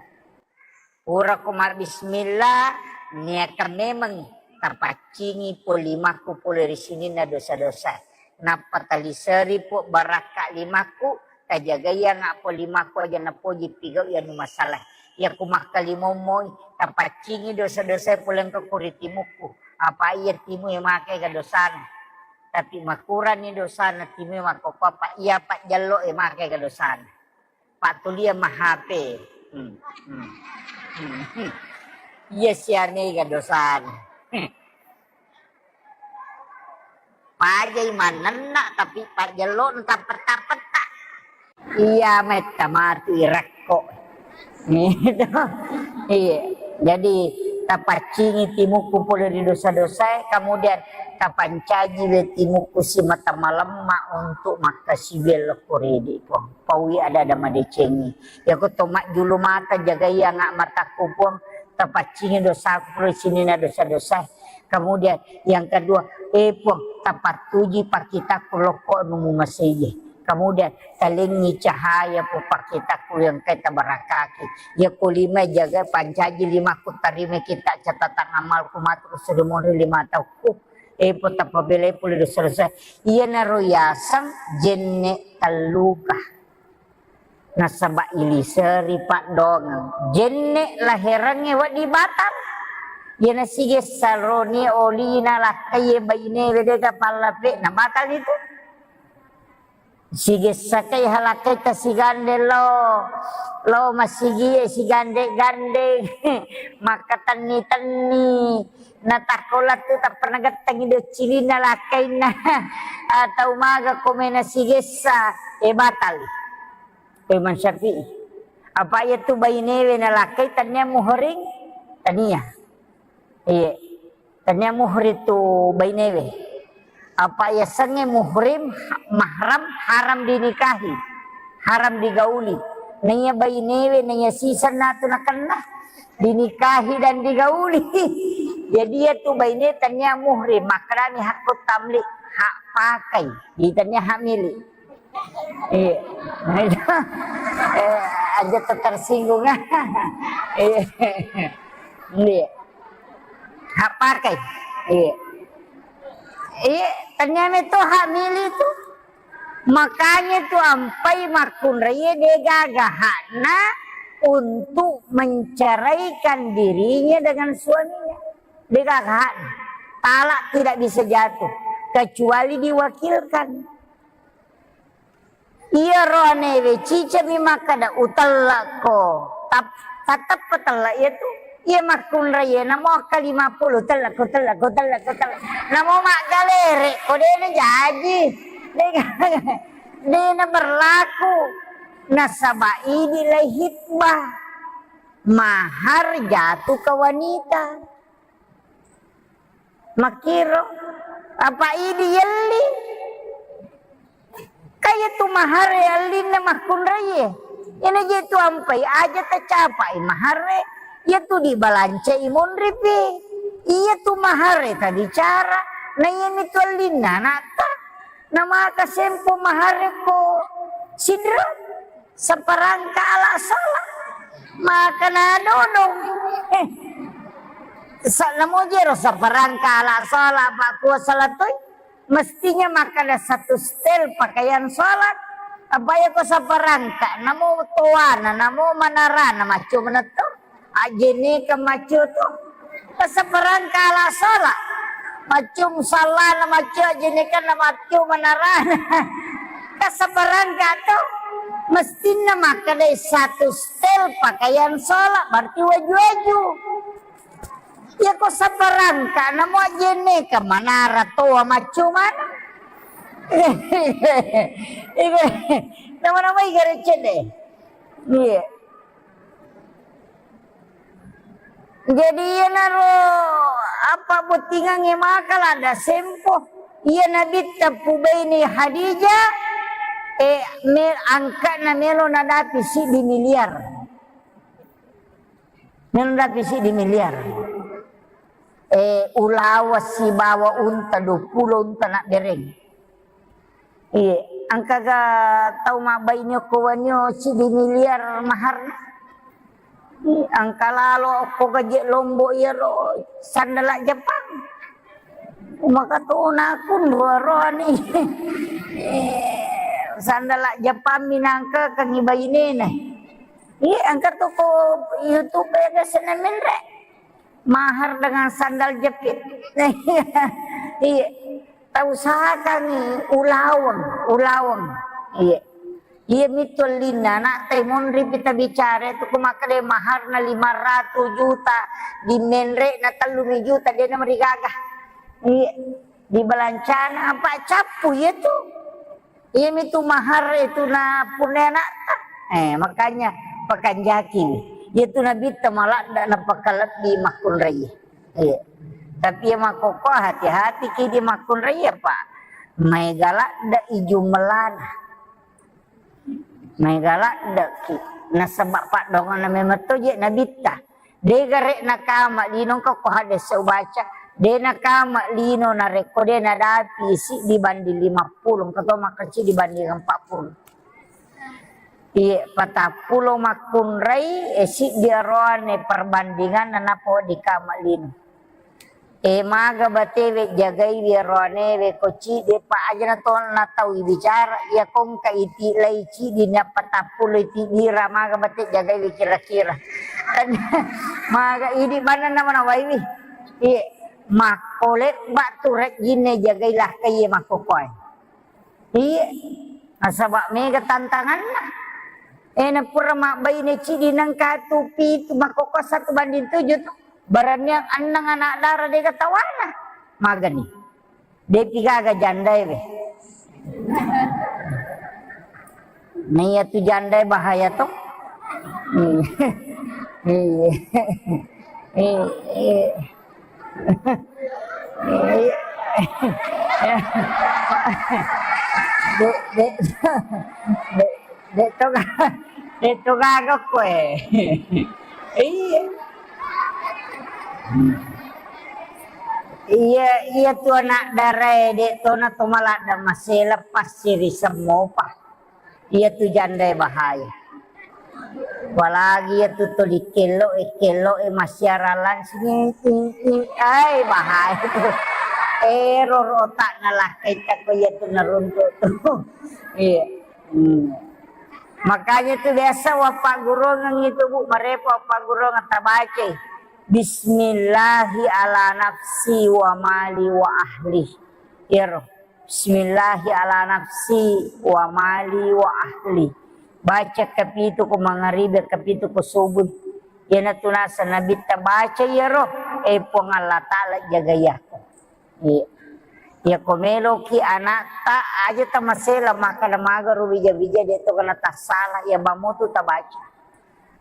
Purako mabbismillah, niakan memengngi tapaccingi po limakku pole ri sininna dosa-dosa. Nappa taliseri po barakka limakku, tajagaianga po limakku aja napoji pigau anu masalah. Iya ku makkalimomoi, tapaccingi dosa-dosa pole engka ko ri timukku. Apa iya timu e makai ga dosana. Tapi makurani dosana timu e makkokko apa iya pajjallo e makai ga dosana. Pattulia ma H P. Hmm, hmm, hmm, hmm. Iya sianega dosana. Hmm. Pajai manenna tapi pajjello tappetta-petta. Iya metta matu irakko. Gitu. Iya. Jadi tapaccingi timukku pole ri dosa-dosae, kemudian tapancaji we timukku simata malemma untuk makkasiwiang lokko ridi, Puang. Paui ada-ada madecengi. Yako to majjulu mata, jagai anga matakku, Puang. Tapaccingi dosaku, pura sininna dosa-dosa. Kemudian yang kedua, eh, Puang, tapattuji pakkitakku lokko anu mumasei. Kemudian talengi cahaya pu pakkitakku yang kai tabarakaki. Yako lima jaga pancaji limakku, tarima kita catatan amalku matu suri monri lima tahunku. Eh, Puang, tapabelai pole dosa-dosa. Iyanaro yaseng jenne telluka. Nasaba iliseri paddongeng. Jenne laherengnge wedding batal. Iyana sigessa roni olina lakkaie bainewe dega pallape, na batal itu. Sigessa kai halakkaita sigande lo, lo masigie sigande-gande, makkatenni-tenni. Natakko lettu tappa nagettengi doccilinna lakkainna atau maga komena sigessa, e batal. Imam Syafi'i. Apa iya tu bainewe nalakkai tania muhrim? Tania. Iya. Tania muhrim tu bainewe. Apa iya sengnge muhrim, ha-, mahram, haram dinikahi, haram digauli. Naiya bainewe, naiya sisenna tu nakenna dinikahi dan digauli. Jadi iya tu baine tania muhrim, makkedani hakku tamlik, hak pakai, di tania hak milik. Iya. Eh, aja tersinggung. Iya. Iya. Hak pakai. Iya. Iya, ternyata itu hak milik itu. Makanya itu ampai makkunraie degaga hakna untuk menceraikan dirinya dengan suaminya. Degaga hakna. Talak tidak bisa jatuh kecuali diwakilkan. Iyaro anewe cicami makkeda, "Utellekko." Tap-, tatteppa tella iya tu. Iya makkunrai iya, namo akkalima puluh, "Utellekko, utellekko, utellekko, utellekko." Namo maggalere ko, dena jaji. Dena, dena berlaku. Nasaba idi lai hitbah. Mahar jatuh ke wanita. Makkiro, apa idi yelli? Iyatu maharre allinna makkunraie. Iyana je tu ampai aja tacapai maharre, iyatu dibalancai monripi. Iyatu maharre tabicara, na iyami tu allinna anakta. Namaka sempo maharre ko sidro, saparangka ala sala. Maka nadodong. Eh, sa-, namo jero saparangka ala sala, pakua sala toi. Mestinya makkeda satu setel pakaian sholat. Apa ya ko saparangka, namo toana, namo manarana, macco menetto. Ajene ke macco to. Saparangka ala sholat. Macco musallana, macco ajene kan, macco manarana. Saparangka to. Mestinna makkeda satu setel pakaian sholat, berarti waju-waju. Iya ko saparangka, namo ajene ke manara toa macco mana. Iya, nama-nama iga recce deh. Iya. Jadi iyanaro apa bottingangnge maka lada sempo. Iya Nabitta pubaini Hadijah, eh, me-, angka'na melo nadapi siddi miliar. Melo nadapi siddi miliar. Eh, ulawa sibawa unta, dua puluh unta nabbereng. Iya, engkaga tau mabbaine okko wenni siddi miliar maharna? Iya, engka lalo okko gaje Lombok iyaro sandala Jepang. Maka tona kunro roani. Eh, sandala Jepang minangka kangi bainena. Iya, engka toko YouTube ya, guys, na menre. Mahar dengan sandal jepit. Iya. Tausahakangngi ulaweng, ulaweng. Iya. Iya mitu ellinna, anak te monri pita bicara itu, ku makkeda maharna lima ratus juta, di menre na tellu mi juta, dia na marigaga. Iya. Di balancana apa cappu iya tu. Iyami tu mahar itu na punna anakta. Eh, makanya pakanjaki. Iya tu Nabitta maladda napakalebbi makkunrai. Iya. Tapi iya makkokko hati-hati ki di makkunrai, Pak. Maega ladda i jumellana. Maega ladda ki. Nasaba paddoanganna memang to je Nabitta. De gare nakama lino engka ko hadis ubaca, de nakama lino narekko de nadapi siddi banding lima puluh, engka to makkeda siddi banding empat puluh. Iye, patappulo makkunrai, eh, siddi aroane perbandinganna nappa wedding kama lino. Eh, maga batewe jagaiwi aroanewe ko ciddi, pa aja na to na tau ibicara, iya ko engka iti lai ciddi, na patappulo iti dira, maga bate jagaiwi kira-kira. Maga idi manenna manawaiwi. Iye, makko lebba tu rejjinna jagai lakkai iye makkokkoe. Iye, nasaba mega tantanganna. Eh, na pura mabbaine ciddi nengka tu pitu, makkokko satu banding tujuh tu. Baraniang enneng anak dara dega tawana. Magani. Depi gaga jandae we. Nah, iya tu jandae bahaya to. Iya. Iya. Iya. Iya. De, de, de, de to ga-, de to gaga koe. Iya. Iya, iya tu anak darae, de tona to maladda masela passiri semmopa. Iya tu jandae bahaya. Apalagi iya tu tuli kello e, kello e massiara langsung, ting, ting, ting. Ai, bahaya tu. Ero rotak nalakkai tako iya tu naruntuk tu. Iya. Hmm. Makanya tu biasa wappagguruangengngi tu, Bu, marepa wappagguruangeng tabacai. Bismillahi ala nafsi wa mali wa ahli. Iyaro. Bismillahi ala nafsi wa mali wa ahli. Baca kapitu ko mangaribi, kapitu ko subuh. Iyanatu naseng Nabitta baca iyaro, eh, Puang Allah Ta'ala jagai aku. Iya. Iya, ko meloki anakta aja tamasela makkeda magaro bija-bija de to kena tassala, iya bammo tu tabaca.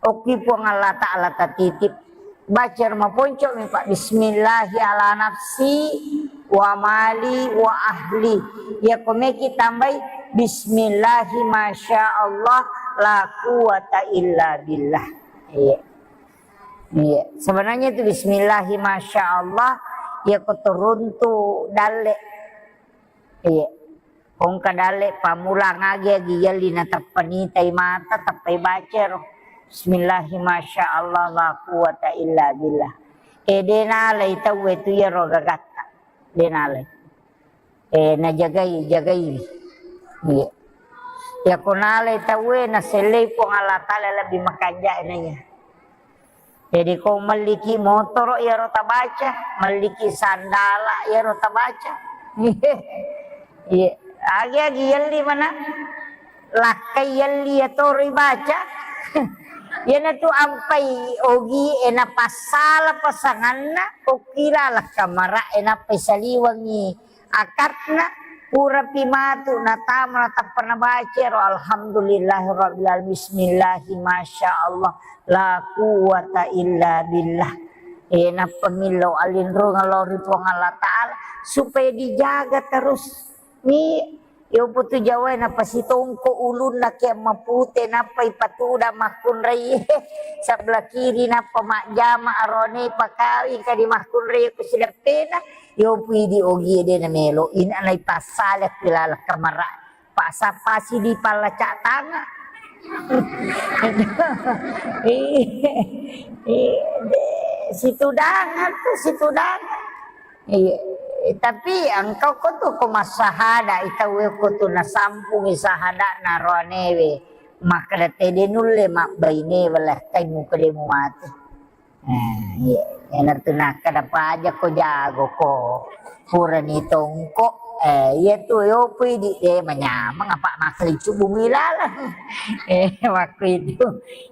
Okki Puang Allah Ta'ala tatitip. Baca ro maponcomi, Pak. Bismillahi ala nafsi wa mali wa ahli. Iya ko meki tambai bismillahi masya Allah la quwata illa billah. Iya. Iya. Sebenarnya itu bismillahi masya Allah, iya ko turuntu dalle. Iya. Kongka dalle pammulang agi-agi yelli na teppa nitai mata, teppai baca ro. Bismillahi masya Allah la quwata illa billah. E de nalai tauwe tu iyaro gagatta. De nalai. E najagai, jagai. Iya. Iya ko nalai tauwe nasellei Puang Allah Taala lebih makanja naiya. Jadi ko melliki motoro iyaro tabaca, melliki sandala iyaro tabaca. Iya, agi-agi yelli mana? Lakkai yelli ya toro ibaca. Iyana tu ampai ogi e napassala pasanganna, okkila lakka mara e nappai saliwengi akatna, purapi matu natama natappa nabaca ro alhamdulillahirabbil alamin, bismillahi masya Allah la quwata illa billah. E nappa millau alinrungang lao ri Puang Allah Taala supaya dijaga terus. Ni yopo tu Jawa napasitongko ulunna ke mapute nappa ipatuda makkunrai sebelah kiri nappa majjama arone pakawi kadi makkunrai ku sideppena. Yopi di ogi de namelo, ina nai passala ku laleng kamara. Pasa pasi di pallacak tanga. Iya, iya, de, situdangan tu, situdangan. Iya, tapi engkau ko tu ko massahada, itau ko tu nasampungi sahada naroanewe. Makkeda tede nulle mabbaine wala kai muka de mu mate. Eh, iya. Iyanatu nakkeda paja ko jago ko. Purani tongko. Eh, iya tu yopui di de manyameng apa makkeliccu bumi laleng. Eh, waktu itu.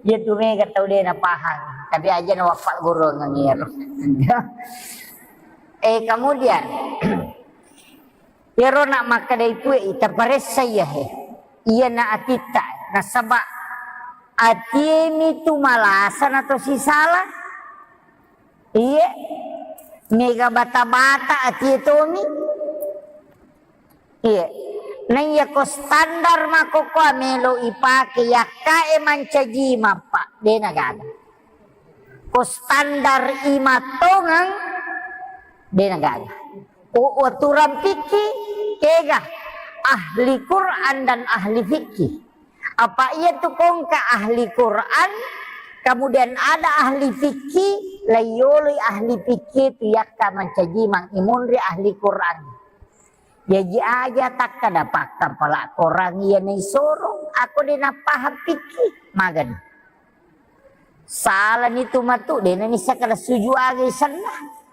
Iya tu mega tau de napahang. Tapi aja na wappa guru ngengir. Eh, kemudian Iyaro na makkedai pue, ita paressa iya he. Iyana atitta, nasaba atiemi tu malasa na to sisala. Iye, mega bata-bata atie tomi. Iye, na iya ko standar makkokkoa melo ipake yakkae mancaji mappa, de na gaga. Ko standar imattongeng, de na gaga. Ko aturan fikih, kega ahli Quran dan ahli fikih. Apa iya tu kongka ahli Quran, kemudian ada ahli fikih, laiyoloi ahli fikih tu yakka mancaji mang imunri ahli Quran. Jaji aja takkada pakka pala Quran iya naisoro, ako de napahang fikih, magani. Salani tu matu, de nanissa kada suju aga isenna.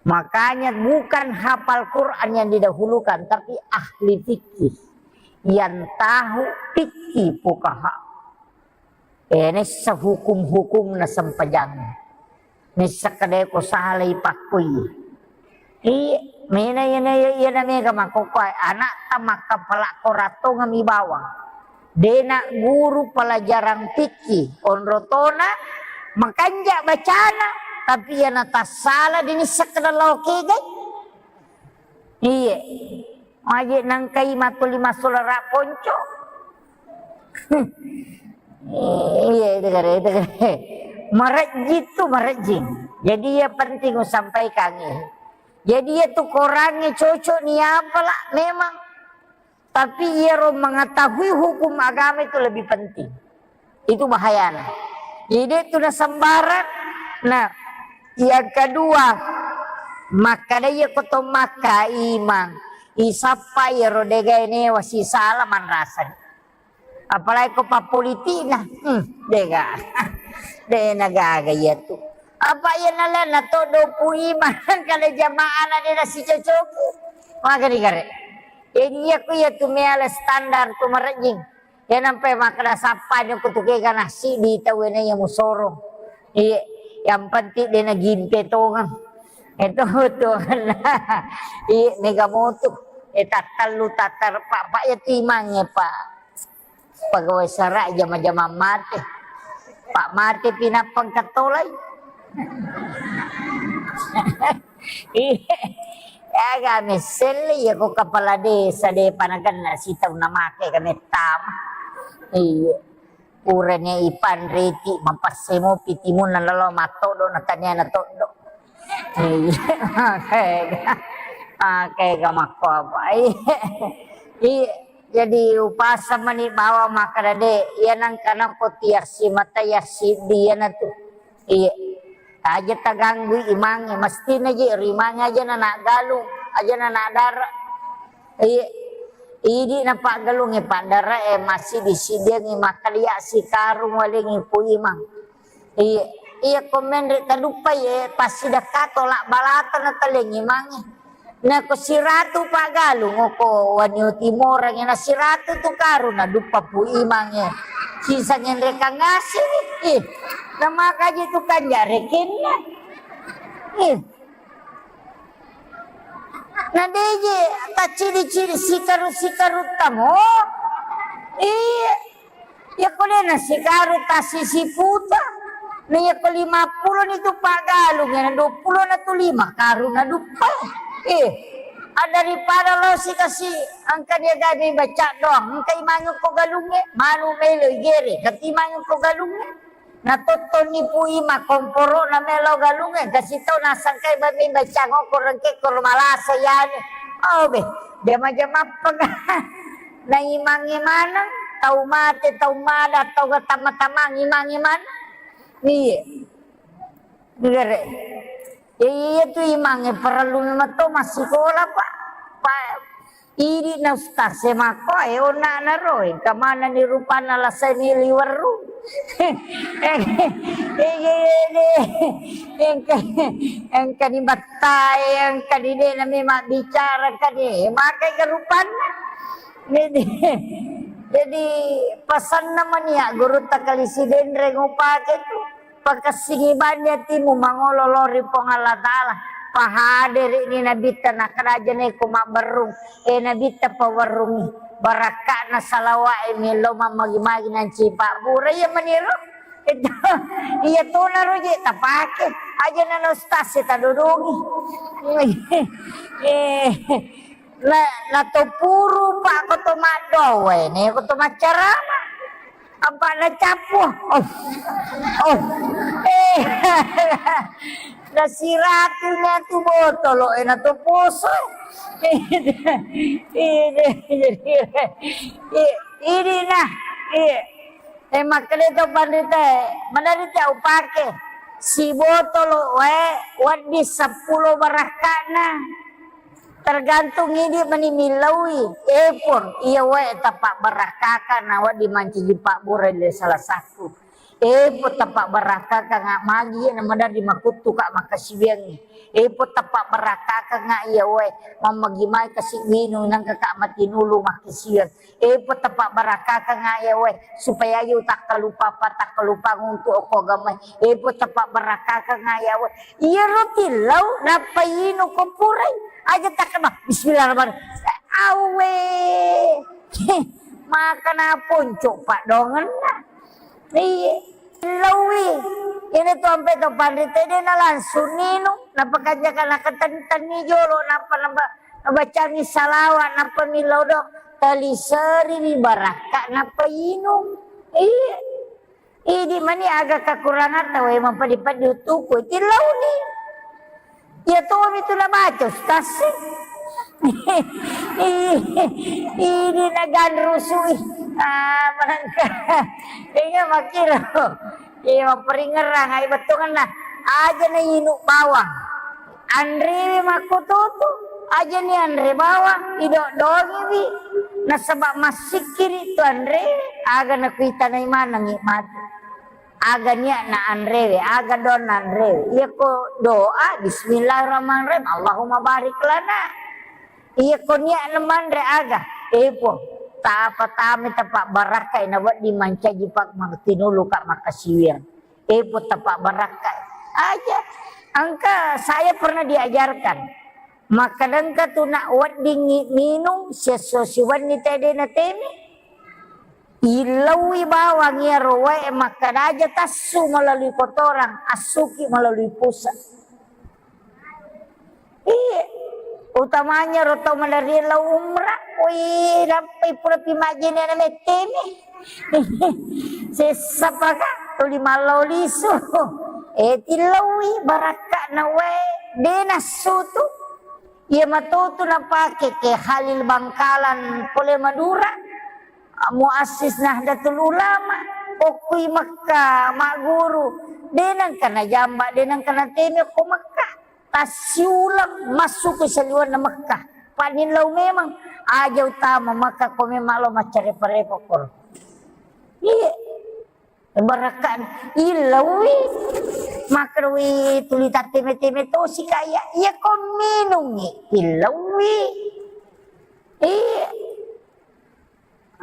Makanya bukan hafal Quran yang didahulukan, tapi ahli fikih yang tahu fikih fuqaha. Eh, nessa hukum-hukum na sempajang. Nissa kada ko salai pakkui. Iya, mena iyana, iyana mega makkokkoe, anakta makkapala korattongeng mi bawang. Dena guru pelajaran fikih, onrotona makanja bacana, tapi iyana tassala de nissa kada lao kegai. Iya. Maje nangkai matuli massulara ponco. Iya, itu kare, itu kare. Marejjing tu marejjing. Jadi iya penting usampaikan iya. Jadi iya tu korangnge cocok ni apalah memang. Tapi iyaro mengetahui hukum agama itu lebih penting. Itu bahayana. Jadi itu nasembarang. Nah, yang kedua, makkada iya ko to makka imang isappa iyaro degae newa sisala manrasani. Apalagi ko pappolitikna, hmm, dega. De nagaga iya tu. Apa iya nalena to dopu imang kada jamaah na de nasicocoki. Makani kare. Jadi iya ko iya tu meala standar tu marejjing. Iya nampai makkeda sappani ko tu kega nasi di tau ena iya musoro. Iya, yang penting de nagimpe tongeng. Itu tongeng. Iya, mega motu. Eh, tattallu, tattar, pak, pak, iya timangnge, pak. Pegawai sara jama-jama mate. Pak mate pinappa engka tolai. Iya. Aga messelle iya ko kepala desa, depa nagenna sitau namake ka mettama. Iya. Purane ipanreti, mapassemopi timunna nalo mattodo, nataniana toddo. Iya. Makega, makega makko apa? Iya. Iya. Jadi upaseng mani bawang makkeda, de, iya nangka nakko tiassi mata yassiddi iyanatu. Iya. Aja taganggui imangnge, mestina je ri imangnge aja na naggalung, aja na nadara. Iya. Idi napaggalungnge paddara e, massiddi-siddiangngi makkalia sikarung walengngi pu imang. Iya. Iya ko menre taduppai e, passidakka tola balata na talengngi imangnge. Nako siratu paggalung oko wani timorang na siratu tu karung na duppa pu imangnge. Sisa ngenrekang ngaseng. Ih, namakaji tu kanja rekenna. Ih. Na deje taccidi-cidi sikaru-sikaru tamo. Iya. Iya ko de na sikaru tassi siputa. Na iya ko lima pulo ni tu paggalung, na dua pulo na tu lima karung na duppa. Eh, a daripada lo sikasi engka dia gabe baca doang, engka imangnge ko galungnge, manu melo igere, tapi imangnge ko galungnge. Na tottoni pu ima komporo na melo galungnge, kasi tau nasangkai bami bacang ko rengke ko malasa yani. Oh be, jama-jama apa? Na imangnge maneng, tau mate, tau mada, tau ga tama-tamang imangnge maneng. Iya. Gere. Iya tu imangnge parellu memang to massikola, Pak. Pak, idi na ustaz e makko e onna na roe, kamana ni rupanna lasai ni liweru. Iya, iya, iya. Engka, engka ni battai, engka ni de na memang bicara, engka ni makai ke rupanna. Jadi, jadi pasanna mania gurutta Kali Sidenreng upake tu, pakessingi bani atimu mangolo lao ri Puang Allah Ta'ala. Pahaderi ni nabitta nakkeda aja neko mabberrung, eh, nabitta pawerrungi barakka'na salawa'e melo mammagi-magi nanci pabbura iya maniro. Itu, iya tona roje tapake aja nana ustaz e tadodongi. Eh, La, la to puru, Pak, ko to maddowe, ne ko to maccarama. Apa na cappu? Oh. Oh. Eh. Na siratu na tu botolo, eh, na to poso. Ini, ini, ini nah, iya. Eh, makkeda to panrita e, maderri te upake sibotolo wae wedding seppulo barakka'na. Tergantung idi mani millaui. Epon, iya wae tappa barakkaka na wedding mancaji pabbura ri salah satu. Epon tappa barakkaka nga magi na maderri makuttu ka makkasiwiangngi. Epon tappa barakkaka nga iya wae mammagi mai kasi winu nangka ka matinulu makkasiwiang. Eppo tappa barakakang aja wae, supaya aja utakkalupa apa takkalupa untuk okko agama. Eppo tappa barakakang aja wae. Iyaro tillau nappa inu ko purai. Aja takkama bismillahirrahmanirrahim. Awe. Maka na ponco padongenna. Iya. Laui. Ini tu ampe to panrita de na langsung ninu. Nappa kanjaka nakatenni jolo. Nappa, nappa nabacangi salawat. Nappa millau do. Taliseri ri barakka. Nappa inung. Iya. Idi mani aga kakurangatta wae mapadi-padi utuku. Tilauni. Iya tomi tu nabaca ustaz e. Ini naganrusui. Ah, manengka. Inga makkiro. Iya, mapparingerrang ai bettuanna. Aja na inu bawang. Anrewe makkototo. Aja ni anre bawang. Idok-doangiwi. Nasaba massikkiri tu anrewe. Aga nakuitanai manengi matu. Aga niatna anrewe, aga doanna anrewe. Iyako doa, bismillahirrahmanirrahim, Allahumma barik lana. Iyako niatna manre aga, epo, tapa tame tapa barakka ina wedding mancaji pak tinulu ka makkasiwiang. Epo tapa barakka. Aja, engka saya pernah diajarkan. Makkadengka tu nak weddingngi minung siesso siwenni tede na temi. Illaui bawang iyaro wae makkeda aja tassu melalui kotoran, assuki melalui pusat. Iya. Utamanya ro tau maderri lao umrah, wih, nappai pura pi majjenne na metteme. Sessa paka tuli mallo lisu. Eh, tillaui barakka'na wae, de nassutu. Iya matotu napake ke Khalil Bangkalan pole Madura. Muassis Nahdlatul Ulama, okkui Mekka, magguru, de nengka najamba, de nengka nateme ko Mekka. Tassiuleng massuku saliwenna Mekka. Panillau memang, aja utama Mekka ko memang lo maccarepa-repa koro. Iya. Barakka'na, illaui. Makkerui tuli tatteme-teme tosi kaya. Iya ko minungngi, illaui. Iya.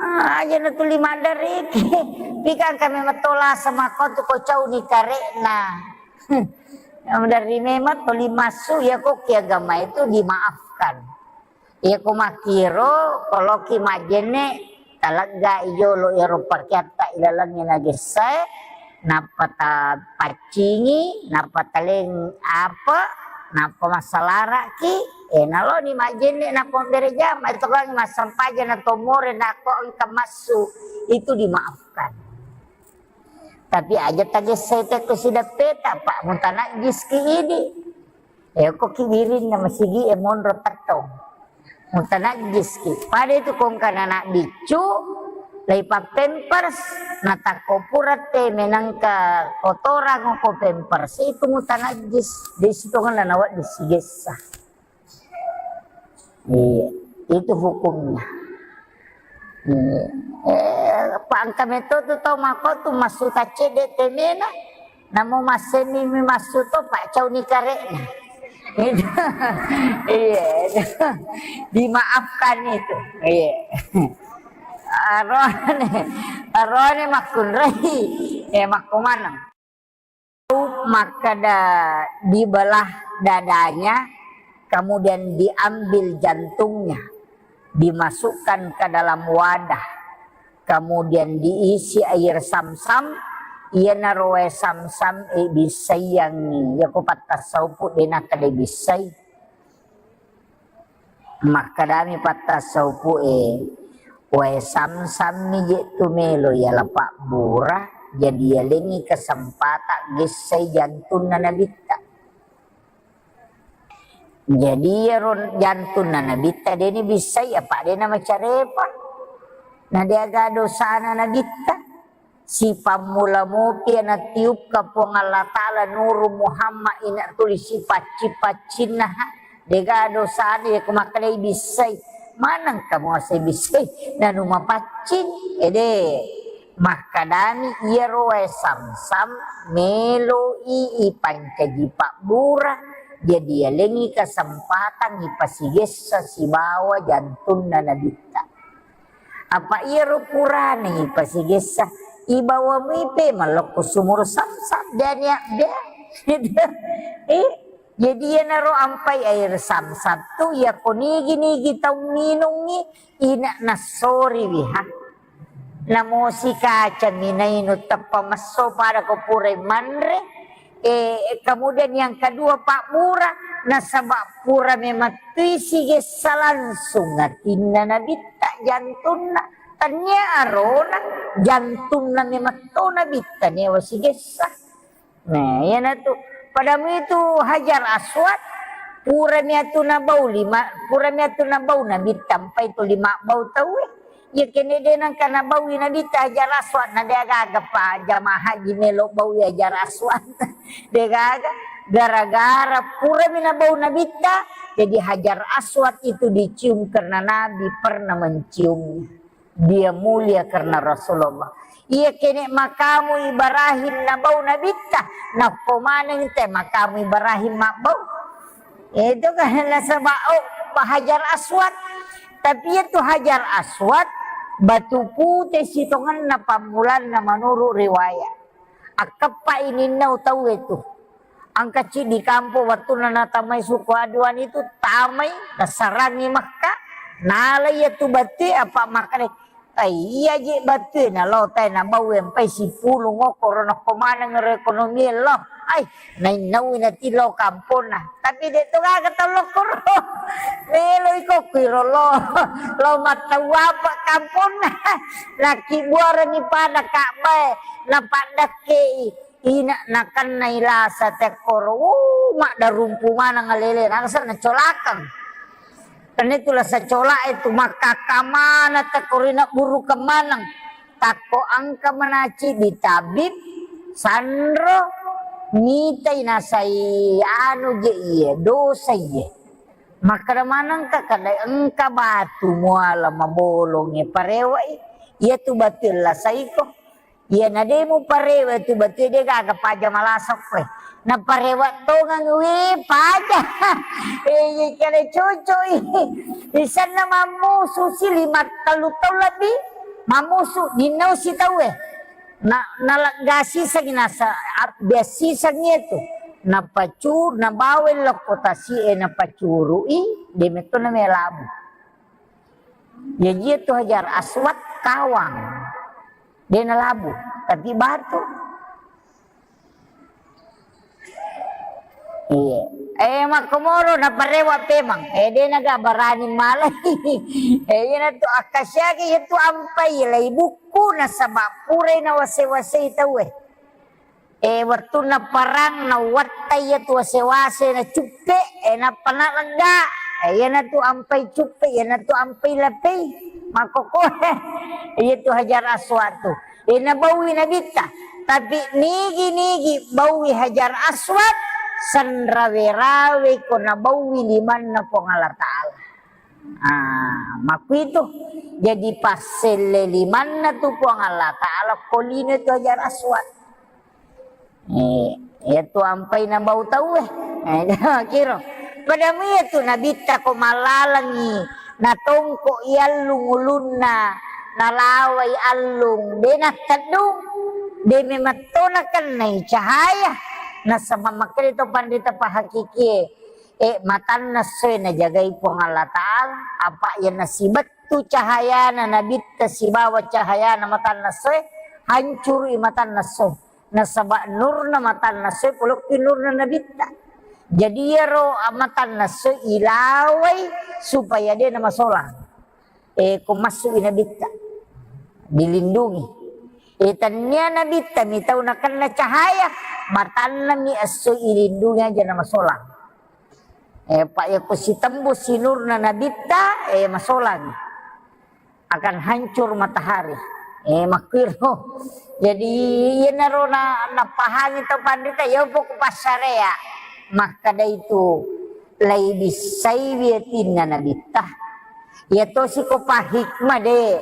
Ah, aja na tuli maddariki. Pikang kami matola sama kau tu ko cauni kare'na. Maderri memang tuli massu, ya ko ki agama itu dimaafkan. Iya ko makkiro, koloki majjenne, taleggai jolo iyaro pakeatta ilalengnge nagessae, nappa tapaccingi, nappa taleng apa, nappa massalaraki, eh, naloni majjenne, nappa mabbere jama, itu kan massampaja na tomore, nako engka massu, itu dimaafkan. Tapi aja tagessai tekko sidappeta, Pak, mutanajjiski idi. Eh, ko ki wirinna masigi e monro tettong. Mutanajjiski. Pada itu kongkana anak biccu, laipa pampers, natakko pura te menangka kotorang ko pampers, itu mutanajjis. Di situ kan nawa disigessa. Iya, itu hukumnya. Iya. Eh, pangka meto tu tau mako tu massu taccedde temena, namo masseni mi massu to, Pak, cauni kare'na. Itu. Iya, itu. Dimaafkan itu. Iya. Arone, arone makkunrai. Eh, makkumaneng. Makkeda dibelah dadanya, kemudian diambil jantungnya, dimasukkan ke dalam wadah, kemudian diisi air samsam, iyanaro wae samsam e bissaiangngi, yako pattassaupu de nakkeda bissai. Makkedami pattassaupu'e, "Wae samsammi je tu melo yala pabbura, jadi yalengngi kesempatan gessai jantunna Nabitta." Jadi iyaro jantunna Nabitta deni bissai, apa dena macarepa. Na deaga dosana Nabitta. Sipammula mopi natiupka Puang Allah Ta'ala nuru Muhammad ina tuli sipacci-paccinna, ha, dega dosana, yako makkedai bissai, maneng kamu ase bissai nanu mapaccing, ede. Makkedani, iyaro wae samsam meloi ipancaji pabbura, jadi yalengngi kesempatan ipasigessa sibawa jantunna Nabitta. Apa iyaro purane ipasigessa, ibawa muipe mallokko sumur samsam, daniak bea. Eh, jadi iyanaro ampai air samsam tu, yako nigi-nigi tau minungngi, ina nassoriwi, ha. Namosi kaca minainu teppa messo pada ko purai manre. Eh, kemudian yang kedua, pabbura, nasaba pura memettui sigessa langsung atinna Nabitta, jantunna. Tania arona, jantunna memetto Nabitta newa sigessa. Nah, iyanatu. Pada mitu Hajar Aswad, pura miatu nabau lima, pura miatu nabau Nabitta, mpai tu lima bau tauwe. Iya kene de nengka nabaui Nabitta Hajar Aswad, na de gaga pa jamaah haji melo baui Hajar Aswad. De gaga, gara-gara purami nabau Nabitta, jadi Hajar Aswad itu dicium karena Nabi pernah menciumnya. Dia mulia karena Rasulullah. Iya kene makamu Ibrahim nabau Nabitta, nakko maneng te makamu Ibrahim mabbau. Itu kan nasaba, oh, Hajar Aswad. Tapi itu Hajar Aswad, batu pute sitongenna pammulanna menurut riwayat. Akkeppa ininna tauwe tu. Engka ciddi kampo wettunna natamai suku Aduan itu, tamai, nasarangi Mekka, nalai iyatu batu, apa makkeda, tai iya je batue na lo tai na bau empai sipulung okkoro nokko maneng ro ekonomi lo. Ai, nainnaui nati lo kamponna. Tapi de to gaga tau lokkoro. Melo iko kuiro lo. Lo mattau apa kamponna. Laki buarani pada Ka'bae. Napaddakkei. Ina nakennai lasa tekkoro, uh, maddarumpu maneng alele, nangsa nacolakeng. Tennitu lasa cola e tu makkakka maneng tekkoro, ina burukeng maneng. Takko engka manaci di tabib, sanro, mitai nasai anu je iye, dosa iye. Makkeda manengka, kada engka batu muala mabolongnge parewa i, iya tu batu lasaiko. Iyana de muparewa tu batue de gaga paja malasa koe. Naparewa tongeng we paja. Eh, iya kere cocok i. Isenna mammusu si lima tellu taung lebbi. Mammusu, ninnau si tau e. Na, naleggasi sangi nasa, ab-, biasi sangi itu. Napacu-, nabawa lokko tasi e napacuru i, de metto na melabu. Jaji iya tu Hajar Aswad kawang. De nalabu, tapi batu. Iya. Eh, makkomoro naparewa pemang. Eh, de naga barani malai. Eh, iya natu akkasia ke iya tu ampai lai bukku nasaba purai nawase-wasei tau e. Eh, wettunna perang, nawattai iya tu wase-wase, nacuppe, eh, nappa nalegga. Eh, iyanatu ampai cuppe, iyanatu ampai lapei. Makkokkoe, iya tu Hajar Aswad tu. Eh, nabaui Nabitta. Tapi nigi-nigi baui Hajar Aswad, sanrawe-rawe ko nabaui limanna Puang Allah Ta'ala. Ah, makkuitu. Jadi passelle limanna tu Puang Allah Ta'ala, ko lino tu Hajar Aswad. Eh, iya tu ampai nabau tau e. Eh, kiro. Padamu iya tu Nabitta ko mallalengi, natongko i allung ulunna, nalawai allung, de natteddung, de memetto nakennai cahaya. Nasaba makkeda to panrita pahakikie, eh, matanna essoe najagai Puang Allah Ta'ala, apa iya nasibettu cahayana Nabitta sibawa cahayana matanna essoe, hancuru i matanna essoe. Nasaba nurna matanna essoe polokki nurna Nabitta. Jadi iyaro matanna essoe ilawai supaya de namasolang. Eh, ko massu i Nabitta, dilindungi. Eh, tennia Nabitta mi tau nakenna cahaya, matanna mi essoe ilindungi aja namasolang. Eh, pa iya ko sitembus sinurna Nabitta, eh, masolang. Akan hancur matahari. Eh, makkiro. Jadi, iyanaro na, napahangi tau panrita, iya poko passarea. Makkeda itu, lai bissai wiyatinna Nabitta. Iya tosi ko pahikmah de.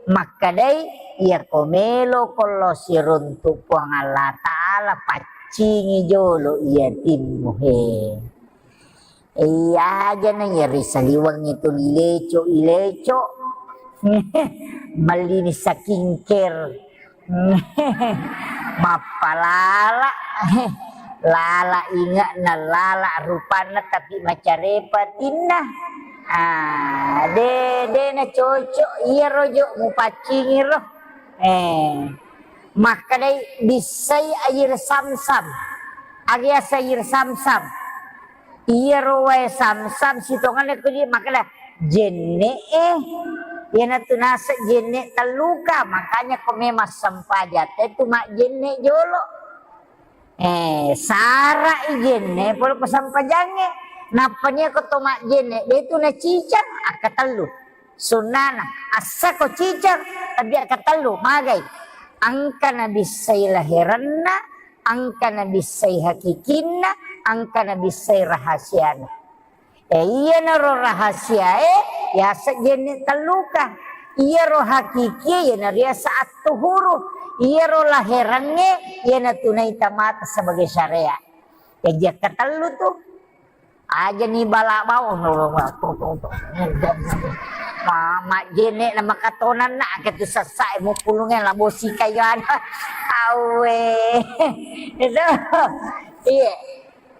Makkedai, iya ko melo ko lo siruntu Puang Allah Ta'ala, paccingi jolo iyatimmu he. Iya aja na iya ri saliweng itu ileco, ileco. Mallini skincare. Mappalala. Lala inge'na, lala rupanna, tapi macarepa tinna. Ah, de, de na cocok iyaro jo mupaccingi ro. Eh, makkedai bissai air samsam. Aga yaseng air samsam? Iyaro wae samsam sitongenna ko di makkeda jenne e. Iyanatu naseng jenne telluka, makanya ko memang sempajang te tu majjenne jolo. Eh, sara i jenne pole ko sempajangnge. Nappa nia ko to majjenne, de tu nacicang, akkatellu. Sunnana, assa ko cicang, tapi akkatellu, magai. Engka nabissai laherenna, engka nabissai hakikinna, engka nabissai rahasiana. Eh, iyanaro rahasiae, yaseng jenne telluka. Iyaro hakikie, iyanaro yaseng attuhuru. Iyaro laherengnge, iyanatu naita mata sebagai syariat. Jaji akkatellu tu. Aja ni bala bau. Ma-, majjenne na makatonanna, ake tu sessa e mupulunge la bosi kayana. Awe. Itu. Iya.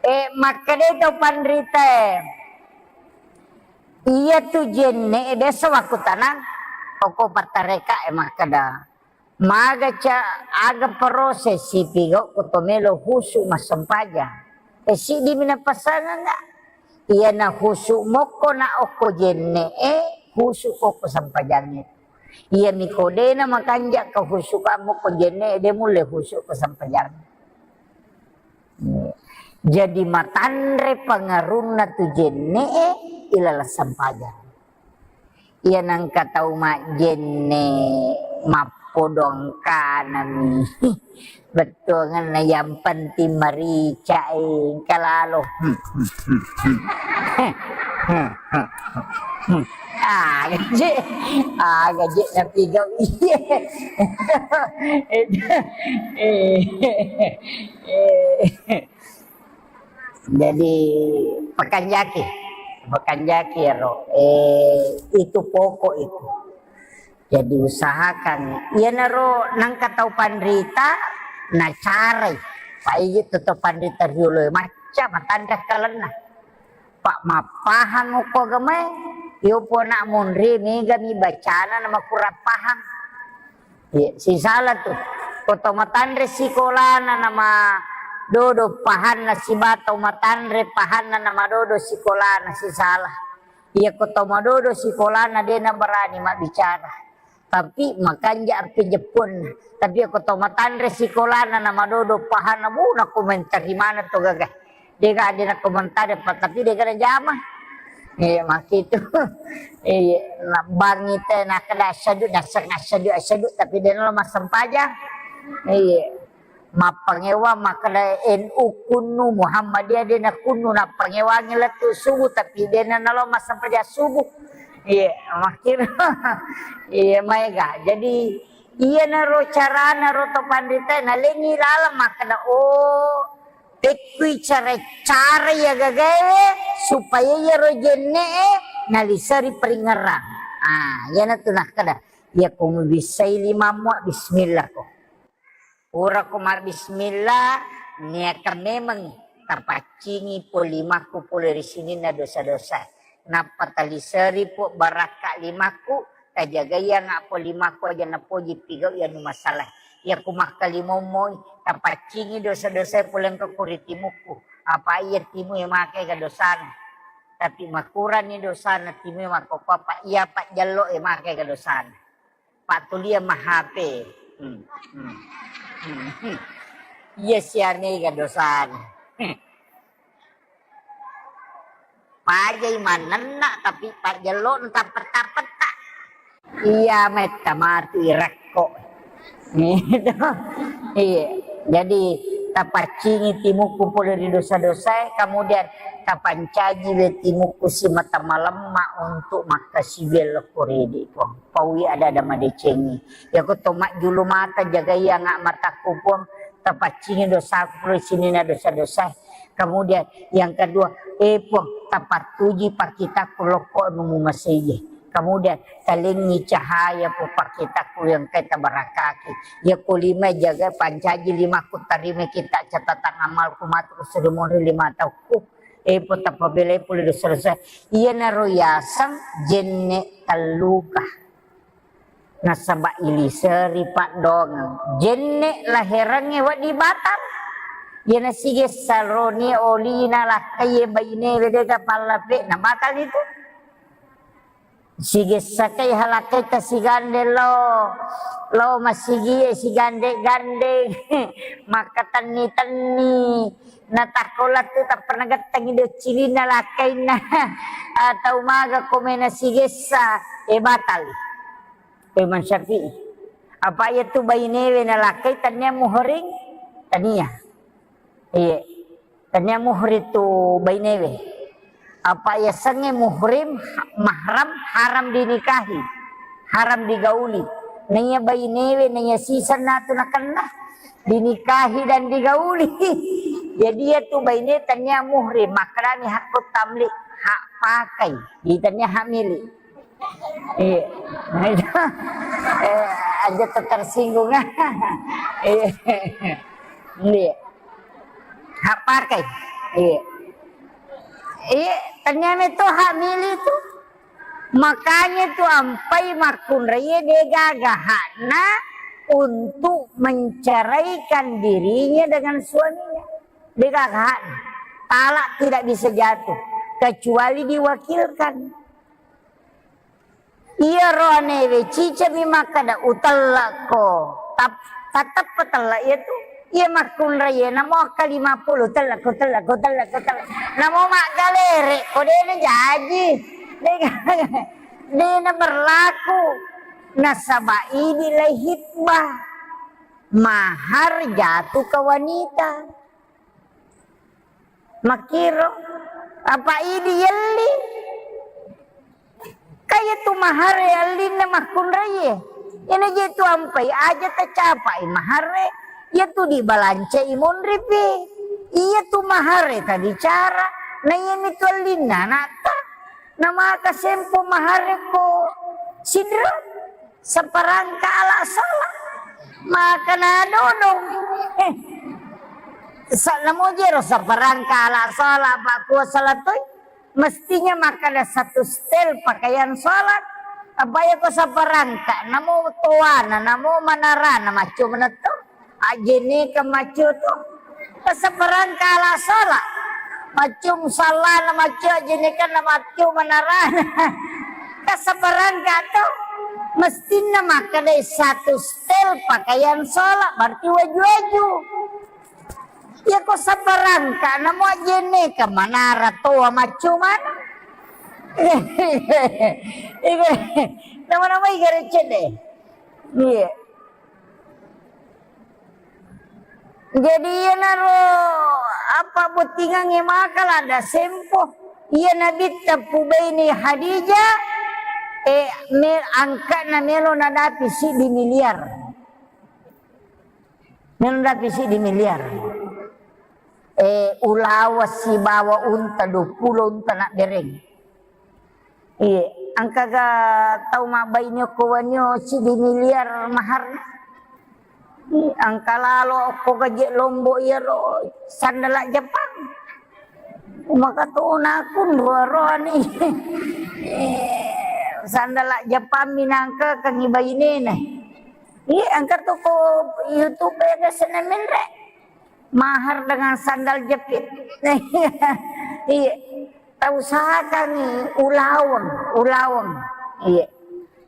Eh, makkeda to panrita e. Iya tu jenne e biasa wakkutanang. Okko pattareka e makkeda, "Maga ca aga proses sipigau ko to melo husu massempajang?" E, siddimi napasangeng ga. Iyana husu mokko na okko jenne e, husu ko ko sempajangnge. Iyami ko dena makanja ka husu ka mokko jenne e, de mulle husu ko sempajangnge. Jadi matanre pangarunna tu jenne e, ilaleng sempajang. Iya nengka tau majjenne mappodong kanami. Bettuangenna yang penting merica e, engka lalo. Aga je, aga je napigau iye. Jadi, pakanjaki, pakanjaki ero, eh, itu pokok itu. Jadi, usahakan, iyanaro nengka tau panrita, nacarai. Paigi tu tau panrita riolo e, macca matanre kalenna. Pa mappahang okko agamae, iyo pona monri, megami bacana namakurang pahang. Iya, sisala tu. Ko to matanre sikolana namadodo pahanna siba to matanre pahanna namadodo sikolana, sisala. Iya, ko to madodo sikolana de nabarani mabbicara. Tapi makanja api jeppun. Tapi iya, ko to matanre sikolana namadodo pahanna, bu, nakomentari mana to gaga. Dega de nakomentari apa, tapi dega najama. Iya, makkitu. Iya, na bangi te nakkeda asyhadu, nasseng asyhadu, asyhadu, tapi de nalo massempajang. Iya. Mappangewa makkeda N U kunnu, Muhammadiyah de nakunnu, nappangewangi lettu subuh, tapi de nalo massempajang subuh. Iya, makkitu. Iya, maega. Jadi, iyanaro carana ro to panrita, nalengi laleng makkeda, oh, Pekkui cara-cara iya gagae supaya iyaro jenne'e naliseri paringngerang. Ah, iyanatu nakkeda, iya ko mubissai limammu, bismillah ko. Pura ko mabbismillah, niakan memeng tapaccingi po limakku pole ri sininna dosa-dosa. Nappa taliseri po barakka limakku, tajagaiangnga po limakku aja napoji pigau iya nu masalah. Iya ku makkalimomoi, tapaccingi dosa-dosa pole engka ko ri timukku. Apa iya timu e makega dosana. Tapi makurani dosana timu e makkokko apa iya pajjallo e makega dosana. Pattulia ma H P. Hmm, hmm, hmm, hmm. Iya sianega dosana. Hmm. Pajai manenna, tapi pajjello tapetta-petta. Iya metta matu irekko. Gitu. Iya. Jadi tapaccingi timukku pole ri dosa-dosae, kemudian tapancaji we timukku simata malemma untuk makkasiwiang lokko ridi, Puang. Paui ada-ada madecengi. Yako to majjulu mata, jagaiangnga matakku, Puang, tapaccingi dosaku pole sininna dosa-dosa. Kemudian yang kedua, eh, Puang, tapattuji pakkitakku lokko anu mumasei. Kemudian talengngi cahaya, Puang, pakkitakku yang engkae tabarakaki. Yako lima jaga pancaji limakku, tarimai kita catatan amalku matu ku suri monri lima taukku. Eh, Puang, tapabelai pole dosa-dosa. Iyanaro yaseng jenne telluka. Nasaba iliseri paddongeng. Jenne laherengnge wedding batal. Iyana sigessa roni olina lakkai bainewe dega pallape, na batal itu. Sigessa kai halakkai tasigande lo, lo masigie sigande-gande, makkatenni-tenni. Natakko lettu tappa nagettengi doccilinna lakkainna. Atau maga komena sigessa, e batal. Ko Imam Syafi'i. Apa iyatu bainewe nalakkai tania muhrim? Tania. Iya. Tania muhrim tu bainewe. Apa yasengnge muhrim, ha-, mahram, haram dinikahi. Haram digauli. Naiya bainewe, naiya sisenna tu nakenna. Dinikahi dan digauli. Jadi iyatu baine tania muhrim, makkedani hakku tamlik, hak pakai. Jadi tania hak milik. Iya. Nah, itu. Eh, aja tersinggung. Iya. Iya. Hak pakai. Iya. Iya, ternyata itu hak milik itu. Makanya tu ampai makkunraie de gaga hakna untuk menceraikan dirinya dengan suaminya. De gaga hakna. Talak tidak bisa jatuh kecuali diwakilkan. Iya roanewe cicami makkeda, "Utellekko." Tap-, tatteppa tellek iya tu. Iya makkunrai iya, namo akka lima puluh, "Utellekko, utellekko, utellekko, utellekko." Namo maggalere ko, de najaji. De, de na berlaku. Nasaba idi lai hitbah. Mahar jatuh ke wanita. Makkiro, apa idi yelli? Kaya tu mahare allinna makkunraie. Ina je tu ampai aja tacapai mahare, iya tu dibalancai monripi. Iya tu mahare tabicara, na iyami tu allinna anakta. Na maka sempo mahare ko sidro. Saparangka ala sola. Maka na dodong. Eh. Sa-, namo jero saparangka ala sola, Pak, kuasa latoi. Mestinya makkeda satu setel pakaian sholat. Apa ya ko saparangka, namo toana, namo manarana, maccio manetto. Ajene ke maccio to. Saparangka ala sola. Maccio musallana, maccio ajene kan maccio manarana. Saparangka to. Mestinna makkeda satu setel pakaian sholat, berarti waju-waju. Iya ko saparangka, namo ajene ke manara toa maccio mana. Nama-nama igare cede. Iya. Jadi iyanaro apa bottingangnge maka ladda sempo. Iya Nabitta pubaini Khadijah, eh, me-, angka'na melo nadapi siddi miliar. Melo nadapi siddi miliar. Eh, ulawa sibawa unta, dua puluh unta nabbereng. Iya, engkaga tau mabbaine okko wenni siddi miliar maharna? Iya, engka lalo okko gaje Lombok iyaro sandala Jepang. Maka tona kunro-roani. Sandala Jepang minangka kangi bainena. Iya, engka toko YouTube ya, biasa menre. Mahar dengan sandal jepit. Iya. Tausahakan ulaweng, ulaweng. Iya.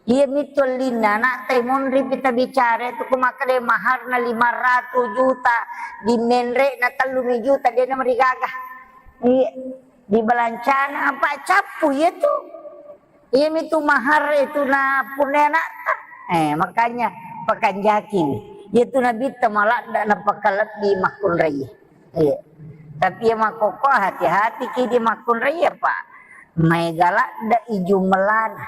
Iya mitu ellinna, anak te monri pita bicara itu ku makkeda maharna lima ratus juta, di menre na tellu mi juta, de na marigaga. Iya. Di balancana apa cappu iya tu. Iyami tu mahar itu na punna anakta. Eh, makanya pakanjaki. Iya tu Nabitta maladda napakalebbi makkunrai. Iya. Tapi iya makkokko hati-hati ki di makkunrai apa? Maega ladda i jumlana.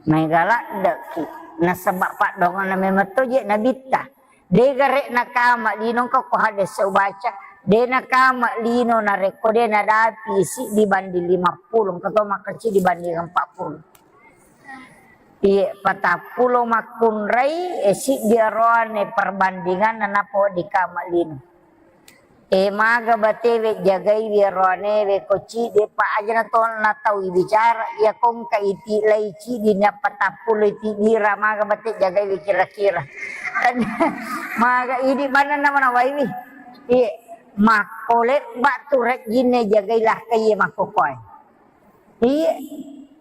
Maega ladda ki. Nasaba paddonganna memang to je Nabitta. De gare nakama lino, engka ko hadis ubaca, de nakama lino narekko de nadapi siddi banding lima puluh, engka to makkeda dibanding empat puluh. Iye, patappulo makkunrai, eh, siddi aroane perbandinganna nappa wedding kama lino. Eh, maga batewe jagaiwi aroanewe ko ciddi, pa aja na tona tau ibicara, iya kongka iti lai ciddi nappa tappulo iti bira, maga bate jagaiwi kira-kira. Maga idi manenna manawaiwi. Iye, makko lebba tu rejjinne jagai lahkai iye makkokkoe. Iye,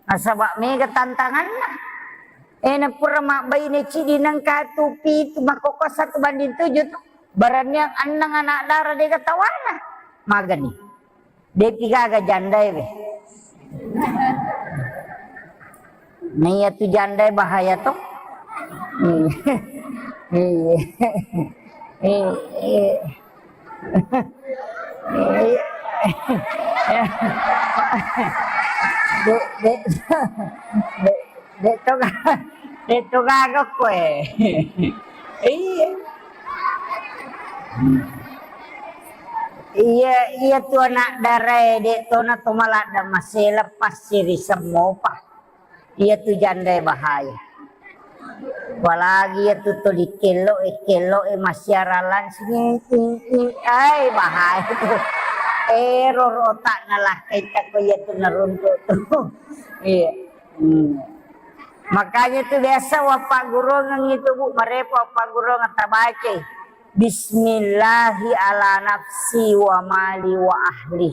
nasaba mega tantanganna. Eh, na pura mabbaine ciddi nengka tu pitu makkokko satu banding tujuh tu. Baraniang annang anak dara dega tawana. Magani. Depi gaga jandae we. Nah, iya tu jandae bahaya to. Hmm. Iya. Iya. Iya. Dek, dek, dek, dek to ga-, dek to gaga koe. Iya. Iya, iya tu anak darae, dek tona to maladda masela passiri semmopa. Iya tu jandae bahaya. Apalagi iya tu tuli kello e, kello e massiarang langsung, i, i, i, ai bahaya tu. Ero rotak nalakkai takko iya tu naruntuk tu. Iya. Hmm. Makanya tu biasa wappaggurungang itu, Bu, marepa wappaggurungang tabacai. Bismillahi ala nafsi wa mali wa ahli.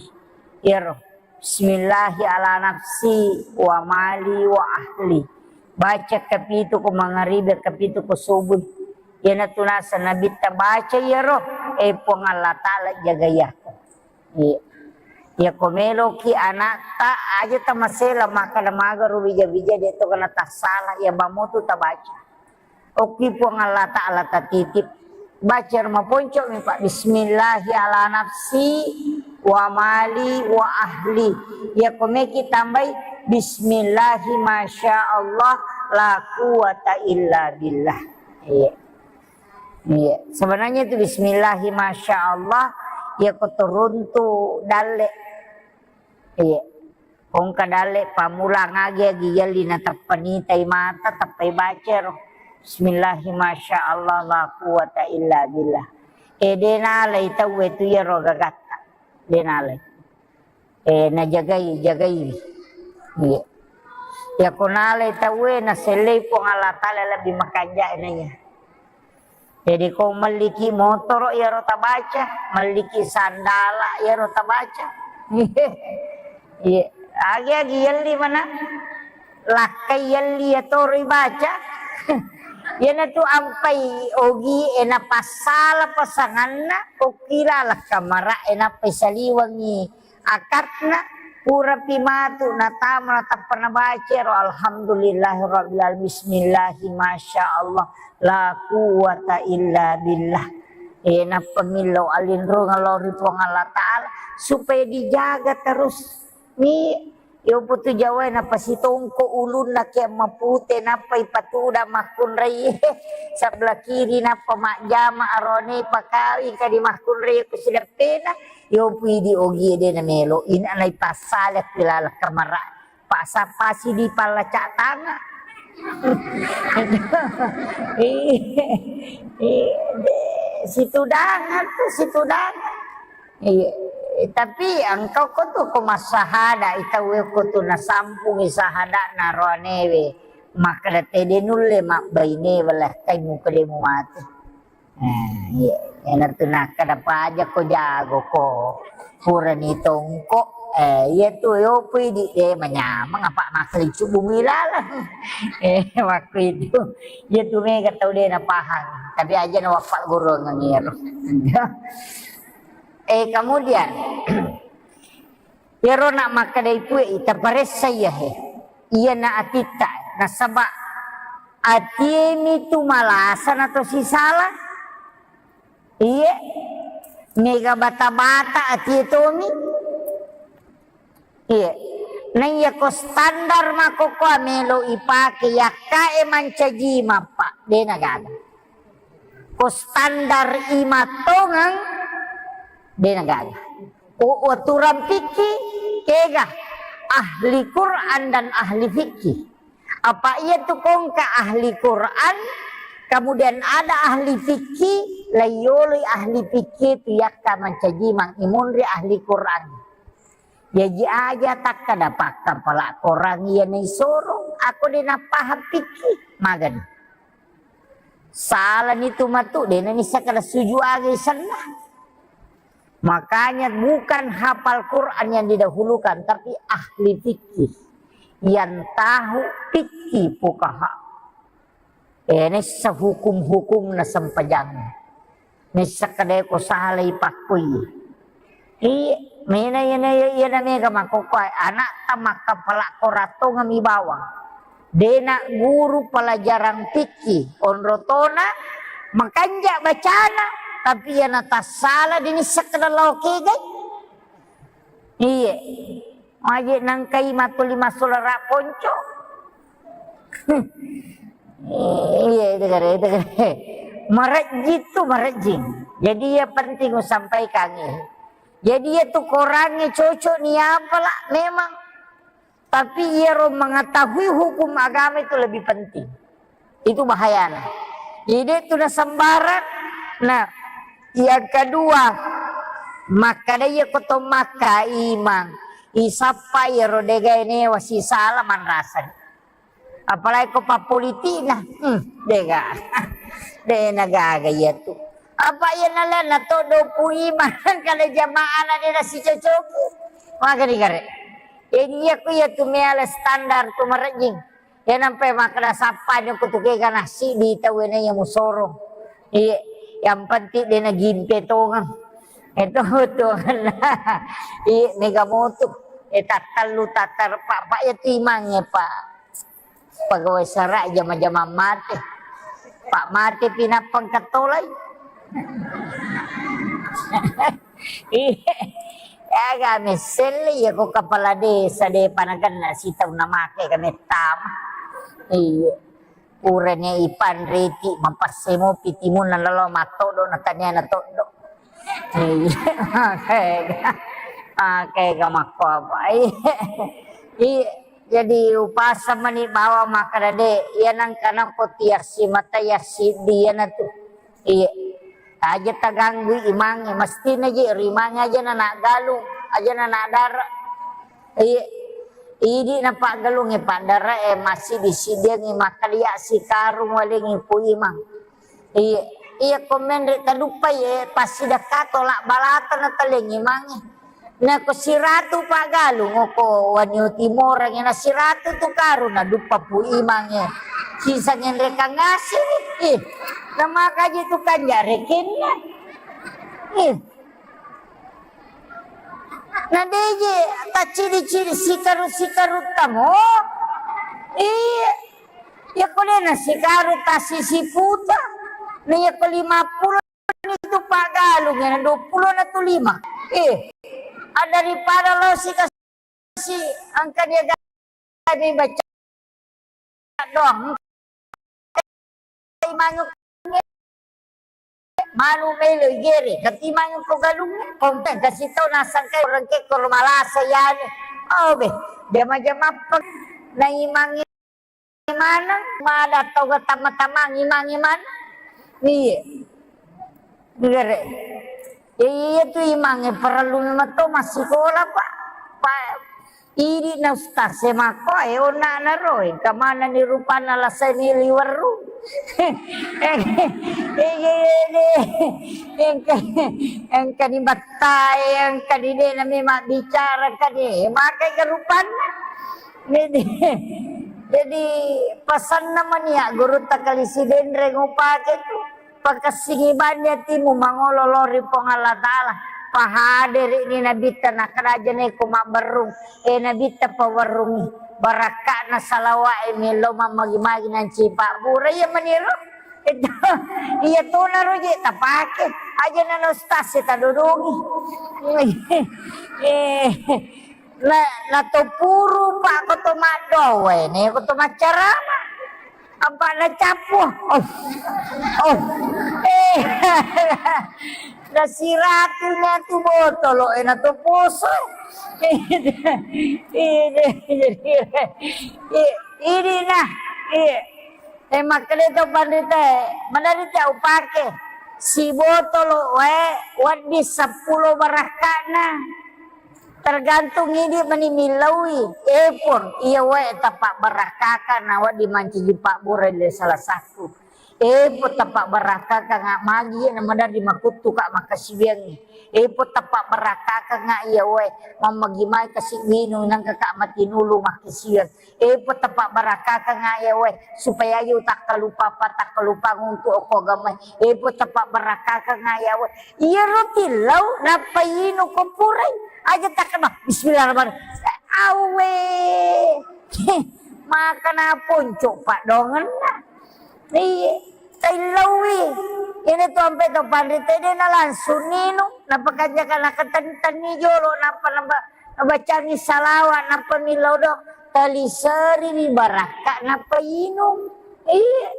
Iyaro. Bismillahi ala nafsi wa mali wa ahli. Baca kapitu ko mangaribi, kapitu ko subuh. Iyana tu nasa Nabitta baca iyaro, eh, Puang Allah Ta'ala jagai aku. Iya. Iya, ko meloki anakta, aja tamasela makkada magaro bija-bija de to kana tassala, iya mamutu tabaca. Okki Puang Allah Ta'ala tatitip. Baca ro maponco mi, Pak. Bismillahi ala nafsi wa mali wa ahli. Iya, ko meki tambai bismillahi masya Allah la quwata illa billah. Iya. Iya. Sebenarnya itu bismillahi masya Allah, iya ko turuntu dalle. Iya. Kongka dalle pammulang agi-agi yelli na tappa nitai mata, tappai baca ro. Bismillahi masya Allah la quwata illa billah. E de nalai tauwe tu iyaro gagatta. De nalai. Eh, najagai, jagai. Iya. Iya, ko nalai tauwe, nasellei Puang Allah Ta'ala lebih makanja naiya. Jadi ko melliki motoro iyaro tabaca, melliki sandala iyaro tabaca. Iya. Agi-agi yelli mana? Lakkai yelli ya toro ibaca. Iyana tu ampai ogi e napassala pasanganna, okkila lakkamara e nappai saliwangi akatna, purapi matu natama natappa nabaca ro, alhamdulillahirabbil alamin, bismillahi masya Allah, la quwwata illa billah. E, nappa millau alinrungeng lao ri Puang Allah Ta'ala supaya dijaga terus. Ni, yopo tu Jawa napasitongko ulunna ke mapute, nappa ipatuda makkunrai sebelah kiri, nappa majjama arone pakawing kadi makkunrai ku sideppena. Yopo idi ogi de namelo, ina nai passalek laleng kamara. Pasa-pasi di pallacak tangan. Iya, iya, de, situdangan tu, situdangan. Iya, tapi engkau ko tu ko massahada, itau ko tu nasampungi sahada naroanewe. Makkeda tede nulle mabbaine wala kai muka demu mati. Eh, iya. Iyana tu nakkeda paja ko jago ko. Purani tongko. Eh, iya tu yopo idi de manyameng apa makkelicu bumi laleng. Eh, waktu itu. Iya tu mega tau de napahang. Tapi aja na wappaggurungeng iyaro. Eh, kemudian Iyaro na makkedai tue, ita paressa iya he. Iyana atitta, nasaba atie mi tu malasa na to sisala. Iye, mega bata-bata atie tomi. Iye, na iya ko standar makkokkoa melo ipake yakka e mancaji mappa, de na gaga. Ko standar imattongeng, de na gaga. U-, uturang fikih, kega ahli Quran dan ahli fikih. Apa iya tu kongka ahli Quran, kemudian ada ahli fikih, laiyoloi ahli fikih tu yakka mancaji mang imunri ahli Quran. Jaji aja takkada pakkapala Quran iya naisorong, ako de napahang fikih, magani. Salani tu matu, de na nisseng kada suju aga isenna. Makanya bukan hafal Quran yang didahulukan, tapi ahli fikih. Yang tahu fikih fuqaha. Eh, nessa hukum-hukum na sempajang. Nessa kadai ko salai pakkui. Iya, mena iya na iya na mega makkokkoe, anakta makkapala Quran tongeng mi bawang. Dena guru pelajaran fikih, onrotona makanja bacana, tapi iya na tassala de nisseng kada lao kegai. Iye. Maje nangkai matuli massulara ponco. Iya, itu kare, itu kare. Marejjing tu, marejjing. Jadi iya penting usampaikan iya. Jadi iya tu korangnge cocok ni apa lah memang. Tapi iyaro mengetahui hukum agama itu lebih penting. Itu bahayana. Jadi de tu na sembarang. Nah, yang kedua, Makkeda iya ko to makka imang, isappa iyaro degae newa sisala manrasani. Apalagi ko pappolitikna, hmm, dega. De nagaga iya tu. Apa iya nalena to dopu imang kada jamaana de nasicocoki. Magari gare. Jadi iya ko iya tu meala standar tu marejjing. Iya nampai makkeda sappa ni ko tu kega nasi di tau ena iya musoro. Iya, yang penting de nagimpe tongeng. Itu tu. Iya, mega motu. Eh, tattallu, tattar, Pak, Pak, iya tu imangnge, Pak. Pegawai sara jama-jama mate. Pak mate pinappang kettolai. Iya. Aga messelle iya ko kepala desa de panagenna sitau namake kamettama. Iya. Purane ipanreti mapassemo pitimunna lalo mattodo na taniana toddo. Iya, makega, makega makko apa? Iya, iya. Jadi upasang mani bawang makkeda de, iya nangka nakko tiassi mata yassiddi iyana tu. Iya. Aja taganggui imangnge, mestina je ri imangnge aja na nak galung, aja na nak dara. Iya. Idi na paggalungnge paddara e massiddi-siddiangngi makkalia sikarung walengngi pu imang. Iya, iya ko menre taduppai, eh, passidakka tolak balata na talengngi mange. Nako siratu paggalung ko wanio timorang na siratu tu karung na duppa pu imangnge. Sisa ngenrekang ngasini. Ih, namakaji tu kanja rekenna. Ih. Na deje taccidi-cidi sikaru-sikaru tamo. Iya. Iya ko de na sikaru tassi siputa. Na iya ko lima pulo itu paggalung, iya na dua pulo na tu lima. Eh, ah, daripada lo sikasi angka dia gani baca doang. Manu, manu melo igere, kati manu ko galung, konten kasi tau nasangkai orang ke ko malasa yani. Oh be, jama-jama apa? Na imangnge maneng, mada tau ga tama-tamang imangnge maneng. Iya. Gere. Ya, iya tu imangnge parellu memang to massikola, Pak. Pak, idi na ustaz e makko, eh, onna na ro, engka mana ni rupanna lasai ni liweru. Engka, engka ni battai, engka ni de na memang bicara, engka ni makai ke rupanna. Jadi, jadi pasanna mania gurutta Kali Sidenreng upake tu. Pakessingi bani atimu mangolo lao ri Puang Allah Ta'ala. Pahaderi'ni Nabitta, nakkeda aja neko mabberrung. Eh, Nabitta pawerrungi. Barakka'na salawa'e melo mammagi-magi nanci pabbura. Iya maniro. Itu, iya tonaro je tapake. Aja nana ustaz e tadodongi. Eh, na, na to puru pak ko to maddowe, ne ko to maccarama. Apa na cappu? Oh. Oh. Eh. Na siratu na tu botolo, eh, na tu poso. Ini, ini, ini, ini nah, iya. Eh, makkeda to panrita, manarita upake sibotolo wae, wedding seppulo barakka'na. Tergantung idi mani millaui. Epon, iya wae tappa barakkaka na wedding mancaji pabbura le salah satu. Epon tappa barakkaka nga magi na maderri makuttu ka makkasiwiangngi. Epon tappa barakkaka nga iya wae mammagi mai kasi winu nangka ka matinulu makkasiwiang. Epon tappa barakkaka nga iya wae supaya aja utakkalupa apa takkalupa untuk okko agama. Epon tappa barakkaka nga iya wae. Iyaro tillau nappa inu ko purai. Aja takkeda, bismillahirrahmanirrahim. Awe. Maka na ponco padongenna. Iya. Taillaui. Ini tu ampe to panrita de na langsung ninu. Napakanjaka nakatentenni jolo. Napa naba, nabacangi salawat. Napa millau do. Taliseri ri barakka. Napa inung. Iya.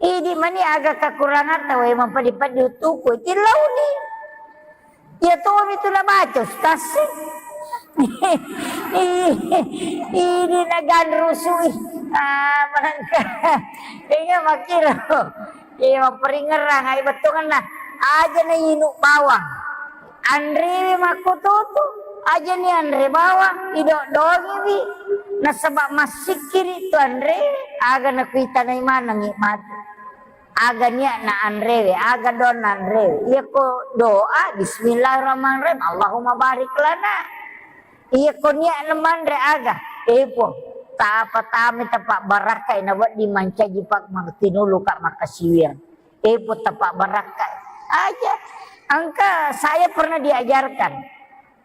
Idi mani aga kakurangatta wae mampadi-padi utuku tilauni. Iya tomi tu nabaca ustaz. Idi naganrusui. Ah, manengka. Inga makkiro. Iya mapparingerang ai bettuanna. Aja na inu bawang. Anrewe makkototu, ajani anre bawang, idok-doangiwi, nasaba massikkiri tu anrewe, aga nakuitanai manengngi matu. Aga niatna anrewe, aga doanna anrewe. Iyako doa, bismillahirrahmanirrahim, Allahumma barik lana. Iyako niatna manre aga, eh Puang, tapa tame tapa barakkai na wedding mancaji pak tinulu ka makkasiwiang. Eh Puang, tapa barakkai. Aja. Engka saya pernah diajarkan.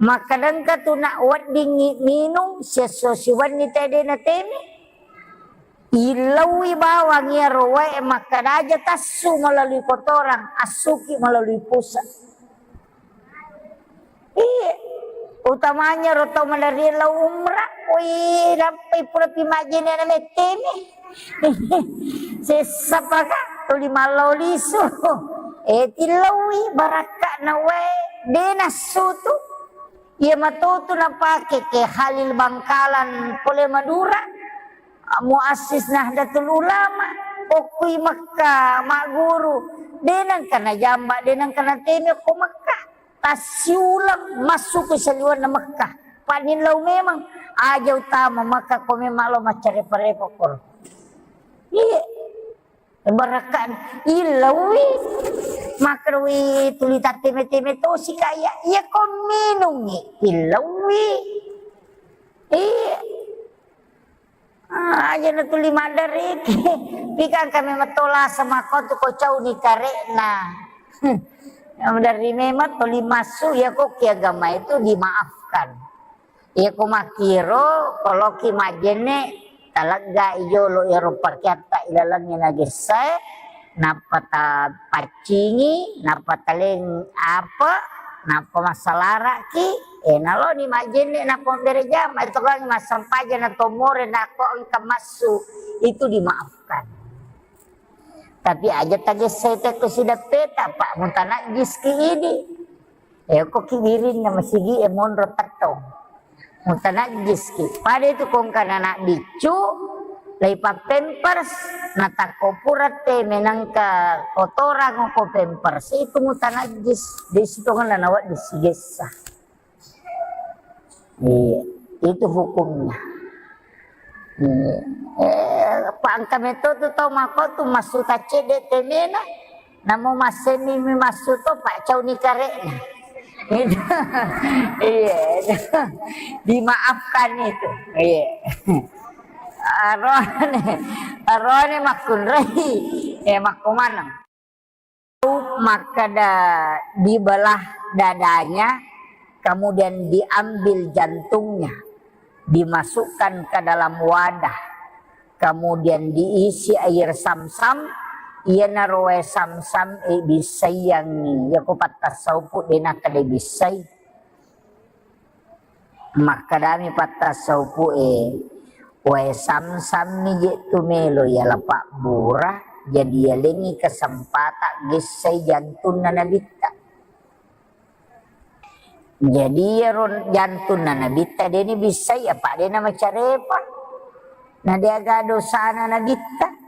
Makkadengka tu nak weddingngi minung siesso siwenni tede na temi. Illauwi bawang iyaro wae makkada aja tassu melalui kotoran, assuki melalui pusat. Iya, utamanya ro tau maderri lao umrah, wih, nappai pura pi majjene na mettemi. Sessa paka, tuli mallau lisu. Eh, tillauwi barakka'na wae, de nassu tu. Iya matotu napake ke Khalil Bangkalan pole Madura. Muassis Nahdlatul Ulama, okkui Mekka, magguru, de nengka najamba, de nengka natemi okko Mekka. Tassiuleng massuki saliwenna Mekka. Panillau memang aja utama Mekka ko memang lo maccarepa-repa koro. Iya. Barakka illauwi. Makrowi tuli tatteme-teme tosi kaya. Iya ko minungi illauwi. Iya. Ah, aja na tuli maddariki. Pikang kami matola sama kau tu kau cau ni karekna. Dari memang tuli masuk ya kok ki agama itu dimaafkan. Ya ko makkiro, koloki majjenne, talegga ijolo iyaro pakeatta ilalengnge nagessae, nappa tapaccingi, nappa taleng apa, nappa massalaraki, eh, naloni majjenne, nappa mabbere jama, itu kan massampaja na tomore, nako engka massu, itu dimaafkan. Tapi aja tagessai tekko sidappeta, Pak, mutanajjiski idi. Eh, ko ki wirinna masigi e monro tettong. Mutanajjiski. Pada itu kongkana anak biccu, laipa pampers, natakko pura te menangka kotorang ko pampers, itu mutanajjis. Di situ kan nawa disigessa. Iya, itu hukumnya. Iya. Eh, pangka meto tu tau mako tu massu taccedde temena, namo masseni mi massu to pak cauni karekna. Itu. Iya, itu. Dimaafkan itu. Iya. Arone, arone makkunrai. Eh, makkumaneng. Makkeda dibelah dadanya, kemudian diambil jantungnya, dimasukkan ke dalam wadah, kemudian diisi air samsam, iyanaro wae samsam e bissaiangngi, yako pattassaupu de nakkeda bissai. Makkedami pattassaupu'e, "Wae samsammi je tu melo yala pabbura, jadi yalengngi kesempatan gessai jantunna nabitta." Jadi iyaro jantunna nabitta deni bissai apa dena macarepa. Na deaga dosana nabitta.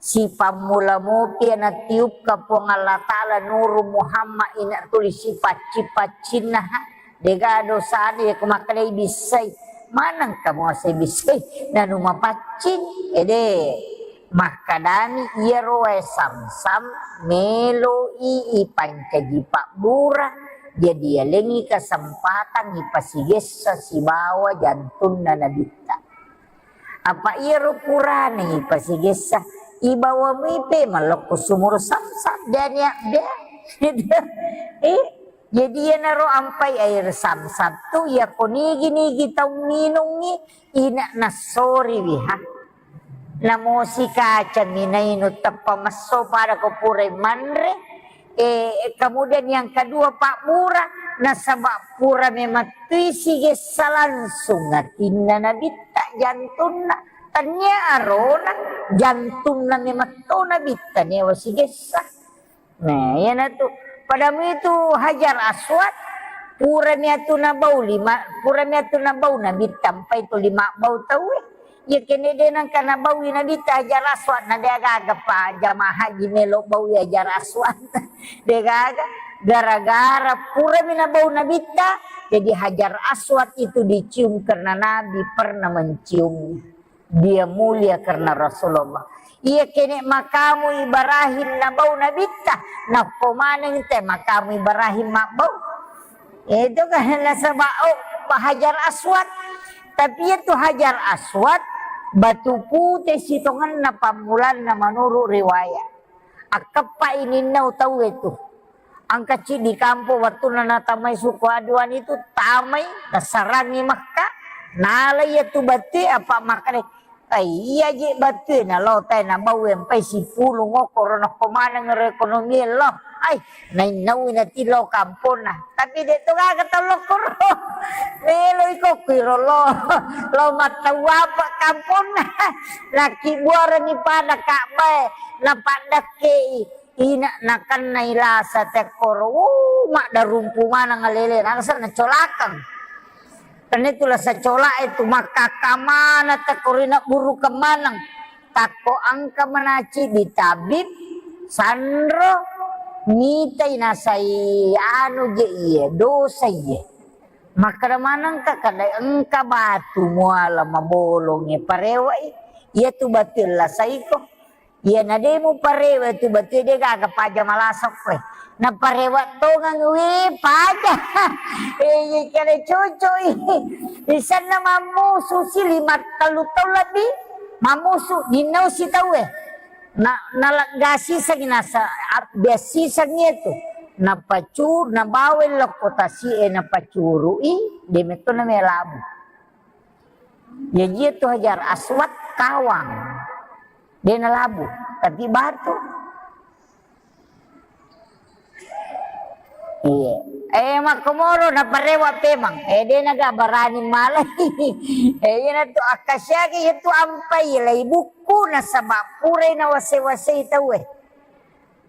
Sipammula mopi natiupka Puang Allah Ta'ala Nuru Muhammad ina tuli sipacci-paccinna, ha? Dega dosana yako makkedai bissai. Maneng kamu asai bissai? Nanu mapaccing? Ede. Makkedani iyaro wae samsam meloi ipancaji pabbura. Jadi yalengngi kesempatan ipasigessa sibawa jantunna nabitta. Apa iyaro purana ipasigessa, ibawa muipe mallokko sumur samsam, dani abbe. Eh, jadi iyanaro ampai air samsam tu, iyako nigi-nigi tau minungngi, ina nassoriwi, ha. Namosi kacami nainu teppa messo pada ko purai manre. Eh, kemudian yang kedua, pabbura, nasaba pura memettui sigessa langsung atinna nabitta jantunna. Tania arona, jantunna memetto nabitta newa sigessa. Nah, iyanatu. Padamu itu Hajar Aswad, pura miatu nabau lima, pura miatu nabau nabitta, mpai tu lima bau tauwe. Iya kene de nengka nabaui nabitta Hajar Aswad, na de gaga pa jamaah haji melo baui Hajar Aswad. De gaga. Gara-gara purami nabau Nabitta, jadi Hajar Aswad itu dicium karena Nabi pernah menciumnya. Dia mulia karena Rasulullah. Iya kene makamu Ibrahim nabau Nabitta, nakko maneng te makamu Ibrahim mabbau. Itu kan nasaba, oh, Hajar Aswad. Tapi itu Hajar Aswad, batu pute sitongenna pammulanna menurut riwayat. Akkeppa ininna utauwe tu. Engka ciddi kampo wettunna natamai suku Aduan itu, tamai, nasarangi Mekka, nalai iya tu batu, apa makkeda, "Ai, iya je batu, nalo tai nabau empai sipulung okkoro nakko maneng ro ekonomi lo." Ai, nainnaui nati lo kamponna. Tapi de to gaga tau lokkoro. Melo iko kuiro lo. Lo mattau apa kamponna. Nakki buarani pada Ka'bae, napaddakkei. Ina nakennai lasa tekkoro, uh, maddarumpu maneng alele, nangsa nacolakeng. Tenna itu lasa cola itu makkakka maneng tekkoro, ina burukeng maneng. Takko engka manaci di tabib, sanro, mitai nasai anu je iye, dosa iye. Makkeda manengka, kada engka batu muala mabolongnge parewai, iya tu batu lasaiko. Iyana de muparewa tu batu de gaga paja malasokko e. Naparewa tongang we paja. Eh, iya kale cocok i. Isenna mammusu si lima tellu taung lebbi. Mammusu, ninnau si tau e. Na, naleggasi sangi nasa, ab-, biasi sangi itu. Napacu, nabawa lokko tasi e napacurui, de metto na melabu. Jaji itu Hajar Aswad kawang. De nalabu, tapi batu. Iya. Eh, makkomoro naparewa pemang. Eh, de naga barani malai. Eh, iyana tu akkasiaki itu ampai lai bukku nasaba purai nawase-wasei tau e.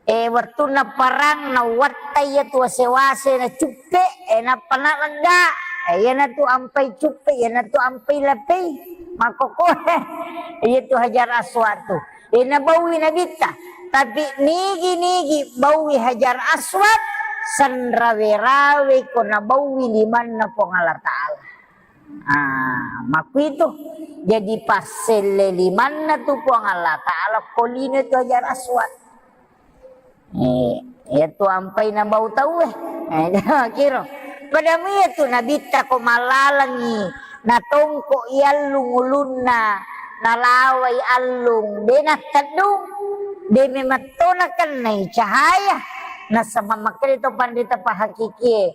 Eh, wettunna perang, nawattai iya tu wase-wase na cuppe, eh, nappa nalegga. Eh, iyana tu ampai cuppe, iyana tu ampai lapei. Makkokkoe. Iya tu Hajar Aswad tu. Eh, nabaui Nabitta. Tapi nigi-nigi baui Hajar Aswad, senrawe-rawe ko nabaui limanna Puang Allah Ta'ala. Ah, makkuitu. Jadi passelle limanna tu Puang Allah Ta'ala ko lino tu Hajar Aswad. Eh, iya tu ampai nabau tau e. Eh, kiro. Padamu iya tu Nabitta ko mallalengi, natongko i allung ulunna, nalawai allung, de natteddung, de memetto nakennai cahaya. Nasaba makkeda to panrita pahakikie,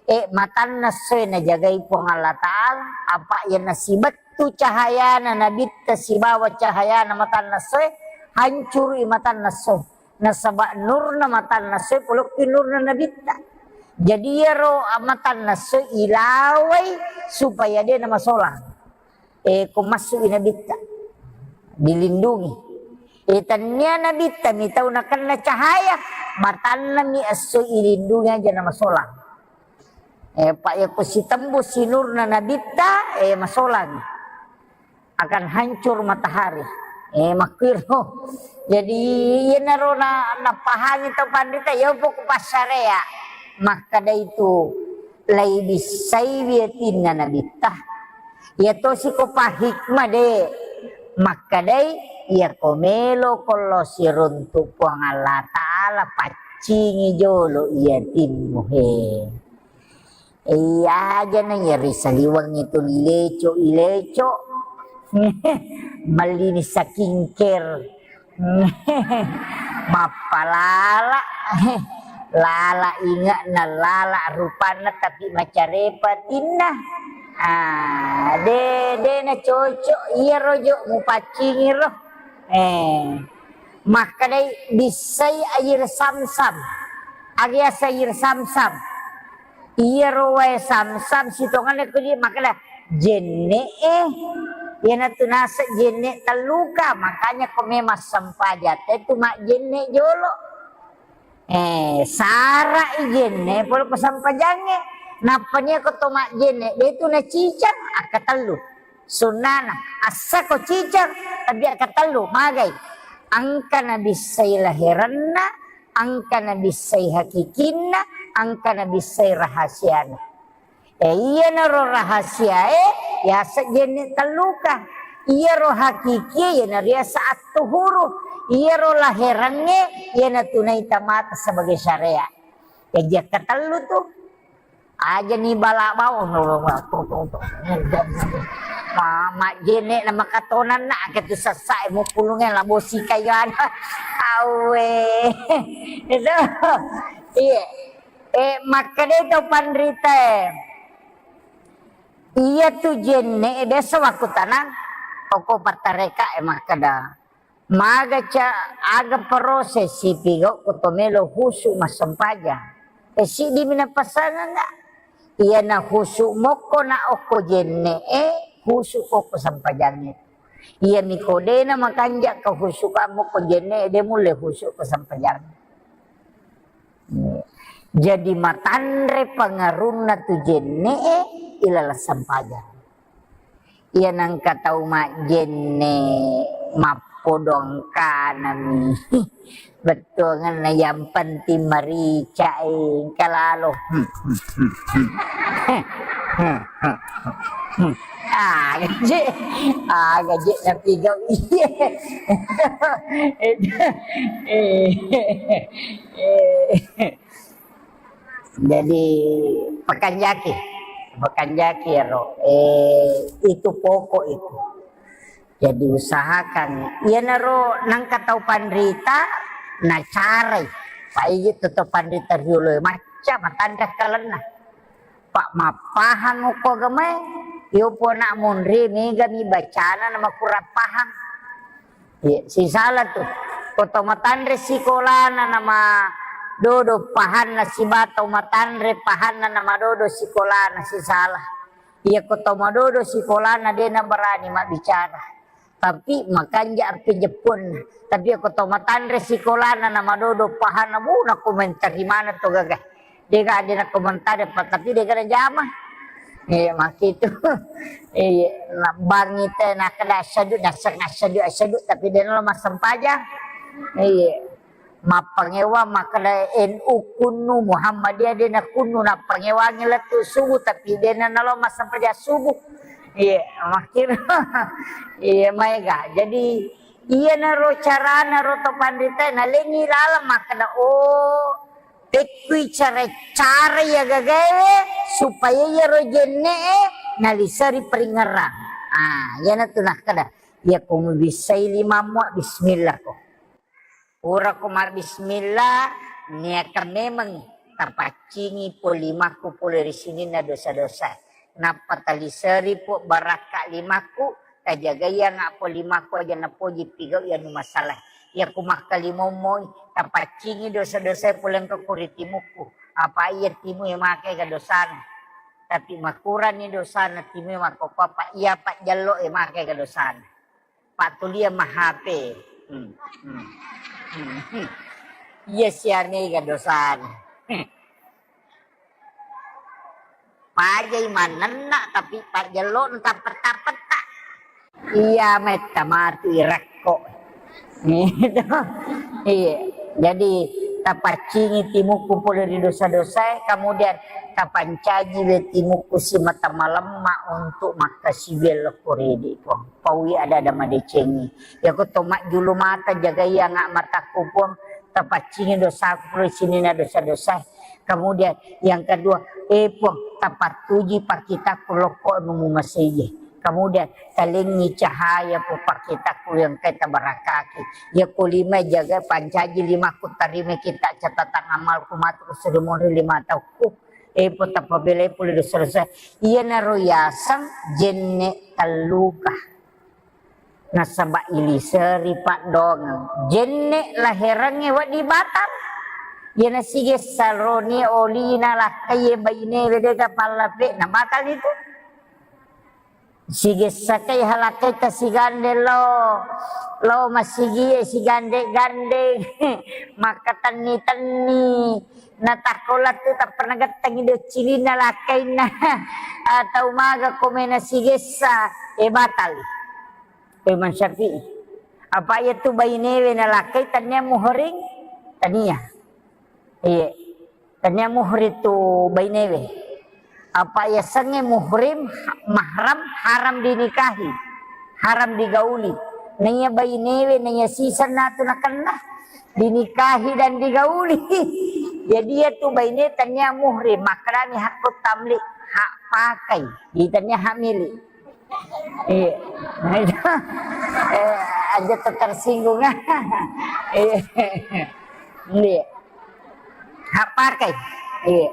eh, matanna essoe najagai Puang Allah Ta'ala, apa iya nasibettu cahayana Nabitta sibawa cahayana matanna essoe, hancurui matanna essoe. Nasaba nurna matanna essoe polokki nurna Nabitta. Jadi iyaro matanna essoe ilawai supaya de namasolang. Eh, ko massu'i Nabitta, dilindungi. Eh, tennia Nabitta mi tau nakenna cahaya, matanna mi essoe ilindungi aja namasolang. Eh, pa iya ko sitembus sinurna Nabitta, eh, masolang. Akan hancur matahari. Eh, makkiro. Jadi, iyanaro na, napahami tau panrita, iya poko passarea. Makkeda itu, lai bissai wiatinna Nabitta. Iya tosi ko pahikmah de. Makkedai, iya ko melo ko lo siruntu Puang Allah Ta'ala, paccingi jolo iya timmu he. Iya aja na iya ri saliweng itu leco, ileco. Mellini skincare. Mappalala. Lala inge'na, lala rupanna, tapi macarepa tinna. Ah, de, de na cocok iyaro jo mupaccingi ro. Eh, makkedai bissai air samsam. Aga yaseng air samsam? Iyaro wae samsam sitongenna ko di makkeda jenne e. Iyanatu naseng jenne telluka, makanya ko memang sempajang te tu majjenne jolo. Eh, sara'i jenne pole ko sempajangnge. Nappa nia ko to majjenne de tu nacicang, akkatellu. Sunnana, assa ko cicang, tapi akkatellu, magai. Engka nabissai laherenna, engka nabissai hakikinna, engka nabissai rahasiana. E, iyanaro rahasiae yaseng jenne' telluka. Iyaro hakikie iyanaro yaseng attuhuru. Iyaro laherengnge iyanatu naita mata sebagai syariat. Jaji engka tellu tu. Ajani bala bawang. Ma-, majjenne' na makatonanna, engka tu sessae muppulungnge labo sikayana. Awe. Itu. Iya. Eh, makkeda to panrita e. Iya tu jenne' e, biasa wakkutanang, toko pattareka e makkeda. Maga ca aga proses sipigau ko to melo husu massempajang. E, siddi mi napasangeng ga? Iyana husu mokko na okko jenne' e, husu ko okko sempajangnge. Iya mi ko de na makanja ka husu ka mokko jenne' e, de mulle husu ko sempajangnge. Jadi matanre pangarunna tu jenne' e ilaleng sempajang. Iya nengka tau majjenne' mappodong kanami. Bettuangenna yang penting marica e engka lalo. Ah, gaje. Ah, gaje napigau. Iya. Eh, eh, eh. Jadi, pakanjaki, pakanjaki ero, eh, itu pokok itu. Jadi, usahakan, iyanaro nengka tau panrita, nacarai. Paigi tu tau panrita riolo e, macca matanre kalenna. Pa mappahang okko agamae, iyo pona monri, mega mi bacana na makurang pahang. Iya, sisala tu. Ko to matanre sikolana nama dodo pahanna siba to matanre pahanna nama dodo sikolana sisala. Iya, ko to madodo sikolana de na berani mabbicara. Tapi makanja api jeppun. Tapi ko to matanre sikolana nama dodo pahanna bu na komentari mana to gaga. Dega de na komentari pa tapi dega na jama. Iya, makitu. Iya, na bangi te na kada asyadu, naseng asyadu, asyadu, tapi de na lo massempajang. Iya. Mappangewa makkeda N U kunnu, Muhammadiyah de na kunnu, nappangewangi lettu subuh, tapi de na nalo massempajang subuh. Iya, makkiro. Iya, maega. Jadi, iyanaro carana ro to panrita, nalengi laleng makkeda, oh, pekkui cara-cara iya gagae supaya iyaro jenne' e naliseri peringerang. Ah, iyanatu nakkeda, iya ko mubissai limammu, bismillah ko. Pura ko mabbismillah, niakan memeng tapaccingi po limakku pole ri sininna dosa-dosa. Nappa taliseri po barakka limakku, tajagaianga po limakku aja napoji pigau iyanu masalah. Iya ku makkalimomoi, tapaccingi dosa-dosa pole engka ko ri timukku. Apa iya timu e makai ga dosana. Tapi makurani dosana timu e makkokko apa iya pajjallo e makai ga dosana. Pattulia ma H P. Hmm, hmm, hmm, hmm. Iya siamega dosana. Hmm. Pajai manenna tapi pajjallo tappetta-petta. Iya metta matu irekko. Gitu. Iya. Jadi tapaccingi timukku pole ri dosa-dosae, kemudian tapancaji we timukku simata malemma untuk makkasiwiang lokko ridi, Puang. Paui ada-ada madecengi. Yako to majjulu mata, jagai anga matakku, Puang. Tapaccingi dosaku, sininna dosa-dosa. Kemudian yang kedua, eh, Puang, tapattuji pakkitakku lokko anu mumasei. Kemudian talengi cahaya pu pakkitakku yang kai tabarakaki. Yako lima jaga pancaji limakku, tarima kita catatan amalku matu ku sudah monri lima tahunku. Eh, Puang, tapabelai pole dosa-dosa. Iyanaro yaseng jenne' telluka. Nasaba iliseri paddongeng. Jenne' laherengnge wedding batal. Iyana sigessa roni olina lakkai bainewe dega pallape na batal itu. Sigessa kai halakkaita sigande lo, lo masigie sigande-gande, makkatenni-tenni. Natakko lettu tappa nagettengi doccilinna lakkainna. Atau maga komena sigessa, e batal. Imam Syafi'i. Apa iya tu bainewe nalakkai tania muhrim? Tania. Iya. Tania muhrim tu bainewe. Apa yasengnge muhrim, mahram, haram dinikahi, haram digauli. Naiya bainewe, naiya sisenna tu nakenna, dinikahi dan digauli. Jadi iya tu baine tania muhrim, makkedani hakku tamlik, hak pakai. Di tania hak milik. Iya. Eh, aja tersinggung. Iya. Iya. Hak pakai. Iya.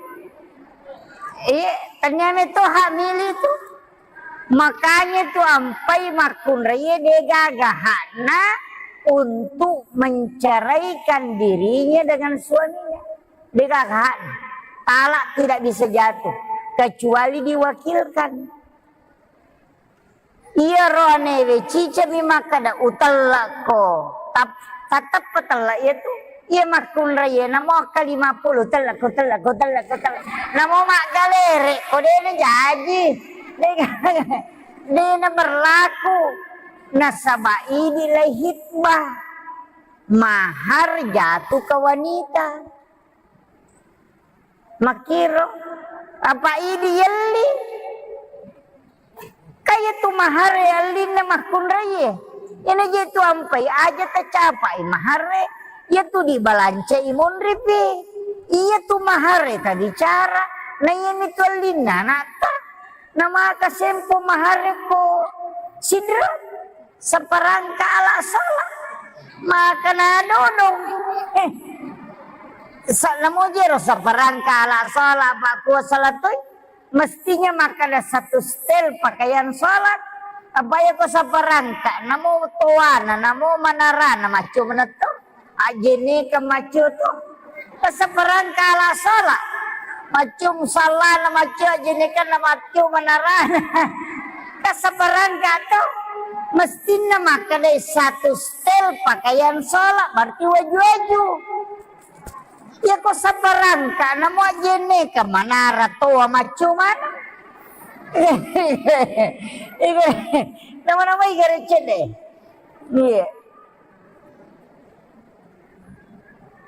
Iya, ternyata itu hak milik itu. Makanya tu ampai makkunraie degaga hakna untuk menceraikan dirinya dengan suaminya. Degaga hakna. Talak tidak bisa jatuh kecuali diwakilkan. Iya roanewe cicami makkeda, "Utellekko." Tap-, tatteppa tellek iya tu. Iya makkunrai iya, namo akka lima puluh, "Utellekko, utellekko, utellekko, utellekko." Namo maggalere ko, dena jaji. Dena, dena berlaku. Nasaba idi lai hitbah. Mahar jatuh ke wanita. Makkiro, apa idi yelli? Kaya tu mahare allinna makkunraie. Ina je tu ampai aja tacapai mahare, iya tu dibalancai monripi. Iya tu mahare tabicara, na iya mi tu allinna anatta. Na maka sempo mahare ko sidro. Saparangka ala sola. Maka na dodong. Eh, sa-, namo jero saparangka ala sola, apa kuasa latoi? Mestinya makkeda satu setel pakaian sholat. Apa ya ko saparangka, namo toana, namo manarana, macco menetto. Ajene ke macco to. Saparangka ala sholat. Macco musallana, macco ajenekanna, macco manarana. Ka saparangka to. Mestinna makkeda satu setel pakaian sholat, berarti waju-waju. Iya ko saparangka, namo ajene ke manara toa macco mana. Nama-nama igare cede. Iya.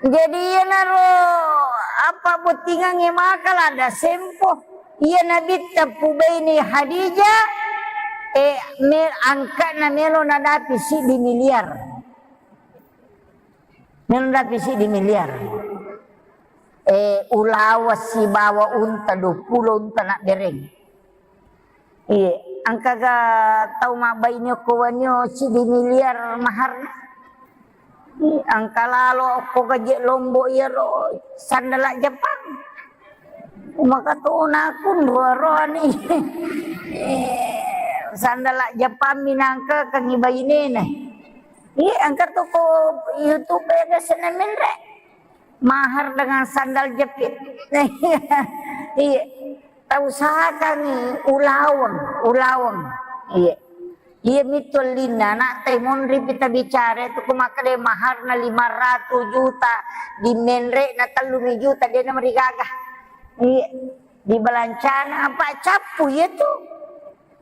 Jadi iyanaro apa bottingangnge maka lada sempo. Iya Nabitta pubaini Hadijah, eh, me-, angka'na melo nadapi siddi miliar. Melo nadapi siddi miliar. Eh, ulawa sibawa unta, dua puluh unta nabbereng. Iya, engkaga tau mabbaine okko wenni siddi miliar maharna? Iya, engka lalo okko gaje Lombok iyaro sandala Jepang. Maka tona kunro roani. Eh, sandala Jepang minangka kengi bainena. Iya, engka toko YouTube ya, biasa menre. Mahar dengan sandal jepit. Iya. Tausahakangngi ulaweng, ulaweng. Iya. Iya mitu ellinna, nak tai monri pita bicara itu ku makkeda maharna lima ratus juta, di menre na tellumi juta, dia na marigaga. Iya. Di balancana apa cappu iya tu.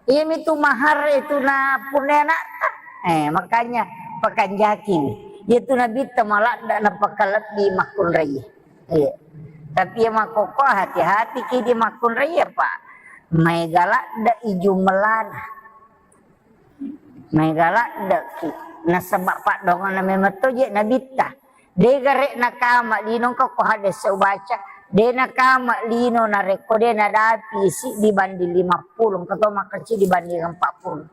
Iyami tu mahar itu na punna anakta. Eh, makanya pakanjaki. Iya tu nabitta maladda napakalebbi makkunrai. Iya. Tapi iya makkokko hati-hati ki di makkunrai apa? Maega ladda i jumlana. Maega ladda ki. Nasaba paddongana memang to je nabitta. De gare nakama lino, engka ko hadis ubaca, de nakama lino narekko de nadapi siddi banding lima puluh, engka to makkeda siddi banding empat puluh.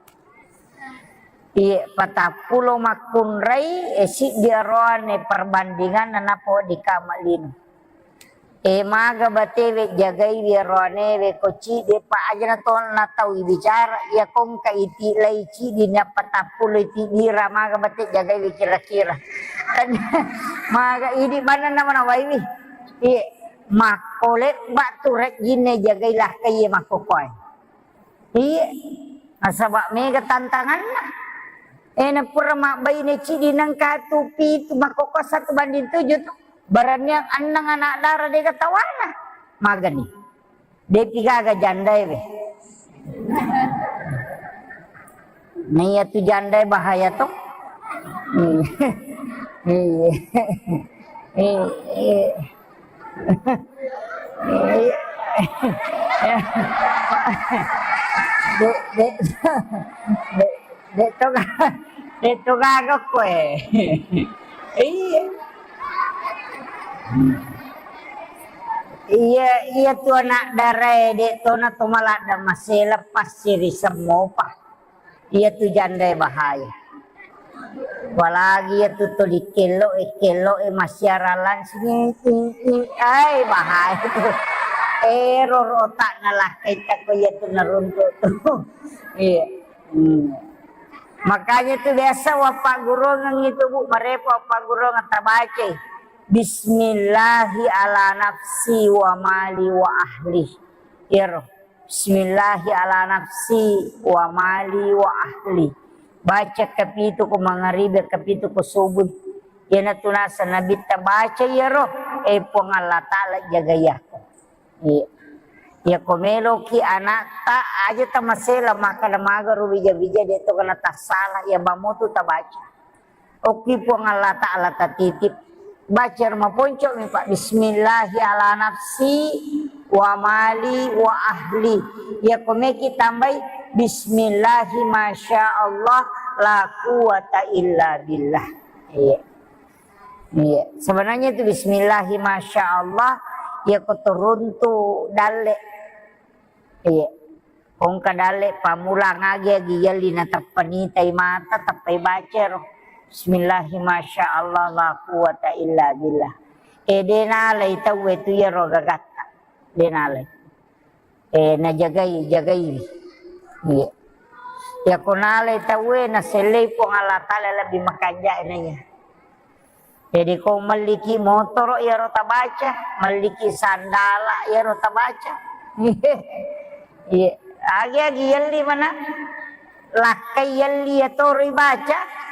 Iye, patappulo makkunrai, e, siddi aroane perbandinganna nappa wedding kama lino. E, maga batewe jagaiwi aroanewe ko ciddi pa aja na to na tau ibicara, iya kongka iti lai ciddi na patappulo iti dira, maga bate jagaiwi kira-kira. Maga idi manenna manawaiwi. Iye, makko lebba tu rejjinna jagai lahka iye makkokoe. Iye, nasaba mega tantanganna. E, na pura mabbaine ciddi nangka tu pitu, makkokko satu banding tujuh tu. Baraniang enneng anak dara dega tawana. Magani. Depi gaga jandae we. Naiya tu jandae bahaya to. Iya. Iya. Iya. De', de', de', de' to ga-, de' to gaga koe. Iya. Iya, iya tu anak darae, de' to na to maladda masela passiri semmopa. Iya tu jandae bahaya. Apalagi iya tu tuli kello e, kello e massiarang langsung, i, i, i, ai, bahaya tu. Ero rotak nalakkai tako iya tu naruntuk tu. Iya. Hmm. Makanya tu biasa wappaggurungeng itu, Bu, marepa wappaggurungeng tabacai. Bismillahi ala nafsi wa mali wa ahli. Iyaro. Bismillahi ala nafsi wa mali wa ahli. Baca kapitu ko mangaribi, kapitu ko subuh. Iyanatu naseng Nabitta baca iyaro, eh, Puang Allah Ta'ala jagai aku. Iya. Iya ko meloki anakta aja tamasela makkada magaro bija-bija de' to kena tassala, iya mamutu tabaca. Okki Puang Allah Ta'ala tatitip. Baca ro maponco mi, Pak. Bismillahi ala nafsi wa mali wa ahli. Iya ko meki tambai bismillahi masya Allah la quwata illa billah. Iya. Iya. Sebenarnya itu bismillahi masya Allah, iya ko turuntu dalle. Iya. Engka dalle pammulang agi-agi yelli na tappa nitai mata, tappai baca ro. Bismillahi masya Allah la quwata illa billah. E de' nalai tauwe tu iyaro gagatta. De' nalai. E najagai, jagai. Iya. Iya ko nalai tauwe nasellei Puang Allah Ta'ala lebih makanja naiya. Jadi ko melliki motoro iyaro tabaca, melliki sandala iyaro tabaca. Iya, agi-agi yelli mana? Lakkai yelli iyatoro ibaca.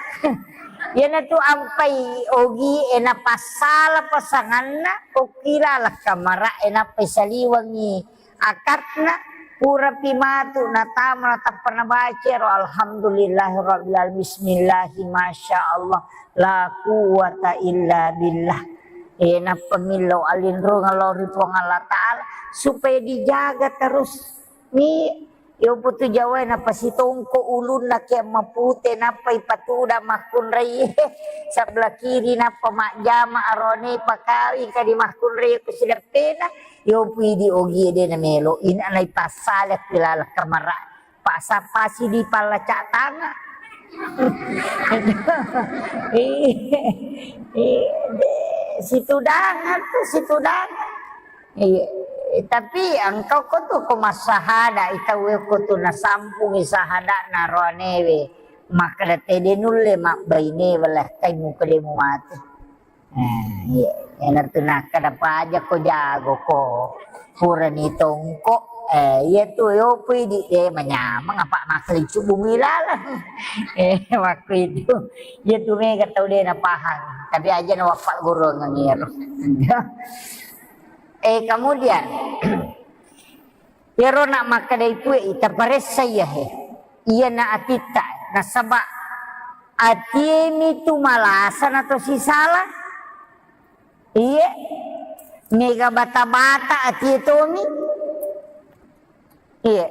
Iyanatu ampai ogi e napassala pasanganna, okkila lakkamara e nappai saliwengi akatna, purapi matu natama natappa nabaca ro, alhamdulillahirabbil alamin, bismillahi masya Allah, la quwwata illa billah. E, nappa millau alinrungang lao ri Puang Allah Ta'ala supaya dijaga terus. Mi, yopo tu Jawa napasitongko ulunna ke mapute, nappa ipatuda makkunrai sebelah kiri, nappa majjama arone pakawing kadi makkunrai ko sideppena. Yopi di ogi de' namelo, ina naipassala ku laleng kamara. Pasapasi di pallacak tangan. Iya, iya, de', situdangan tu, situdangan. Iya, tapi engka ko tu ko massahada, itau ko tu nasampungi sahada na roanewe. Makkada tede nulle mabbaine wala kai muka de' mumate. Eh, iya. Iyanatu nakkada paja ko jago ko. Purani tongko. Eh, iya tu yopi di de' manyameng apa makkada cubu milalang. Eh, waktu itu. Iya tu mega tau de' napahang. Tapi aja na wappaggurungeng iyaro. Eh, kemudian Iyaro na makkadai tue, ita paressa iya he. Iyana atitta, nasaba atie mi tu malasa na to sisala. Iye, mega bata-bata atie tomi. Iye,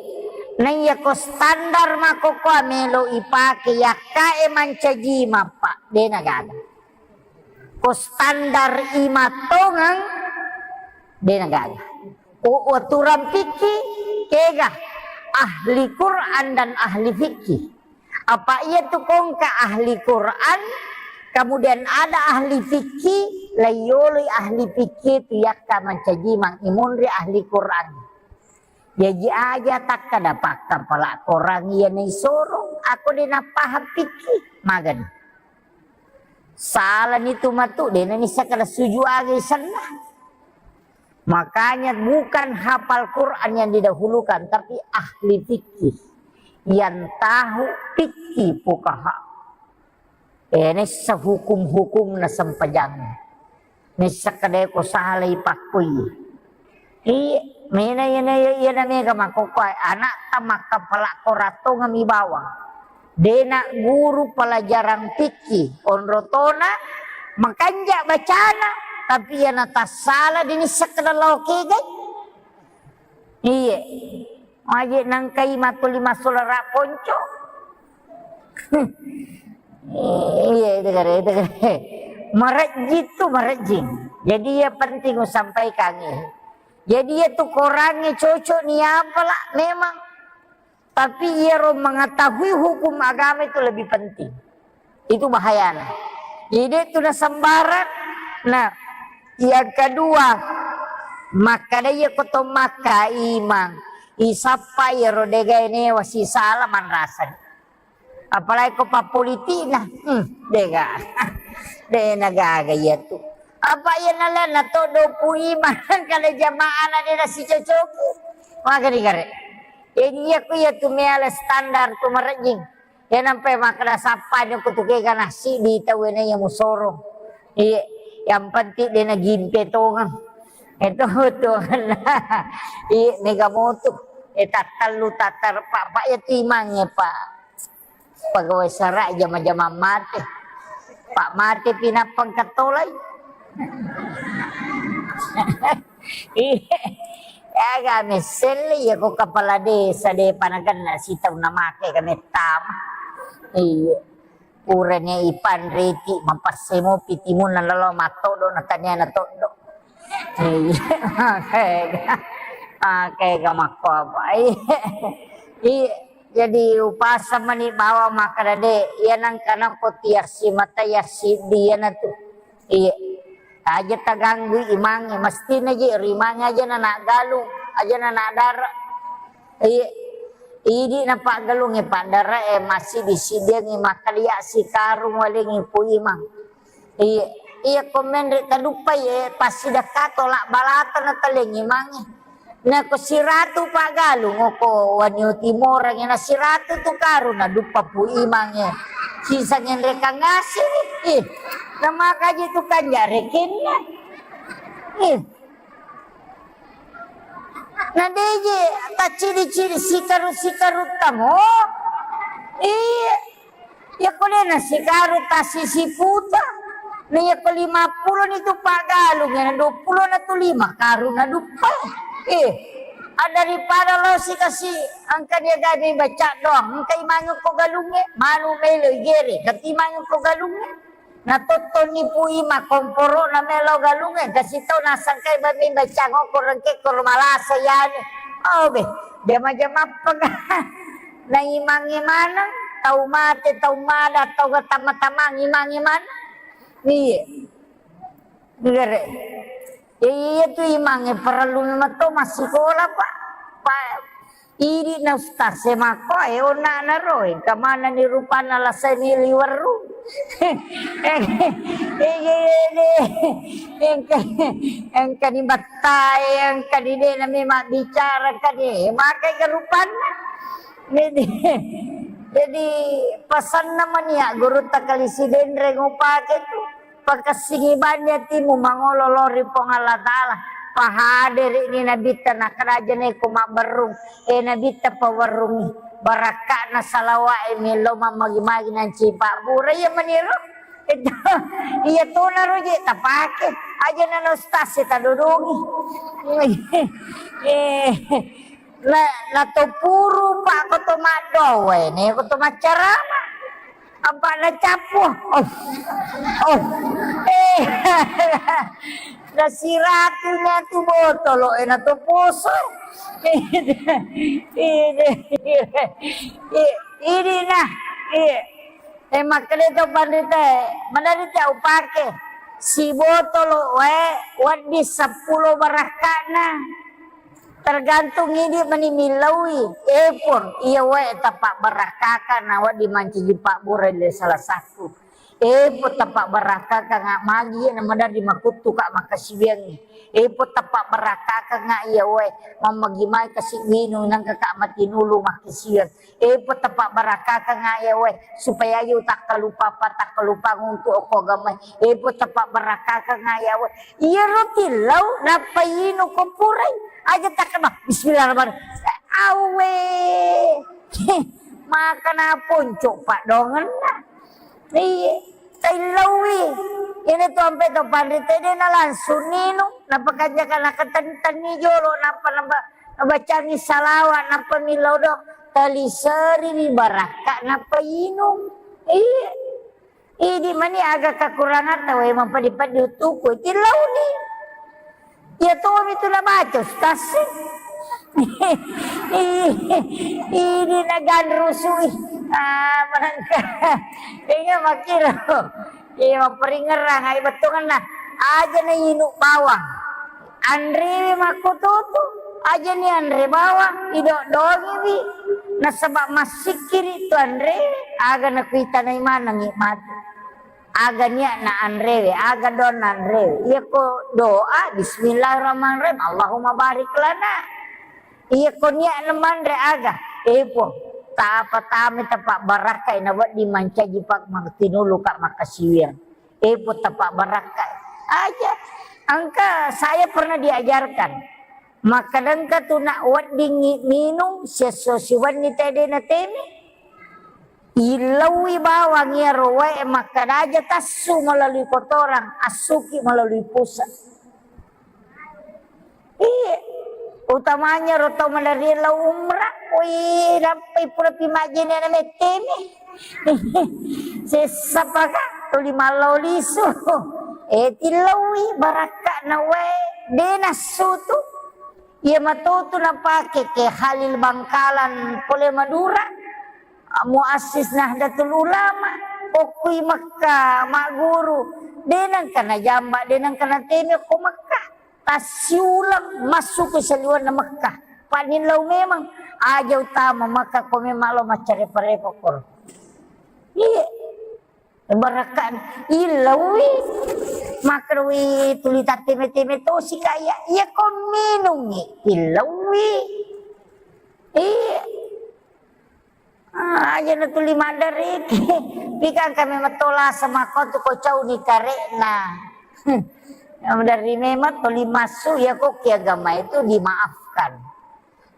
na iya ko standar makkokkoa melo ipake yakkae mancaji mappa, de na gaga. Ko standar imattongeng, de na gaga. Ko aturan fikih, kega ahli Quran dan ahli fikih. Apa iya tu kongka ahli Quran, kemudian ada ahli fikih, laiyoloi ahli fikih tu yakka mancaji mang imunri ahli Quran. Jaji aja takkada pakkapala Quran iya naisoro, ako de napahang fikih, magani. Salani tu matu, de nanissa kada suju aga isenna. Makanya bukan hafal Quran yang didahulukan, tapi ahli fikih. Yang tahu fikih fuqaha. Eh, nessa hukum-hukum na sempajang. Nessa kadai ko salai pakkui. Iya, mena iya na iya na mega makkokkoe, anakta makkapala Quran tongeng mi bawang. Dena guru pelajaran fikih, onrotona makanja bacana, Tapi iyana tassala dini sekedar lao kegai. Iye. Maje nangkai matuli masolara ponco. Iya, itu kare, itu kare. Marejjing tu, marejjing. Jadi, ya, penting usampaikan, ya. Jadi, ya, tu korangnge cocok ni apa lah, memang. Tapi, iyaro mengetahui hukum agama itu lebih penting. Itu bahayana. Jadi, itu na sembarang. Nah, yang kedua, makkada iya ko to makka imang, isappa iyaro degae newa sisala manrasani. Apalagi ko pappolitikna, hmm, dega. De nagaga iya tu. Apa iya nalena to dopu imang kada jamaana de nasicocoki. Makani kare. Jadi iya ku iya tu meala standar tu marejjing. Iya nampai makkada sappa ni ko tu kega nasi di tau ena iya musoro. Iya, yang penting de nagimpe tongeng. Itu tu. Iya, mega motu. Eh, tattallu, tattar, Pak, Pak, iya tu imang, ya, Pak. Pegawai sara jama-jama mate. Pak mate pinappa engka tolai. Iya. Aga meselle ya ko kepala desa de panaganna sitau namake ka mettama. Iya. Purane ipanreti mapasse mopi timunna lalo mattodo na taniana toddo. Iya. Oke. Oke, ga makko apa? Iya. Iya. Jadi upasang mani bawang makkada de, iya nangka nakko tiassi mata yassiddi iyana tu. Iya. Aja taganggui imangnge, mestina je ri imangnge aja na naggalung, aja na nadara. Iya. Idi na paggalungnge paddara e massiddi-siddiangngi makkalia sikarung walengngi pu imang. Iya, iya, ko menre taduppai, eh, passidekka tolak balata na talengngi mange. Nako siratu paggalung, oko wanio timorang, na siratu tu karung na duppa pu imangnge. Sisa ngenrekang ngasini, ih, namakaji tu kanja rekenna. Ih. Na deje, taccidi-cidi sikaru-sikaru tamo. Iya. Iyako de nasikaru tassi siputa, na iyako lima pulo ni tu paggalung, na dua pulo na tu lima karung na duppa. Eh, a, daripada lo sikasi engka dia gabe baca doang, engka imangi ko galungnge, manu melo igere, kati imangi ko galungnge. Na tottoni pu ima komporo na melo galungnge, kasi tau nasangkai babe baca ngoko rengke ko malasa yani. Oh be, jama-jama apa. Na imangnge maneng, tau mate, tau mada, tau gatamma-tamang, imangnge maneng. Iye. Gere. Ya, iya tu imangnge parellu memang to massikola, Pak. Pak, idi na ustaz e makko, eh, onna na ro, eh, kemana ni rupanna lasai ni liweru. Eh, eh, eh, eh, eh, engka, engka ni battai, engka ni de na memang bicara, engka ni, eh, makai ke rupanna. Jadi, jadi pasanna mania gurutta kali Sidenreng upake tu, pakessingi banni atimu mangolo lao ri Puang Allah Taala. Pahaderi ni nabitta nakkeda aja neko mabberrung, eh, nabitta pawerrungi barakka'na salawa'e melo mammagi-magi nanci pabbura iya maniro. Itu, iya tonaro je tapake. Aja nana ustaz e tadodongi. Eh, Na, na to puru, Pak, ko to maddowe, ne ko to maccarama. Apa na cappu? Oh. Oh. Eh. Na siratu na tu botolo, eh, na to poso. Ini, ini, ini, ini nah. Iya. Eh, makkeda to panrita, manarita upake sibotolo wae, wedding seppulo barakka'na. Tergantung idi mani millaui. Epon, iya wae tappa barakkaka na wedding mancaji pabbura le salah satu. Epon tappa barakkaka nga magi na maderri makuttu ka makkasiwiangngi. Epon tappa barakkaka nga iya wae mammagi mai kasi winu nangka ka matinulu makkasiwiang. Eppo tappa barakkakang aja wae, supaya aja utakkalupa-, patakkalupang untuk okko agamae. Eppo tappa barakkakang aja wae. Iyaro tillau nappa inu ko purai. Aja takkama, bismillahirrahmanirrahim. Awe. Makana ponco padongenna. Iya, taillaui. Ini tu Sampai to panrita de' na langsung ninung, nappa kanjaka nakatenni jolo, nappa naba-, nabacangi salawat, nappa millau do, taliseri ri barakka, nappa inung. Iya. Idi mani aga kakurangatta wae mampadi-padi utuku, tillauni. Iya tomi tu nabaca ustaz. Ini naganrusui. Ah, manangka. Inga makiro. Iya, maperingerang, ai bettuanna. Aja na inu bawang. Anrewe makkututu, aja ni anre bawang, idodongiwi. Nasaba massikkiri tu anrewe, aga nakuitanai manengi matu. Aga niatna anrewe, aga doanna anrewe. Iyako doa, bismillahirrahmanirrahim, Allahumma barik lana. Iyako niatna manre aga, eh, Puang, tapa tami tapa barakkai na wedding mancaji pak maktinulu ka makasiwiang. Eh, Puang, tapa barakkai. Aja. Engka saya pernah diajarkan. Makkadengka tu nak weddingngi minung siesso siwenni tede na temi. Illauwi bawang iyaro wae makkada aja tassu melalui kotoran, assuki melalui pusat. Iya. Utamanya ro tau maderri lao umrah, wih, nappai pura pi majjene na mettemi. Sessa paka tuli mallau lisu. Eh, tillaui barakka na wae, de nassu tu. Iya matotu napake ke Khalil Bangkalan pole Madura. Muassis Nahdlatul Ulama, okkui Mekka, magguru, de nengka najamba, de nengka nateme ko Mekka. Tassiuleng massu ko saliwenna Mekka. Panillau memang aja utama Mekka ko memang lo maccare parepo koro. Iya. Barakka illauwi. Makrui tuli tatteme-teme tosi kaya. Iya ko minungi illauwi. Iya. Ah, aja na tuli maddariki. Pikang kami matola sama kau tu ko cauni karekna. Dari memang tuli masuk ya kok ki agama itu dimaafkan.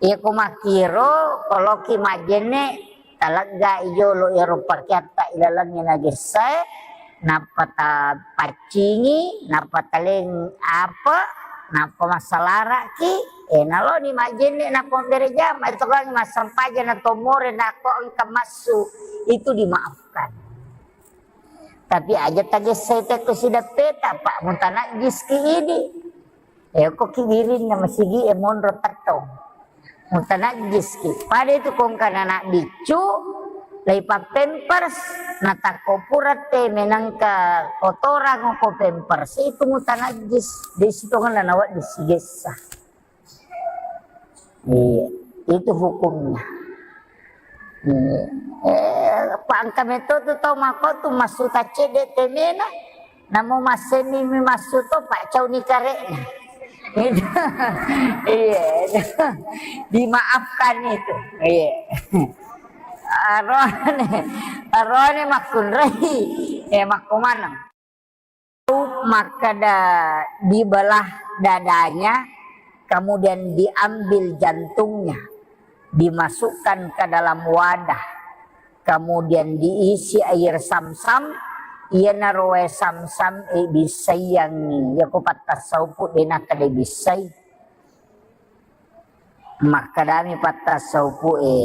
Iya ko makkiro, koloki majjenne, talegga i jolo iyaro pakeatta ilalengnge nagessae, nappa tapaccingi, nappa taleng apa, nappa massalaraki, eh, naloni majjenne, nappa mabbere jama, itu kan massempajang na tomore, nako engka massu, itu dimaafkan. Tapi aja tagessai tekko sideppeta, Pak, mutanajjiski idi. Eh, ko ki wirinna masigi e monro tettong. Mutanajjiski. Pada itu kongkana anak biccu, laipa pampers, natakko pura te menangka kotorang ko pampers, itu mutanajjis. Di situ kan nawa disigessa. Iya, itu hukumnya. Iya. Eh, pangka meto tu tau mako tu massu taccedde temena, namo masseni mi massu to pak cauni karekna. Itu. Iya, itu. Dimaafkan itu. Iya. Arone, arone makkunrai. Eh, makkumaneng. Makkeda dibelah dadanya, kemudian diambil jantungnya, dimasukkan ke dalam wadah, kemudian diisi air samsam, iyanaro wae samsam e bissaiangngi, yako pattassaupu de nakkeda bissai. Makkedami pattassaupu'e,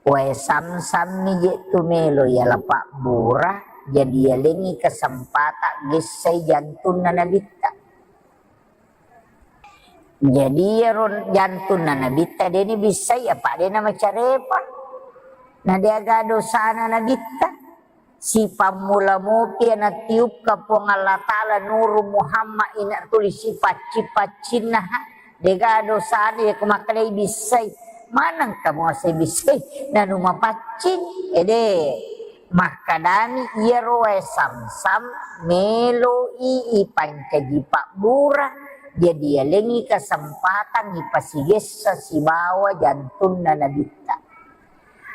"Wae samsammi je tu melo yala pabbura, jadi yalengngi kesempatan gessai jantunna nabitta." Jadi iyaro jantunna nabitta deni bissai, apa dena macarepa. Na deaga dosana nabitta. Sipammula mopi natiupka Puang Allah Ta'ala nuru Muhammad ina tuli sipacci-paccinna, ha. Dega dosana iya ko makkedai bissai. Maneng kamu ase bissai nanu mapaccing? Ede. Makkedami iyaro wae samsam meloi ipancaji pabbura. Jadi yalengngi kesempatan ipasigessa sibawa jantunna nabitta.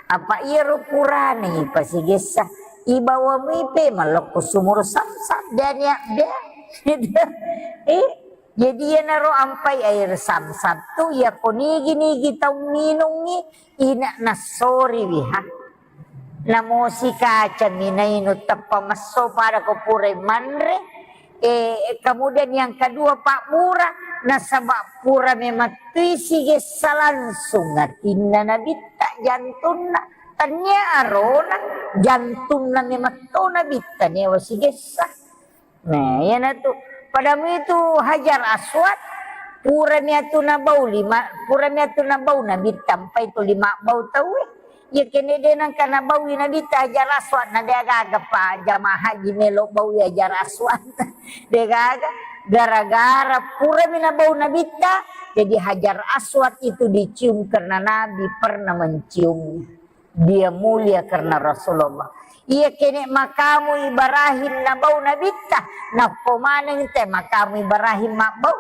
Apa iyaro purana ipasigessa, ibawa muipe malokko sumur samsam, daniak bea. Eh, jadi iyanaro ampai air samsam tu, iya ko nigi-nigi tau minungngi, ina nassoriwi ha. Namosi kaca minainu teppa messo pada ko purai manre, Eh, kemudian yang kedua, pabbura, nasaba pura memettui sigessa langsung atinna Nabitta, jantunna. Tania arona, jantunna memetto Nabitta, newa sigessa. Nah, iyanatu. Pada muitu Hajar Aswad, purami atu nabau lima, purami atu nabau Nabitta, mpai tu lima bau tauwe. Iya kene de nengka nabaui Nabitta Hajar Aswad, na de gaga pa jamaah haji melo baui Hajar Aswad. De gaga, gara-gara purami nabau Nabitta, jadi Hajar Aswad itu dicium karena Nabi pernah menciumnya. Dia mulia karena Rasulullah. Iya kene makamu Ibrahim nabau Nabitta, nakko maneng te makamu Ibrahim mabbau.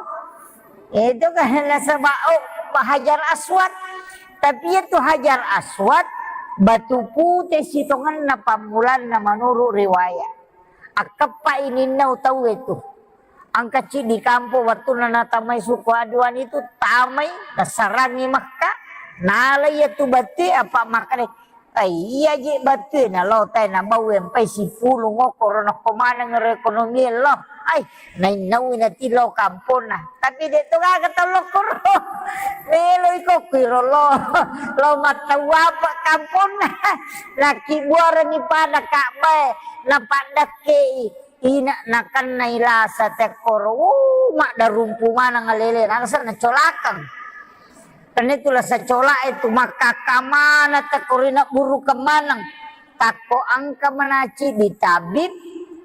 Itu kan nasaba, oh, Hajar Aswad. Tapi itu Hajar Aswad, batu pute sitongenna pammulanna menurut riwayat. Akkeppa ininnau tauwe tu. Engka ciddi kampo wettunna natamai suku Aduan itu, tamai, nasarangi Mekka, nala iya tu batu, apa makkeda, "Ai, iya je batu na lo tai na bau empai sipulung okkoro nakko maneng ro ekonomi lo." Ai, nainnaui nati lo kamponna. Tapi de to gaga tau lokkoro. Melo iko kuiro lo, lo mattau apa kamponna. Nakki buarangi pada Ka'bah, napaddakkei. Ina nakennai lasa tekkoro, uh, maddarumpu maneng alele, nangsa nacolakeng. Karena itu lasa colak itu makkakka maneng tekkoro, ina burukeng maneng. Takko engka manaci di tabib,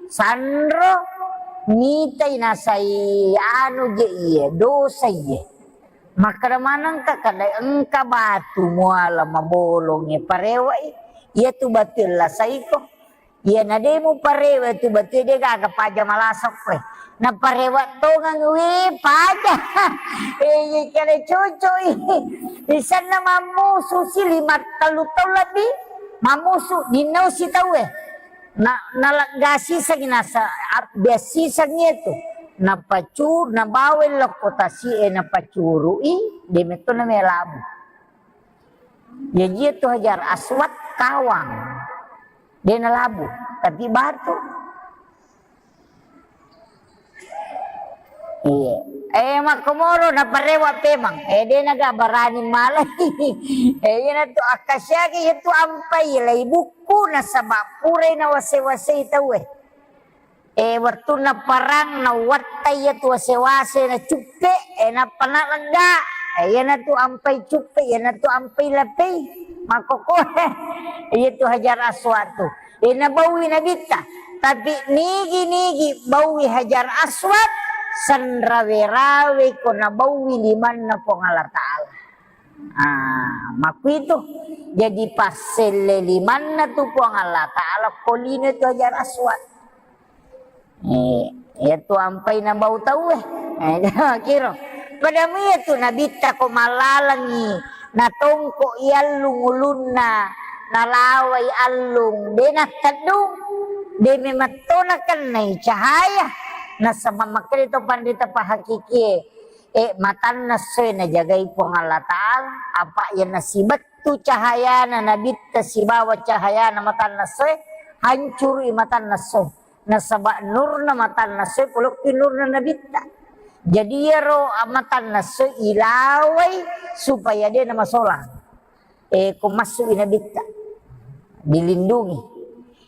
sanro, mitai nasai anu je iye, dosa iye. Makkeda manengka kada engka batu muala mabolonge parewai, iya tu batu lasaiko. Iya, na de muparewa tu batu de gaga paja malasok koe. Naparewa tongang we paja. Eh, iya kale cocok i. Isanna mammusu si lima tellu taung lebbi. Mammusu, ninnau si tauwe. Na, naleggasi sangi nasa, ab-, biasi sangi itu. Napacu, nabawa lokko tasi e napacurui, de metto na melabu. Jaji itu Hajar Aswad kawang. De nalabu, tapi batu. Iya. Eh, makkomoro naparewa pemang. Eh, de naga barani malai. Eh, iya natu akkasiaki itu ampai lai bukku nasaba purai nawase-wasei tauwe. Eh, wettunna perang, nawattai iya tu wase-wase, nacuppe, eh, nappa nalegga. Eh, iyanatu ampai cuppe, iyanatu ampai lapei. Makkokkoe. Iya tu Hajar Aswad tu. Eh, nabaui Nabitta. Tapi nigi-nigi baui Hajar Aswad, senrawe-rawe ko nabaui limanna Puang Allah Ta'ala. Ah, makkuitu. Jadi passelle limanna tu Puang Allah Ta'ala ko lino tu Hajar Aswad. Eh, iya tu ampai nabau tauwe. Eh, kiro. Pada muiya tu Nabitta ko mallalengi, natongko i allung ulunna, nalawai allung, de natteddung, de memetto nakennai cahaya. Nasaba makkeda to panrita pahakikie, eh, matanna essoe najagai Puang Allah Ta'ala, apa iya nasibettu cahayana Nabitta sibawa cahayana matanna essoe, hancurui matanna essoe. Nasaba nurna matanna essoe polokki nurna Nabitta. Jadi iyaro matanna essoe ilawai supaya de namasolang. Eh, ko massu'i Nabitta, dilindungi.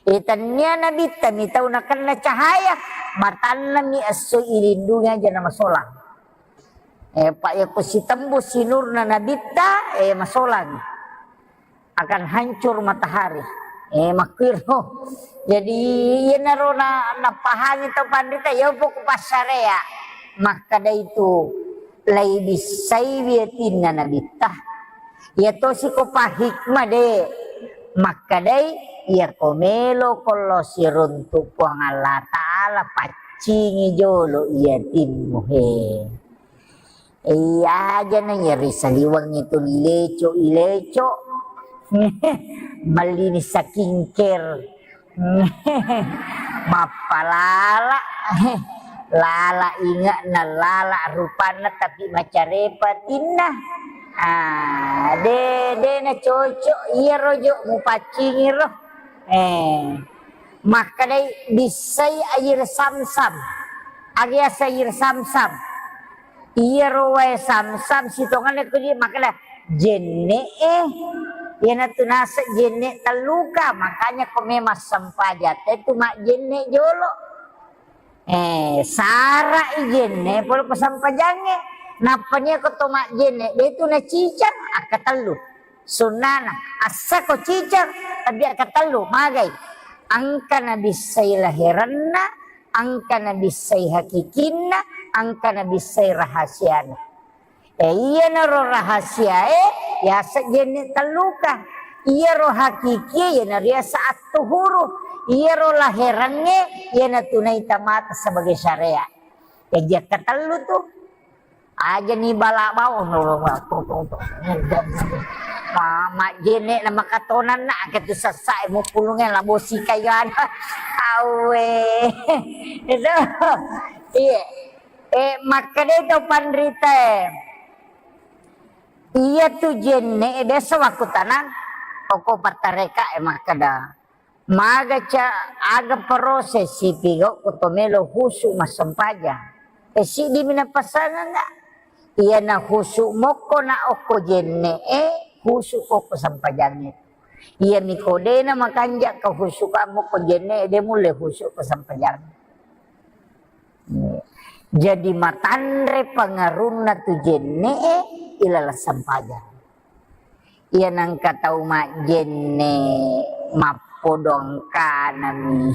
Eh, tania Nabitta mi tau nakenna cahaya, matanna mi essoe ilindungi aja namasolang. Eh, pa iya ko sitembus sinurna Nabitta, eh, masolang. Akan hancur matahari. Eh, makkuiro. Jadi, iyanaro na, napahangi tau panrita, iya poko passarea. Makkeda itu, lai bissai wiyatinna Nabitta. Iya tosi ko pahikmah de. Makkedai, iya ko melo ko lo siruntu Puang Allah Ta'ala, paccingi jolo iyatimmu he. Iya aja na iya ri saliweng itu ileco, ileco. Mellini skincare. Mappalala. Lala inge'na, lala rupanna, tapi macarepa atinna. Ah, de, de na cocok iyaro jo mupaccingi ro. Eh, makkedai bissai air samsam. Aga yaseng air samsam. Iyaro wae samsam sitongenna ko di makkeda jenne e. Iyanatu naseng jenne telluka, makanya ko memang sempajang te tu majjenne jolo. Eh, sara i jenne pole ko sempajangnge. Nappa nia ko to majjenne, de tu nacicang, akkatellu. Sunnana, assako cicang, tapi akkatellu, magai. Engka nabissai laheranna, engka nabissai hakikinna, engka nabissai rahasiana. E, iyanaro rahasiae yaseng jenne telluka. Iyaro hakikie iyanaro yaseng attuhuru. Iyaro laherangnge iyanatu naita mata sebagai syariat. Jaji akkatellu tu. Aja ni bala bawang. Ma-, majjenne na makatonanna, angka tu sessa e mupulunge labo sikai gana. Awe. Itu. Iya. Eh, makkeda to panrita e. Iya tu jenne e, biasa wakkutanang, oko pattareka e makkeda. Maga ca aga proses sipigau ko to melo husu massempajang. E, siddi mi napasangeng ga? Iyana husu mokko na okko jenne e, husu ko ko sempajangnge. Iya mi ko dena makanja ka husu ka mokko jenne e, de mulle husu ko sempajangnge. Jadi matanre pengaruhna tu jenne e, ilaleng sempajang. Iya nengka tau majjenne mappodong kanami.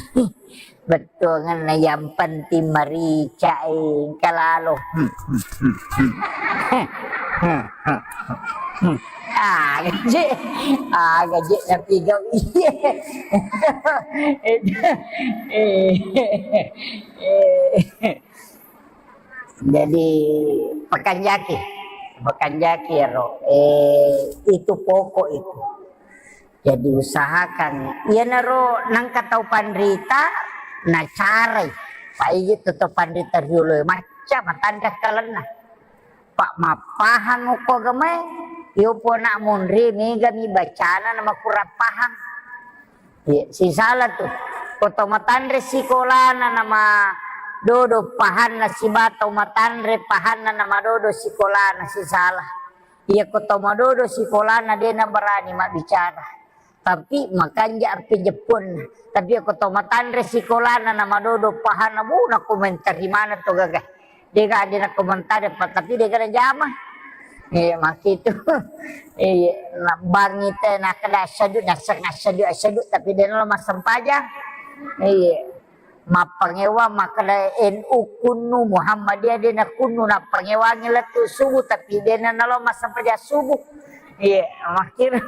Bettuangenna yang penting merica e, engka lalo. Aga je, aga je napigau iye. Jadi, pakanjaki, pakanjaki ero, eh, itu pokok itu. Jadi, usahakan, iyanaro nengka tau panrita, nacarai. Paiji tu tau panrita riolo e, macca matanre kalenna. Pa mappahang okko agamae, iyo pona monri mega mi bacana na makurang pahang. Iya, sisala tu. Ko to matanre sikolana nama dodo pahanna siba to matanre pahanna nama dodo sikolana sisala. Iya, ko to madodo sikolana de na berani mabbicara. Tapi makanja api jeppun. Tapi ko to matanre sikolana nama dodo pahanna bu na komentari mana to gaga. Dega de na komentari pa tapi dega na jama. Eh, makitu. Eh, na bangi te na kada asyadu, na seng asyadu, asyadu, tapi de na lo massempajang. Eh, mappangewa makkeda N U kunnu, Muhammadiyah de na kunnu, nappangewangi lettu subuh, tapi de na nalo massempajang subuh. Iya, makkiro.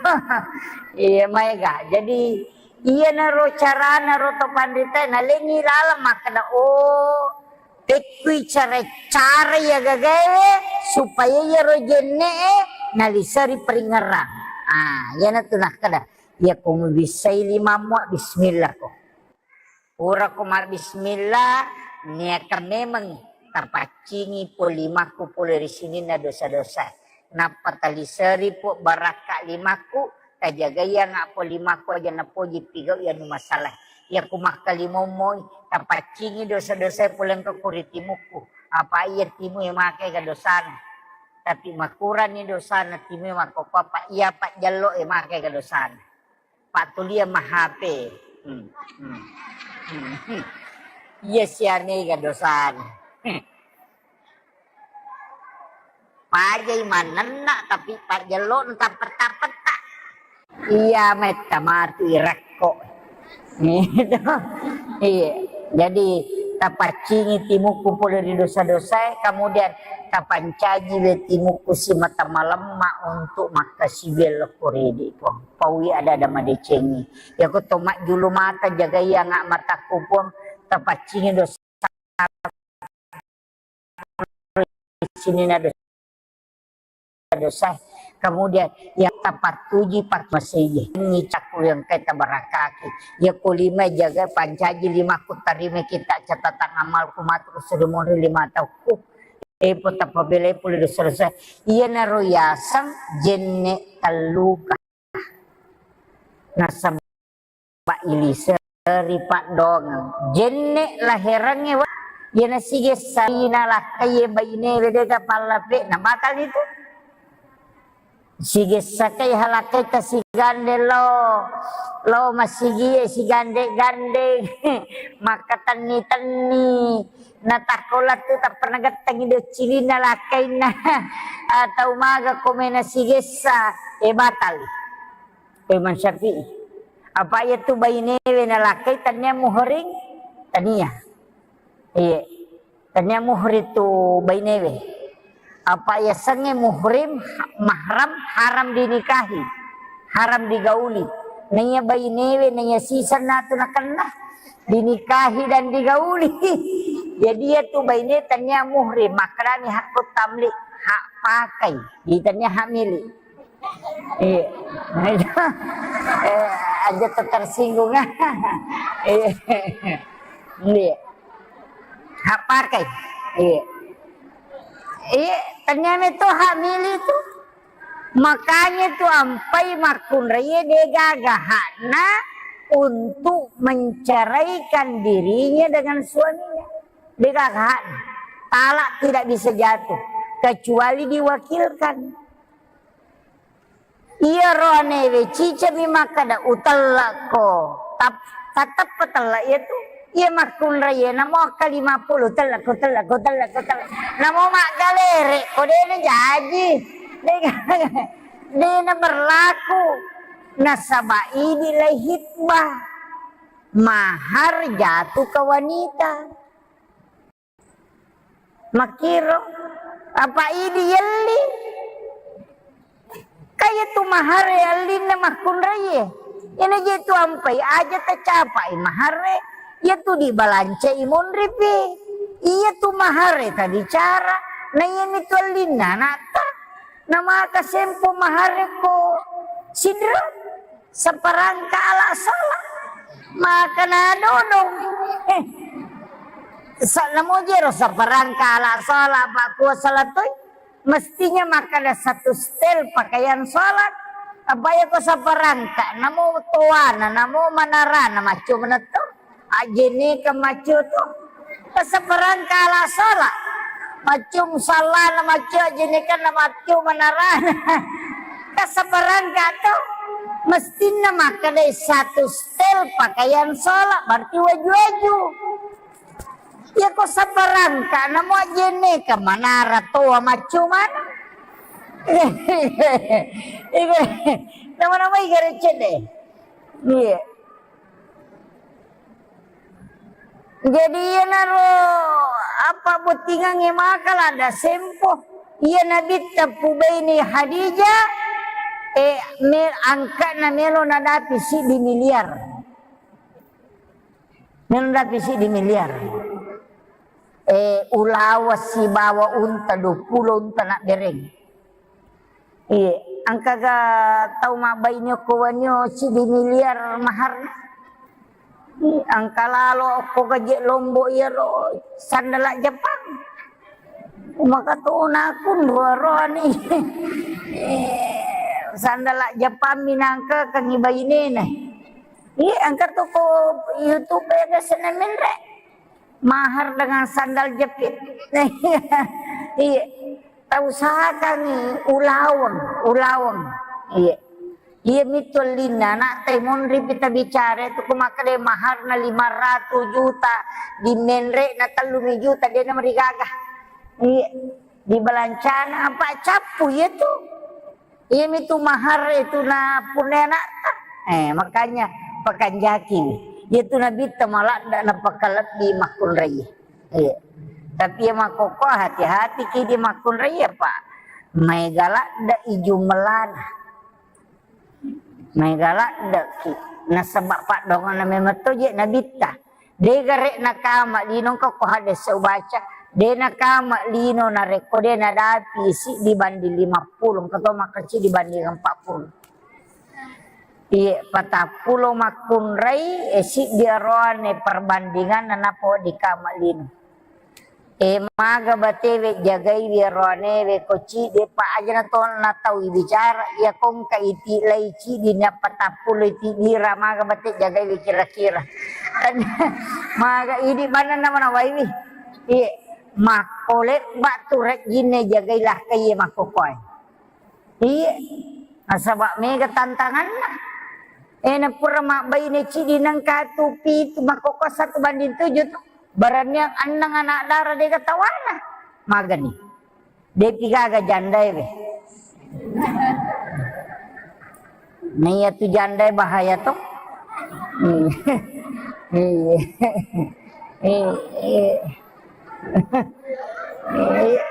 Iya, maega. Jadi, iyanaro carana ro to panrita, nalengi laleng makkeda, oh, pekkui cara-cara iya gagae supaya iyaro jenne e naliseri peringerang. Ah, iyanatu nakkeda, iya ko mubissai limammu, bismillah ko. Pura ko mabbismillah, niakkang memeng tapaccingi po limakku pole ri sininna dosa-dosa. Nappa taliseri po barakka limakku, tajagaianga po limakku aja napoji pigau iya nu masalah. Iya ku makkalimomoi, tapaccingi dosa-dosa pole engka ko ri timukku. Apa iya timu e makega dosana. Tapi makurani dosana timu e makkokko apa iya pajjallo e makega dosana. Pattulia ma H P. Hmm, hmm, hmm, hmm. Iya siamega dosana. Hmm. Pajai manenna tapi pajjello tappetta-petta. Iya metta matu irekko. Gitu. Iya. Jadi tapaccingi timukku pole ri dosa-dosae, kemudian tapancaji we timukku simata malemma untuk makkasiwiang lokko ridi, Puang. Paui ada-ada madecengi. Yako to majjulu mata, jagai anga matakku, Puang, tapaccingi dosa sininna dosa. Kemudian yang tapattuji pak masigi. Ini cakku yang kita barakaki. Ya kulima jaga pancaji limaku tarima kita catatan amalku matu sudah lima tahunku. Epo tapabelai pole dosa-dosa. Iya naro yaseng jenne telluka. Nasaba iliseri paddongeng. Jenne laherangnge wa-, Iyana sigessa ri nalakkai bainewe dega pallape, na batal itu. Sigessa kai halakkaita sigande lo, lo masigie sigande-gande, makkatenni-tenni, natakko lettu tappa nagettengi doccilinna lakkainna, atau maga komena sigessa, e batal. Imam Syafi'i. Apa iyatu bainewe nalakkai tania muhrim? Tania. Iya. Tania muhrim tu bainewe. Apa yasengnge muhrim, mahram, haram dinikahi, haram digauli. Naiya bainewe, naiya sisenna tu nakenna dinikahi dan digauli. Jadi iyatu baine tania muhrim, makkedani hakku tamlik, hak pakai. Ditania hak milik. Iya. Eh, aja tersinggung. Iya. Iya. Hak pakai. Iya. Iya, ternyata itu hak milik itu. Makanya itu ampai makkunraie degaga hakna untuk menceraikan dirinya dengan suaminya. Degaga hakna. Talak tidak bisa jatuh kecuali diwakilkan. Iya roane we cicami makkada utellakko. Tap-, tateppa tella iya tu. Iya makkunrai iya namo akka lima puluh tellakko, tellakko, tellakko, tellakko. Namo maggalere ko dena jaji. Dena, dena berlaku. Nasaba idi lai hitbah. Mahar jatuh ke wanita. Makkiro, apa idi yelli? Kaya tu mahare allinna makkunraie. Ina je tu ampai aja tacapai mahare, iya tu dibalancai monripi. Iya tu mahare tabicara, na iya mi tu allinna anatta. Namaka sempo mahare ko sidra. Seperangkat alat sholat. Maka nadodong. Eh, sa-, namo jero seperangkat alat sholat, Pak, kuasa latoi. Mestinya makkada satu setel pakaian sholat. Apa ya ko seperangkat, namo toana, namo manarana, macam mana tu? Ajene ke macam tu. Kasabarangka ala sholat. Macung salana, macung ajenekanna, macung manarana. Kasabarangka tu. Mestinna makkedai satu setel pakaian sholat, berarti waju-waju. Ya ko sabarangka, namo ajeneka manara toa macung mana. Nama-nama igare cede. Iya. Jadi iyanaro apa bottingangnge maka ladda sempo. Iya Nabitta pubaini Hadijah, eh, me-, angka'na melo nadapi siddi miliar. Melo nadapi siddi miliar. Eh, ulawa sibawa unta, dua puluh unta nabbereng. Iya, engkaga tau mabbaine okko wenni siddi miliar maharna? Iya, engka lalo okko gaje Lombok iyaro sandala Jepang. Maka tona kunro roani. Sandala Jepang minangka kangi bainena. Iya, engka toko YouTube ya senna menre. Mahar dengan sandal jepit. Iya. Tau sakangi ulaweng, ulaweng. Iya. Iya mitu ellinna, anak teh monri pita bicara itu ku makkeda maharna lima ratus juta, di menre na tellumi juta, dia na marigaga. Iya. Di balancana apa cappu iya tu. Iya mitu mahar itu na punna anakta. Eh, makanya pakanjaki. Iya tu nabitta maladda na pakalebbi makkunrai. Iya. Tapi iya makkokko hati-hati ki di makkunrai apa? Maega ladda iju melana. Maega ladda ki. Nasaba paddongana memang to je nabitta. Dega re nakama lino engka ko hadis ubaca, de nakama lino narekko de nadapi siddi banding lima puluh, engka to makkeda siddi banding empat puluh. Iye, patappulo makkunrai, e, siddi aroane perbandinganna nappa wedding kama lino. E, maga batewe jagaiwi aroanewe ko ciddi pa aja na to natau ibicara, iya ko engka iti lai ciddi nappa tappulo iti dira maga bate jagaiwi kira-kira. Maga idi banna nama nawaiwi. Iye, makko lebba tu rejjinna jagai lakkai iye makkokkoe. Iye, nasaba mega tantanganna. Eh, na pura mabbaine cidi nengka tu pitu makkokko satu banding tujuh tu. Baraniang enneng anak dara dega tawana. Magani. Depi gaga jandae we. Naiya tu jandae bahaya to. Iya. Iya. Iya. Iya.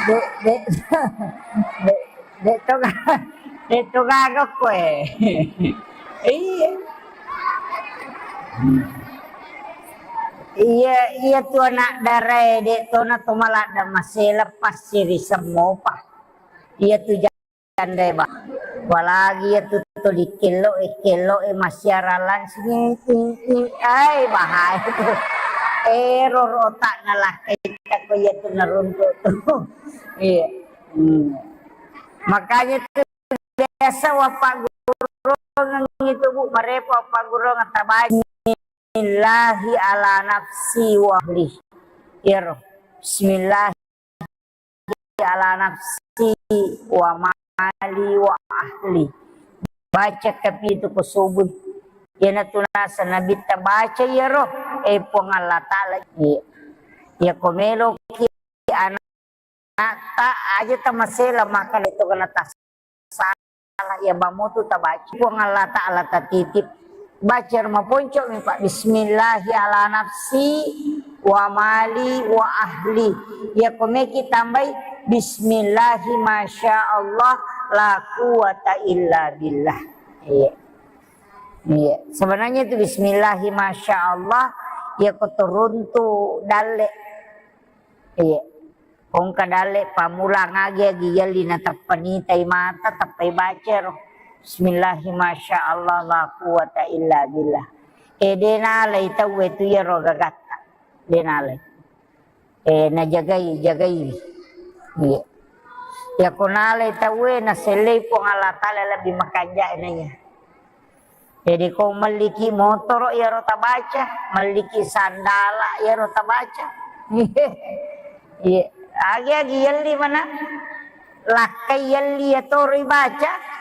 Dek, dek, dek, dek to ga-, dek to gaga koe. Iya. Iya, iya tu anak darae, dek tona to maladda masela passiri semmopa. Iya tu jandae ba. Apalagi iya tu to dikello e, kello e massiara langsung. Ai, bahaya tu. Error otakna lakkai ko iya tu naruntuk tu. Iya. Hmm. Makanya tu biasa wappaggurungang itu, Bu, marepa wappaggurungang tabaca. Bismillahi ala nafsi wa ahli. Iyaro. Bismillahi ala nafsi wa mali wa ahli. Baca kapi itu ko subuh. Iyana tu nasa Nabitta baca iyaro. Eh, Puang Allah Ta'ala. Iya. Iya ko meloki anak ta aja tamasela maka itu kena tas salah ya bamotu tabaca. Puang Allah Ta'ala tatitip. Baca rumah ponco mi Pak. Bismillahi ala nafsi wa mali wa ahli. Ya komeki tambai bismillahi masya Allah la quwata illa billah. Iya. Iya. Sebenarnya itu bismillahi masya Allah ya kotoruntu dalle. Iya. Engka dalle pammulang agi-agi yelli nateppa nitai mata, teppai baca ro. Bismillahi masya Allah la quwata illa billah. E de nalai tauwe tu iyaro gagatta. De nalai. E najagai, jagai. Iya. Yako nalai tauwe nasellei Puang Allah Ta'ala lebih makanja naiya. Jadi ko melliki motoro iyaro tabaca, melliki sandala iyaro tabaca. Iya, agi-agi yelli mana? Lakkai yelli iyatoro ibaca.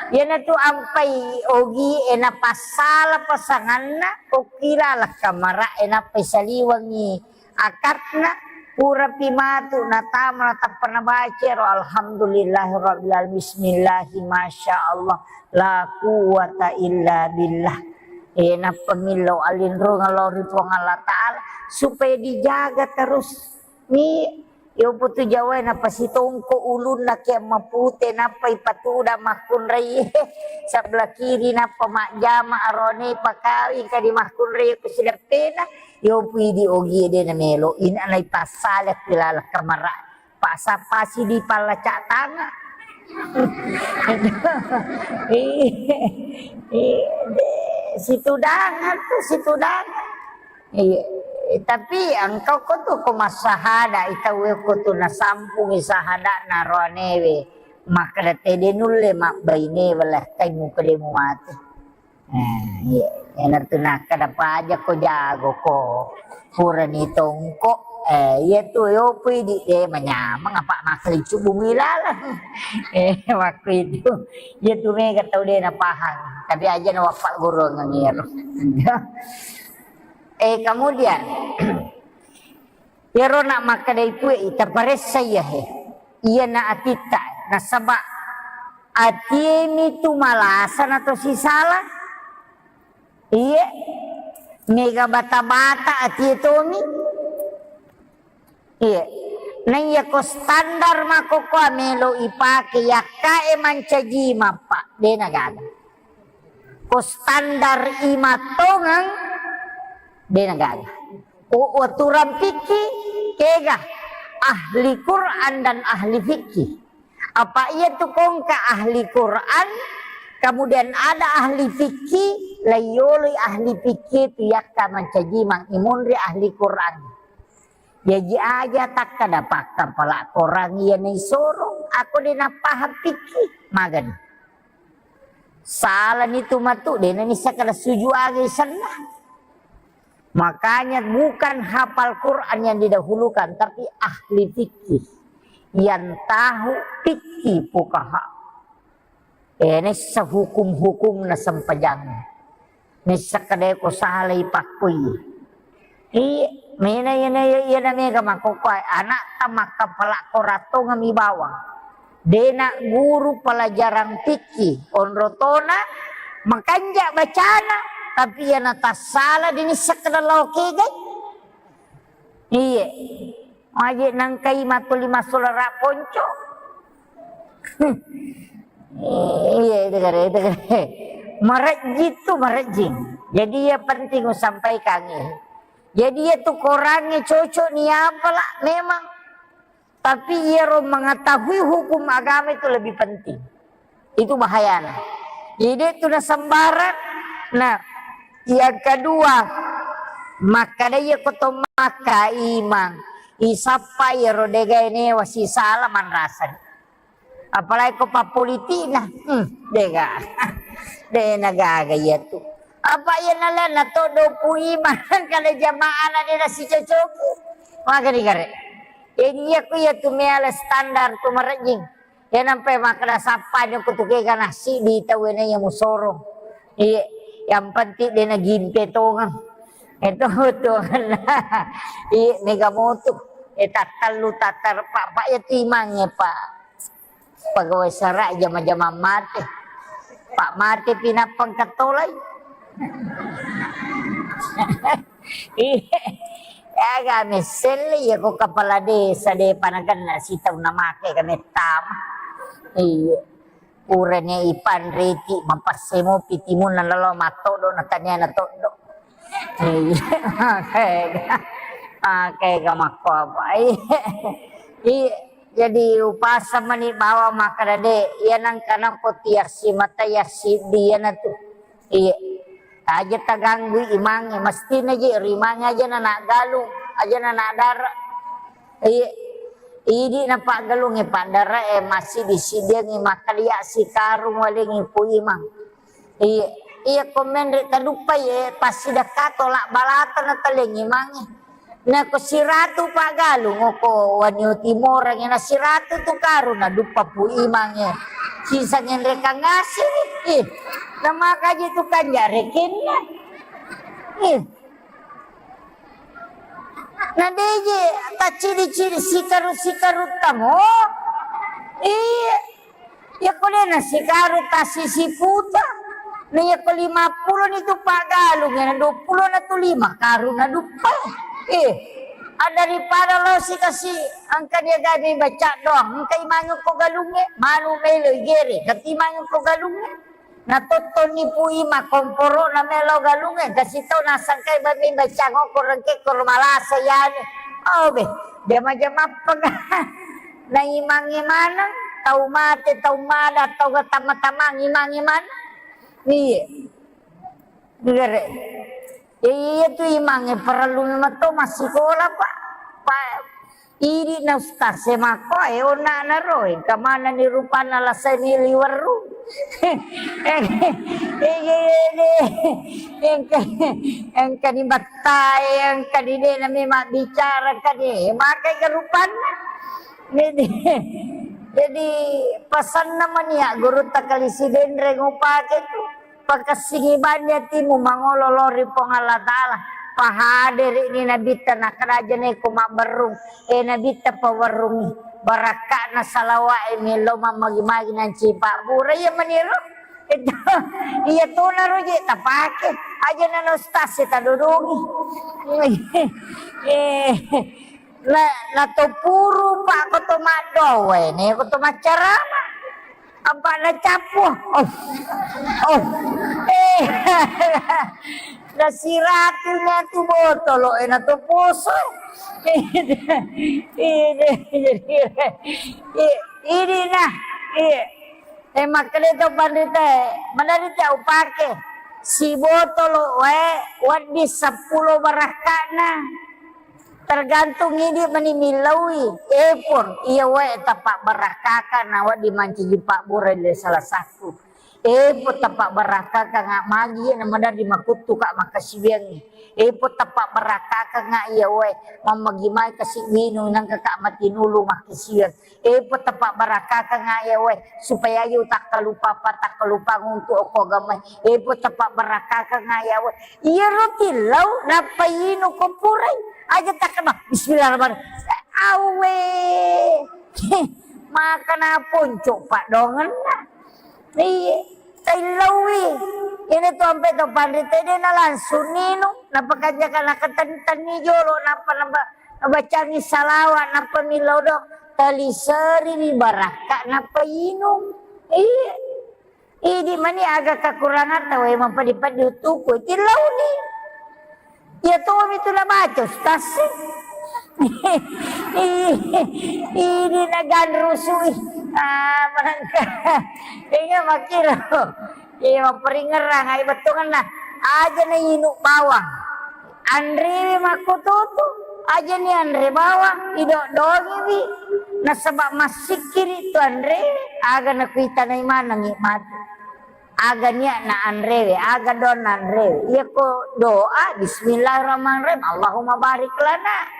Iyanatu ampai ogi e napassala pasanganna, okkila lakkamara e nappai saliwengi akatna, purapi matu natama natappa nabaca ro, alhamdulillahirabbil alamin, bismillahi masya Allah, la quwwata illa billah. E, nappa millau alinrungang lao ri Puang Allah Ta'ala supaya dijaga terus. Mi, yoputu jawae napasitongko ulunna ke mapute, nappa ipatuda makkunrai sebelah kiri, nappa majjama arone pakawing kadi makkunrai ku sideppena. Yopu idi ogie de namelo, ina naipassala ku laleng kamara. Pasa-pasi di pallacak tangan. Iya, iya, de, situdangan tu, situdangan. Iya, tapi engka ko tu ko massahada, ita we ko tu nasampungi sahada na roanewe. Makkeda tede nulle mabbaine wala kai muka de mu mate. Eh, iya. Iyanatu nakkeda paja ko jago ko. Purani tongko. Eh, iya tu yopi di de manyameng apa makkeda cubu milalang. Eh, waktu itu. Iya tu mega tau de napahang. Tapi aja na wappa gurungang iyaro. Eh, kemudian Iyaro na makkedai tue ita paressa iya he. Iyana atitta. Nasaba atiemi tu malasa na to sisala. Iye. Mega bata-bata atie tomi. Iye. Naiya ko standar makkokkoa melo ipake yakkae mancaji mappa. De nagaga. Ko standar imattongeng, de nagaga. Ko aturan fikih, kega ahli Quran dan ahli fikih. Apa iya tu kongka ahli Quran, kemudian ada ahli fikih, laiyoloi ahli fikih tu yakka mancaji mang imunri ahli Quran. Jaji aja takkada pakkapala Korang iya naisoro, ako de napahang pikki, magani. Salani tu matu, de nanissa kada suju aga isenna. Makanya bukan hafal Quran yang didahulukan, tapi ahli fikih. Yang tahu fikih fuqaha. Eh, nessa hukum-hukum na sempajang. Nessa kadeko salai pakkui. Iya, mena iya na iya na mega makkokkoe anakta makkapala korattongeng mi bawang. Dena guru pelajaran fikih, onrotona makanja bacana, tapi iya na tassala dini sekedar lao kegai. Iya. Aje nangkai matuli massulara ponco. Iya, itu kare, itu kare. Marejjing tu, marejjing. Jadi, iya penting usampaikan, iya. Jadi, iya tu korangnge cocok ni apa lah, memang. Tapi iyaro mengetahui hukum agama itu lebih penting. Itu bahayana. Jadi, itu na sembarang. Nah, yang kedua, makkada iya ko to maka imang, isappa iyaro degae newa sisala manrasani. Apalagi ko pappolitikna, hmm, dega. De nagaga iya tu. Apa iya nalena to dopu imang kada jamaah na de nasicocoki. Makani kare. Jadi iya ku iya tu meala standar tu marejjing. Iya nampai makkada sappa jokko tu kega nasi di tau ena iya musoro. Iya, yang penting de naginte tongeng. Itu tongeng. Iya, mega motu. Eh, tattallu, tattarpa, pa iya tu imangnge, Pak. Pegawai sara jama-jama mate. Pak mate pinappa engka tolai. Iya. Aga messelle iya ko kepala desa de panagenna sitau namake ka mettama. Iya. Purane ipanreti mapassemopi timunna lalo mattodo na taniana toddo. Iya. Makega. Makega makko apa. Iya. Iya. Jadi upasang mani bawang makkada de, iya nangka nakko tiassi mata yassiddi iyanatu. Iya. Aja taganggui imangnge, mestina je ri imangnge aja na naggalung, aja na nadara. Iya. Idi na paggalungnge, paddara e, massiddi-siddiangngi makkada iya sikarung walengngi ku imang. Iya, iya ko menre taduppai, eh, passidekka tolak balata na talengngi mange. Nako siratu paggalung, oko wanio timorang, na siratu tu karung na duppa pu imangnge. Sisa ngenrekang ngasini. Ih, namakaji tu kanja rekenna. Ih. Na deje tacciri-ciri sikaru-sikaru tamo. Iya. Iya ko de na sikaru tassi siputa. Na iya ko lima pulo ni tu paggalung, na dua pulo na tu lima karung na duppa. Eh, ah, daripada lo sikasi engka dia gade baca doang, engka imangnge ko galungnge, manu melo igere, kati imangnge ko galungnge. Na tottonni pui makkomporo na melo galungnge, kasi tau nasangkai bami bacang okko rengke koro malasa yani. Oh be, jama-jama pega. Na imangnge maneng, tau mate, tau mada, tau gatamma-tamang imangnge maneng. Iya. Gere. Iya, iya tu imangnge parellu memang to massikola, Pak. Pak, idi na ustaz e makko, eh, onna na ro, engka manenni rupanna lasai ni liweru. Iya, iya, iya, iya. Engka, engka ni battai, engka ni de na memang bicara, engka ni makai ke rupanna. Jadi, jadi pasanna mania gurutta kali sidenreng upake tu. Pakessingi banni atimu mangolo lao ri Puang Allah Ta'ala. Pahaderi'ni Nabitta, nakkeda aja neko mabberrung, eh, Nabitta pawerrungi. Barakka'na salawa'e melo mammagi-magi nanci pabbura. Iya maniro. Itu, iya tonaro je tapake. Aja nana ustaz e tadodongi. Eh, na, na to puru pak ko to maddowe, ne ko to maccarama. Apa na cappu? Oh. Oh. Eh. Na siratu na tu botolo, eh, na tu poso. Ini, ini, ini, ini nah, iya. Eh, makkeda to panrita, manarita upake sibotolo wae, wedding seppulo barakka'na. Tergantung idi mani millaui, epon, iya wae tapabbarakkakan na wedding mancaji pabbura le salah satu. Epo tapabbarakkakangnga magi na maderri makuttuka makkasiwiangngi. Epo tapabbarakkakangnga iya wae mammagi mai kasi winung nangkaka matinulu makkasiwiang. Epo tapabbarakkakangnga iya wae supaya aja utakkalupa apa takkalupa untuk okko agamai. Epo tapabbarakkakangnga iya wae. Iyaro tillau nappa inu ko purai. Aja takkama bismillahirrahmanirrahim. Awe. Maka naponco padongenna. Iya, taillauwi. Ini tu ampe to panrita de na langsung ninu, napakanja kana ketentenni jolo, napa naba bacangi salawat, napa millau do, taliseri wi barakka, napa inung. Iya. Idi mani aga kekurangan tawe mapadi-padi utuku, tillauni. Iya tomi tu nabaca, Ustaz. Ini naganrusui. Ah, manengka. Inga makkiro. Iya, mapparingerang, ai bettuanna. Aja na inu bawang. Anrewi makkututu. Aja ni anre bawang, idok-doangiwi. Nasaba massikkiri tu anrewi, aga nakuitanai manengngi matu. Aga nia'na anrewe, aga doanna anrewe. Iyako doa, bismillahirrahmanirrahim, Allahumma barik lana.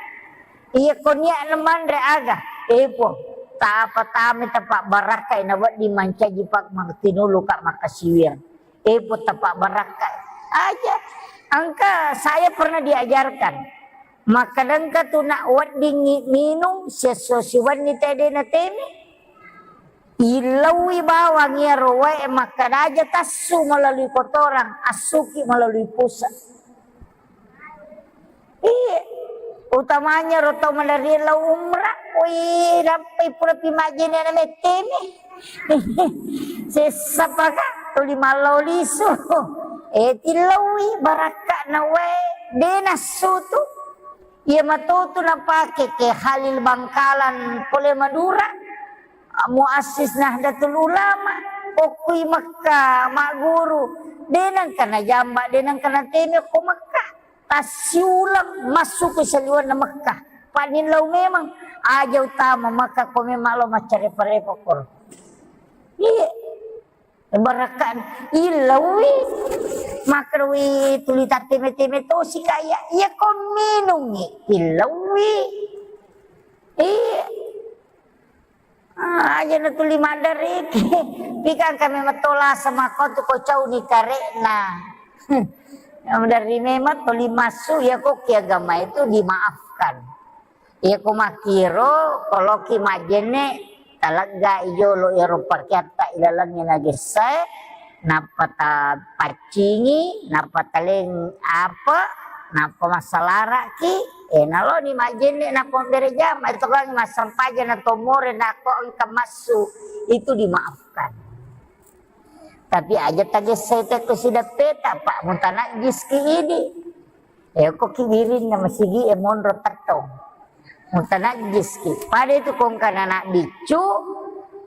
Iyako nia'na manre aga, epo, tapa tami tapa barakkai na wedding mancaji pak tinulu ka makkasiwiang. Epo tapa barakkai. Aja, engka saya pernah diajarkan. Makkadengka tu nak weddingngi minung, sesso siwenni tede na teme. Illauwi bawang iyaro wae makkeda aja tassu melalui kotoran, assuki melalui pusat. Iya, utamanya ro tau maderri lao umrah, wih, nappai pura pi majjene na metteme. Sessapaka tuli mallau lisu. Eh, tillauwi barakka na wae, de nassu tu. Iya matotu napake ke Khalil Bangkalan pole Madura. Muassis Nahdlatul Ulama, okkui Mekka, magguru, de nengka najamba, de nengka nateme ko Mekka. Tassiuleng massu ke saliwenna Mekka. Panillau memang, aja utama Mekka ko memang lo maccarepa-repa koro. Iya. Barakka illauwi. Makkerui tuli tatteme-teme tosi kaya. Iya ko minungi illauwi. Iya. Ah, aja na tuli maddariki. Pikang kami metolasa makko tu ko cauni karekna. Maddarri memang tuli massu ya ko ki agama itu dimaafkan. Iya ko makkiro, koloki majjenne, taleggai jolo iyaro pakeatta ilalengnge nagessae, nappa tapaccingi, nappa taleng apa, nappa massalaraki, eh, naloni majjenne, nappa mabbere jama, etokangngi massempaja na tomore, nako engka massu, itu dimaafkan. Tapi aja tagessai tekko sideppeta, Pak, mutanajjiski idi. Eh, ko ki wirinna masigi e monro tettong. Mutanajjiski. Pada itu kongkana anak biccu,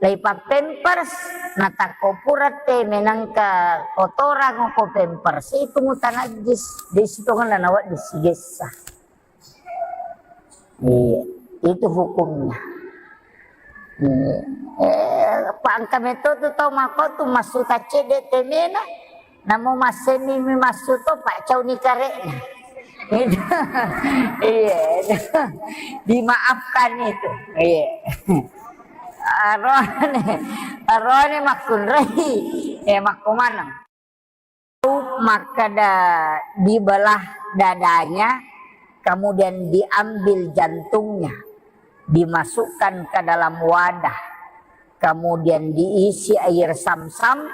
laipa pampers, natakko pura te menangka kotorang ko pampers, itu mutanajjis. Di situ kan nawa disigessa. Iya, itu hukumnya. Iya. Eh, pangka meto tu tau mako tu massu taccedde temena, namo masseni mi massu to pak cauni karekna. Itu. Iya, itu. Dimaafkan itu. Iya. Arone, arone makkunrai. Eh, makkumaneng. Makkeda dibelah dadanya, kemudian diambil jantungnya, dimasukkan ke dalam wadah, kemudian diisi air samsam,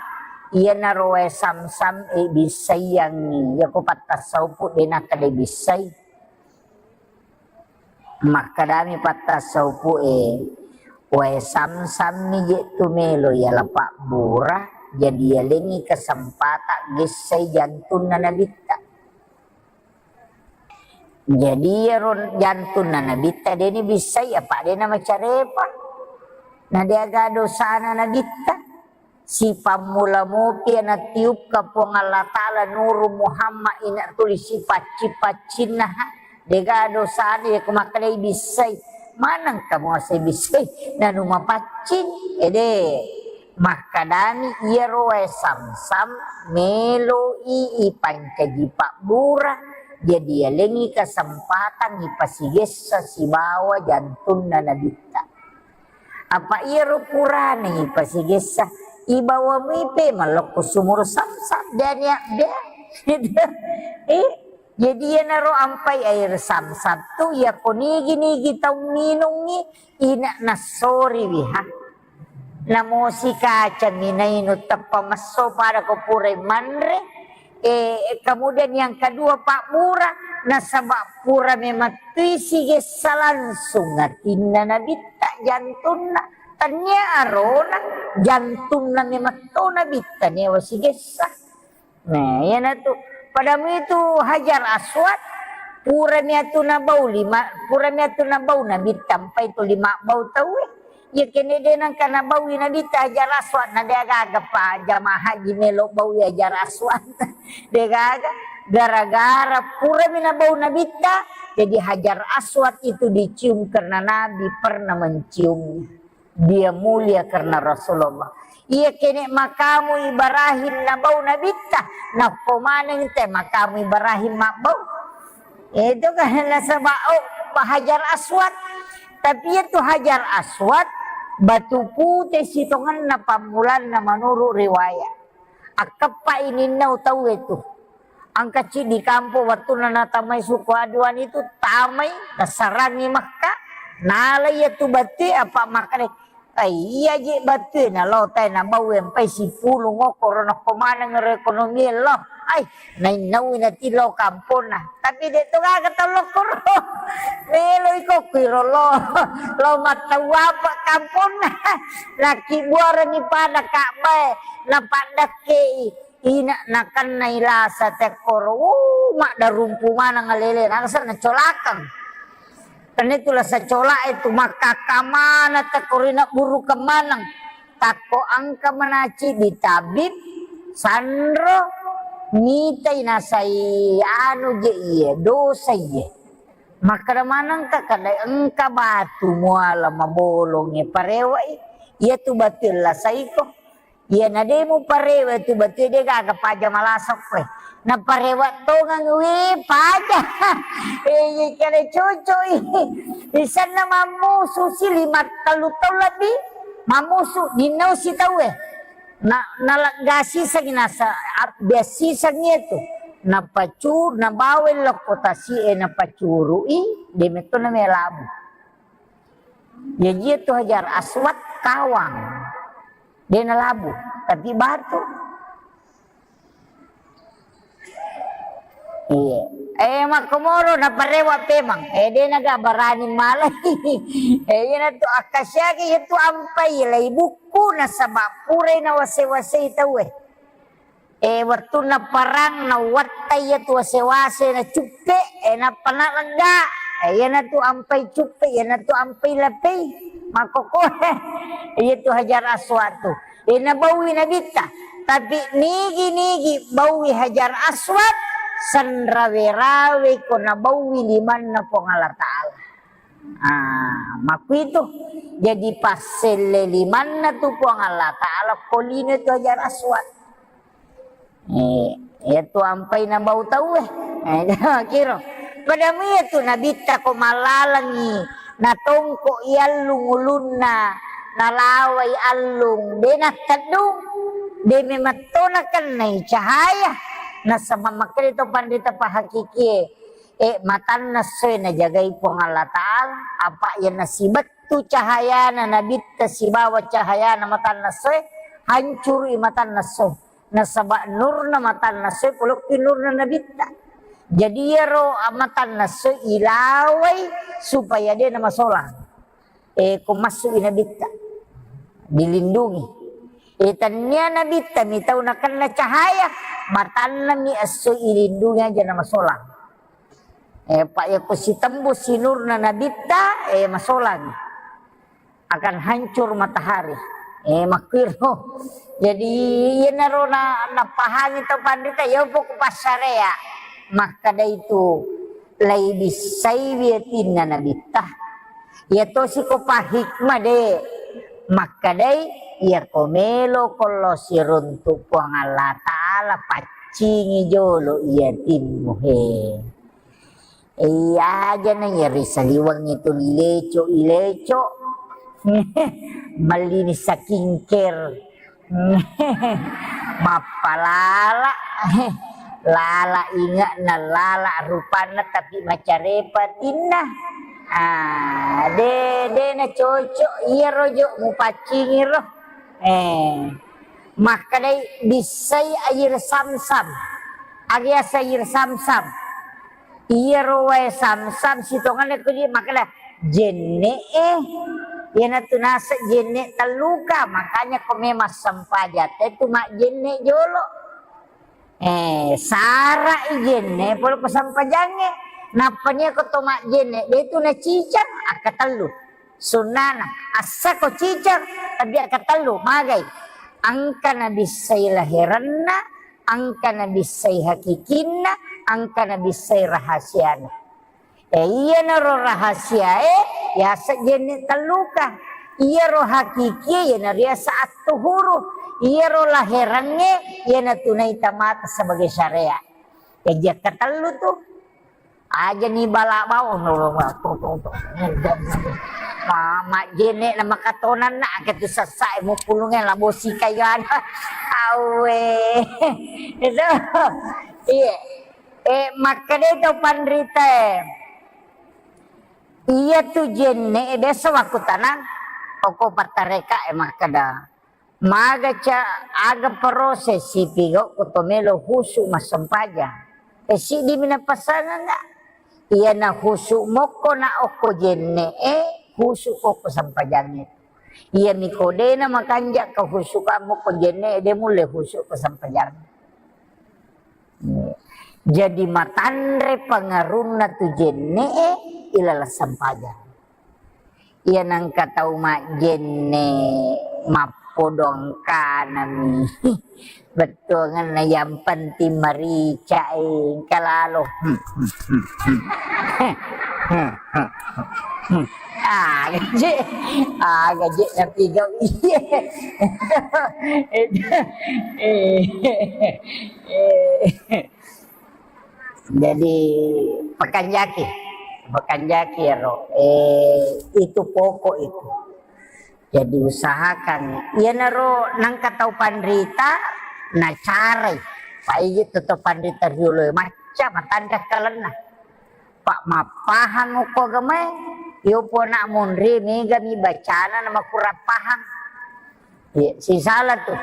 iyanaro wae samsam e bissaiangngi, yako pattassaupu de nakkeda bissai. Makkedami pattassaupu'e, "Wae samsammi je tu melo yala pabbura, jadi yalengngi kesempatan gessai jantunna nabitta." Jadi iyaro jantunna nabitta deni bissai apa dena macarepa. Na deaga dosana nabitta. Sipammula mopi natiupka Puang Allah Ta'ala Nuru Muhammad ina tuli sipacci-paccinna, ha? Dega dosana yako makkedai bissai. Maneng kamu ase bissai? Nanu mapaccing? Ede. Makkadami iyaro wae Samsam melo'i ipancaji pabbura, jadi yalengngi kesempatan ipasigessa sibawa jantunna Nabitta. Apa iyaro purana ipasigessa, ibawa muipe mallokko sumur Samsam, dania de. Eh, jadi iyanaro ampai air Samsam tu, iyako nigi-nigi tau minungngi, ina nassoriwi ha. Namosi kacang minainu teppa messo pada ko purai manre. Eh, kemudian yang kedua pabbura, nasaba pura memettui sigessa langsung atinna Nabitta, jantunna. Tania arona, jantunna memetto Nabitta newa sigessa. Nah, iyanatu. Padamu itu Hajar Aswad, purami atu nabau lima, purami atu nabau Nabitta, mpai tu lima bau tauwe. Iya kene de nangka nabaui Nabitta Hajar Aswad, na de gaga pa jamaah haji melo baui Hajar Aswad. De gaga, gara-gara purami nabau Nabitta, jadi Hajar Aswad itu dicium karena Nabi pernah menciumnya. Dia mulia karena Rasulullah. Iya kene makamu Ibrahim nabau Nabitta, nakko maneng te makamu Ibrahim mabbau. Itu kan nasaba, oh, Hajar Aswad. Tapi itu Hajar Aswad, batu pute sitongenna pammulanna menurut riwayat. Akkeppa ininna utauwe tu. Engka ciddi kampong wettunna natamai suku Aduan itu, tamai, nasarangi Mekka, nalai iya tu batue, apa makkeda, "Ai, iya je batue, nalo tai nabau empai sipulung okkoro nakko maneng ero ekonomi lo." Ai, nainnaui nati lo kamponna. Tapi de to gaga tau lokkoro. Melo ikokku iro lo, lo mattau apa kamponna. Laki buarani pada Ka'bae, napaddakkei. Ina nakennai lasa tekkoro, uh, maddarumpu maneng alele, nangsa nacolakeng. Tenna itu lasa colak itu makkakka maneng tekkoro, ina burukeng maneng. Takko engka manaci di tabib, sanro, mitai nasai anu je iye, dosa iye. Makkeda manengka kada engka batu muala mabolongnge parewai, iya tu batu lasaiko. Iyana de muparewa tu batue de gaga paja malasokko e. Naparewa tongeng, wih, paja. Eh, iya kale cocok i. Isenna mammusu si lima tellu taung lebbi. Mammusu, ninnau si tauwe. Na, nalegga sisengngi nasa, ab-, bias sisengngi itu. Napacu-, nabawa lokko tasi e napacurui, de metto namelabu. Jaji itu Hajar Aswad kawang. De nalabu, tapi batu. Iya. Eh, makkomoro naparewa pemang. Eh, de naga barani malai. Eh, iyana tu akkasiaki itu ampai lai bukku nasaba purai nawase-wasei tauwe. Eh, wettunna perang, nawattai iya tu wase-wase nacuppe, eh, nappa nalegga. Eh, iyana tu ampai cuppe, iyana tu ampai lapei. Makkokko, iya tu Hajar Aswad tu. Eh, nabaui Nabitta. Tapi nigi-nigi baui Hajar Aswad, senrawe-rawe ko nabaui limanna Puang Allah Ta'ala. Ah, makkuitu. Jadi passelle limanna tu Puang Allah Ta'ala ko lino tu Hajar Aswad. Eh, iya tu ampai nabau tauwe. Eh, kiro. Padamu iya tu Nabitta ko mallalengi, natongko i allung ulunna, nalawai allung, de natteddung, de memetto nakennai cahaya. Nasaba makkeda to panrita pahakikie, eh, matanna essoe najagai Puang Allah Ta'ala, apa iya nasibettu cahayana Nabitta sibawa cahayana matanna essoe, hancurui matanna essoe. Nasaba nurna matanna essoe polokki nurna Nabitta. Jadi iyaro matanna essoe ilawai supaya de namasolang. Eh, ko massu'i Nabitta, dilindungi. Eh, tania Nabitta mi tau nakenna cahaya, matanna mi esso ilindungi aja namasolang. Eh, pa iya ko sitembus sinurna Nabitta, eh, masolang. Akan hancur matahari. Eh, makkiro. Jadi, iyanaro na, napahami tau panrita, iya poko passarea. Makkeda itu, lai bissaiwi atinna Nabitta. Iya tosi ko pahikmah de. Makkedai, iyako melo kollo siruntu Puang Allah Ta'ala, paccingi jolo iya timmu he. Iya aja na iya ri saliweng itu ileco, ileco. Mellini skincare. Mappalala. Lala inge'na, lala rupanna, tapi macarepa tinna. Ah, de, de na cocok iyaro jo mupaccingi ro. Eh, makkedai bissai air samsam. Aga yaseng air samsam. Iyaro wae samsam sitongenna ko di makkeda jenne e. Iyanatu naseng jenne telluka, makanya ko memang sempajang te tu majjenne jolo. Eh, sara'i jenne pole ko sempajangnge. Nappa nia ko to majjenne, de tu nacicang, akkatellu. Sunnana, assa ko cicang, tapi akkatellu, magai. Engka nabissai laherenna, engka nabissai hakikinna, engka nabissai rahasiana. Eh, iyanaro rahasiae, yaseng jenne telluka. Iyaro hakikie, iyanaro yaseng attuhuru. Iyaro laherengnge, iyanatu naita mata sebagai syariat. Jaji akkatellu tu. Aja ni bala bawang. Ma-, majjenne na makatonanna, angka tu sessae mupulunge labo sikayana. Awe. Itu. Iya. Eh, makkeda to panrita e. Iya tu jenne e, biasa wakkutanang, oko pattareka e makkeda. Maga ca, aga proses sipigau ko to melo husu massempajang. E, siddi mi napasangeng ga? Iyana husu mokko na okko jenne e, husu okko sempajangnge. Iyami ko de na makanja ka husu ka mokko jenne e, de mulle husu ko sempajang. Jadi matanre pangarunna tu jenne e, ilaleng sempajang. Iya nengka tau majjenne mappodong kanami. Bettuangenna yang penting marica e, engka lalo. Aga je, aga je napigau iye. Jadi, pakanjaki, pakanjaki ero, eh, itu pokok itu. Jadi, usahakan, iyanaro nengka tau panrita, nacarai. Paigi tu tau panrita riolo e, macca matanre kalenna. Pa mappahang okko agamae, iyo pona monri, mega mi bacana na makurang pahang. Iya, sisala tu.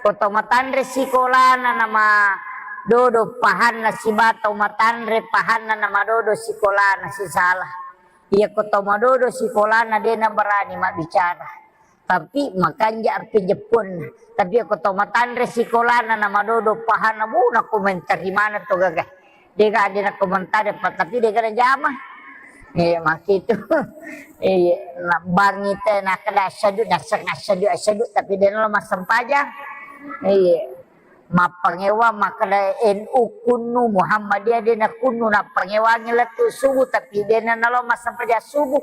Ko tau matanre sikolana nama dodo pahanna siba tau matanre pahanna nama dodo sikolana sisala. Iya ko tau madodo sikolana de na berani mabbicara. Tapi makanja api jepponna. Tapi iya ko tau matanre sikolana nama dodo pahanna bu na komentari mana to gaga. Dega de na komentari pa tapi dega na jama. Iya, makkitu. Iya, na bangi te nakkeda assedu, naseng assedu, assedu, tapi de nalo massempajang. Iya. Mappangewa makkeda N U kunnu, Muhammadiyah de na kunnu, nappangewangi lettu subuh, tapi de na nalo massempajang subuh.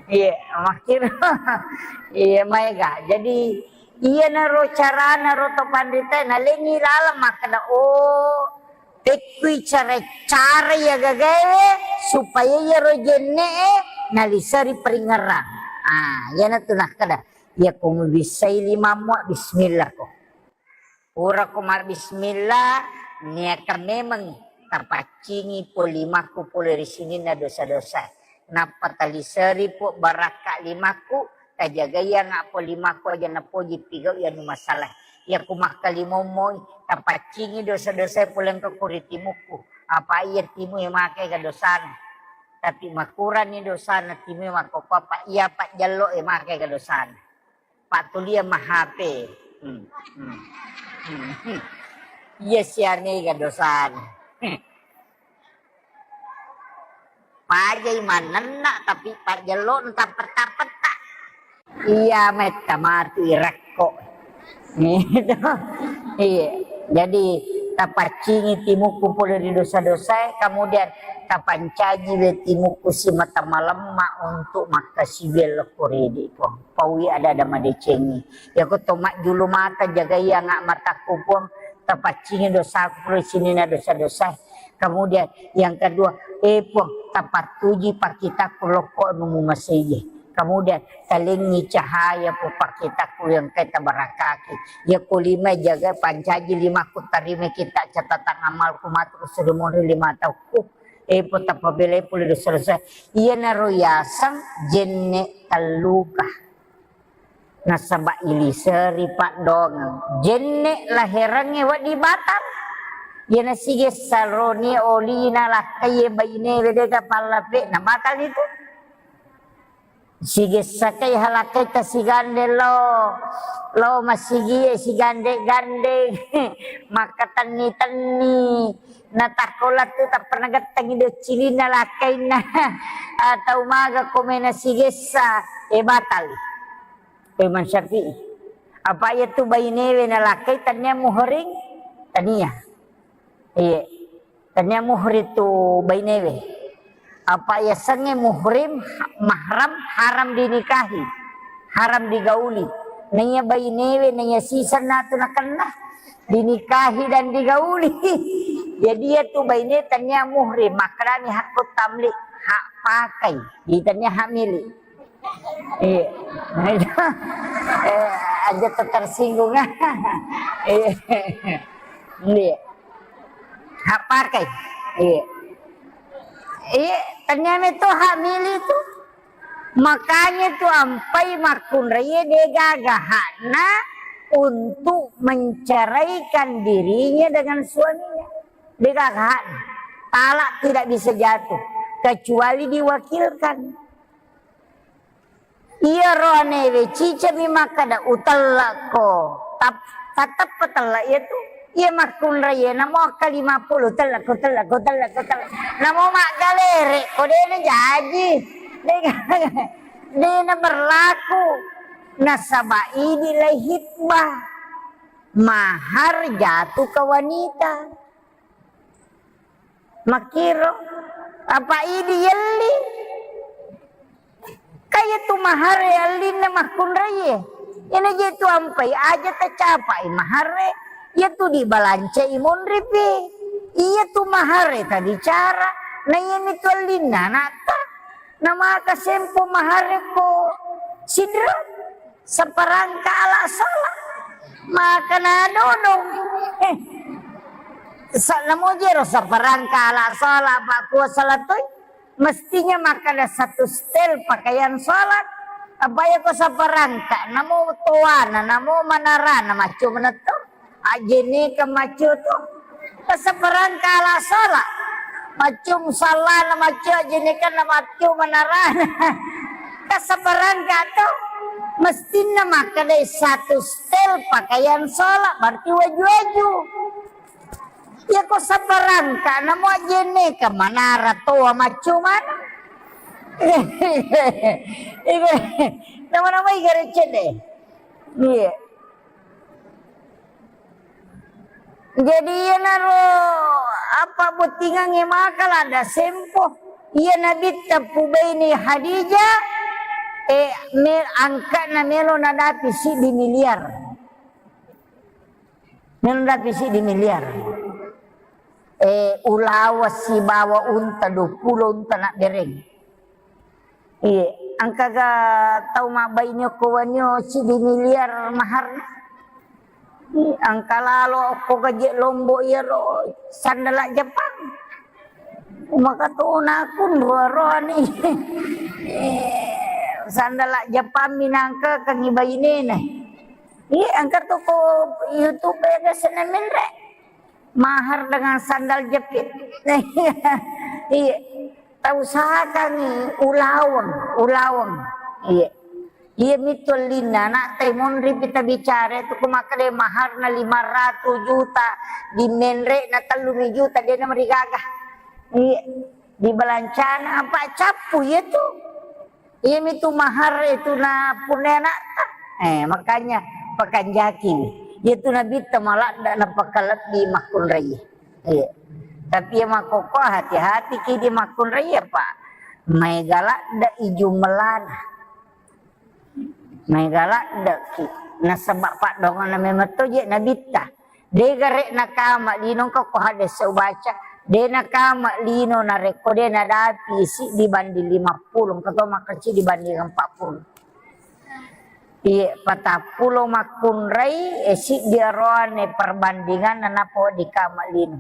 Iya, makkiro. Iya, maega. Jadi, iyanaro carana ro to panrita, nalengi laleng makkeda, oh, Pekkui cara-cara iya gagae supaya iyaro jenne'e naliseri peringngerang. Ah, iyanatu nakkeda, iyako mubissai limammu, bismillah ko. Purako mabbismillah, niakan memeng tapaccingi po limakku pole ri sininna dosa-dosa. Nappa taliseri po barakka limakku, tajagaiangnga po limakku aja napoji pigau iyanu masalah. Iyako makkalimomoi, tapaccingi dosa-dosa pole engka ko ri timukku. Apa iya timu e makega dosana. Tapi makurani dosana timu e makkokko apa iya pajjello e makega dosana. Pattulia ma H P. Hmm, hmm, hmm, hmm. Iya sianega dosana. Hmm. Pajai manenna, tapi pajjello tappetta-petta. Iya, metta matu irekko. Gitu. Iya. Jadi, tapaccingi timukku pole ri dosa-dosae, kemudian tapancaji we timukku simata malemma untuk makkasiwiang lokko ri idi, Puang. Paui ada-ada madecengi. Yako to majjulu mata, jagai anga matakku, Puang, tapaccingi dosaku pole sininna dosa-dosae. Kemudian yang kedua, eh, Puang, tapattuji pakkitakku lokko anu mumasei. Kemudian talengngi cahaya pu pakkitakku yang engkae tabarakaki. Yako lima jaga pancaji limakku, tarimai kitta catatan amalku matu ku suri monri lima taukku. Eh, Puang, tapabelai pole dosa-dosa. Iyanaro yaseng jenne telluka. Nasaba iliseri paddongeng. Jenne laherengnge wedding batal. Iyana sigessa roni olina lakkai bainewe dega pallape, na batal itu. Sigessakai halakkaita sigande lo, lo masigie sigande-gandeng, makkatenni-tenni, natakko lettu tappa nagettengi doccilinna lakkainna, atau maga komena sigessa, e batal. Imam Syafi'i. Apa iya tu bainewe nalakkai tania muhrim? Tania. Iya. Tania muhrim tu bainewe. Apa iya sengnge muhrim, ha-, mahram, haram dinikahi, haram digauli. Naiya bainewe, naiya sisenna tu nakenna dinikahi dan digauli. Jadi iya tu baine tania muhrim, makkedani hakku tamlik, hak pakai, di tania hak milik. Iya. Nah, itu, eh, aja tersinggung. Iya. Iya. Hak pakai. Iya. Iya, ternyata itu hak milik itu. Makanya itu ampai makkunrai degaga hakna untuk menceraikan dirinya dengan suaminya. Degaga hakna. Talak tidak bisa jatuh kecuali diwakilkan. Iyaro anewe cicami makkeda, "Utellekko." Tap-, tatteppa tellek iya tu. Iya makkunrai iya, namo akka lima puluh, "Utellekko, utellekko, utellekko, utellekko." Namo maggalere ko dena jaji. Dena, dena berlaku. Nasaba idi lai hitbah. Mahar jatuh ke wanita. Makkiro, apa idi yelli? Kaya tu mahare allinna makkunraie. Ina je tu ampai aja tacapai mahare, iya tu dibalancai monripi. Iya tu mahare tabicara, na iya mi tu allinna anatta. Na maka sempo mahare ko sidro. Saparangka ala sala. Maka na dodong. Eh. Sa-, namo jero saparangka ala sala, pakkuasa latoi. Mestinya makkeda satu setel pakaian sholat. Apa iya ko saparangka, namo toana, namo manarana, maccu menetto. Ajene ke maccu tu. Saparangka ala sala. Maccu musallana, maccu ajene kan, maccu manarana. Saparangka tu. Mestinna makkeda satu setel pakaian sholat, berarti waju-waju. Iya ko saparangka, namo ajene ke manara toa maccu mana. Iya, nama-nama igare cede. Iya. Jadi iyanaro apa bottingangnge maka lada sempo. Iya Nabitta pubaini Hadijah, eh, me-, angka'na melo nadapi siddi miliar. Melo nadapi siddi miliar. Eh, ulawa sibawa unta, dua puluh unta nabbereng. Iya, engkaga tau mabbaine okko wanio siddi miliar maharna? Iya, engka lalo okko gaje Lombok iyaro sandala Jepang. Maka tona kunro-roni. Sandala Jepang minangka kangi bainena. Iya, engka to ko YouTube ya, ada seneng menre. Mahar dengan sandal jepit. Iya. Tausahakangngi ulaweng, ulaweng. Iya. Iya mitu ellinna, nak, tai monri pita bicara itu, ku makkeda maharna lima ratus juta, di menre na tellu mi juta, de na marigaga. Iya. Di balancana apa cappu iya tu. Iya mitu mahar itu na punna anakta. Eh, makanya pakanjaki. Iyatu Nabitta maladde napakalebbi makkunrai. Iya. Tapi iya makkokko hati-hati ki di makkunrai, Pak. Maega ladde i jumellana. Maega ladde ki. Nasaba paddoangenna memang to je Nabitta. De gare nakama lino ko hadis ubaca. De nakama lino narekko de nadapi siddi banding lima puluh, engka to makkeda siddi banding empat puluh. Iye, patappulo makkunrai, e, siddi aroane perbandinganna nappa wedding kama lino.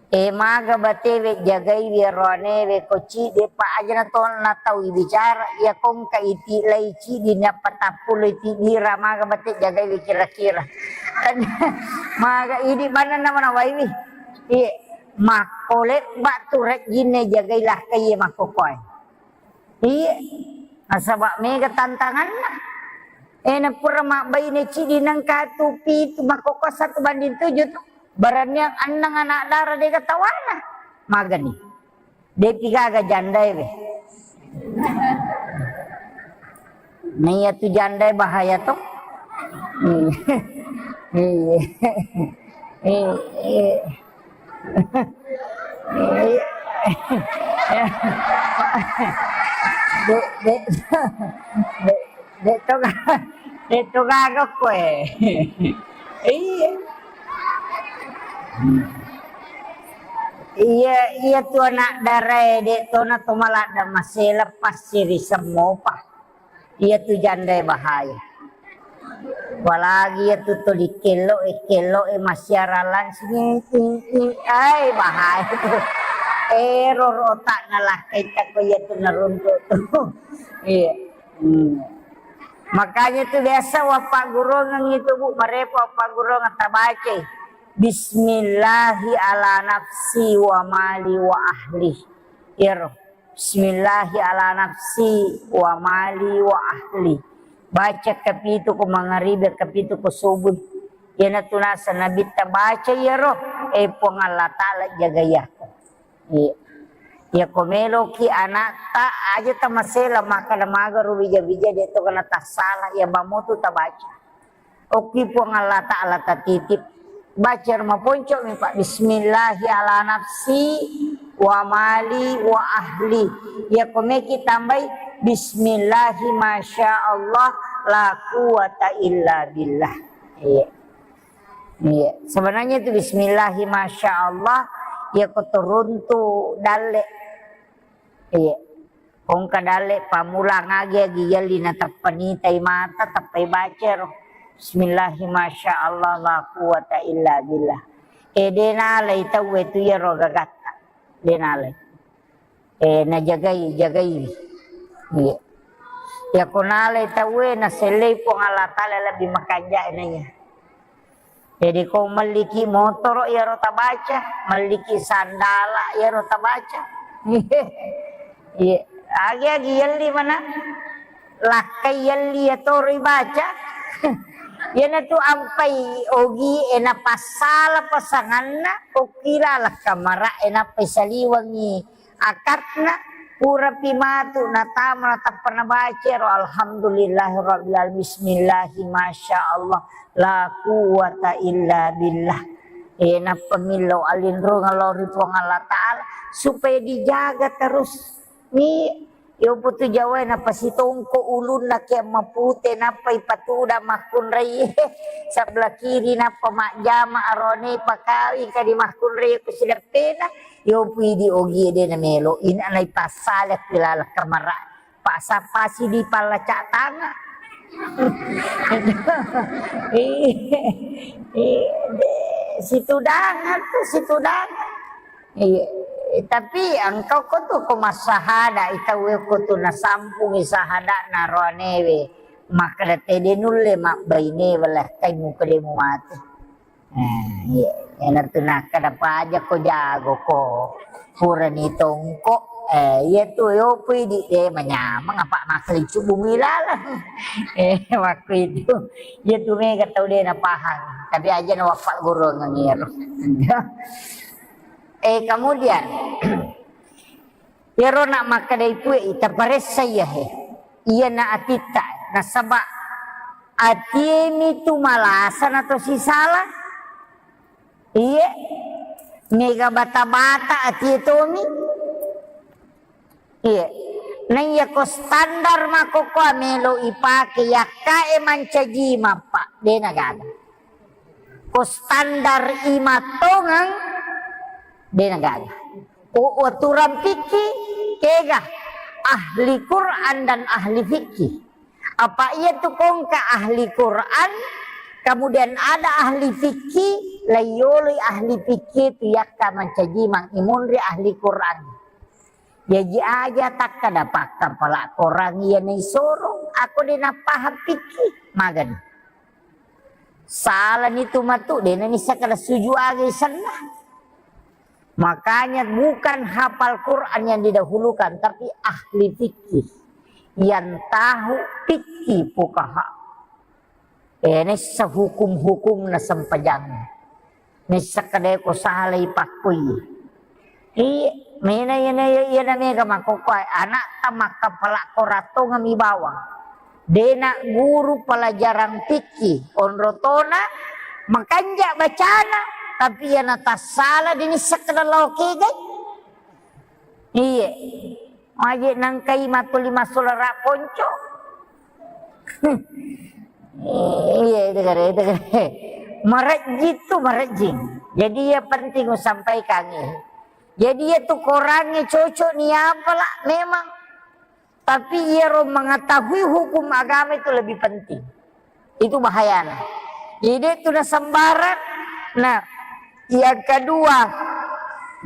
E, maga batewe jagaiwi aroanewe ko ciddi, pa aja na to na tau ibicara, iya kongka iti lai ciddi na patappulo iti dira, maga bate jagaiwi kira-kira. Maga idi manenna manawaiwi. Iye, makko lebba tu rejjinna jagai lakkai makkokoe. Iya, nasaba mega tantanganna. E, na pura mabbaine ciddi nengka tu pitu, makkokko satu banding tujuh tu. Baraniang enneng anak dara dega tawana. Magani. Depi gaga jandae we. Nah, iya tu jandae bahaya to. Iya. Iya. Iya. Dek, dek, dek, dek to ga-, dek to gaga koe. Iya. Iya, iya tu anak darae, dek to na to maladde masela passiri semmopa. Iya tu jandae bahaya. Apalagi iya tu tuli kello e, kello e massiara langsung, i, i, i, ai bahaya tu. Ero rotakna lakkai takko iya tu naruntuk tu. Iya. Hmm. Makanya tu biasa wappagguruangengngi tu, Bu, marepo wappagguruangeng tabacai. Bismillahi ala nafsi wa mali wa ahli. Iyaro. Bismillahi ala nafsi wa mali wa ahli. Baca kapitu ko mangaribi, kapitu ko subuh. Iyanatu naseng Nabitta baca iyaro, e Puang Allah Ta'ala jagai aku. Iya. Iya ko meloki anatta aja tamasela makkada magaro bija-bija de to kena tassala, iya mamutu tabaca. Okki Puang Allah Ta'ala tatitip. Baca ro maponco mi, Pak. Bismillahi ala nafsi wa mali wa ahli. Iya ko meki tambai bismillahi masya Allah la quwata illa billah. Iya. Iya. Sebenarnya itu bismillahi masya Allah, iya ko turuntu dalle. Iya. Engka dalle pammulang agi-agi yelli na tappa nitai mata, tappai baca ro. Bismillahi masya Allah la quwata illa billah. E de nalai tauwe tu iyaro gagatta. De nalai. E najagai, jagai. Iya. Iya ko nalai tauwe nasellei Puang Allah Ta'ala lebbi makanja naiya. Jadi ko melliki motoro iyaro tabaca, melliki sandala iyaro tabaca. Iya, agi-agi yelli mana? Lakkai yelli iyatoro ibaca. Iyanatu ampai ogi e napassala pasanganna, okkila lakkamara e nappai saliwengi akatna, purapi matu natama natappa nabaca ro, alhamdulillahirabbil alamin, bismillahi masya Allah, la quwwata illa billah. E, nappa millau alinrungeng lao ri Puang Allah Ta'ala supaya dijaga terus. Ni, yoputu jawae napasitongko ulunna ke mapute, nappa ipatuda makkunrai. Sebelah kiri nappa majjama arone pakawi kadi makkunrai ku sideppena. Yopu idi ogie de namelo, ina naipassala ku laleng kamara. Pasapasi di pallacak tangan. Iya, iya, de, situdangan tu, situdangan. Iya, tapi engka ko tu ko massahada, itau ko tu nasampungi sahada na roanewe. Makkeda tede nulle mabbaine wala kai muka de mu mate. Eh, iya. Iyanatu nakkeda paja ko jago ko. Purani tongko. Eh, iya tu yopu idi de manyameng apa makkeda cubungi laleng. Eh, waktu itu. Iya tu mega tau de napahang. Tapi aja na wappagguruangeng iyaro. Eh, kemudian iyaro na makkeda itu, eh, taparessa iya he. Iya na atitta. Nasaba Atiemi tu malasa na to sisala. Iye, mega bata-bata atie tomi. Iye, naiya ko standar makkokkoa melo ipake yakkae mancaji mappa, de nagaga. Ko standar imattongeng, de nagaga. Ko waturang fikih, kega ahli Quran dan ahli fikih. Apa iya tu kongka ahli Quran, kemudian ada ahli fikih, laiyoloi ahli fikih tu yakka mancaji mang imunri ahli Quran. Jaji aja takkada pakkapala Quran iya naisoro, ako de napaham fikih, magani. Salani tu matu, de nanissa kada suju aga isenna. Makanya bukan hafal Quran yang didahulukan, tapi ahli fikih. Yang tahu fikih fuqaha. Eh, nessa hukum-hukum na sempajang. Nessa kadeko salai pakkui. Iya, mena iya na iya na mega makkokkoe, anakta makkapala koratongeng mi bawang. Dena guru pelajaran fikih, onrotona makanja bacana, tapi iya na tassala dini sekedar lao kegai. Iya, maje nangkai matuli masolara ponco. Iya, itu kare, itu kare. Marejji tu marejjing. Jadi ya penting usampaikan ya. Jadi ya tu korangnge cocok ni apa lah memang. Tapi iyaro mengetahui hukum agama itu lebih penting. Itu bahayana. Jadi itu na sembarang. Nah, yang kedua,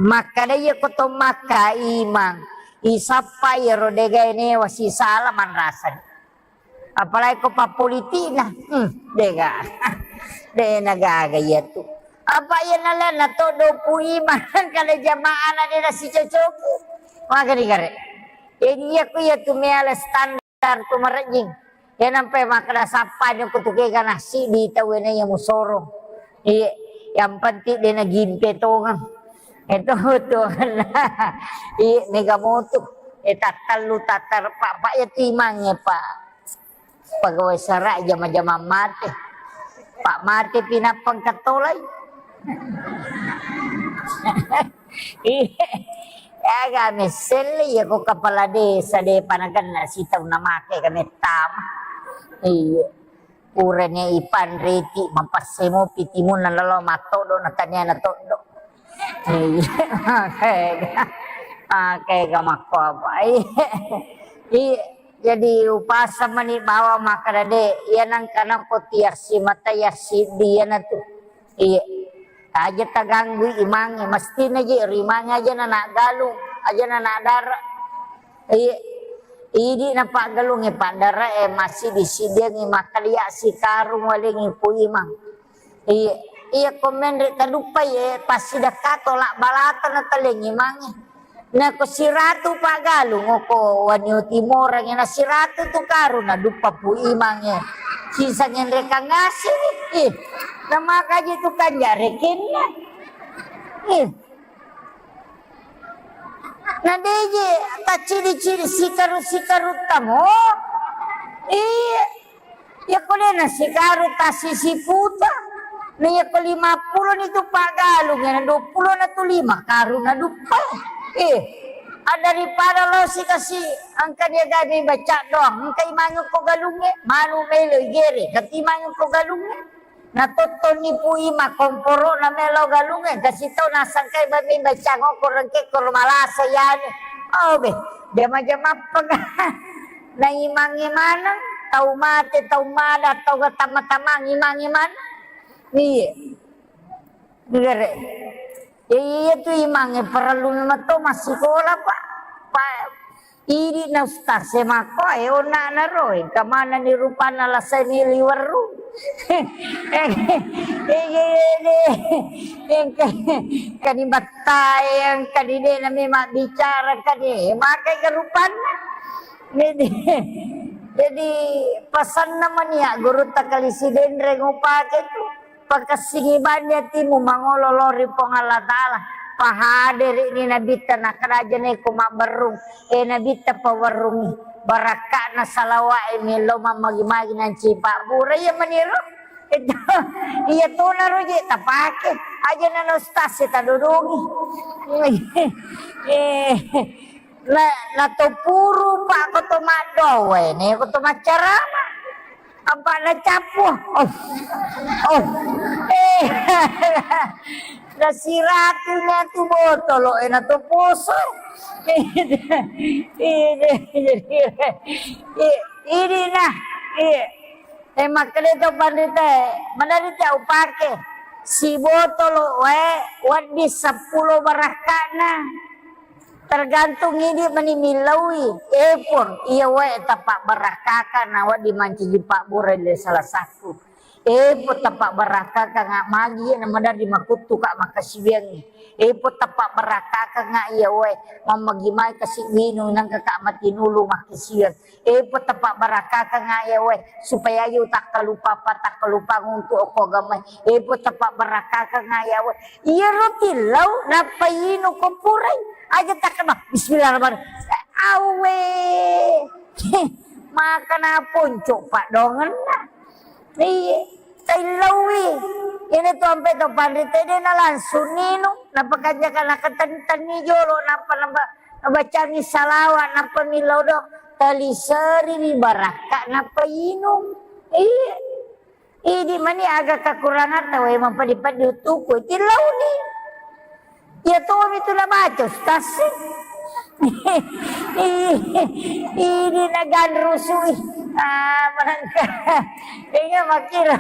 makkada iya ko to makka imang, isappa iyaro degae newa sisala manrasani. Apalagi ko pappolitikna, hmm, dega. De nagaga iya tu. Apa iya nalena to dopu imang kada jamaah na de nasicocoki. Makani kare. Jadi iya ku iya tu meala standar tu marejjing. Ya nampai makkada sappa ni ku tu kega nasi di tau ena iya musoro. Iya, yang penting de nagimpe tongeng. Itu tuanna. Iya, mega motu. Eh, tattallu, tattar, Pak, Pak, ya timangnge, Pak. Pegawai sara jama-jama mate. Pak mate pinappa engka tolai. Iya. Aga messelle iya ko kepala desa de panagenna sitau namake ka mettama. Iya. Purane ipanreti mapassemopi timunna lalo mattodo na taniana toddo. Iya. Makega. Makega makko apa. Iya. Iya. Jadi upasang mani bawang makkada de, iya nangka nakko tiassi mata yassiddi iyanatu. Iya. Aja taganggui imangnge, mestina je ri imangnge aja na naggalung, aja na nadara. Iya. Idi na paggalungnge, paddara e, massiddi-siddiangngi makkalia sikarung walengngi ku imang. Iya, iya, ko menre taduppai, eh, passidakka tolak balata na talengngi mange. Nako siratu paggalung, oko wanio timorang, na siratu tu karung na duppa pu imangnge. Sisa ngenrekang ngasini. Ih, namakaji tu kanja rekenna. Ih. Na deje taccidi-cidi sikaru-sikaru tamo. Iya. Yakko de na sikaru tassi siputa, na yakko lima pulo ni tu paggalung, na dua pulo na tu lima karung na duppa. Eh, a, daripada lo sikasi engka dia gabe baca doang, engka imangi ko galungnge, manu melo igere, kati imangi ko galungnge. Na tottoni pui makomporo na melo galungnge, kasi tau nasangkai babe baca ngoko rengke ko malasa yani. Oh be, jama-jama pega. Na imangnge maneng, tau mate, tau mada, tau gatamma-tamang, imangnge maneng. Iye. Gere. Ya, iya tu imangnge parellu memang to massikola, Pak. Pak, idi na ustaz e makko, eh, onna na roe, kemana ni rupanna lasai ni liweru. Eh, eh, eh, eh, eh, eh, kani battai, kani de na memang bicara, kani, eh, makai ke rupanna. Jadi, jadi pasanna mani ya gurutta kali Sidenreng upake tu, pakessingi bani atimu mangolo lao ri Puang Allah Ta'ala. Pahaderi ni nabitta, nakkeda aja neko mabberrung, eh, nabitta pawerrungi. Barakka'na salawa'e melo mammagi-magi nanci pabbura iya maniro. Iya tonaro je tapake. Aja nana ustaz e tadodongi. Eh, na, na to puru pa ko to maddowe ne ko to maccarama. Apa na cappu? Oh. Oh. Eh. Na siratu na tu botolo e na to poso. Ini, ini, ini nah, iya. Eh, makkeda to panrita e, maderri ta upake sibotolo wae wedding seppulo barakka'na. Tergantung idi mani millaui. Epon, iya wae tappa barakkaka na wedding mancaji pabbura le salah satu. Epon tappa barakkaka nga magi na maderri makuttu ka makkasiwiangngi. Epon tappa barakkaka nga iya wae mammagi mai kasi winung nangka ka matinulu makkasiwiang. Epo tappa barakaka nga iya wae, supaya aja utakkalupa apa takkalupa untuk okko agamae. Epo tappa barakaka nga iya wae. Iyaro tillau nappa inu ko purai. Aja takkama bismillahirrahmanirrahim. Awe. Maka naponco padongenna. Iya, taillauwi. Ini tu ampe to panrita de na langsung ninu, nappa kanjaka nakatenteni jolo, nappa naba-, nabacangi salawat, nappa millau do, taliseri ri barakka, nappa inung. Iya. Idi mani aga kakurangata wae mampadi-padi utuku, tillauni. Iya tomi tu nabaca ustaz. Ini naganrusui. Ah, manangka. Inga makkiro.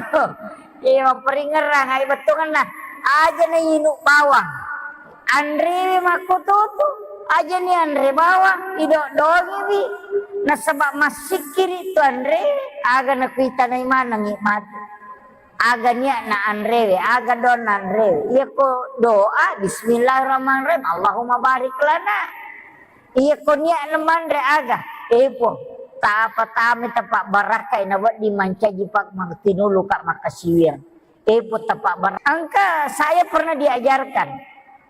Iya mapparingerang ai bettuanna. Aja na inu bawang. Anrewi makkututu. Aja ni anre bawang. Ido-dogiwi. Nasaba massikkiri tu anrewi. Aga nakuitanai manengi matu. Aga nia'na anrewe, aga doanna anrewe. Iyako doa, bismillahirrahmanirrahim, Allahumma barik lana. Iyako nia'na manre aga, epo, tapa tame tapa barakkai na wedding mancaji pak tinulu ka makkasiwiang. Epo tapa bar-, engka saya pernah diajarkan.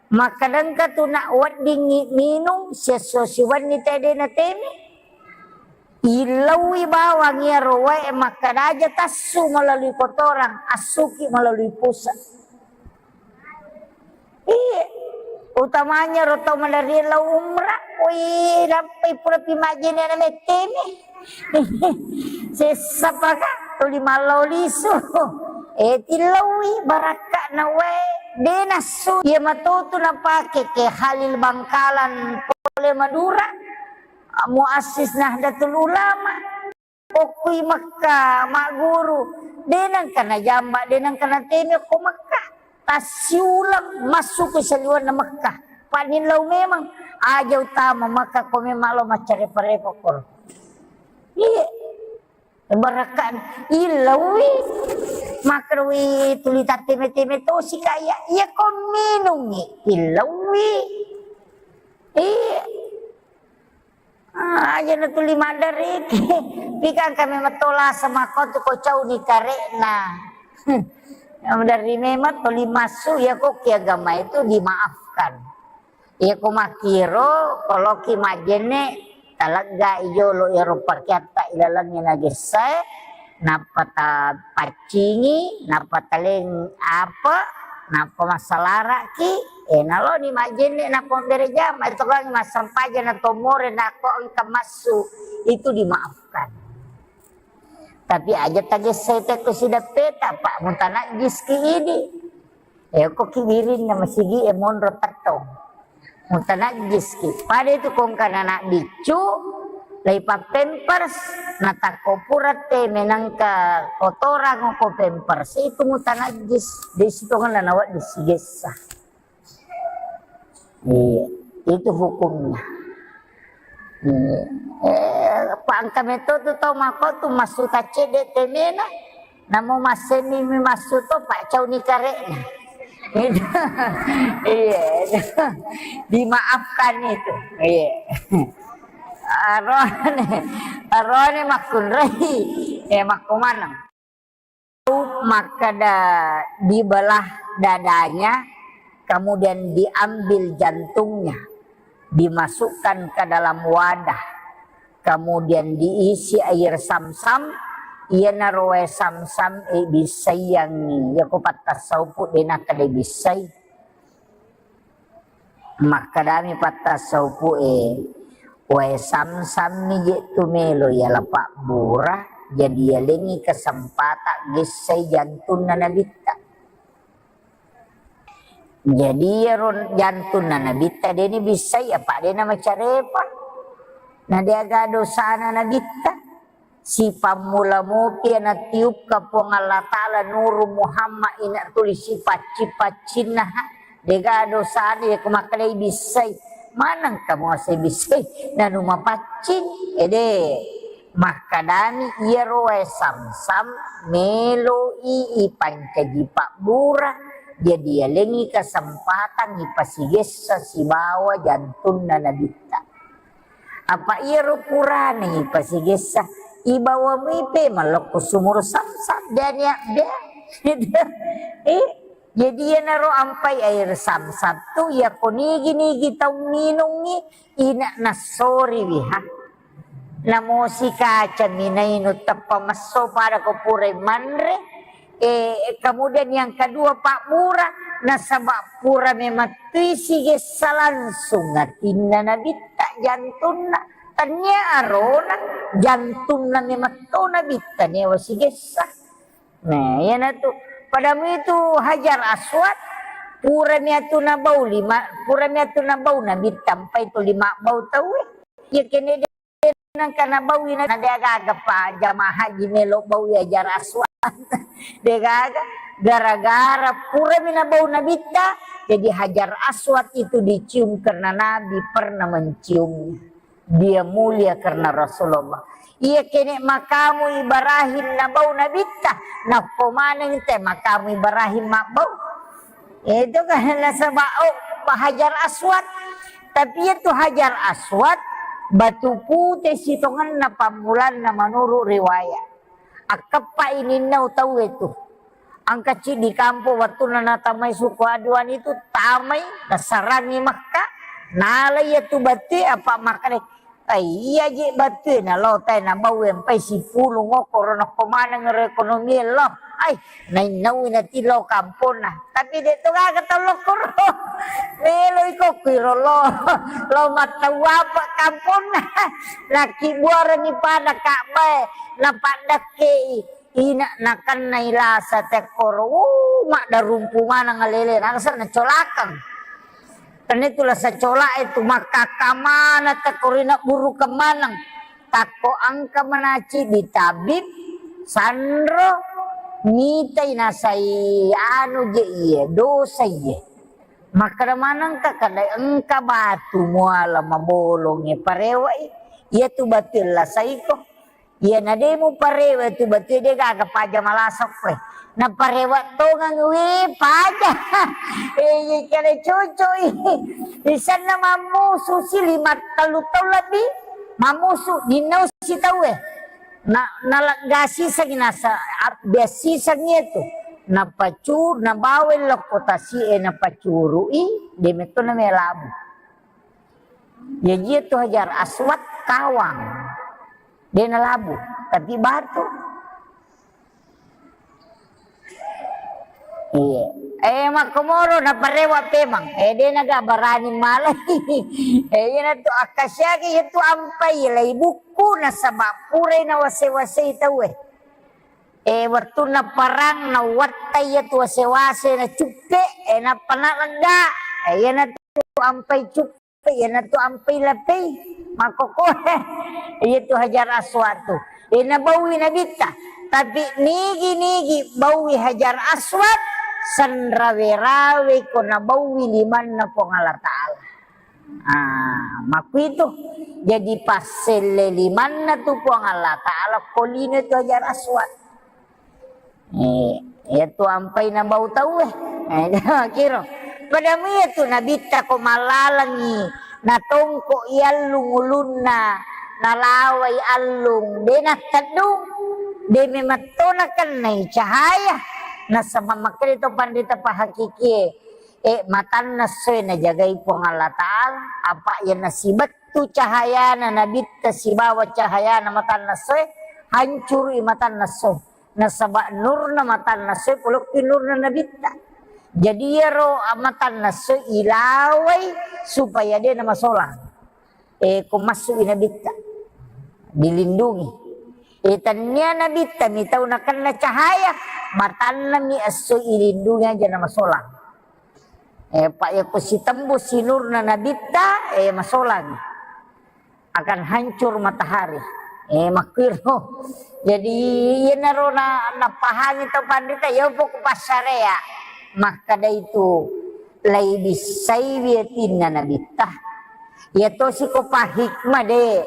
Makkadengka tu nak weddingngi minung, siesso siwenni tede na teme. Illauwi bawang iyaro wae makkeda aja tassu melalui kotoran, assuki melalui pusat. Iya. Utamanya ro tau maderri lao umrah, wih, nappai pura pi majjene na metteme. Sessa paka tuli mallau lisu. Eh, tillauwi barakka na wae, de nassu. Iya matotu napake ke Khalil Bangkalan pole Madura. Muassis Nahdlatul Ulama, okkui Mekka, magguru, de nengka najamba, de nengka nateme ko Mekka. Tassiuleng massu ko saliwenna Mekka. Panillau memang, aja utama Mekka ko memang lo maccarepa-repa koro. Iya. Barakka illauwi. Makrowi tuli tatteme-teme tosi kaya. Iya ko minungi illauwi. Iya. Ah, aja natuli maddariki. Pikang kami matola sama kau tu ko cauni karekna. Yang dari memang tuli masuk ya kok ki agama itu dimaafkan. Iya ko makkiro, koloki majjenne, talegga i jolo iyaro pakeatta ilalengnge nagessae, nappa tapaccingi, nappa taleng apa, nappa massalaraki, eh, naloni majjenne, nappa mabere jama, itu kan massempajang na tomore, nako engka massu, itu dimaafkan. Tapi aja tagessai tekko sideppeta, Pak, mutanajjiski idi. Eh, ko ki wirinna masigi e monro tettong. Mutanajjiski. Pada itu kongkana anak biccu, laipa pampers, natakko pura te menangka kotorang ko pampers, itu mutanajjis. Di situ kan nawa disigessa. Iya, itu hukumnya. Iya. Eh, pangka meto tu tau mako tu massu taccedde temena, namo masseni mi massu to pak cauni karekna. Itu. Iya, itu. Dimaafkan itu. Iya. Arone, arone makkunrai. Eh, makkumaneng. Makkeda dibelah dadanya, kemudian diambil jantungnya, dimasukkan ke dalam wadah, kemudian diisi air samsam, iyanaro wae samsam e bissaiangngi. Iyako pattassaupu de nakkeda bissai. Makkedami pattassaupu e, wae samsam mi je tu melo yala pabbura, jadi yalengngi kesempatan gessai jantunna nabitta. Jadi iyaro jantunna nabitta deni bissai apa dena macarepa. Na deaga dosana nabitta. Sipammula mopi natiupka Puang Allah Ta'ala nuru Muhammad ina tuli sipaccing-paccinna, ha. Dega dosana yako makkedai bissai. Maneng kamu ase bissai nanu mapaccing. Ede. Makkedani iyaro wae samsam meloi ipancaji pabbura, jadi yalengngi kesempatan ipasigessa sibawa jantunna nabitta. Apa iyaro purana ipasigessa, ibawa muipe malokko sumur samsam, dania de. Eh, jadi iyanaro ampai air samsam tu, yako nigi-nigi tau minungngi, ina nassoriwi, ha. Namosi kaca minainu teppa messo pada ko purai manre. Eh, kemudian yang kedua pabbura, nasaba pura memettui sigessa langsung atinna nabitta jantunna. Tania arona jantunna memetto nabitta newa sigessa. Nah, iyanatu. Padamu itu Hajar Aswad, purami atu nabau lima, purami atu nabau nabitta, ampai tu lima bau tauwe. Iya kene de nangka nabaui na, na de gaga pa jamaah haji melo baui Hajar Aswad. De gaga, gara-gara purami nabau nabitta, jadi Hajar Aswad itu dicium karena Nabi pernah menciumnya. Dia mulia karena Rasulullah. Iya kene makamu Ibrahim nabau nabitta, nakko maneng te makamu Ibrahim mabbau. Itu kan nasaba, oh, Hajar Aswad. Tapi itu Hajar Aswad batu pute sitongenna pammulanna menurut riwayat. Akkeppa ininnau tau itu. Angka ciddi kampo wattunna natamai suku Aduan itu tamai, nasarangi Mekka, nala iya tu batu apa makkeda, "Ai, iya je batu na lo tai na bau empai sipulung okkoro nokko maneng ro ekonomi lo. Ai, nainnau nati lo kamponna." Tapi de to gaga tau lokkoro. Melo iko kuiro lo, lo mattau apa kamponna. Nakki buarangi pada Ka'bah, napaddakkei. Ina nakennai lasa tekkoro, uh, maddarumpu maneng alele, nangsa nacolakeng. Tenna itu lasa cola itu makkakka maneng tekkoro, ina burukeng maneng. Takko engka manaci di tabib, sanro, mitai nasai anu je iye, dosa iye. Makkeda manengka kada engka batu muala mabolongnge parewai, iya tu batu lasaiko. Iya, na de muparewa tu batue, de gaga paja malasa koe. Naparewa tongang we paja. Eh, iya kale cocok i. Isanna mammusu si lima tellu taung lebbi. Mammusu, ninnau si tauwe. Na, naleggasi sangi nasa, ab-, biassi sangi itu. Napacu-, nabawa lokko tasi e napacurui, de metto na melabu. Jaji itu Hajar Aswad kawang. De nalabu, tapi batu. Iya. Eh, makkomoro naparewa pemang. Eh, de naga barani malai. Eh, iya natu akkasiaki itu ampai lai buku nasaba purai na wase-wasei tauwe. Eh, wettunna parang na wattai iya tu wase-wase na cuppe, eh, nappa na lega. Eh, iya natu ampai cuppe. Iyanatu ampai lapei, makkokkoe. Iyatu Hajar Aswad tu. Eh, nabaui Nabitta. Tapi nigi-nigi baui Hajar Aswad, sanrawe-rawe ko nabaui limanna Puang Allah Ta'ala. Ah, makkuitu. Jadi passelle limanna tu Puang Allah Ta'ala, ko lino tu Hajar Aswad. Eh, iyatu ampai nabau tauwe. Eh, kiro. Padamu iyatu Nabitta ko mallalengngi, natongko i allung ulunna, nalawai allung, de natteddung, de memetto nakennai cahaya. Nasaba makkeda to panrita pahakikie, eh, matanna essoe najagai Puang Allah Ta'ala, apa iya nasibek tu cahayana Nabitta sibawa cahayana matanna essoe, hancurui matanna essoe. Nasaba nurna matanna essoe polokki nurna Nabitta. Jadi iyaro matanna essoe ilawai supaya de namasolang. E, ko massu'i Nabitta, dilindungi. E, tannia Nabitta mi tau nakenna cahaya, matanna mi esso ilindungi aja namasolang. E, pa iya ko sitembus sinurna Nabitta, e, masolang. Akan hancur matahari. E, makkiro. Jadi, iyanaro na, napahangi tau panrita, iya poko passarea. Makkada itu, laibissaiwi atinna Nabitta. Iya tosi ko pahikmah de,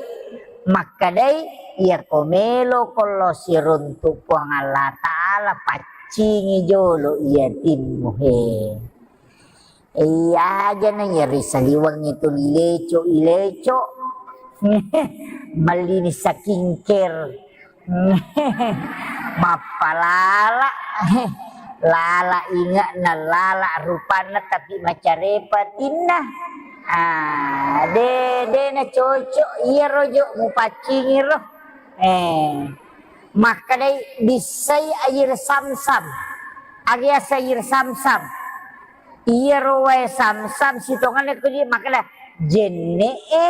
makkedai, iya ko melo ko lo siruntu Puang Allah Ta'ala, paccingi jolo iya timmu he. Iya aja na iya ri saliweng itu ileco, ileco. Mallini skincare. Mappalala, lala inge'na, lala rupanna, tapi macarepa tinna. Ah, de, de na cocok iyaro jo mupaccingi ro. Eh, makkedai bissai air samsam. Aga yaseng air samsam. Iyaro wae samsam sitongenna ko di makkeda, jenne'e,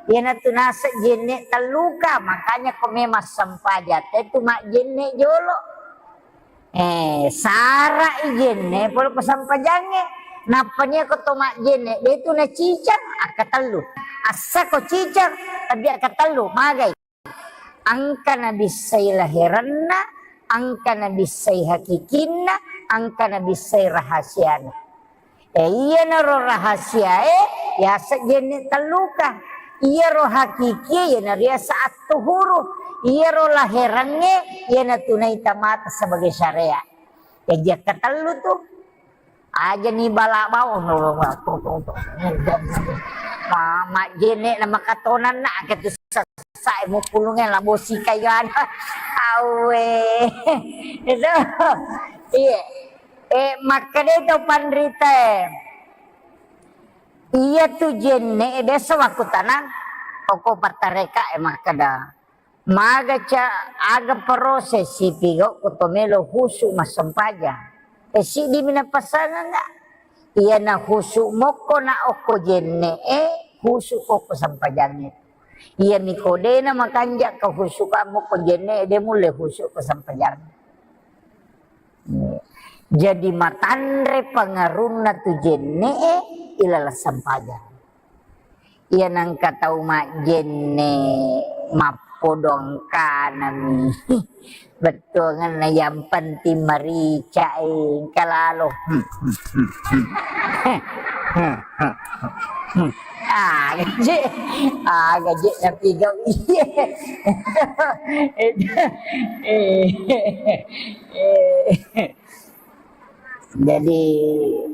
iyanatu naseng jenne telluka, makanya ko memang sempajang te tu majjenne jolo. Eh, sarai jenne pole ko sempajangnge. Nappa nia ko to majjenne, de tu nacicang, akkatellu. Assa ko cicang, tapi akkatellu, magai. Engka nabissai laherenna, engka nabissai hakikinna, engka nabissai rahasiana. E, iyanaro rahasiae yaseng jenne telluka. Iyaro hakikie iyanaro yaseng attuhuru. Iyaro laherengnge iyanatu naita mata sebagai syariat. Jaji akkatellu tu. Aja ni bala bawang. Ma-, majjenne na makatonanna, angka tu sessa-, sessa-, muppulungnge labo sikayana. Awe. Itu. Iya. Eh, makkeda to panrita e. Iya tu jenne, eh, biasa waktu tanang, oko pattareka, eh, makkeda. Maga ca-, aga proses sipigau ko to melo husu massempajang. E, siddi mi napasanganga. Iyana husu mokko na okko jenne e, husu ko okko sempajangnge. Iya mi ko dena makanja ka husu ka mokko jenne e, de mulle husu ko sempajangnge. Jadi matanre pangarunna tu jenne e, ilaleng sempajang. Iya nangka tau majjenne mappodong kanami. Bettuangenna yang penting marica e, engka lalo. Aga je, aga je napigau iye. Jadi,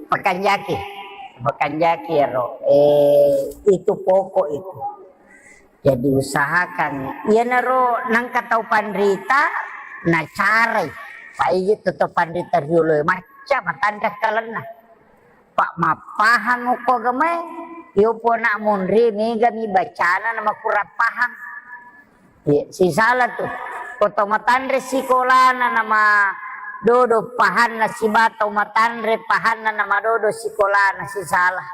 pakanjaki, pakanjaki ero, eh, itu pokok itu. Jadi, usahakan, iyanaro nangka tau panrita, nacarai. Paigi tu tau panrita riolo e, macca matanre kalenna. Pa mappahang okko agamae, iyo pona monri, mega mi bacana na makurang pahang. Iya, sisala tu. Ko to matanre sikolana nama dodo pahanna siba to matanre pahanna nama dodo sikolana sisala.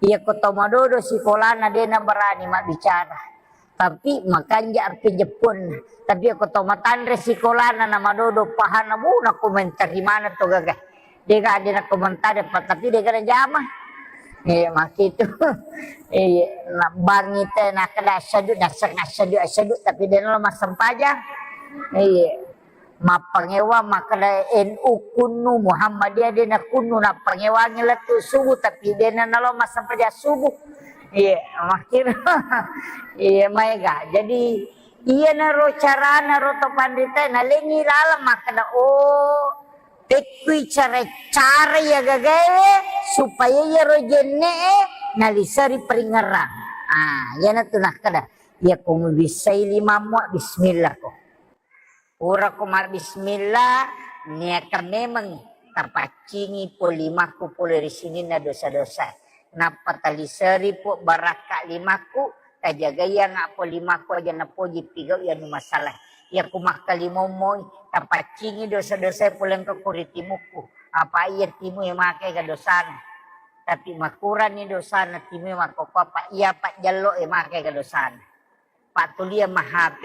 Iya, ko to madodo sikolana de na berani mabbicara. Tapi makanja api jeppun. Tapi ko to matanre sikolana nama dodo pahanna bu na komentari mana to gaga. Dega de na komentari pa, tapi dega na jama. Iya, makitu. Iya, na bangi te na kada asyadu, dasar asyadu, asyadu, tapi de na lo massempajang. Iya. Mappangewa makkeda N U kunnu, Muhammadiyah de na kunnu, nappangewangi lettu subuh, tapi de na nalo massempajang subuh. Iya, makkiro. Iya, maega. Jadi, iyanaro carana ro to panrita, nalengi laleng makkeda, oh, pekkui cara-cara iya gagae supaya iyaro jenne'e naliseri peringerang. Ah, iyanatu nakkeda, iya ko mubissai limammu, bismillah ko. Pura ko mabbismillah, niakan memeng tapaccingi po limakku pole ri sininna dosa-dosa. Nappa taliseri po barakka limakku, Tajagai anga' poli makko aja napoji pigau' iyanu masalah. Iya ku makkalimomoi, tapaccingi dosa-dosa pole engka ko ri timukku. Apa iya timu e make ga dosana. Tapi makurani dosana timu e makkokko apa iya pajjallo e make ga dosana. Pattulia ma H P.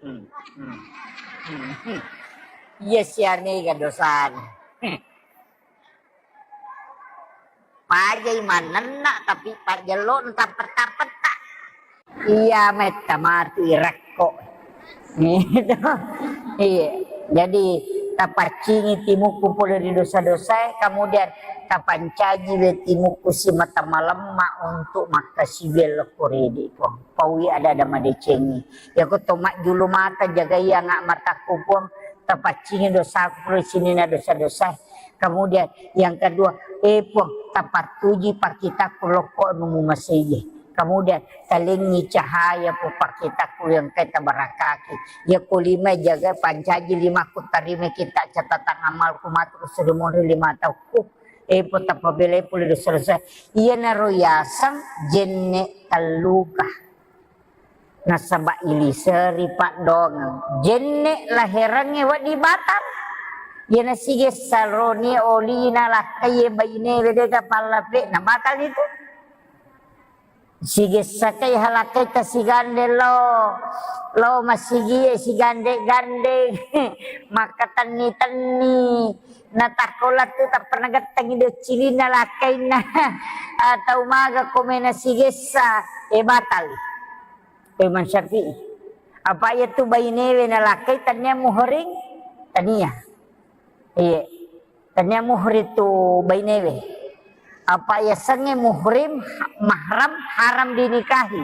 Hmm, hmm, hmm, hmm. Iya siane ga dosana. Hmm. Pajai manenna, tapi pajjello tappetta-petta. Iya, metta matu irakko. Gitu. Iya. Jadi, tapaccingi timukku pole ri dosa-dosa, kemudian tapancaji we timukku simata malemma untuk makkasiwiang lokko ridi, Puang. Paui ada-ada madecengi. Yako to majjulu mata, jagai anga' matakku, Puang. Tapaccingi dosaku pole sininna dosa-dosa. Kemudian yang kedua, eh, Puang, tapattuji pakkitakku lokko anu mumasei. Kemudian talengi cahaya pu pakkitakku yang engkae tabarakaki. Yako lima jaga pancaji limakku tarima kita catatan amalku matu ku suri monri lima tahunku. Eh, Puang, tapabelai pole dosa-dosa. Iyanaro yaseng jenne' talluka. Nasaba' iliseri paddoangeng. Jenne' laherangnge wedding batal. Iyana sigessa roni olina lakkaie bainewe de'ga pallape'na, batal itu. Sigessakai halakkaita sigandeng lao, lao masigie sigandeng-gandeng, makkatenni-tenni. Natakko lettu tappa nagettengi doccilinna lakkainna. Atau maga komena sigessa, e batal. Imam Syafi'i. Apa iya tu bainewe nalakkai tania muhrim? Tania. Iya. Tania muhrim tu bainewe. Apa iya sengnge muhrim, ha-, mahram, haram dinikahi.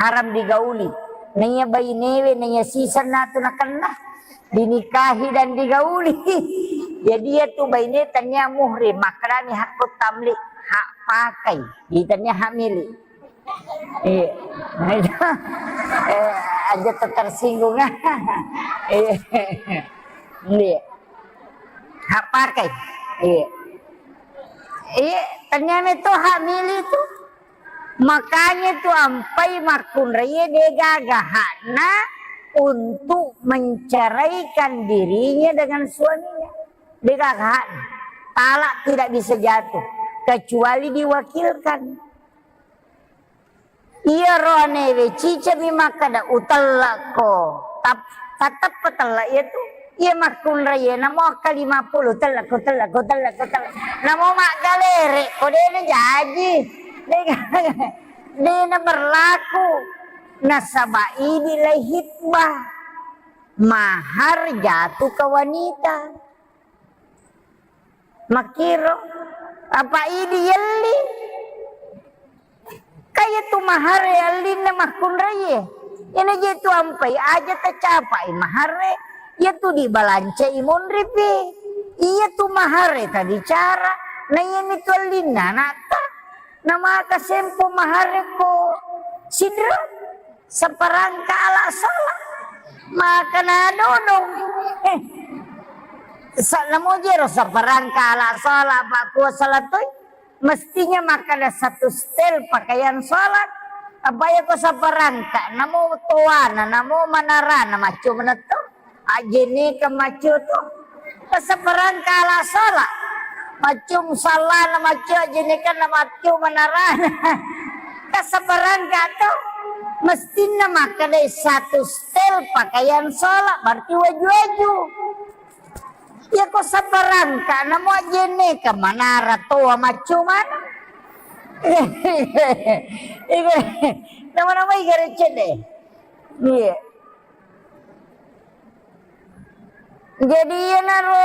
Haram digauli. Naiya bainewe, naiya sisenna tu nakenna. Dinikahi dan digauli. Jadi iya tu baine tania muhrim, makkedani hakku tamlik, hak pakai. Di tania hak milik. Iya. Eh, aja tersinggung. Iya. Iya. Hak pakai. Iya. Iya, ternyata itu hak milik itu. Makanya itu ampai makkunrai degaga hakna untuk menceraikan dirinya dengan suaminya. Degaga hakna. Talak tidak bisa jatuh kecuali diwakilkan. Iyaro anewe cicami makkeda, "Utellekko." Tap-, tatteppa tellek iyatu. Iya makkunrai, namo akka lima puluh, "Tellekko, tellekko, tellekko, tellek." Namo maggalere, ko dena jaji. Dena, dena berlaku. Nasaba idi lai hitbah. Mahar jatuh ke wanita. Makkiro, apa idi yelli? Kaya tu mahare allinna makkunraie. Ina je tu ampai aja tacapai mahare, iya tu dibalancai monripi. Iya tu mahare tabicara, na iya mi tu allinna anatta. Namaka sempo mahare ko sidro. Saparangka ala sala. Maka na dodong. Eh. Sa-, namo jero saparangka ala sala, pakkuasa latoi. Mestinya makkeda satu setel pakaian sholat. Apa ya ko saparangka, namo toana, namo manarana, macco manetto. Ajjeneka maccio to. Kasabarangka ala sholat. Maccio musallana, maccio ajjenekanna, maccio manarana. Kasabarangka to. Mestinna makkedai satu setel pakaian sholat, berarti waju-waju. Ya ko sabarangka, namo ajjeneka manara toa maccio mana. Nama-nama igare cede. Iya. Jadi iyanaro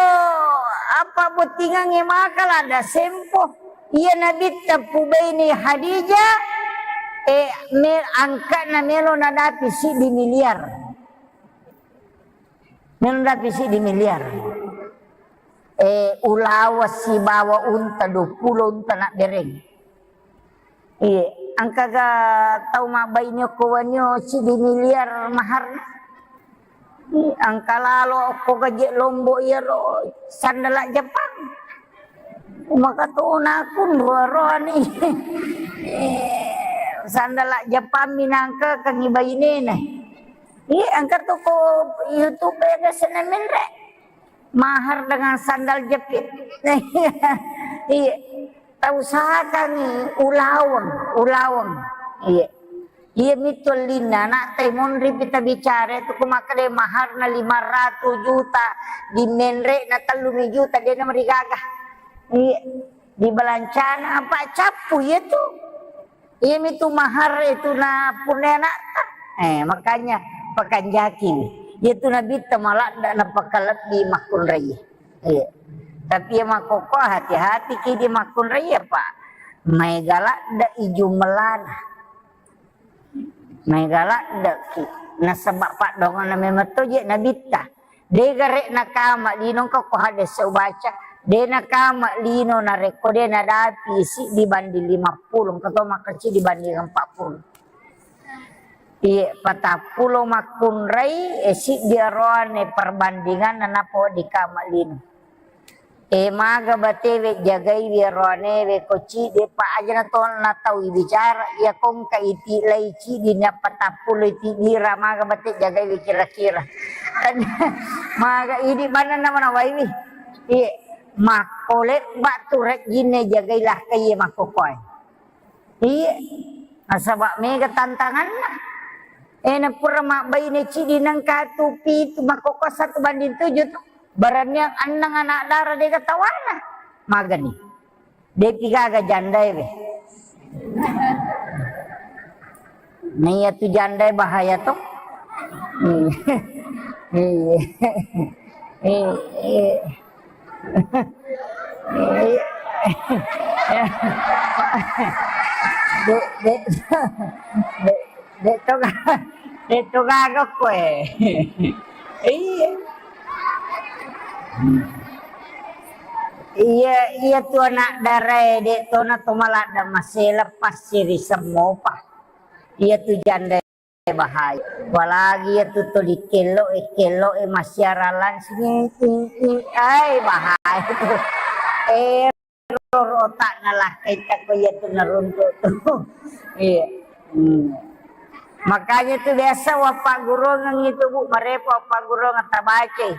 apa bottingangnge maka lada sempo. Iya Nabitta pubaini Hadijah, eh, me-, angka'na melo nadapi siddi miliar. Melo nadapi siddi miliar. Eh, ulawa sibawa unta, dua puluh unta nabbereng. Iye, engkaga tau mabbaine okko wenni siddi miliar maharna? Iye, engka lalo okko gaje Lombok iyaro sandala Jepang. Maka tona kunro-roani. Eh, sandala Jepang mi nangkekengngi bainena. Iya, engka toko YouTube ya, biasa na menre. Mahar dengan sandal jepit. Iya. Tausahakangngi ulaweng, ulaweng. Iya. Iya mitu ellinna, anak tai monri pita bicara itu, ku makkeda maharna lima ratus juta, di menre na tellu mi juta, de na marigaga. Iya. Di balancana apa cappu iya tu. Iya mitu mahar itu na punna anakta. Eh, makanya pakanjaki. Iya tu nabitta maladda na pakalebbi makkunrai. Iya. Tapi iya makkokkoe hati-hati ki di makkunrai, Pak. Maega ladde i jumellana. Maega laddeki. Nasaba paddoangenna memang to je nabitta. De gare nakama lino engka ko hadis ubaca. De nakama lino narekko de nadapi siddi banding lima puluh, engka to makkeda siddi banding empat puluh. Iye, patappulo makkunrai, e, siddi aroane perbandinganna nappa wedding kama lino. E, maga batewe jagaiwi aroanewe ko ciddi, pa aja na to na tau ibicara, iya ko engka iti lai ciddi ni patappulo iti dira, maga bate jagaiwi kira-kira. Maga idi manenna manawaiwi. Iye, makko lebba tu rejjinna jagai lakkai makkokoe. Iye, nasaba mega tantanganna. E, na pura mabbaine ciddi nengka tu pitu, makkokkoe satu banding tujuh tu. Baraniang enneng anak dara dega tawana. Magani. Depi gaga jandae we. Naiya tu jandae bahaya to. Hmm. Iya. Iya. De, de, de, de to ga-, de to gaga koe. Iya. Iya, iya tu anak darae, de to na to maladda masela passiri semmopa. Iya tu janda bahaya. Apalagi iya tu tuli kello e, kello e massiarang langsung, ing, ing, ing. Ai, bahaya tu. Error otakna lakkaita ko iya tu naruntuk tu. Iya. Hmm. Makanya tu biasa wappagguruangeng itu, Bu, marepa wappagguruangeng tabacai.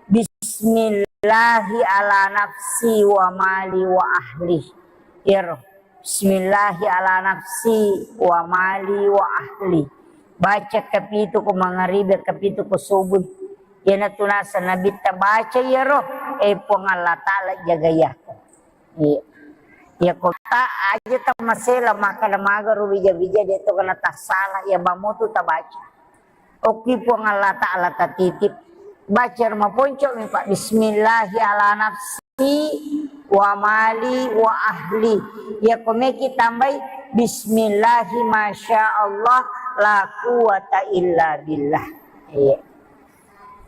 Bismillahi ala nafsi wa mali wa ahli. Iyaro. Bismillahi ala nafsi wa mali wa ahli. Baca kapitu ko mangaribi, kapitu ko subuh. Iyana tu naseng Nabitta baca iyaro, e Puang Allah Ta'ala jagai aku. Iya. Iya ko ta aja ta masela makkada magaro bija-bija de to kena tassala, iya mamutu tabaca. Okki Puang Allah Ta'ala tatitip. Baca ro maponco mi, Pak. Bismillahi ala nafsi wa mali wa ahli. Iya ko meki tambai bismillahi masya Allah la quwata illa billah. Iya.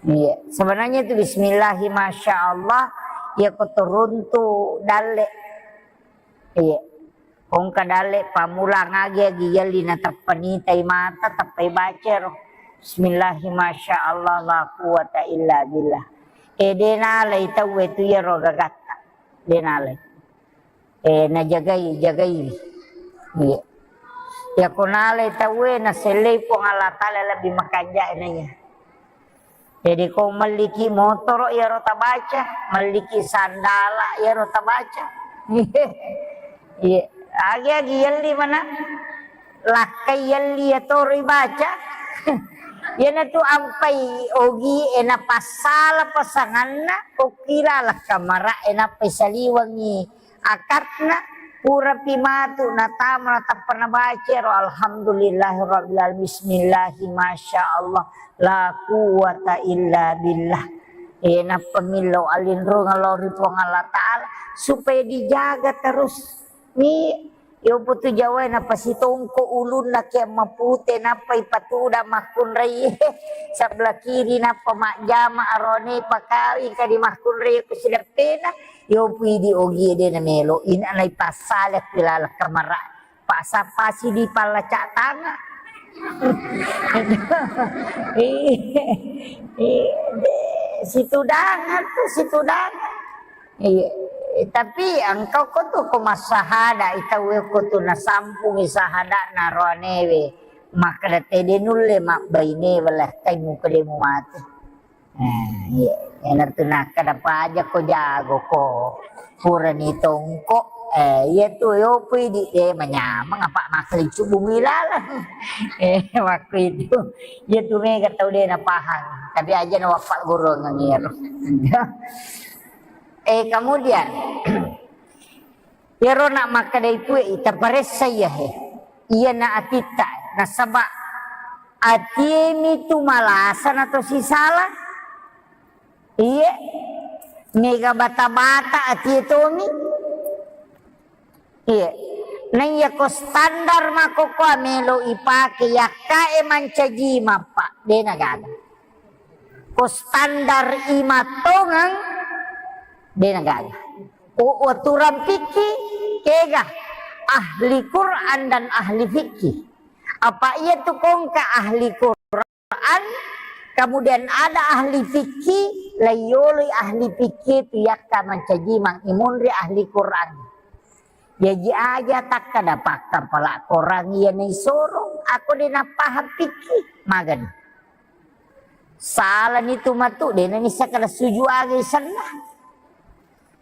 Iya. Sebenarnya itu bismillahi masya Allah, iya ko turuntu dalle. Iya. Ko engka dalle pammulang agi-agi yelli na tappa nitai mata, tappai baca ro. Bismillahi masya Allah la quwata illa billah. E de nalai tauwe tu iyaro gagatta. De nalai. E najagai, jagai. Iya. Iya ko nalai tauwe nasellei Puang Allah Ta'ala lebih makanja naiya. Jadi ko melliki motoro iyaro tabaca, melliki sandala iyaro tabaca. Iya, agi-agi yelli mana? Lakkai yelli iyatoro ibaca. Iyana tu ampai ogi e napassala pasanganna, okkila lakkamara e nappai saliwengi akatna, purapi matu natama natappa nabaca ro, alhamdulillahirabbil alamin, bismillahi masya Allah la quwwata illa billah. E nappa millau alinrungeng lao ri Puang Allah Ta'ala supaya dijaga terus. Ni yoputu jawae napasitongko ulunna ke mapute nappa ipatuda makkunrai sebelah kiri nappa majjama arone pakawi kadi makkunrai ku sideppena. Yopu idi ogi de namelo, ina naipassala ku laleng kamara. Pasa-pasi di pallacak tanga. Iya, iya, de, situdangan tu, situdangan. Iya, Eh, tapi engka ko tu ko massahada, itau ko tu nasampungi sahada na roanewe, makkeda tede nulle mabbaine wala kai muka demu mate. Eh, iya. Ena tu nakkeda paja ko jago ko purani tongko. Eh, iya tu yo pui di, eh, manyameng apa makkeda cubung ilalang. Eh, waktu itu. Iya tu mega tau de napahang. Tapi aja na wafat guru ngengir. Eh, kemudian, iyaro na makkedai tue, ita paressa iya he. Iya na atitta, nasaba atiemi tu malasa na to sisala. Iya, mega bata-bata atie tomi. Iya. Naiya ko standar makkokkoa melo ipake yakkae mancaji mappa, de nagaga. Ko standar imattongeng, de nagaga. Ko aturan fikih, kega ahli Quran dan ahli fikih. Apa iya tu kongka ahli Quran, kemudian ada ahli fikih, laiyoloi ahli fikih tu yakka mancaji mang imunri ahli Quran. Jaji aja takkada pakkapala korang iya naisoro, ako de napahang pikki, magani. Salani tu matu, de nanissa kada suju aga isenna.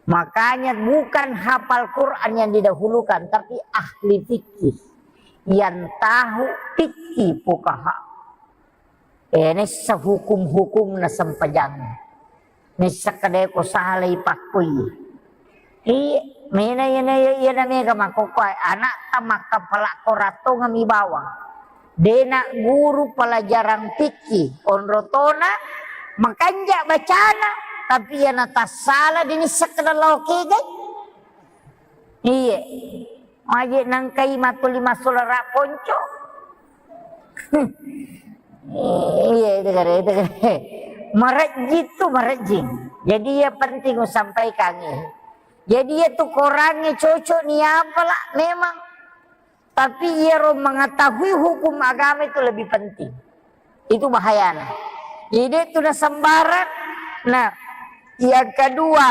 Makanya bukan hafal Quran yang didahulukan, tapi ahli fikih. Yang tahu fikih fuqaha. Eh, naissa hukum-hukum na sempajang. Naissa kadai ko salai pakkoi. Iya, mena iya na iya na mega makkokkoe anakta makkapala korattonga mi bawang. Dena guru pelajaran fikih, onrotona makanja bacana, tapi iya na tassala dini sekedar lao kegai. Iya. Maje nangkai matuli massulara ponco. Iya, itu kare, itu kare. Marejji tu marejjing. Jadi iya penting usampaikan iya. Jadi iya tu korangnge cocok ni apalah memang. Tapi iyaro mengetahui hukum agama itu lebih penting. Itu bahayana. Jadi itu na sembarang. Nah, yang kedua,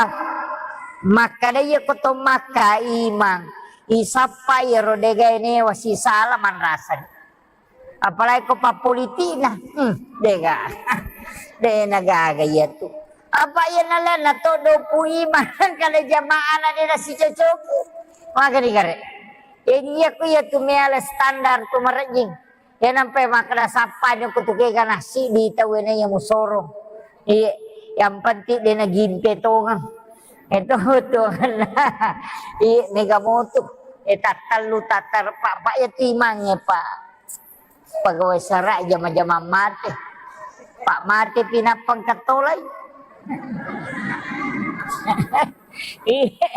makkada iya ko to makka imang, isappa iyaro degae newa sisala manrasani. Apalagi ko pappolitikna, hmm, dega. De nagaga iya tu. Apa iya nalena to dopu imang kada jamaana de nasicocoki. Magari gare. Jadi iya ku iya tu meala standar tu marejjing. Iya nampai makkeda sappani ko tu kega nasi di tau ena iya musoro. Iya, yang penting de nagimpe tongeng. Itu tongeng. Iya, mega motu. Eh, tattallu, tattar, Pak, Pak, iya timangnge, Pak. Pegawai sara jama-jama mate. Pak mate pinappa engka tolai. Iya.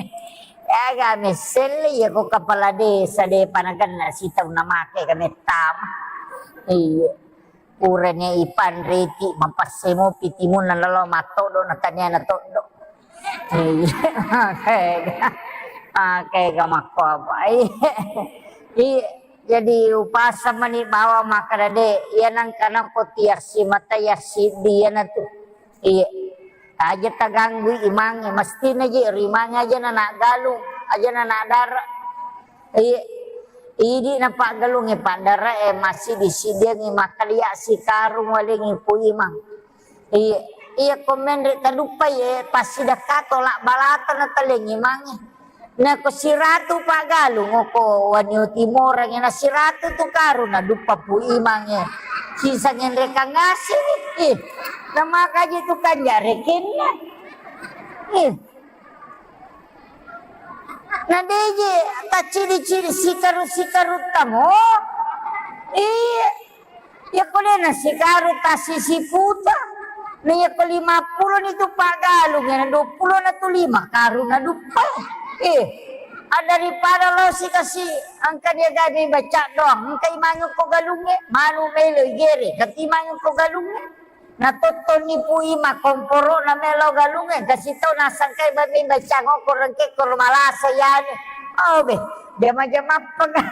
Aga messelle iya ko kepala desa de panagenna sitau namake ka mettama. Iya. Purane ipanreti mapassemopi timunna lalo mattodo na taniana toddo. Iya. Makega. Makega makko apa. Iya. Iya. Jadi upasang mani bawang makkeda de, iya nangka nako tiassi mata yassi diana tu. Iya. Aja taganggui imangnge, mestina je ri imangnge aja na naggalung, aja na nadara. Iya. Idi napaggalungnge paddara e masidi-sidiangngi makkalia sikarung walengngi ku imang. Iya. Iya ko menre taduppai e passidakka tola balata na talengngi imangnge. Nako siratu paggalung oko wanio timoreng na siratu tu karung na duppa pu imangnge. Sisa ngenrekang ngasini. Ih. Namakaji tu kanja rekenna. Ih. Na deje taccidi-cidi sikaru-sikaru tamo. Iya. Iya ko de na sikaru tassi siputa. Na iya ko lima pulo ni tu paggalung, iya na dua pulo na tu lima karung na duppa. Eh, ah, daripada lo sikasi engka dia gabe baca doang, engka imangi ko galungnge, manu melo igere, tapi imangi ko galungnge. Na tottoni pui ma komporo na melo galungnge, kasi tau nasangkai bami baca ngoko rengke ko malasa yani. Oh be, jama-jama pega.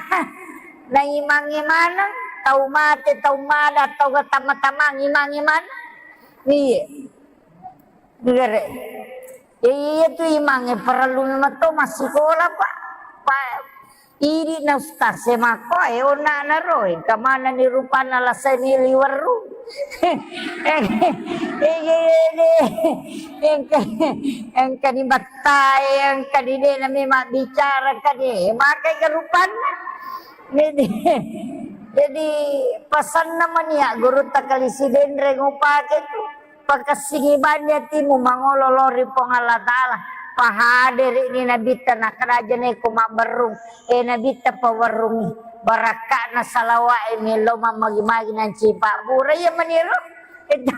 Na imangnge maneng, tau mate, tau mada, tau gatamma-tamang imangnge maneng. Iya. Gere. Iya, iya tu imangnge parellu memang to massikola, Pak. Pak, idi na ustaz e makko, e, onna na ro, engka manenni rupanna lasai ni liwerru. Iya, iya, iya, iya. Engka, engka ni battai, engka ni de na memang bicara, engka ni, makai ke rupanna. Jadi, jadi pasanna mania gurutta Kali Sidenreng upake tu. Pakessingi bani atimu mangolo lao ri Puang Allah Ta'ala. Pahaderi'ni Nabitta, nakkeda aja neko mabberrung. Eh, Nabitta pawerrungi. Barakka'na salawa'e melo mammagi-magi nanci pabbura. Iya maniro. Itu,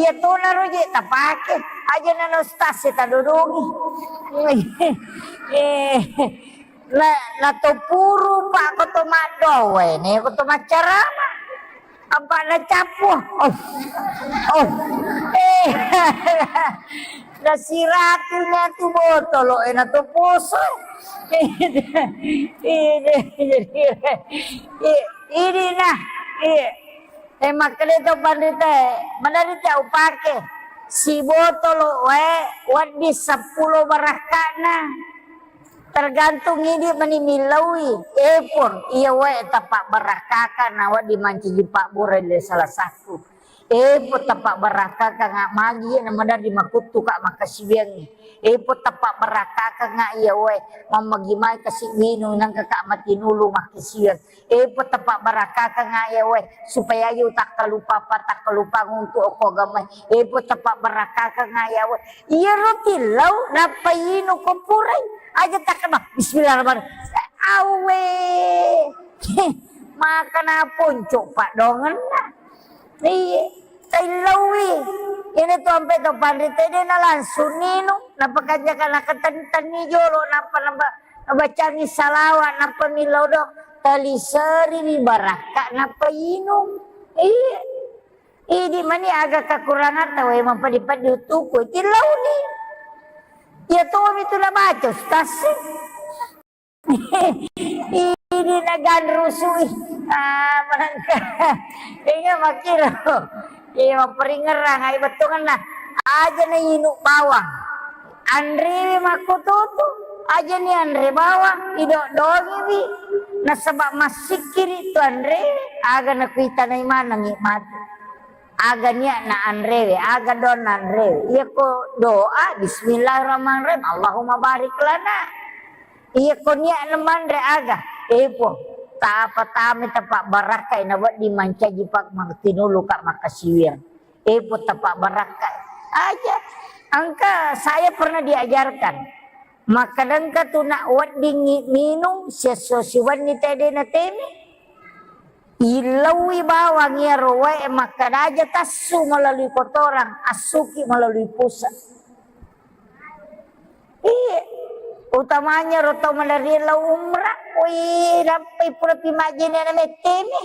iya tona roje tapake. Aja nana ustaz e tadodongi. Eh, na, na to puru, Pak, ko to maddowe, ne ko to maccarama. Apa na cappu? Oh. Oh. Eh. Na siratu na tu botolo, eh, na to poso. Ini, ini, ini, ini, nah, iya. Eh, makkeda to panrita, maderri ta upake. Sibotolo wae, wedding seppulo barakka'na. Tergantung idi mani millaui. Epon, iya wae tapabbarakkakan na wedding mancaji pabbura le salah satu. Epon tapabbarakkakan nga magi na maderri makuttu ka makkasiwiangngi. Epon tapabbarakkakan nga iya wae mammagi mai kasi winu nangka ka matinulu makkasiwiang. Epon tapabbarakkakan nga iya wae supaya aja utakkalupa apa takkalupa untuk okko agama. Epon tapabbarakkakan nga iya wae. Iyaro tillau nappa inu ko purai. Aja takkeda, bismillahirrahmanirrahim. Awe. Maka na ponco padongenna. Iya, taillaui. Ini tu ampe to panrita de na langsung ninu, nappa kanjaka nakatentenni jolo, nappa naba-, nabacangi salawat, nappa millau do, taliseri ri barakka, nappa inung. Iya. Idi mani aga kakurangatta wae mapadi-padi utuku, tillauni. Iya tomi tu nabaca ustaz. Ini naganrusui. Ah, manengka. Iya makkiro. Iya mapparingerang ai bettuanna. Aja na inu bawang. Anrewe makkututu. Aja ni anre bawang. Idok-doangiwi. Nasaba massikkiri tu anrewe. Aga nakuitanai manengi matu. Aga niatna anrewe, aga doanna anrewe. Iyako doa, bismillahirrahmanirrahim, Allahumma barik lana. Iyako niatna manre aga, epo, tapa tame tapa barakkai na wedding mancaji pak matinulu ka makkasiwiang. Epo tapa barakkai. Aja, engka saya pernah diajarkan. Makkadengka tu nak weddingngi minung, siesso siwenni tede na teme. Illaui bawang iyaro wae makkeda aja tassu melalui kotoran, assuki melalui pusat. Iya, utamanya ro tau maderri lao umrah, wih, nappai pura pi majjene na metteme.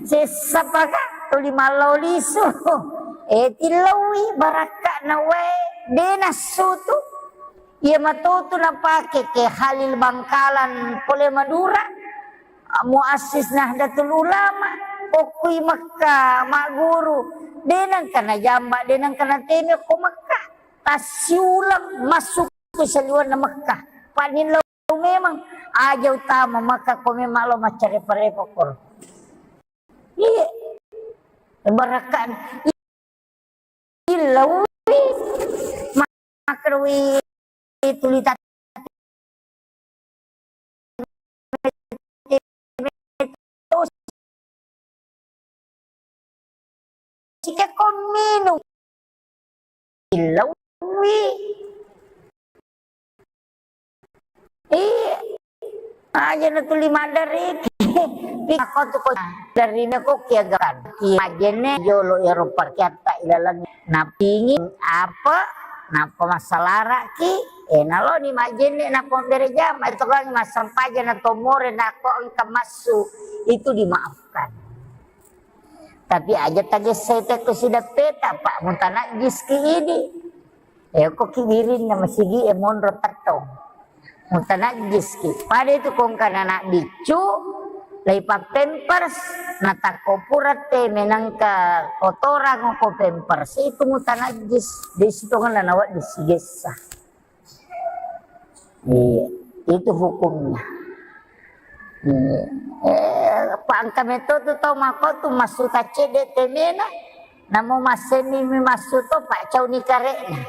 Sessa paka, tuli mallau lisu. Eh, tillaui barakka'na wae, de nassu tu. Iya matotu napake ke Khalil Bangkalan pole Madura. Muassis Nahdlatul Ulama, okkui Mekka, magguru, de nengka najamba, de nengka nateme ko Mekka. Tassiuleng massu ko saliwenna Mekka. Panillau memang aja utama Mekka ko memang lo maccarepa-repa koro. Iya. Barakka. Illaui makkerui tuli tat-, sikekko minung. Illaui. Iya. Aja na tuli maddariki. Pi-, ako tu ko dari na ko kiagakan. Ki majene jolo ero pakeatta ilalang. Napingi apa? Napa masalaraki? Eh, naloni majene napa bere jama. Itu kan masampaja na tomore nako engka massu. Itu dimaafkan. Tapi aja tagessai tekko sidappeta, Pak, mutanajjiski idi. E, ko ki wirinna masigi e monro tettong. Mutanajjiski. Pada itu kongkana anak biccu, Laipappempers, natakko pura teme nengka kotorang ko pempers, itu mutanajjis, de sitongenna nawedding sigessa. Iya, itu hukumnya. Iya. Eh, pa engka metto tu tau makko tu massu taccedde temena, namo massenni mi massu to, paccauni kare'na.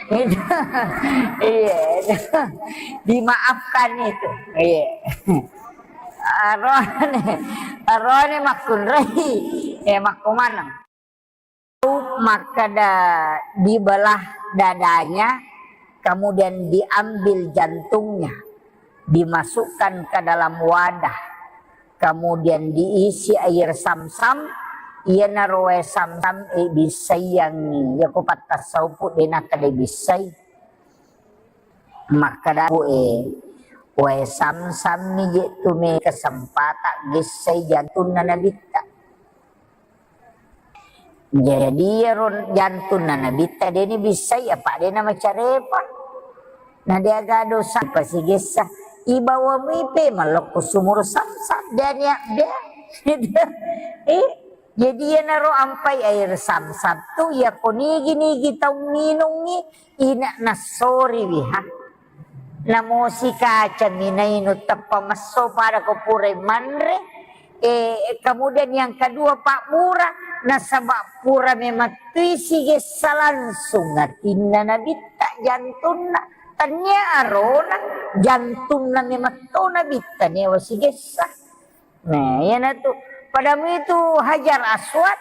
Itu. Iya, itu. Dimaafkan itu. Iya. Arone, arone makkunrai. Eh, makko maneng. Makkeda dibelah dadanya, kemudian diambil jantungnya, dimasukkan ke dalam wadah, kemudian diisi air samsam, iyanaro wae samsam e bissaiangngi, yako pattassaupu de nakkeda bissai. Makkeda e, wae samsam mi je tu me kesempatan gessai jantunna nabitta. Jadi iyaro jantunna nabitta deni bissai, apa dena macarepa. Na deaga dosa pasigessa. Ibawa mipe malokko sumur samsam, deni abbe. Eh, jadi iyanaro ampai air samsam tu, iya ko nigi-nigi tau minungi, ina nassoriwi ha. Namosi kaca minainu teppa messo pada ko purai manre. Eh, kemudian yang kedua, Pak Mura, nasaba pura memettui sigessa langsung atinna nabitta jantunna. Tania arona jantunna memetto nabitta newa sigessa. Nah, iyanatu. Padamu itu Hajar Aswad,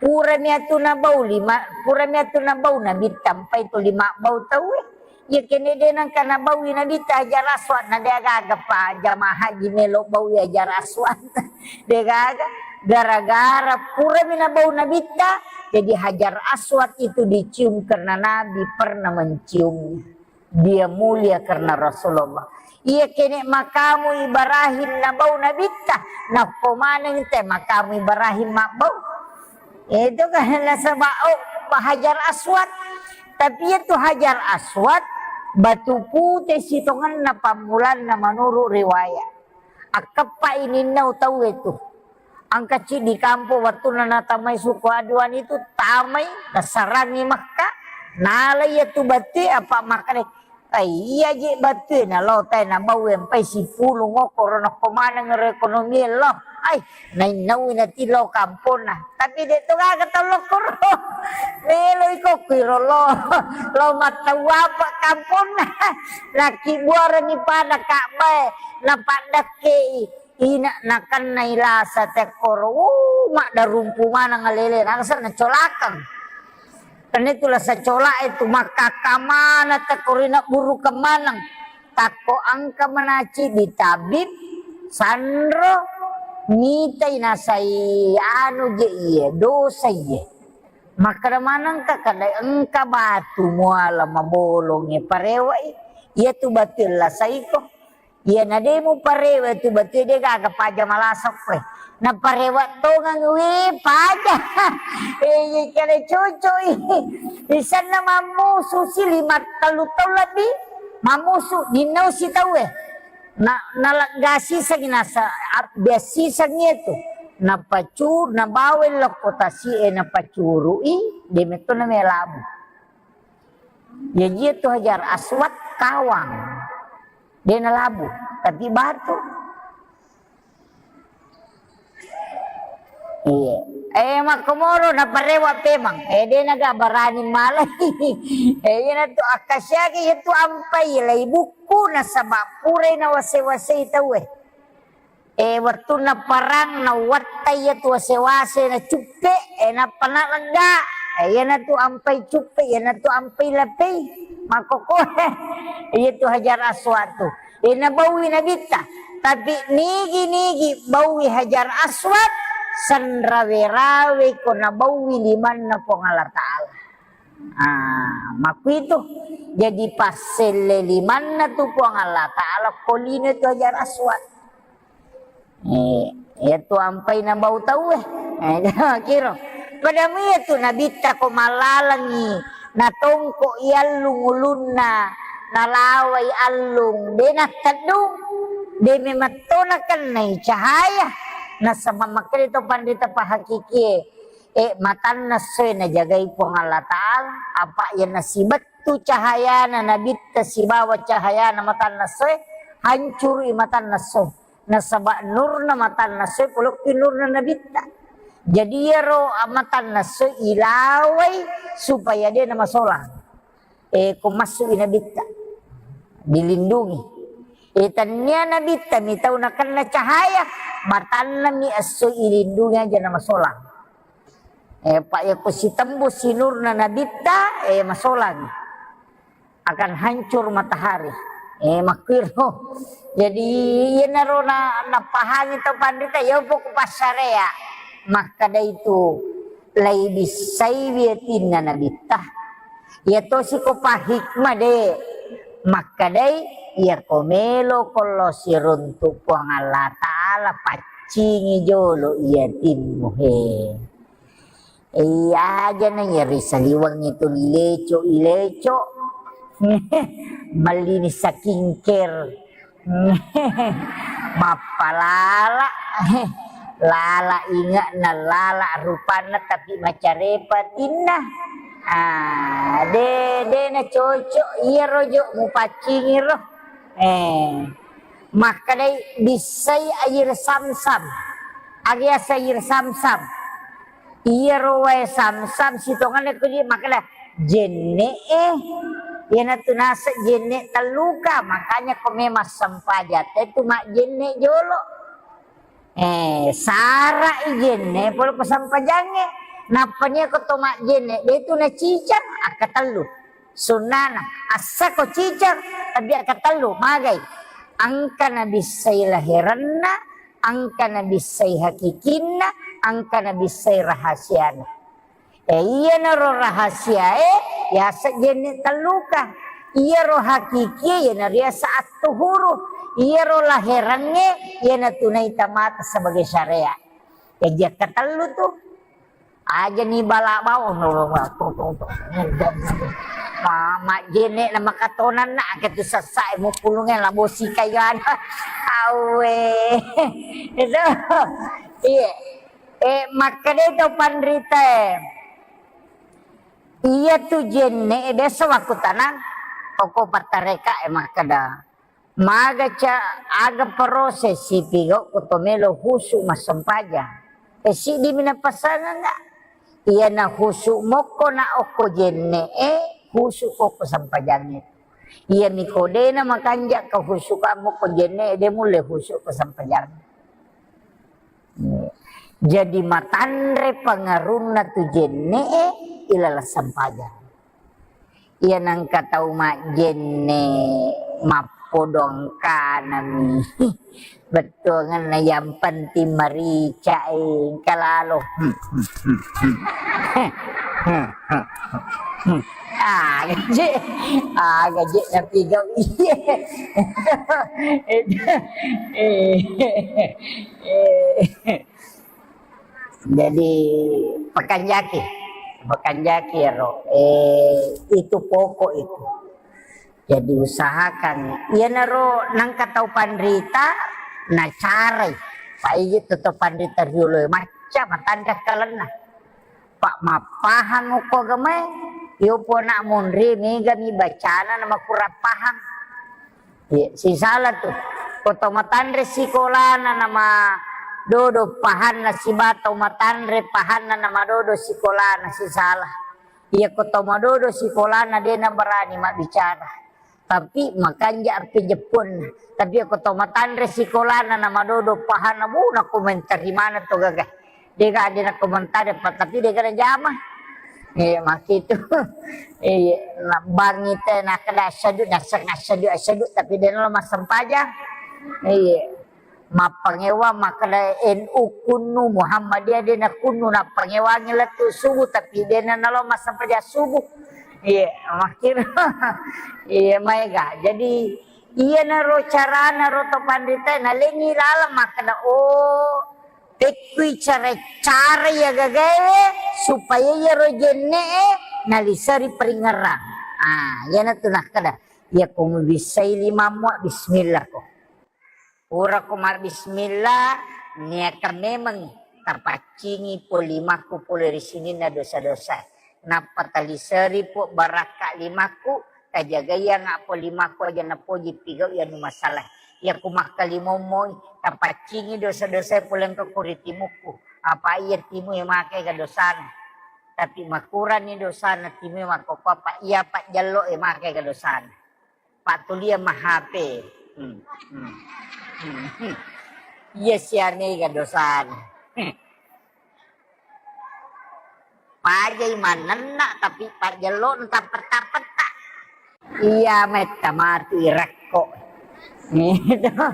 purami atu nabau lima, purami atu nabau nabitta, ampai tu lima bau tauwe. Iya kene de nengka nabaui nabitta Hajar Aswad, na de gaga pa jamaah haji melo baui Hajar Aswad. De gaga, gara-gara purami nabau nabitta, jadi Hajar Aswad itu dicium karena Nabi pernah menciumnya. Dia mulia karena Rasulullah. Iya kene makamu Ibrahim nabau nabitta, nakko maneng te makamu Ibrahim mabbau. Itu kan nasaba, oh, Hajar Aswad. Tapi itu Hajar Aswad, batu pute sitongenna pammulanna menurut riwayat. Akkeppa ininnau tauwe tu. Engka ciddi kampong wettunna natamai suku Aduan itu, tamai, nasarangi Mekka, nala iya tu batu, apa makkeda, "Ai, iya je batu, na lo tai na bau empai sipulung okkoro nakko maneng ro ekonomi lo." Ai, nainnau nati lo kamponna. Tapi de to gaga tau lokkoro. Melo iko kuiro lo, lo mattau apa kamponna. Nakki buarani pada Ka'bah, napaddakkei. Ina nakennai lasa tekkoro, uh, maddarumpu maneng alele, nangsa nacolakeng. Karena itu lasa colak itu makkakka maneng tekkoro, ina burukeng maneng. Takko engka manaci di tabib, sanro, mitai nasai anu je iye, dosa iye. Makkeda manengka kada engka batu muala mabolonge parewai, iya tu batu lasaiko. Iya, na de muparewe tu batu de gaga paja malasokko. Naparewe tongeng we paja. Eh, iya kale cocok i. Isenna mammusu si lima tellu taung lebbi. Mammusu, ninnau si tauwe. Na, naleggasi sangi nasa, ab-, biasi sangi itu. Napacu, nabawa lokko tasi e napacurui, de metto na melabu. Jaji itu Hajar Aswad kawang. De nalabu, tapi batu. Iya. Eh, makkomoro naparewa pemang. Eh, de naga barani malai. Eh, iya natu akasiaki itu ampai lai buku nasaba purai nawase-wasei tauwe. Eh, wettunna perang, nawattai iya tu wase-wase, nacuppe, eh, nappa nalegga. Eh, iyanatu ampai cuppe, iyanatu ampai lapei. Makkokkoe. Iya tu Hajar Aswad tu. Eh, nabaui nabitta. Tapi nigi-nigi baui Hajar Aswad, sanrawe-rawe ko nabaui limanna Puang Allah Ta'ala. Ah, makkuitu. Jadi passelle limanna tu Puang Allah Ta'ala ko lino tu Hajar Aswad. Eh, iya tu ampai nabau tauwe. Eh, kiro. Padamu iya tu nabitta ko malalangi, natongko i allung ulunna, nalawai allung, de natteddung. De memetto nakennai cahaya. Nasaba makkeda to panrita pahakikie, e, matanna essoe najagai Puang Allah Ta'ala, apa iya nasibettu cahayana nabitta sibawa cahayana matanna essoe, hancurui matanna essoe. Nasaba nurna matanna essoe polokki nurna nabitta. Jadi iyaro matanna essoe ilawai supaya de namasolang. E, ko massu'i nabitta, dilindungi. E, tannia nabitta mi tau nakenna cahaya, matanna mi esso ilindungi aja namasolang. E, pa iya ko sitembus sinurna nabitta, e, masolang. Akan hancur matahari. E, makkiro. Jadi, iyanaro na, napahangi tau panrita, iya poko passarea. Makkeda itu, laibissaiwi atinna nabitta. Iya tosi ko pahikmah de. Makkedai, iya ko melo ko lo siruntu Puang Allah Ta'ala, paccingi jolo iya atimmu he. Iya aja na iya ri saliweng itu ileco, ileco. Mallini skincare. Mappalala, lala inge'na, lala rupanna, tapi macarepa atinna. Ah, de, de na cocok iyaro jo mupaccingi ro. Eh, makkedai bissai air samsam. Aga yaseng air samsam. Iyaro wae samsam sitongenna ko di makkeda, jenne'e, iyanatu naseng jenne telluka, makanya ko memang sempajang te tu majjenne jolo. Eh, sara'i jenne pole ko sempajangnge. Nappa nia ko to majjenne, de tu nacicang, akkatellu. Sunnana, assako cicang, tapi akkatellu, magai. Engka nabissai laherenna, engka nabissai hakikinna, engka nabissai rahasiana. E, iyanaro rahasiae, yaseng jenne telluka. Iyaro hakikie, iyanaro yaseng attuhuru. Iyaro laherengnge, iyanatu naita mata sebagai syariat. Jaji akkatellu tu. Aja ni bala bawang. Ma-, majjenne na makatonanna, ake tu sessa e mupulunge labo sikai gana. Awe. Itu. Iya. Eh, makkeda to panrita e. Iya tu jenne e, biasa waktu tanang, toko pattareka e makkeda. Maga ca-, aga proses sipigau ko to melo husu massempajang. E, siddi mi napasangeng ga? Iyana husu mokko na okko jenne e, husu ko ko sempajangnge. Iya mi ko dena makanja ka husu ka mokko jenne e, de mulle husu ko sempajangnge. Jadi matanre pangarunna tu jenne e, ilaleng sempajang. Iya nengka tau majjenne mappodong kanami. Bettuangenna yang penting marica e, engka lalo. Aga je, aga je napigau iye. Jadi, pakanjaki, pakanjaki ero, eh, itu pokok itu. Jadi, usahakan, iyanaro nengka tau panrita, nacarai. Paiji tu tau panrita riolo e, macca matanre kalenna. Pa mappahang okko agamae, yo pona monri mega mi bacana na makurang pahang. Iya, sisala tu. Ko to matanre sikolana nama dodo pahanna siba to matanre pahanna nama dodo sikolana sisala. Iya ko to madodo sikolana de na berani mabbicara. Tapi makanja api jeppun. Tapi iya ko to matanre sikolana nama dodo pahanna bu na komentari mana to gaga. Dega de na komentari pa tapi dega na jama. Iya, makkitu. Iya, na bangi te nakkeda asyhadu, nasseng asyhadu, asyhadu, tapi de nalo massempajang. Iya. Mappangewa makkeda N U kunnu, Muhammadiyah de na kunnu, nappangewangi lettu subuh, tapi de na nalo massempajang subuh. Iya, makkitu. Iya, maega. Jadi, iyanaro carana ro to panrita, nalengi laleng makkeda, oh, Pekkui cara-cara iya gagae supaya iyaro jenne'e naliseri peringngerang. Ah, iyanatu nakkeda, iya ko mubissai limammu, bismillah ko. Purako mabbismillah, niakan memeng tapaccingi po limakku pole ri sininna dosa-dosa. Nappa taliseri po barakka limakku, tajagaianga po limakku aja napoji pigau iya nu masalah. Iya ku makkalimomoi, tapaccingi dosa-dosa pole engka ko ri timukku. Apa iya timu e makai ga dosana. Tapi makurani dosana timu e makkokko apa iya pajjallo e makai ga dosana. Pattulia ma H P. Hmm, hmm, hmm, hmm. Iya siane ga dosana. Hmm. Pajai manenna tapi pajjallo tappetta-petta. Iya metta matu irakko. Gitu.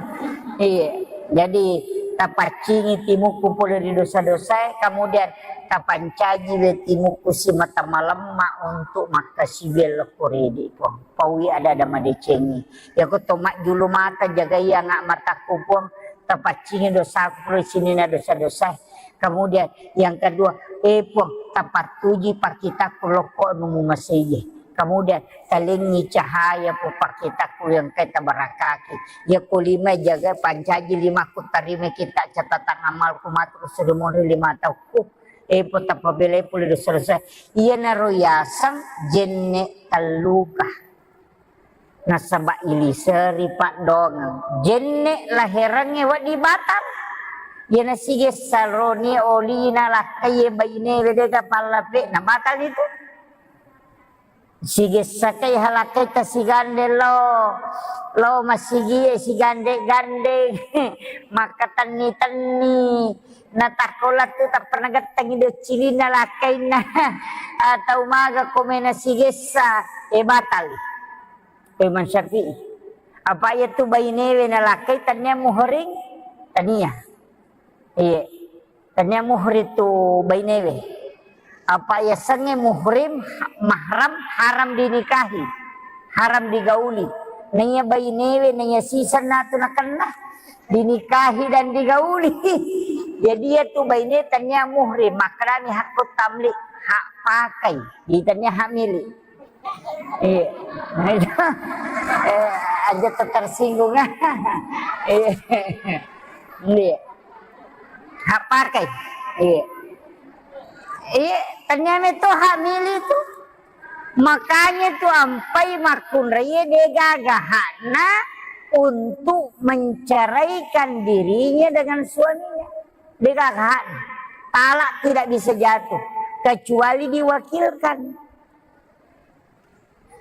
Iya. Jadi tapaccingi timukku pole ri dosa-dosae, kemudian tapancaji we timukku simata malemma untuk makkasiwiang lokko ridi, Puang. Paui ada-ada madecengi. Yako to majjulu mata jagai anak mataku, Puang. Tapaccingi dosaku pole sininna dosa-dosa. Kemudian yang kedua, eh Puang, tapattuji pakkitakku lokko anu mumaseie. Kemudian talengi cahaya pu pakkitakku yang kai tabarakaki. Yako lima jaga pancaji limakku tarima kita catatan amalku matu ku suruh monri lima tahunku. Eh Puang tapabelai pole dosa-dosa. Iyanaro yaseng jenne telluka. Nasaba iliseri paddongeng. Jenne laherengnge wedding batal. Iyana sigessa roni olina lakkaie bainewe dega pallape na batal itu. Sigessa kai halakkaita sigande lo, lo masigie sigande-gande, makkatenni-tenni. Natakko lettu tappa nagettengi doccilinna lakkainna. Atau maga komena sigessa, e batal. Imam Syafi'i. Apa iya tu bainewe nalakkai tania muhrim? Tania. Iya. Tania muhrim tu bainewe. Apa iya sengnge muhrim, mahram, haram dinikahi. Haram digauli. Naiya bainewe, naiya sisenna tu nakenna. Dinikahi dan digauli. Jadi iya tu baine tania muhrim, makkedani hakku tamlik, hak pakai. Jadi tania hak milik. Iya. Nah, itu. Eh, aja tersinggung. Iya. Iya. Hak pakai. Iya. Iya, ternyata itu hak milik itu. Makanya itu ampai makkunraie degaga hakna untuk menceraikan dirinya dengan suaminya. Degaga hakna. Talak tidak bisa jatuh kecuali diwakilkan.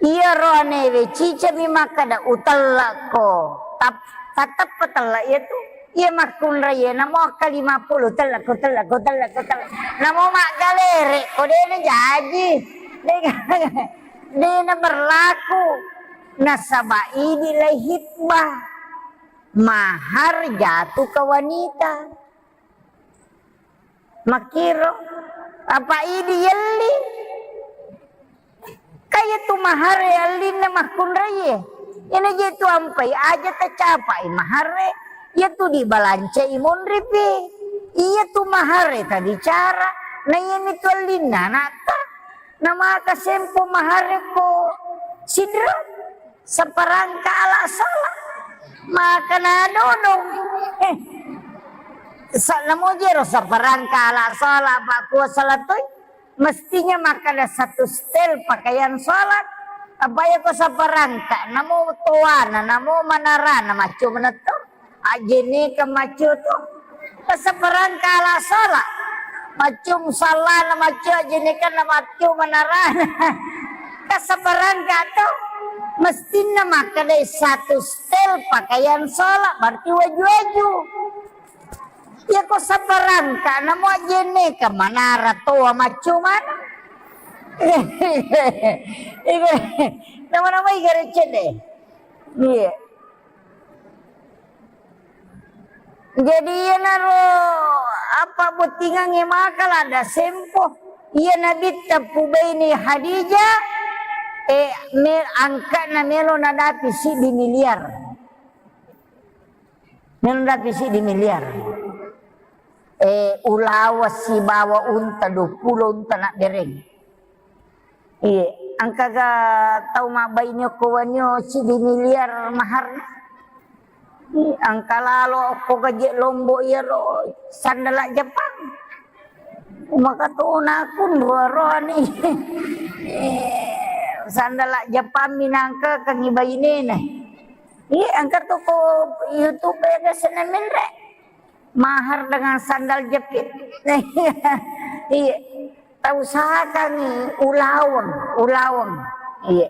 Iyaro anewe cicami makkeda, "Utellekko." Tap-, tatteppa tellek iya tu. Iya makkunrai iya, namo akkalima puluh, "Utellekko, utellekko, utellekko, utellekko." Namo maggalere ko, dena jaji. Dena, dena berlaku. Nasaba idi lai hitbah. Mahar jatuh ke wanita. Makkiro, apa idi yelli? Kaya tu mahare allinna makkunraie. Ina je tu ampai aja tacapai mahare, iya tu dibalancai monripi. Iya tu mahare tabicara, na iyami tu allinna anatta. Namaka sempo mahare ko sidro. Saparangka ala sala. Maka na dodong. Eh, sa-, namo jero saparangka ala sala, Pak, kuasa latoi. Mestinya makkeda satu setel pakaian sholat. Apa ya ko saparangka, namo toana, namo manarana, macco manetto. Ajjenekeng maccio tu. Kasabarangka ala sholat. Maccio musallana, maccio ajjenekenna, maccio manarana. Kasabarangka tu. Mestinna makkedai satu setel pakaian sholat, berarti waju-waju. Ya ko sabarangka, namo ajjenekeng manara toa maccio mana. Nama-namai garecce deh. Iya. Jadi iyanaro apa bottingangnge maka lada sempo. Iya Nabitta pubaini Hadijah, eh, me-, angka'na melo nadapi siddi miliar. Melo nadapi siddi miliar. Eh, ulawa sibawa unta dua puluh unta nabbereng. Iya, engkaga tau mabbaine okko wenni siddi miliar maharna? Engka lalo ko gaje Lombok iyaro sandala Jepang. Maka tona kunro roani. Sandala Jepang minangka kangi bainena. Iya, engka to ko YouTube ya, biasa menre. Mahar dengan sandal jepit. Iya. Tausahakan ulaweng, ulaweng. Iya.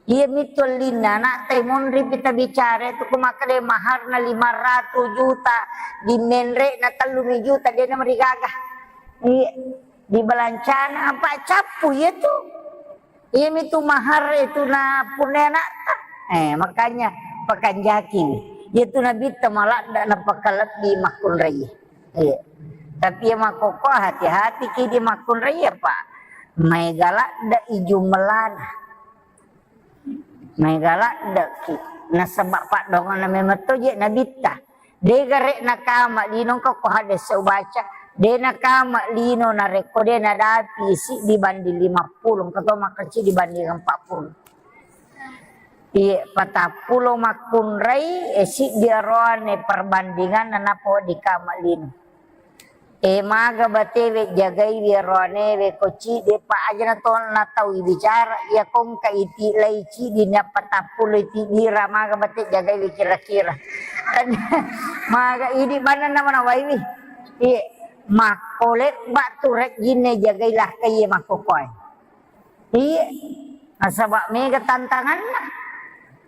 Iya mitu ellinna, anak tai monri pita bicara itu, ku makkeda maharna lima ratus juta, di menre na tellumi juta, dia na marigaga. Iya. Di balancana apa cappu iya tu. Iya mitu mahar itu na punna anakta. Eh, makanya pakanjaki. Iya tu nabitta maladda na pakalebbi makkunrai. Iya. Tapi iya makkokko hati-hati ki di makkunrai apa. Maega ladde i jumlana. Maega laddeki. Nasaba paddongana memang to je nabitta. De gare nakama lino engka ko hadis ubaca. De nakama lino narekko de nadapi siddi banding lima puluh, engka to makkeda siddi banding empat puluh. Iye, patappulo makkunrai, e, siddi aroane perbandinganna nappa wedding kama lino. E, maga batewe jagaiwi aroanewe ko ciddi pa aja na tona tau bicara, iya kongka iti lai ciddi na patappulo iti dira maga bate jagaiwi kira-kira. Maga idi manenna manawaiwi. Iye, makko lebba tu rejjinne jagai lakkai makkokoe. Iye, nasaba mega tantanganna.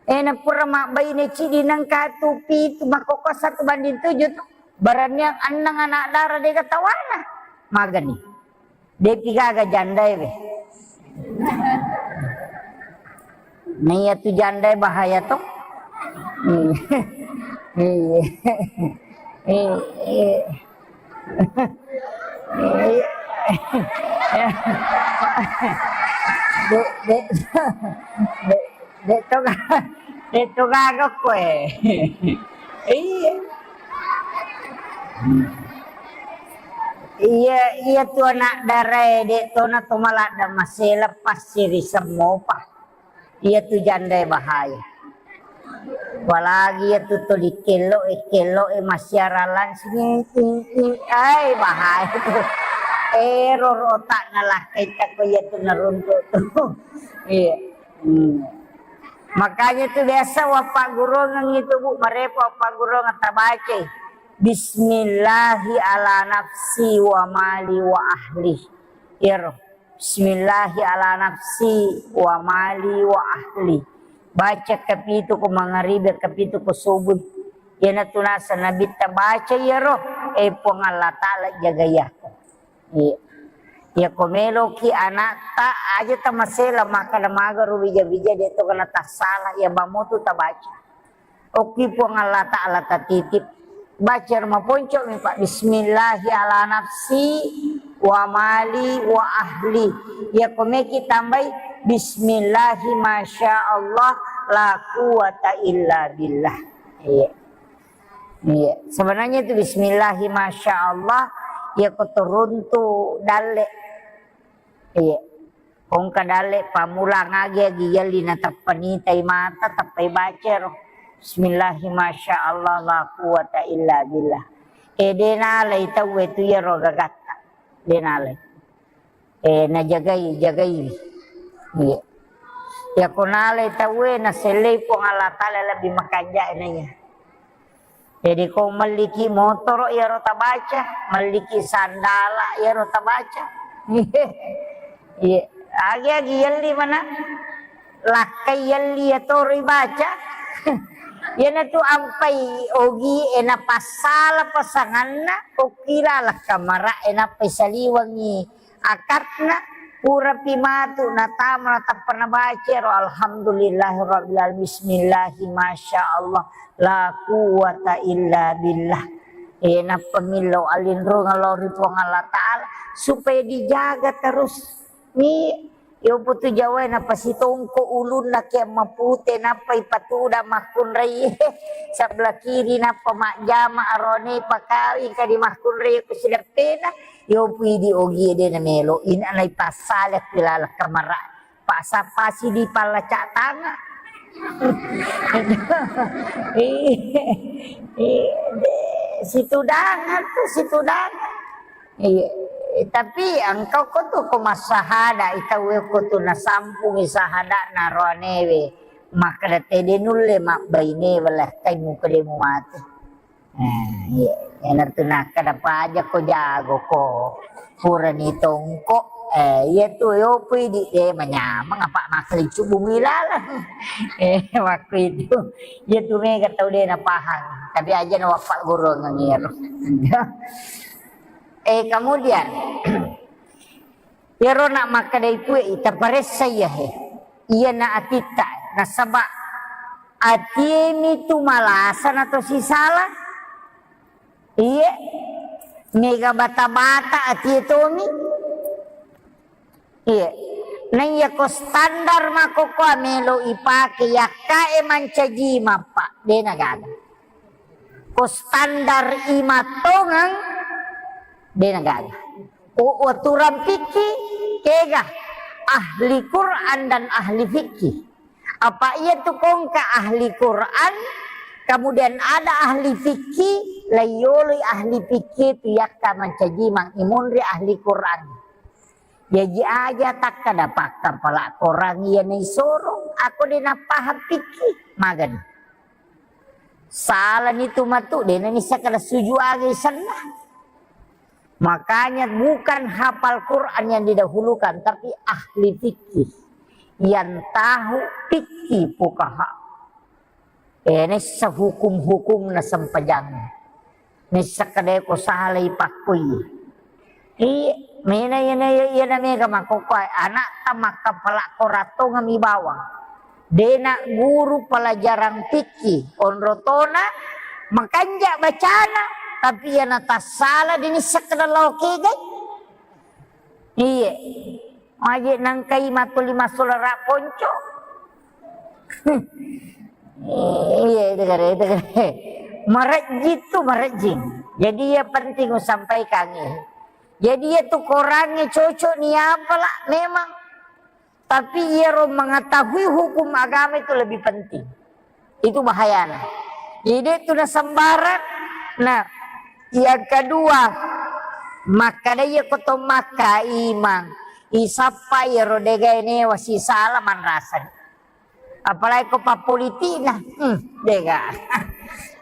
E, na pura mabbaine cidi nengka tu pitu, makkokko satu banding tujuh tu. Baraniang annang anak dara dega tawana. Magani. Depi gaga jandae we. Naiya tu jandae bahaya to. Hmm. Iya. Iya. De, de, de, de to ga-, de to gaga koe. Iya. Iya, iya tu anak darae, de to na to maladda masela passiri semmopa. Iya tu jandae bahaya. Apalagi iya tu tuli kello e, kello e massiara langsung, ing, ing, ing. Ai, bahaya tu. Ero rotak na lakkai tako iya tu naruntuk tu. Iya. Hmm. Makanya tu biasa wappaggurungeng itu, Bu, marepo wappaggurungeng tabacai. Bismillahi ala nafsi wa mali wa ahli. Ero. Bismillahi ala nafsi wa mali wa ahli. Baca kapitu ko mangaribi, kapitu ko subuh. Iyanatu naseng Nabitta baca iyaro, e Puang Allah Ta'ala jagai aku. Iya. Iya ko meloki anakta aja tamasela makkeda maga ro bija-bija de to kena tassala, iya mamutu tabaca. Okki Puang Allah Ta'ala tatitip. Baca ro maponco mi, Pak. Bismillahi ala nafsi wa mali wa ahli. Iya ko meki tambai bismillahi masya Allah la quwata illa billah. Iya. Iya. Sebenarnya itu bismillahi masya Allah, iya ko turuntu dalle. Iya. Ko engka dalle pammulang agi-agi yelli na tappa nitai mata, tappai baca ro. Bismillahi masya Allah la quwata illa billah. E de nalai tauwe tu iyaro gagatta. De nalai. E najagai, jagai. Iya. Iya ko nalai tauwe nasellei Puang Allah Ta'ala lebih makanja naiya. Jadi ko melliki motoro iyaro tabaca, melliki sandala iyaro tabaca. Iya, agi-agi yelli mana? Lakkai yelli iyatoro ibaca. Iyanatu ampai ogi e napassala pasanganna, okkila lakkamara e nappai saliwengi akatna, purapi matu natama natappa nabaca ro, alhamdulillahirabbil alamin, bismillahi masya Allah la quwata illa billah. E nappa millau alinrungeng lao ri Puang Allah Ta'ala supaya dijaga terus. Ni yoputu jawae napasitongko ulunna ke mapute nappa ipatuda makkunrai sebelah kiri nappa majjama arone pakawing kadi makkunrai ku sideppena. Yopu idi ogie de namelo, ina naipassala ku laleng kamara. Passappasi di pallacak tanga. Iya, iya, deh, situdangan tuh, situdangan. Iya, tapi engkau ko tuh ko massahada, itawe ko tuh nasampungi sahada naroanewe, makkeda tede nulle mabbaine wala kai muka demu mate. Eh, iya, iyanatu nakkeda paja ko jago ko purani tongko. Eh, iya tu yopo idi, eh, manyameng apa makkeliccu bumi lalang. Eh, waktu itu. Iya tu mega tau de napahang. Tapi aja na wafat guru ngengiro. Eh, kemudian Iyaro na makkedai tue, ita paressa iya he. Iyana atitta, nasaba atiemi tu malasa na to sisala. Iye, mega bata-bata atie tomi. Iye, na iya ko standar makkokkoa melo ipake yakkae mancaji mappa, de na gaga. Ko standar imattongeng, de na gaga. Ko aturan fikih, kega ahli Quran dan ahli fikih. Apa iya tu kongka ahli Quran, kemudian ada ahli fikih, laiyoloi ahli fikih tu yakka mancaji mang imunri ahli Quran. Jaji aja takkada pakkapala Quran iya naisoro, ako de napaham fikih, magani. Salani tu matu, de na nisseng kada suju aga isenna. Makanya bukan hafal Quran yang didahulukan, tapi ahli fikih. Yang tahu fikih fuqaha. Eh, nessa hukum-hukum na sempajang. Nessa kada ko salai pakkoi. Iya, mena iyana, iyana mega makkokkoe, anakta makkapala Quran tongeng mi bawang. Dena guru pelajaran fikih, onrotona makanja bacana, tapi iyana tassala de nisseng kada lao kegai. Iya. Aje nangkai matuli massulara ponco. Iya, itu kare, itu kare. Marejjing tu marejjing. Jadi ya penting usampaikan ya. Jadi ya tu korangnge cocok ni apa lah memang. Tapi iyaro mengetahui hukum agama itu lebih penting. Itu bahayana. Jadi itu na sembarang. Nah, yang kedua, makkada iya ko to makka imang, isappa iyaro degae newa sisala manrasani. Apalagi ko pappolitikna, hmm, dega.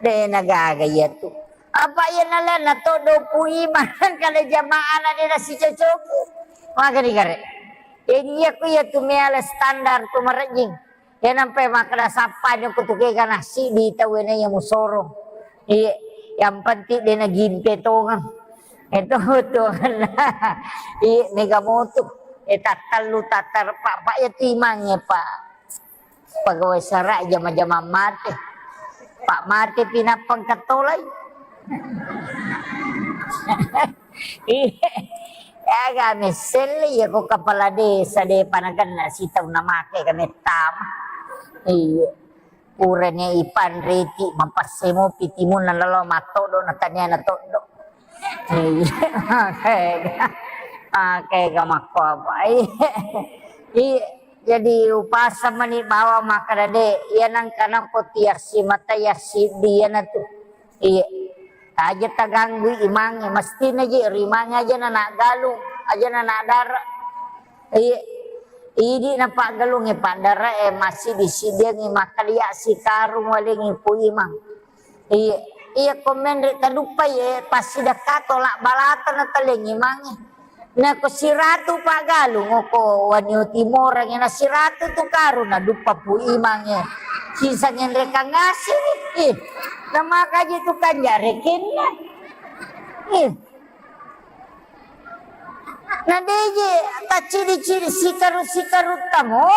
De na gaga iya tu. Apa iya nalana to dopu imang kada jamaana de na sicocoki. Magani gare. Jadi iya ku iya tu meala standar tu marejjing. Iya nampai makkada sappa ni ko tu kega nasi di tau na iya musoro. Iya, yang penting de na gimpe tongeng. Itu tuanna. Iya, mega motu. Eh, tattallu, tattar, Pak, Pak, iya tu imangnge, Pak. Pegawai sara jama-jama mate. Pak mate pinappa engka tolai. Iya. Aga messelle iya ko kepala desa de panaganna sitau namake ka mettama. Iya. Purane ipanreti mapasse mopi timunna lalo mattodo na taniana toddo. Iya, makega. Makega makko apa? Iya. Iya, jadi upasang mani bawang makkada de, iya nangka nako tiassi mata yassiddi iyanatu. Iya. Aja taganggui imangnge, mestina je rimangnge aja na naggalung, aja na nadara. Iya. Idi napaggalungnge paddarae massiddi-siddiangngi makkalia sikarung walengngi pu imang. Iya, iya ko menre taduppai, eh, passidakka tolak balata na talengngi mange. Nako siratu paggalung ko wanio timorang na siratu tu karung na duppa pu imangnge. Sisa ngenrekang ngasini. Ih, namakaji tu kanja rekenna. Ih. Na deje tacciri-ciri sikaru-sikaru tamo.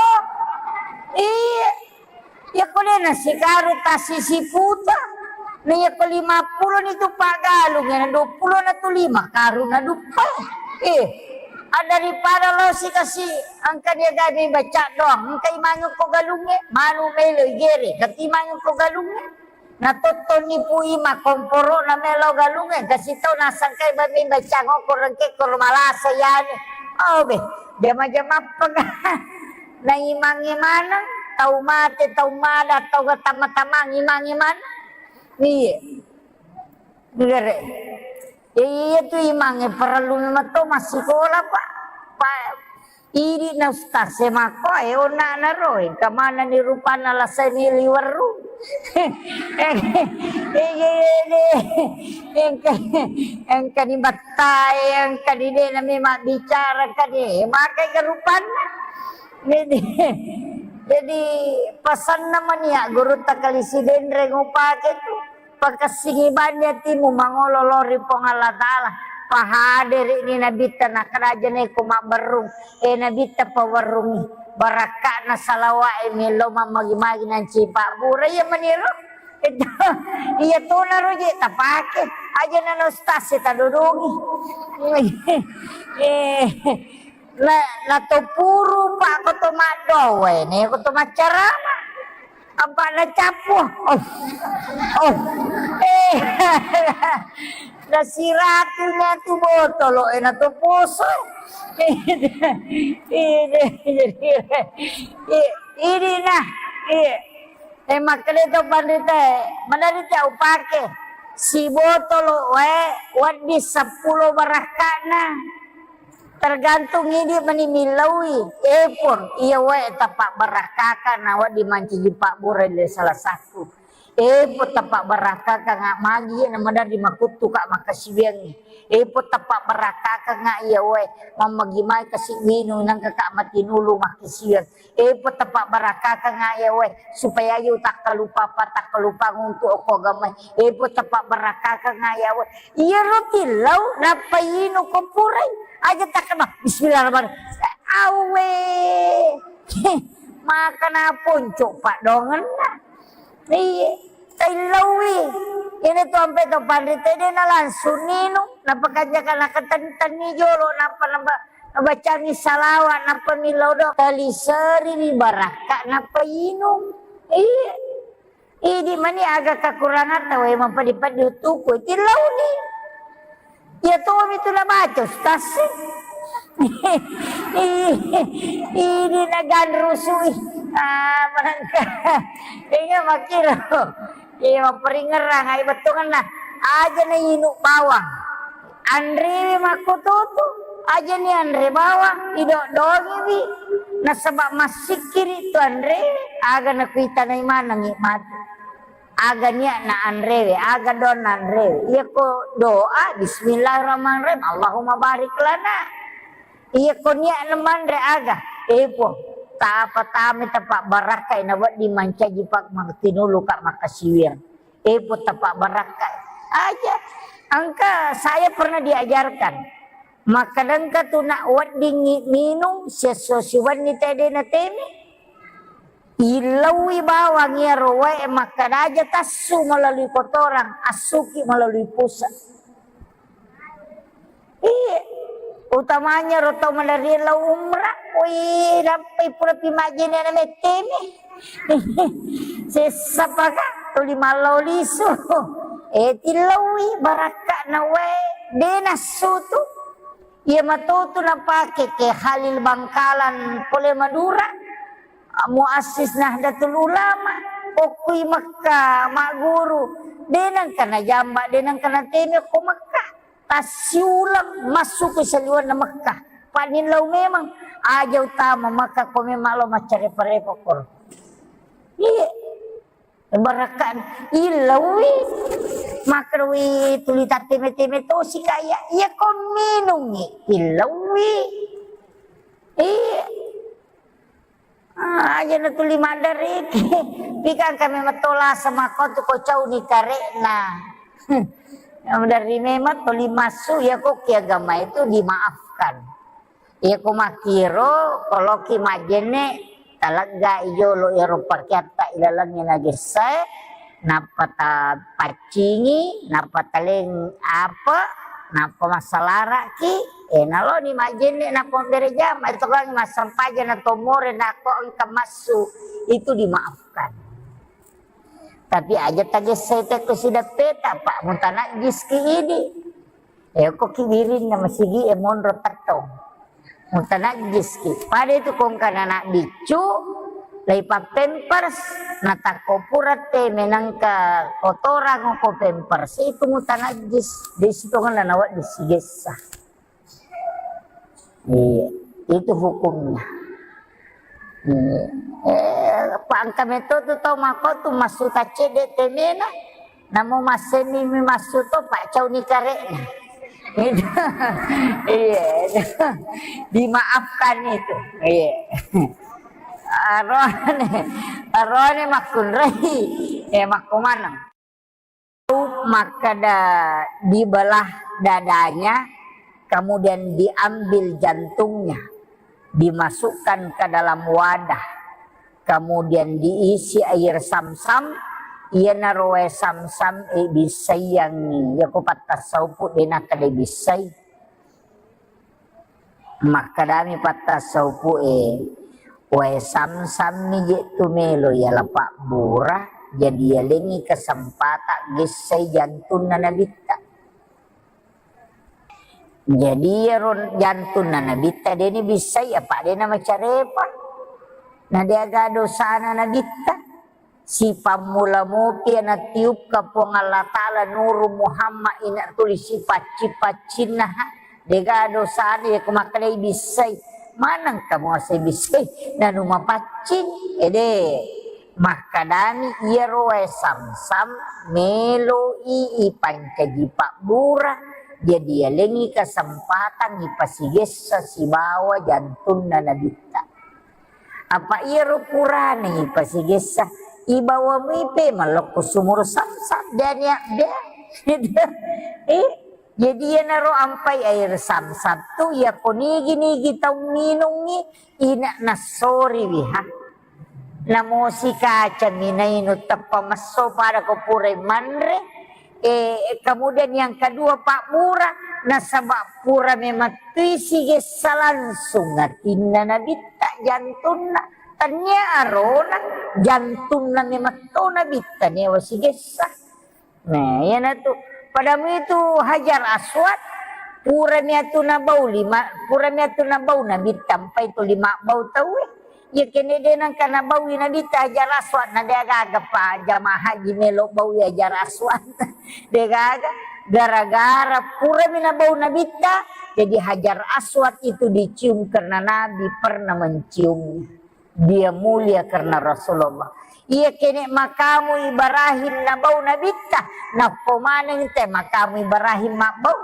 Iya. Iya ko de na sikaru tassi siputa. Na iya ko lima pulo ni tu paggalung, iya na dua pulo na tu lima karung na duppa. Eh, daripada lo sikasi engka dia gabe baca doang, engka imangnge ko galungnge, manu melo igere, tapi imangnge ko galungnge. Na tottoni pu imang komporo na melo galungnge, kasi tau nasangkai bami baca ngoko rengke ko malasa yani. Oh be, jama-jama pega. Na imangnge maneng. tau mate, tau mada, tau gatamma-tamang, imang-imang. Iya. Gere. Ya, iya tu imang e parellu memang to massikola, Pak. Pak, idi na ustaz e makko e onna na ro, engka manenni rupanna lasai ni liweru. Eh, eh, eh, eh, engka, engka ni battai, engka ni de na memang bicara, engka ni makai ke rupanna. Jadi, jadi pasanna mania guru takali sidenre ngupake tu. Pakessingi banni atimu mangolo lao ri Puang Allah Ta'ala. Pahaderi'ni Nabitta, nakkeda aja neko mabberrung, eh, Nabitta pawerrungi. Barakka'na salawa'e millau mammagi-magi nanci pabbura. Iya maniro. Itu, iya tonaro je tapake. Aja nana ustaz e tadodongi. Eh, na, na to puru, Pak, ko to maddowe, ne ko to maccarama. Apa na cappu? Oh. Oh. Eh. Na siratu na tu botolo, eh, na to poso. Ini, ini, ini, ini nah, iya. Eh, makkeda to panrita, manarita upake sibotolo wae, wedding seppulo barakka'na. Tergantung idi mani millaui. Eh, pun, iya wae tappa barakkaka na wedding mancaji pabbura le salah satu. Eh, pun tappa barakkaka nga magi na maderri makuttu ka makkasiwiangngi. Eh, pun tappa barakkaka nga iya wae mammagi mai kasi winu nangka ka matinulu makkasiwiang. Eh, pun tappa barakkaka nga iya wae supaya aja utakkalupa, apa takkalupa untuk okko agama. Eh, pun tappa barakkaka nga iya wae. Iyaro tillau nappa inu ko purai. Aja takkema, bismillahirrahmanirrahim. Awe. Maka na ponco padongenna. Iya, taillaui. Ini tu ampe to panrita de na langsung ninu, napakanja kana ketentenni jolo, napa naba, nabacangi salawat, napa millau do. Taliseri ri barakka, napa inung. Iya. Idi mani aga kakurangatta wae mampadi-padi utuku, tillauni. Iya tomi tu nabaca ustaz. Ini naganrusui. Ah, manangka. Iya makkiro. Iya mapparingerang ai bettuanna. Aja na inu bawang. Anrewe makkututu. Aja ni anre bawang. Idok-doangiwi. Nasaba massikkiri tu anrewe. Aga nakuitanai manengi matu. Aga niatna anrewe, aga doanna anrewe. Iyako doa, bismillahirrahmanirrahim, Allahumma barik lana. Iyako niatna manre aga, eh, Puang, tapa tami tapa barakkai na wedding mancaji pak maktinulu ka makkasiwiang. Eh, Puang, tapa barakkai. Aja. Engka saya pernah diajarkan. Makkadengka tu nak weddingngi minung, siesso siwenni tede na teme. Illaui bawang iyaro wae makkeda aja tassu melalui kotoran, assuki melalui pusat. Iya, utamanya ro tau maderri lao umrah, wih, nappai pura pi majjene na metteme. Sessa paka tuli mallau lisu. Eh, tillaui barakka na wae, de nassu tu. Iya matotu napake ke Khalil Bangkalan pole Madura. Muassis Nahdlatul Ulama, okkui Mekka, magguru, de nengka najamba, de nengka nateme ko Mekka. Tassiuleng massu ke saliwenna Mekka. Panillau memang aja utama Mekka ko memang lo maccarepa-repa koro. Iya. Barakka illaui. Makkerui tuli tatteme-teme tosi kaya. Iya ko minungi illaui. Iya. Ah, aja na tuli maddariki. Pikang kami matola sama ko tu ko cauni karekna. Dari memang tuli masuk ya kok ki agama itu dimaafkan. Ya ko makkiro, koloki majjenne, taleggai jolo iyaro pakeatta ilalengnge nagessae, nappa tapaccingi, nappa taleng apa, nappa massalaraki, eh, naloni majjenne, nappa mabbere jama, itu kan massempajang na tomore, nako engka massu, itu dimaafkan. Tapi aja tagessai tekko sideppeta, Pak, mutanajjiski idi. Eh, ko ki wirinna masigi e monro tettong. Mutanajjiski. Pada itu kongkana anak biccu, Laipappempers, natakko pura te menangka kotorang ko pempers itu mutanajjis, de sitongenna nawedding sigessa. Iya, itu hukumnya. Iya. Eh, apa engka metto tu tau makko tu massu taccedde temena, namo massenni mi massu to, paccauni kare'na. Itu. Iya. Dimaafkan itu. Iya. Arone, arone makkunrai. Eh, makko maneng. Makkeda dibelah dadanya, kemudian diambil jantungnya, dimasukkan ke dalam wadah, kemudian diisi air samsam, iyanaro wae samsam e bissaiangngi, yako pattasaupu de nakkeda bissai. Makkedami pattasaupu'e, "Wae samsammi je tu melo yala pabbura, jadi yalengngi kesempatan gessai jantunna nabitta." Jadi iyaro jantunna nabitta deni bissai apa dena macarepa. Na deaga dosana nabitta. Sipammula mopi natiupka Puang Allah Ta'ala Nuru Muhammad ina tuli sipacci-paccinna, ha? Dega dosana yako makkedai bissai. Maneng kamu asai bissai? Nanu mapaccing? Ede. Makkedani iyaro wae samsam meloi ipancaji pabbura. Jadi yalengngi kesempatan ipasigessa sibawa jantunna nabitta. Apa iyaro purana ipasigessa, ibawa muipe mallokko sumur samsam, dania de. Eh, jadi iyanaro ampai air samsam tu, yako nigi-nigi tau minungngi, ina nassoriwi, ha. Namosi kaca minainu teppa messo pada ko purai manre, Eh, kemudian yang kedua, pabbura, nasaba pura memettui sigessa langsung atinna nabitta, jantunna. Tania arona, jantunna memetto nabitta newa sigessa. Nah, iyanatu. Padamu itu Hajar Aswad, pura miatu nabau lima, pura miatu nabau nabitta, mpai tu lima bau tauwe. Iya kene de nangka nabaui nabitta Hajar Aswad, na de gaga pa jamaah haji melo baui Hajar Aswad. De gaga, gara-gara purami nabau nabitta, jadi Hajar Aswad itu dicium karena Nabi pernah menciumnya. Dia mulia karena Rasulullah. Iya kene makamu Ibrahim nabau nabitta, nakko maneng te makamu Ibrahim mabbau.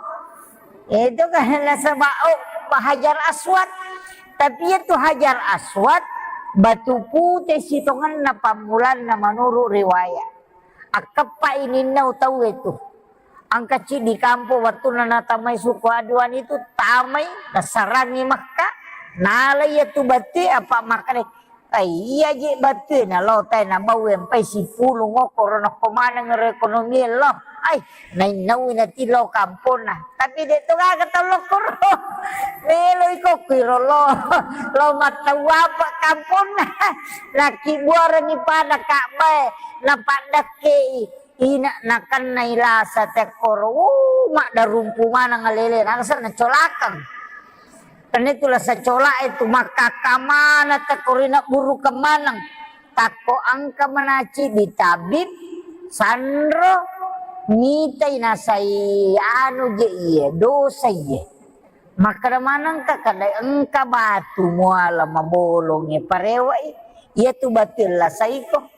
Itu kan nasaba, oh, Hajar Aswad. Tapi itu Hajar Aswad, batu pute sitongenna pammulanna menurut riwayat. Akkeppa ininna utawe tu. Angka ciddi kampo wattunna natamai suku Aduan itu tamai nasarangi Makkah. Nala iya tu batu apa makkeda Ai, iya je batue nalo tai nabau empai sipulung okkoro nakko maneng ero ekonomi lo. Ai, nainnaui nati lo kamponna. Tapi de to gaga tau lokkoro. Melo ikokku iro lo. Lo mattau apa kamponna. Laki buarani pada Ka'bae. Napaddakkei. Ina nakennai lasa tekkoro. Uh, maddarumpu maneng alele. Nangsa nacolakeng. Tennitu lasa colae tu makkakkamana takko ri nabburukeng maneng. Takko engka manaci di tabib, sanro, mitai nasai anu je iye, dosa iye. Makkeda manengka kada engka batu muala mabolongnge parewa'i. Iya tu batu lasaiko.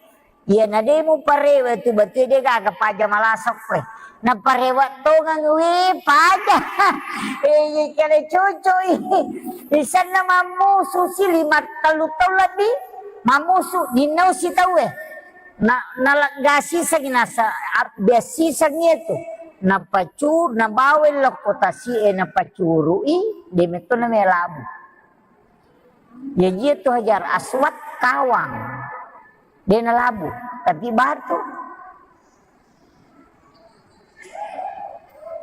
Iyana de muparewa tu batue de gaga paja malasokko e. Naparewa tongang we paja. Eh, kale cocoi. Isanna mammusu si lima tellu taung lebbi. Mammusu dinnau si tau e. Na, naleggasisangi nasa, biassisangi itu. Napacu, nabawa lokko tasi e napacurui, de metto namelabu. Jaji itu Hajar Aswad kawang. De nalabu, tapi batu.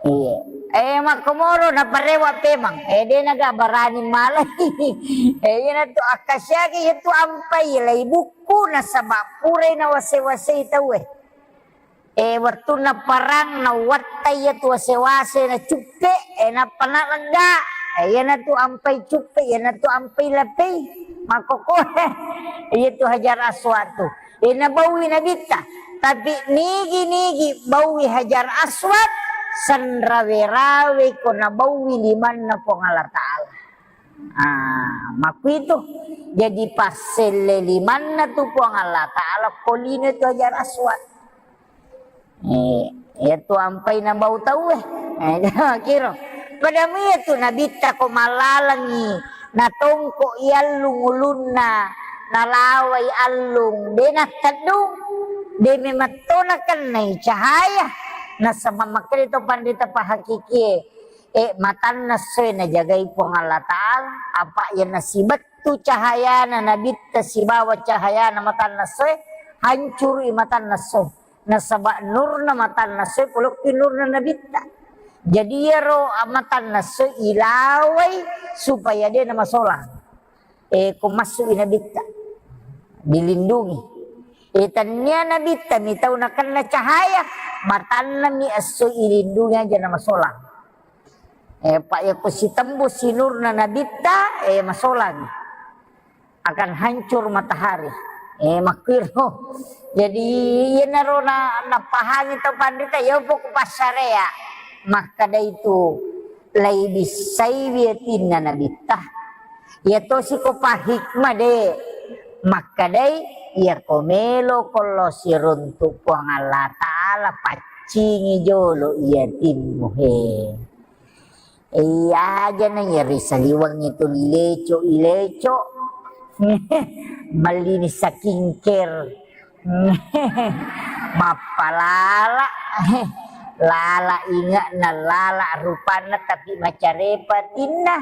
Iya. Eh, makkomoro naparewa pemang. Eh, de naga barani malai. Eh, iya natu akkasyaki itu ampai lai bukku nasaba purai nawase-wasei tauwe. Eh, wettunna parang, nauwattai iyatu wase-wase nacuppe, eh, nappa nalegga. Eh, iyanatu ampai cuppe, iyanatu ampai lapei. Makkokkoe, iyatu Hajar Aswad tu. Eh, nabaui Nabitta. Tapi nigi-nigi baui Hajar Aswad, senrawe-rawe ko nabaui limanna Puang Allah Ta'ala. Ah, makkuitu. Jadi passelle limanna tu Puang Allah Ta'ala, ko lino tu Hajar Aswad. Eh, iyatu ampai nabau tauwe. Eh, kiro. Pada mui iyatu Nabitta ko mallalengngi, natongko i allung ulunna, nalawai allung, de natteddung, de memetto nakennai cahaya. Nasaba makkeda to panrita pahakikie, eh, matanna essoe najagai Puang Allah Ta'ala, apa iya nasibettu cahayana Nabitta sibawa cahayana matanna essoe, hancurui matanna essoe. Nasaba nurna matanna essoe polokki nurna Nabitta. Jadi iyaro matanna essoe ilawai supaya de namasolang. Eh, ko massu'i Nabitta, dilindungi. Eh, tennia Nabitta mi tau nakenna cahaya, matanna mi essoe ilindungi aja namasolang. Eh, pa iya ko sitembus si nurna Nabitta, eh, masolang. Akan hancur matahari. Eh, makkuiro. Jadi, iyanaro na, napahami tau panrita, iya poko passarea. Makkeda itu, lai bissai wiyatinna Nabitta. Iya tosi ko pahikmah de. Makkedai, iya ko melo ko lo siruntu Puang Allah Ta'ala, paccingi jolo iyatimmu he. Iya aja na iya ri saliweng itu leco-ileco. Mellini skincare. Mappalala. Lala inge'na, lala rupanna, tapi macarepa tinna.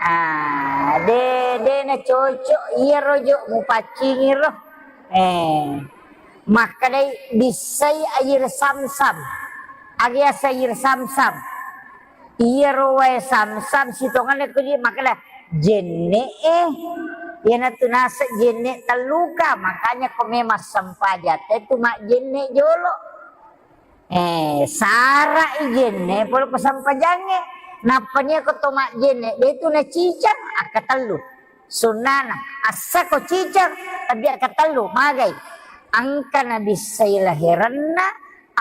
Ah, de, de na cocok iyaro jo mupaccingiro. Eh, makkedai bissai air samsam. Aga yaseng air samsam. Iyaro wae samsam sitongenna ko di makkeda jenne e. Iyanatu naseng jenne telluka, makanya ko memang sempajang te tu majjenne jolo. Eh, sara'i jenne pole ko sempajangnge. Nappa nia ko to majjenne, de tu nacicang, akkatellu. Sunnana, assa ko cicang, tapi akkatellu, magai. Engka nabissai laherenna,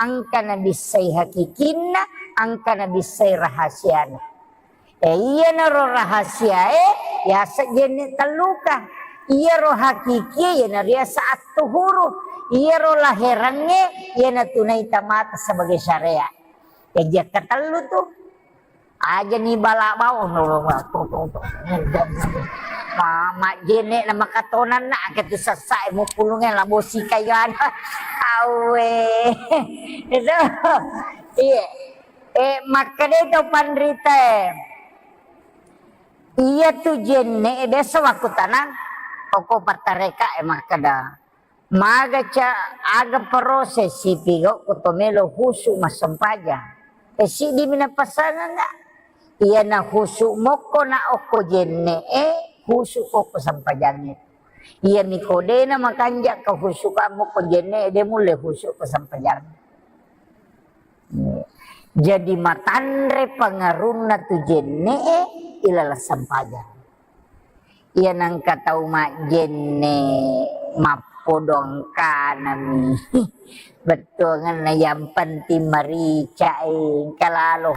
engka nabissai hakikinna, engka nabissai rahasiana. Eh, iyanaro rahasiae, yaseng jenne telluka. Iyaro hakikie, iyana riaseng attuhuru. Iyaro laherengnge, iyanatu naita mata sebagai syariat. Jaji akkatellu tu. Aja ni bala bau. Ma-, majjenne na makatonanna, angka tu sessae mupulungnge labo sikayana. Awe. Itu. Iya. Eh, makkeda to panrita e. Iyatu jenne e biasa wakkutanang, oko pattareka e makkeda. Maga ca-, aga proses sipigau ko to melo husu massempajang. E, siddimi napasangeng ga? Iyana husu mokko na okko jenne e, husu okko sempajangnge. Iyami ko de na makanja ka husu ka mokko jenne e, de mulle husu ko sempajang. Jadi matanre pangarunna tu jenne e ilaleng sempajang. Iya nengka tau majjenne mappodo engkanami. Bettuangenna yang penting marica e engka lalo.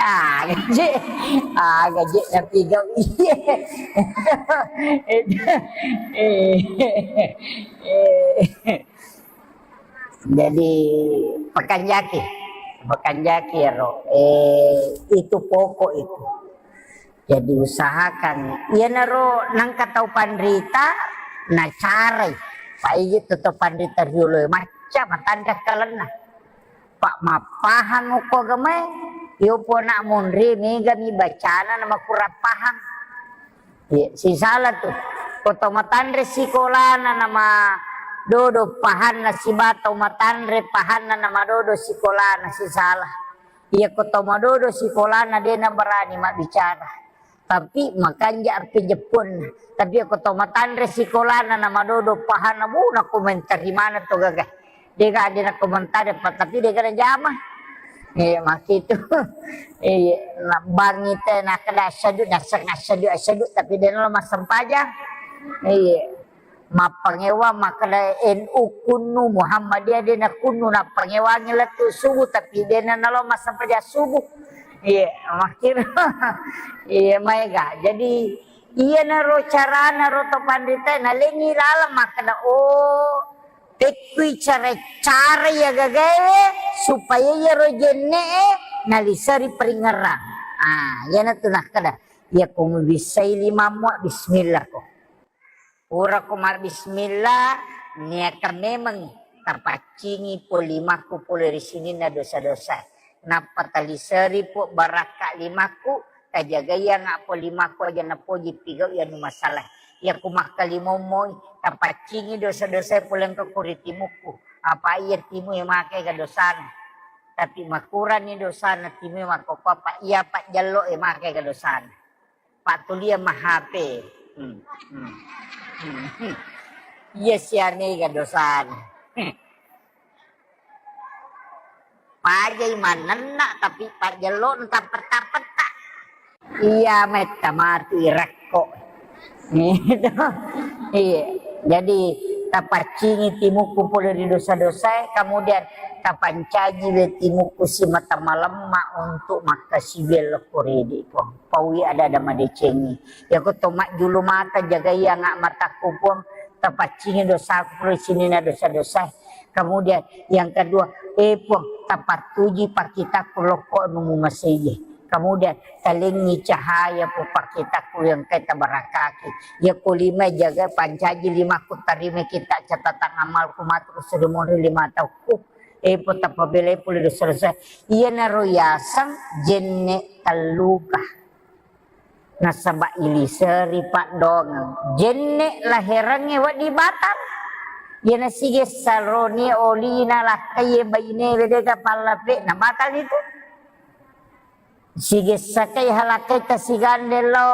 Aga je, aga je napigau iye. Jadi pakanjaki, pakanjaki ero, eh, itu pokok itu. Jadi usahakan, iyanaro nengka tau panrita nacarai. Paigi tu tau panrita riolo e macca matanre kalenna. Pa mappahang okko agamae, iyo pona monri mega mi bacana na makurang pahang. Iya, sisala tu. Ko to matanre sikolana nama dodo pahanna siba to matanre pahanna nama dodo sikolana sisala. Iya ko to madodo sikolana de na berani mabbicara. Tapi makanja api jeppun. Tapi ko to matanre sikolana nama dodo pahanna bu na komentari mana to gaga. Dega de na komentari pa tapi dega na jama. Iya, makkitu. Iya, na-, bangi te nakkeda asyhadu, naseng asyhadu, asyhadu, tapi de' nalo massempajang. Iya. Mappangewa makkeda N U kunnu, Muhammadiyah de' nakunnu, nappangewangi lettu subuh, tapi de' nalo massempajang subuh. Iya, makkiro. Iya, maega. Jadi, iyanaro carana ro to panrita, nalengi laleng makkeda, oh, Pekkui cara-cara iya gagae supaya iyaro jenne'e naliseri paringngerang. Ah, iyanatu nakkeda, iyako mubissai limammu, bismillah ko. Purako mabbismillah, niakan memeng tapaccingi po limakku pole ri sininna dosa-dosa. Nappa taliseri po barakka limakku, tajagaiangnga po limakku aja napoji pigau iyanu masalah. Iyako makkalimomoi, tapaccingi dosa-dosa pole engka ko ri timukku. Apa iya timu e makai ga dosana. Tapi makurani dosana timu e makkokko apa iya pajjello e makai ga dosana. Pattulia ma H P. Hmm, hmm, hmm, hmm. Iya siane ga dosana. Hmm. Pajai manenna, tapi pajjello tappetta-petta. Iya, metta matu irekko. Gitu. Iya. Jadi, tapaccingi timukku pole ri dosa-dosae, kemudian tapancaji we timukku simata malemma untuk makkasiwiang lokko ridi, Puang. Paui ada-ada madecengi. Iyako to majjulu mata, jagaiangnga matakku, Puang. Tapaccingi dosaku pole sininna dosa-dosa. Kemudian yang kedua, eh, Puang, tapattuji pakkitakku lokko anu mumasei. Kemudian talengi cahaya pu pakkitakku yang engkae tabarakaki. Iyako lima jaga pancaji limakku, tarima kita catatan amalku matu ku suri monri lima taukku. Eh, Puang, tapabelai pole dosa-dosa. Iyanaro yaseng jenne telluka. Nasaba iliseri paddongeng. Jenne laherengnge wedding batal. Iyana sigessa roni olina lakkaie bainewe dega pallape, na batal itu. Sigessa kai halakkaita sigande lo,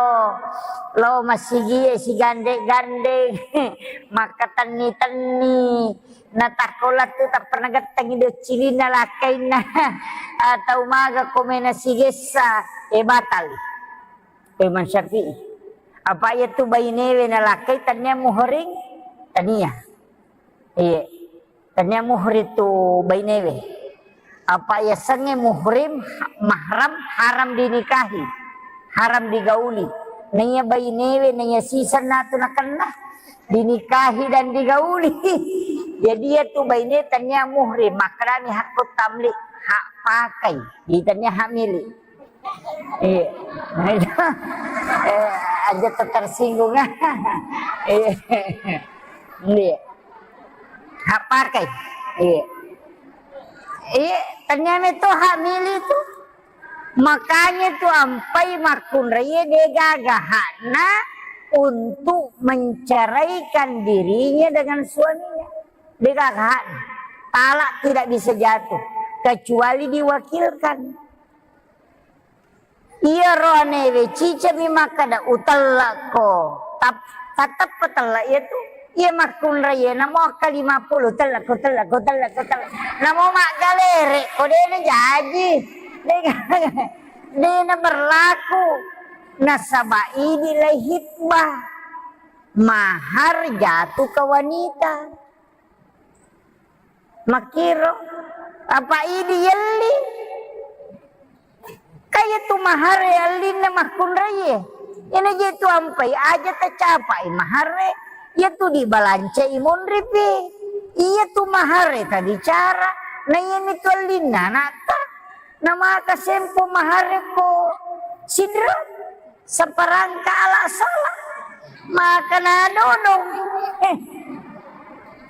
lo masigie sigande-gande, makkatenni-tenni. Natakko lettu tappa nagettengi doccilinna lakkainna, atau maga komena sigessa, e batal. Imam Syafi'i. Apa iya tu bainewe nalakkai tania muhrim? Tania. Iya. Tania muhrim tu bainewe. Apa iya sengnge muhrim, ha-, mahram, haram dinikahi, haram digauli. Naiya bainewe, naiya sisenna tu nakenna, dinikahi dan digauli. Jadi iya tu baine tania muhrim, makkedani hakku tamlik, hak pakai, di tania hak milik. Iya. Eh, aja tersinggung. Iya. Iya. Hak pakai. Iya. Iya, ternyata itu hak milik itu. Makanya itu ampai makkunraie degaga hakna untuk menceraikan dirinya dengan suaminya. Degaga hakna. Talak tidak bisa jatuh kecuali diwakilkan. Iyaro anewe cicami makkeda, "Utellekko." Tap-, tatteppa tellek iya tu. Iya makkunrai iya, namo akka lima puluh, "Tellekko, tellekko, tellekko, tellek." Namo maggalere ko, dena jaji. Dena, dena berlaku. Nasaba idi lai hitbah. Mahar jatuh ke wanita. Makkiro, apa idi yelli? Kaya tu mahare allinna makkunraie. Ina je tu ampai aja tacapai mahare, iya tu dibalancai monripi. Iya tu mahare tabicara, na iya mi tu allinna anatta. Namaka sempo mahare ko sidro. Saparangka ala sala. Maka nadodong. Eh.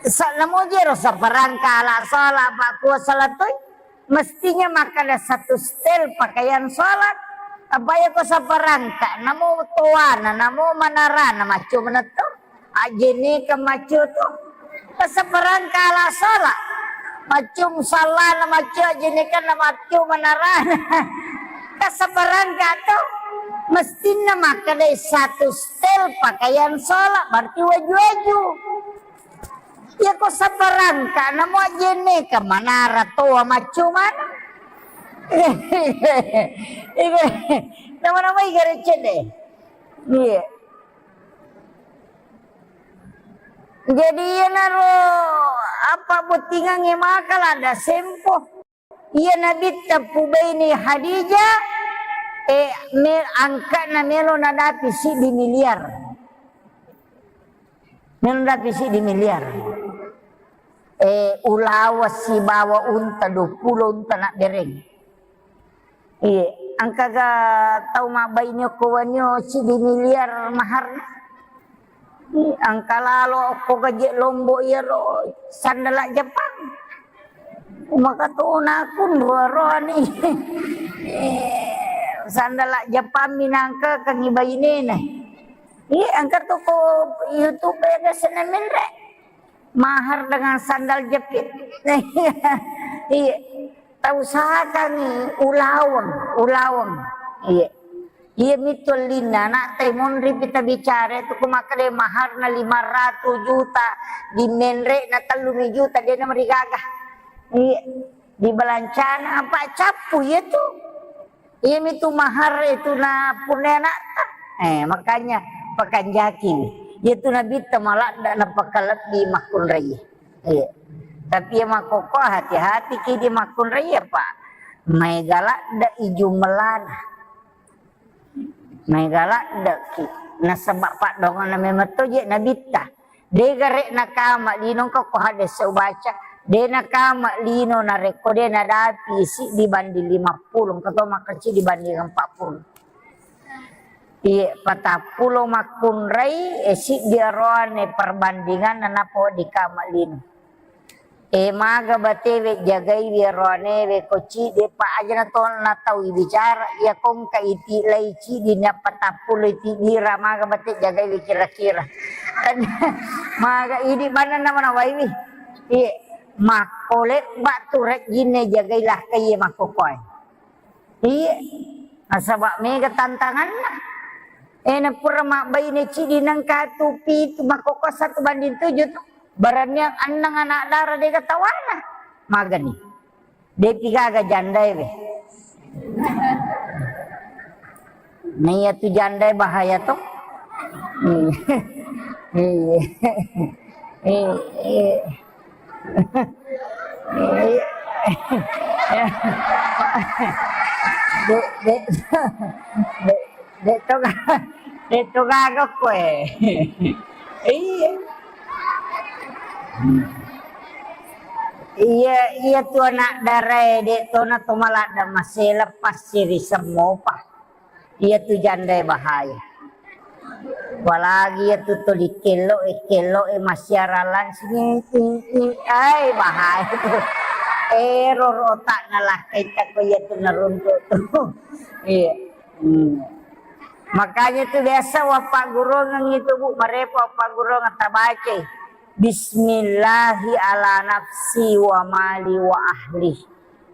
Sa-, namo jero saparangka ala sala, Pak, kuasa latoi. Mestinya makkeda satu setel pakaian sholat. Apa ya ko saparangka, namo toana, namo manarana, macco menetto. Ajene ke macco to. Kasabarangka ala sholat. Maccu musallana, maccu ajjenekanna, maccu manarana. Kasabarangka to. Mestinna makkedai satu setel pakaian sholat, berarti waju-waju. Iya ko sabarangka, namo ajjeneka manara toa maccu mana. Iya, nama-nama iga recce de. Iya. Jadi iyanaro apa bottingangnge maka ladda sempo. Iya Nabitta pubaini Khadijah, eh, me-, angka'na melo nadapi siddi miliar. Melo nadapi siddi miliar. Eh, ulaweng sibawa unta, dua puluh unta nabbereng. Iya, engkaga tau mabbaine okko wenni siddi miliar maharna? Iya, engka lalo okko gaje Lombok iyaro sandala Jepang. Maka tona kunro roani. Eh, sandala Jepang minangka kangi bainena. Iya, engka toko YouTube ya, biasa menre. Mahar dengan sandal jepit. Iya. Tau sakangi ulaweng, ulaweng. Iya. Iya mitu ellinna, anak te monri pita bicara itu ku makkeda maharna lima ratus juta, di menre na tellumi juta, de na marigaga. Iya. Di balancana apa cappu iya tu. Iya mitu mahar itu na punna anakta. Eh, makanya pakanjaki. Iya tu Nabitta maladda na pakalebbi makkunrai. Iya. Tapi iya makkokko hati-hati ki di makkunrai, Pak. Maega ladde i jumellana. Maega ladde ki. Nasaba paddoanganna memang to je Nabitta. De gare nakama lino engka ko hadis ubaca, de nakama lino narekko de nadapi siddi banding lima puluh, engka to makkeda siddi banding empat puluh. Iya, patappulo makkunrai, eh, siddi aroane perbandinganna nappa wedding kama lino. Eh, maga batewe jagaiwi aroanewe ko ciddi, Pak, aja na to na tau ibicara, iya kongka iti lai ciddi, ni patappulo iti dira, maga bate jagaiwi kira-kira. Maga idi manenna manawaiwi. Iya, makko lebba tu rejjinna jagai lakkai iya makkokkoe. Iya, nasaba mega tantanganna. Eh, na pura mabbaine ciddi nengka tu pitu, makkokko satu banding tujuh tu. Baraniang enneng anak dara dega tawana. Magani. Depi gaga jandae we. Nah, iya tu jandae bahaya to. Iya. Iya. Iya. Iya. Dek, dek, dek, dek to ga-, dek to gaga koe. Iya. Iya, iya tu anak darae, dek to na to maladda masela passiri semmopa. Iya tu jandae bahaya. Apalagi iya tu tuli kello e, kello e massiara langsung, i, i, i, ai, bahaya tu. Ero rotakna lakkai takko iya tu naruntuk tu. Iya. Hmm. Makanya tu biasa wappaggurungeng itu, Bu, marepa wappaggurungeng tabacai. Bismillahi ala nafsi wa mali wa ahli.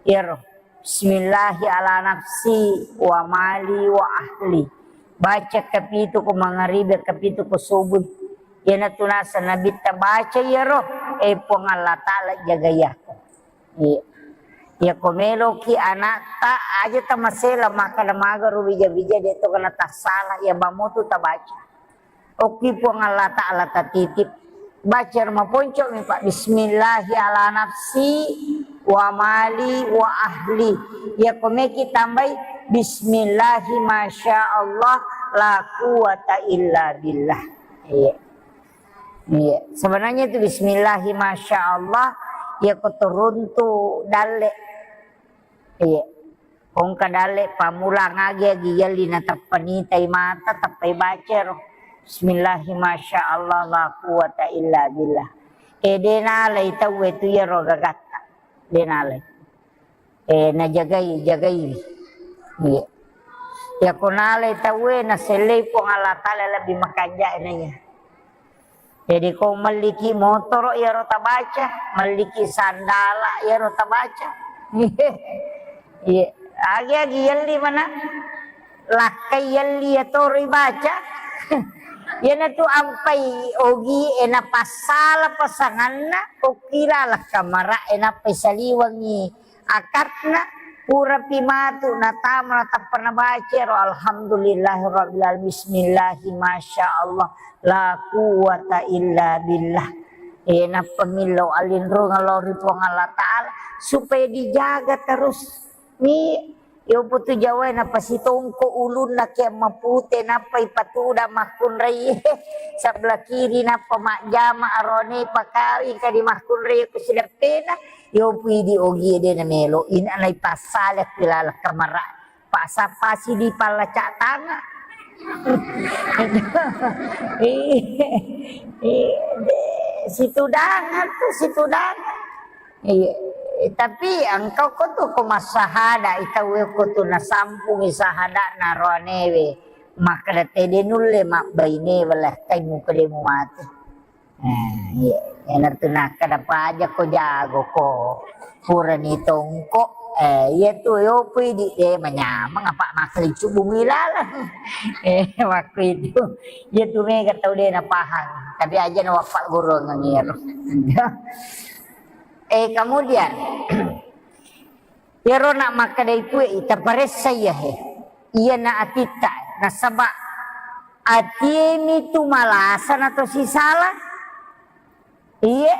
Iyaro. Bismillahi ala nafsi wa mali wa ahli. Baca kapitu ko mangaribi, kapitu ko subuh. Iyanatu naseng Nabitta baca iyaro, eh, Puang Allah Ta'ala jagai aku. Iya. Iya ko meloki anakta aja tamasela makkada magaro bija-bija de to kena tassala, iya mamutu tabaca. Okki Puang Allah Ta'ala tatitip. Baca maponco'mi, Pak. Bismillahi ala nafsi wa mali wa ahli. Iya ko meki tambai bismillahi masya Allah la quwata illa billah. Iya. Iya. Sebenarnya itu bismillahi masya Allah, iya ko turuntu dalle. Iya. Engka dalle pammulang agi-agi yelli na tappa nitai mata, tappai bacero. Bismillahi masya Allah la quwata illa billah. E de nalai tauwe tu iyaro gagatta. De nalai. E najagai, jagai. Iya. Iya ko nalai tauwe nasellei Puang Allah Ta'ala lebbi makanja naiya. Jadi ko melliki motoro iyaro tabaca, melliki sandala iyaro tabaca. Iya, agi-agi yelli mana? Lakkai yelli iyatoro ibaca. Iyanatu ampai ogi e napassala pasanganna, okkila lakkamara e nappai saliwengi akatna, Purapi matu natama natappa nabaca ro, alhamdulillahirabbil alamin, bismillahi masyaallah, la quwwata illa billah. Eh, nappa millau allinrungeng lao ri Puang Allah Ta'ala supaya dijaga terus. Ni, yopo tu Jawa napasitongko ulunna ke mapute, nappa ipatuda makkunrai sebelah kiri, nappa majjama arone pakawi kadi makkunrai ku sideppena. Yopo idi ogi de namelo, ina naipassala ku laleng kamara. Pasa pasi di pallacak tangan. Iya, iya, de, situdangan tu, situdangan. Iya, tapi engkau ko tu ko massahada, itau ko tu nasampungi sahada na roanewe. Makkeda tede nulle mabbaine wala kaimu kedemu mati. Eh, iya. Iyanatu nakkeda paja ko jago ko. Purani tongko. Eh, iya tu yopo idi de manyameng apa makkeda cubungi laleng. Eh, waktu itu. Iya tu mega tau de napahang. Tapi aja na wappa guru ngengiro. Eh, kemudian Iyaro na makkeda ipue, ita paressa iya he. Iyana atitta, nasaba atiemi tu malasa na to sisala. Iye,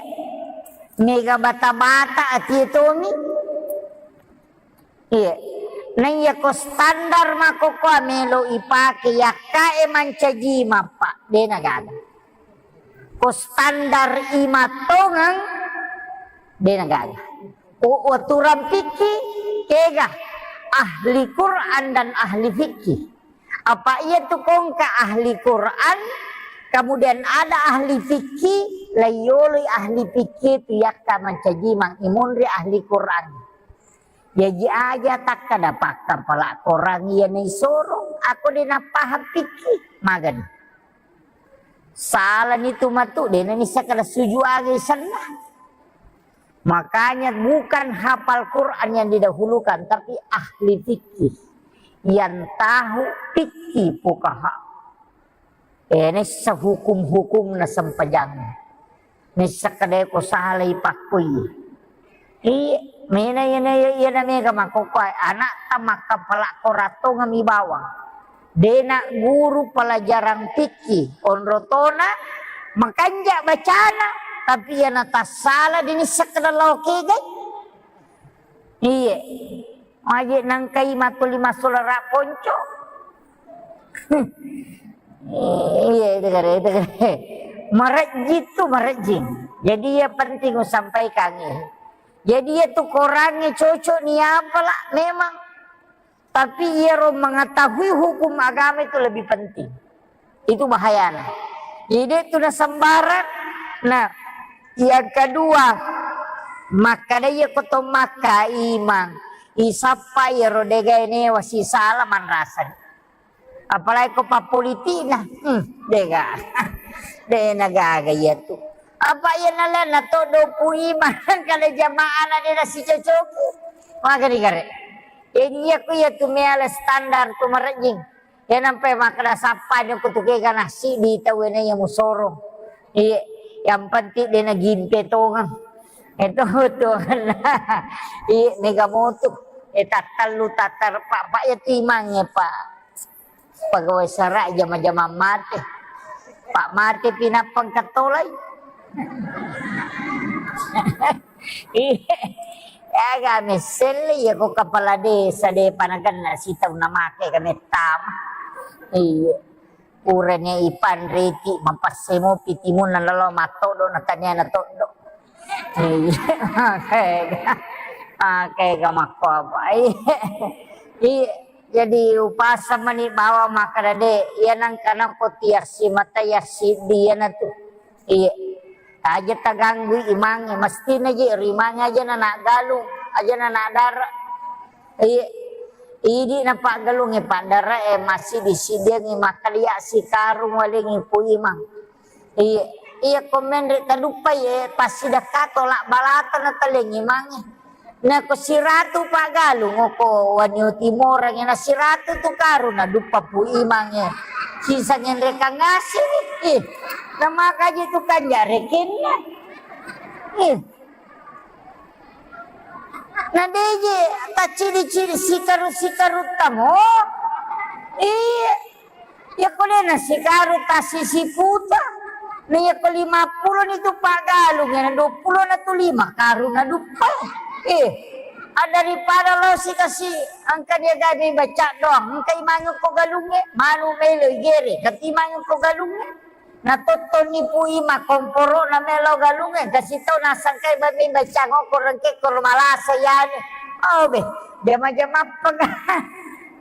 mega bata-bata atie tomi. Iye, na iya ko standar makkokkoa melo ipake yakkae mancaji mappa, de nagaga. Ko standar imattongeng, de nagaga. Ko waturang fikih, kega ahli Quran dan ahli fikih. Apa iya tu kongka ahli Quran, kemudian ada ahli fikih, laiyoloi ahli fikih tu yakka mancaji mang imunri ahli Quran. Jaji aja takkada pakkapala Quran iya naisoro, ako de napahang fikih, magani. Salani tu matu, de nanissa kada suju aga isenna. Makanya bukan hafal Quran yang didahulukan, tapi ahli fikih yang tahu fikih fuqaha. Eh, nessa hukum-hukum na sempajang. Nessa kadai ko salai pakkoi. Iya, mena iya na iya na mega makkokkoe, anakta makkapala Quran tongeng mi bawang. Dena guru pelajaran fikih, onrotona makanja bacana, tapi iya na tassala dini sekedar lao kegai. Iye. Maje nangkai matuli massulara ponco. Iya, itu kare, itu kare. Marejjing tu, marejjing. Jadi iya penting usampaikan iya. Jadi iya tu korangnge cocok ni apalah memang. Tapi iyaro mengetahui hukum agama itu lebih penting. Itu bahayana. Jadi itu na sembarang. Nah, yang kedua, makkada iya ko to makka imang, isappa iyaro degae newa sisala manrasani. Apalagi ko pappolitikna, hmm, dega. De nagaga iya tu. Apa iya nalena to dopu imang kada jamaah na de nasicocoki. Magani gare. Jadi iya ku iya tu meala standar tu marejjing. Iya nampai makkada sappa ni ko tu kega nasi di tau ena iya musoro. Iya, yang penting de naginte tongeng. Itu tu. Iya, mega motu. Eh, tattallu, tattar, Pak, Pak, iya tu imang ya, Pak. Pegawai sara jama-jama mate. Pak mate pinappa engka tolai. Iya. Aga messelle iya ko kepala desa de panagenna sitau namake ka mettama. Iya. Purane ipanreti mapasse mopi timunna lalo mattodo na taniana toddo. Iya, makega, makega makko apa? Iya, iya, jadi upasang mani bawang makkada de, iya nangka nakko tiassi mata yassiddi iyana tu. Iya, aja taganggui imangnge, mestina je ri imangnge aja na naggalung, aja na nadara. Iya, idi napaggalungnge paddara e massiddi-siddiangngi makkada iya sikarung walengngi ku imang. Iya, iya, ko menre taduppai, eh, passidakka tolak balata na talengngi mange. Nako siratu paggalung, oko wanio timorang, na siratu tu karung na duppa pu imangnge. Sisa ngenrekang ngasini. Ih, namakaji tu kanja rekenna. Ih. Na deje taccidi-cidi sikaru-sikarutta mo. Iya. Iya ko de na sikaru tasi siputa. Na iya ko lima pulo ni tu paggalung, na dua pulo na tu lima karu na duppa. Eh, ah, daripada lo sikasi engka dia gani baca doang, engka imange ko galungnge, manu melo igere, kati imange ko galungnge. Na tottoni pui ma komporo na melo galungnge, kasi tau nasangkai bami baca ngoko rengke ko malasa yani. Oh be, jama-jama apa ga?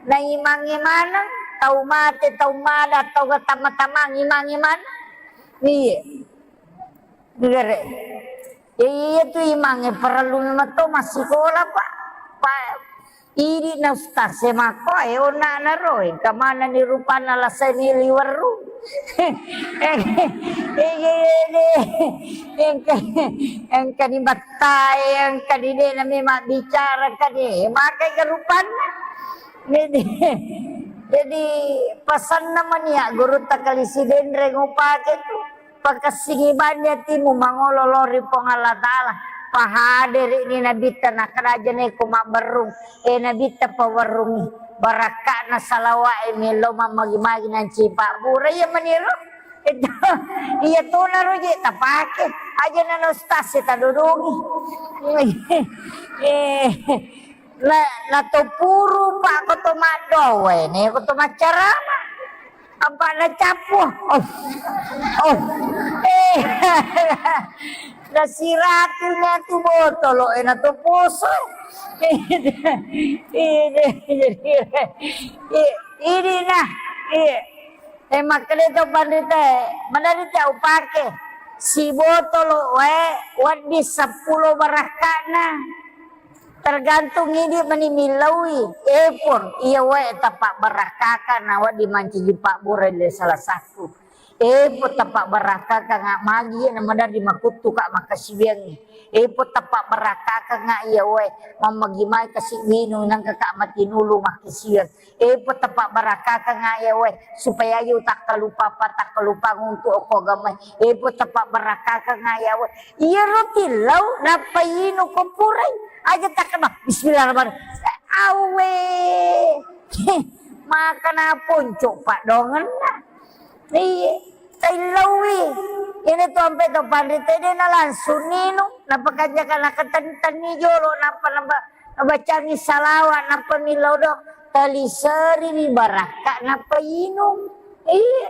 Na imangnge maneng, tau mate, tau mada, tau ga tama-tamang imangnge maneng. Iya. Gere. Ya iya tu imangnge parellu memang to massikola, Pak. Pak, idi na ustaz e makko, eh, onna na ro, engka manenni rupanna lasai ni liweru. Eh, eh, eh, eh, eh, engka, engka ni battai, engka ni de na memang bicara, engka ni makai ke rupanna. Jadi, jadi pasanna mania gurutta kali Sidenreng upake tu. Pakessingi bani atimu mangolo lao ri Puang Allah Ta'ala. Pahaderi'ni Nabitta, nakkeda aja neko mabberrung, eh, Nabitta pawerrungi. Barakka'na salawa'e melo mammagi-magi nanci pabbura. Iya maniro. Itu, iya tonaro je tapake. Aja nana ustaz e tadodongi. Eh, na, na to puru pa ko to maddowe, ne ko to maccarama. Apa na cappu? Oh. Oh. Eh. Na siratu na tu botolo, eh, na to poso. Ini, ini, ini nah. Iya. Eh, makkeda to panrita, maderri ta upake sibotolo wae, wedding seppulo barakka'na. Tergantung idi mani millaui. Epon, iya wae tappa barakkaka na wedding mancaji pabbura le salah satu. Epon tappa barakkaka nga magi na maderri makuttu ka makkasiwiangngi. Epon tappa barakkaka nga iya wae mammagi mai kasi winu nangka ka matinulu makkasiwiang. Epo tappa barakakang aye we, supaya aja utakkalupa apa takkalupa untuk okko agama. Epo tappa barakakang aye we. Iyaro tillau nappa inu ko purai. Aja takkama bismillahirrahmanirrahim. Awe. Maka naponco padongenna. Iya, taillaui. Ini tu ampe to panrita de na langsung ninu, nappa kanjaka nakatentenni jolo, nappa naba-, nabacangi salawat, nappa millau do, taliseri ri barakka, nappa inung. Iya.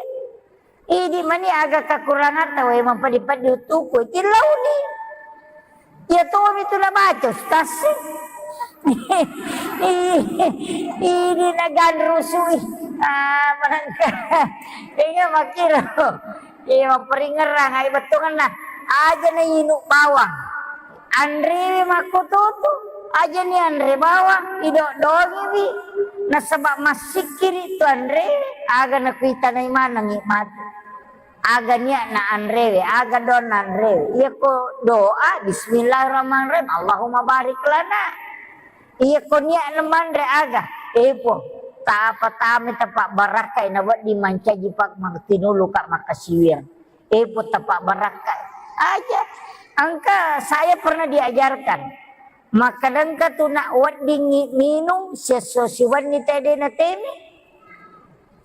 Idi mani aga kakurangatta, we mapadi-padi utuku, tillauni. Iya tomi tu nabaca, Ustaz. Ini naganrusui. Ah, manengka. Inga makkiro. Iya, mapparingerrang, ai bettuanna. Aja na inu bawang. Anrewi makkututu. Aja ni anre bawang, idok-doangiwi. Nasaba massikkiri tu anrewi. Aga nakuitanai manengi matu. Aga niatna anrewe, aga doanna anrewe. Iyako doa, bismillahirrahmanirrahim, Allahumma barik lana. Iyako niatna manre aga, epo, tapa tami tapa barakkai na wedding mancaji pak tinulu ka makkasiwiang. Epo tapa barakkai. Aja, engka saya pernah diajarkan. Makkadengka tu nak weddingngi minung, siesso siwenni tede na temi.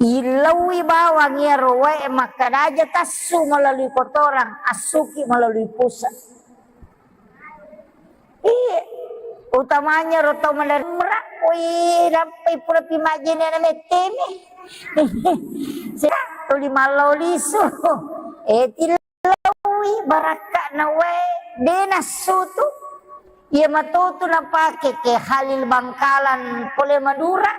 Illaui bawang iyaro wae makkeda aja tassu melalui kotoran, assuki melalui pusat. Iya. Utamanya ro tau maderri mera, wih, nappai pura pi majjene na mettemi. Tuli mallau lisu. Eh, til- Laui barakka'na wae, de nassutu. Iya matotu napake ke Khalil Bangkalan pole Madura,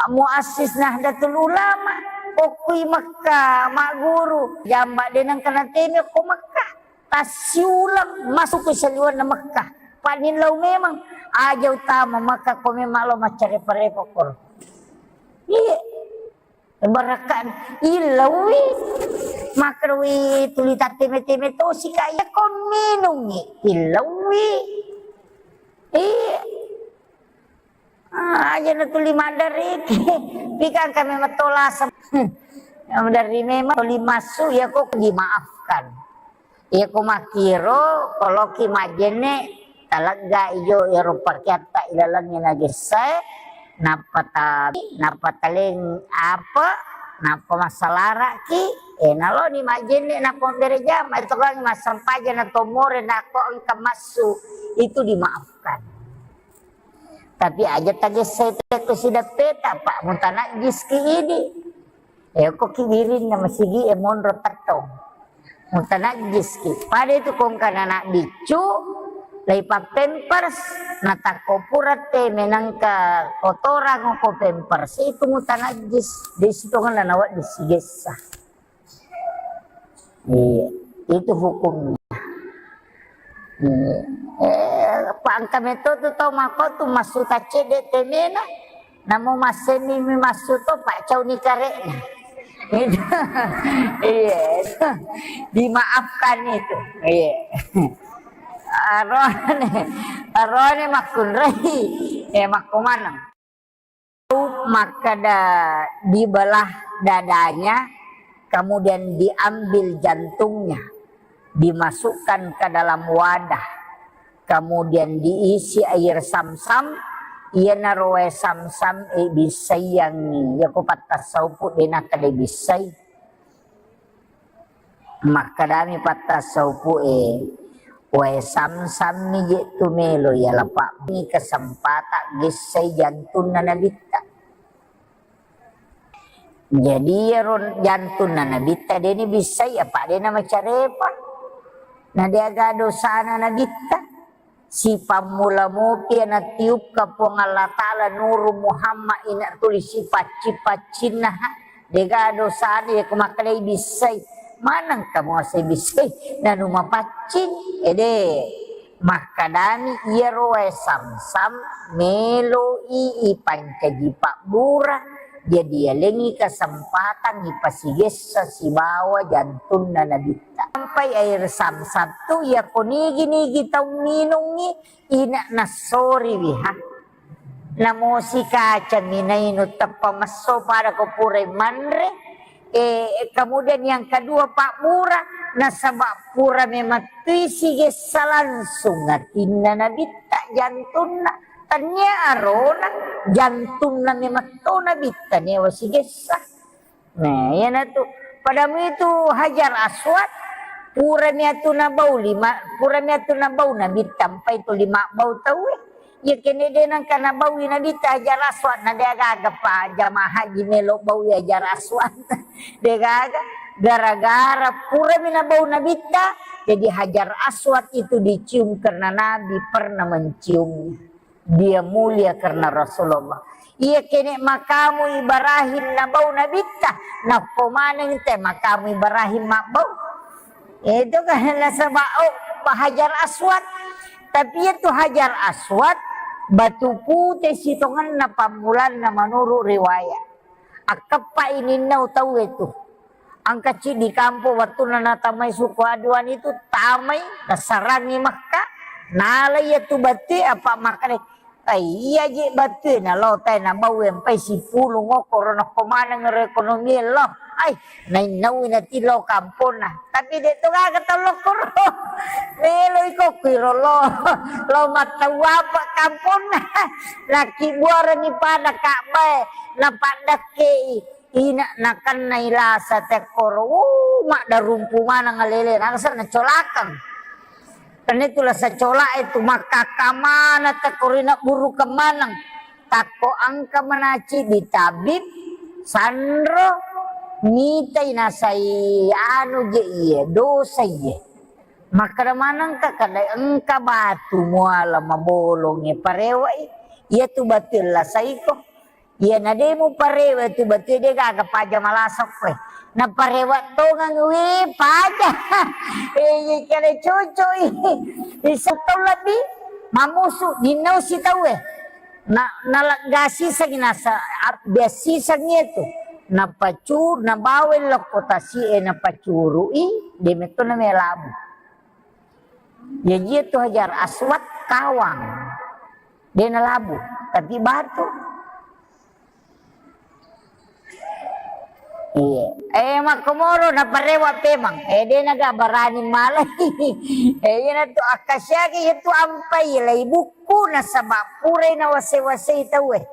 muassis Nahdlatul Ulama, okkui Mekka magguru, jamba de nengka natemi okko Mekka. Tassiuleng masuk ke saliwenna Mekka. Panillau memang aja utama Mekka ko memang lo maccare parepo koro. Iya. Barakka illaui, makkerui tuli tatteme-teme tosi ka iya ko minungi illaui. Iya. Ah, aja na tuli maddariki. Pikang kami metolasa. Maddarri memang tuli massu ya kok dimaafkan. Iya ko makkiro, koloki majjenne, Talegga ijo ero pakeatta ilalengnge nagessae, nappa ta-, nappa taleng apa, nappa massalaraki, e, naloni majjenne, nappa mabbere jama, etokangngi massempajang na tomore, nakko engka massu, itu dimaafkan. Tapi aja tagessai pekko sideppeta, Pak, mutanajjiski idi. Eko ki wirinna masigi e monro tettong. Mutanajjiski. Pada itu kongkana anak biccu, laipa pampers, natakko pura te menangka kotorang ko pampers, itu mutanajjis. Di situ kan nawa disigessa. Iya, itu hukumnya. Iya. Eh, pangka metto tu tau mako tu massu taccedde temena, namo masseni mi massu to, paccauni kare'na. Itu, iya, itu dimaafkan itu. Iya. Arone, arone makkunrai, eh, makkumaneng. Makkeda dibelah dadanya, kemudian diambil jantungnya, dimasukkan ke dalam wadah, kemudian diisi air samsam, iyanaro wae samsam e bissaiangngi, yako pattassaupu de nakkeda bissai. Makkedami pattassaupu'e, "Wae samsammi je tu melo, iya lapa'mi kesempatan gessai jantunna nabitta." Jadi iyaro jantunna nabitta deni bissai, apa dena macarepa. Na deaga dosana nabitta. Sipammula mopi natiupka Puang Allah Ta'ala nuru Muhammad ina tuli sipaccing-paccinna, ha? Dega dosana yako makkedai bissai. Maneng kamu asai bissai? Nanu mapaccing? Ede. Makkedani iyaro wae samsam meloi ipancaji pabbura. Jadi yalengngi kesempatan ipasigessa sibawa jantunna nabitta. Sampai air samsam tu yako nigi-nigi tau minungngi, ina nassoriwi ha. Namosi kacami nainu teppa messo pada ko purai manre. Eh, kemudian yang kedua pabbura, nasaba pura memettui sigessa langsung atinna nabitta jantunna. Tania arona jantunna memetto nabitta newa sigessa. Nah, iyanatu. Padamu itu Hajar Aswad, purami atu nabau lima, purami atu nabau nabitta, mpai tu lima bau tauwe. Iya kene de nangka nabaui nabitta Hajar Aswad, na de gaga pa jamaah haji melo baui Hajar Aswad. De gaga, gara-gara purami nabau nabitta, jadi Hajar Aswad itu dicium karena Nabi pernah menciumnya. Dia mulia karena Rasulullah. Iya kene makamu Ibrahim nabau nabitta, nappo maneng te makamu Ibrahim mabbau. Itu kan nasaba, oh, Hajar Aswad. Tapi itu Hajar Aswad batu pute sitongenna pammulanna menurut riwayat. Akkeppa ininna utauwe tu. Engka ciddi kampong wettunna natamai suku Aduan itu, tamai, nasarangi Mekka, nala iya tu battue, apa makkeda, "Ai, iya je battue, nalo tai nabau empai sipulung okkoro nakko maneng ero ekonomi lo." Ai, nainnaui nati lo kamponna. Tapi de to gaga tau lokkoro. Melo iko kuiro lo, lo mattau apa kamponna. Nakki buarani pada Ka'bae, napaddakkei. Ina nakennai lasa tekkoro, wuh, maddarumpu maneng alele, nangsa nacolakeng. Tenna itu lasa cola itu makkakka maneng tekkoro, ina burukeng maneng. Takko engka manaci di tabib, sanro, mitai nasai anu je iye, dosa iye. Makkeda manengka, kada engka batu muala mabolongnge parewai, iya tu batu lasaiko. Iya, na de muparewa tu batue de gaga paja malasa koe. Naparewa tongang, wih, paja. Eh, iya, kena cucui. Di setau lebbi mamusu, ninnau sitaue. Na, naleggasi sangi nasa, ab-, biasi sangi itu. Napacur, nabawa lokko tasi e, napacurui, de metto na melabu. Jaji itu Hajar Aswad kawang. De nalabu, tapi batu. Iya. Eh, makkomoro naparewa pemang. Eh, de naga barani malai. Eh, iyanatu akkasiaki iyatu ampai lai bukku nasaba purai nawase-wasei tauwe.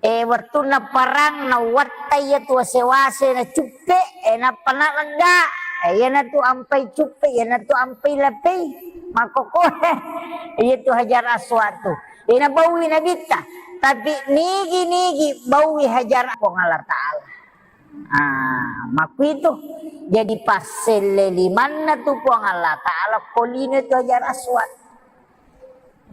Eh, wettunna parang nawattai iyatu wase-wase nacuppe, eh, nappa nalegga. Eh, iyanatu ampai cuppe, iyanatu ampai lapei. Makkokkoe. Iyatu Hajar Aswad tu. Eh, nabaui Nabitta. Tapi nigi-nigi baui Hajar Puang Allah Ta'ala. Ah, makkuitu. Jadi passelle limanna tu Puang Allah Ta'ala ko lino tu Hajar Aswad.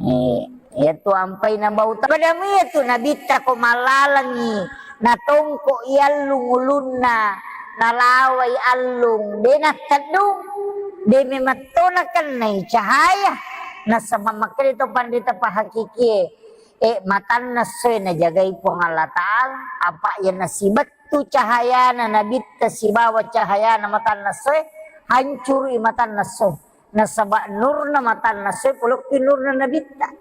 Eh, iyatu ampai nabau ta-, pada mui iyatu Nabitta ko mallalengi, natongko i allung ulunna, nalawai allung, de natteddung, de memetto nakennai cahaya. Nasaba makkeda to panrita pahakikie, eh, matanna essoe najagai Puang Allah Ta'ala, apa iya nasibettu cahayana Nabitta sibawa cahayana matanna essoe, hancurui matanna essoe. Nasaba nurna matanna essoe polokki nurna Nabitta.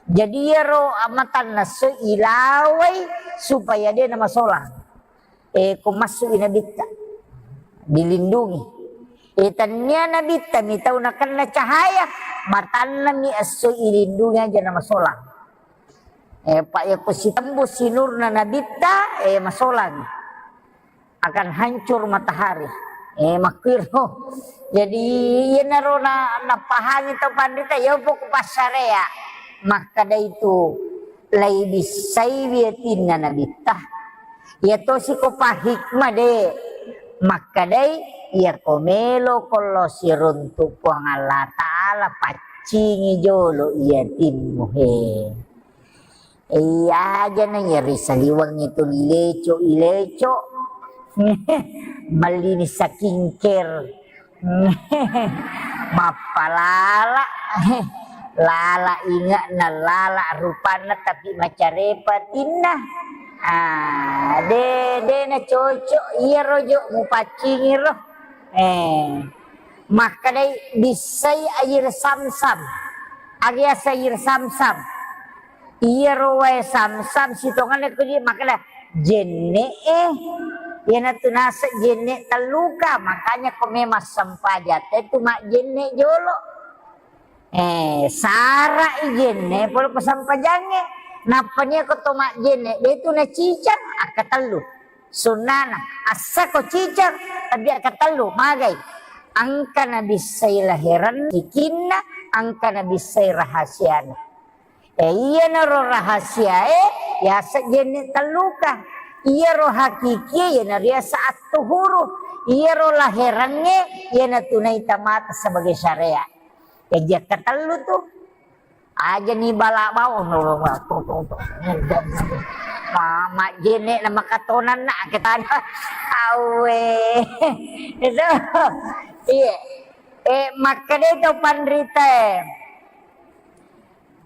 Jadi iyaro matanna essoe ilawai supaya de namasolang. Eh, ko massu'i Nabitta, dilindungi. Eh, tennia Nabitta mi tau nakenna cahaya, matanna mi esso ilindungi aja namasolang. Eh, pa iya ko sitembus sinurna Nabitta, eh, masolang akan hancur matahari. Eh, makkuiro. Jadi, iyanaro na, napahangi tau panrita, iya poko passarea. Makkeda itu, lai bissai wiatinna Nabitta. Iya tosi ko pahikma de. Makkedai, iya ko melo ko lo siruntu Puang Allah Ta'ala, paccingi jolo iya timmu he. Iya aja na iya ri saliweng itu ileco, ileco. Mallini skincare. Mappalala. Lala inge'na, lala rupanna, tapi macarepa tinna. Ah, de, de na cocok iyaro jo mupaccingi ro. Eh, makkedai bissai air samsam. Aga yaseng air samsam. Iyaro wae samsam sitongenna ko di makkeda jenne'e. Iyanatu naseng jenne telluka, makanya ko memang sempajang te tu majjenne jolo. Eh, sara'i jenne pole ko sempajangnge. Nappa nia ko to majjenne, de tu nacicang, akkatellu. Sunnana, assa ko cicang, tapi akkatellu, magai. Engka nabissai laheran, sikinna, engka nabissai rahasiana. Eh, iyanaro rahasiae, yaseng jenne telluka. Iyaro hakikie, iyanaro yaseng attuhuru. Iyaro laherangnge, iyanatu naita mata sebagai syariat. Jaji akkatellu tu. Aja ni bala bawang. Mama jenne na makatonanna aketana. Awe. Itu. Iya. Eh, makkeda itu panrita e.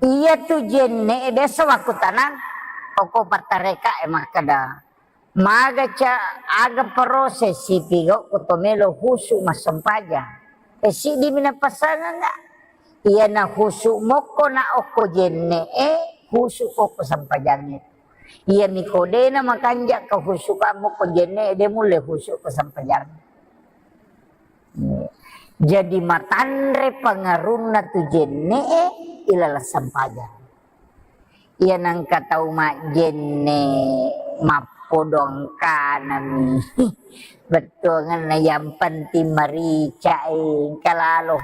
Iya tu jenne e biasa waktu tanang. Toko pattareka e makkeda. Maga ca-, aga proses sipigau ko to melo husu massempajang. E, siddi mi napasangeng ga? Iyana husu mokko na okko jenne e, husu ko ko sempajangnge. Iya mi ko de na makanja ka husu ka mokko jenne e, de mulle husu ko sempajangnge. Jadi matanre pengarunna tu jenne e, ilaleng sempajang. Iya nengka tau majjenne mappodo engkanami. Bettuangenna yang penting merica engka lalo.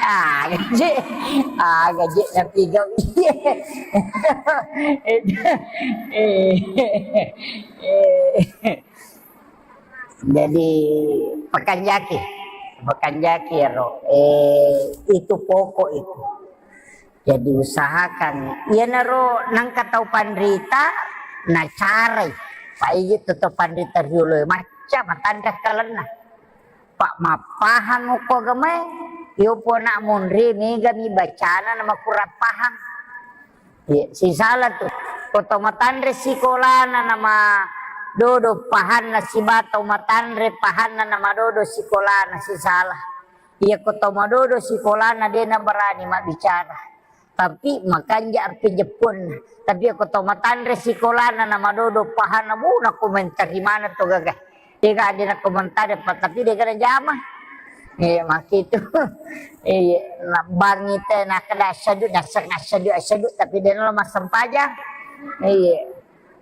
Aga je, aga je napigau. Jadi, pakanjaki, pakanjaki ero, eh, itu pokok itu. Jadi, usahakan, iyanaro nengka tau panrita, nacarai. Paigi tu tau panrita riolo e, macca matanre kalenna. Pa mappahang okko agamae, iyo pona monri, mega mi bacana na makurang pahang. Iya, sisala tu. Ko to matanre sikolana nama dodo pahanna siba to matanre pahanna nama dodo sikolana sisala. Iya, ko to madodo sikolana de na berani mabbicara. Tapi makanja api jeppunna. Tapi ko to matanre sikolana na madodo pahana, bu, na komentari mana to gaga. Dega de na komentari apa, tapi dega na jama. Eh, makitu. Eh, na bangi te na kada asyadu, dasar asyadu, asyadu, tapi de na lo massempajang. Eh,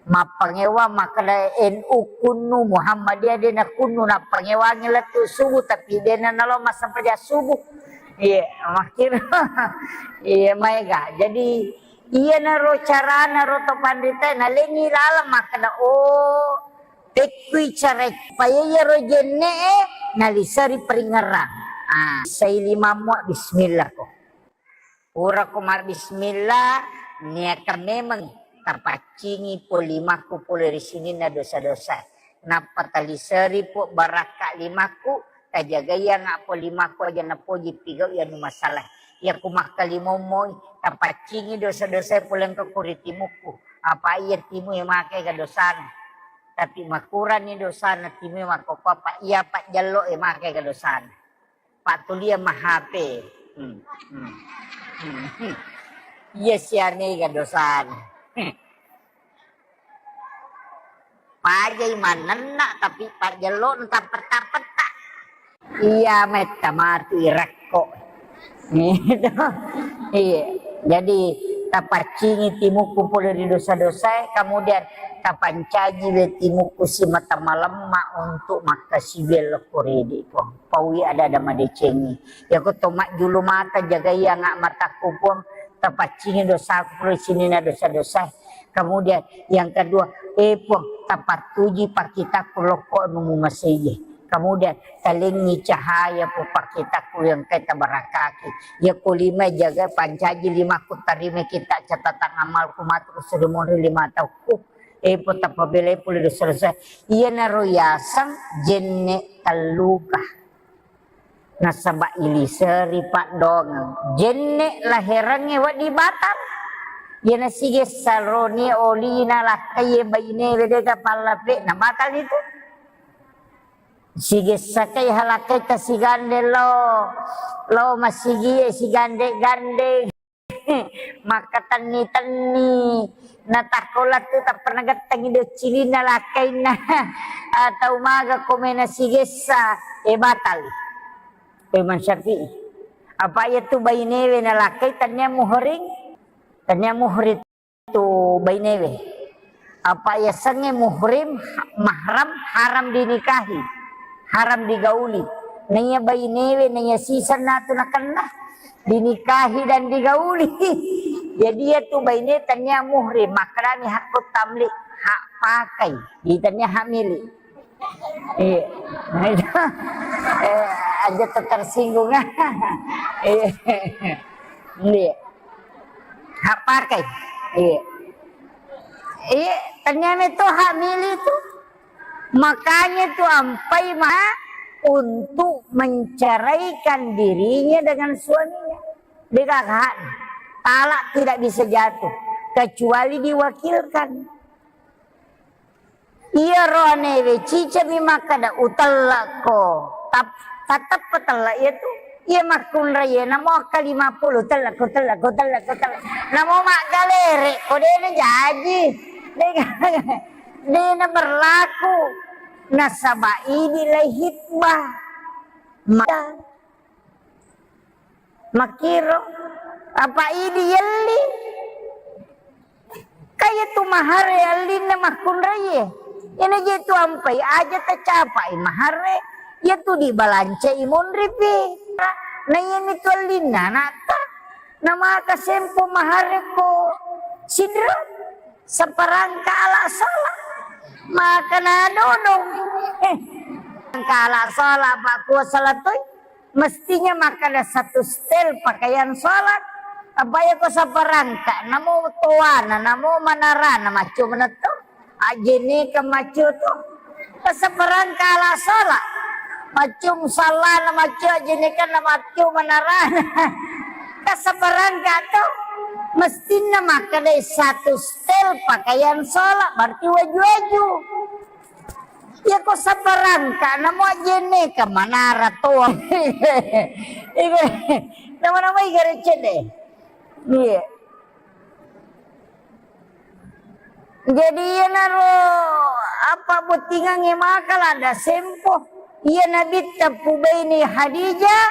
mappangewa makkeda N U kunnu, Muhammadiyah de na kunnu, nappangewangi lettu subuh, tapi de na nalo massempajang subuh. Iya, makkiro. Iya, maega. Jadi, iyanaro carana ro to panrita, nalengi laleng makkeda, oh, pekkui cara payaya ro jenne e, naliseri peringerang. Ah, sai limammu, bismillah ko. Purako mabbismillah, niakan memeng tapaccingi po limakku pole ri sininna dosa-dosa. Nappa taliseri po barakka limakku, tajagaianga po limakku aja napoji pigau iya nu masalah. Iya ku makkalimommoi, tapaccingi dosa-dosa pole engka ku ri timukku. Apa iya timu e makega dosana. Tapi makurani dosana timu e makkokko apa iya pajjallo e makega dosana. Pattulia ma H P. Hmm, hmm, hmm, hmm. Iya siamega dosana. Hmm. Pajai manenna tapi pajjallo tappetta-petta. Iya metta matu irakko. Gitu. Iya. Jadi tapaccingi timukku pole ri dosa-dosae, kemudian tapancaji we timukku simata malemma untuk makkasiwiang lokko ridi Puang. Paui ada-ada madecengi. Yako to majjulu mata, jagaianga matakku Puang, tapaccingi dosaku ri sininna dosa-dosa. Kemudian yang kedua, eh Puang, tapattuji pakkitakku lokko anu mumaseie. Kemudian talengi cahaya pu pakkitakku yang kai tabarakaki. Yako lima jaga pancaji limakku, tarima kita catatan amalku matu ri suri monri lima taukku. Eh Puang, tapabelai pole dosa-dosa. Iyanaro yaseng jenne telluka. Nasaba iliseri paddongeng. Jenne laherengnge wedding batal. Iyana sigessa roni olina lakkaie bainewe dega pallape, na batal itu. Sigessa kai halakkaita sigande lo, lo masigie sigande-gande. Makkatenni-tenni, natakko lettu tappa nagettengi doccilinna lakkainna. Atau maga komena sigessa, e batal. Imam Syafi'i. Apa iya tu bainewe nalakkai tennia muhrim, tennia muhrim tu bainewe. Apa yasengnge muhrim, mahram, haram dinikahi, haram digauli. Naiya bainewe, naiya sisenna tu nakenna, dinikahi dan digauli. Jadi iya tu baine tennia muhrim, makkedani hakku tamlik, hak pakai, di tennia hak milik. Iya. Eh, aja tersinggung. Iya. Iya. Hak pakai. Iya. Iya, ternyata itu hak milik itu. Makanya itu ampai ma untuk menceraikan dirinya dengan suaminya. Dega hak. Talak tidak bisa jatuh kecuali diwakilkan. Iyaro anewe cicami makkeda, "Utellekko." Tap-, tatteppa tellek iya tu. Iya makkunrai iya, namo akka lima puluh, "Utellekko, utellekko, utellekko, utellekko." Namo maggalere, ko dena jaji. Dega, dena berlaku. Nasaba idi lai hitbah. Ma- Makkiro, apa idi yelli? Kaya tu mahare allinna makkunraie. Ina je tu ampai aja tacapai mahare, iya tu dibalancai monripi. Na iyami tu allinna anatta. Na maka sempo mahare ko sidra, saparangka ala sala. Maka na dodong. Eh, angka ala sala, apa kuasa latoi? Mestinya makkeda satu setel pakaian sholat. Apa iya ko saparangka, namo toana, namo manarana, macco manetto. Ajene ke macco to. Ke saparangka ala sholat. Macco musallana, macco ajene ke na macco manarana. Ke saparangka to. Mestinna makkeda satu setel pakaian sholat, berarti waju-waju. Iya ko saparangka, namo ajene ke manara toa. Iya, nama-nama iga recet deh. Iya. Jadi iyanaro apa bottingangnge maka ladda sempo. Iya Nabitta pubaini Khadijah,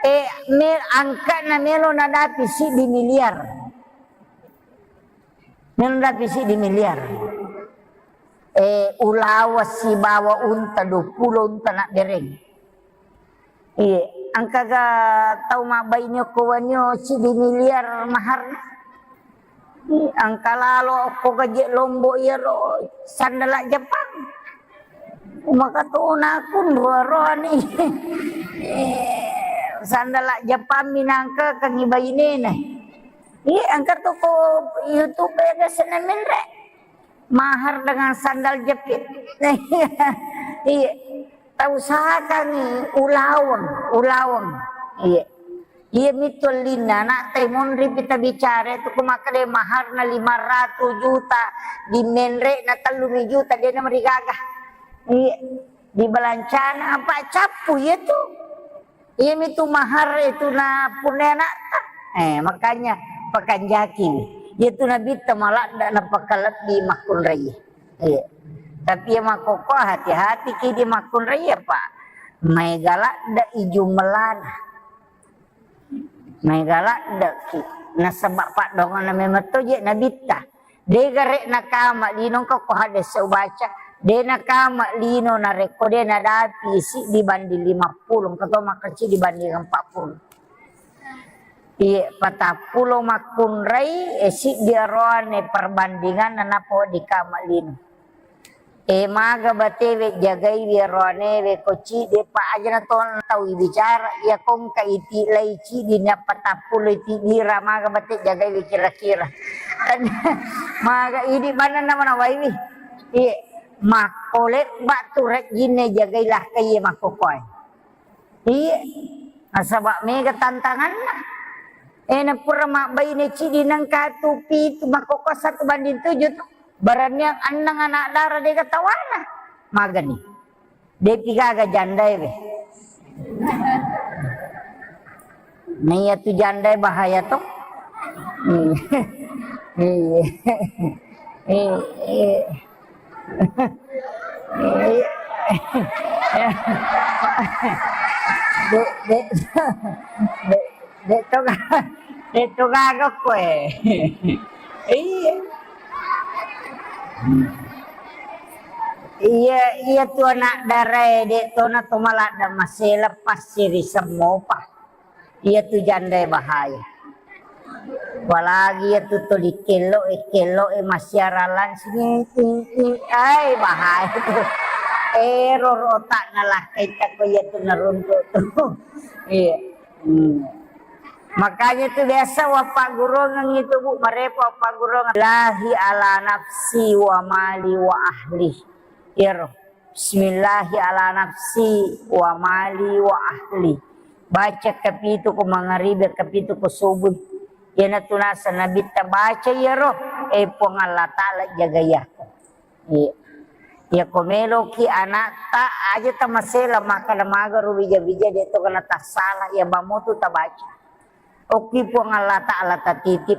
eh, me-, angka'na melo nadapi siddi miliar. Melo nadapi siddi miliar. Eh, ulaweng sibawa unta, duappulo unta nabbereng. Iye, engkaga tau mabbaine okko wenni siddi miliar maharna? Iye, engka lalo okko gaje Lombok iyaro sandala Jepang. Maka tona kunro-roani. Iye, sandala Jepang minangka kangi bainena. Iye, engka toko YouTube e biasa menre. Mahar dengan sandal jepit. Iya. Tausahakangngi ulaweng, ulaweng. Iya. Iya mitu ellinna, anak te monri pita bicara itu ku makkeda maharna lima ratus juta, di menre na tellu mi juta, de na marigaga. Iya. Di balancana apa cappu iya tu. Iyamitu mahar itu na punna anakta. Eh, makanya pakanjaki. Iyatu Nabitta maladda napakalebbi makkunrai. Iya. Tapi iya makkokko hati-hati ki di makkunrai apa? Maega ladda iju melana. Maega ladda ki. Nasaba paddongana memang to je Nabitta. De gare nakama lino engka ko hadese ubaca, de nakama lino narekko de nadapi siddi banding lima puluh, engka to makkeda siddi banding empat puluh. Iye, patappulo makkunrai, e, siddi aroane perbandinganna nappa wedding kama lino. E, maga batewe jagaiwi aroanewe ko ciddi pa aja na tona tau bicara, iya kongka iti lai ciddi na patappulo iti dira maga bate jagaiwi kira-kira. Maga idi mana nama nawaiwi. Iye, makko lebba tu rejjinne jagai lahkai iye makkokoe. Iye, nasaba mega tantanganna. E, na pura mabbaine ciddi nengka tu pitu makkoko satu banding tujuh tu. Baraniang annang anak dara dega tawana. Magani. Depi gaga jandae be. Na iya tu jandae bahaya to. Iya. Iya. Iya. Iya. De, de, de, de to ga-, de to gaga koe. Iya. Iya, iya tu anak darae, de tona to maladda masela passiri semmopa. Iya tu jandae bahaya. Apalagi iya tu toli kello e, kello e massiara langsung, ting, ting, ting. Ai, bahaya tu. Ero rotak nalakkai tako iya tu naruntuk tu. Iya. Hmm. Makanya tu biasa wappaggurungeng itu, Bu, marepa wappaggurungeng. Lahi ala nafsi wa mali wa ahli. Iyaro. Bismillahi ala nafsi wa mali wa ahli. Baca kapitu ko mangaribi, kapitu ko subuh. Iyanatu naseng Nabitta baca iyaro, eh, Puang Allah Ta'ala jagai aku. Iya. Iya, ko meloki anakta aja tamasela makkeda magaro bija-bija de to kena tassala, iya mamutu tabaca. Okki Puang Allah Ta'ala tatitip.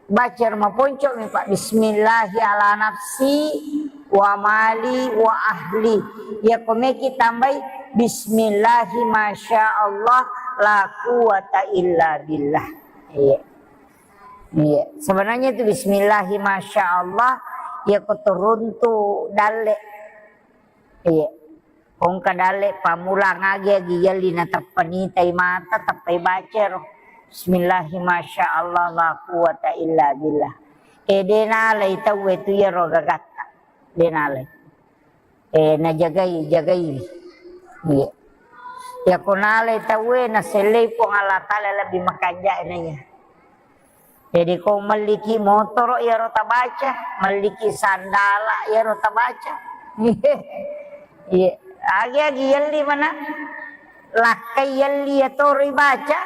Baca maponco'mi, Pak. Bismillahi ala nafsi wa mali wa ahli. Iya, ko meki tambai bismillahi masya Allah la quwata illa billah. Iya. Iya. Sebenarnya itu bismillahi masya Allah, iya ko turuntu dalle. Iya. Engka dalle pammulang agi-agi yelli na teppa nitai mata, teppai baca ro. Bismillahi masya Allah la quwata illa billah. E de nalai tauwe tu iyaro gagatta. De nalai. E najagai, jagai. Iya. Iya ko nalai tauwe nasellei Puang Allah Ta'ala lebbi makanja na iya. Jadi ko melliki motoro iyaro tabaca, melliki sandala iyaro tabaca. Iya, agi-agi yelli mana? Lakkai yelli iyatoro ibaca.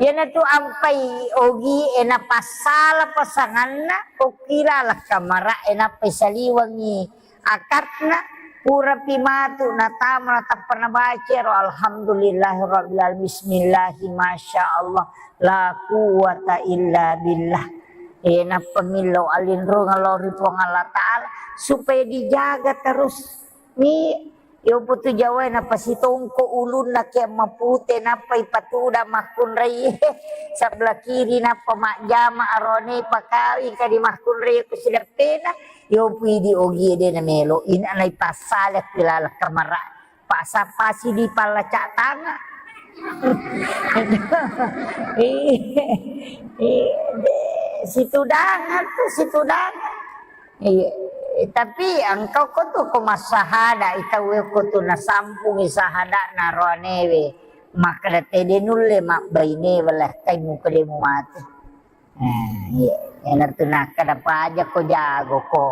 Iyanatu ampai ogi e napassala pasanganna, okkila lakkamara e nappai saliwengi akatna, purapi matu natama natappa nabaca ro, alhamdulillahirabbil alamin, bismillahi masya Allah, la quwwata illa billah. Eh, nappa millau alinrungeng lao ri Puang Allah Ta'ala supaya dijaga terus. Ni, yopo tu Jawa napasitongko ulunna ke mapute, nappa ipatuda makkunrai sebelah kiri, nappa majjama arone pakawi kadi makkunrai ku sideppena, yopo idi ogi de namelo, ina naipassala ku laleng kamara. Pasa-pasi di pallacak tanah. Iya, iya, de, situdangan tu, situdangan. Iya, tapi engkau ko tu ko massahada, itau ko tu nasampungi sahada na roanewe. Makkeda tede nulle mabbaine wala kai muka de mu mate. Eh, iya. Iyanatu nakkeda paja ko jago ko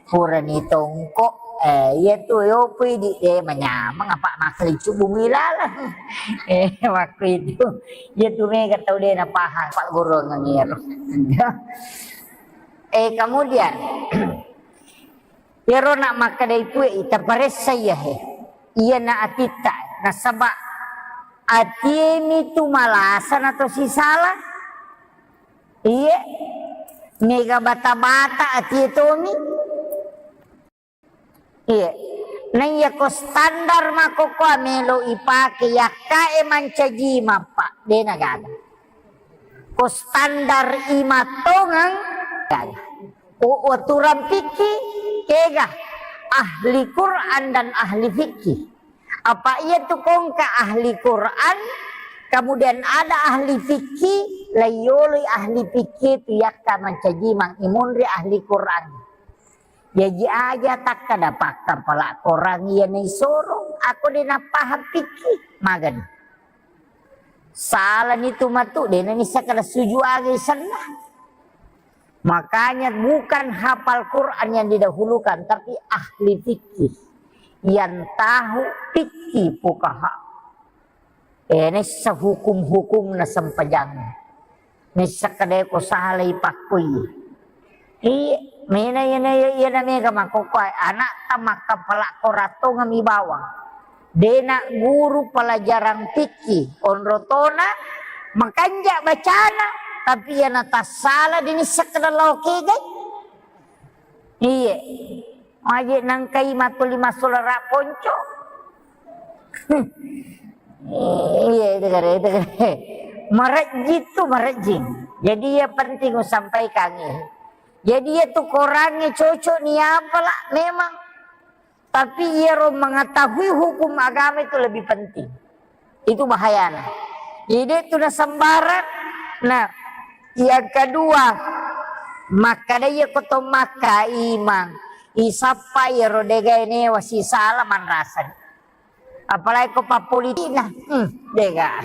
purani tongko. Eh, iya tu yopo idi de manyameng apa makkeliccu bumi laleng. Eh, waktu itu. Iya tu mega tau de napahang pak guru ngengiro. Eh, kemudian Iyaro na makkedai pue ita paressa iya he. Iyana atitta, nasaba atiemi tu malasa na to sisala. Iye, mega bata-bata atie tomi. Iye, naiya ko standar makkokkoa melo ipake yakkae mancaji mappa, de nagaga. Ko standar imattongeng, gaga. U-, uturang fikih, kega ahli Quran dan ahli fikih. Apa iya tu kongka ahli Quran, kemudian ada ahli fikih, laiyoloi ahli fikih tu yakka mancaji mang imunri ahli Quran. Jaji aja takkada pakkapala Quran iya naisorong, ako de napahang fikih, magani. Salani tu matu, de nanissa kada suju aga isenna. Makanya bukan hafal Quran yang didahulukan, tapi ahli fikih. Yang tahu fikih fuqaha. Eh, nessa hukum-hukum na sempajang. Nessa kadai ko salai pakkui. Iya, mena iya na iya na mega makkokkoe anakta makkapala Quran tongeng mi bawang. Dena guru pelajaran fikih, onrotona makanja bacana, tapi iyana tassala dini sekedar lao kegai. Iye. Maje nangkai matuli massulara ponco. Iye, itu kare, itu kare. Marejjing tu marejjing. Jadi iya penting usampaikan iya. Jadi iya tu korangnge cocok ni apa lah memang. Tapi iyaro mengetahui hukum agama itu lebih penting. Itu bahayana. Jadi itu na sembarang. Nah, yang kedua, makkada iya ko to makka imang, isappa iyaro degae newa sisala manrasani. Apalagi ko pappolitikna, hmm, dega.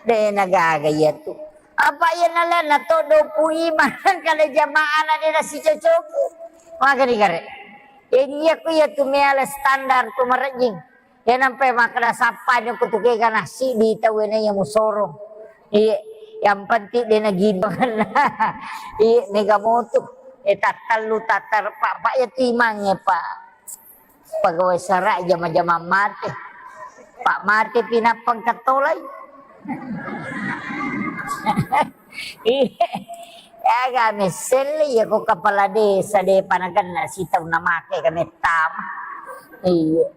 De nagaga iya tu. Apa iya nalena to dopu imang kada jamaah na de nasicocoki. Magari gare. Jadi iya ku iya tu meale standar tu marejjing. Iya nampai makkeda sappani ko tu kega nasi di tau ena iya musorong. Iya, yang penting de nagidong. Iya, mega motu. Eh, tattallu, tattar, pak, pak iya tu imangnge, pak. Pegawai sara jama-jama mate. Pak mate pinappang kettolai. Iya. Aga messelle iya ko kepala desa de panaganna sitau namake kamettama. Iya.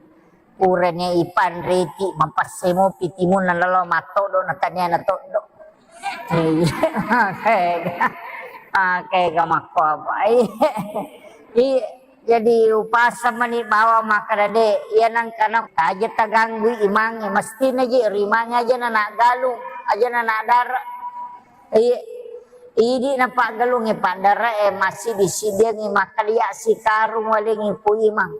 Purane ipanreti mapassemo pitimunna lalo mattodo na taniana toddo. Iya, makega. Makega makko apa? Iya. Iya. Jadi upaseng mani bawang makkeda de, iya nangkana aja taganggui imangnge, mestina je ri imangnge aja na naggalung, aja na nadara. Iya. Idi napaggalungnge paddara e masidi-sidiangngi makkalia sikarung walengngi pu imang.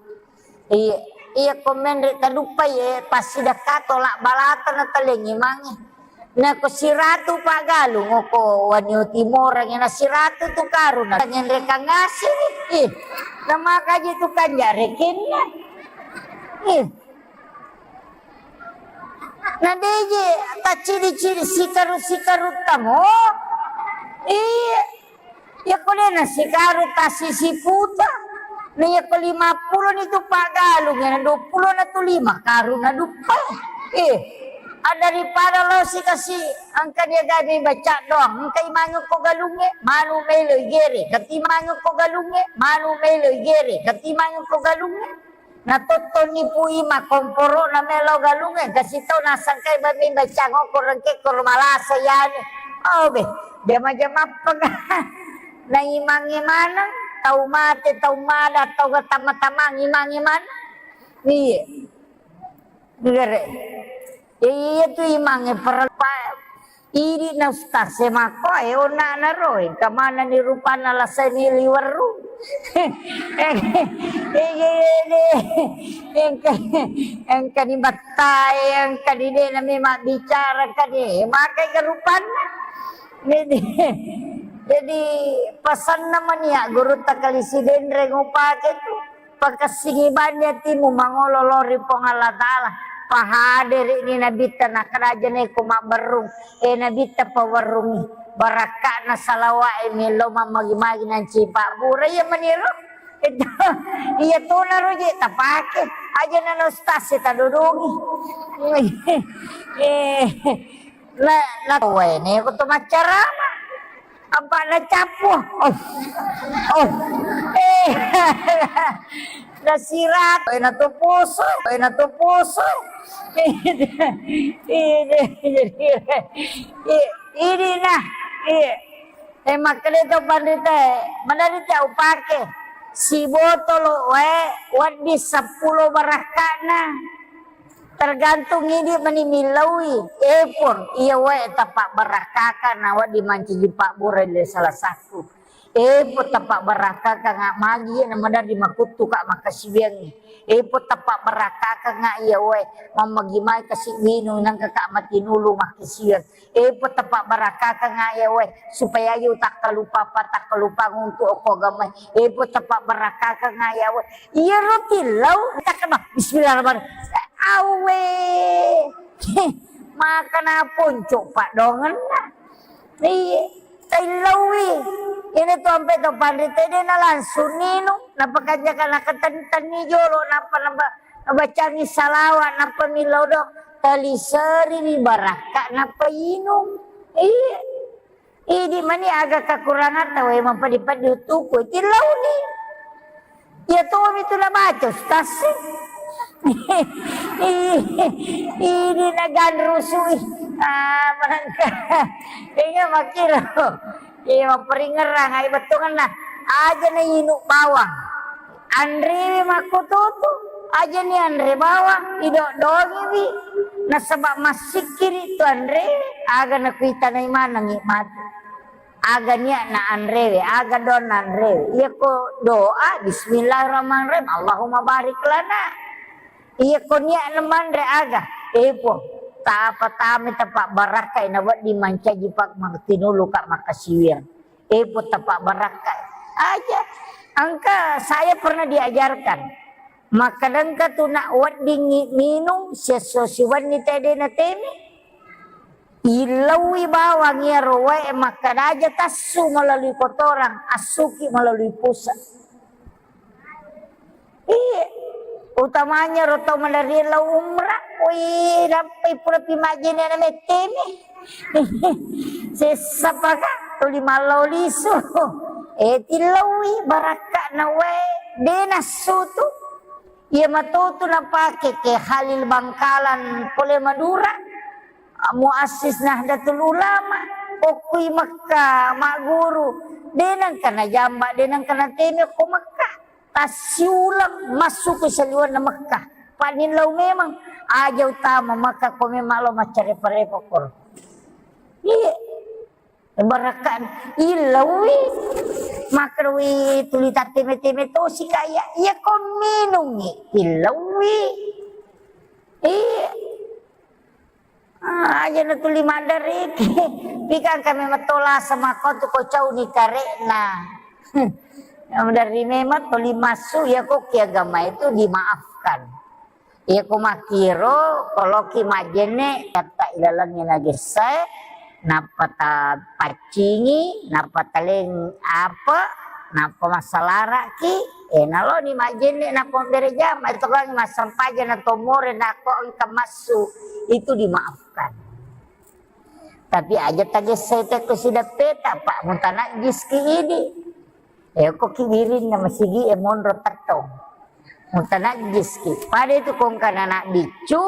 Iya, iya ko menre taduppai, eh, passidekka tolak balata na talengngi mange. Nako siratu paggalung oko wanio timorang na siratu tu karuna ngenrekang ngasini. Ih, namakaji tu kanja rekenna. Ih. Na deje taccidi-cidi sikaru-sikaru tamo. Iya. Iya ko de na sikaru tasi siputa. Na iya ko lima pulo ni tu paggalung, iya na dua pulo na tu lima karung na duppa. Eh. Ah, daripada lo si kasi, engka dia gani baca doang, engka imange ko galungnge, manu melo igere, kati imange ko galungnge, manu melo igere, kati imange ko galungnge. Na tottoni pui ma komporo na melo galungnge, kasi tau nasangkai bami baca ngoko rengke ko malasa yani. Oh be, jama-jama apa ga? Na imange maneng, tau mate, tau mada, tau ga tama-tamang imange maneng. Iya. Gere. Iya, iya tu imange perlu pa-, idi na ustaz e makko e onna na roe, kamana ni rupanna lasai ni liweru. Engka, engka ni battai, engka ni de na memang bicara ka de, makai ke rupanna. Jadi, jadi pasanna mania guru takali sidenre ngupake tu. Pakessingi bani atimu mangolo lao ri Puang Allah Ta'ala. Pahaderi ni nabitta nakkeda aja neko mabberrung. Eh, nabitta pawerrungi. Barakka'na salawa'e melo mammagi-magi nanci pabbura iya maniro. Itu, iya tona roje tapake. Aja nana ustaz e tadodongi. Eh, na, na wae neko to maccarama. Apa na cappu? Oh. Oh. Eh. Na sirat, eh, na to poso, eh, na to poso. Ini, ini, ini nah, iya. Eh, makkeda to panrita, mana rita upake? Sibotolo wae, waddi seppulo barakka'na. Tergantung idi mani millaui. Eh, pun, iya wae tapabbarakkakan na wedding mancaji pabbura le salah satu. Eh, pun tapabbarakkakan nga magi na maderri makuttu ka makkasiwiangngi. Eh, pun tapabbarakkakan nga iya wae mammagi mai kasi winung nangka ka matinulu makkasiwiang. Eh, pun tapabbarakkakan nga iya wae supaya aja takkalupa apa takkalupa untuk okko agamai. Eh, pun tapabbarakkakan nga iya wae. Iyaro tillau, takkeda, "Bismillahirrahmanirrahim." Awe. Makana ponco padongenna. Iya, taillaui. Ini tu ampe to panrita de na langsung ninu, napakanja kana ketentenni jolo, napa naba-, nabacangi salawat, napa millau do, taliseri barakka, napa inung. Iya. Idi mani aga kakurangatta wae mapadi-padi uttuku, tillauni. Iya tomi tu nabaca ustaz. Idi naganrusui. Ah, manangka. Iya makkiro. Iya maperingerang ai bettuanna. Aja na inu bawang. Anrewe makkututu, aja ni anre bawang, idodongiwi, nasaba massikkiri tu anrewe, aga nakuitanai manengngi matu. Aga niatna anrewe, aga doanna anrewe. Iyako doa, bismillahirrahmanirrahim, Allahumma barik lana. Iyako niatna manre aga, epo, tapa tami tapa barakkai na wedding mancaji pak tinulu ka makkasiwiang. Epo tapabbarakka aja. Engka saya pernah diajarkan. Makkadengka tu nak weddingngi minung siesso siwenni tede na teme. Illaui bawang iyaro wae makkada aja tassu melalui kotoran, assuki melalui pusat. Iya. Utamanya ro tau maderri lao umrah. Wih, nappai pura pi majjene na mettemi. Sessa paka tuli mallau lisu. Eh, tillaui barakka na wae. De nassu tu. Iya matotu napake ke Khalil Bangkalan pole Madura. Muassis Nahdlatul Ulama, okkui Mekka, magguru, de nengka najamba, de nengka nateme ko Mekka. Tassiulang massu ko saliwenna Mekka. Panillau memang aja utama Mekka ko memang lo maccarepa-repa koro. Iya. Barakka illaui. Makkerui tuli tatteme-teme tosi kaya. Iya ko minungi illaui. Iya. Ah, aja na tuli maddariki. Pikang kami metto lasa makko tu ko cauni karekna. Maddarri memang tuli massu ya ko ki agama itu dimaafkan. Ya ko makkiro, koloki majjenne, katta ilalengnge nagessae, nappa ta paccingi, nappa taleng apa, Nappa massalaraki, eh, naloni majjenne, nappa mabbere jama, itu kan massempajang na tomore, nako engka massu, itu dimaafkan. Tapi aja tagessai tekko sideppeta, Pak, mutanajjiski idi. Eh, ko kibirinna masigi e monro tettong. Mutanajjiski. Pada itu kongkana anak biccu,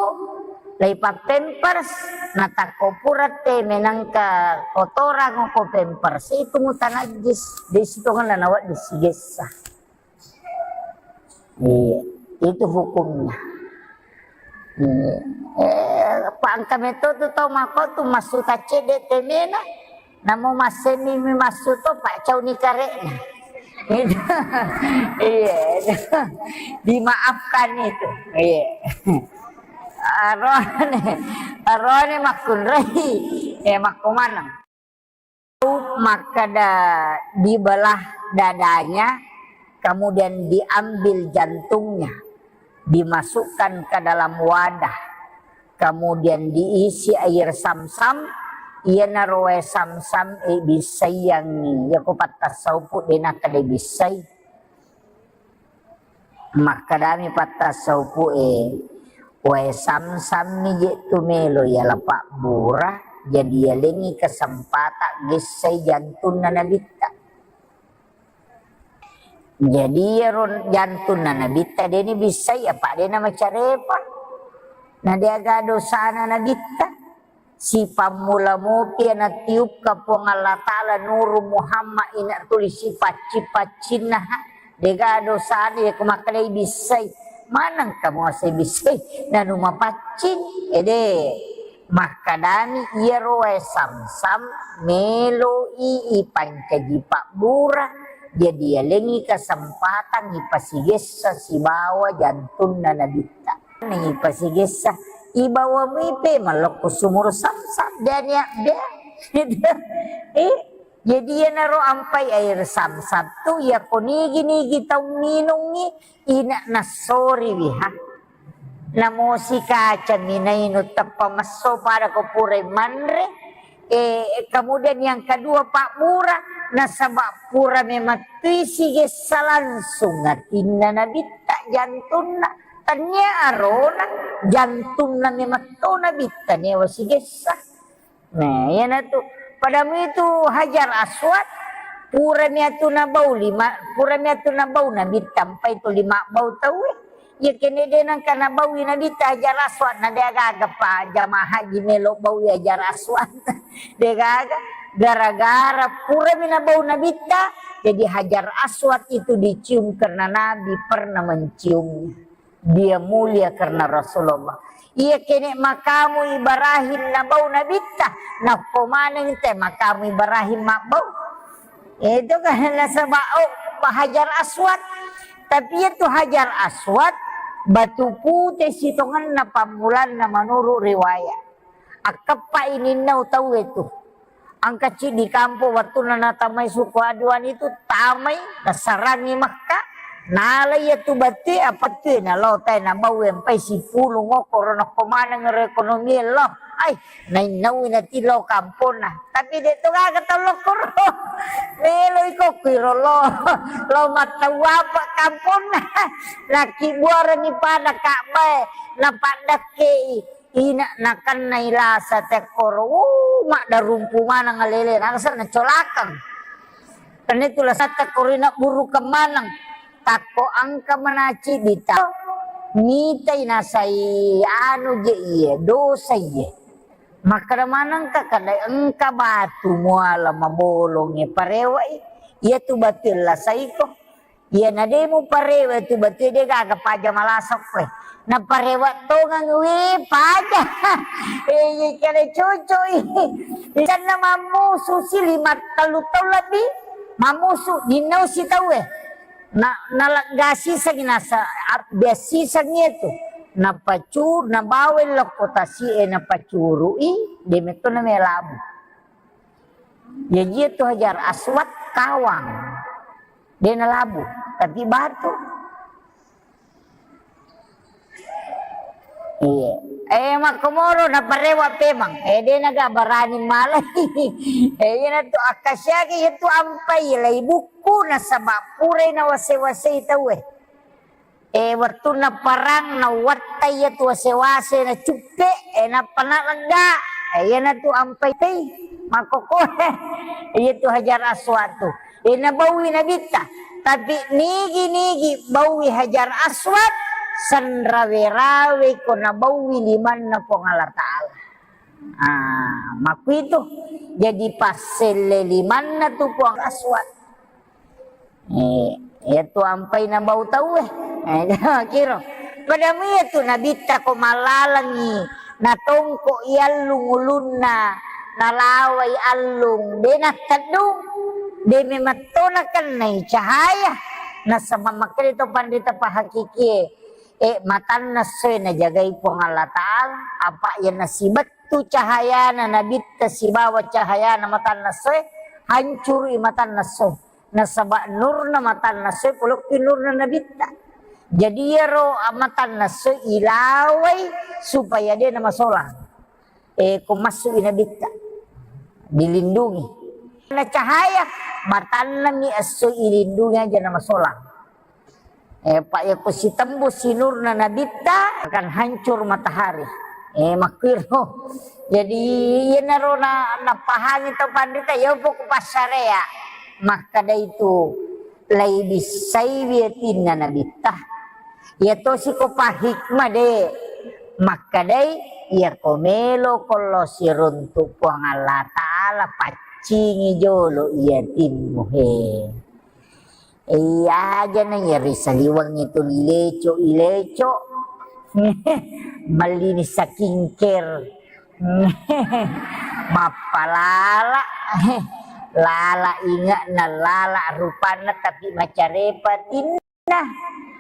laipa pampers, natakko pura te menangka kotorang ko pampers, itu mutanajjis. Di situ kan nawa disigessa. Iya, itu hukumnya. Iya. Eh, pangka meto tu tau mako tu massu taccedde temena, namo masseni mi massu to, paccauni kare'na. Itu. Iya. Dimaafkan itu. Iya. Arone, arone makkunrai. Ya, makkumaneng. Makkeda dibelah dadanya, kemudian diambil jantungnya, dimasukkan ke dalam wadah, kemudian diisi air samsam, iyanaro wae samsam e bissaiangngi, yako pattassaupu de nakkeda bissai. Makkedami pattassaupu'e, "Wae samsammi je tu melo yala pabbura, jadi yalengngi kesempatan gessai jantunna nabitta." Jadi iyaro jantunna nabitta deni bissai, apa dena macarepa. Na deaga dosana nabitta. Sipammula mopi natiupka Puang Allah Ta'ala nuru Muhammad ina tuli sipaccing-paccinna, ha. Dega dosana yako makkedai bissai. Maneng kamu ase bissai, nanu mapaccing. Ede, makkedami iyaro wae samsam meloi ipancaji pabbura. Jadi yalengngi kesempatan ipasigessa sibawa jantunna nabitta. Naipasigessa, ibawa muipe mallokko sumur Samsam, dania bea. Eh, jadi iyanaro ampai air Samsam tu, yako nigi-nigi tau minungngi, ina nassoriwi, ha. Namosi kacami nainu teppa messo pada ko purai manre. Eh, kemudian yang kedua, pabbura, nasaba pura memettui sigessa langsung atinna nabitta, jantunna. Tania arona, jantunna memetto nabitta newa sigessa. Nah, iyanatu. Padamu itu Hajar Aswad, pura miatu nabau lima, pura miatu nabau nabitta, mpai tu lima bau tauwe. Iya kene de nangka nabaui nabitta Hajar Aswad, na de gaga pa jamaah haji melo baui Hajar Aswad. De gaga, gara-gara purami nabau nabitta, jadi Hajar Aswad itu dicium karena Nabi pernah menciumnya. Dia mulia karena Rasulullah. Iya kene makamu Ibrahim nabau nabitta, nakko maneng te makamu Ibrahim mabbau. Itu kan nasaba, oh, Hajar Aswad. Tapi itu Hajar Aswad, batu pute sitongenna pammulanna menurut riwayat. Akkeppa ininna tauwe tu. Angka ciddi kampong, wattunna natamai suku Aduan itu, tamai, nasarangi Makkah, nalai iya tu batue, apa tu nalo tai nabau empai sipulung okkoro nakko maneng ero ekonomi lo. Ai, nainnaui nati lo kamponna. Tapi de to gaga tau lokkoro. Melo iko kuiro lo, lo mattau apa kamponna. Nakki buarani pada Ka'bae, napaddakkei. Ina nakennai lasa tekkoro, wuh, maddarumpu maneng alele, nagasa nacolakeng. Kenne tu lasa tekkoro ina burukeng maneng. Takko engka manaci dita, mitai nasai anu je iye, dosa iye. Makkeda manengka, kada engka batu muala mabolongnge parewai, iya tu batu lasaiko. Iya, na de muparewa tu batue, de gaga paja malasokko e. Naparewa tongang, we, paja. Eh, iya, kale cocok i. Isanna mammusu si lima, tellu taung lebbi. Mammusu, ninnau si tau e. Na, naleggasi sangi nasa, ab-, biasi sangi tu. Napacu-, nabawa lokko tasi e, napacurui, de metto na melabu. Jaji itu Hajar Aswad kawang. De nalabu, tapi batu. Iya. Eh, makkomoro naparewa pemang. Eh, de naga barani malai. Eh, iyanatu akkasiaki iyatu ampai lai bukku nasaba purai nawase-wasei tauwe. Eh, wettunna parang nauwattai iyatu wase-wase nacuppe, eh, nappa nalegga. Eh, iyanatu ampai tei. Makkoko. Iyatu Hajar Aswad tu. Eh, nabaui Nabitta. Tapi nigi-nigi baui Hajar Aswad, sanrawe-rawe ko nabaui limanna Puang Allah Ta'ala. Ah, makkuitu. Jadi passelle limanna tu Puang Aswad. Eh, iyatu ampai nabau tauwe. Eh, kiro. Pada mui iyatu Nabitta ko malalangi, natongko i allung ulunna, nalawai allung, de natteddung, de memetto nakennai cahaya. Nasaba makkeda to panrita pahakikie, eh, matanna essoe najagai Puang Allah Ta'ala, apa iya nasibettu cahayana Nabitta sibawa cahayana matanna essoe, hancurui matanna essoe. Nasaba nurna matanna essoe polokki nurna Nabitta. Jadi iyaro matanna essoe ilawai supaya de namasolang. Eh, ko massu'i Nabitta, dilindungi. Na cahaya, matannami esso ilindungi aja namasolang. Eh, pa iya ko sitembus sinurna Nabitta, akan hancur matahari. Eh, makkuiro. Jadi, iyanaro na, napahami tau panrita, iya poko passarea. Makkeda itu, lai bissai wiyatinna Nabitta. Iya tosi ko pahikmah de. Makkedai, iya ko melo ko lo siruntu Puang Allah Ta'ala, paccingi jolo iya timmu he. Iya aja na iya ri saliweng itu ileco, ileco. Mallini skincare. Mappalala. Lala inge'na, lala rupanna, tapi macarepa tinna.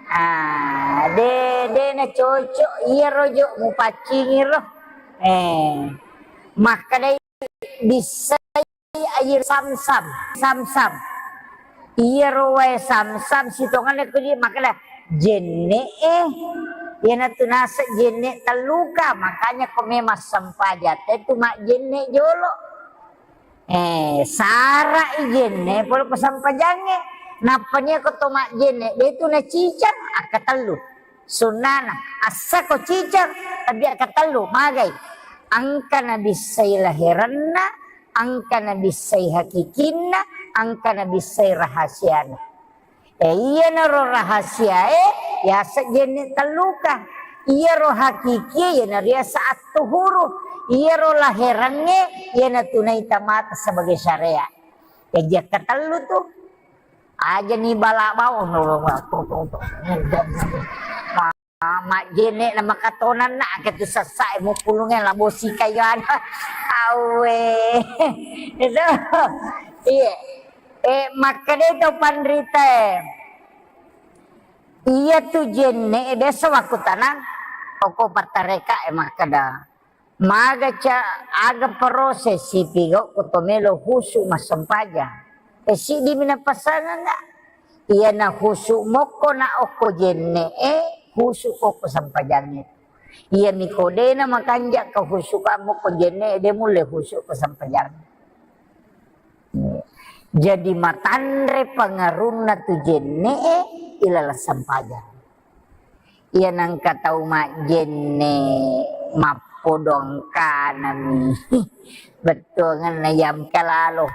Ah, de, de na cocok iyaro jo mupaccingi ro. Eh, makkedai bissai air samsam, samsam. Iyaro wae samsam sitonganna kudi makkeda jenne e. Iyanatu naseng jenne telluka, makanya ko memang sempajang te tu majjenne jolo. Eh, sara'i jenne pole ko sampajangnge. Nappa nia ko to majjenne, de tu nacicang, akkatellu. Sunnana, assa ko cicang, tapi akkatellu, magai. Engka nabissai laheranna, engka nabissai hakikinna, engka nabissai rahasiana. Eh, iyanaro rahasiae, yaseng jenne telluka. Iyaro hakikie, iyanariaseng attuhuru. Iyaro laherangnge, iyanatu naita mata sebagai syariat. Jaji akkatellu tu. Aja ni bala bau. Ma-, majjenne na makatonanna, ake tu sessa e mupulunge labo sikayu ana. Awe. Itu. Iya. Eh, makkeda to panrita e. Iya tu jenne e, biasa wakkutanang, oko pattareka e makkeda, maga ca, aga proses sipigau ko to melo husu massempajang. E, siddi mi napasanganga. Iya na husu mokko na okko jenne e, husu ko ko sampajangnge. Iya mi ko de na makanja ka husu ka mokko jenne e, de mulle husu ko sampajangnge. Jadi matanre pengaruhna tu jenne e ilaleng sampajang. Iya nangka tau majjenne mappodong kanami. Bettuangenna yam kalalo.